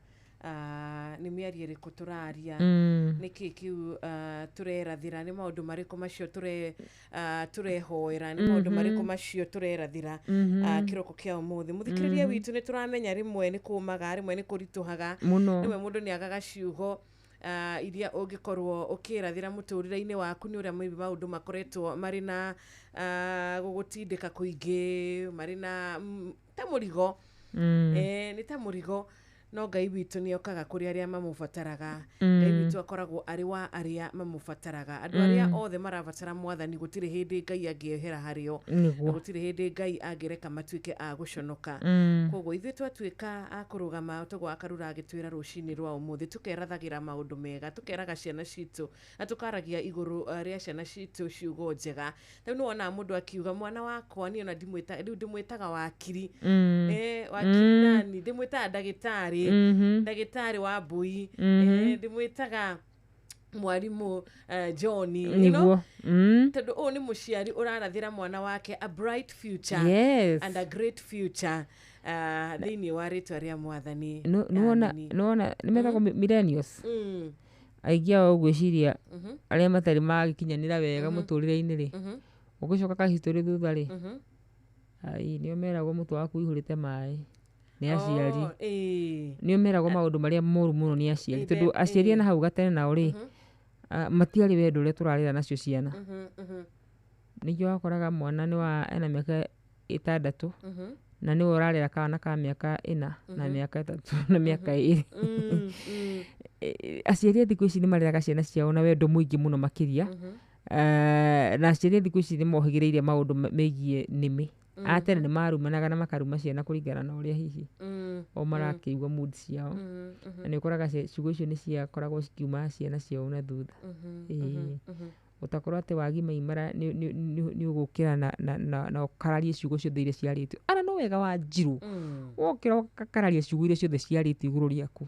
nĩ mĩario ĩrĩkũ tũraria, nĩkĩ kĩu tũrerathĩra, nĩ maũndũ marĩkũ macio tũrehoera, nĩ maũndũ marĩkũ macio tũrerathĩra kĩroko kĩa ũmũthĩ. Mũthikĩrĩria witũ nĩ tũramenya rĩmwe nĩ kũmaga, rĩmwe nĩ kũritũhaga, rĩmwe mũndũ nĩ agaga ciugo iria ũngĩkorwo ũkĩrathĩra mũtũrĩre-inĩ waku nĩ ũrĩa maybe maũndũ makoretwo marĩ na gũgũtindĩka kũingĩ, marĩ na ta mũrigo. Nĩ ta mũrigo, no Ngai witũ nĩ okaga kũrĩ arĩa mamũbataraga. Ngai witũ akoragwo arĩ wa arĩa mamũbataraga. Andũ arĩa othe marabatara mwathani gũtirĩ hĩndĩ Ngai angĩehera harĩo. Na gũtirĩ hĩndĩ Ngai angĩreka matuĩke a gũconoka. Koguo ithuĩ twatuĩka a kũrũgama toguo Akarura agĩtwĩra rũcinĩ rwa ũmũthĩ, tũkerathagĩra maũndũ mega, tũkeraga ciana citũ na tũkaragia igũrũ rĩa ciana citũ ciugo njega. Rĩu nĩ wonaga mũndũ akiuga mwana wakwa niĩ ona ndimwĩta, rĩu ndĩmwĩtaga wakiri. Wakiri nani? Ndĩmwĩtaga ndagĩtarĩ. Ndagĩtarĩ wa mbui. Ndĩmwĩtaga mwarimũ John, you know? Tondũ ũyũ nĩ mũciari ũrarathĩra mwana wake a bright future and a great future thĩinĩ wa rĩtwa rĩa mwathani. Nĩwona nĩ metagwo millennials. Aingĩ ao ũgwĩciria arĩa matarĩ magĩkinyanĩra wega mũtũrĩre-inĩ rĩ, ũgĩcoka ka history thutha rĩ, ai nĩo meragwo mũtwe waku ũihũrĩte maĩ nĩ aciari. Nĩo meragwo maũndũ marĩa moru mũno nĩ aciari, tondũ aciari na hau gatene nao rĩ, matiarĩ wendo ũrĩa tũrarera nacio ciana. Nĩkĩo wakoraga mwana nĩ wa ena mĩaka 6 Na nĩwe ũrarera kana ka mĩaka 4 na mĩaka 3 na mĩaka 2. Aciari a thikũ ici nĩ mareraga ciana ciao na wendo mũingĩ mũno makĩria. Na aciari a thikũ ici nĩ mohĩgĩrĩire maũndũ megiĩ nĩmĩ. A tene nĩ marumanaga na makaruma ciana kũringana na ũrĩa hihi o marakĩigua mood ciao. Na nĩ ũkoraga ciugo icio nĩ ciakoragwo cikiuma ciana ciao na thutha. Ĩĩ. Ũtakorwo atĩ wagimaimara nĩ ũgũkĩra na ũkararie ciugo ciothe iria ciarĩtio. Ana no wega wa njirũ. Wokĩra ũgakararia ciugo iria ciothe ciarĩtio igũrũ rĩaku.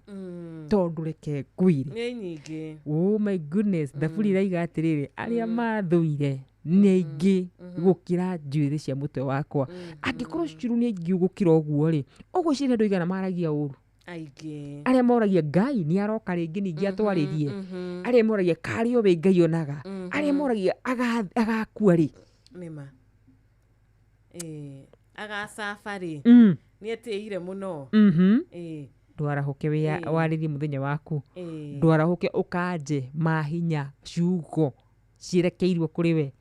Tondũ reke ngwĩre. Nĩ nyingĩ. Oh my goodness, thaburi ĩraiga atĩrĩrĩ, arĩa mathũire nĩ aingĩ gũkĩra njuĩrĩ cia mũtwe wakwa. Angĩkorwo ciru nĩ aingĩ gũkĩra ũguo rĩ, ũgwĩciria andũ aigana maragia ũru? Aingĩ. Arĩa moragia Ngai nĩ aroka rĩngĩ ningĩ atwarĩrie. Arĩa moragia karĩ o wĩ Ngai onaga. Arĩa moragia agakua rĩ. Nĩma. Agacaba rĩ. Nĩ etĩire mũno. Ndwarahũke warĩrie mũthenya waku. Ndwarahũke ũkanje mahinya ciugo cierekeirwo kũrĩ we.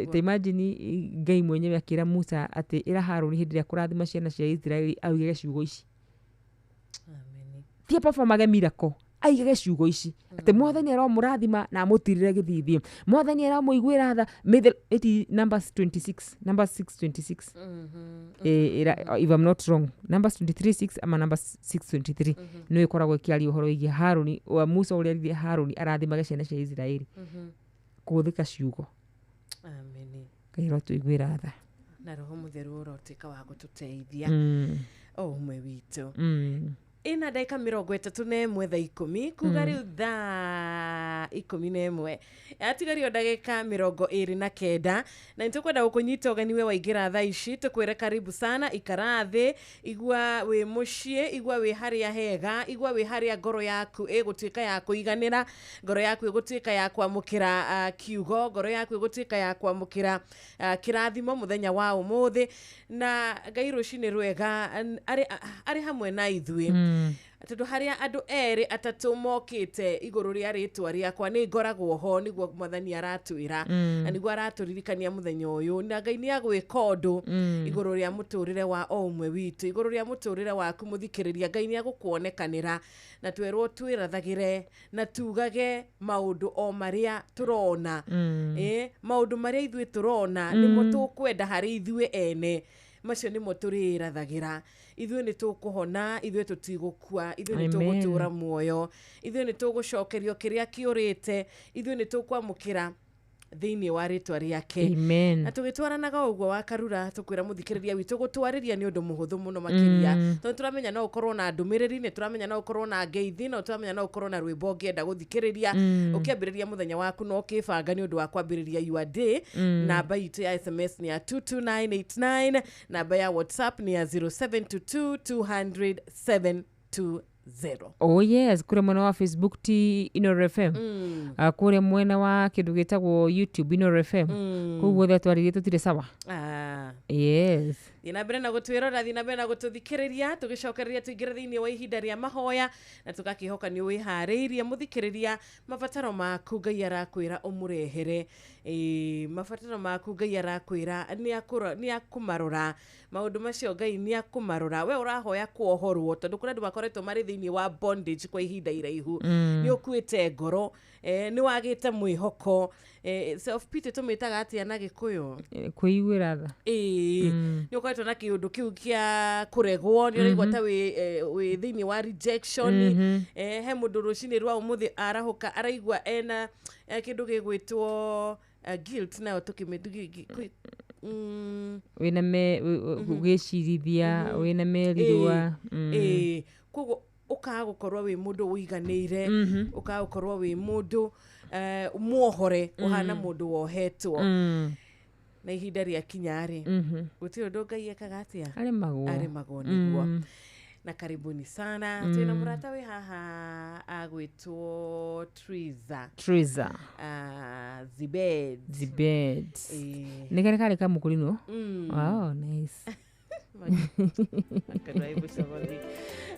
Ta imagine Ngai mwenyewe akĩra Musa atĩ ĩra Harũni hĩndĩ ĩrĩa kũrathima ciana cia Isiraeli augage ciugo ici. Ti performage miracle, aigage ciugo ici. Atĩ Mwathani aromũrathima na amũtirĩre gĩthithi. Mwathani aromũiguĩra tha. May the, ĩti Numbers 26, Numbers 6:26. If I'm not wrong, Numbers 23:6 ama Numbers 6:23. Nĩyo ĩkoragwo ĩkĩaria ũhoro wĩgiĩ Harũni, wa Musa ũrĩa erire Harũni arathimage ciana cia Isiraeli. Kũhũthĩka ciugo. Amen. Ngai arotũiguĩra tha. Na Roho Mũtheru ũrotuĩka wa gũtũteithia. O ũmwe witũ. Ĩna ndagĩka 31 thaa 10, kuga rĩu thaa 11. Atigario ndagĩka 29. Na nĩtũkwenda gũkũnyita ũgeni we waingĩra thaa ici, tũkwĩre karibu sana, ikara thĩ, igua wĩ mũciĩ, igua wĩ harĩa hega, igua wĩ harĩa ngoro yaku ĩgũtuĩka ya kũiganĩra, ngoro yaku ĩgũtuĩka ya kwamũkĩra kiugo, ngoro yaku ĩgũtuĩka ya kwamũkĩra kĩrathimo mũthenya wa ũmũthĩ. Na Ngai rũcinĩ rwega arĩ hamwe na ithuĩ. Tondũ harĩa andũ erĩ atatũ mokĩte igũrũ rĩa rĩtwa rĩakwa nĩ ngoragwo ho, nĩguo Mwathani aratwĩra. Na nĩguo aratũririkania mũthenya ũyũ. Na Ngai nĩ agwĩka ũndũ igũrũ rĩa mũtũrĩre wa o ũmwe witũ, igũrũ rĩa mũtũrĩre waku mũthikĩrĩria. Ngai nĩ agũkuonekanĩra na twerwo twĩrathagĩre na tugage maũndũ o marĩa tũrona. Maũndũ marĩa ithuĩ tũrona nĩmo tũkwenda harĩ ithuĩ ene, macio nĩmo tũrĩrathagĩra. Ithuĩ nĩ tũkũhona, ithuĩ tũtigũkua, ithuĩ nĩ tũgũtũra muoyo, ithuĩ nĩ tũgũcokerio kĩrĩa kĩũrĩte, ithuĩ nĩ tũkwamũkĩra thĩinĩ wa rĩtwa rĩake. Amen. Na tũgĩtwaranaga ũguo wa Karura, tũkwĩra mũthikĩrĩria witũ gũtwarĩria nĩ ũndũ mũhũthũ mũno makĩria. Tondũ tũramenya no ũkorwo na ndũmĩrĩri, nĩ tũramenya no ũkorwo na ngeithi, no tũramenya no ũkorwo na rwĩmbo ũngĩenda gũthikĩrĩria. Ũkĩambĩrĩria mũthenya waku na ũkĩbanga nĩ ũndũ wa kwambĩrĩria your day. Namba itũ ya SMS nĩ ya 22989, namba ya WhatsApp nĩ ya 0722 200 720. Oh yes, kũrĩa mwena wa Facebook ti Inooro FM. Kũrĩa mwena wa kĩndũ gĩtagwo YouTube Inooro FM. Kũu guothe twarĩrie tũtirĩ sawa. Yes. Thiĩ na mbere na gũtwĩrora, thiĩ na mbere na gũtũthikĩrĩria, tũgĩcokereria tũingĩre thĩinĩ wa ihinda rĩa mahoya, na tũgakĩhoka nĩ wĩharĩirie mũthikĩrĩria mabataro maku Ngai arakwĩra ũmũrehere. Mabataro maku Ngai arakwĩra nĩ akũmarora. Maũndũ macio Ngai nĩ akũmarora. We ũrahoya kuohorwo tondũ kũrĩ andũ makoretwo marĩ thĩinĩ wa bondage kwa ihinda iraihu. Nĩ ũkuĩte ngoro, nĩ wagĩte mwĩhoko. Self pity tũmĩtaga atĩa na Gĩkũyũ? Kwĩiguĩra tha. Nĩ ũkoretwo na kĩũndũ kĩu kĩa kũregwo, nĩ ũraigua ta wĩ thĩinĩ wa rejection. He mũndũ rũcinĩ rwa ũmũthĩ arahũka araigua ena kĩndũ gĩgwĩtwo guilt, nayo tũkĩmĩ-, Wĩna me, gwĩcirithia, wĩna merirwa. Koguo ũkaga gũkorwo wĩ mũndũ ũiganĩire, ũkaga gũkorwo wĩ mũndũ muohore, ũhana mũndũ wohetwo. Na ihinda rĩakinya rĩ, gũtirĩ ũndũ Ngai ekaga atĩa? Aremagwo. Aremagwo nĩguo. Na karibuni sana. Twĩna mũrata wĩ haha agwĩtwo Triza. Triza. Zibed. Zibed. Nĩ karĩ karĩ kamũkũrinũ? Wow, nice.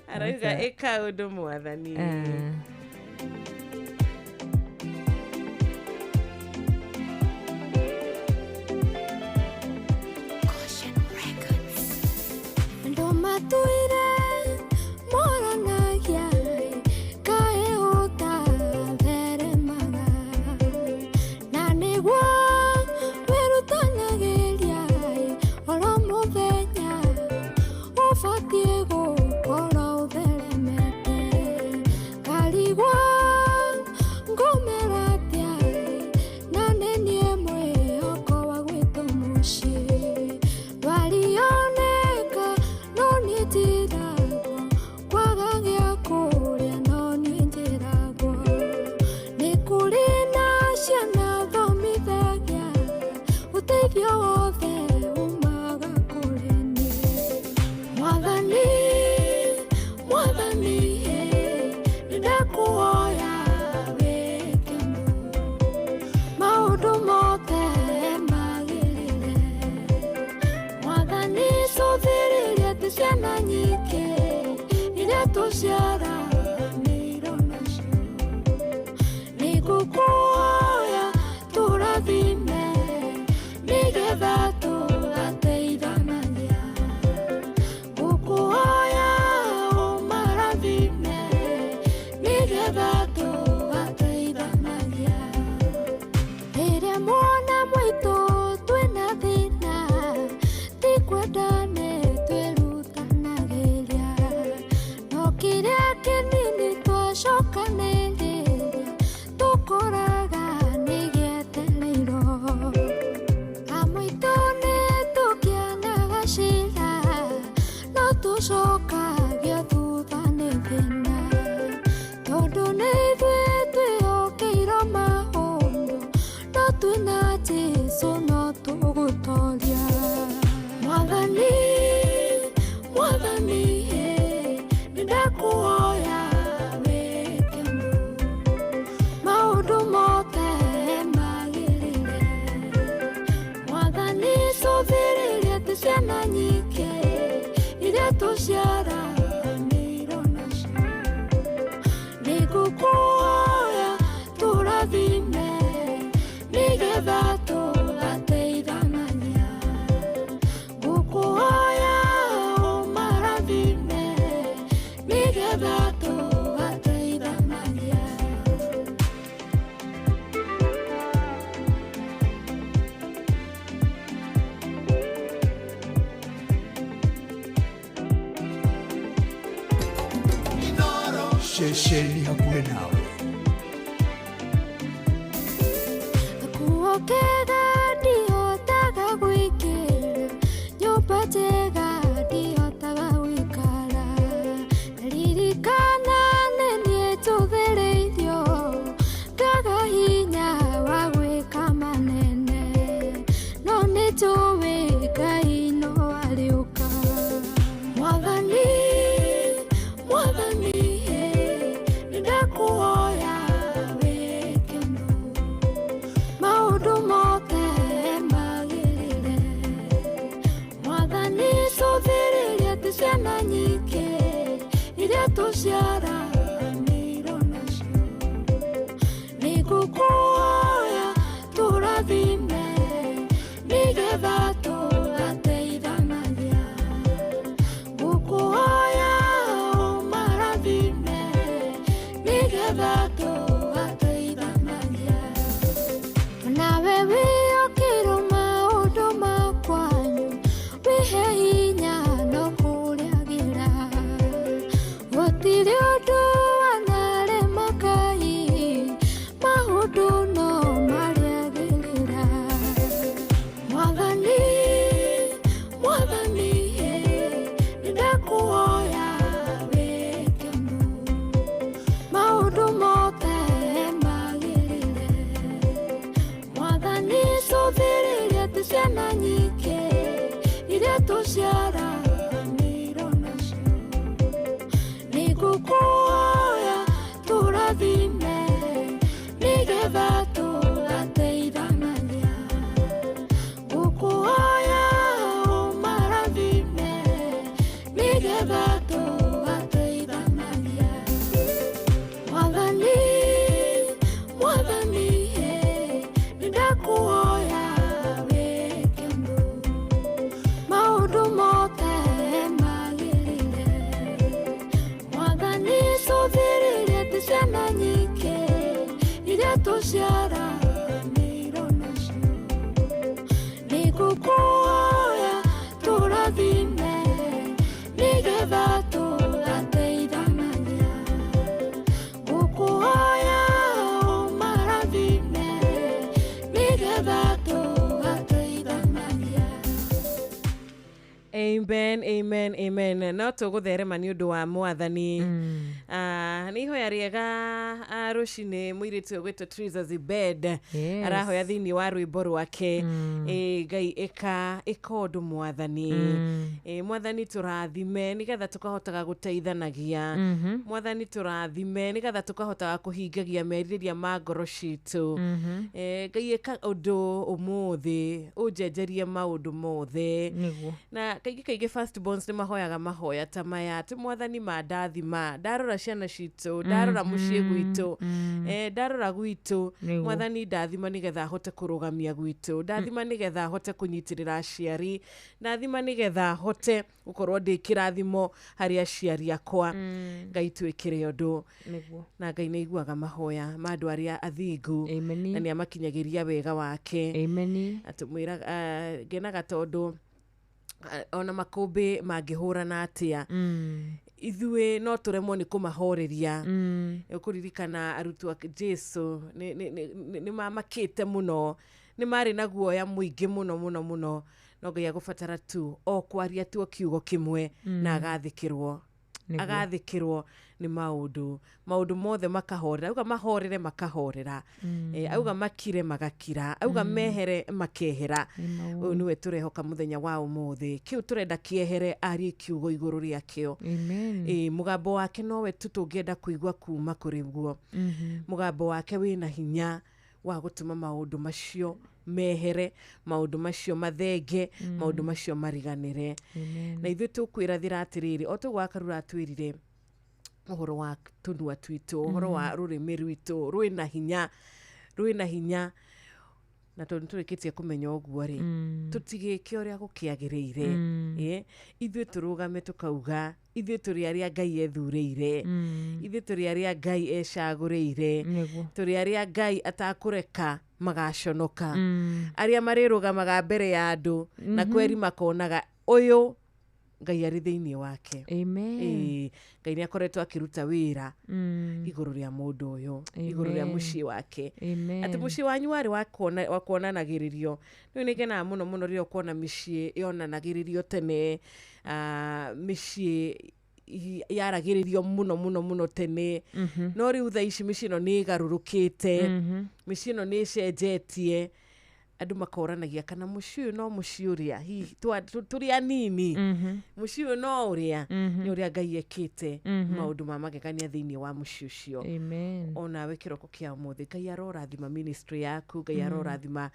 Arauga ĩka ũndũ Mwathani. Ũteithio wothe umaga kũrĩ niĩ. Mwathani, Mwathani, nĩndakũhoya wĩke ũndũ, maũndũ mothe magĩrĩre. Mwathani, cũthĩrĩria atĩ ciana nyingĩ iria tũciaranĩirwo nacio. Nĩngũkũhoya tũrathime nĩgetha tũgateithanagia. Ngũkũhoya ũmarathime nĩgetha tũgateithanagia. Rĩrĩa mwana mwaitũ twĩna thĩna, ti kwenda nĩ twĩrutanagĩria, no kĩrĩa kĩnini twacokanĩrĩria tũkoraga nĩ gĩetereirwo. Amũitũ nĩ tũkĩanaga cira, no tũcokagia thutha nĩ thĩna, tondũ nĩ ithuĩ twĩhokeirwo maũndũ, no twĩna Jesũ no tũgũtoria. Mwathani, Mwathani, nĩndakũhoya wĩke ũndũ, maũndũ mothe magĩrĩre. Mwathani, cũthĩrĩria atĩ ciana nyingĩ iria tũciaranĩirwo nacio. Nĩngũkũhoya tũrathime nĩgetha tũgateithanagia. Ngũkũhoya ũmarathime nĩgetha tũgateithanagia. Ceceni hakuhĩ nawe. Gakuo kega ndihotaga gwĩkĩra, nyũmba njega ndihotaga gũikara. Ndaririkanana nĩ niĩ njũthĩrĩirio, ngaga hinya wa gwĩka manene, no nĩ njũĩ Ngai no arĩũka. Mwathani, Mwathani, nĩndakũhoya wĩke ũndũ, maũndũ mothe magĩrĩre. Mwathani, cũthĩrĩria atĩ ciana nyingĩ iria tũciaranĩirwo nacio. Nĩngũkũhoya tũrathime nĩgetha tũgateithanagia. Ngũkũhoya ũmarathime nĩgetha tũgateithanagia. Nawe wĩokĩrwo maũndũ ma kwanyu, wĩhe hinya no kũrĩagĩra. Gũtirĩ ũndũ wanarema Ngai, maũndũ no marĩagĩrĩra. Mwathani, Mwathani, nĩndakũhoya wĩke ũndũ, maũndũ mothe magĩrĩre. Mwathani, cũthĩrĩria atĩ ciana nyingĩ iria tũciaranĩirwo nacio. Nĩngũkũhoya tũrathime nĩgetha tũgateithanagia. Ngũkũhoya ũmarathime nĩgetha tũgateithanagia. Mwathani, Mwathani, nĩndakũhoya wĩke ũndũ, maũndũ mothe magĩrĩre. Mwathani, cũthĩrĩria atĩ ciana nyingĩ iria tũciaranĩirwo nacio. Nĩngũkũhoya tũrathime nĩgetha tũgateithanagia. Ngũkũhoya ũmarathime nĩgetha tũgateithanagia. Amen. Amen, amen, amen. No tũgũtherema nĩ ũndũ wa mwathani. Ah, nĩ ihoya rĩega, ah, rũcinĩ mũirĩtu ũgwĩtwo Triza Zibed. Yes. Arahoya thĩinĩ wa rwĩmbo rwake. Ĩ, Ngai ĩka ĩka ũndũ mwathani. Ĩ, mwathani tũrathime nĩgetha tũkahotaga gũteithanagia. Mwathani tũrathime nĩgetha tũkahotaga kũhingagia merirĩria ma ngoro citũ. Eh, Ngai ĩka ũndũ ũmũthĩ ũnjenjerie maũndũ mothe. Nĩguo. Na kaingĩ kaingĩ firstborns nĩ mahoyaga mahoya ta maya atĩ mwathani mandathima, ndarora ciana citũ, ndarora mũciĩ gwitũ, eh, ndarora gwitũ. Nĩguo. Mwathani ndathima nĩgetha hote kũrũgamia gwitũ, ndathima nĩgetha hote kũnyitĩrĩra aciari, ndathima nĩgetha hote gũkorwo ndĩ kĩrathimo harĩ aciari akwa. Ngai twĩkĩre ũndũ. Nĩguo. Na Ngai nĩ aiguaga mahoya ma andũ arĩa athingu. Amen. Na nĩ amakinyagĩria wega wake. Amen. Atũmwĩraga, ngenaga tondũ, ona makũmbĩ mangĩhũrana atĩa, ithuĩ no tũremwo nĩ kũmahoreria. Ũkũririkana arutwo a Jesu nĩ mamakĩte mũno, nĩ marĩ na guoya mũingĩ mũno mũno mũno, no Ngai agũbatara tu o kwaria tu o kiugo kĩmwe na agathĩkĩrwo. Nĩguo. Agathĩkĩrwo nĩ maũndũ mothe makahorera. Auga mahorere makahorera. Eh, auga makire magakira, auga mehere makehera. Ũyũ nĩwe tũrehoka mũthenya wa ũmũthĩ, kĩu tũrenda kĩehere, arie kiugo igũrũ rĩakĩo. Amen. Ĩ, mũgambo wake nowe tu tũngĩenda kũigua kuma kũrĩ guo. Mũgambo wake wĩna hinya wa gũtũma maũndũ macio mehere, maũndũ macio mathenge, maũndũ macio mariganĩre. Amen. Na ithuĩ tũkwĩrathĩra atĩrĩrĩ, o toguo Wakarura atwĩrire ũhoro wa tũnua twitũ, ũhoro wa rũrĩmĩ rwitũ rwĩna hinya, rwĩna hinya, na tondũ nĩtũrĩkĩtie kũmenya ũguo rĩ, tũtigĩke ũrĩa gũkĩagĩrĩire. Ĩ, ithuĩ tũrũgame tũkauga ithuĩ tũrĩ arĩa Ngai ethurĩire, ithuĩ tũrĩ arĩa Ngai ecagũrĩire, Nĩguo. tũrĩ arĩa Ngai atakũreka magaconoka, arĩa marĩrũgamaga mbere ya andũ na kweri makonaga ũyũ Ngai arĩ thĩinĩ wake. Amen. Ĩĩ, Ngai nĩ akoretwo akĩruta wĩra igũrũ rĩa mũndũ ũyũ, igũrũ rĩa Amen. mũciĩ wake. Amen. Atĩ mũciĩ wanyu warĩ wa kuonanagĩrĩrio. Rĩu nĩ ngenaga mũno mũno rĩrĩa ũkuona mĩciĩ yonanagĩrĩrio tene, mĩciĩ yaragĩrĩrio mũno mũno mũno tene. No rĩu thaa ici mĩciĩ ĩno nĩ ĩgarũrũkĩte, mĩciĩ ĩno nĩ ĩcenjetie. Andũ makoranagia kana mũciĩ ũyũ no mũciĩ ũrĩa hihi tũrĩ anini, mũciĩ ũyũ no ũrĩa nĩ ũrĩa Ngai ekĩte maũndũ ma magegania thĩinĩ wa mũciĩ ũcio. Amen. Onawe kĩroko kĩa ũmũthĩ Ngai arorathima ministry yaku, Ngai arorathima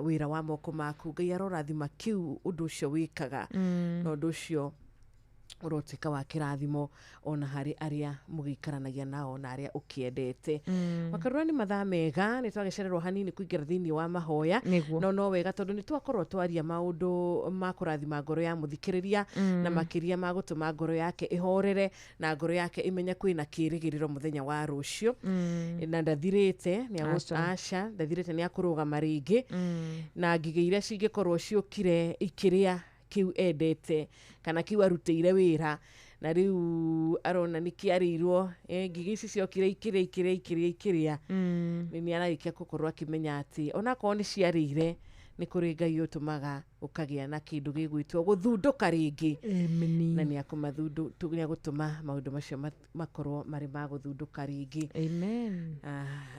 wĩra wa moko maku, Ngai arorathima kĩu ũndũ ũcio wĩkaga, na ũndũ ũcio ũrotuĩka wa kĩrathimo ona harĩ arĩa mũgĩikaranagia nao na arĩa ũkĩendete. Wakarura nĩ mathaa mega, nĩ twagĩcererwo hanini kũingĩra thĩinĩ wa mahoya. Nĩguo. No no wega tondũ nĩ twakorwo twaria maũndũ ma kũrathima ngoro ya mũthikĩrĩria, na makĩria ma gũtũma ngoro yake ĩhorere na ngoro yake ĩmenye kwĩna kĩrĩgĩrĩro mũthenya wa rũciũ. Na ndathirĩte, nĩ Aca. aca, ndathirĩte, nĩ akũrũgama rĩngĩ. Na ngigĩ iria cingĩkorwo ciũkire ikĩrĩa kĩu endete kana kĩu arutĩire wĩra, na rĩu arona nĩ kĩarĩirwo, ngigĩ ici ciokire ikĩrĩa ikĩrĩa ikĩrĩa ikĩrĩa, nĩ ararĩkia gũkorwo akĩmenya atĩ onakorwo nĩ ciarĩire, nĩ kũrĩ Ngai ũtũmaga ũkagĩa na kĩndũ gĩgwĩtwo gũthundũka rĩngĩ. Amen. Na nĩ agũtũma maũndũ macio makorwo marĩ ma gũthundũka rĩngĩ. Amen.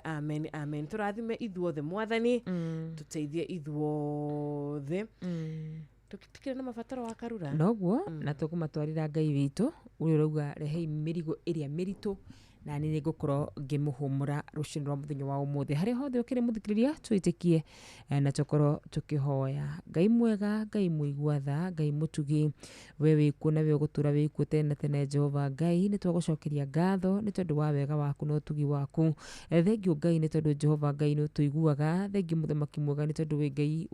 Amen, amen. Tũrathime ithuothe mwathani, tũteithie ithuothe. Tũtikĩrĩ na mabataro wa Karura. Noguo, na tũkũmatwarĩra Ngai witũ ũrĩa ũrauga rehei mĩrigo ĩrĩa mĩritũ, na niĩ nĩngũkorwo ngĩmũhũmũra rũcinĩ rwa mũthenya wa ũmũthĩ. Harĩa hothe ũkĩrĩ mũthikĩrĩria, twĩtĩkie, na tũkorwo tũkĩhoya. Ngai mwega, Ngai mũigua tha, Ngai mũtugi, we wĩkuo na we ũgũtũra wĩkuo tene na tene. Jehova Ngai, nĩ twagũcokeria ngatho nĩ tondũ wa wega waku na ũtugi waku. Thengiũ Ngai nĩ tondũ Jehova Ngai nĩ ũtũiguaga. Thengiũ mũthamaki mwega nĩ tondũ wĩ Ngai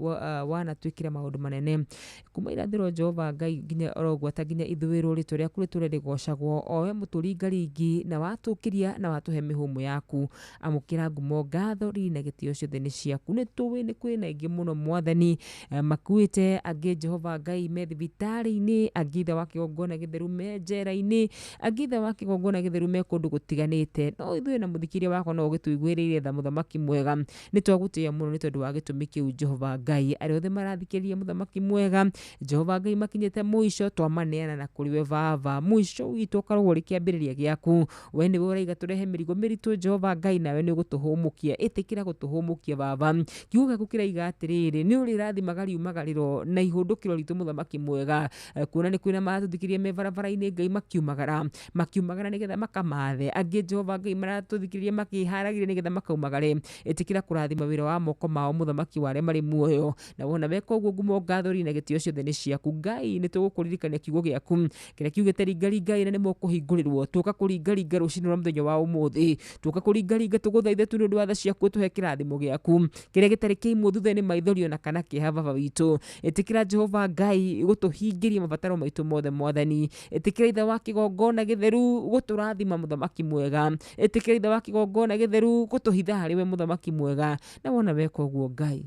wanatwĩkĩra maũndũ manene kuma irathĩro Jehova Ngai nginya oro gwata nginya ithũĩro, rĩtwa rĩaku rĩtũre rĩgocagwo, o we mũtũringaringi na watũkĩra Watũhurũkĩria na watũhe mĩhũmũ yaku. Amũkĩra ngumo, ngatho, riri na gĩtĩo ciothe nĩ ciaku. Nĩ tũĩ nĩ kwĩna aingĩ mũno Mwathani makuĩte, angĩ Jehova Ngai me thibitarĩ-inĩ, angĩ ithe wa kĩgongona gĩtheru me njera-inĩ, angĩ ithe wa kĩgongona gĩtheru me kũndũ gũtiganĩte. No ithuĩ na mũthikĩria wakwa no ũgĩtũiguĩrĩire tha mũthamaki mwega. Nĩ twagũtĩĩa mũno nĩ tondũ wa gĩtũmi kĩu Jehova Ngai. Arĩa othe marathikĩrĩria mũthamaki mwega Jehova Ngai makinyĩte mũico, twamaneana na kũrĩ we Baba. Mũico witũ ũkoragwo ũrĩ kĩambĩrĩria gĩaku. We nĩwe ũraiga tũrehe mĩrigo mĩritũ Jehova Ngai, nawe nĩ ũgũtũhũmũkia. Ĩtĩkĩra gũtũhũmũkia Baba. Kiugo gĩaku kĩraiga atĩrĩrĩ, nĩ ũrĩrathimaga riumagarĩro na ihũndũkĩro ritũ mũthamaki mwega. Kuona nĩ kwĩna maratũthikĩrĩria me barabara-inĩ Ngai makiumagara, makiumagara nĩgetha makamathe. Angĩ Jehova Ngai maratũthikĩrĩria makĩharagĩria nĩgetha makaumagare. Ĩtĩkĩra kũrathima wĩra wa moko mao mũthamaki wa arĩa marĩ muoyo. Na wona weka ũguo ngumo, ngatho, riri na gĩtĩo ciothe nĩ ciaku. Ngai nĩ tũgũkũririkania kiugo gĩaku kĩrĩa kiugĩte ringaringai na nĩ mũkũhingũrĩrwo. Tuoka kũringaringa rũcinĩ rwa mũthenya wa ũmũthĩ, tuoka kũringaringa tũgũthaithe tu nĩ ũndũ wa tha ciaku ũtũhe kĩrathimo gĩaku kĩrĩa gĩtarĩ kĩimwo thutha nĩ maithori ona kana kĩeha. Baba witũ, ĩtĩkĩra Jehova Ngai gũtũhingĩria mabataro maitũ mothe Mwathani. Ĩtĩkĩra ithe wa kĩgongona gĩtheru gũtũrathima mũthamaki mwega. Ĩtĩkĩra ithe wa kĩgongona gĩtheru gũtũhitha harĩ we mũthamaki mwega. Na wona weka ũguo Ngai,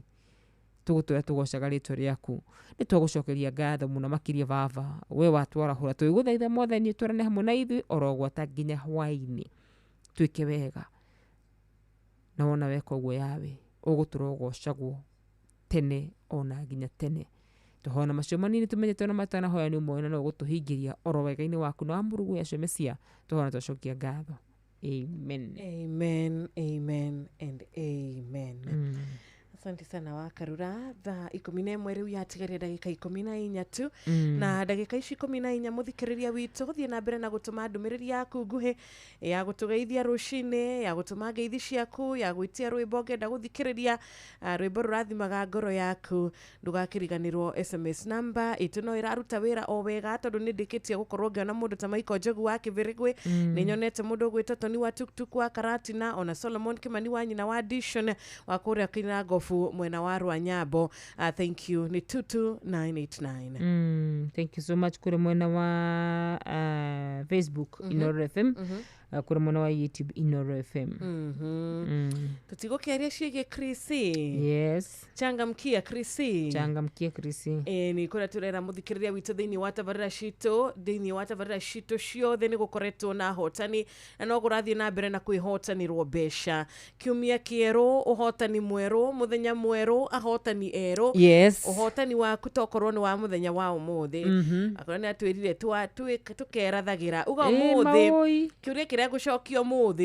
tũgũtũra tũgocaga rĩtwa rĩaku. Nĩ twagũcokeria ngatho mũno makĩria Baba, we watwarahũra. Tũgĩgũthaitha Mwathani ũtwarane hamwe na ithuĩ oro gwata nginya hwaĩ-inĩ, twĩke wega. Na wona weka ũguo Yawe, ũgũtũra ũgocagwo tene ona nginya tene. Tũhoya macio manini tũmenyete ona matanahoya nĩ ũmoĩ na no ũgũtũhingĩria oro wega-inĩ waku na wa Mũrungu Yahshua Mesia. Tũhoya na twacokia ngatho. Amen. Amen, amen and amen. Asante sana Wakarura. Thaa 11 rĩu yatigaria ndagĩka 14 tu. Na ndagĩka ici 14 mũthikĩrĩria witũ gũthiĩ na mbere na gũtũma ndũmĩrĩri yaku nguhĩ ya gũtũgeithia rũcinĩ, ya gũtũma ngeithi ciaku, ya gwĩtia rwĩmbo ngenda gũthikĩrĩria, rwĩmbo rũrathimaga ngoro yaku. Ndũgakĩriganĩrwo SMS number ĩtũ no ĩraruta wĩra o wega tondũ nĩ ndĩkĩtie gũkorwo ngĩona mũndũ ta Michael Njogu wa Kĩbĩrĩgwĩ, nĩ nyonete mũndũ ũgwĩtwo Tony wa Tuktuk wa Karatina, ona Solomon Kimani wa nyina wa Dishon wa kũrĩa Kinangobu mwena wa Rwanyambo. Thank you. Ni 22989. Thank you so much kũrĩ mwena wa Facebook Inoro FM, kũrĩ mwena wa YouTube Inoro FM. Tũtigũkĩaria ciĩgiĩ Krisi. Yes. Changamkia Krisi. Changamkia Krisi. Nĩ kũrĩa tũrera mũthikĩrĩria witũ thĩinĩ wa tabarĩra citũ, thĩinĩ wa tabarĩra citũ ciothe nĩ gũkoretwo na ahotani na no kũrathiĩ na mbere na kwĩhotanĩrwo mbeca. Kiumia kĩerũ, ũhotani mwerũ, mũthenya mwerũ, ahotani erũ. Yes. Ũhotani waku tokorwo nĩ wa mũthenya wa ũmũthĩ. Akorwo nĩ atwĩrire tũkerathagĩra uga ũmũthĩ kĩũria kĩrĩa ngũcokia ũmũthĩ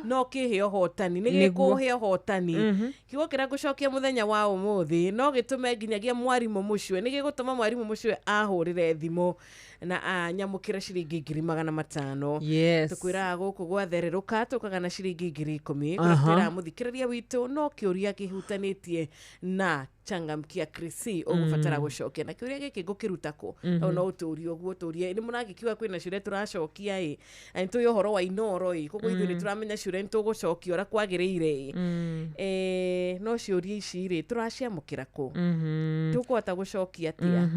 no kĩhe ũhotani, nĩ gĩkũhe ũhotani. Kiugo kĩrĩa ngũcokia mũthenya wa ũmũthĩ no gĩtũme nginyagia mwarimũ mũcue, nĩ gĩgũtũma mwarimũ mũcue ahũrĩre thimũ na anyamũkĩre ciringi 500,000. Yes. Tũkwĩraga gũkũ gwathererũka tũkaga na ciringi 10,000. Kũrĩa twĩraga mũthikĩrĩria witũ no kĩũria kĩhutanĩtie na changamkia Krisi ũgũbatara gũcokia, na kĩũria gĩkĩ ngũkĩruta kũ? Tondũ no ũtũrie ũguo ũtũrie, nĩ mũragĩkiuga kwĩna ciũria tũracokia ĩ, na nĩ tũĩ ũhoro wa Inoro ĩ, koguo ithuĩ nĩ tũramenya ciũria nĩ tũgũcokia ũrĩa kwagĩrĩire ĩ. No ciũria ici rĩ tũraciamũkĩra kũ? Tũkũhota gũcokia atĩa?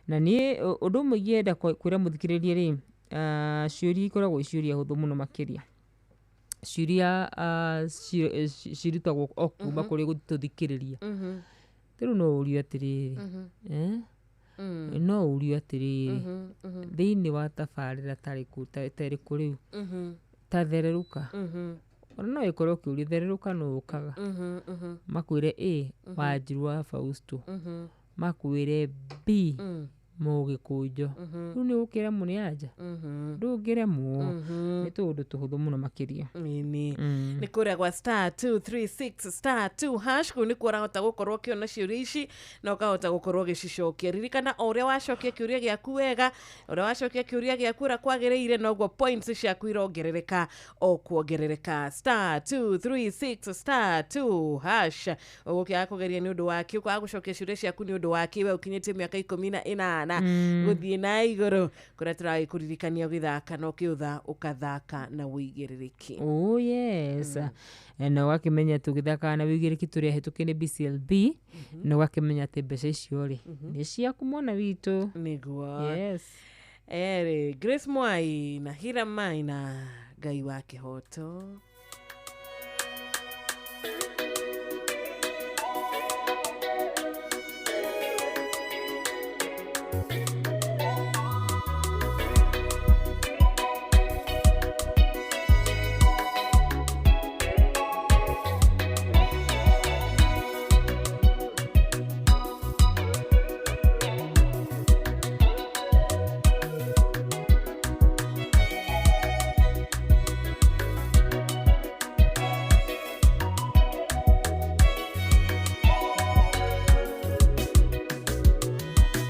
Na niĩ ũndũ ũmwe ingĩenda kwĩra mũthikĩrĩria rĩ, ciũria ikoragwo i ciũria hũthũ mũno makĩria. Ciũria cirutagwo o kuma kũrĩ gũtũthikĩrĩria. Rĩu no ũrio atĩrĩrĩ, no ũrio atĩrĩrĩ, thĩinĩ wa tabarĩra tarĩkũ tarĩkũ rĩu, ta thererũka, ona no ĩkorwo kĩũria thererũka no ũkaga, makwĩre A Wanjiru wa Fausto, makwĩre B Mũgĩkũnjo. Rĩu nĩ ũgũkĩremwo nĩ anja? Ndũngĩremwo. Nĩ tũũndũ tũhũthũ mũno makĩria. Nĩ kũrĩa gwa star 236 star 2 hash, kũu nĩkuo ũrahota gũkorwo ũkĩona ciũria ici na ũkahota gũkorwo ũgĩcicokia. Ririkana o ũrĩa wacokia kĩũria gĩaku wega, ũrĩa wacokia kĩũria gĩaku ũrĩa kwagĩrĩire, noguo points ciaku irongerereka o kuongerereka. Star 236 star 2 hash. Ũgũkĩaga kũgeria nĩ ũndũ wa kĩ, ũkaga gũcokia ciũria ciaku nĩ ũndũ wa kĩ, we ũkinyĩtie mĩaka 18 gũthiĩ na igũrũ, kũrĩa tũragĩkũririkania ũgĩthaka na ũkĩũtha ũkathaka na ũigĩrĩrĩki. Oh yes. Na ũgakĩmenya tũgĩthakaga na ũigĩrĩrĩki tũrĩ ahĩtũke nĩ BCLB, na ũgakĩmenya atĩ mbeca icio rĩ nĩ ciaku mwana witũ. Nĩguo. Yes. Grace Mwai na Hira Maina, Ngai wa kĩhoto.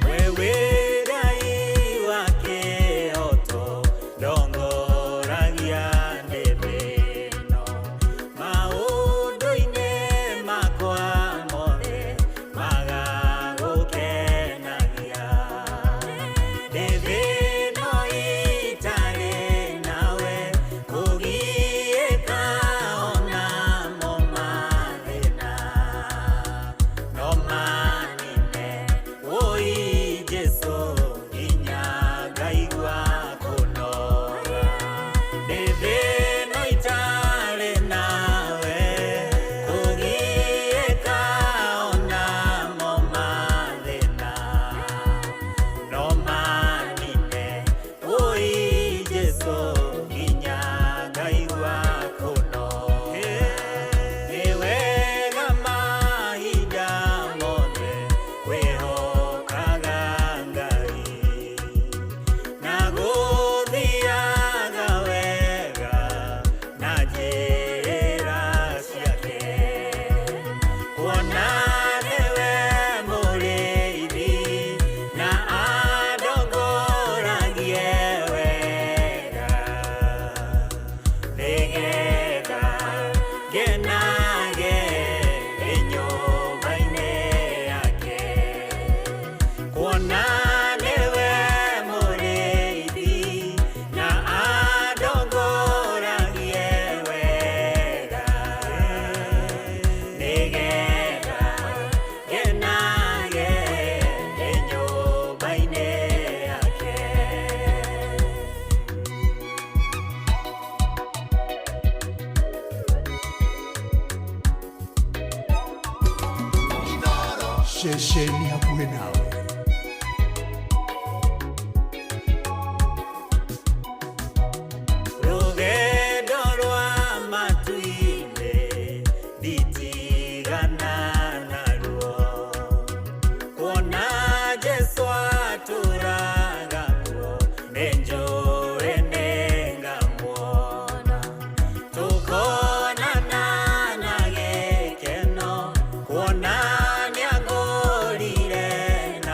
Wewe Ngai wa kĩhooto, ndongoragia ndĩ thĩno. Maũndũ-inĩ makwa mothe magagũkenagia. Ndĩ thĩno itarĩ nawe, kũgiĩka ona mo mathĩna no manine. Woi Jesu nginya ngaigua kũnoga. Ndĩ thĩno itarĩ nawe, kũgiĩka ona mo mathĩna no manine. Woi Jesu nginya ngaigua kũnoga. Nĩ wega mahinda mothe kwĩhokaga Ngai, na gũthiaga wega na njĩra ciake. Kuona nĩwe mũrĩithi na andongoragie wega, nĩgetha ngenage ndĩ nyũmba-inĩ yake. Kuona nĩwe mũrĩithi na andongoragie wega, nĩgetha ngenage ndĩ nyũmba-inĩ yake. Ceceni hakuhĩ nawe. Rũgendo rwa matu-inĩ nditigana naruo, kuona Jesũ atũũraga kuo, nĩnjũĩ nĩngamuona. Tũkonana na gĩkeno, kuona nĩangũrire na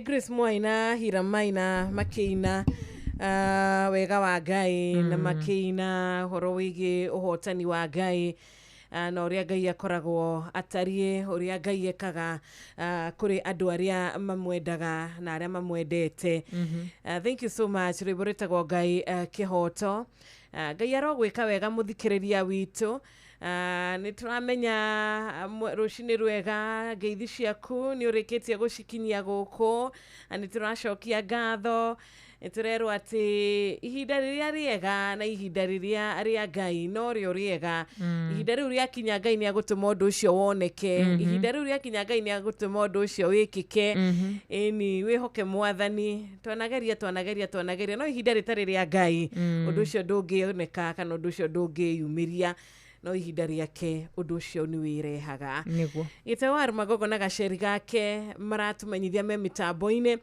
Nĩ Grace Mwai na Hira Maina makĩina wega wa Ngai na makĩina ũhoro wĩgiĩ ũhotani wa Ngai na ũrĩa Ngai akoragwo atariĩ, ũrĩa Ngai ekaga kũrĩ andũ arĩa mamwendaga na arĩa mamwendete. Thank you so much. Rwĩmbo rwĩtagwo Ngai Kĩhoto. Ngai arogwĩka wega mũthikĩrĩria witũ. Nĩ tũramenya rũcinĩ rwega, ngeithi ciaku nĩ ũrĩkĩtie gũcikinyia gũkũ, na nĩ tũracokia ngatho. Nĩ tũrerwo atĩ ihinda rĩrĩa rĩega na ihinda rĩrĩa rĩa Ngai no rĩo rĩega. Ihinda rĩu rĩakinya Ngai nĩ agũtũma ũndũ ũcio woneke. Ihinda rĩu rĩakinya Ngai nĩ agũtũma ũndũ ũcio wĩkĩke. Ĩni wĩhoke Mwathani. Twanageria twanageria twanageria, no ihinda rĩtarĩ rĩa Ngai ũndũ ũcio ndũngĩoneka kana ũndũ ũcio ndũngĩyumĩria, no ihinda rĩake ũndũ ũcio nĩ wĩrehaga. Nĩguo. Gĩtewar Magogo na gaceri gake maratumenyithia me mĩtambo-inĩ.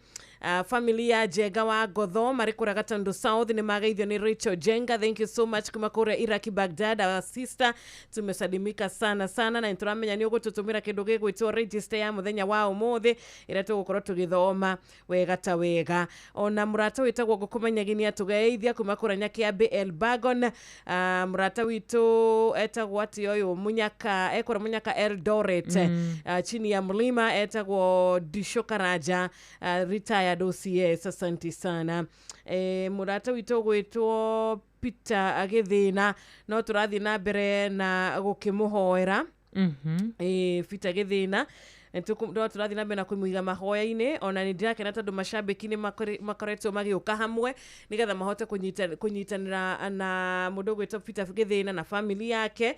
Family ya Njenga wa Ngotho marĩ kũrĩa Gatundu South nĩ mageithio nĩ Rachel Njenga. Thank you so much kuma kũrĩa Iraki Baghdad, our sister, tumesalimika sana sana, na nĩtũramenya nĩ ũgũtũtũmĩra kĩndũ gĩgwĩtwo register ya mũthenya wa ũmũthĩ ĩrĩa tũgũkorwo tũgĩthoma wega ta wega. Ona mũrata wĩtagwo Ngũkũmenyagi nĩ atũgeithia kuma kũrĩa Nyakĩambĩ Elbagon. Mũrata witũ etagwo atĩ ũyũ Munyaka, ekũrĩa Munyaka Eldoret, chini ya mlima, etagwo Disho Karanja, retired OCS, asante sana. Mũrata witũ gwĩtwo Peter Agĩthĩna, no tũrathiĩ na mbere na gũkĩmũhoera. Peter Gĩthĩna no tũrathiĩ na mbere na kũmũiga mahoya-inĩ. Ona nĩ ndĩrakena tondũ macambĩki nĩ makoretwo magĩũka hamwe nĩgetha mahote kũnyitanĩra na mũndũ ũgwĩtwo Peter Gĩthĩna na family yake.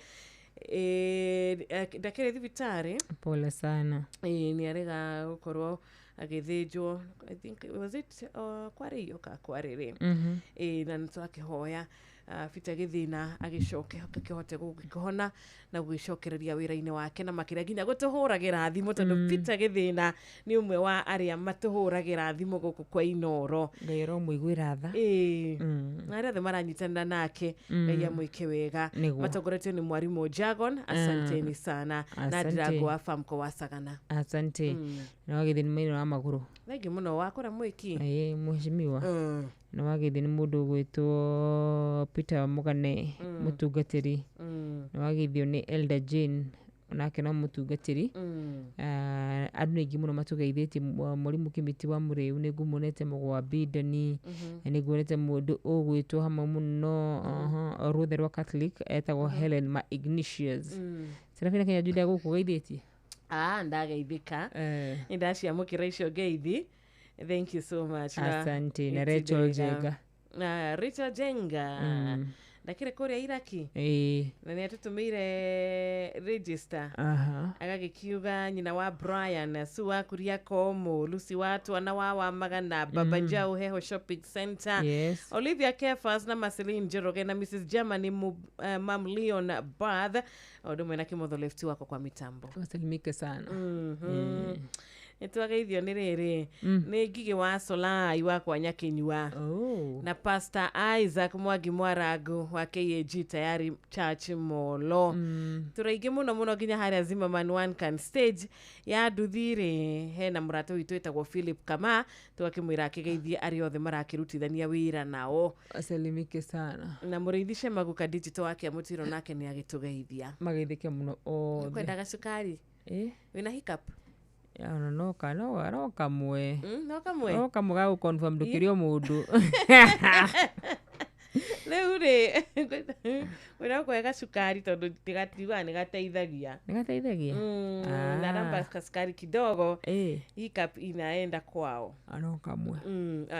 Ndakĩrĩ thibitarĩ. Pole sana. Nĩ arega gũkorwo agĩthĩnjwo, I think was it kwarĩ iyo ka kwarĩ rĩ. Na nĩ twakĩhoya Peter Gĩthĩna agĩcoke akĩhote gũkĩhona na gũgĩcokereria wĩra-inĩ wake, na makĩria nginya gũtũhũragĩra thimũ tondũ Peter Gĩthĩna nĩ ũmwe wa arĩa matũhũragĩra thimũ gũkũ kwa Inooro. Ngai aromũiguĩra tha. Na arĩa othe maranyitanĩra nake, Ngai amwĩke wega. Nĩguo. Matongoretio nĩ mwarimũ Jagon, asanteni sana. Na Asante. Ndirango wa Famco wa Sagana. Asante. Na wagĩthĩ nĩ maino wa magũrũ. Thengi mũno wakũra mwĩki. Mheshimiwa. Na wagĩthĩ nĩ mũndũ ũgwĩtwo Peter Mũgane, mũtungatĩri. Na wagĩthio nĩ Elder Jane, onake no mũtungatĩri. Andũ nĩ aingĩ mũno matũgeithĩtie. Mwarimũ Kĩmĩti wa Mũrĩu nĩ ngũmuonete, Mũgwa Bindani nĩ nguonete, mũndũ ũgwĩtwo hamwe mũno rũthe rwa Catholic etagwo Helen ma Ignatius. Serafina Kenya Julia gũkũ geithĩtie. Ndageithĩka. Nĩ ndaciamũkĩra icio ngeithi. Thank you so much. Asante. Na Rachel Njenga. Na Rachel Njenga. Ndakĩrĩ kũrĩa Iraki. Na nĩ atũtũmĩire register. Agagĩkiuga nyina wa Brian, Sue wa Kuria Komo, Lucy wa Twana wa Wamagana, Baba Jau Heho Shopping Center, Olivia Kefas na Marceline Njoroge na Mrs Germany Mam Leon Bath, o ũndũ ũmwe na Kĩmotho left wako kwa mitambo. Wasalimike sana. Nĩ twageithio nĩ rĩrĩ nĩ Ngigĩ wa Solai wakwa Nyakinyua na Pastor Isaac Mwangi Mwarangu wa KAG Tayari Church Molo. Tũraingĩ mũno mũno nginya harĩa Zimmerman One Can Stage ya nduthi rĩ, hena mũrata witũ wĩtagwo Philip Kama, tũgakĩmwĩra akĩgeithie arĩa othe marakĩrutithania wĩra nao. Wasalimike sana. Na mũrĩithi Shemaguka Digital wake Mũtiro nake nĩ agĩtũgeithia. Mageithĩke mũno othe. Kwendaga cukari? Wĩna hiccup? Ona no ka no no kamwe. No kamwe. No kamwe ga gũconfirm ndũkĩrĩ o mũndũ. Rĩu rĩ, kwĩna kwega cukari tondũ tigatiugaga nĩ gateithagia. Nĩ gateithagia? Naramba kasukari kidogo, hiccup inaenda kwao. No kamwe.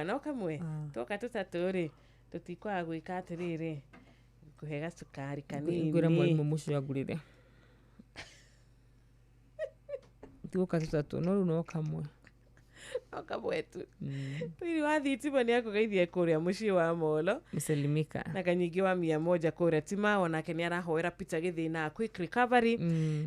No kamwe. Twoka tũtatũ rĩ, tũtikwaga gwĩka atĩrĩrĩ, kũhe gacukari kanini. Ngwĩra mwarimũ mũcio angũrĩre. Tuoka tũtatũ, no rĩu no kamwe. No kamwe tu. Wĩri Wa thitima nĩ akũgeithia kũrĩa mũciĩ wa Molo. Mselimika. Na kanyingĩ wa 100 kũrĩa Tima, onake nĩ arahoera Peter Gĩthĩna quick recovery.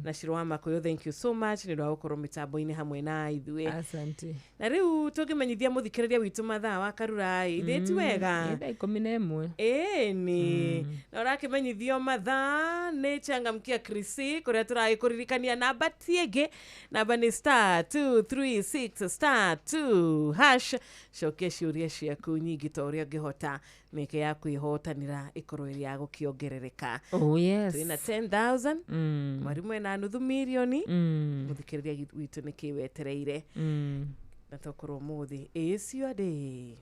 Na Shiro wa Makũyũ, thank you so much nĩ ũndũ wa gũkorwo mĩtambo-inĩ hamwe na ithuĩ. Asante. Na rĩu tũngĩmenyithia mũthikĩrĩria witũ mathaa wa Karura ĩ, ithĩ ti wega? Nĩ thaa 11. Ĩni na ũrakĩmenyithio mathaa nĩ changamkia Krisi kũrĩa tũragĩkũririkania namba ti ĩngĩ, namba nĩ star 236 star 2 hash. Cokia ciũria ciaku nyingĩ ta ũrĩa ũngĩhota, mĩeke ya kwĩhotanĩra ĩkorwo ĩrĩ ya gũkĩongerereka. Oh, yes. Twĩna 10,000, mwarimũ ena nuthu mirioni. Mũthikĩrĩria witũ nĩ kĩ wetereire? Na tokorwo ũmũthĩ is your day.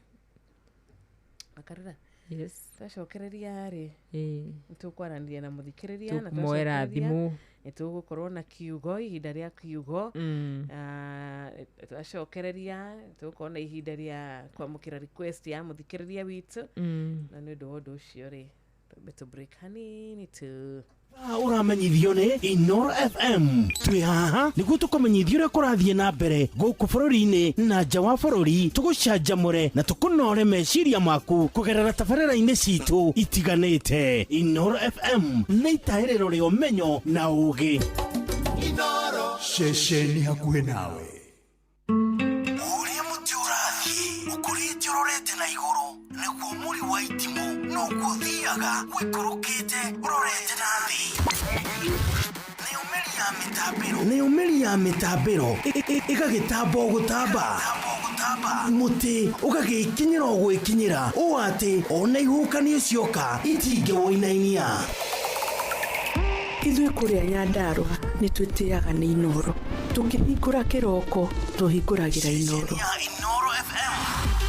Makarura. Yes. Twacokereria rĩ, nĩ tũkwaranĩria na mũthikĩrĩria na Tũkũmoera twacokereria, thimũ. Nĩ tũgũkorwo na kiugo, ihinda rĩa kiugo. Ah, twacokereria tũgũkorwo na ihinda rĩa kwamũkĩra request ya mũthikĩrĩria witũ. Na nĩ ũndũ wa ũndũ ũcio rĩ, twambe tũ break hanini tu. Ũramenyithio nĩ Inoro FM. Twĩ haha nĩguo tũkũmenyithia ũrĩa kũrathiĩ na mbere gũkũ bũrũri-inĩ na nja wa bũrũri, tũgũcanjamũre na tũkũnore meciria maku kũgerera tabarĩra-inĩ citũ itiganĩte. Inoro FM nĩ itahĩrĩro rĩa ũmenyo na ũũgĩ. Ceceni hakuhĩ nawe. Ũrĩa mũtĩ ũrathiĩ ũkũrĩte ũrorete na igũrũ, nĩguo mũri wa itimũ noguo ũthiaga ũikũrũkĩte ũrorete na thĩ. Nayo mĩri ya mĩtambĩro, nayo mĩri ya mĩtambĩro ĩgagĩtamba o gũtamba, mũtĩ ũgagĩkinyĩra o gwĩkinyĩra, ũũ atĩ ona ihuhũkanio cioka itingĩwũinainia. Ithuĩ kũrĩa Nyandarũa nĩ twĩtĩaga nĩ Inoro. Tũkĩhingũra kĩroko tũhingũragĩra Inoro.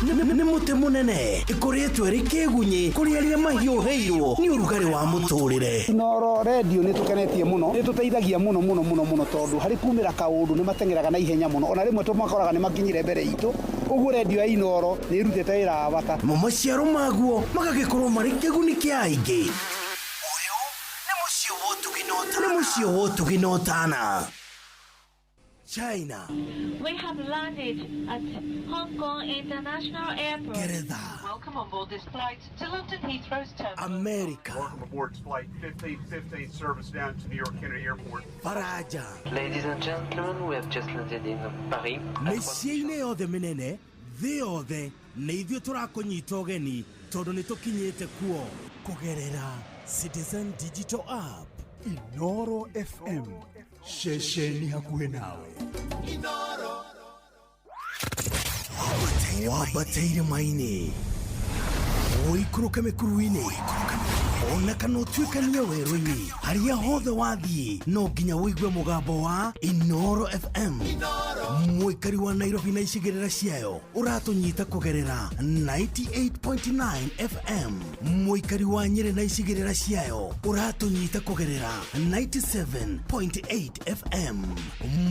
Nĩ mũtĩ mũnene ĩkũrĩtwo ĩrĩ kĩgunyĩ kũrĩ arĩa mahiũhĩirwo nĩ ũrugarĩ wa mũtũrĩre. Inoro redio nĩ tũkenetie mũno, nĩ tũteithagia mũno mũno mũno mũno, tondũ harĩ kumĩra kaũndũ nĩ mateng'eraga na ihenya mũno, ona rĩmwe tũmakoraga nĩ makinyire mbere itũ. Ũguo redio ya Inoro nĩ ĩrutĩte wĩra wa bata. Namo maciaro maguo magagĩkorwo marĩ kĩguni kĩa aingĩ. Nĩ mũciĩ wa ũtugi na ũtana. China. We have landed at Hong Kong International Airport. Ngeretha. Welcome on board this flight to London Heathrow's terminal. America. Welcome aboard flight 1515 service down to New York Kennedy Airport. Faraja. Ladies and gentlemen, we have just landed in Paris. Mĩciĩ-inĩ yothe mĩnene thĩ yothe nĩ ithuĩ tũrakũnyita ũgeni, tondũ nĩ tũkinyĩte kuo kũgerera Citizen Digital App. Inoro FM, ceceni hakuhĩ nawe. Wambate irĩma-inĩ, ũikũrũke mĩkuru-inĩ, ona kana ũtuĩkanie werũ-inĩ, harĩa hothe wathiĩ no nginya ũigue mũgambo wa Inoro FM. Mũikari wa Nairobi na icigĩrĩra ciayo ũratũnyita kũgerera 98.9 FM. Mũikari wa Nyĩrĩ na icigĩrĩra ciayo ũratũnyita kũgerera 97.8 FM.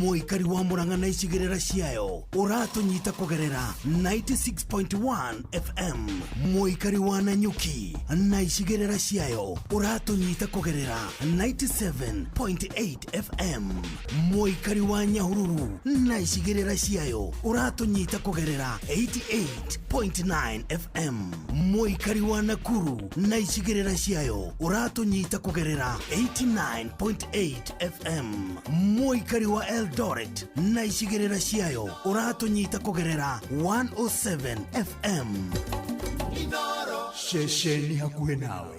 Mũikari wa Mũrang'a na icigĩrĩra ciayo ũratũnyita kũgerera 96.1 FM. Mũikari wa Nanyuki na icigĩrĩra ciayo ũratũnyita kũgerera 97.8 FM. Mũikari wa Nyahururu na icigĩrĩra ciayo ũratũnyita kũgerera 88.9 FM. Mũikari wa Nakuru na icigĩrĩra ciayo ũratũnyita kũgerera 89.8 FM. Mũikari wa Eldoret na icigĩrĩra ciayo ũratũnyita kũgerera 107 FM. Ceceni hakuhĩ nawe.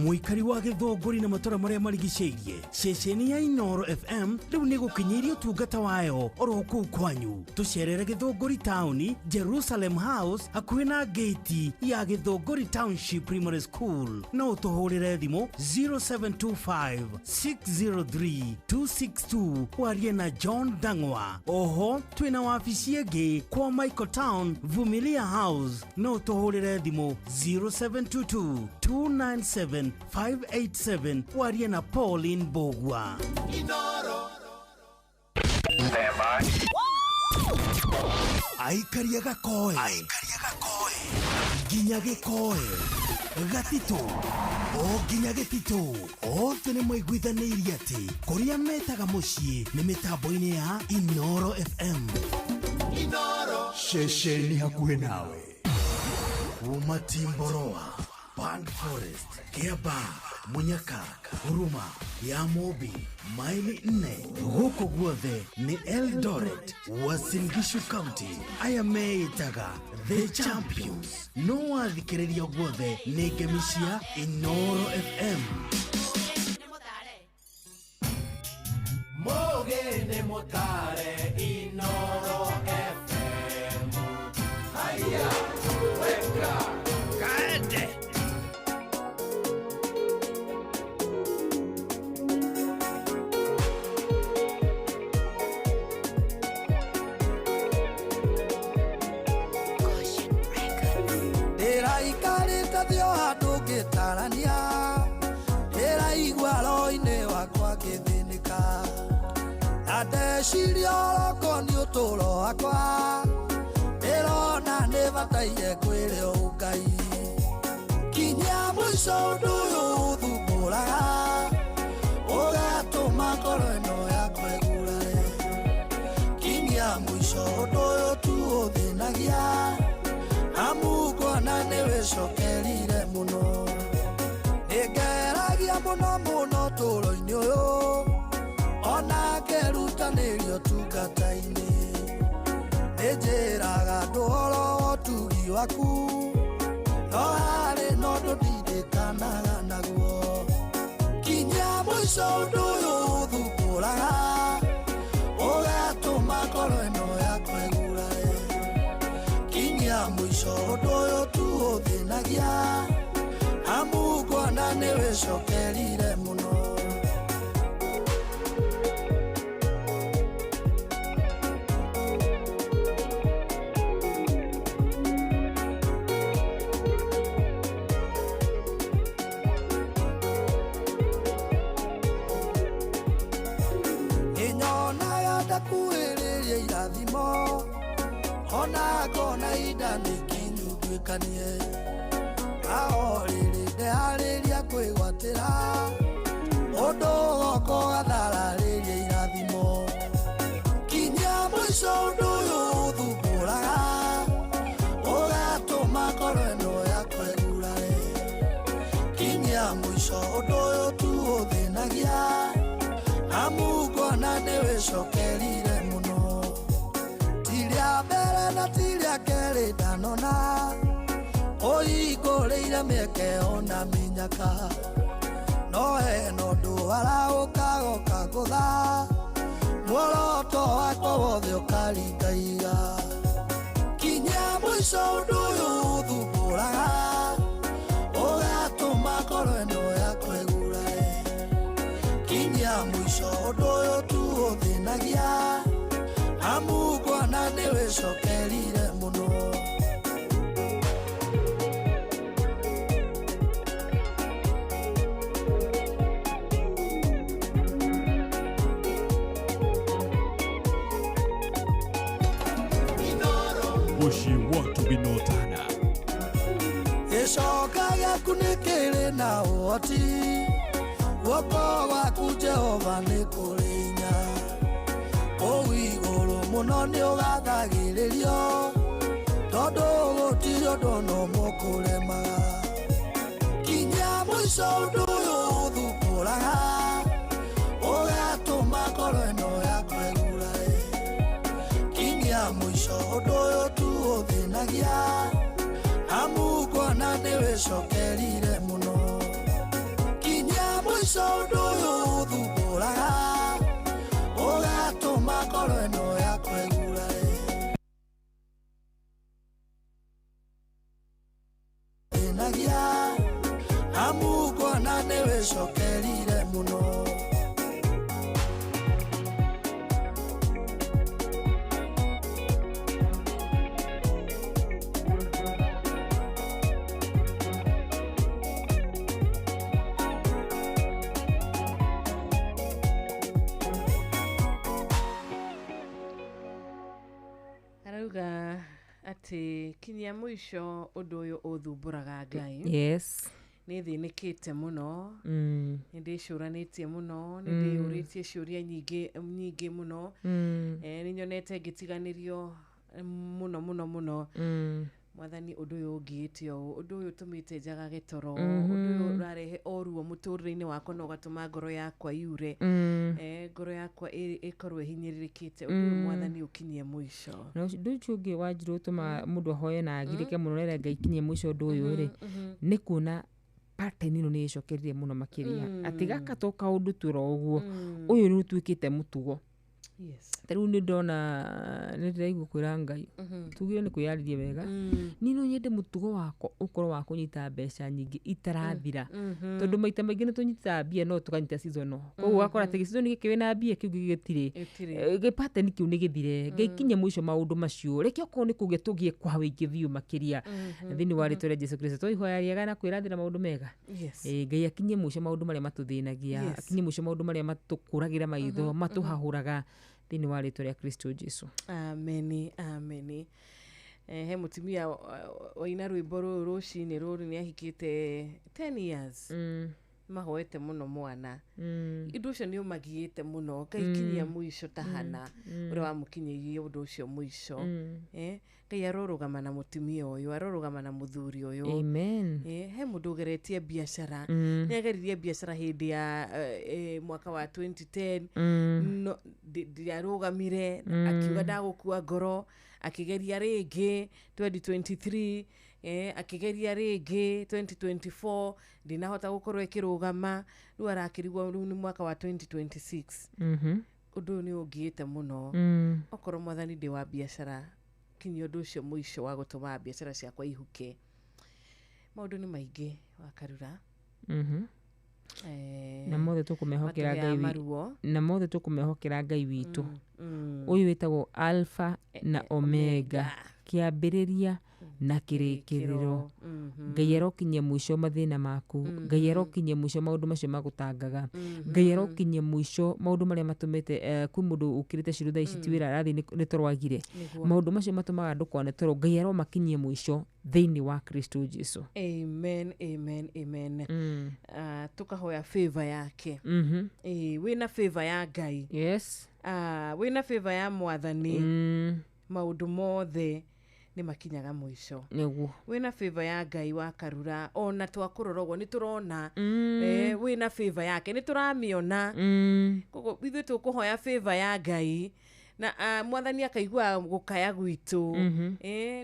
Mũikari wa Gĩthũngũri na matũra marĩa marigicĩirie, ceceni ya Inoro FM rĩu nĩ gũkinyĩirie ũtungata wayo oro kũu kwanyu. Tũcerere Gĩthũngũri taũni, Jerusalem House, hakuhĩ na ngĩti ya Gĩthũngũri Township Primary School. No ũtũhũrĩre thimũ 0725 603 262 warie na John Dang'wa. Oho twĩna wabici ĩngĩ kwa Michael Town, Vumilia House. No ũtũhũrĩre thimũ 0722 297 587 warie na Pauline Bogwa. Aikaria gakoe nginya gĩkoe gatitũ o nginya gĩtitũ, othe nĩ maiguithanĩirie atĩ kũrĩa metaga mũciĩ nĩ mĩtambo-inĩ ya Inoro FM. Ceceni hakuhĩ nawe. Kuma Timboroa, Band Forest, Kiaba, Munyaka, Huruma, ya Mobi, maili 4 gũkũ guothe nĩ Eldoret, Uasin Gishu County. Aya meĩtaga The Champions. No wathikĩrĩria guothe nĩ ngemi cia Inoro FM. Muge nĩ mũtare Inoro FM. Haya, weka kaende. Ndĩraikarĩte thĩ o handũ ngĩtarania, ndĩraigua roho-inĩ wakwa ngĩthĩnĩka, na ndeciria oroko nĩ ũtũũro wakwa, ndĩrona nĩ bataire kwĩre Ngai. Kinyia mũico ũndũ ũyũ ũthumbũraga, ũgatũma ngoro ĩno yakwa ĩgurare. Kinyia mũico ũndũ ũyũ tu ũthĩnagia, amu nguona nĩ wĩcokerire mũno. Nĩngeragia mũno mũno ũtũũro-inĩ ũyũ, ona ngerutanĩria ũtungata-inĩ. Nĩnjĩraga andũ ũhoro wa ũtugi waku, no harĩ na ũndũ ndirikanaga naguo. Kinyia mũico ũndũ ũyũ ũthumbũraga, ũgatũma ngoro ĩno yakwa ĩgurare. Kinyia mũico ũndũ ũyũ tu ũthĩnagia, amu nguona nĩ wĩcokerire mũno. Nĩnyonaga ndakuhĩrĩria irathimo, ona ngona ihinda nĩikinyu nduĩkanie. O rĩrĩ ndeharĩria kwĩgwatĩra, ũndũ ũgoka ũgathararĩria irathimo. Kinyia mũico ũndũ ũyũ ũthumbũraga, ũgatũma ngoro ĩno yakwa ĩgurare. Kinyia mũico ũndũ ũyũ tu ũthĩnagia, amu nguona nĩ wĩcokerire mũno. Ti rĩa mbere na ti rĩa kerĩ ndanona, ũhingũrĩire mĩeke ona mĩnyaka. No hena ũndũ arahũka goka ngũtha, muoroto wakwa wothe ũkaringa iga. Kinyia mũico ũndũ ũyũ ũthumbũraga, ũgatũma ngoro ĩno yakwa ĩgurare. Kinyia mũico ũndũ ũyũ tu ũthĩnagia, amu nguona nĩ wĩcokerire mũno. Mũciĩ watu binotana. Gĩcoka gĩaku nĩ kĩrĩ na ũhoti, guoko gwaku Jehova nĩ kũrĩ hinya. Kũu igũrũ mũno nĩ ũgathagĩrĩrio, tondũ gũtirĩ ũndũ ona ũmwe ũkũremaga. Kinyia mũico ũndũ ũyũ ũthumbũraga, ũgatũma ngoro ĩno yakwa ĩgurare. Kinyia mũico ũndũ ũyũ tu ũthĩnagia, amu nguona nĩ wĩcokerire mũno. Kinyia mũico ũndũ ũyũ ũthumbũraga, ũgatũma ngoro ĩno yakwa ĩgurare. Thĩnagia, amu nguona nĩ wĩcokerire mũno. Arauga atĩ kinyia mũico ũndũ ũyũ ũthumbũraga Ngai. Yes. Nĩ thĩnĩkĩte mũno, nĩ ndĩcũranĩtie mũno, nĩ ndĩyũrĩtie ciũria nyingĩ nyingĩ mũno. Nĩ nyonete ngĩtiganĩrio Mũno mũno mũno. Mwathani, ũndũ ũyũ ũngiĩte ũũ, ũndũ ũyũ ũtũmĩte njagage toro, ũndũ ũyũ ũrarehe o ruo mũtũrĩre-inĩ wakwa na ũgatũma ngoro yakwa yure, ngoro yakwa ĩkorwo ĩhinyĩrĩrĩkĩte, ũndũ ũyũ, Mwathani, ũkinyie mũico. Na ũndũ ũcio ũngĩ wanjirũ ũtũmaga mũndũ ahoe na agirĩke mũno rĩrĩa Ngai kinyie mũico ũndũ ũyũ rĩ, nĩ kuona pattern ĩno nĩ ĩcokerire mũno makĩria, atĩ gaka to kaũndũ tu oro ũguo, ũyũ nĩ ũtuĩkĩte mũtugo. Ta rĩu nĩ ndona, nĩ ndĩraigua kwĩra Ngai, tugire nĩ kwĩyarĩria wega, niĩ no nyende mũtugo wakwa ũkorwo wa kũnyita mbeca nyingĩ itarathira, tondũ maita maingĩ nĩ tũnyitaga mbia no tũkanyita seasonal, koguo ũgakora atĩ gĩseason gĩkĩ wĩna mbia, kĩu gĩtirĩ. Gĩtirĩ. Gĩpattern kĩu nĩ gĩthire. Ngai kinyie mũico maũndũ macio, reke okorwo nĩ kũgĩa tũgĩe kwa wĩingĩ biũ makĩria, thĩinĩ wa rĩtwa rĩa Jesu Kristo. Twaihoya rĩega na kwĩrathĩra maũndũ mega. Ngai akinyie mũico maũndũ marĩa matũthĩnagia, akinyie mũico maũndũ marĩa matũkũragĩra maitho, matũhahũraga, thĩinĩ wa rĩtwa rĩa Kristo Jesu. Ameni, ameni. He mũtumia waina rwĩmbo rũrũ rũcinĩ rũrũ, nĩ ahikĩte 10 years, mahoete mũno mwana, ũndũ ũcio nĩ ũmagiĩte mũno. Ngai, kinyia mũico ta Hana ũrĩa wamũkinyĩirie ũndũ ũcio mũico. Ngai arorũgama na mũtumia ũyũ, arorũgama na mũthuri ũyũ. Amen. He mũndũ ũgeretie biacara, nĩ ageririe biacara hĩndĩ ya mwaka wa 2010, no ndĩarũgamire, akiuga ndagũkua ngoro, akĩgeria rĩngĩ 2023, akĩgeria rĩngĩ 2024, ndinahota gũkorwo ĩkĩrũgama. Rĩu arakĩrigwo, rĩu nĩ mwaka wa 2026, ũndũ ũyũ nĩ ũngiĩte mũno. Okorwo Mwathani ndĩ wa biacara, kinyia ũndũ ũcio mũico wa gũtũma biacara ciakwa ihuke. Maũndũ nĩ maingĩ, Wakarura. Na mothe tũkũmehokera Matũheaga Ngai maruo. Na mothe tũkũmehokera Ngai witũ ũyũ wĩtagwo Alpha na Omega, kĩambĩrĩria na kĩrĩkĩrĩro. Ngai arokinyia mũico mathĩna maku. Ngai arokinyia mũico maũndũ macio magũtangaga. Ngai arokinyia mũico maũndũ marĩa matũmĩte, kwĩ mũndũ ũkĩrĩte curu thaa ici ti wĩra arathiĩ, nĩ toro agire. Maũndũ macio matũmaga ndũkone toro, Ngai aromakinyia mũico thĩinĩ wa Kristo Jesu. Amen, amen, amen. Tukahoya favor yake. Wĩna favor ya Ngai, wĩna favor ya Mwathani, maũndũ mothe nĩ makinyaga mũico. Wĩna favor ya Ngai, wa Karura, ona twakũrora ũguo nĩ tũrona, wĩna favor yake, nĩ tũramĩona. Koguo ithuĩ tũkũhoya favor ya Ngai na Mwathani akaigua gũkaya gwitũ,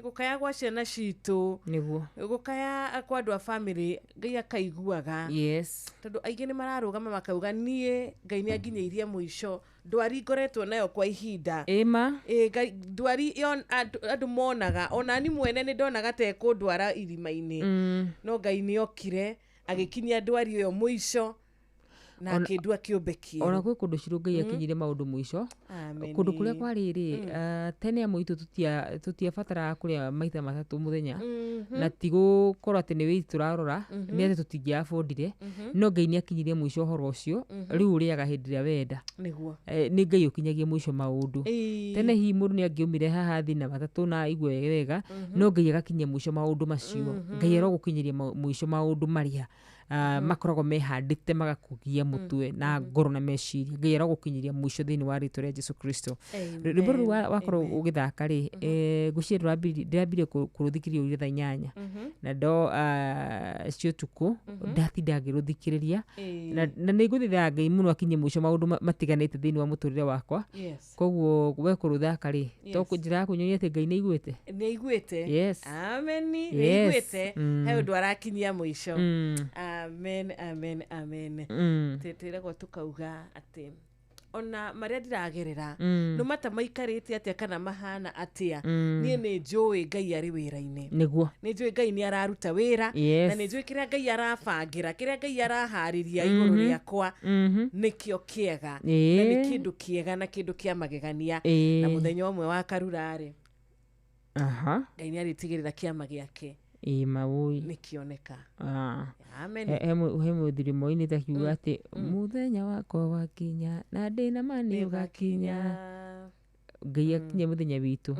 gũkaya gwa ciana citũ, gũkaya kwa andũ a family, Ngai akaiguaga. Tondũ aingĩ nĩ mararũgama makauga, niĩ Ngai nĩ anginyĩirie mũico, ndwari ngoretwo nayo kwa ihinda. Ĩma. Ĩ, ndwari andũ monaga, ona ni mwene nĩ ndonaga ta ĩkũndwara irima-inĩ, no Ngai nĩ okire agĩkinyia ndwari ĩyo mũico na akĩndua kĩũmbe Ona kĩerũ. Gwĩ kũndũ cirũ Ngai akinyire maũndũ mũico. Ameni. Kũndũ kũrĩa kwarĩ rĩ, tene amwe itũ tũtiabataraga kũrĩa maita matatũ mũthenya, na ti gũkorwo atĩ nĩ wĩi tũrarora, nĩ atĩ tũtingĩabondire, no Ngai nĩ akinyirie mũico ũhoro ũcio. Rĩu ũrĩaga hĩndĩ ĩrĩa wenda. Nĩ Ngai ũkinyagia mũico maũndũ. Tene hihi mũndũ nĩ angĩaumire haha athiĩ na matatũ na aigue wega, no Ngai agakinyia mũico maũndũ macio. Ngai arogũkinyĩria mũico maũndũ marĩa makoragwo mehandĩte magakũgia mũtwe na ngoro na meciria. Ngai arogũkinyĩria mũico thĩinĩ wa rĩtwa rĩa Jesu Kristo. Rwĩmbo rũrũ wakorwo ũgĩthaka rĩ, ngwĩciria ndĩrambirie kũrũthikĩrĩria ũrĩa thaa 8 na ndo cia ũtukũ, ndatinda ngĩrũthikĩrĩria, na nĩ ngũthaithaga Ngai mũno akinyie mũico maũndũ matiganĩte thĩinĩ wa mũtũrĩre wakwa. Koguo we kũrũthaka rĩ, to njĩra ya kũnyonia atĩ Ngai nĩ aiguĩte. Nĩ aiguĩte. Ameni, nĩ aiguĩte. He ũndũ arakinyia mũico. Amen, amen, amen. Twĩragwo tũkauga atĩ ona marĩa ndĩragerera, no mata maikarĩte atĩa kana mahana atĩa, niĩ nĩ njũĩ Ngai arĩ wĩra-inĩ. Nĩ njũĩ Ngai nĩ araruta wĩra, na nĩ njũĩ kĩrĩa Ngai arabangĩra, kĩrĩa Ngai araharĩria igũrũ rĩakwa nĩkĩo kĩega, na nĩ kĩndũ kĩega na kĩndũ kĩa magegania. Na mũthenya ũmwe wa Karura-rĩ, Ngai nĩ arĩtigĩrĩra kĩama gĩake Ĩ mawũi. nĩ kĩoneka. Amen. He mũthuri moinĩte akiuga atĩ mũthenya wakwa wakinya na ndĩna ma nĩ ũgakinya. Ngai akinya mũthenya witũ,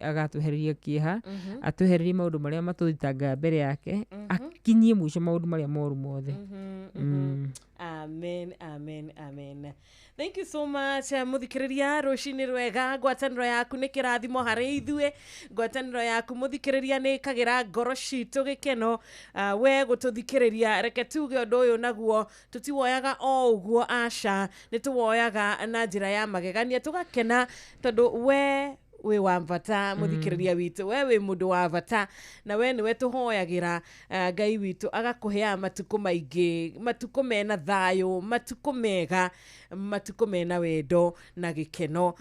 agatwehereria kĩeha, atwehererie maũndũ marĩa matũthitangaga mbere yake, akinyie mũico maũndũ marĩa moru mothe. Amen, amen, amen. Thank you so much, muthikiriria. Rucini rwega. Ngwatanĩro yaku nĩ kĩrathimo harĩ ithuĩ. Ngwatanĩro yaku, mũthikĩrĩria, nĩ ĩkagĩra ngoro citũ gĩkeno. We gũtũthikĩrĩria, reke tuge ũndũ ũyũ naguo tũtiwoyaga o ũguo, aca, nĩ tũwoyaga na njĩra ya magegania, tũgakena tondũ we wĩ wa bata. Mũthikĩrĩria witũ, we wĩ mũndũ wa bata na we nĩwe tũhoyagĩra. Ngai witũ agakũheaga matukũ maingĩ, matukũ mena thayũ, matukũ mega, matukũ mena wendo na gĩkeno.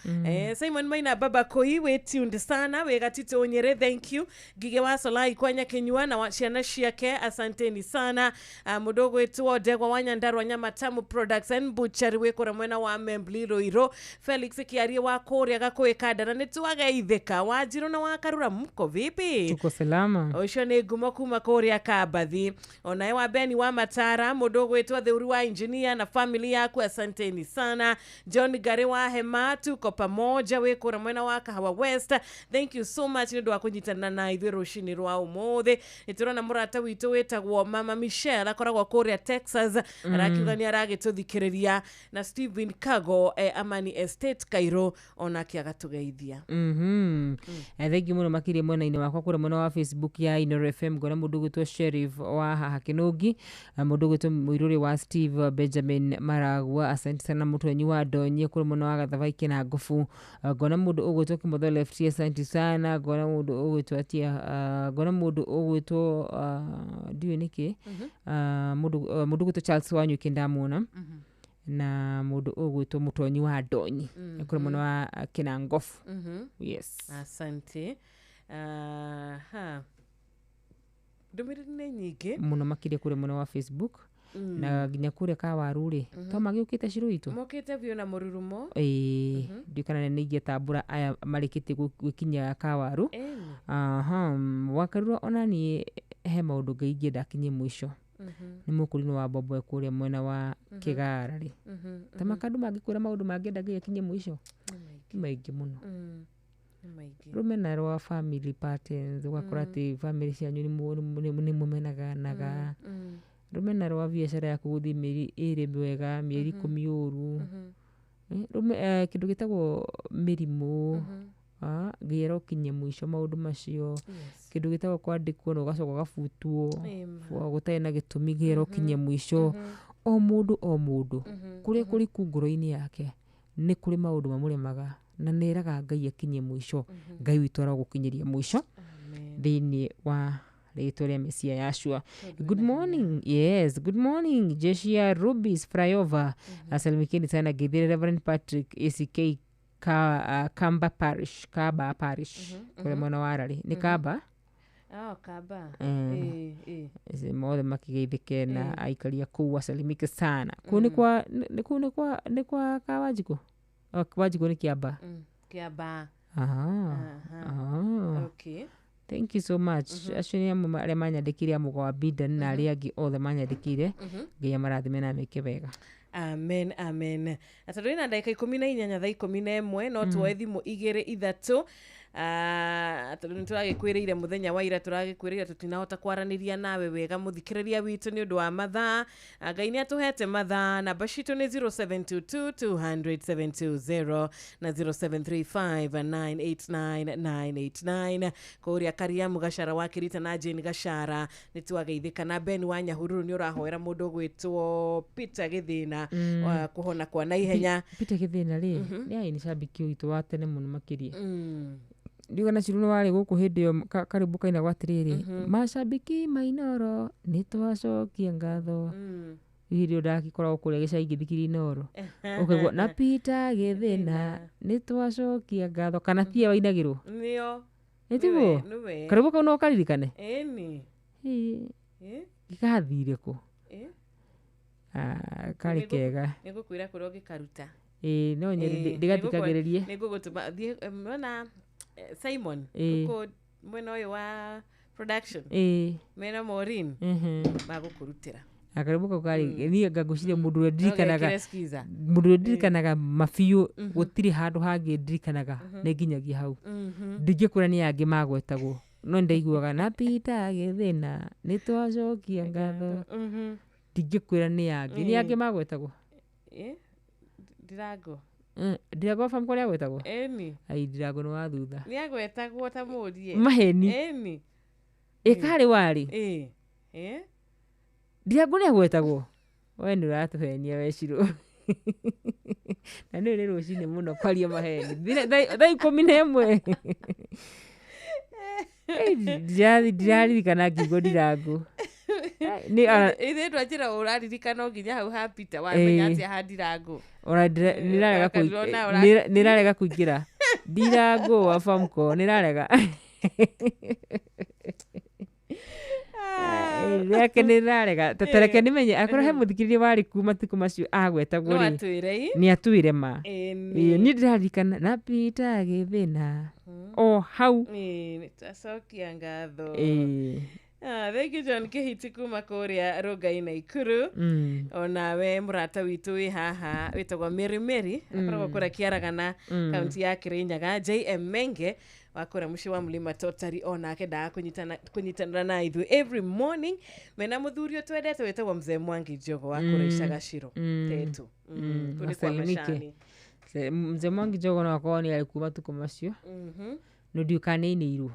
Simon Maina Baba Koi, wĩ tuned sana, wĩ Gatitũ Nyĩrĩ, thank you. Ngige wa Solai kwa Nyakinyua na ciana ciake, asanteni sana. Mũndũ ũgwĩtwo Ndegwa wa Nyandarua, Nyamatamu Products and Butchery, wĩ kũrĩa mwena wa Membli Ruiru. Felix Kiarie wa kũrĩa Gakũĩ Kandara, nĩ twageithĩka. Wanjirũ na wa Karura, mko vipi? Tuko salama. Ũcio nĩ ngumo kuma kũrĩa Kambathi. Onawe wa Beni wa Matara, mũndũ ũgwĩtwo Theuri wa engineer na family yaku, asanteni sana. John Gari wa Hema, tuko pamoja, wĩ kũrĩa mwena wa Kahawa West, thank you so much nĩ ũndũ wa kũnyitanĩra na ithuĩ rũcinĩ rwa ũmũthĩ. Nĩ tũrona mũrata witũ wĩtagwo Mama Michelle, akoragwo kũrĩa Texas, arakiuga nĩ aragĩtũthikĩrĩria, na Stephen Kago, Amani Estate Cairo, onake agatũgeithia. Thank you mũno makĩria. Mwena-inĩ wakwa kũrĩa mwena wa Facebook ya Inoro FM, ngona mũndũ ũgwĩtwo Sheriff wa haha Kĩnũngi, mũndũ ũgwĩtwo Mũirũrĩ wa Steve Benjamin Maragua, asante sana. Mũtwenyi wa Ndonye kũrĩa mwena wa Gathavai Kĩnangobu. Ngona mũndũ ũgwĩtwo Kĩmotho Left, asante sana. Ngona mũndũ ũgwĩtwo atia, ngona mũndũ ũgwĩtwo, ndiũĩ nĩkĩ, mũndũ ũgwĩtwo Charles Wanyuki ndamuona, na mũndũ ũgwĩtwo Mũtonyi wa Ndonyi kũrĩa mwena wa Kĩnangobu. Yes. Asante. Aha, ndũmĩrĩri nĩ nyingĩ. Mũno makĩria kũrĩa mwena wa Facebook na nginya kũrĩa Kawaru rĩ, to magĩũkĩte Cirũ witũ. Mokĩte biũ na mũrurumo. Ĩĩ, ndiũĩ kana nĩ ingĩtambũra aya marĩkĩtie gwĩkinyia Kawaru. Ĩni. Aha, Wakarura, ona niĩ he maũndũ Ngai ingĩenda akinyie mũico. Nĩ mũkũrinũ wa Boboe kũrĩa mwena wa Kĩgara rĩ, ta makandũ mangĩkwĩra maũndũ mangĩenda Ngai akinyie mũico nĩ maingĩ mũno. Nĩ maingĩ. Rũmena rwa family patterns, ũgakora atĩ family cianyu nĩ mũmenaganaga. Rũmena rwa biacara yaku gũthiĩ mĩeri 2 mwega, mĩeri 10 ũru. Kĩndũ gĩtagwo mĩrimũ. Ngai arokinyia mũico maũndũ macio. Kĩndũ gĩtagwo kwandĩkwo na ũgacoka ũgabutwo gũtarĩ na gĩtũmi, Ngai arokinyia mũico. O mũndũ o mũndũ kũrĩa kũriku ngoro-inĩ yake nĩ kũrĩ maũndũ mamũremaga na nĩeraga Ngai akinyie mũico. Ngai witũ arogũkinyĩria mũico thĩinĩ wa rĩtwa rĩa Mesia Yashua. Good morning, yes, good morning, jeshi ya Rubis Flyover. Asalimikeni sana. Githire Reverend Patrick ACK Kamba Parish, Kaba Parish, kũrĩa mwena wa Rari nĩ Kaba. Oh, Kaba. Ĩ, ĩ. Mothe makĩgeithĩke na aikaria kũu asalimike sana. Kũu nĩ kwa kũu nĩ kwa Kawanjikũ. Oh, Wanjikũ nĩ Kĩamba. Kĩamba. Aha. Aha. Okay. Thank you so much. Acio nĩ amwe arĩa manyandĩkire, amũga wa Bidan na arĩa angĩ othe manyandĩkire. Ngai amarathime na ameke wega. Amen, amen. Na tondũ ĩna ndagĩka 18 thaa 11, no tuoe thimũ igĩrĩ ithatũ. Tondũ nĩ tũragĩkwĩrĩire mũthenya wa ira, tũragĩkwĩrĩire tũtinahota kwaranĩria nawe wega, mũthikĩrĩria witũ, nĩ ũndũ wa mathaa. Ngai nĩ atũhete mathaa. Namba citũ nĩ 0722 200 720 na 0735 989 989. Kũrĩa Kariamu Gashara wa Kĩrita na Jane Gashara, nĩ twageithĩka. Na Ben wa Nyahururu, nĩ ũrahoera mũndũ ũgwĩtwo Peter Gĩthĩna wa kũhona kwa naihenya. Peter Gĩthĩna rĩ, nĩ aĩ nĩ cambĩki witũ wa tene mũno makĩria. Ndiuga na Ciru nĩ warĩ gũkũ hĩndĩ ĩyo karĩmbo kainagwo atĩrĩrĩ, macambĩki mainoro nĩ twacokia ngatho. Hĩndĩ ĩyo ndagĩkoragwo kũrĩa gĩcagi ngĩthikĩrĩria Inoro, ũkaigua na Peter Gĩthĩna nĩ twacokia ngatho, kana tiye wainagĩrwo? Nĩo. Nĩ tiguo? Nĩwe. Karĩmbo kau no karirikane. Ĩni. Ĩĩ. Ĩ? Gĩgathire kũ? Ĩ? Ah, karĩ kega. Nĩ ngũkwĩra kũrĩa ũngĩkaruta. Ĩĩ, no nyende ndĩgathikagĩrĩrie. Nĩ ngũgũtũma thiĩ, wona Simon gũkũ mwena ũyũ wa production mena Maureen magũkũrutĩra. Akarĩmbo kau karĩ niĩ ngagwĩciria mũndũ ũrĩa ndirikanaga Ũgekĩre skiza. mũndũ ũrĩa ndirikanaga mabiũ, gũtirĩ handũ hangĩ ndirikanaga, nĩ nginyagia hau. Ndingĩkwĩra nĩ angĩ magwetagwo, no nĩ ndaiguaga na Peter Gĩthĩna nĩ twacokia ngatho. Ndingĩkwĩra nĩ angĩ. Nĩ angĩ magwetagwo. Ndirango. Ndirango wa Famco nĩ agwetagwo? Ĩni. Ai, Ndirango nĩ wa thutha. Nĩ agwetagwo ta mũrie. Maheni. Ĩni. Ĩkarĩ warĩ. Ĩ. Ndirango nĩ agwetagwo. We nĩ ũratũhenia we Shiro. Na nĩ rũcinĩ mũno kwaria maheni. Thaa 11. Ndiraririkana ngiugo Ndirango. Ithuĩ twanjĩra ũraririkana o nginya hau ha Peter wamenya atĩa ha Ndirango. Ona nĩrarega kũingĩra. Ndirango wa Famco nĩrarega. Rĩake nĩrarega. Ta reke nĩmenye akorwo he mũthikĩrĩria warĩ kuo matukũ macio agwetagwo rĩ. Nĩ atwĩre ma. Niĩ ndĩraririkana na Peter Gĩthĩna. O hau. Nĩtwacokia ngatho. Thank you John Kihiti kuma kũrĩa Rongai Naikuru. Onawe mũrata witũ wĩ haha wĩtagwo Mary Mary akoragwo kũrĩa Kĩaragana kaunti ya Kirinyaga. JM Menge wa kũrĩa mũciĩ wa Mlima Totari onake ndaga kũnyitanĩra na ithuĩ every morning mena mũthuri ũyũ twendete wĩtagwo Mzee Mwangi Njogo wa kũrĩa Icagaciro Tetu. Kũu nĩ kwa Macani. Mzee Mwangi Njogo no akorwo nĩ arĩ kuo matukũ macio. No ndiũĩ kana nĩainĩirwo.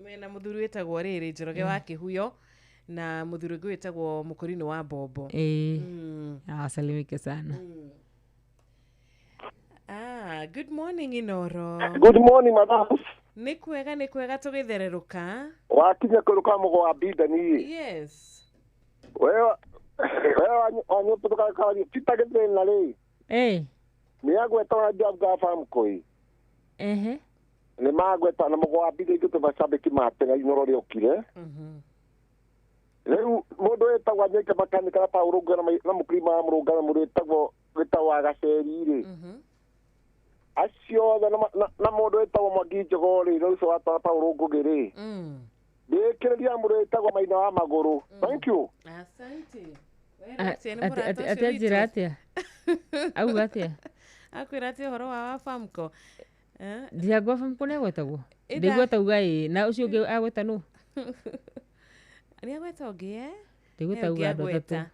Mena mũthuri wĩtagwo rĩrĩ Njoroge wa Kĩhuyo na mũthuri ũngĩ wĩtagwo Mũkũrinũ wa Bombo. Asalimike sana. Good morning Inoro. Good morning madam. Nĩ kwega tũgĩthererũka. Wakinya kũrũka mũgo wa Bidani. Yes. Wewe wanyũtũka karia Peter Gĩthĩna rĩ. Nĩ agwetwo na Famco. Ehe. Nĩ magweta na mũgo wa Bidani ithuĩ macambĩki ma tene Inoro rĩokire. Rĩu mũndũ wĩtagwo Anyoike Makanika na Paul Rũngana na mũkirima wa Mũrũngana mũndũ wĩtagwo wa Gaceri rĩ. Acio othe na mũndũ wĩtagwo Mwangi Njogo rĩ na ũcio wa Paul Ngũgĩ rĩ. Ndĩkĩrĩria mũndũ wĩtagwo Maina wa Magũrũ. Thank you. Asante. Atĩa njĩra atĩa? Auga atĩa? Akwĩra atĩa ũhoro wa Famco? Ndirango wa Famco nĩ agwetagwo? Ndaigua tauga ĩĩ na ũcio ũngĩ agweta nũ? Nĩ agweta ũngĩ Ndaigua tauga andũ atatũ.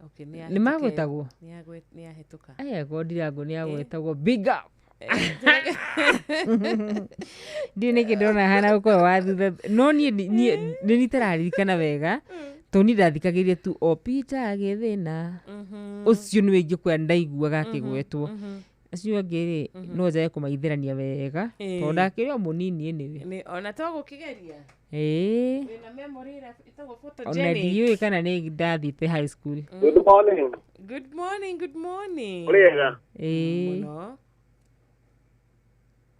Okay, nĩ magwetagwo? Nĩ ahĩtũka. Aya ko Ndirango nĩ agwetagwo. Big up. Ndiũĩ nĩkĩ ndĩrona hana gũkorwo wa thutha no niĩ nĩ nitararirikana wega tondũ niĩ ndathikagĩrĩria tu o Peter Gĩthĩna. Ũcio nĩwe ingĩkwĩra ndaiguaga akĩgwetwo. Acio angĩ rĩ no njage kũmaithĩrania wega tondũ ndakĩrĩ o mũnini anyway. Ona to gũkĩgeria. Wĩna memory ĩrĩa ĩtagwo photogenic. Ona ndiũĩ kana nĩ ndathiĩte high school. Good morning. Good morning, good morning. Ũrĩega? Mũno.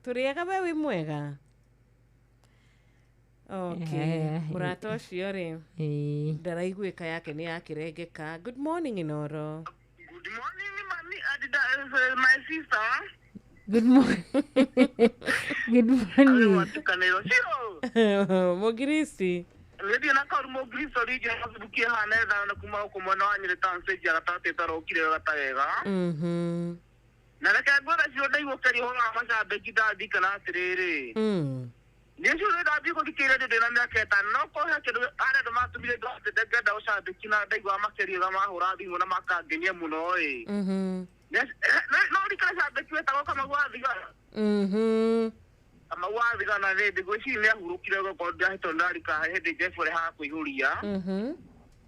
Tũrĩega we wĩ mwega? Okay. Mũrata ũcio rĩ ndaraiguĩka yake nĩ yakĩrengeka. Good morning Inoro. Good morning mami and my sister. Good morning. Good morning. Mũgiristi. Nĩthiĩ na kaũru Mũgiristo rĩngĩ Facebook ĩhana ĩthano na kuma gũkũ mwena wa Nyĩrĩ town stage ya gatagatĩ ĩtarokire wega ta wega. Na reke ngwĩre cio ndaigũkĩria ũhoro wa macambĩki ndaririkana atĩrĩrĩ. Niĩ cio ndathiĩ gũthikĩrĩria ndĩ na mĩaka 5 no korwo he kĩndũ arĩa andũ matũmire ngenda ũcambĩki na ndaigua makĩria mahũra thimũ na makangenia mũno ĩ. No ririkane cambĩki wetagwo Kamau wa Thigana. Kamau wa Thigana rĩ ngwĩciria nĩ ahurũkire gũkorwo ndahĩtwo ndarika hĩndĩ Jeff ũrĩa hakũihũria.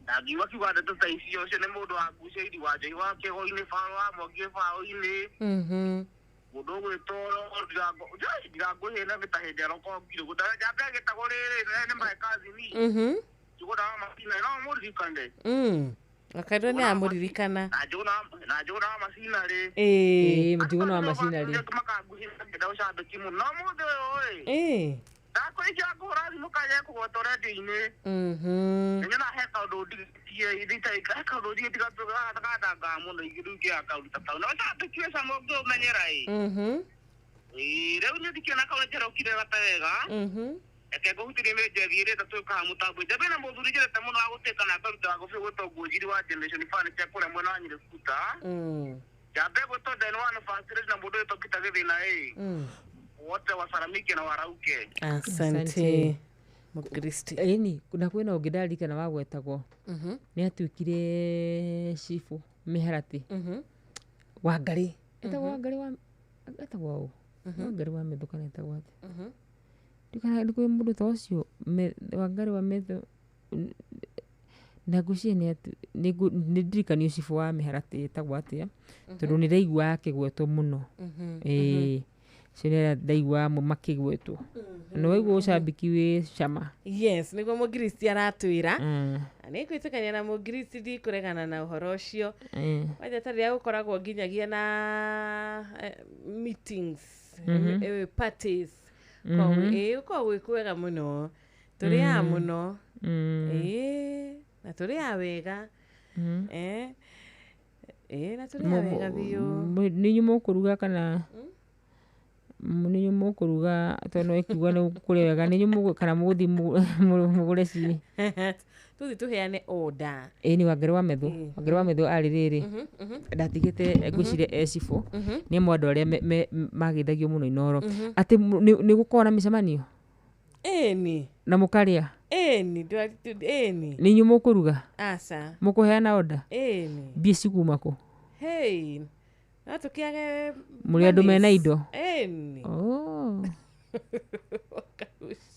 Na ngiuga kiuga ndeto ta icio ũcio nĩ mũndũ wa ngucĩiri wa Njohi wa Kĩgo-inĩ Baũ wa Mwangi Baũ-inĩ. Mũndũ ũgwĩtwo Ndirango hĩna ta hĩndĩ arokongire njambe agĩtagwo rĩrĩ nĩ my cousin. Njũgũna wa Macina no mũririkane. Akairwo nĩ amũririkana. Na Njũgũna wa Macina rĩ. Njũgũna wa Macina rĩ. Makanguhĩrĩria ngĩenda ũcambĩki mũno no mũthĩ ũyũ ĩ. Ndakũrĩkia kũhũra thimũ kanya kũgwetwo redio-inĩ. Nĩnyona he kaũndũ ndigĩtie he kaũndũ ndigĩtie gatangaga mũno rĩu ingĩaga kaũndũ ta kau. Na ũcambĩki wĩ cama ũngĩũmenyera ĩ. Rĩu niĩ ndikĩona kaũndũ njerokire gata wega. Reke ngũhutĩrie mĩrĩnje thiĩ ĩrĩa twĩkaga mũtambo. Njambe na mũthuri njerete mũno wa gũtuĩka na ngaruta wa gũbĩ gwĩtwo Ngũnjiri wa Generation Furniture kũrĩa mwena wa Nyĩrĩ Skuta. Njambe gwĩtwo Den One Facility na mũndũ wĩtwo Peter Gĩthĩna ĩ. Wote wasalamike na warauke. Asante. Mũkristi. Ĩni, na kwĩna ũngĩ ndaririkana wagwetagwo, nĩ atuĩkire cibũ mĩharatĩ. Wangarĩ etagwo, Wangarĩ wa etagwo ũ? Wangarĩ wa Methu kana etagwo atĩa? Ndikana nĩ kwĩ mũndũ ta ũcio, Wangarĩ wa Methu, na ngwĩciria nĩ ndirikanio cibũ wa mĩharatĩ etagwo atĩa, tondũ nĩ ndaiguaga akĩgwetwo mũno. Ĩĩ, ũcio nĩ ndaiguaga amwe makĩgwetwo, na nĩ waigua ũcambĩki wĩ cama. Yes, nĩguo mũngiristi aratwĩra. Na nĩ ngwĩtĩkania na mũngiristi, ndikũregana na ũhoro ũcio. Wanja ta rĩrĩa gũkoragwo nginyagia na meetings, parties. Ĩĩ, gũkoragwo gwĩ kwega mũno, tũrĩaga mũno. Ĩĩ, na tũrĩaga wega. Ĩĩ, na tũrĩaga wega biũ. Nĩ inyuĩ mũkũruga kana nĩ inyuĩ mũkũruga? Tondũ no ĩkiuga nĩ kũrĩa wega, nĩ inyuĩ kana mũgũthiĩ mũgũre ci? Tũthiĩ tũheane order. Ĩĩ, nĩ Wangarĩ wa Methu. Wangarĩ wa Methu arĩ rĩrĩ, ndatigĩte ngwĩciria e cibũ. Nĩ amwe andũ arĩa mageithagio mũno Inooro. Atĩ nĩ gũkoragwo na mĩcemanio Ĩni. na mũkarĩa? Ĩni, ĩni. Nĩ inyuĩ mũkũruga? Aca. Mũkũheana order? Ĩni. Mbia cikuma kũ? Hey, no tũkĩage. Mũrĩ andũ mena Monies. indo? Ĩni. Oh.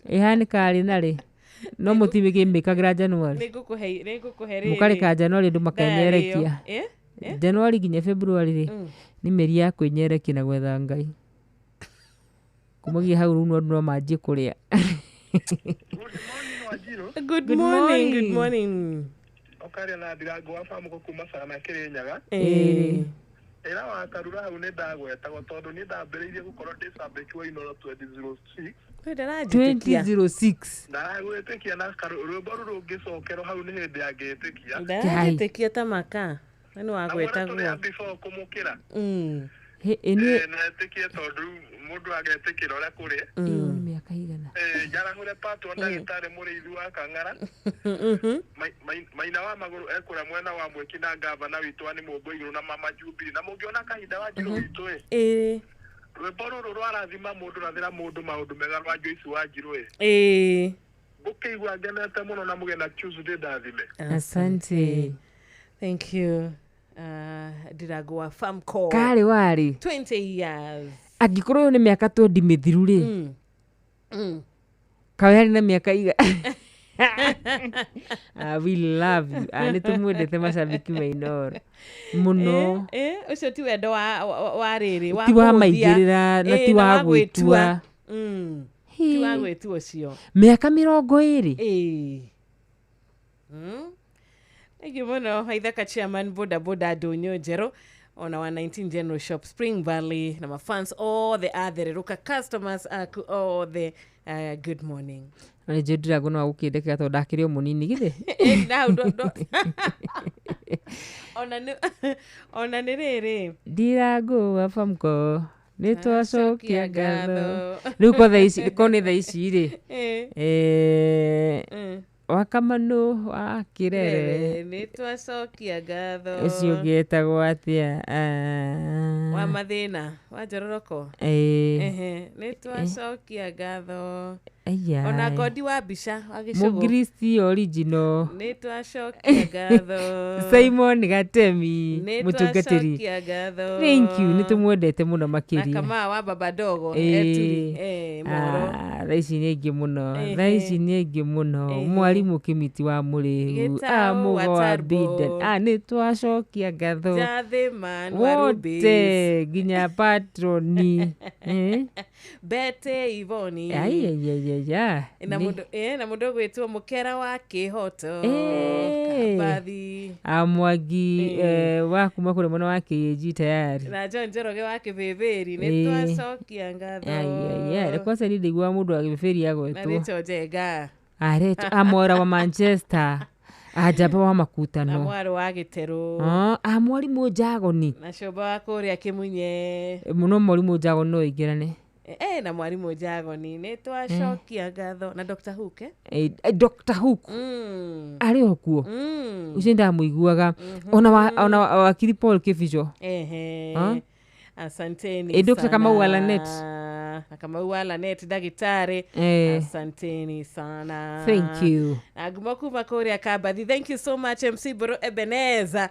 Ĩhanĩkaga rĩ na rĩ? No mũtimĩkĩmĩkagĩra January? Nĩngũkũhe rĩrĩ. Mũkareka January andũ makenyerekia? Ndarĩo. Eh? Eh? January nginya February rĩ, nĩ mĩeri ya kwĩnyerekia na gwetha Ngai. Kumagia hau rĩu andũ no manjie kũrĩa. Good morning, good morning. Ũkaria na Ndirango wa Bamũkũ kuma Cana Kĩrĩnyaga. Ĩĩ. Ĩra wa Karura hau nĩ ndagwetagwo tondũ niĩ ndambĩrĩirie gũkorwo ndĩ cambĩki wa Inooro 2006. We ndaranjĩtĩkia. 2006. Ndaragwĩtĩkia na rwĩmbo rũrũ rũngĩcokerwo hau nĩ hĩndĩ angĩtĩkia. Ndaranjĩtĩkia ta maka. We nĩ Na mwene wagwetagwo. tũrĩ a before kũmũkĩra. Hĩ, ĩ nĩ Ĩĩ, na etĩkie tondũ mũndũ agetĩkĩra ũrĩa kũrĩ. Ĩyo nĩ mĩaka igana? Ĩĩ, njarahũre patwa ndagĩtarĩ mũrĩithi wa Kang'ara. Maina wa magũrũ ekũrĩa mwena wa mwĩki na ngavana witũ wa nĩ mũmbo igũrũ na mama Jubilee, na mũngĩona kahinda wa njirũ witũ ĩ, Ĩĩ. rwĩmbo rũrũ rwarathima mũndũ rathĩra mũndũ maũndũ mega rwa Joyce wa Njirũ ĩ. Ĩĩ. Ngũkĩigua ngenete mũno na mũgĩe na Tuesday ndathime. Asante. Thank you. Ndirango wa Famco. Karĩ warĩ 20 years. Angĩkorwo ĩyo nĩ mĩaka twendi mĩthiru rĩ, kawe harĩ na mĩaka iga. Ah, we love you. Ah, nĩ tũmwendete macambĩki ma Inooro mũno. Eh, eh, ũcio ti wendo wa rĩrĩ wa Ti wa kũhũthia. maigĩrĩra na Ĩĩ, ti na wa gwĩtua. Ti wa gwĩtua ũcio. Mĩaka 20. Ĩĩ. Thank you mũno Waithaka chairman boda boda ndũnyũ njerũ ona wa 19 General Shop Spring Valley na mafans othe athererũka customers aku othe, good morning. Na nĩ njũĩ Ndirango no agũkĩndekera tondũ ndakĩrĩ o mũnini githĩ. Eh, na hau ona nĩ rĩrĩ. Ndirango wa Famco, nĩ twacokia ngatho. Ngatho. Rĩu ko thaa ici, ko nĩ thaa ici rĩ, Eh. Wakamanũ wa Kĩrere. Rere, nĩ twacokia ngatho. Ũcio ũngĩ etagwo atĩa? Ah. Wa mathĩna wa njororoko. Ĩĩ. Ehe, nĩ twacokia ngatho. Aya. Ona ngodi wa mbica wa gĩcũgũ. Mũngiristi original. Nĩ twacokia ngatho. Simon Gatemi Nĩ mũtungatĩri. twacokia ngatho. Thank you, nĩ tũmwendete mũno Na makĩria. Kamaa wa baba dogo. Ĩĩ. Eturi moro. Ah, thaa ici nĩ aingĩ mũno. Ehe. Thaa ici nĩ aingĩ mũno. Ehe. Mwarimũ Kĩmiti wa Mũrĩhu. Gĩtaũ Ah, Mũgo wa wa Tarbo. Biden. Ah, nĩ twacokia ngatho. Jathĩman wa Rubis. Wote nginya patroni. Eh? Bete Ivoni. Ai, ai, ai, ai, ai. Na mũndũ na mũndũ ũgwĩtwo mũkera wa kĩhoto. Eh. Kambathi. Ah, Mwangi wa kuma kũrĩa mwena wa KAG tayari. Na John Njoroge wa kĩbĩbĩri, nĩ Ĩĩ. twacokia ngatho. Ai, ai, ai. Kwanza ni ndaiguaga mũndũ wa gĩbĩbĩri Na agwetwo. Rachel Njenga. Aretwo amora wa Manchester. Anjamba wa Na makutano. mwarĩ wa gĩterũ. Ah, ah, mwarimũ Njagoni. Na cũmba wa kũrĩa kĩmunye. Mũno mwarimũ Njagoni no ĩingĩrane. Na mwarimũ Njagoni nĩ twacokia ngatho. Na Dr. Hook, eh? Dr. Hook arĩ o kuo. Ũcio ndamũiguaga ona wakiri Paul Kibicho. Ehe. Ah? Asanteni Dr. Kamau sana. Alanet. Na Kamau wa Lanet ndagĩtarĩ. Asanteni sana. Thank you. Na ngumo kuma kũrĩa Kambathi. Thank you so much, MC Mbũrũ Ebeneza.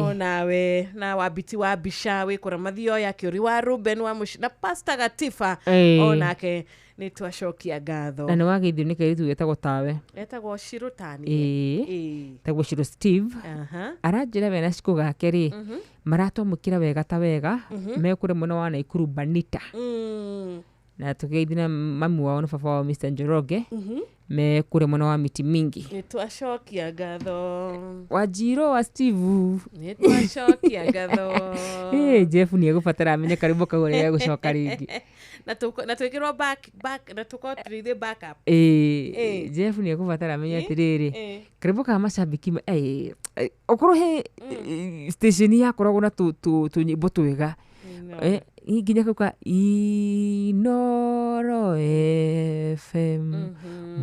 Onawe na wambiti wa mbica wĩ kũra mathioya kĩũri wa Ruben wa Mũci na Pastor Gatifa. Onake nĩ twacokia ngatho. Na nĩ wageithio nĩ kairĩtu getagwo tawe. Etagwo Shirutani. Ĩĩ, tagwo Shiro Steve. Aranjĩra we na cikũ gake rĩ, maratwamũkĩra wega ta wega. Mekũrĩa mwena wa Naikuru Banita. Na tũgeithie na mami wao na baba wao Mr Njoroge. Me kũrĩa mwena wa miti mingi. Nĩ twacokia ngatho. Wanjiro wa Steve. Nĩ twacokia ngatho. Ĩ, Jeff nĩ egũbatara amenye karwĩmbo kau ũrĩa gegũcoka rĩngĩ. Na twĩkĩrwo back back na tũkorwo tũrĩ ithuĩ backup. Ĩ, Jeff nĩ egũbatara amenye atĩrĩrĩ, karwĩmbo ka macambĩki okorwo he station yakoragwo na tũnyĩmbo twega. Nginya kau ka Inoro FM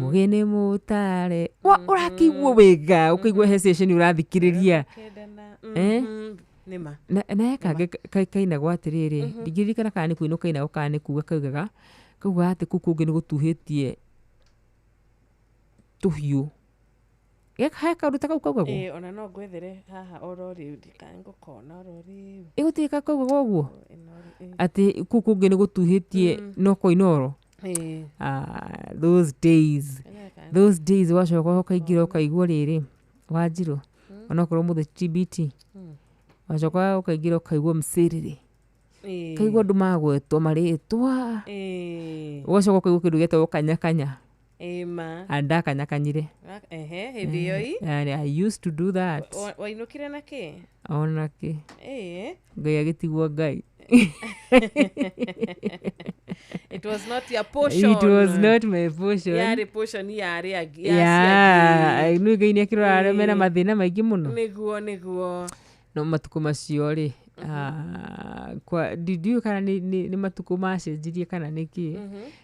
mũgeni mũtare wa ũrakĩigua wega, ũkaigua he station ũrathikĩrĩria. Nĩma. Na he kangĩ kainagwo atĩrĩrĩ, ndingĩririkana kana nĩ kũinwo kainagwo kana nĩ kuga kaugaga, kaugaga atĩ kũu kũngĩ nĩ gũtuhĩtie tũhiũ. He kaũndũ ta kau kaugagwo? Ĩĩ, ona no ngwethere haha oro rĩu, ndikanae ngũkona oro rĩu. Ĩ, gũtirĩ kaugagwo ũguo? Atĩ kũu kũngĩ nĩ gũtuhĩtie no kwa Inoro? Ah, those days. Those days wacoka ũkaingĩra ũkaigua rĩrĩ, Wanjirũ, onokorwo mũthĩ TBT, wacoka ũkaingĩra ũkaigua mcĩrĩrĩ. Kaigua andũ magwetwo marĩtwa. Ũgacoka ũkaigua kĩndũ gĩetagwo kanyakanya. Ĩma. And ndakanyakanyire. Ehe, hĩndĩ ĩyo ĩ. And I used to do that. Wainũkire na kĩ? Ona kĩ. Ngai agĩtigwo Ngai. It was not your portion. It was not my portion. Yarĩ portion ya arĩa angĩ. Yeah, nĩ Ngai nĩ akĩrora arĩa mena mathĩna maingĩ mũno. Nĩguo, nĩguo. No matukũ macio rĩ, ndiũĩ kana nĩ matukũ macenjirie kana nĩ kĩ,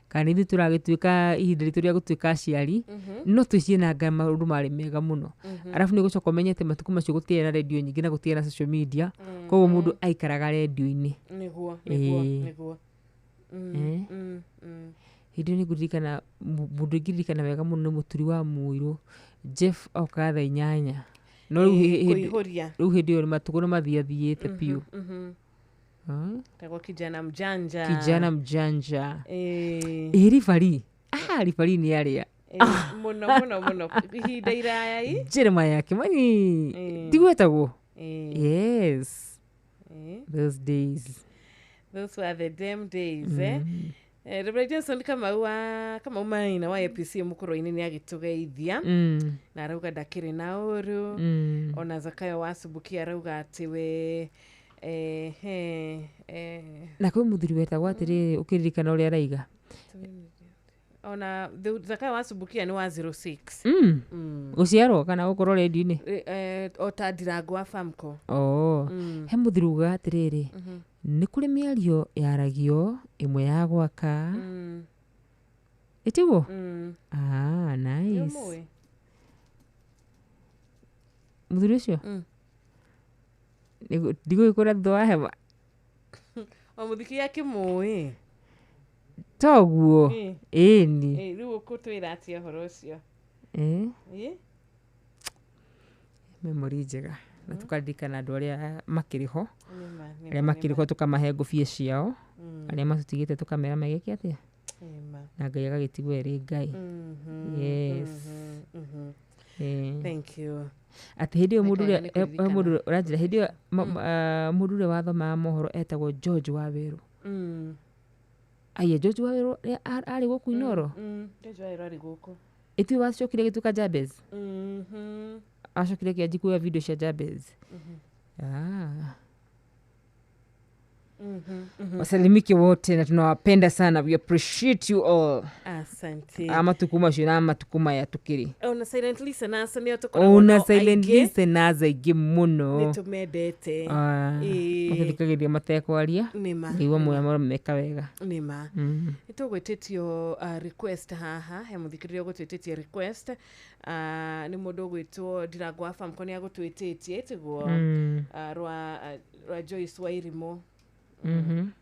kana ithuĩ tũragĩtuĩka ihinda ritũ rĩa gũtuĩka aciari, no twĩcirie nanga maũndũ marĩ mega mũno. Arabu nĩ ũgũcoka ũmenye atĩ matukũ macio gũtiarĩ na redio nyingĩ na gũtiarĩ na social media, koguo mũndũ aikaraga redio-inĩ. Nĩguo, nĩguo, nĩguo. Hĩndĩ ĩyo nĩ ngũririkana mũndũ ingĩririkana wega mũno nĩ mũturi wa Mũirũ Jeff okaga thaa 8. No rĩu Kũihũria. rĩu hĩndĩ ĩyo matukũ nĩ mathiathiĩte biũ. Tagwo kijana mjanja. Kijana mjanja. Ĩ, ribari. Ah, ribari nĩ arĩa. Mũno mũno mũno ihinda iraya ĩ. Jeremiah Kimani. Tiguo etagwo? Yes. Those days. Those were the damn days, eh? Reverend Johnson Kamau wa Kamau Maina wa APC mũkũrũ-inĩ nĩ agĩtũgeithia. Na arauga ndakĩrĩ na ũru. Ona Zakayo wa Subukia arauga atĩ we Na kwĩ mũthuri wetagwo atĩrĩrĩ, ũkĩririkana ũrĩa araiga. Ona Zakayo wa Subukia nĩ wa 06. Gũciarwo kana gũkorwo redio-inĩ? O ta Ndirango wa Famco. Oh. He mũthuri ugaga atĩrĩrĩ, nĩ kũrĩ mĩario yaragio ĩmwe ya gwaka. Ĩtiguo? Ah, nice. Mũthuri ũcio? Ndigũgĩkũra thutha wa hema. O mũthiki akĩmũĩ. Toguo. Ĩni. Rĩu ũkũtwĩra atĩa ũhoro ũcio? Memory njega. Na tũkaririkana andũ arĩa makĩrĩ ho. Arĩa makĩrĩ ho tũkamahe ngũbia ciao. Arĩa matũtigĩte tũkamera megĩke atĩa? Na Ngai agagĩtigwo erĩ Ngai. Yes. Thank you. Atĩ hĩndĩ ĩyo mũndũ ũrĩa mũndũ ũranjĩra hĩndĩ ĩyo mũndũ ũrĩa wathomaga mohoro etagwo George Wawerũ. Aya, George Wawerũ arĩ gũkũ Inoro? George Wawerũ arĩ gũkũ. Ĩtuĩ wacokire gĩtuĩka Jabez? Acokire kĩanji kuoya video cia Jabez. Wasalimike wote na tunawapenda sana, we appreciate you all. Asante. Matukũ macio na matukũ maya tukĩrĩ. Ona silent listeners nĩo tũkoragwo Ona nao silent aingĩ. listeners aingĩ mũno. Nĩtũmendete. Matũthikagĩrĩria matekwaria. Nĩma. Ngaigua moyo meka wega. Nĩma. Nĩtũgwĩtĩtio request haha, he mũthikĩrĩria ũgũtwĩtĩtie request. Nĩ mũndũ ũgwĩtwo Ndirango wa Famco nĩ agũtwĩtĩtie tiguo, rwa Joyce Wairimu.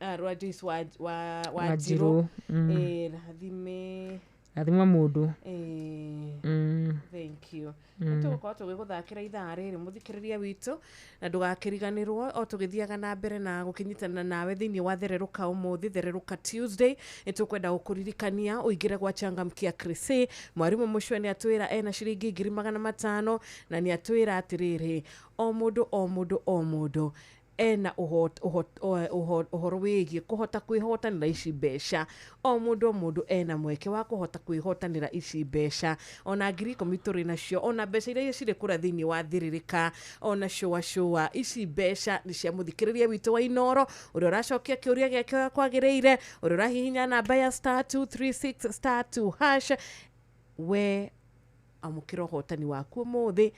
Ah, rwa Joyce wa Wanjirũ, Wanjirũ. Eh, rathime. Rathima mũndũ. Eh, thank you. Nĩtũgũkorwo tũgĩgũthakĩra ithaa rĩrĩ, mũthikĩrĩria witũ, na ndũgakĩriganĩrwo o tũgĩthiaga na mbere na gũkĩnyitana nawe thĩinĩ wa thererũka ũmũthĩ, thererũka Tuesday. Nĩtũkwenda gũkũririkania ũingĩre gwa Changamkia Krisi. Mwarimũ mũcue nĩ atwĩra ena ciringi 500,000, na nĩ atwĩra atĩrĩrĩ, o mũndũ o mũndũ o mũndũ ena ũhoro wĩgiĩ kũhota kwĩhotanĩra ici mbeca. O mũndũ o mũndũ ena mweke wa kũhota kwĩhotanĩra ici mbeca, ona 10,000 tũrĩ nacio, ona mbeca iria cirĩ kũrĩa thĩinĩ wa thĩrĩrĩka, ona cũa cũa. Ici mbeca nĩ cia mũthikĩrĩria witũ wa Inoro ũrĩa ũracokia kĩũria gĩake ũrĩa kwagĩrĩire, ũrĩa ũrahihinya namba ya *236 *2#. We amũkĩra ũhotani waku ũmũthĩ.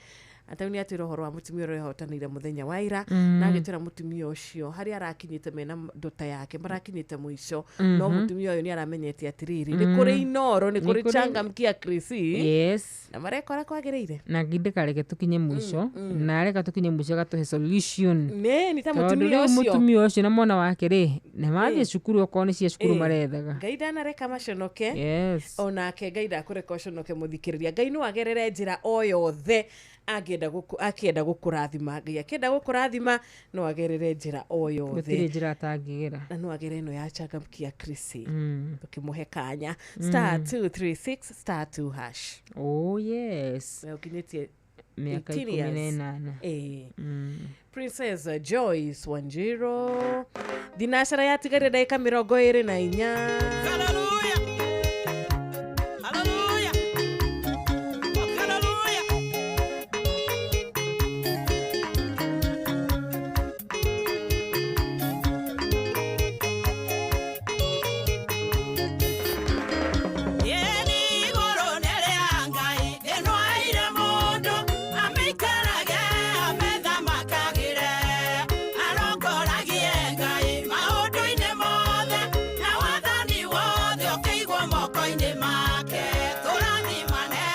Atau nĩ atwĩra ũhoro wa mũtumia ũrĩa ũhotanĩire mũthenya wa ira, na agĩtwĩra mũtumia ũcio harĩa arakinyĩte mena ndota yake marakinyĩte mũico, no mũtumia ũyũ nĩ aramenyete atĩrĩrĩ, nĩ kũrĩ Inoro, nĩ kũrĩ Nĩ kũrĩ- Changamkia Krisi, Yes. na mareka ũrĩa kwagĩrĩire. Na ngindikareke tũkinye mũico, na areka tũkinye mũico agatũhe solution. Nĩ ta Tondũ mũtumia rĩu ũcio. Mũtumia ũcio na mwana wake rĩ, na mathiĩ cukuru okorwo nĩ cia cukuru marethaga. Ngai ndanareka maconoke. Yes. Onake Ngai ndakũreka ũconoke, mũthikĩrĩria. Ngai no agerere njĩra o yothe angĩenda akĩenda gũkũrathima. Ngai akĩenda gũkũrathima no agerere njĩra o yothe. Gũtirĩ njĩra atangĩgera. Na no agere ĩno ya Changamkia Krisi, tũkĩmũhe kanya *236 *2#. Oh yes. We ũkinyĩtie Mĩaka 18 ikũmi na years. ĩnana. Eh. Princess Joyce Wanjiro, thinacara yatigaire ndagĩka 24. Hallelujah. Hallelujah. Hallelujah. Yeni igũrũ nĩ rĩa Ngai, ĩno aire mũndũ amĩikarage amethamakagĩre, arongoragie Ngai maũndũ-inĩ mothe, na wathani wothe ũkĩigwo moko-inĩ make. Tũrathimane,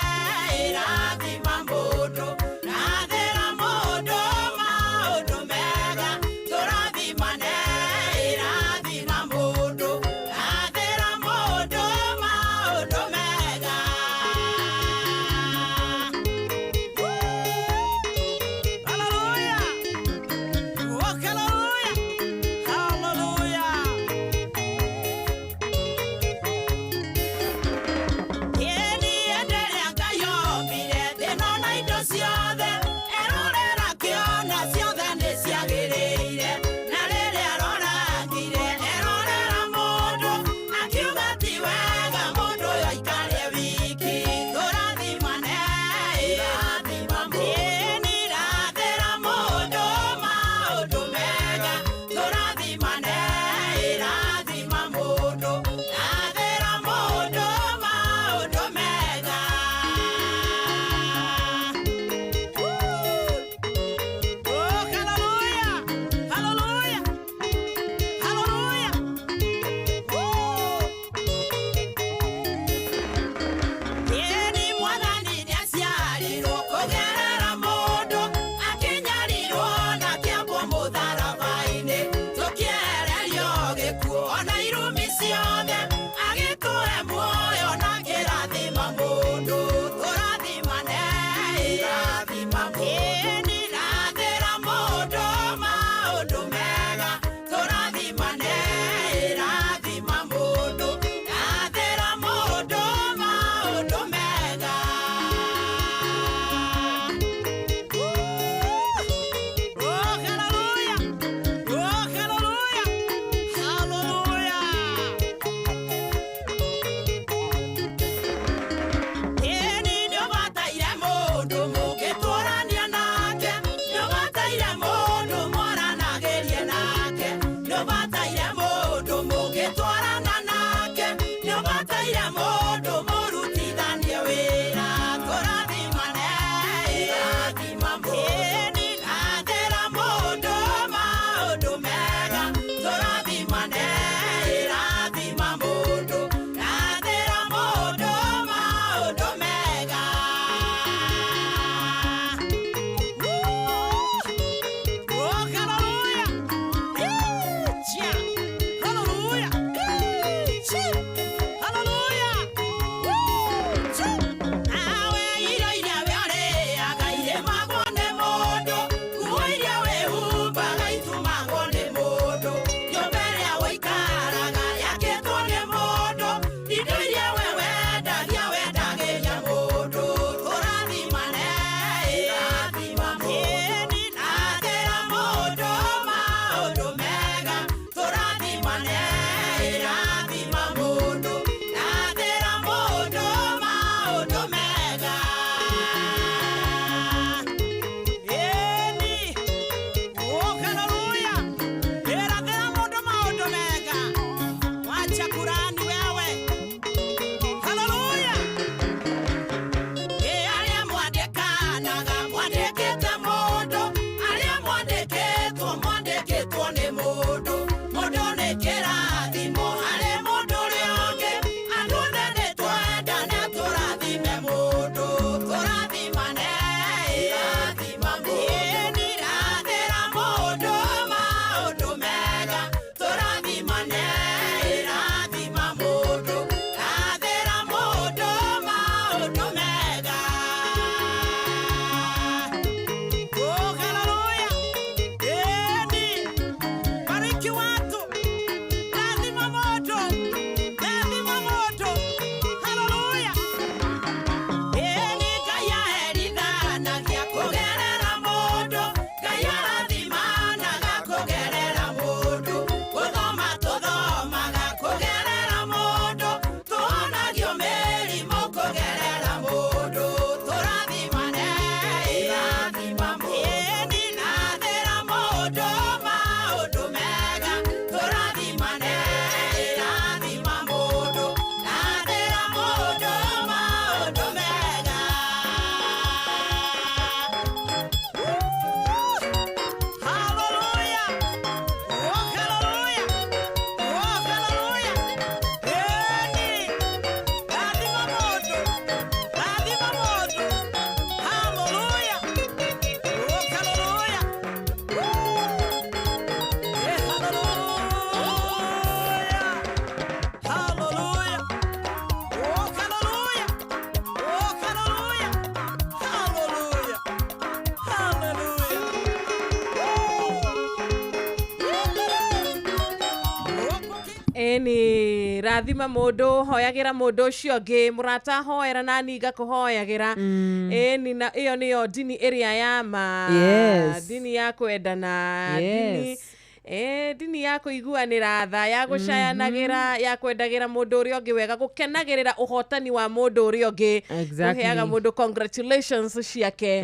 ĩrathima mũndũ, rathĩra mũndũ maũndũ mega. Tũrathimane, ĩrathima mũndũ, rathĩra mũndũ maũndũ mega. Hallelujah. Oh, hallelujah. Hallelujah. Rathima mũndũ, hoyagĩra mũndũ ũcio ũngĩ, mũrata hoera nani ngakũhoyagĩra. Ĩni na ĩyo nĩyo ndini ĩrĩa ya ma. Yes. Ndini ya kwendana, ndini Yes. Ndini ya kũiguanĩra tha, ya gũcayanagĩra, ya kwendagĩra mũndũ ũrĩa ũngĩ wega, gũkenagĩrĩra ũhotani wa mũndũ ũrĩa ũngĩ, Exactly. kũheaga mũndũ congratulations ciake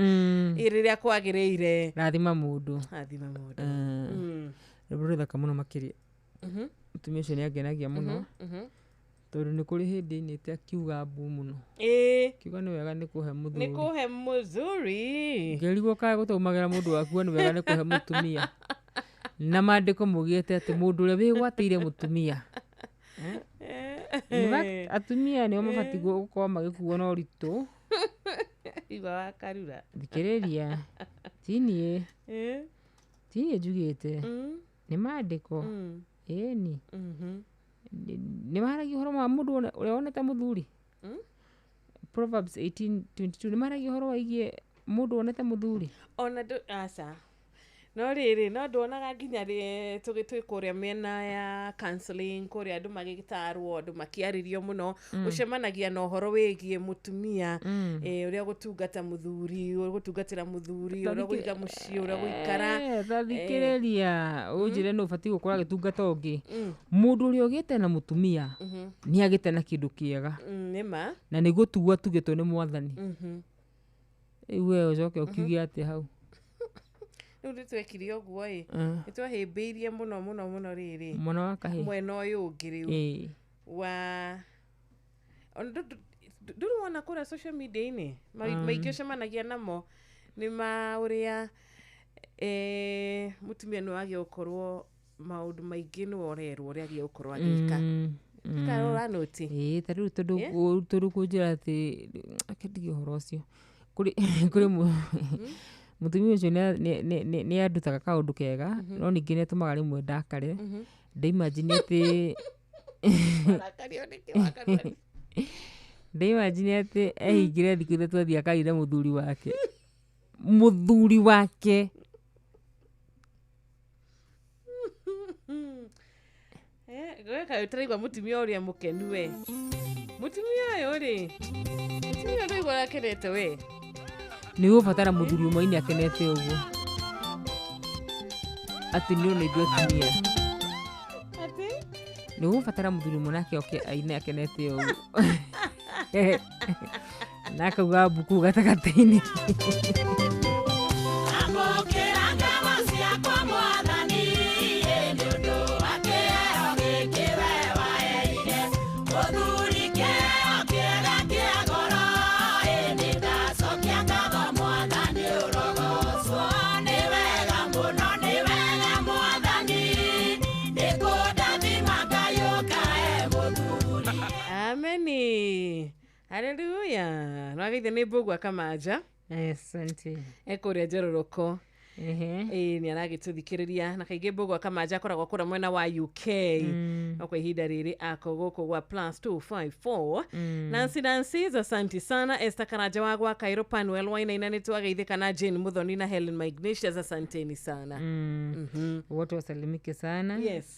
rĩrĩa kwagĩrĩire. Rathima mũndũ. Rathima mũndũ. Rwĩmbo rũthaka mũno makĩria. Mũtumia ũcio nĩ angenagia mũno tondũ nĩ kũrĩ hĩndĩ ainĩte akiuga mbu mũno, kiuga nĩ wega nĩ kũhe Nĩ mũthuri, kũhe mũthuri. Ngĩrigwo kaĩ gũtaumagĩra mũndũ wakuo nĩ wega nĩ kũhe mũtumia, na maandĩko maugĩte atĩ mũndũ ũrĩa wĩgwatĩire mũtumia. In fact, atumia nĩo mabatiĩ gũkorwo magĩkuo na ũritũ. Igua wa karura. Thikĩrĩria, tiniĩ tiniĩ njugĩte nĩ maandĩko. Ĩni nĩ maragia ũhoro wa mũndũ ũrĩa wonete mũthuri. Proverbs 18:22 nĩ maragia ũhoro waigie mũndũ wonete mũthuri. Ona ndũ aca, no rĩrĩ, no nduonaga nginya rĩ tũgĩ twĩ kũrĩa mĩena ya counseling, kũrĩa andũ magĩtarwo, andũ makĩarĩrio mũno, ũcemanagia na ũhoro wĩgiĩ mũtumia, ũrĩa gũtungata mũthuri, ũrĩa gũtungatĩra mũthuri, ũrĩa gũiga mũciĩ, ũrĩa gũikara. Tathikĩrĩria, ũnjĩre nũ ũbatiĩ gũkorwo agĩtungata ũngĩ. Mũndũ ũrĩa ũgĩte na mũtumia nĩ agĩte na kĩndũ kĩega, Nĩma. Na nĩ gũtuo atugĩtwo nĩ mwathani. Rĩu we ũcoke ũkiuge atĩ hau Rĩu nĩ twekire ũguo ĩ, nĩ twahĩmbĩirie mũno mũno mũno rĩrĩ Mwana wa kahĩĩ. Mwena ũyũ ũngĩ rĩu wa ona ndũrĩ wona kũrĩa social media-inĩ maingĩ ũcemanagia namo nĩ ma ũrĩa mũtumia nĩ wagĩa gũkorwo maũndũ maingĩ nĩwe ũrerwo ũrĩa agĩrĩire gũkorwo agĩka. Kana ũranũti? Ĩĩ, ta rĩu tondũ tondũ kũnjĩra atĩ akendigie ũhoro ũcio kũrĩ kũrĩ mũtumia ũcio nĩ andutaga kaũndũ kega, no ningĩ nĩ atũmaga rĩmwe ndakare. Ndaimagine atĩ Warakario nĩkĩ wakarua? Ndaimagine atĩ ehingire thikũ 3 athiĩ akarire mũthuri wake, mũthuri wake. We kaĩ ũtaraigua mũtumia ũrĩa mũkenu we? Mũtumia ũyũ rĩ, mũtumia ũyũ ndũigua ũrĩa akenete we? Nĩ ũgũbatara mũthuri ũmwe aine akenete ũguo atĩ nĩ ona ithuĩ atumia. Atĩ? Nĩ ũgũbatara mũthuri ũmwe nake oke aine akenete ũguo na akauga mbuku gatagatĩ-inĩ. Amũkĩra ngatho ciakwa mwathani, nĩ ũndũ wa kĩheo gĩkĩ we waheire. Mũthuri kĩheo kĩega kĩa goro, nĩ ndacokia ngatho mwathani ũrogocwo. Nĩ wega mũno, nĩ wega mwathani, nĩ kũndathima Ngai ũkahe mũthuri. Ameni. Haleluya. Nĩwageithio nĩ Mbũgua Kamaja. Asante. Ekũrĩa Njororoko. Ĩĩ, nĩ aragĩtũthikĩrĩria na kaingĩ Mbũgua Kamaja akoragwo kũrĩa mwena wa UK. No kwa ihinda rĩrĩ ako gũkũ gwa +254. Nancy Nancy, asante sana. Esther Karanja wa gwa Cairo, Panuel Wainaina nĩ twageithĩka na Jane Muthoni na Helen Magnesius, asanteni sana. Wote wasalimike sana. Yes.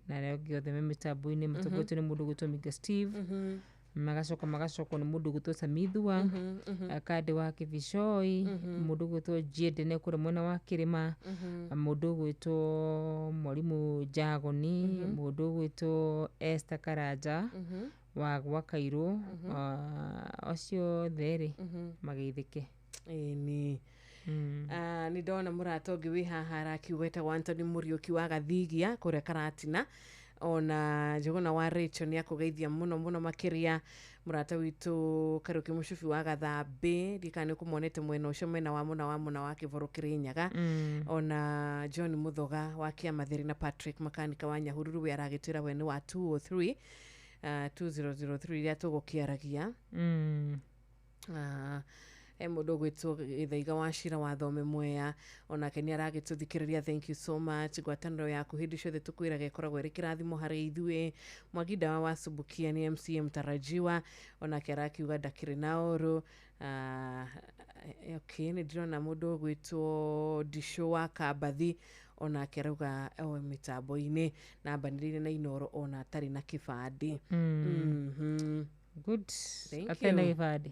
Na arĩa angĩ othe me mĩtambo-inĩ matongoretio nĩ mũndũ ũgwĩtwo Mika Steve, magacoka magacokwo nĩ mũndũ ũgwĩtwo Samithua, Kandĩ wa Kĩbicoi, mũndũ ũgwĩtwo Jendene kũrĩa mwena wa Kĩrĩma, mũndũ ũgwĩtwo Mwarimũ Jagoni, mũndũ ũgwĩtwo Esther Karanja wa gwa Kairũ, acio othe rĩ mageithĩke. Ĩni. Nĩ ndona mũrata ũngĩ wĩ haha arakiuga etagwo Anthony Mũriũki wa Gathigia kũrĩa Karatina, ona Njũgũna wa Rachel nĩ akũgeithia mũno mũno makĩria. Mũrata witũ Kariũki Mũcubi wa Gathambĩ, ndiũĩ kana nĩ ũkũmuonete mwena ũcio, mwena wa mũna wa mũna wa Kĩboro Kĩrĩnyaga. Ona John Mũthoga wa Kĩamathĩrĩ na Patrick Makanika wa Nyahururu we aragĩtwĩra we nĩ wa 203, 2003 rĩrĩa tũgũkĩaragia. He mũndũ ũgwĩtwo Gĩthaiga wa Cira wa Thome Mwea, onake nĩ aragĩtũthikĩrĩria, thank you so much. Ngwatanĩro yaku hĩndĩ ciothe tũkwĩraga ĩkoragwo ĩrĩ kĩrathimo harĩ ithuĩ. Mwangi Dawa wa Subukia nĩ MCA mtarajiwa, onake arakiuga ndakĩrĩ na ũru. Okay, nĩ ndĩrona mũndũ ũgwĩtwo Ndicũ wa Kambathi, Onake arauga o mĩtambo-inĩ na mbanĩrĩire na Inoro ona atarĩ na kĩbandĩ. Good. Thank Atarĩ na you. gĩbandĩ.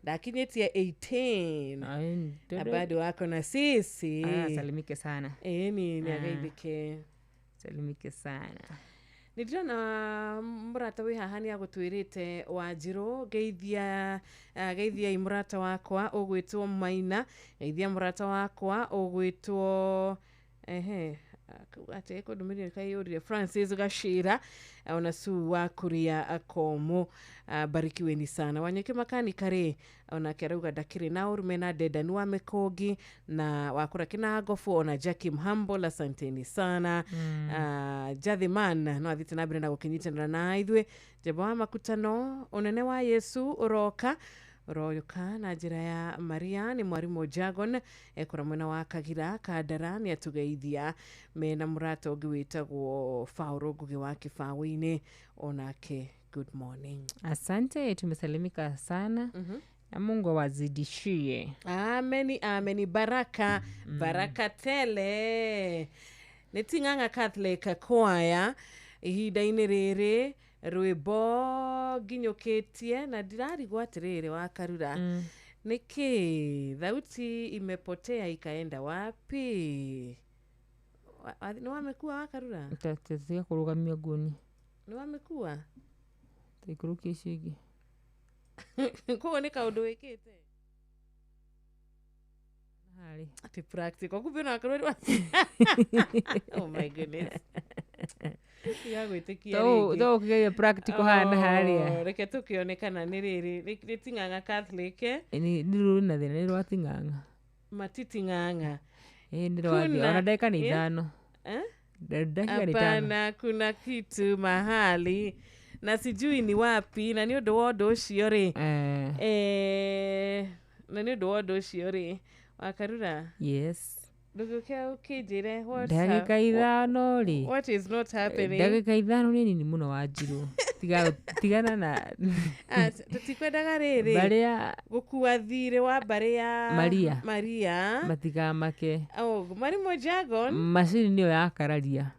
Ndakinyĩtie 18 na bado wako na sisi. Ah, salimike sana. Ĩni nĩ Ah. ageithĩke. Salimike sana. Nä ndĩrona mũrata wĩ haha nĩ agũtwĩrĩte Wanjirũ, geithia, geithiai mũrata wakwa ũgwĩtwo Maina, geithia mũrata wakwa ũgwĩtwo ehe atĩ kũndũmĩrĩra kaiyũrire Francis Gacira ona Su wa Kuria Komo, barikiweni sana. Wanyũki makanika rĩ, onake arauga ndakĩrĩ na ũrume na Dedan wa Mĩkũngi na wakũra kĩnangobu ona Jackie Mhambo, asanteni sana. Jathiman no athiĩte na mbere na gũkĩnyitanĩra na ithuĩ. Njamba wa makutano ũnene wa Yesu ũroka ũroka na njĩra ya Maria nĩ mwarimũ Jagon ekora mwena wa Kagira Kandara nĩ atũgeithia mena mũrata ũngĩ wĩtagwo Faũrũ Ngũgĩ wa Kĩbaũ-inĩ onake good morning. Asante, tumesalimika sana. Na Mungu awazidishie. Ameni, ameni, baraka, baraka tele. Nĩ Ting'ang'a Catholic Choir ihinda-inĩ rĩrĩ rwĩmbo nginyũkĩtie na ndirarigwo atĩrĩrĩ wa Karura. Nĩkĩ thauti imepotea ikaenda wapi? Nĩ wamĩkua wa Karura? Tiga kũrũgamia nguoni. Nĩ wamĩkua? Tũikũrũkie icio ingĩ. Koguo nĩ kaũndũ wĩkĩte? Harĩ. Ati practical kumbe onakorwo oh my goodness. Tiga gwĩtĩkia rĩngĩ. To ũkĩgeria practical haha na harĩa. Oh, reke tũkĩone kana nĩ rĩrĩ nĩ Ting'ang'a Catholic, eh? Nĩ rũrĩ na thĩna nĩ rwa Ting'ang'a. Matiting'ang'a. Ĩ nĩ rwathiĩ ona ndagĩka nĩ ithano. Eh? Ndagĩka nĩ ithano. Hapana, kuna kitu mahali na sijui ni wapi na nĩ ũndũ wa ũndũ ũcio rĩ, na nĩ ũndũ wa ũndũ ũcio rĩ, Wakarura. Yes. Ndũgĩũke ũkĩnjĩre Ndagĩka ithano rĩ. What is not happening? Ndagĩka ithano nĩ nini mũno Wanjirũ. Tigana na tũtikwendaga rĩrĩ Barĩa gũkua thirĩ wa mbarĩ ya Maria. Maria. Matikamake. Oh, Marimũ Jagon. Macini nĩyo yakararia.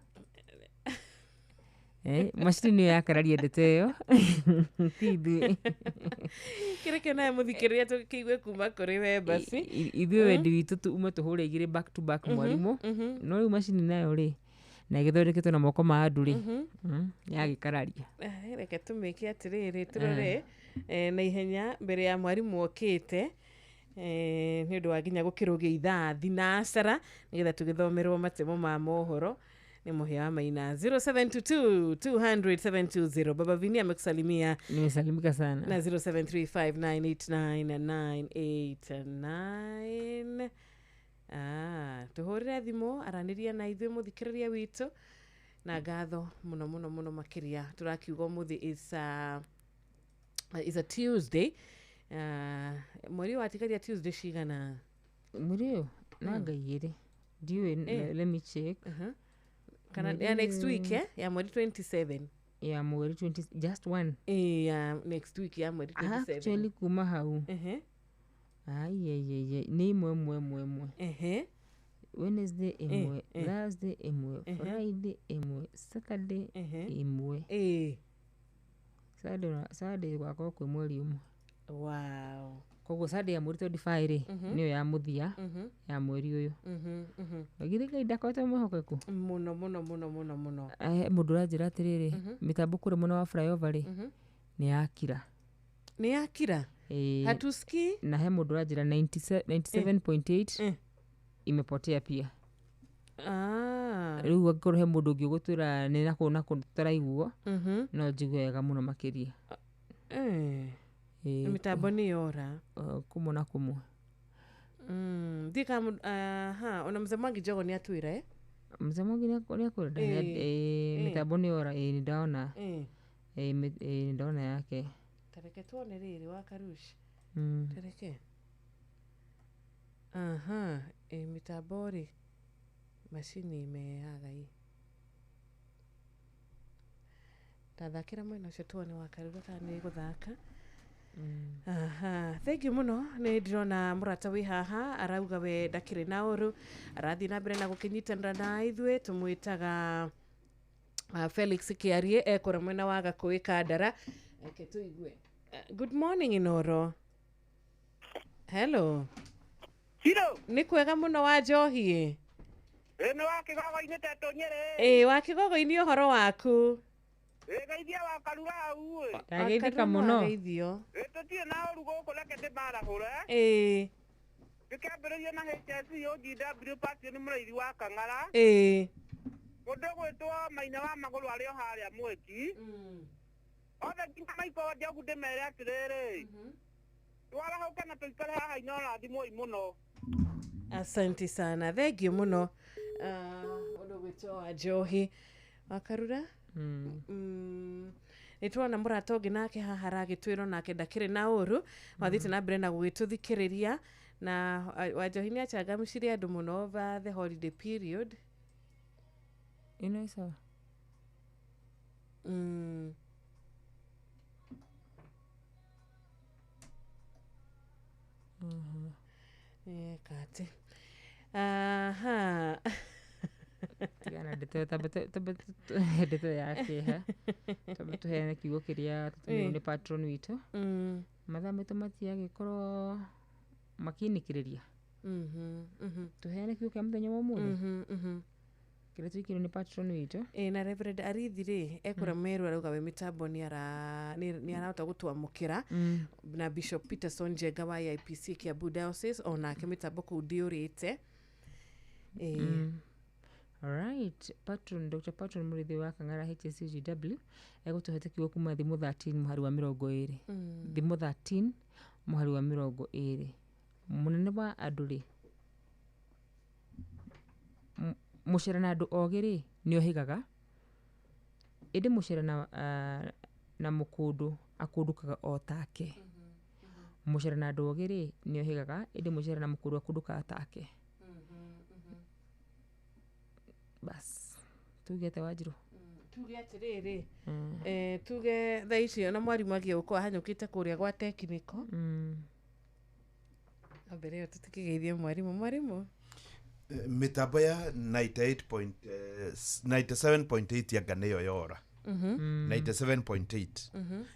Macini nĩyo yakararia ndeto ĩyo. Ti ithuĩ. Kĩreke nawe mũthikĩrĩria tũkĩigue kuma kũrĩ we basi. Ithuĩ wendi witũ ume tũhũre igĩrĩ back to back mwarimũ. No rĩu macini nayo rĩ na ĩgĩthondeketwo na moko ma andũ rĩ, yagĩkararia. Reke tũmĩke atĩrĩrĩ tũrore na ihenya mbere ya mwarimũ okĩte, nĩ ũndũ wa nginya gũkĩrũgia ithaa thinacara nĩgetha tũgĩthomerwo matemo ma mohoro nĩ Mũhĩa wa Maina. 0722 200 720. Baba Vini amekusalimia. Nimesalimika sana. Na 0735989989. Tũhũrĩre thimũ aranĩria na ithuĩ mũthikĩrĩria witũ na ngatho mũno mũno mũno makĩria. Tũrakiuga ũmũthĩ is a Tuesday. Mweri watigaria Tuesday cigana? Mweri ũyũ nanga igĩrĩ. Ndiũĩ, let me check. Kana ya next week, ya mweri 27. Ya mweri 20, just one. Ya next week ya mweri 27. Actually kuma hau. Ai nĩ ĩmwe ĩmwe ĩmwe ĩmwe. Wednesday ĩmwe, Thursday ĩmwe, Friday ĩmwe, Saturday ĩmwe. Saturday gwakorwo kwĩ mweri ũmwe. Wow. Koguo Sunday ya mweri 25 rĩ, nĩyo ya mũthia ya mweri ũyũ. Githĩ Ngai ndakoretwo mwĩhokeku? Mũno mũno mũno mũno mũno. Mũndũ ũranjĩra atĩrĩrĩ, mĩtambo kũrĩa mwena wa flyover rĩ, nĩ yakira. Nĩ yakira? Hatusikii? Na he mũndũ ũranjĩra 97.8 imepotea pia. Rĩu angĩkorwo he mũndũ ũngĩ ũgũtwĩra nĩ nakũu nakũu tũtaraiguo, no njigue wega mũno makĩria. Mĩtambo nĩ yora. Kũmwe na kũmwe. Ndiĩ kana ona Mzee Mwangi Njogo nĩ atwĩra, Mzee Mwangi nĩ akwĩra? Mĩtambo nĩ yora, nĩ ndona. Nĩ ndona yake. Tareke tuone rĩrĩ wa Karush. Tareke. Mĩtambo rĩ, macini imeaga ĩ. Tathakĩra mwena ũcio tuone wa Karura kana nĩ ĩgũthaka. Aha, thank you muno. Nä ndĩrona mũrata wĩ haha arauga we ndakĩrĩ na ũru, arathiĩ na mbere na gũkĩnyitanĩra na ithuĩ. Tũmwĩtaga Felix Kĩarie, ekũra mwena wa Gakũĩ Kandara. Reke tũigue. Good morning, Inoro. Hello. Ciro. Nĩ kwega mũno wa njohi. Ĩ nĩ wa kĩgogo-inĩ tetũ Nyĩrĩ. Ĩ wa kĩgogo-inĩ, ũhoro waku? Ĩ geithia wa Karura hau ĩ. Ndageithĩka mũno. Geithio. Ĩ tũtirĩ na ũru gũkũ, reke ndĩmarahũre. Ngĩkĩambĩrĩria na HSC OGW Passion mũrĩithi wa Kang'ara. Mũndũ ũgwĩtwo Maina wa Magũrũ arĩ o harĩa Mweki. Othe nginya Maiko wa Njogu ndĩmere atĩrĩrĩ. Twarahũke na tũikare haha Inooro thimũi mũno. Asante sana, thank you mũno. Mũndũ ũgwĩtwo wa njohi wa Karura. Nĩ tuona mũrata ũngĩ nake haha aragĩtwĩrwo nake ndakĩrĩ na ũru, wathiĩte na mbere na gũgĩtũthikĩrĩria. Na Wanjohi nĩ achangamcire andũ mũno over the holiday period. Ĩno ĩ sawa. Kati aha. Tigana ndeto, tambe ndeto ya kĩeha, tambe tũheane kiugo kĩrĩa tũtũmĩirwo nĩ patron witũ. Mathaa maitũ matiagĩkorwo makĩnĩkĩrĩria. Tũheane kiugo kĩa mũthenya wa ũmũthĩ kĩrĩa twĩkĩirwo nĩ patron witũ. Ĩ na Reverend Arithi rĩ, ekũra Meru, arauga we mĩtambo nĩ arahota gũtwamũkĩra. Na Bishop Peterson Njenga wa AIPC Kiambu Diocese, onake mĩtambo kũu ndĩũrĩte. Ĩ. Alright, patron Dr. Patron Mũrĩithi wa Kang'ara HSCGW egũtũhete kiugo kuma Thimo 13 mũhari wa 20. Thimo 13 mũhari wa 20. Mũnene wa andũ rĩ, mũcera na andũ ogĩ rĩ, nĩ ohĩgaga, ĩndĩ mũcera na mũkũndũ akũndũkaga o take. Mũcera na andũ ogĩ rĩ, nĩ ohĩgaga, ĩndĩ mũcera na mũkũndũ akũndũkaga take. Bas, tuge atĩa Wanjirũ? Tuge atĩrĩrĩ, tuge thaa ici ona mwarimũ agiĩ gũkorwo ahanyũkĩte kũrĩa gwa tekniko. No mbere ĩyo tũtikĩgeithie mwarimũ. Mwarimũ. Mĩtambo ya 97.8 anga nĩyo yora. 97.8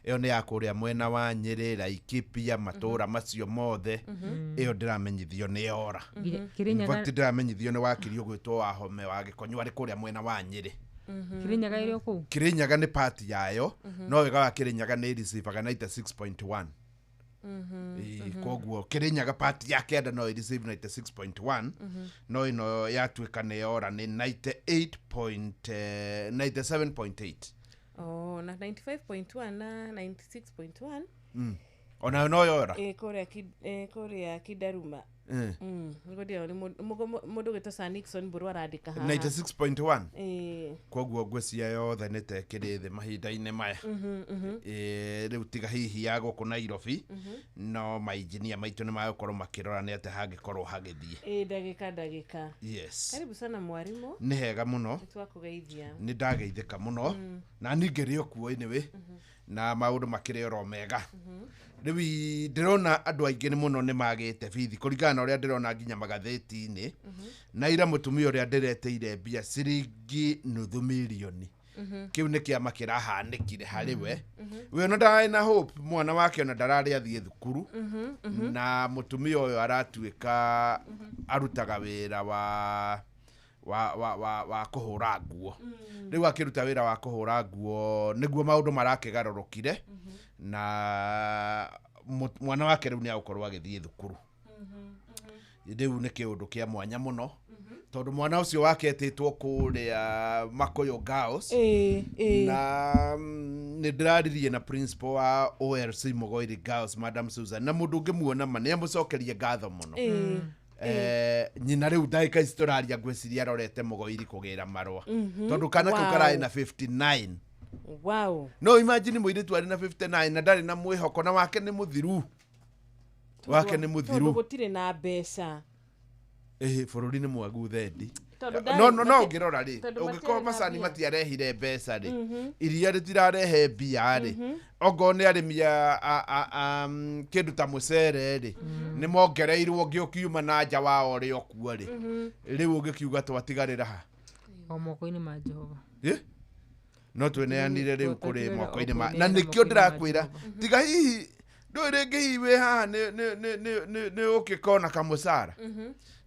ĩyo nĩ ya kũrĩa mwena wa Nyĩrĩ, Laikipia, matũra macio mothe. Ĩyo ndĩramenyithio nĩ yora. Kĩrĩnyaga. In fact, ndĩramenyithio nĩ wakiri ũgwĩtwo Wahome wa Gĩkonyo arĩ kũrĩa mwena wa Nyĩrĩ. Kĩrĩnyaga ĩrĩ o kũu? Kĩrĩnyaga nĩ part yayo, no wega wa Kĩrĩnyaga nĩ receivaga 96.1. Koguo Kĩrĩnyaga part ya kenda no ĩreceive 96.1, no ĩno yatuĩka nĩ yora nĩ 97.8. Oh, na 95.1 na 96.1. Onayo no yora. Ĩ kũrĩa Kidaruma. Nĩguo ndĩrona nĩ mũndũ ũgwĩtwo Sir Nixon Mburu arandĩka haha. 96.1. Ĩ. Koguo ngwĩciria yothe nĩ ta ĩkĩrĩ thĩ mahinda-inĩ maya. Rĩu tiga hihi ya gũkũ Nairobi, no mainjinia maitũ nĩ magũkorwo makĩrora nĩ atĩa hangĩkorwo hagĩthiĩ. Ĩ ndagĩka ndagĩka. Yes. Karibu sana mwarimũ. Nĩ hega mũno. Nĩ twakũgeithia. Nĩ ndageithĩka mũno. Na niĩ ngĩrĩ o kuo anyway. Na maũndũ makĩrĩ oro mega. Rĩu ndĩrona andũ aingĩ nĩ mũno nĩ magĩte bithi kũringana na ũrĩa ndĩrona nginya magathĩti-inĩ. Na ira mũtumia ũrĩa ndĩretĩire mbia ciringi nuthu mirioni. Kĩu nĩ kĩama kĩrahanĩkire harĩ we. We ona ndararĩ na hope, mwana wake ona ndararĩ athiĩ thukuru. Na mũtumia ũyũ aratuĩka arutaga wĩra wa kũhũra nguo. Rĩu akĩruta wĩra wa kũhũra nguo nĩguo maũndũ marakĩgarũrũkire. Na mwana wake rĩu nĩ agũkorwo agĩthiĩ thukuru. Rĩu nĩ kĩũndũ kĩa mwanya mũno. Tondũ mwana ũcio wake etĩtwo kũrĩa Makuyu Girls. Na nĩ ndĩraririe na principal wa OLC Mugoiri Girls, Madam Susan, na mũndũ ũngĩmuona ma nĩ amũcokerie ngatho mũno. Nyina rĩu ndagĩka ici tũraria ngwĩciria arorete Mugoiri kũgĩra marũa. Tondũ kana kau kararĩ na 59. Wow. No imagine mũirĩtu arĩ na 59 na ndarĩ na mwĩhoko, na wake nĩ mũthiru. Wake nĩ mũthiru. Tondũ gũtirĩ na mbeca. Bũrũri nĩ mwagu thendi. Tondũ ndarĩ- No no no mati- ũngĩrora rĩ, tondũ ũngĩkorwo matiarĩ na macani mbia. matiarehire mbeca rĩ, iria rĩtirarehe mbia rĩ, ongorwo nĩ arĩmi a kĩndũ ta mũcere rĩ, nĩ mongereirwo ũngĩ ũkiuma na nja wa ũrĩa ũkuo rĩ, rĩu ũngĩkiuga twatigarĩra ha? O moko-inĩ ma Jehova. Ĩ? No tweneanire rĩu kũrĩ Twatigarĩra o moko-inĩ ma na kũneana nĩkĩo moko-inĩ ma ndĩrakwĩra Jehova. tiga hihi ndũĩ rĩngĩ hihi wĩ haha nĩ ũkĩkona kamũcara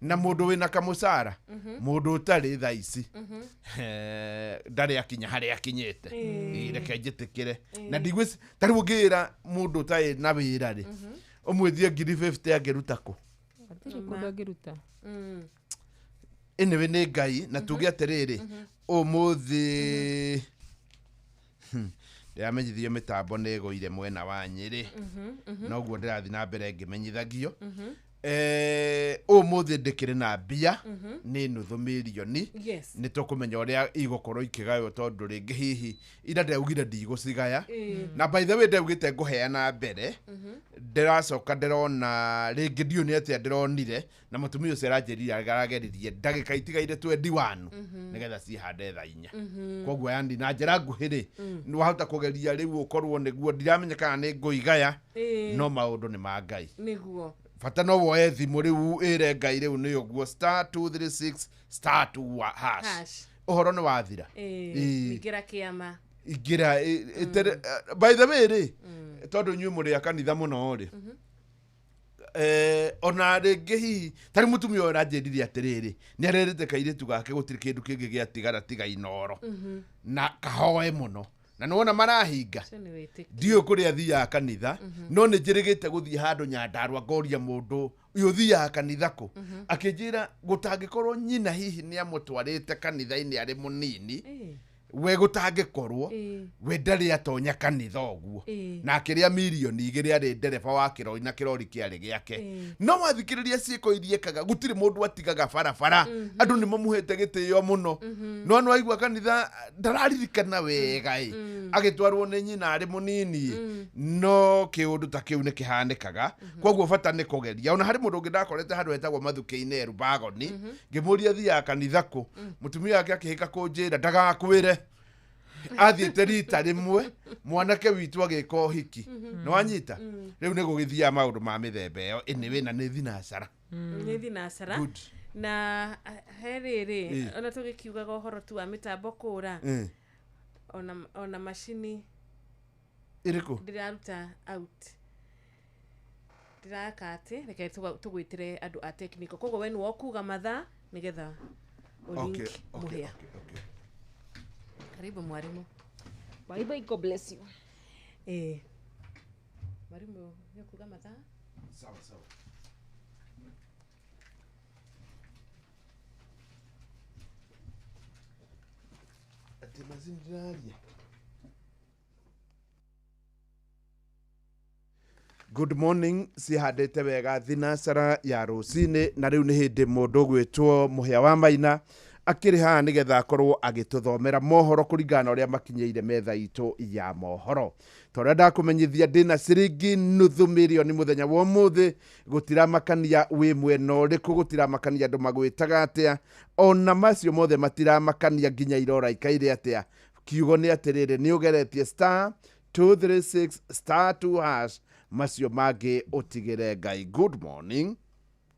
na mũndũ wĩna kamũcara, mũndũ ũtarĩ thaa ici, ndarĩ akinya harĩa akinyĩte. Ĩ, reke njĩtĩkĩre na ndigwĩci ta rĩu ũngĩra mũndũ ũtarĩ na wĩra rĩ, ũmwĩtie ngiri 50 angĩruta kũ? Hatirĩ kũndũ angĩruta. Anyway, nĩ Ngai na tuge atĩrĩrĩ, ũmũthĩ ndĩramenyithio mĩtambo nĩ ĩgũire mwena wa Nyĩrĩ, noguo ndĩrathiĩ na mbere ngĩmenyithagio. Ũmũthĩ ndĩkĩrĩ na mbia nĩ nuthu mirioni. Nĩ tũkũmenya ũrĩa igũkorwo ikĩgaywo, tondũ rĩngĩ hihi ira ndaugire ndigũcigaya, na by the way ndaugĩte ngũheana mbere, ndĩracoka ndĩrona rĩngĩ ndiũ nĩ atĩa ndĩronire na mũtumia ũcio aranjĩrire arageririe ndagĩka itigaire 21 nĩgetha cihande thaa 4. Koguo yani na njĩra nguhĩ rĩ, nĩ wahota kũgeria rĩu ũkorwo nĩguo ndiramenya kana nĩ ngũigaya, no maũndũ nĩ ma Ngai. Nĩguo. Bata no woe thimũ rĩu ĩre Ngai rĩu nĩ ũguo, *236 *2 hash. Hash. Ũhoro nĩ wathira. Ĩĩ, ingĩra kĩama. Ingĩra by the way rĩ, tondũ inyuĩ mũrĩ a kanitha mũno rĩ, ona rĩngĩ hihi tarĩ mũtumia ũyũ aranjĩrire atĩrĩrĩ, nĩ arerĩte kairĩtu gake gũtirĩ kĩndũ kĩngĩ gĩatigara tiga Inoro na kahoe mũno, na nĩwona marahinga. Ũcio nĩ wĩtĩkio. Ndiũĩ kũrĩa athiaga kanitha, no nĩ njĩrĩgĩte gũthiĩ handũ Nyandarua ngoria mũndũ ũyũ ũthiaga kanitha kũ, akĩnjĩra gũtangĩkorwo nyina hihi nĩ amũtwarĩte kanitha-inĩ arĩ mũnini, we gũtangĩkorwo we ndarĩ atonya kanitha ũguo. Na akĩrĩa mirioni 2 arĩ ndereba wa kĩrori na kĩrori kĩarĩ gĩake. No wathikĩrĩria ciĩko iria ekaga, gũtirĩ mũndũ atigaga barabara, andũ nĩ mamũhete gĩtĩo mũno, no nĩ waigua kanitha ndararirikana wega ĩ agĩtwarwo nĩ nyina arĩ mũnini ĩ. No kĩũndũ ta kĩu nĩ kĩhanĩkaga, koguo bata nĩ kũgeria. Ona harĩ mũndũ ũngĩ ndakorete handũ hetagwo Mathukĩ-inĩ Erubagoni, ngĩmũria thiaga kanitha kũ, mũtumia wake akĩhĩka kũnjĩra ndagakwĩre athiĩte rita rĩmwe mwanake witũ agĩka ũhiki. Nĩ wanyita rĩu nĩ gũgĩthiaga maũndũ ma mĩthemba ĩyo. Anyway, na nĩ thinacara. Nĩ thinacara. Good. Na he rĩrĩ, ona tũgĩkiugaga ũhoro tu wa mĩtambo kũra, ona macini Ĩrĩkũ? Ndĩraruta out, ndĩraka atĩ reke tũgwĩtĩre andũ a technical, koguo we nĩwe ũkuga mathaa nĩgetha ũlink. Okay. Mũhĩa. Karibu mwarimu. Bye bye, God bless you. Mwarimu, nĩ ũkuga mathaa. Sawa sawa. Atĩ macini ndĩraria. Good morning, cihandĩte wega thinacara ya rũcinĩ, na rĩu nĩ hĩndĩ mũndũ ũgwĩtwo Mũhĩa wa Maina akĩrĩ haha nĩgetha akorwo agĩtũthomera mohoro kũringana na ũrĩa makinyĩire metha itũ ya mohoro. Ta ũrĩa ndakũmenyithia, ndĩna ciringi nuthu mirioni mũthenya wa ũmũthĩ. Gũtiramakania wĩ mwena ũrĩkũ, gũtiramakania andũ magwĩtaga atĩa, ona macio mothe matiramakania nginya irora ikaire atĩa. Kiugo nĩ atĩrĩrĩ, nĩ ũgeretie *236 *2 hash, macio mangĩ ũtigĩre Ngai. Good morning.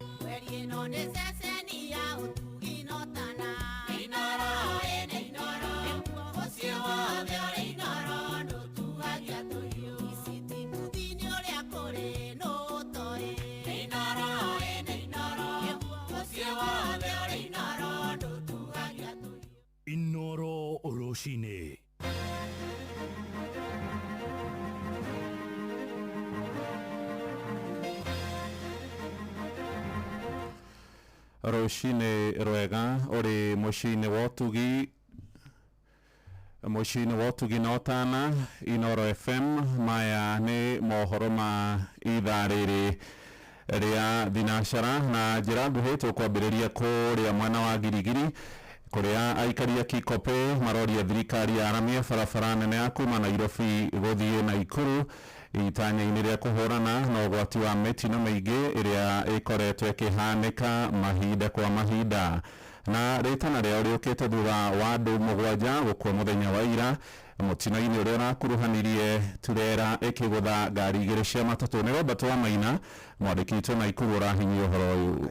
Ĩno nĩ ceceni ya ũtugi notana. Inoro ĩnĩ Inoro, mũciĩ wothe ũrĩ Inoro ndũtuagia tũhiũ. Ici ti ũrĩa kũrĩ nũtoĩ. Inoro ĩnĩ Inoro, mũciĩ wothe ũrĩ Inoro ndũtuagia tũhiũ. Inoro rũcinĩ. Rũcinĩ rwega ũrĩ mũciĩ-inĩ wa ũtugi, mũciĩ-inĩ wa ũtugi na ũtana, Inoro FM. Maya nĩ mohoro ma ithaa rĩrĩ rĩa thinacara. Na njĩra nguhĩ tũkwambĩrĩria kũrĩa mwena wa Girigiri, kũrĩa aikari a Kikopey maroria thirikari yaramie barabara nene ya kuma Nairobi gũthiĩ Naikuru itanya-inĩ rĩa kũhũrana na ũgwati wa mĩtino mĩingĩ ĩrĩa ĩkoretwo ĩkĩhanĩka mahinda kwa mahinda. Na rĩtana rĩao rĩũkĩte thutha wa andũ 7 gũkua mũthenya wa ira mũtino-inĩ ũrĩa ũrakuruhanirie turera ĩkĩgũtha ngari 2 cia matatũ. Nĩ Robert Wamaina mwandĩki witũ Naikuru ũrahinyia ũhoro ũyũ.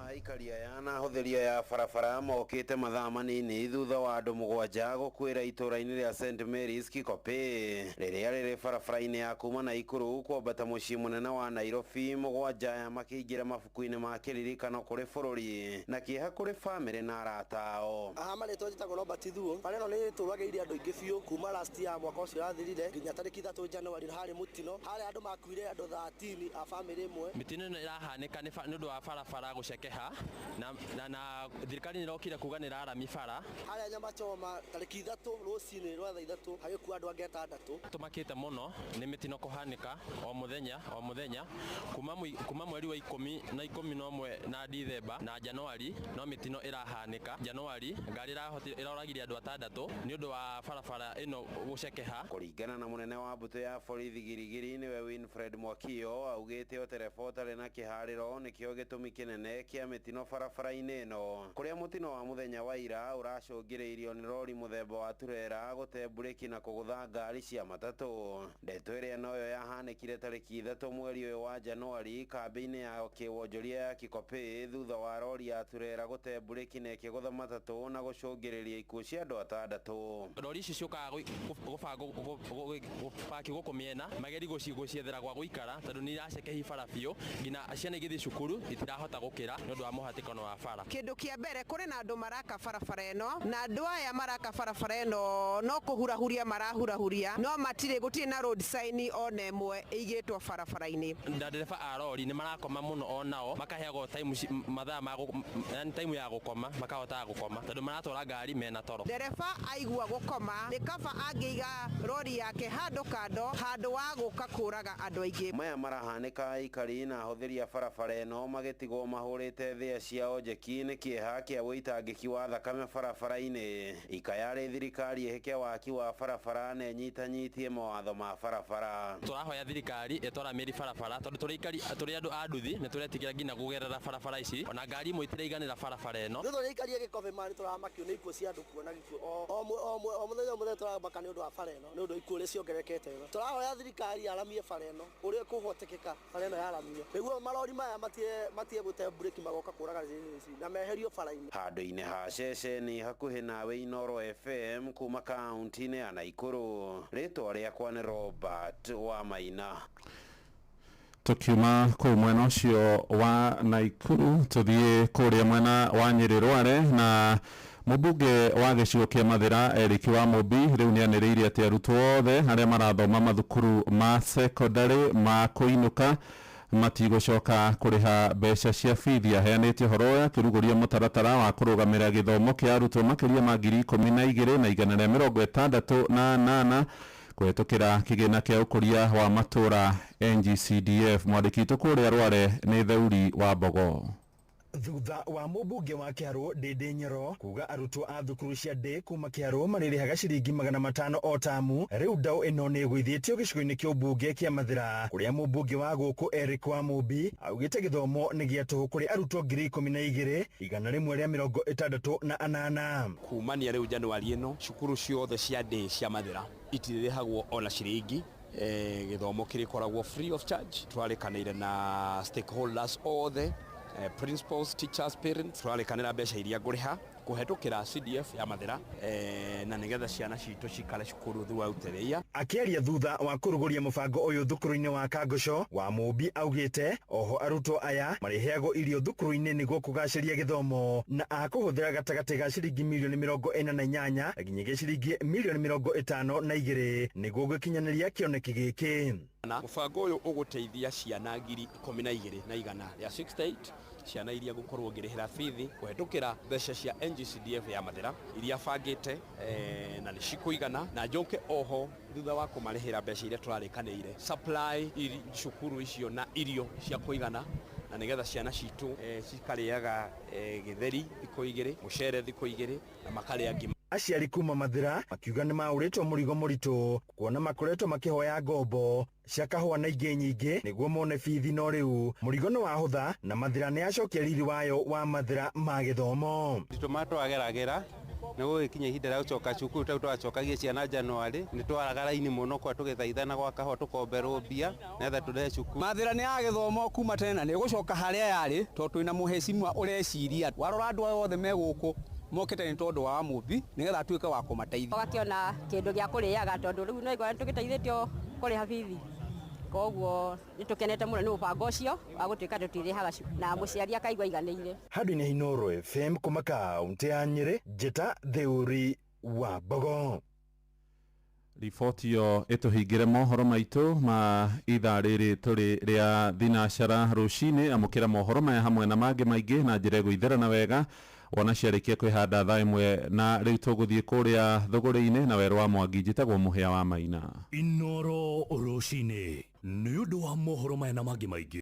Aikari aya na ahũthĩri aya barabara mokĩte mathaa manini thutha wa andũ 7 gũkuĩra itũũra-inĩ rĩa St Mary's Kikopĩ rĩrĩa rĩrĩ barabara-inĩ ya kuma Naikuru kwambata mũciĩ mũnene wa Nairobi. 7 aya makĩingĩra mabuku-inĩ ma kĩririkano kũrĩ bũrũri na kĩeha kũrĩ bamĩrĩ na arata ao. Aha marĩtwa njĩtagwo Robert Thuo. Bara ĩno nĩ ĩtũragĩire andũ aingĩ biũ kuma last year mwaka ũcio ũrathirire nginya tarĩki 3 January harĩ mũtino harĩa andũ makuire andũ 13 a bamĩrĩ ĩmwe. Mĩtino ĩno ĩrahanĩka nĩ ũndũ wa barabara gũcekeha na thirikari nĩ ĩrokire kuga nĩ ĩrarami bara. Harĩa nyama choma tarĩki 3 rũcinĩ rwa thaa 3 hagĩkua andũ angĩ 6. Tũmakĩte mũno nĩ mĩtino kũhanĩka o mũthenya o mũthenya kuma mweri wa 10 na 11 na Dithemba na Januari no mĩtino ĩrahanĩka. Januari ngari ĩroragire andũ 6 nĩ ũndũ wa barabara ĩno gũcekeha. Kũringana na mũnene wa mbũtũ ya borithi Girigiri nĩwe Winfred Mwakio augĩte o tereba ũtarĩ na kĩharĩro nĩkĩo gĩtũmi kĩnene kĩa mĩtino barabara-inĩ ĩno kũrĩa mũtino wa mũthenya wa ira ũracũngĩrĩirio nĩ rori mũthemba wa turera gũte mburĩki na kũgũtha ngari cia matatũ. Ndeto ĩrĩa noyo yahanĩkire tarĩki 3 mweri ũyũ wa Januari kambĩ-inĩ ya kĩwonjoria ya Kikopĩ thutha wa rori ya turera gũte mburĩki na ĩkĩgũtha matatũ na gũcũngĩrĩria ikuũ cia andũ 6. Rori ici ciũkaga gũbaki gũkũ mĩena mageri gũciethera gwa gũikara tondũ nĩ iracekehi bara biũ nginya ciana igĩthiĩ cukuru itirahota gũkĩra nĩ ũndũ wa mũhatĩkano wa bara. Kĩndũ kĩa mbere kũrĩ na andũ maraka barabara ĩno na andũ aya maraka barabara ĩno no kũhurahuria marahurahuria no matirĩ gũtirĩ na road sign ona ĩmwe ĩigĩtwo barabara-inĩ. Ndereba a rori nĩ marakoma mũno onao makaheagwo time mathaa ma yani time ya gũkoma makahotaga gũkoma tondũ maratwara ngari mena toro. Ndereba aigua gũkoma nĩ kaba angĩiga rori yake handũ kando handũ wa gũka kũraga andũ aingĩ. Maya marahanĩka aikari na ahũthĩri a barabara ĩno magĩtigwo mahũrĩte thĩa ciao njeki nĩ kĩeha kĩa ũitangĩki wa thakame barabara-inĩ. Ikaya rĩ thirikari ĩhĩke waki wa barabara na ĩnyitanyitie mawatho ma barabara. Tũrahoya thirikari ĩtwaramĩri barabara tondũ tũrĩ aikari tũrĩ andũ a nduthi nĩ tũretigĩra nginya kũgerera barabara ici ona ngari imwe itiraiganĩra barabara ĩno. Nĩ tũrĩ aikari a Gĩkobĩ ma nĩ tũramakio nĩ ikuũ cia andũ kuona gĩkuũ o mũthenya o mũthenya tũramaka nĩ ũndũ wa bara ĩno nĩ ũndũ ikuũ ũrĩa ciongererekete. Tũrahoya thirikari yaramie bara ĩno ũrĩa kũhotekeka bara ĩno yaramio nĩguo marori maya matie gũte mburĩki magoka kũraga ici na meherio bara-inĩ. Handũ-inĩ ha ceceni hakuhĩ nawe Inooro FM kuma kaunti-inĩ ya Naikuru, rĩtwa rĩakwa nĩ Robert Wamaina. Tukiuma kũu mwena ũcio wa Naikuru tũthiĩ kũrĩa mwena wa Nyĩrĩ Rware na mũmbunge wa gĩcigo kĩa Mathĩra Eric wa Mũmbi rĩu nĩanĩrĩire atĩ arutwo othe arĩa marathoma mathukuru ma secondary ma kũinũka matigũcoka kũrĩha mbeca cia bithi. Aheanĩte ũhoro ũyũ akĩrugũria mũtaratara wa kũrũgamĩra gĩthomo kĩa arutwo makĩria ma 12,168 kũhetũkĩra kĩgĩna kĩa ũkũria wa matũra NGCDF. Mwandĩki witũ kũrĩa Rware nĩ Theuri wa Mbogo. Thutha wa mũmbunge wa Kĩharũ Ndĩndĩ Nyoro kuga arutwo a thukuru cia ndĩ kuma Kĩharũ marĩrĩhaga ciringi 500 o tamu, rĩu ndaũ ĩno nĩ ĩgũithĩtio gĩcigo-inĩ kĩa ũmbunge kĩa Mathĩra kũrĩa mũmbunge wa gũkũ Eric wa Mũmbi augĩte gĩthomo nĩ gĩa tũhũ kũrĩ arutwo 12,168. Kumania rĩu Januari ĩno cukuru ciothe cia ndĩ cia Mathĩra itirĩrĩhagwo ona ciringi. Gĩthomo kĩrĩkoragwo free of charge. Twarĩkanĩire na stakeholders othe, principals, teachers, parents, twarĩkanĩra mbeca iria ngũrĩha kũhetũkĩra CDF ya Mathĩra na nĩgetha ciana citũ cikare cukuru throughout the year. Akĩaria thutha wa kũrugũria mũbango ũyũ thukuru-inĩ wa Kangũco wa Mũmbi augĩte oho arutwo aya marĩheagwo irio thukuru-inĩ nĩguo kũgacĩria gĩthomo na akũhũthĩra gatagatĩ ga ciringi mirioni 48 nginyagia ciringi mirioni 52 nĩguo gũkinyanĩria kĩoneki gĩkĩ. Mũbango ũyũ ũgũteithia ciana 12,168 ciana iria ngũkorwo ngĩrĩhĩra bithi kũhetũkĩra mbeca cia NGCDF ya Mathĩra iria bangĩte na nĩ cikũigana, na njoke oho thutha wa kũmarĩhĩra mbeca iria tũrarĩkanĩire supply cukuru icio na irio cia kũigana na nĩgetha ciana citũ cikarĩaga gĩtheri thikũ 2, mũcere thikũ 2 na makarĩa ngima. Aciari kuma Mathira makiuga nĩ maũrĩtwo mũrigo mũritũ kuona makoretwo makĩhoya ngombo cia kahũa na ingĩ nyingĩ nĩguo mone bithi, no rĩu mũrigo nĩ wahũtha na Mathira nĩ yacokia riri wayo wa Mathira ma gĩthomo. Moritũ marĩa twageragĩra nĩ gũgĩkinya ihinda rĩa gũcoka cukuru, tau twacokagia ciana Januarĩ, nĩ twaraga raini mũno kwa tũgĩthaithana gwa kahũa tũkomberwo mbia nĩgetha tũrĩhe cukuru. Mathira nĩ ya gĩthomo kuma tene na nĩ ĩgũcoka harĩa yarĩ tondũ twĩna mũhecimiwa ũreciria. Warora andũ aya othe me gũkũ mokĩte nĩ tondũ wa Mũmbi nĩgetha atuĩke wa kũmateithia. Ũgakĩona kĩndũ gĩa kũrĩaga tondũ rĩu no igua nĩtũgĩteithĩtio kũrĩha bithi, koguo nĩtũkenete mũno nĩ mũbango ũcio wa gũtuĩka tũtirĩhaga na mũciari akaigua aiganĩire. Handũ-inĩ Inooro FM kuma kaũntĩ ya Nyĩrĩ, Njĩta Theuri wa Mbogo. Riboti ĩyo ĩtũhingĩre mohoro maitũ ma ithaa rĩrĩ tũrĩ rĩa thinacara rũcinĩ. Amũkĩra mohoro maya hamwe na mangĩ maingĩ na njĩra ĩgũitherana wega wona ciarĩkia kwĩhanda thaa 1, na rĩu tũgũthiĩ kũrĩa thũgũrĩ-inĩ na werũ wa Mwangi. Njĩtagwo Mũhĩa wa Maina. Inooro rũcinĩ nĩ ũndũ wa mohoro maya na mangĩ maingĩ.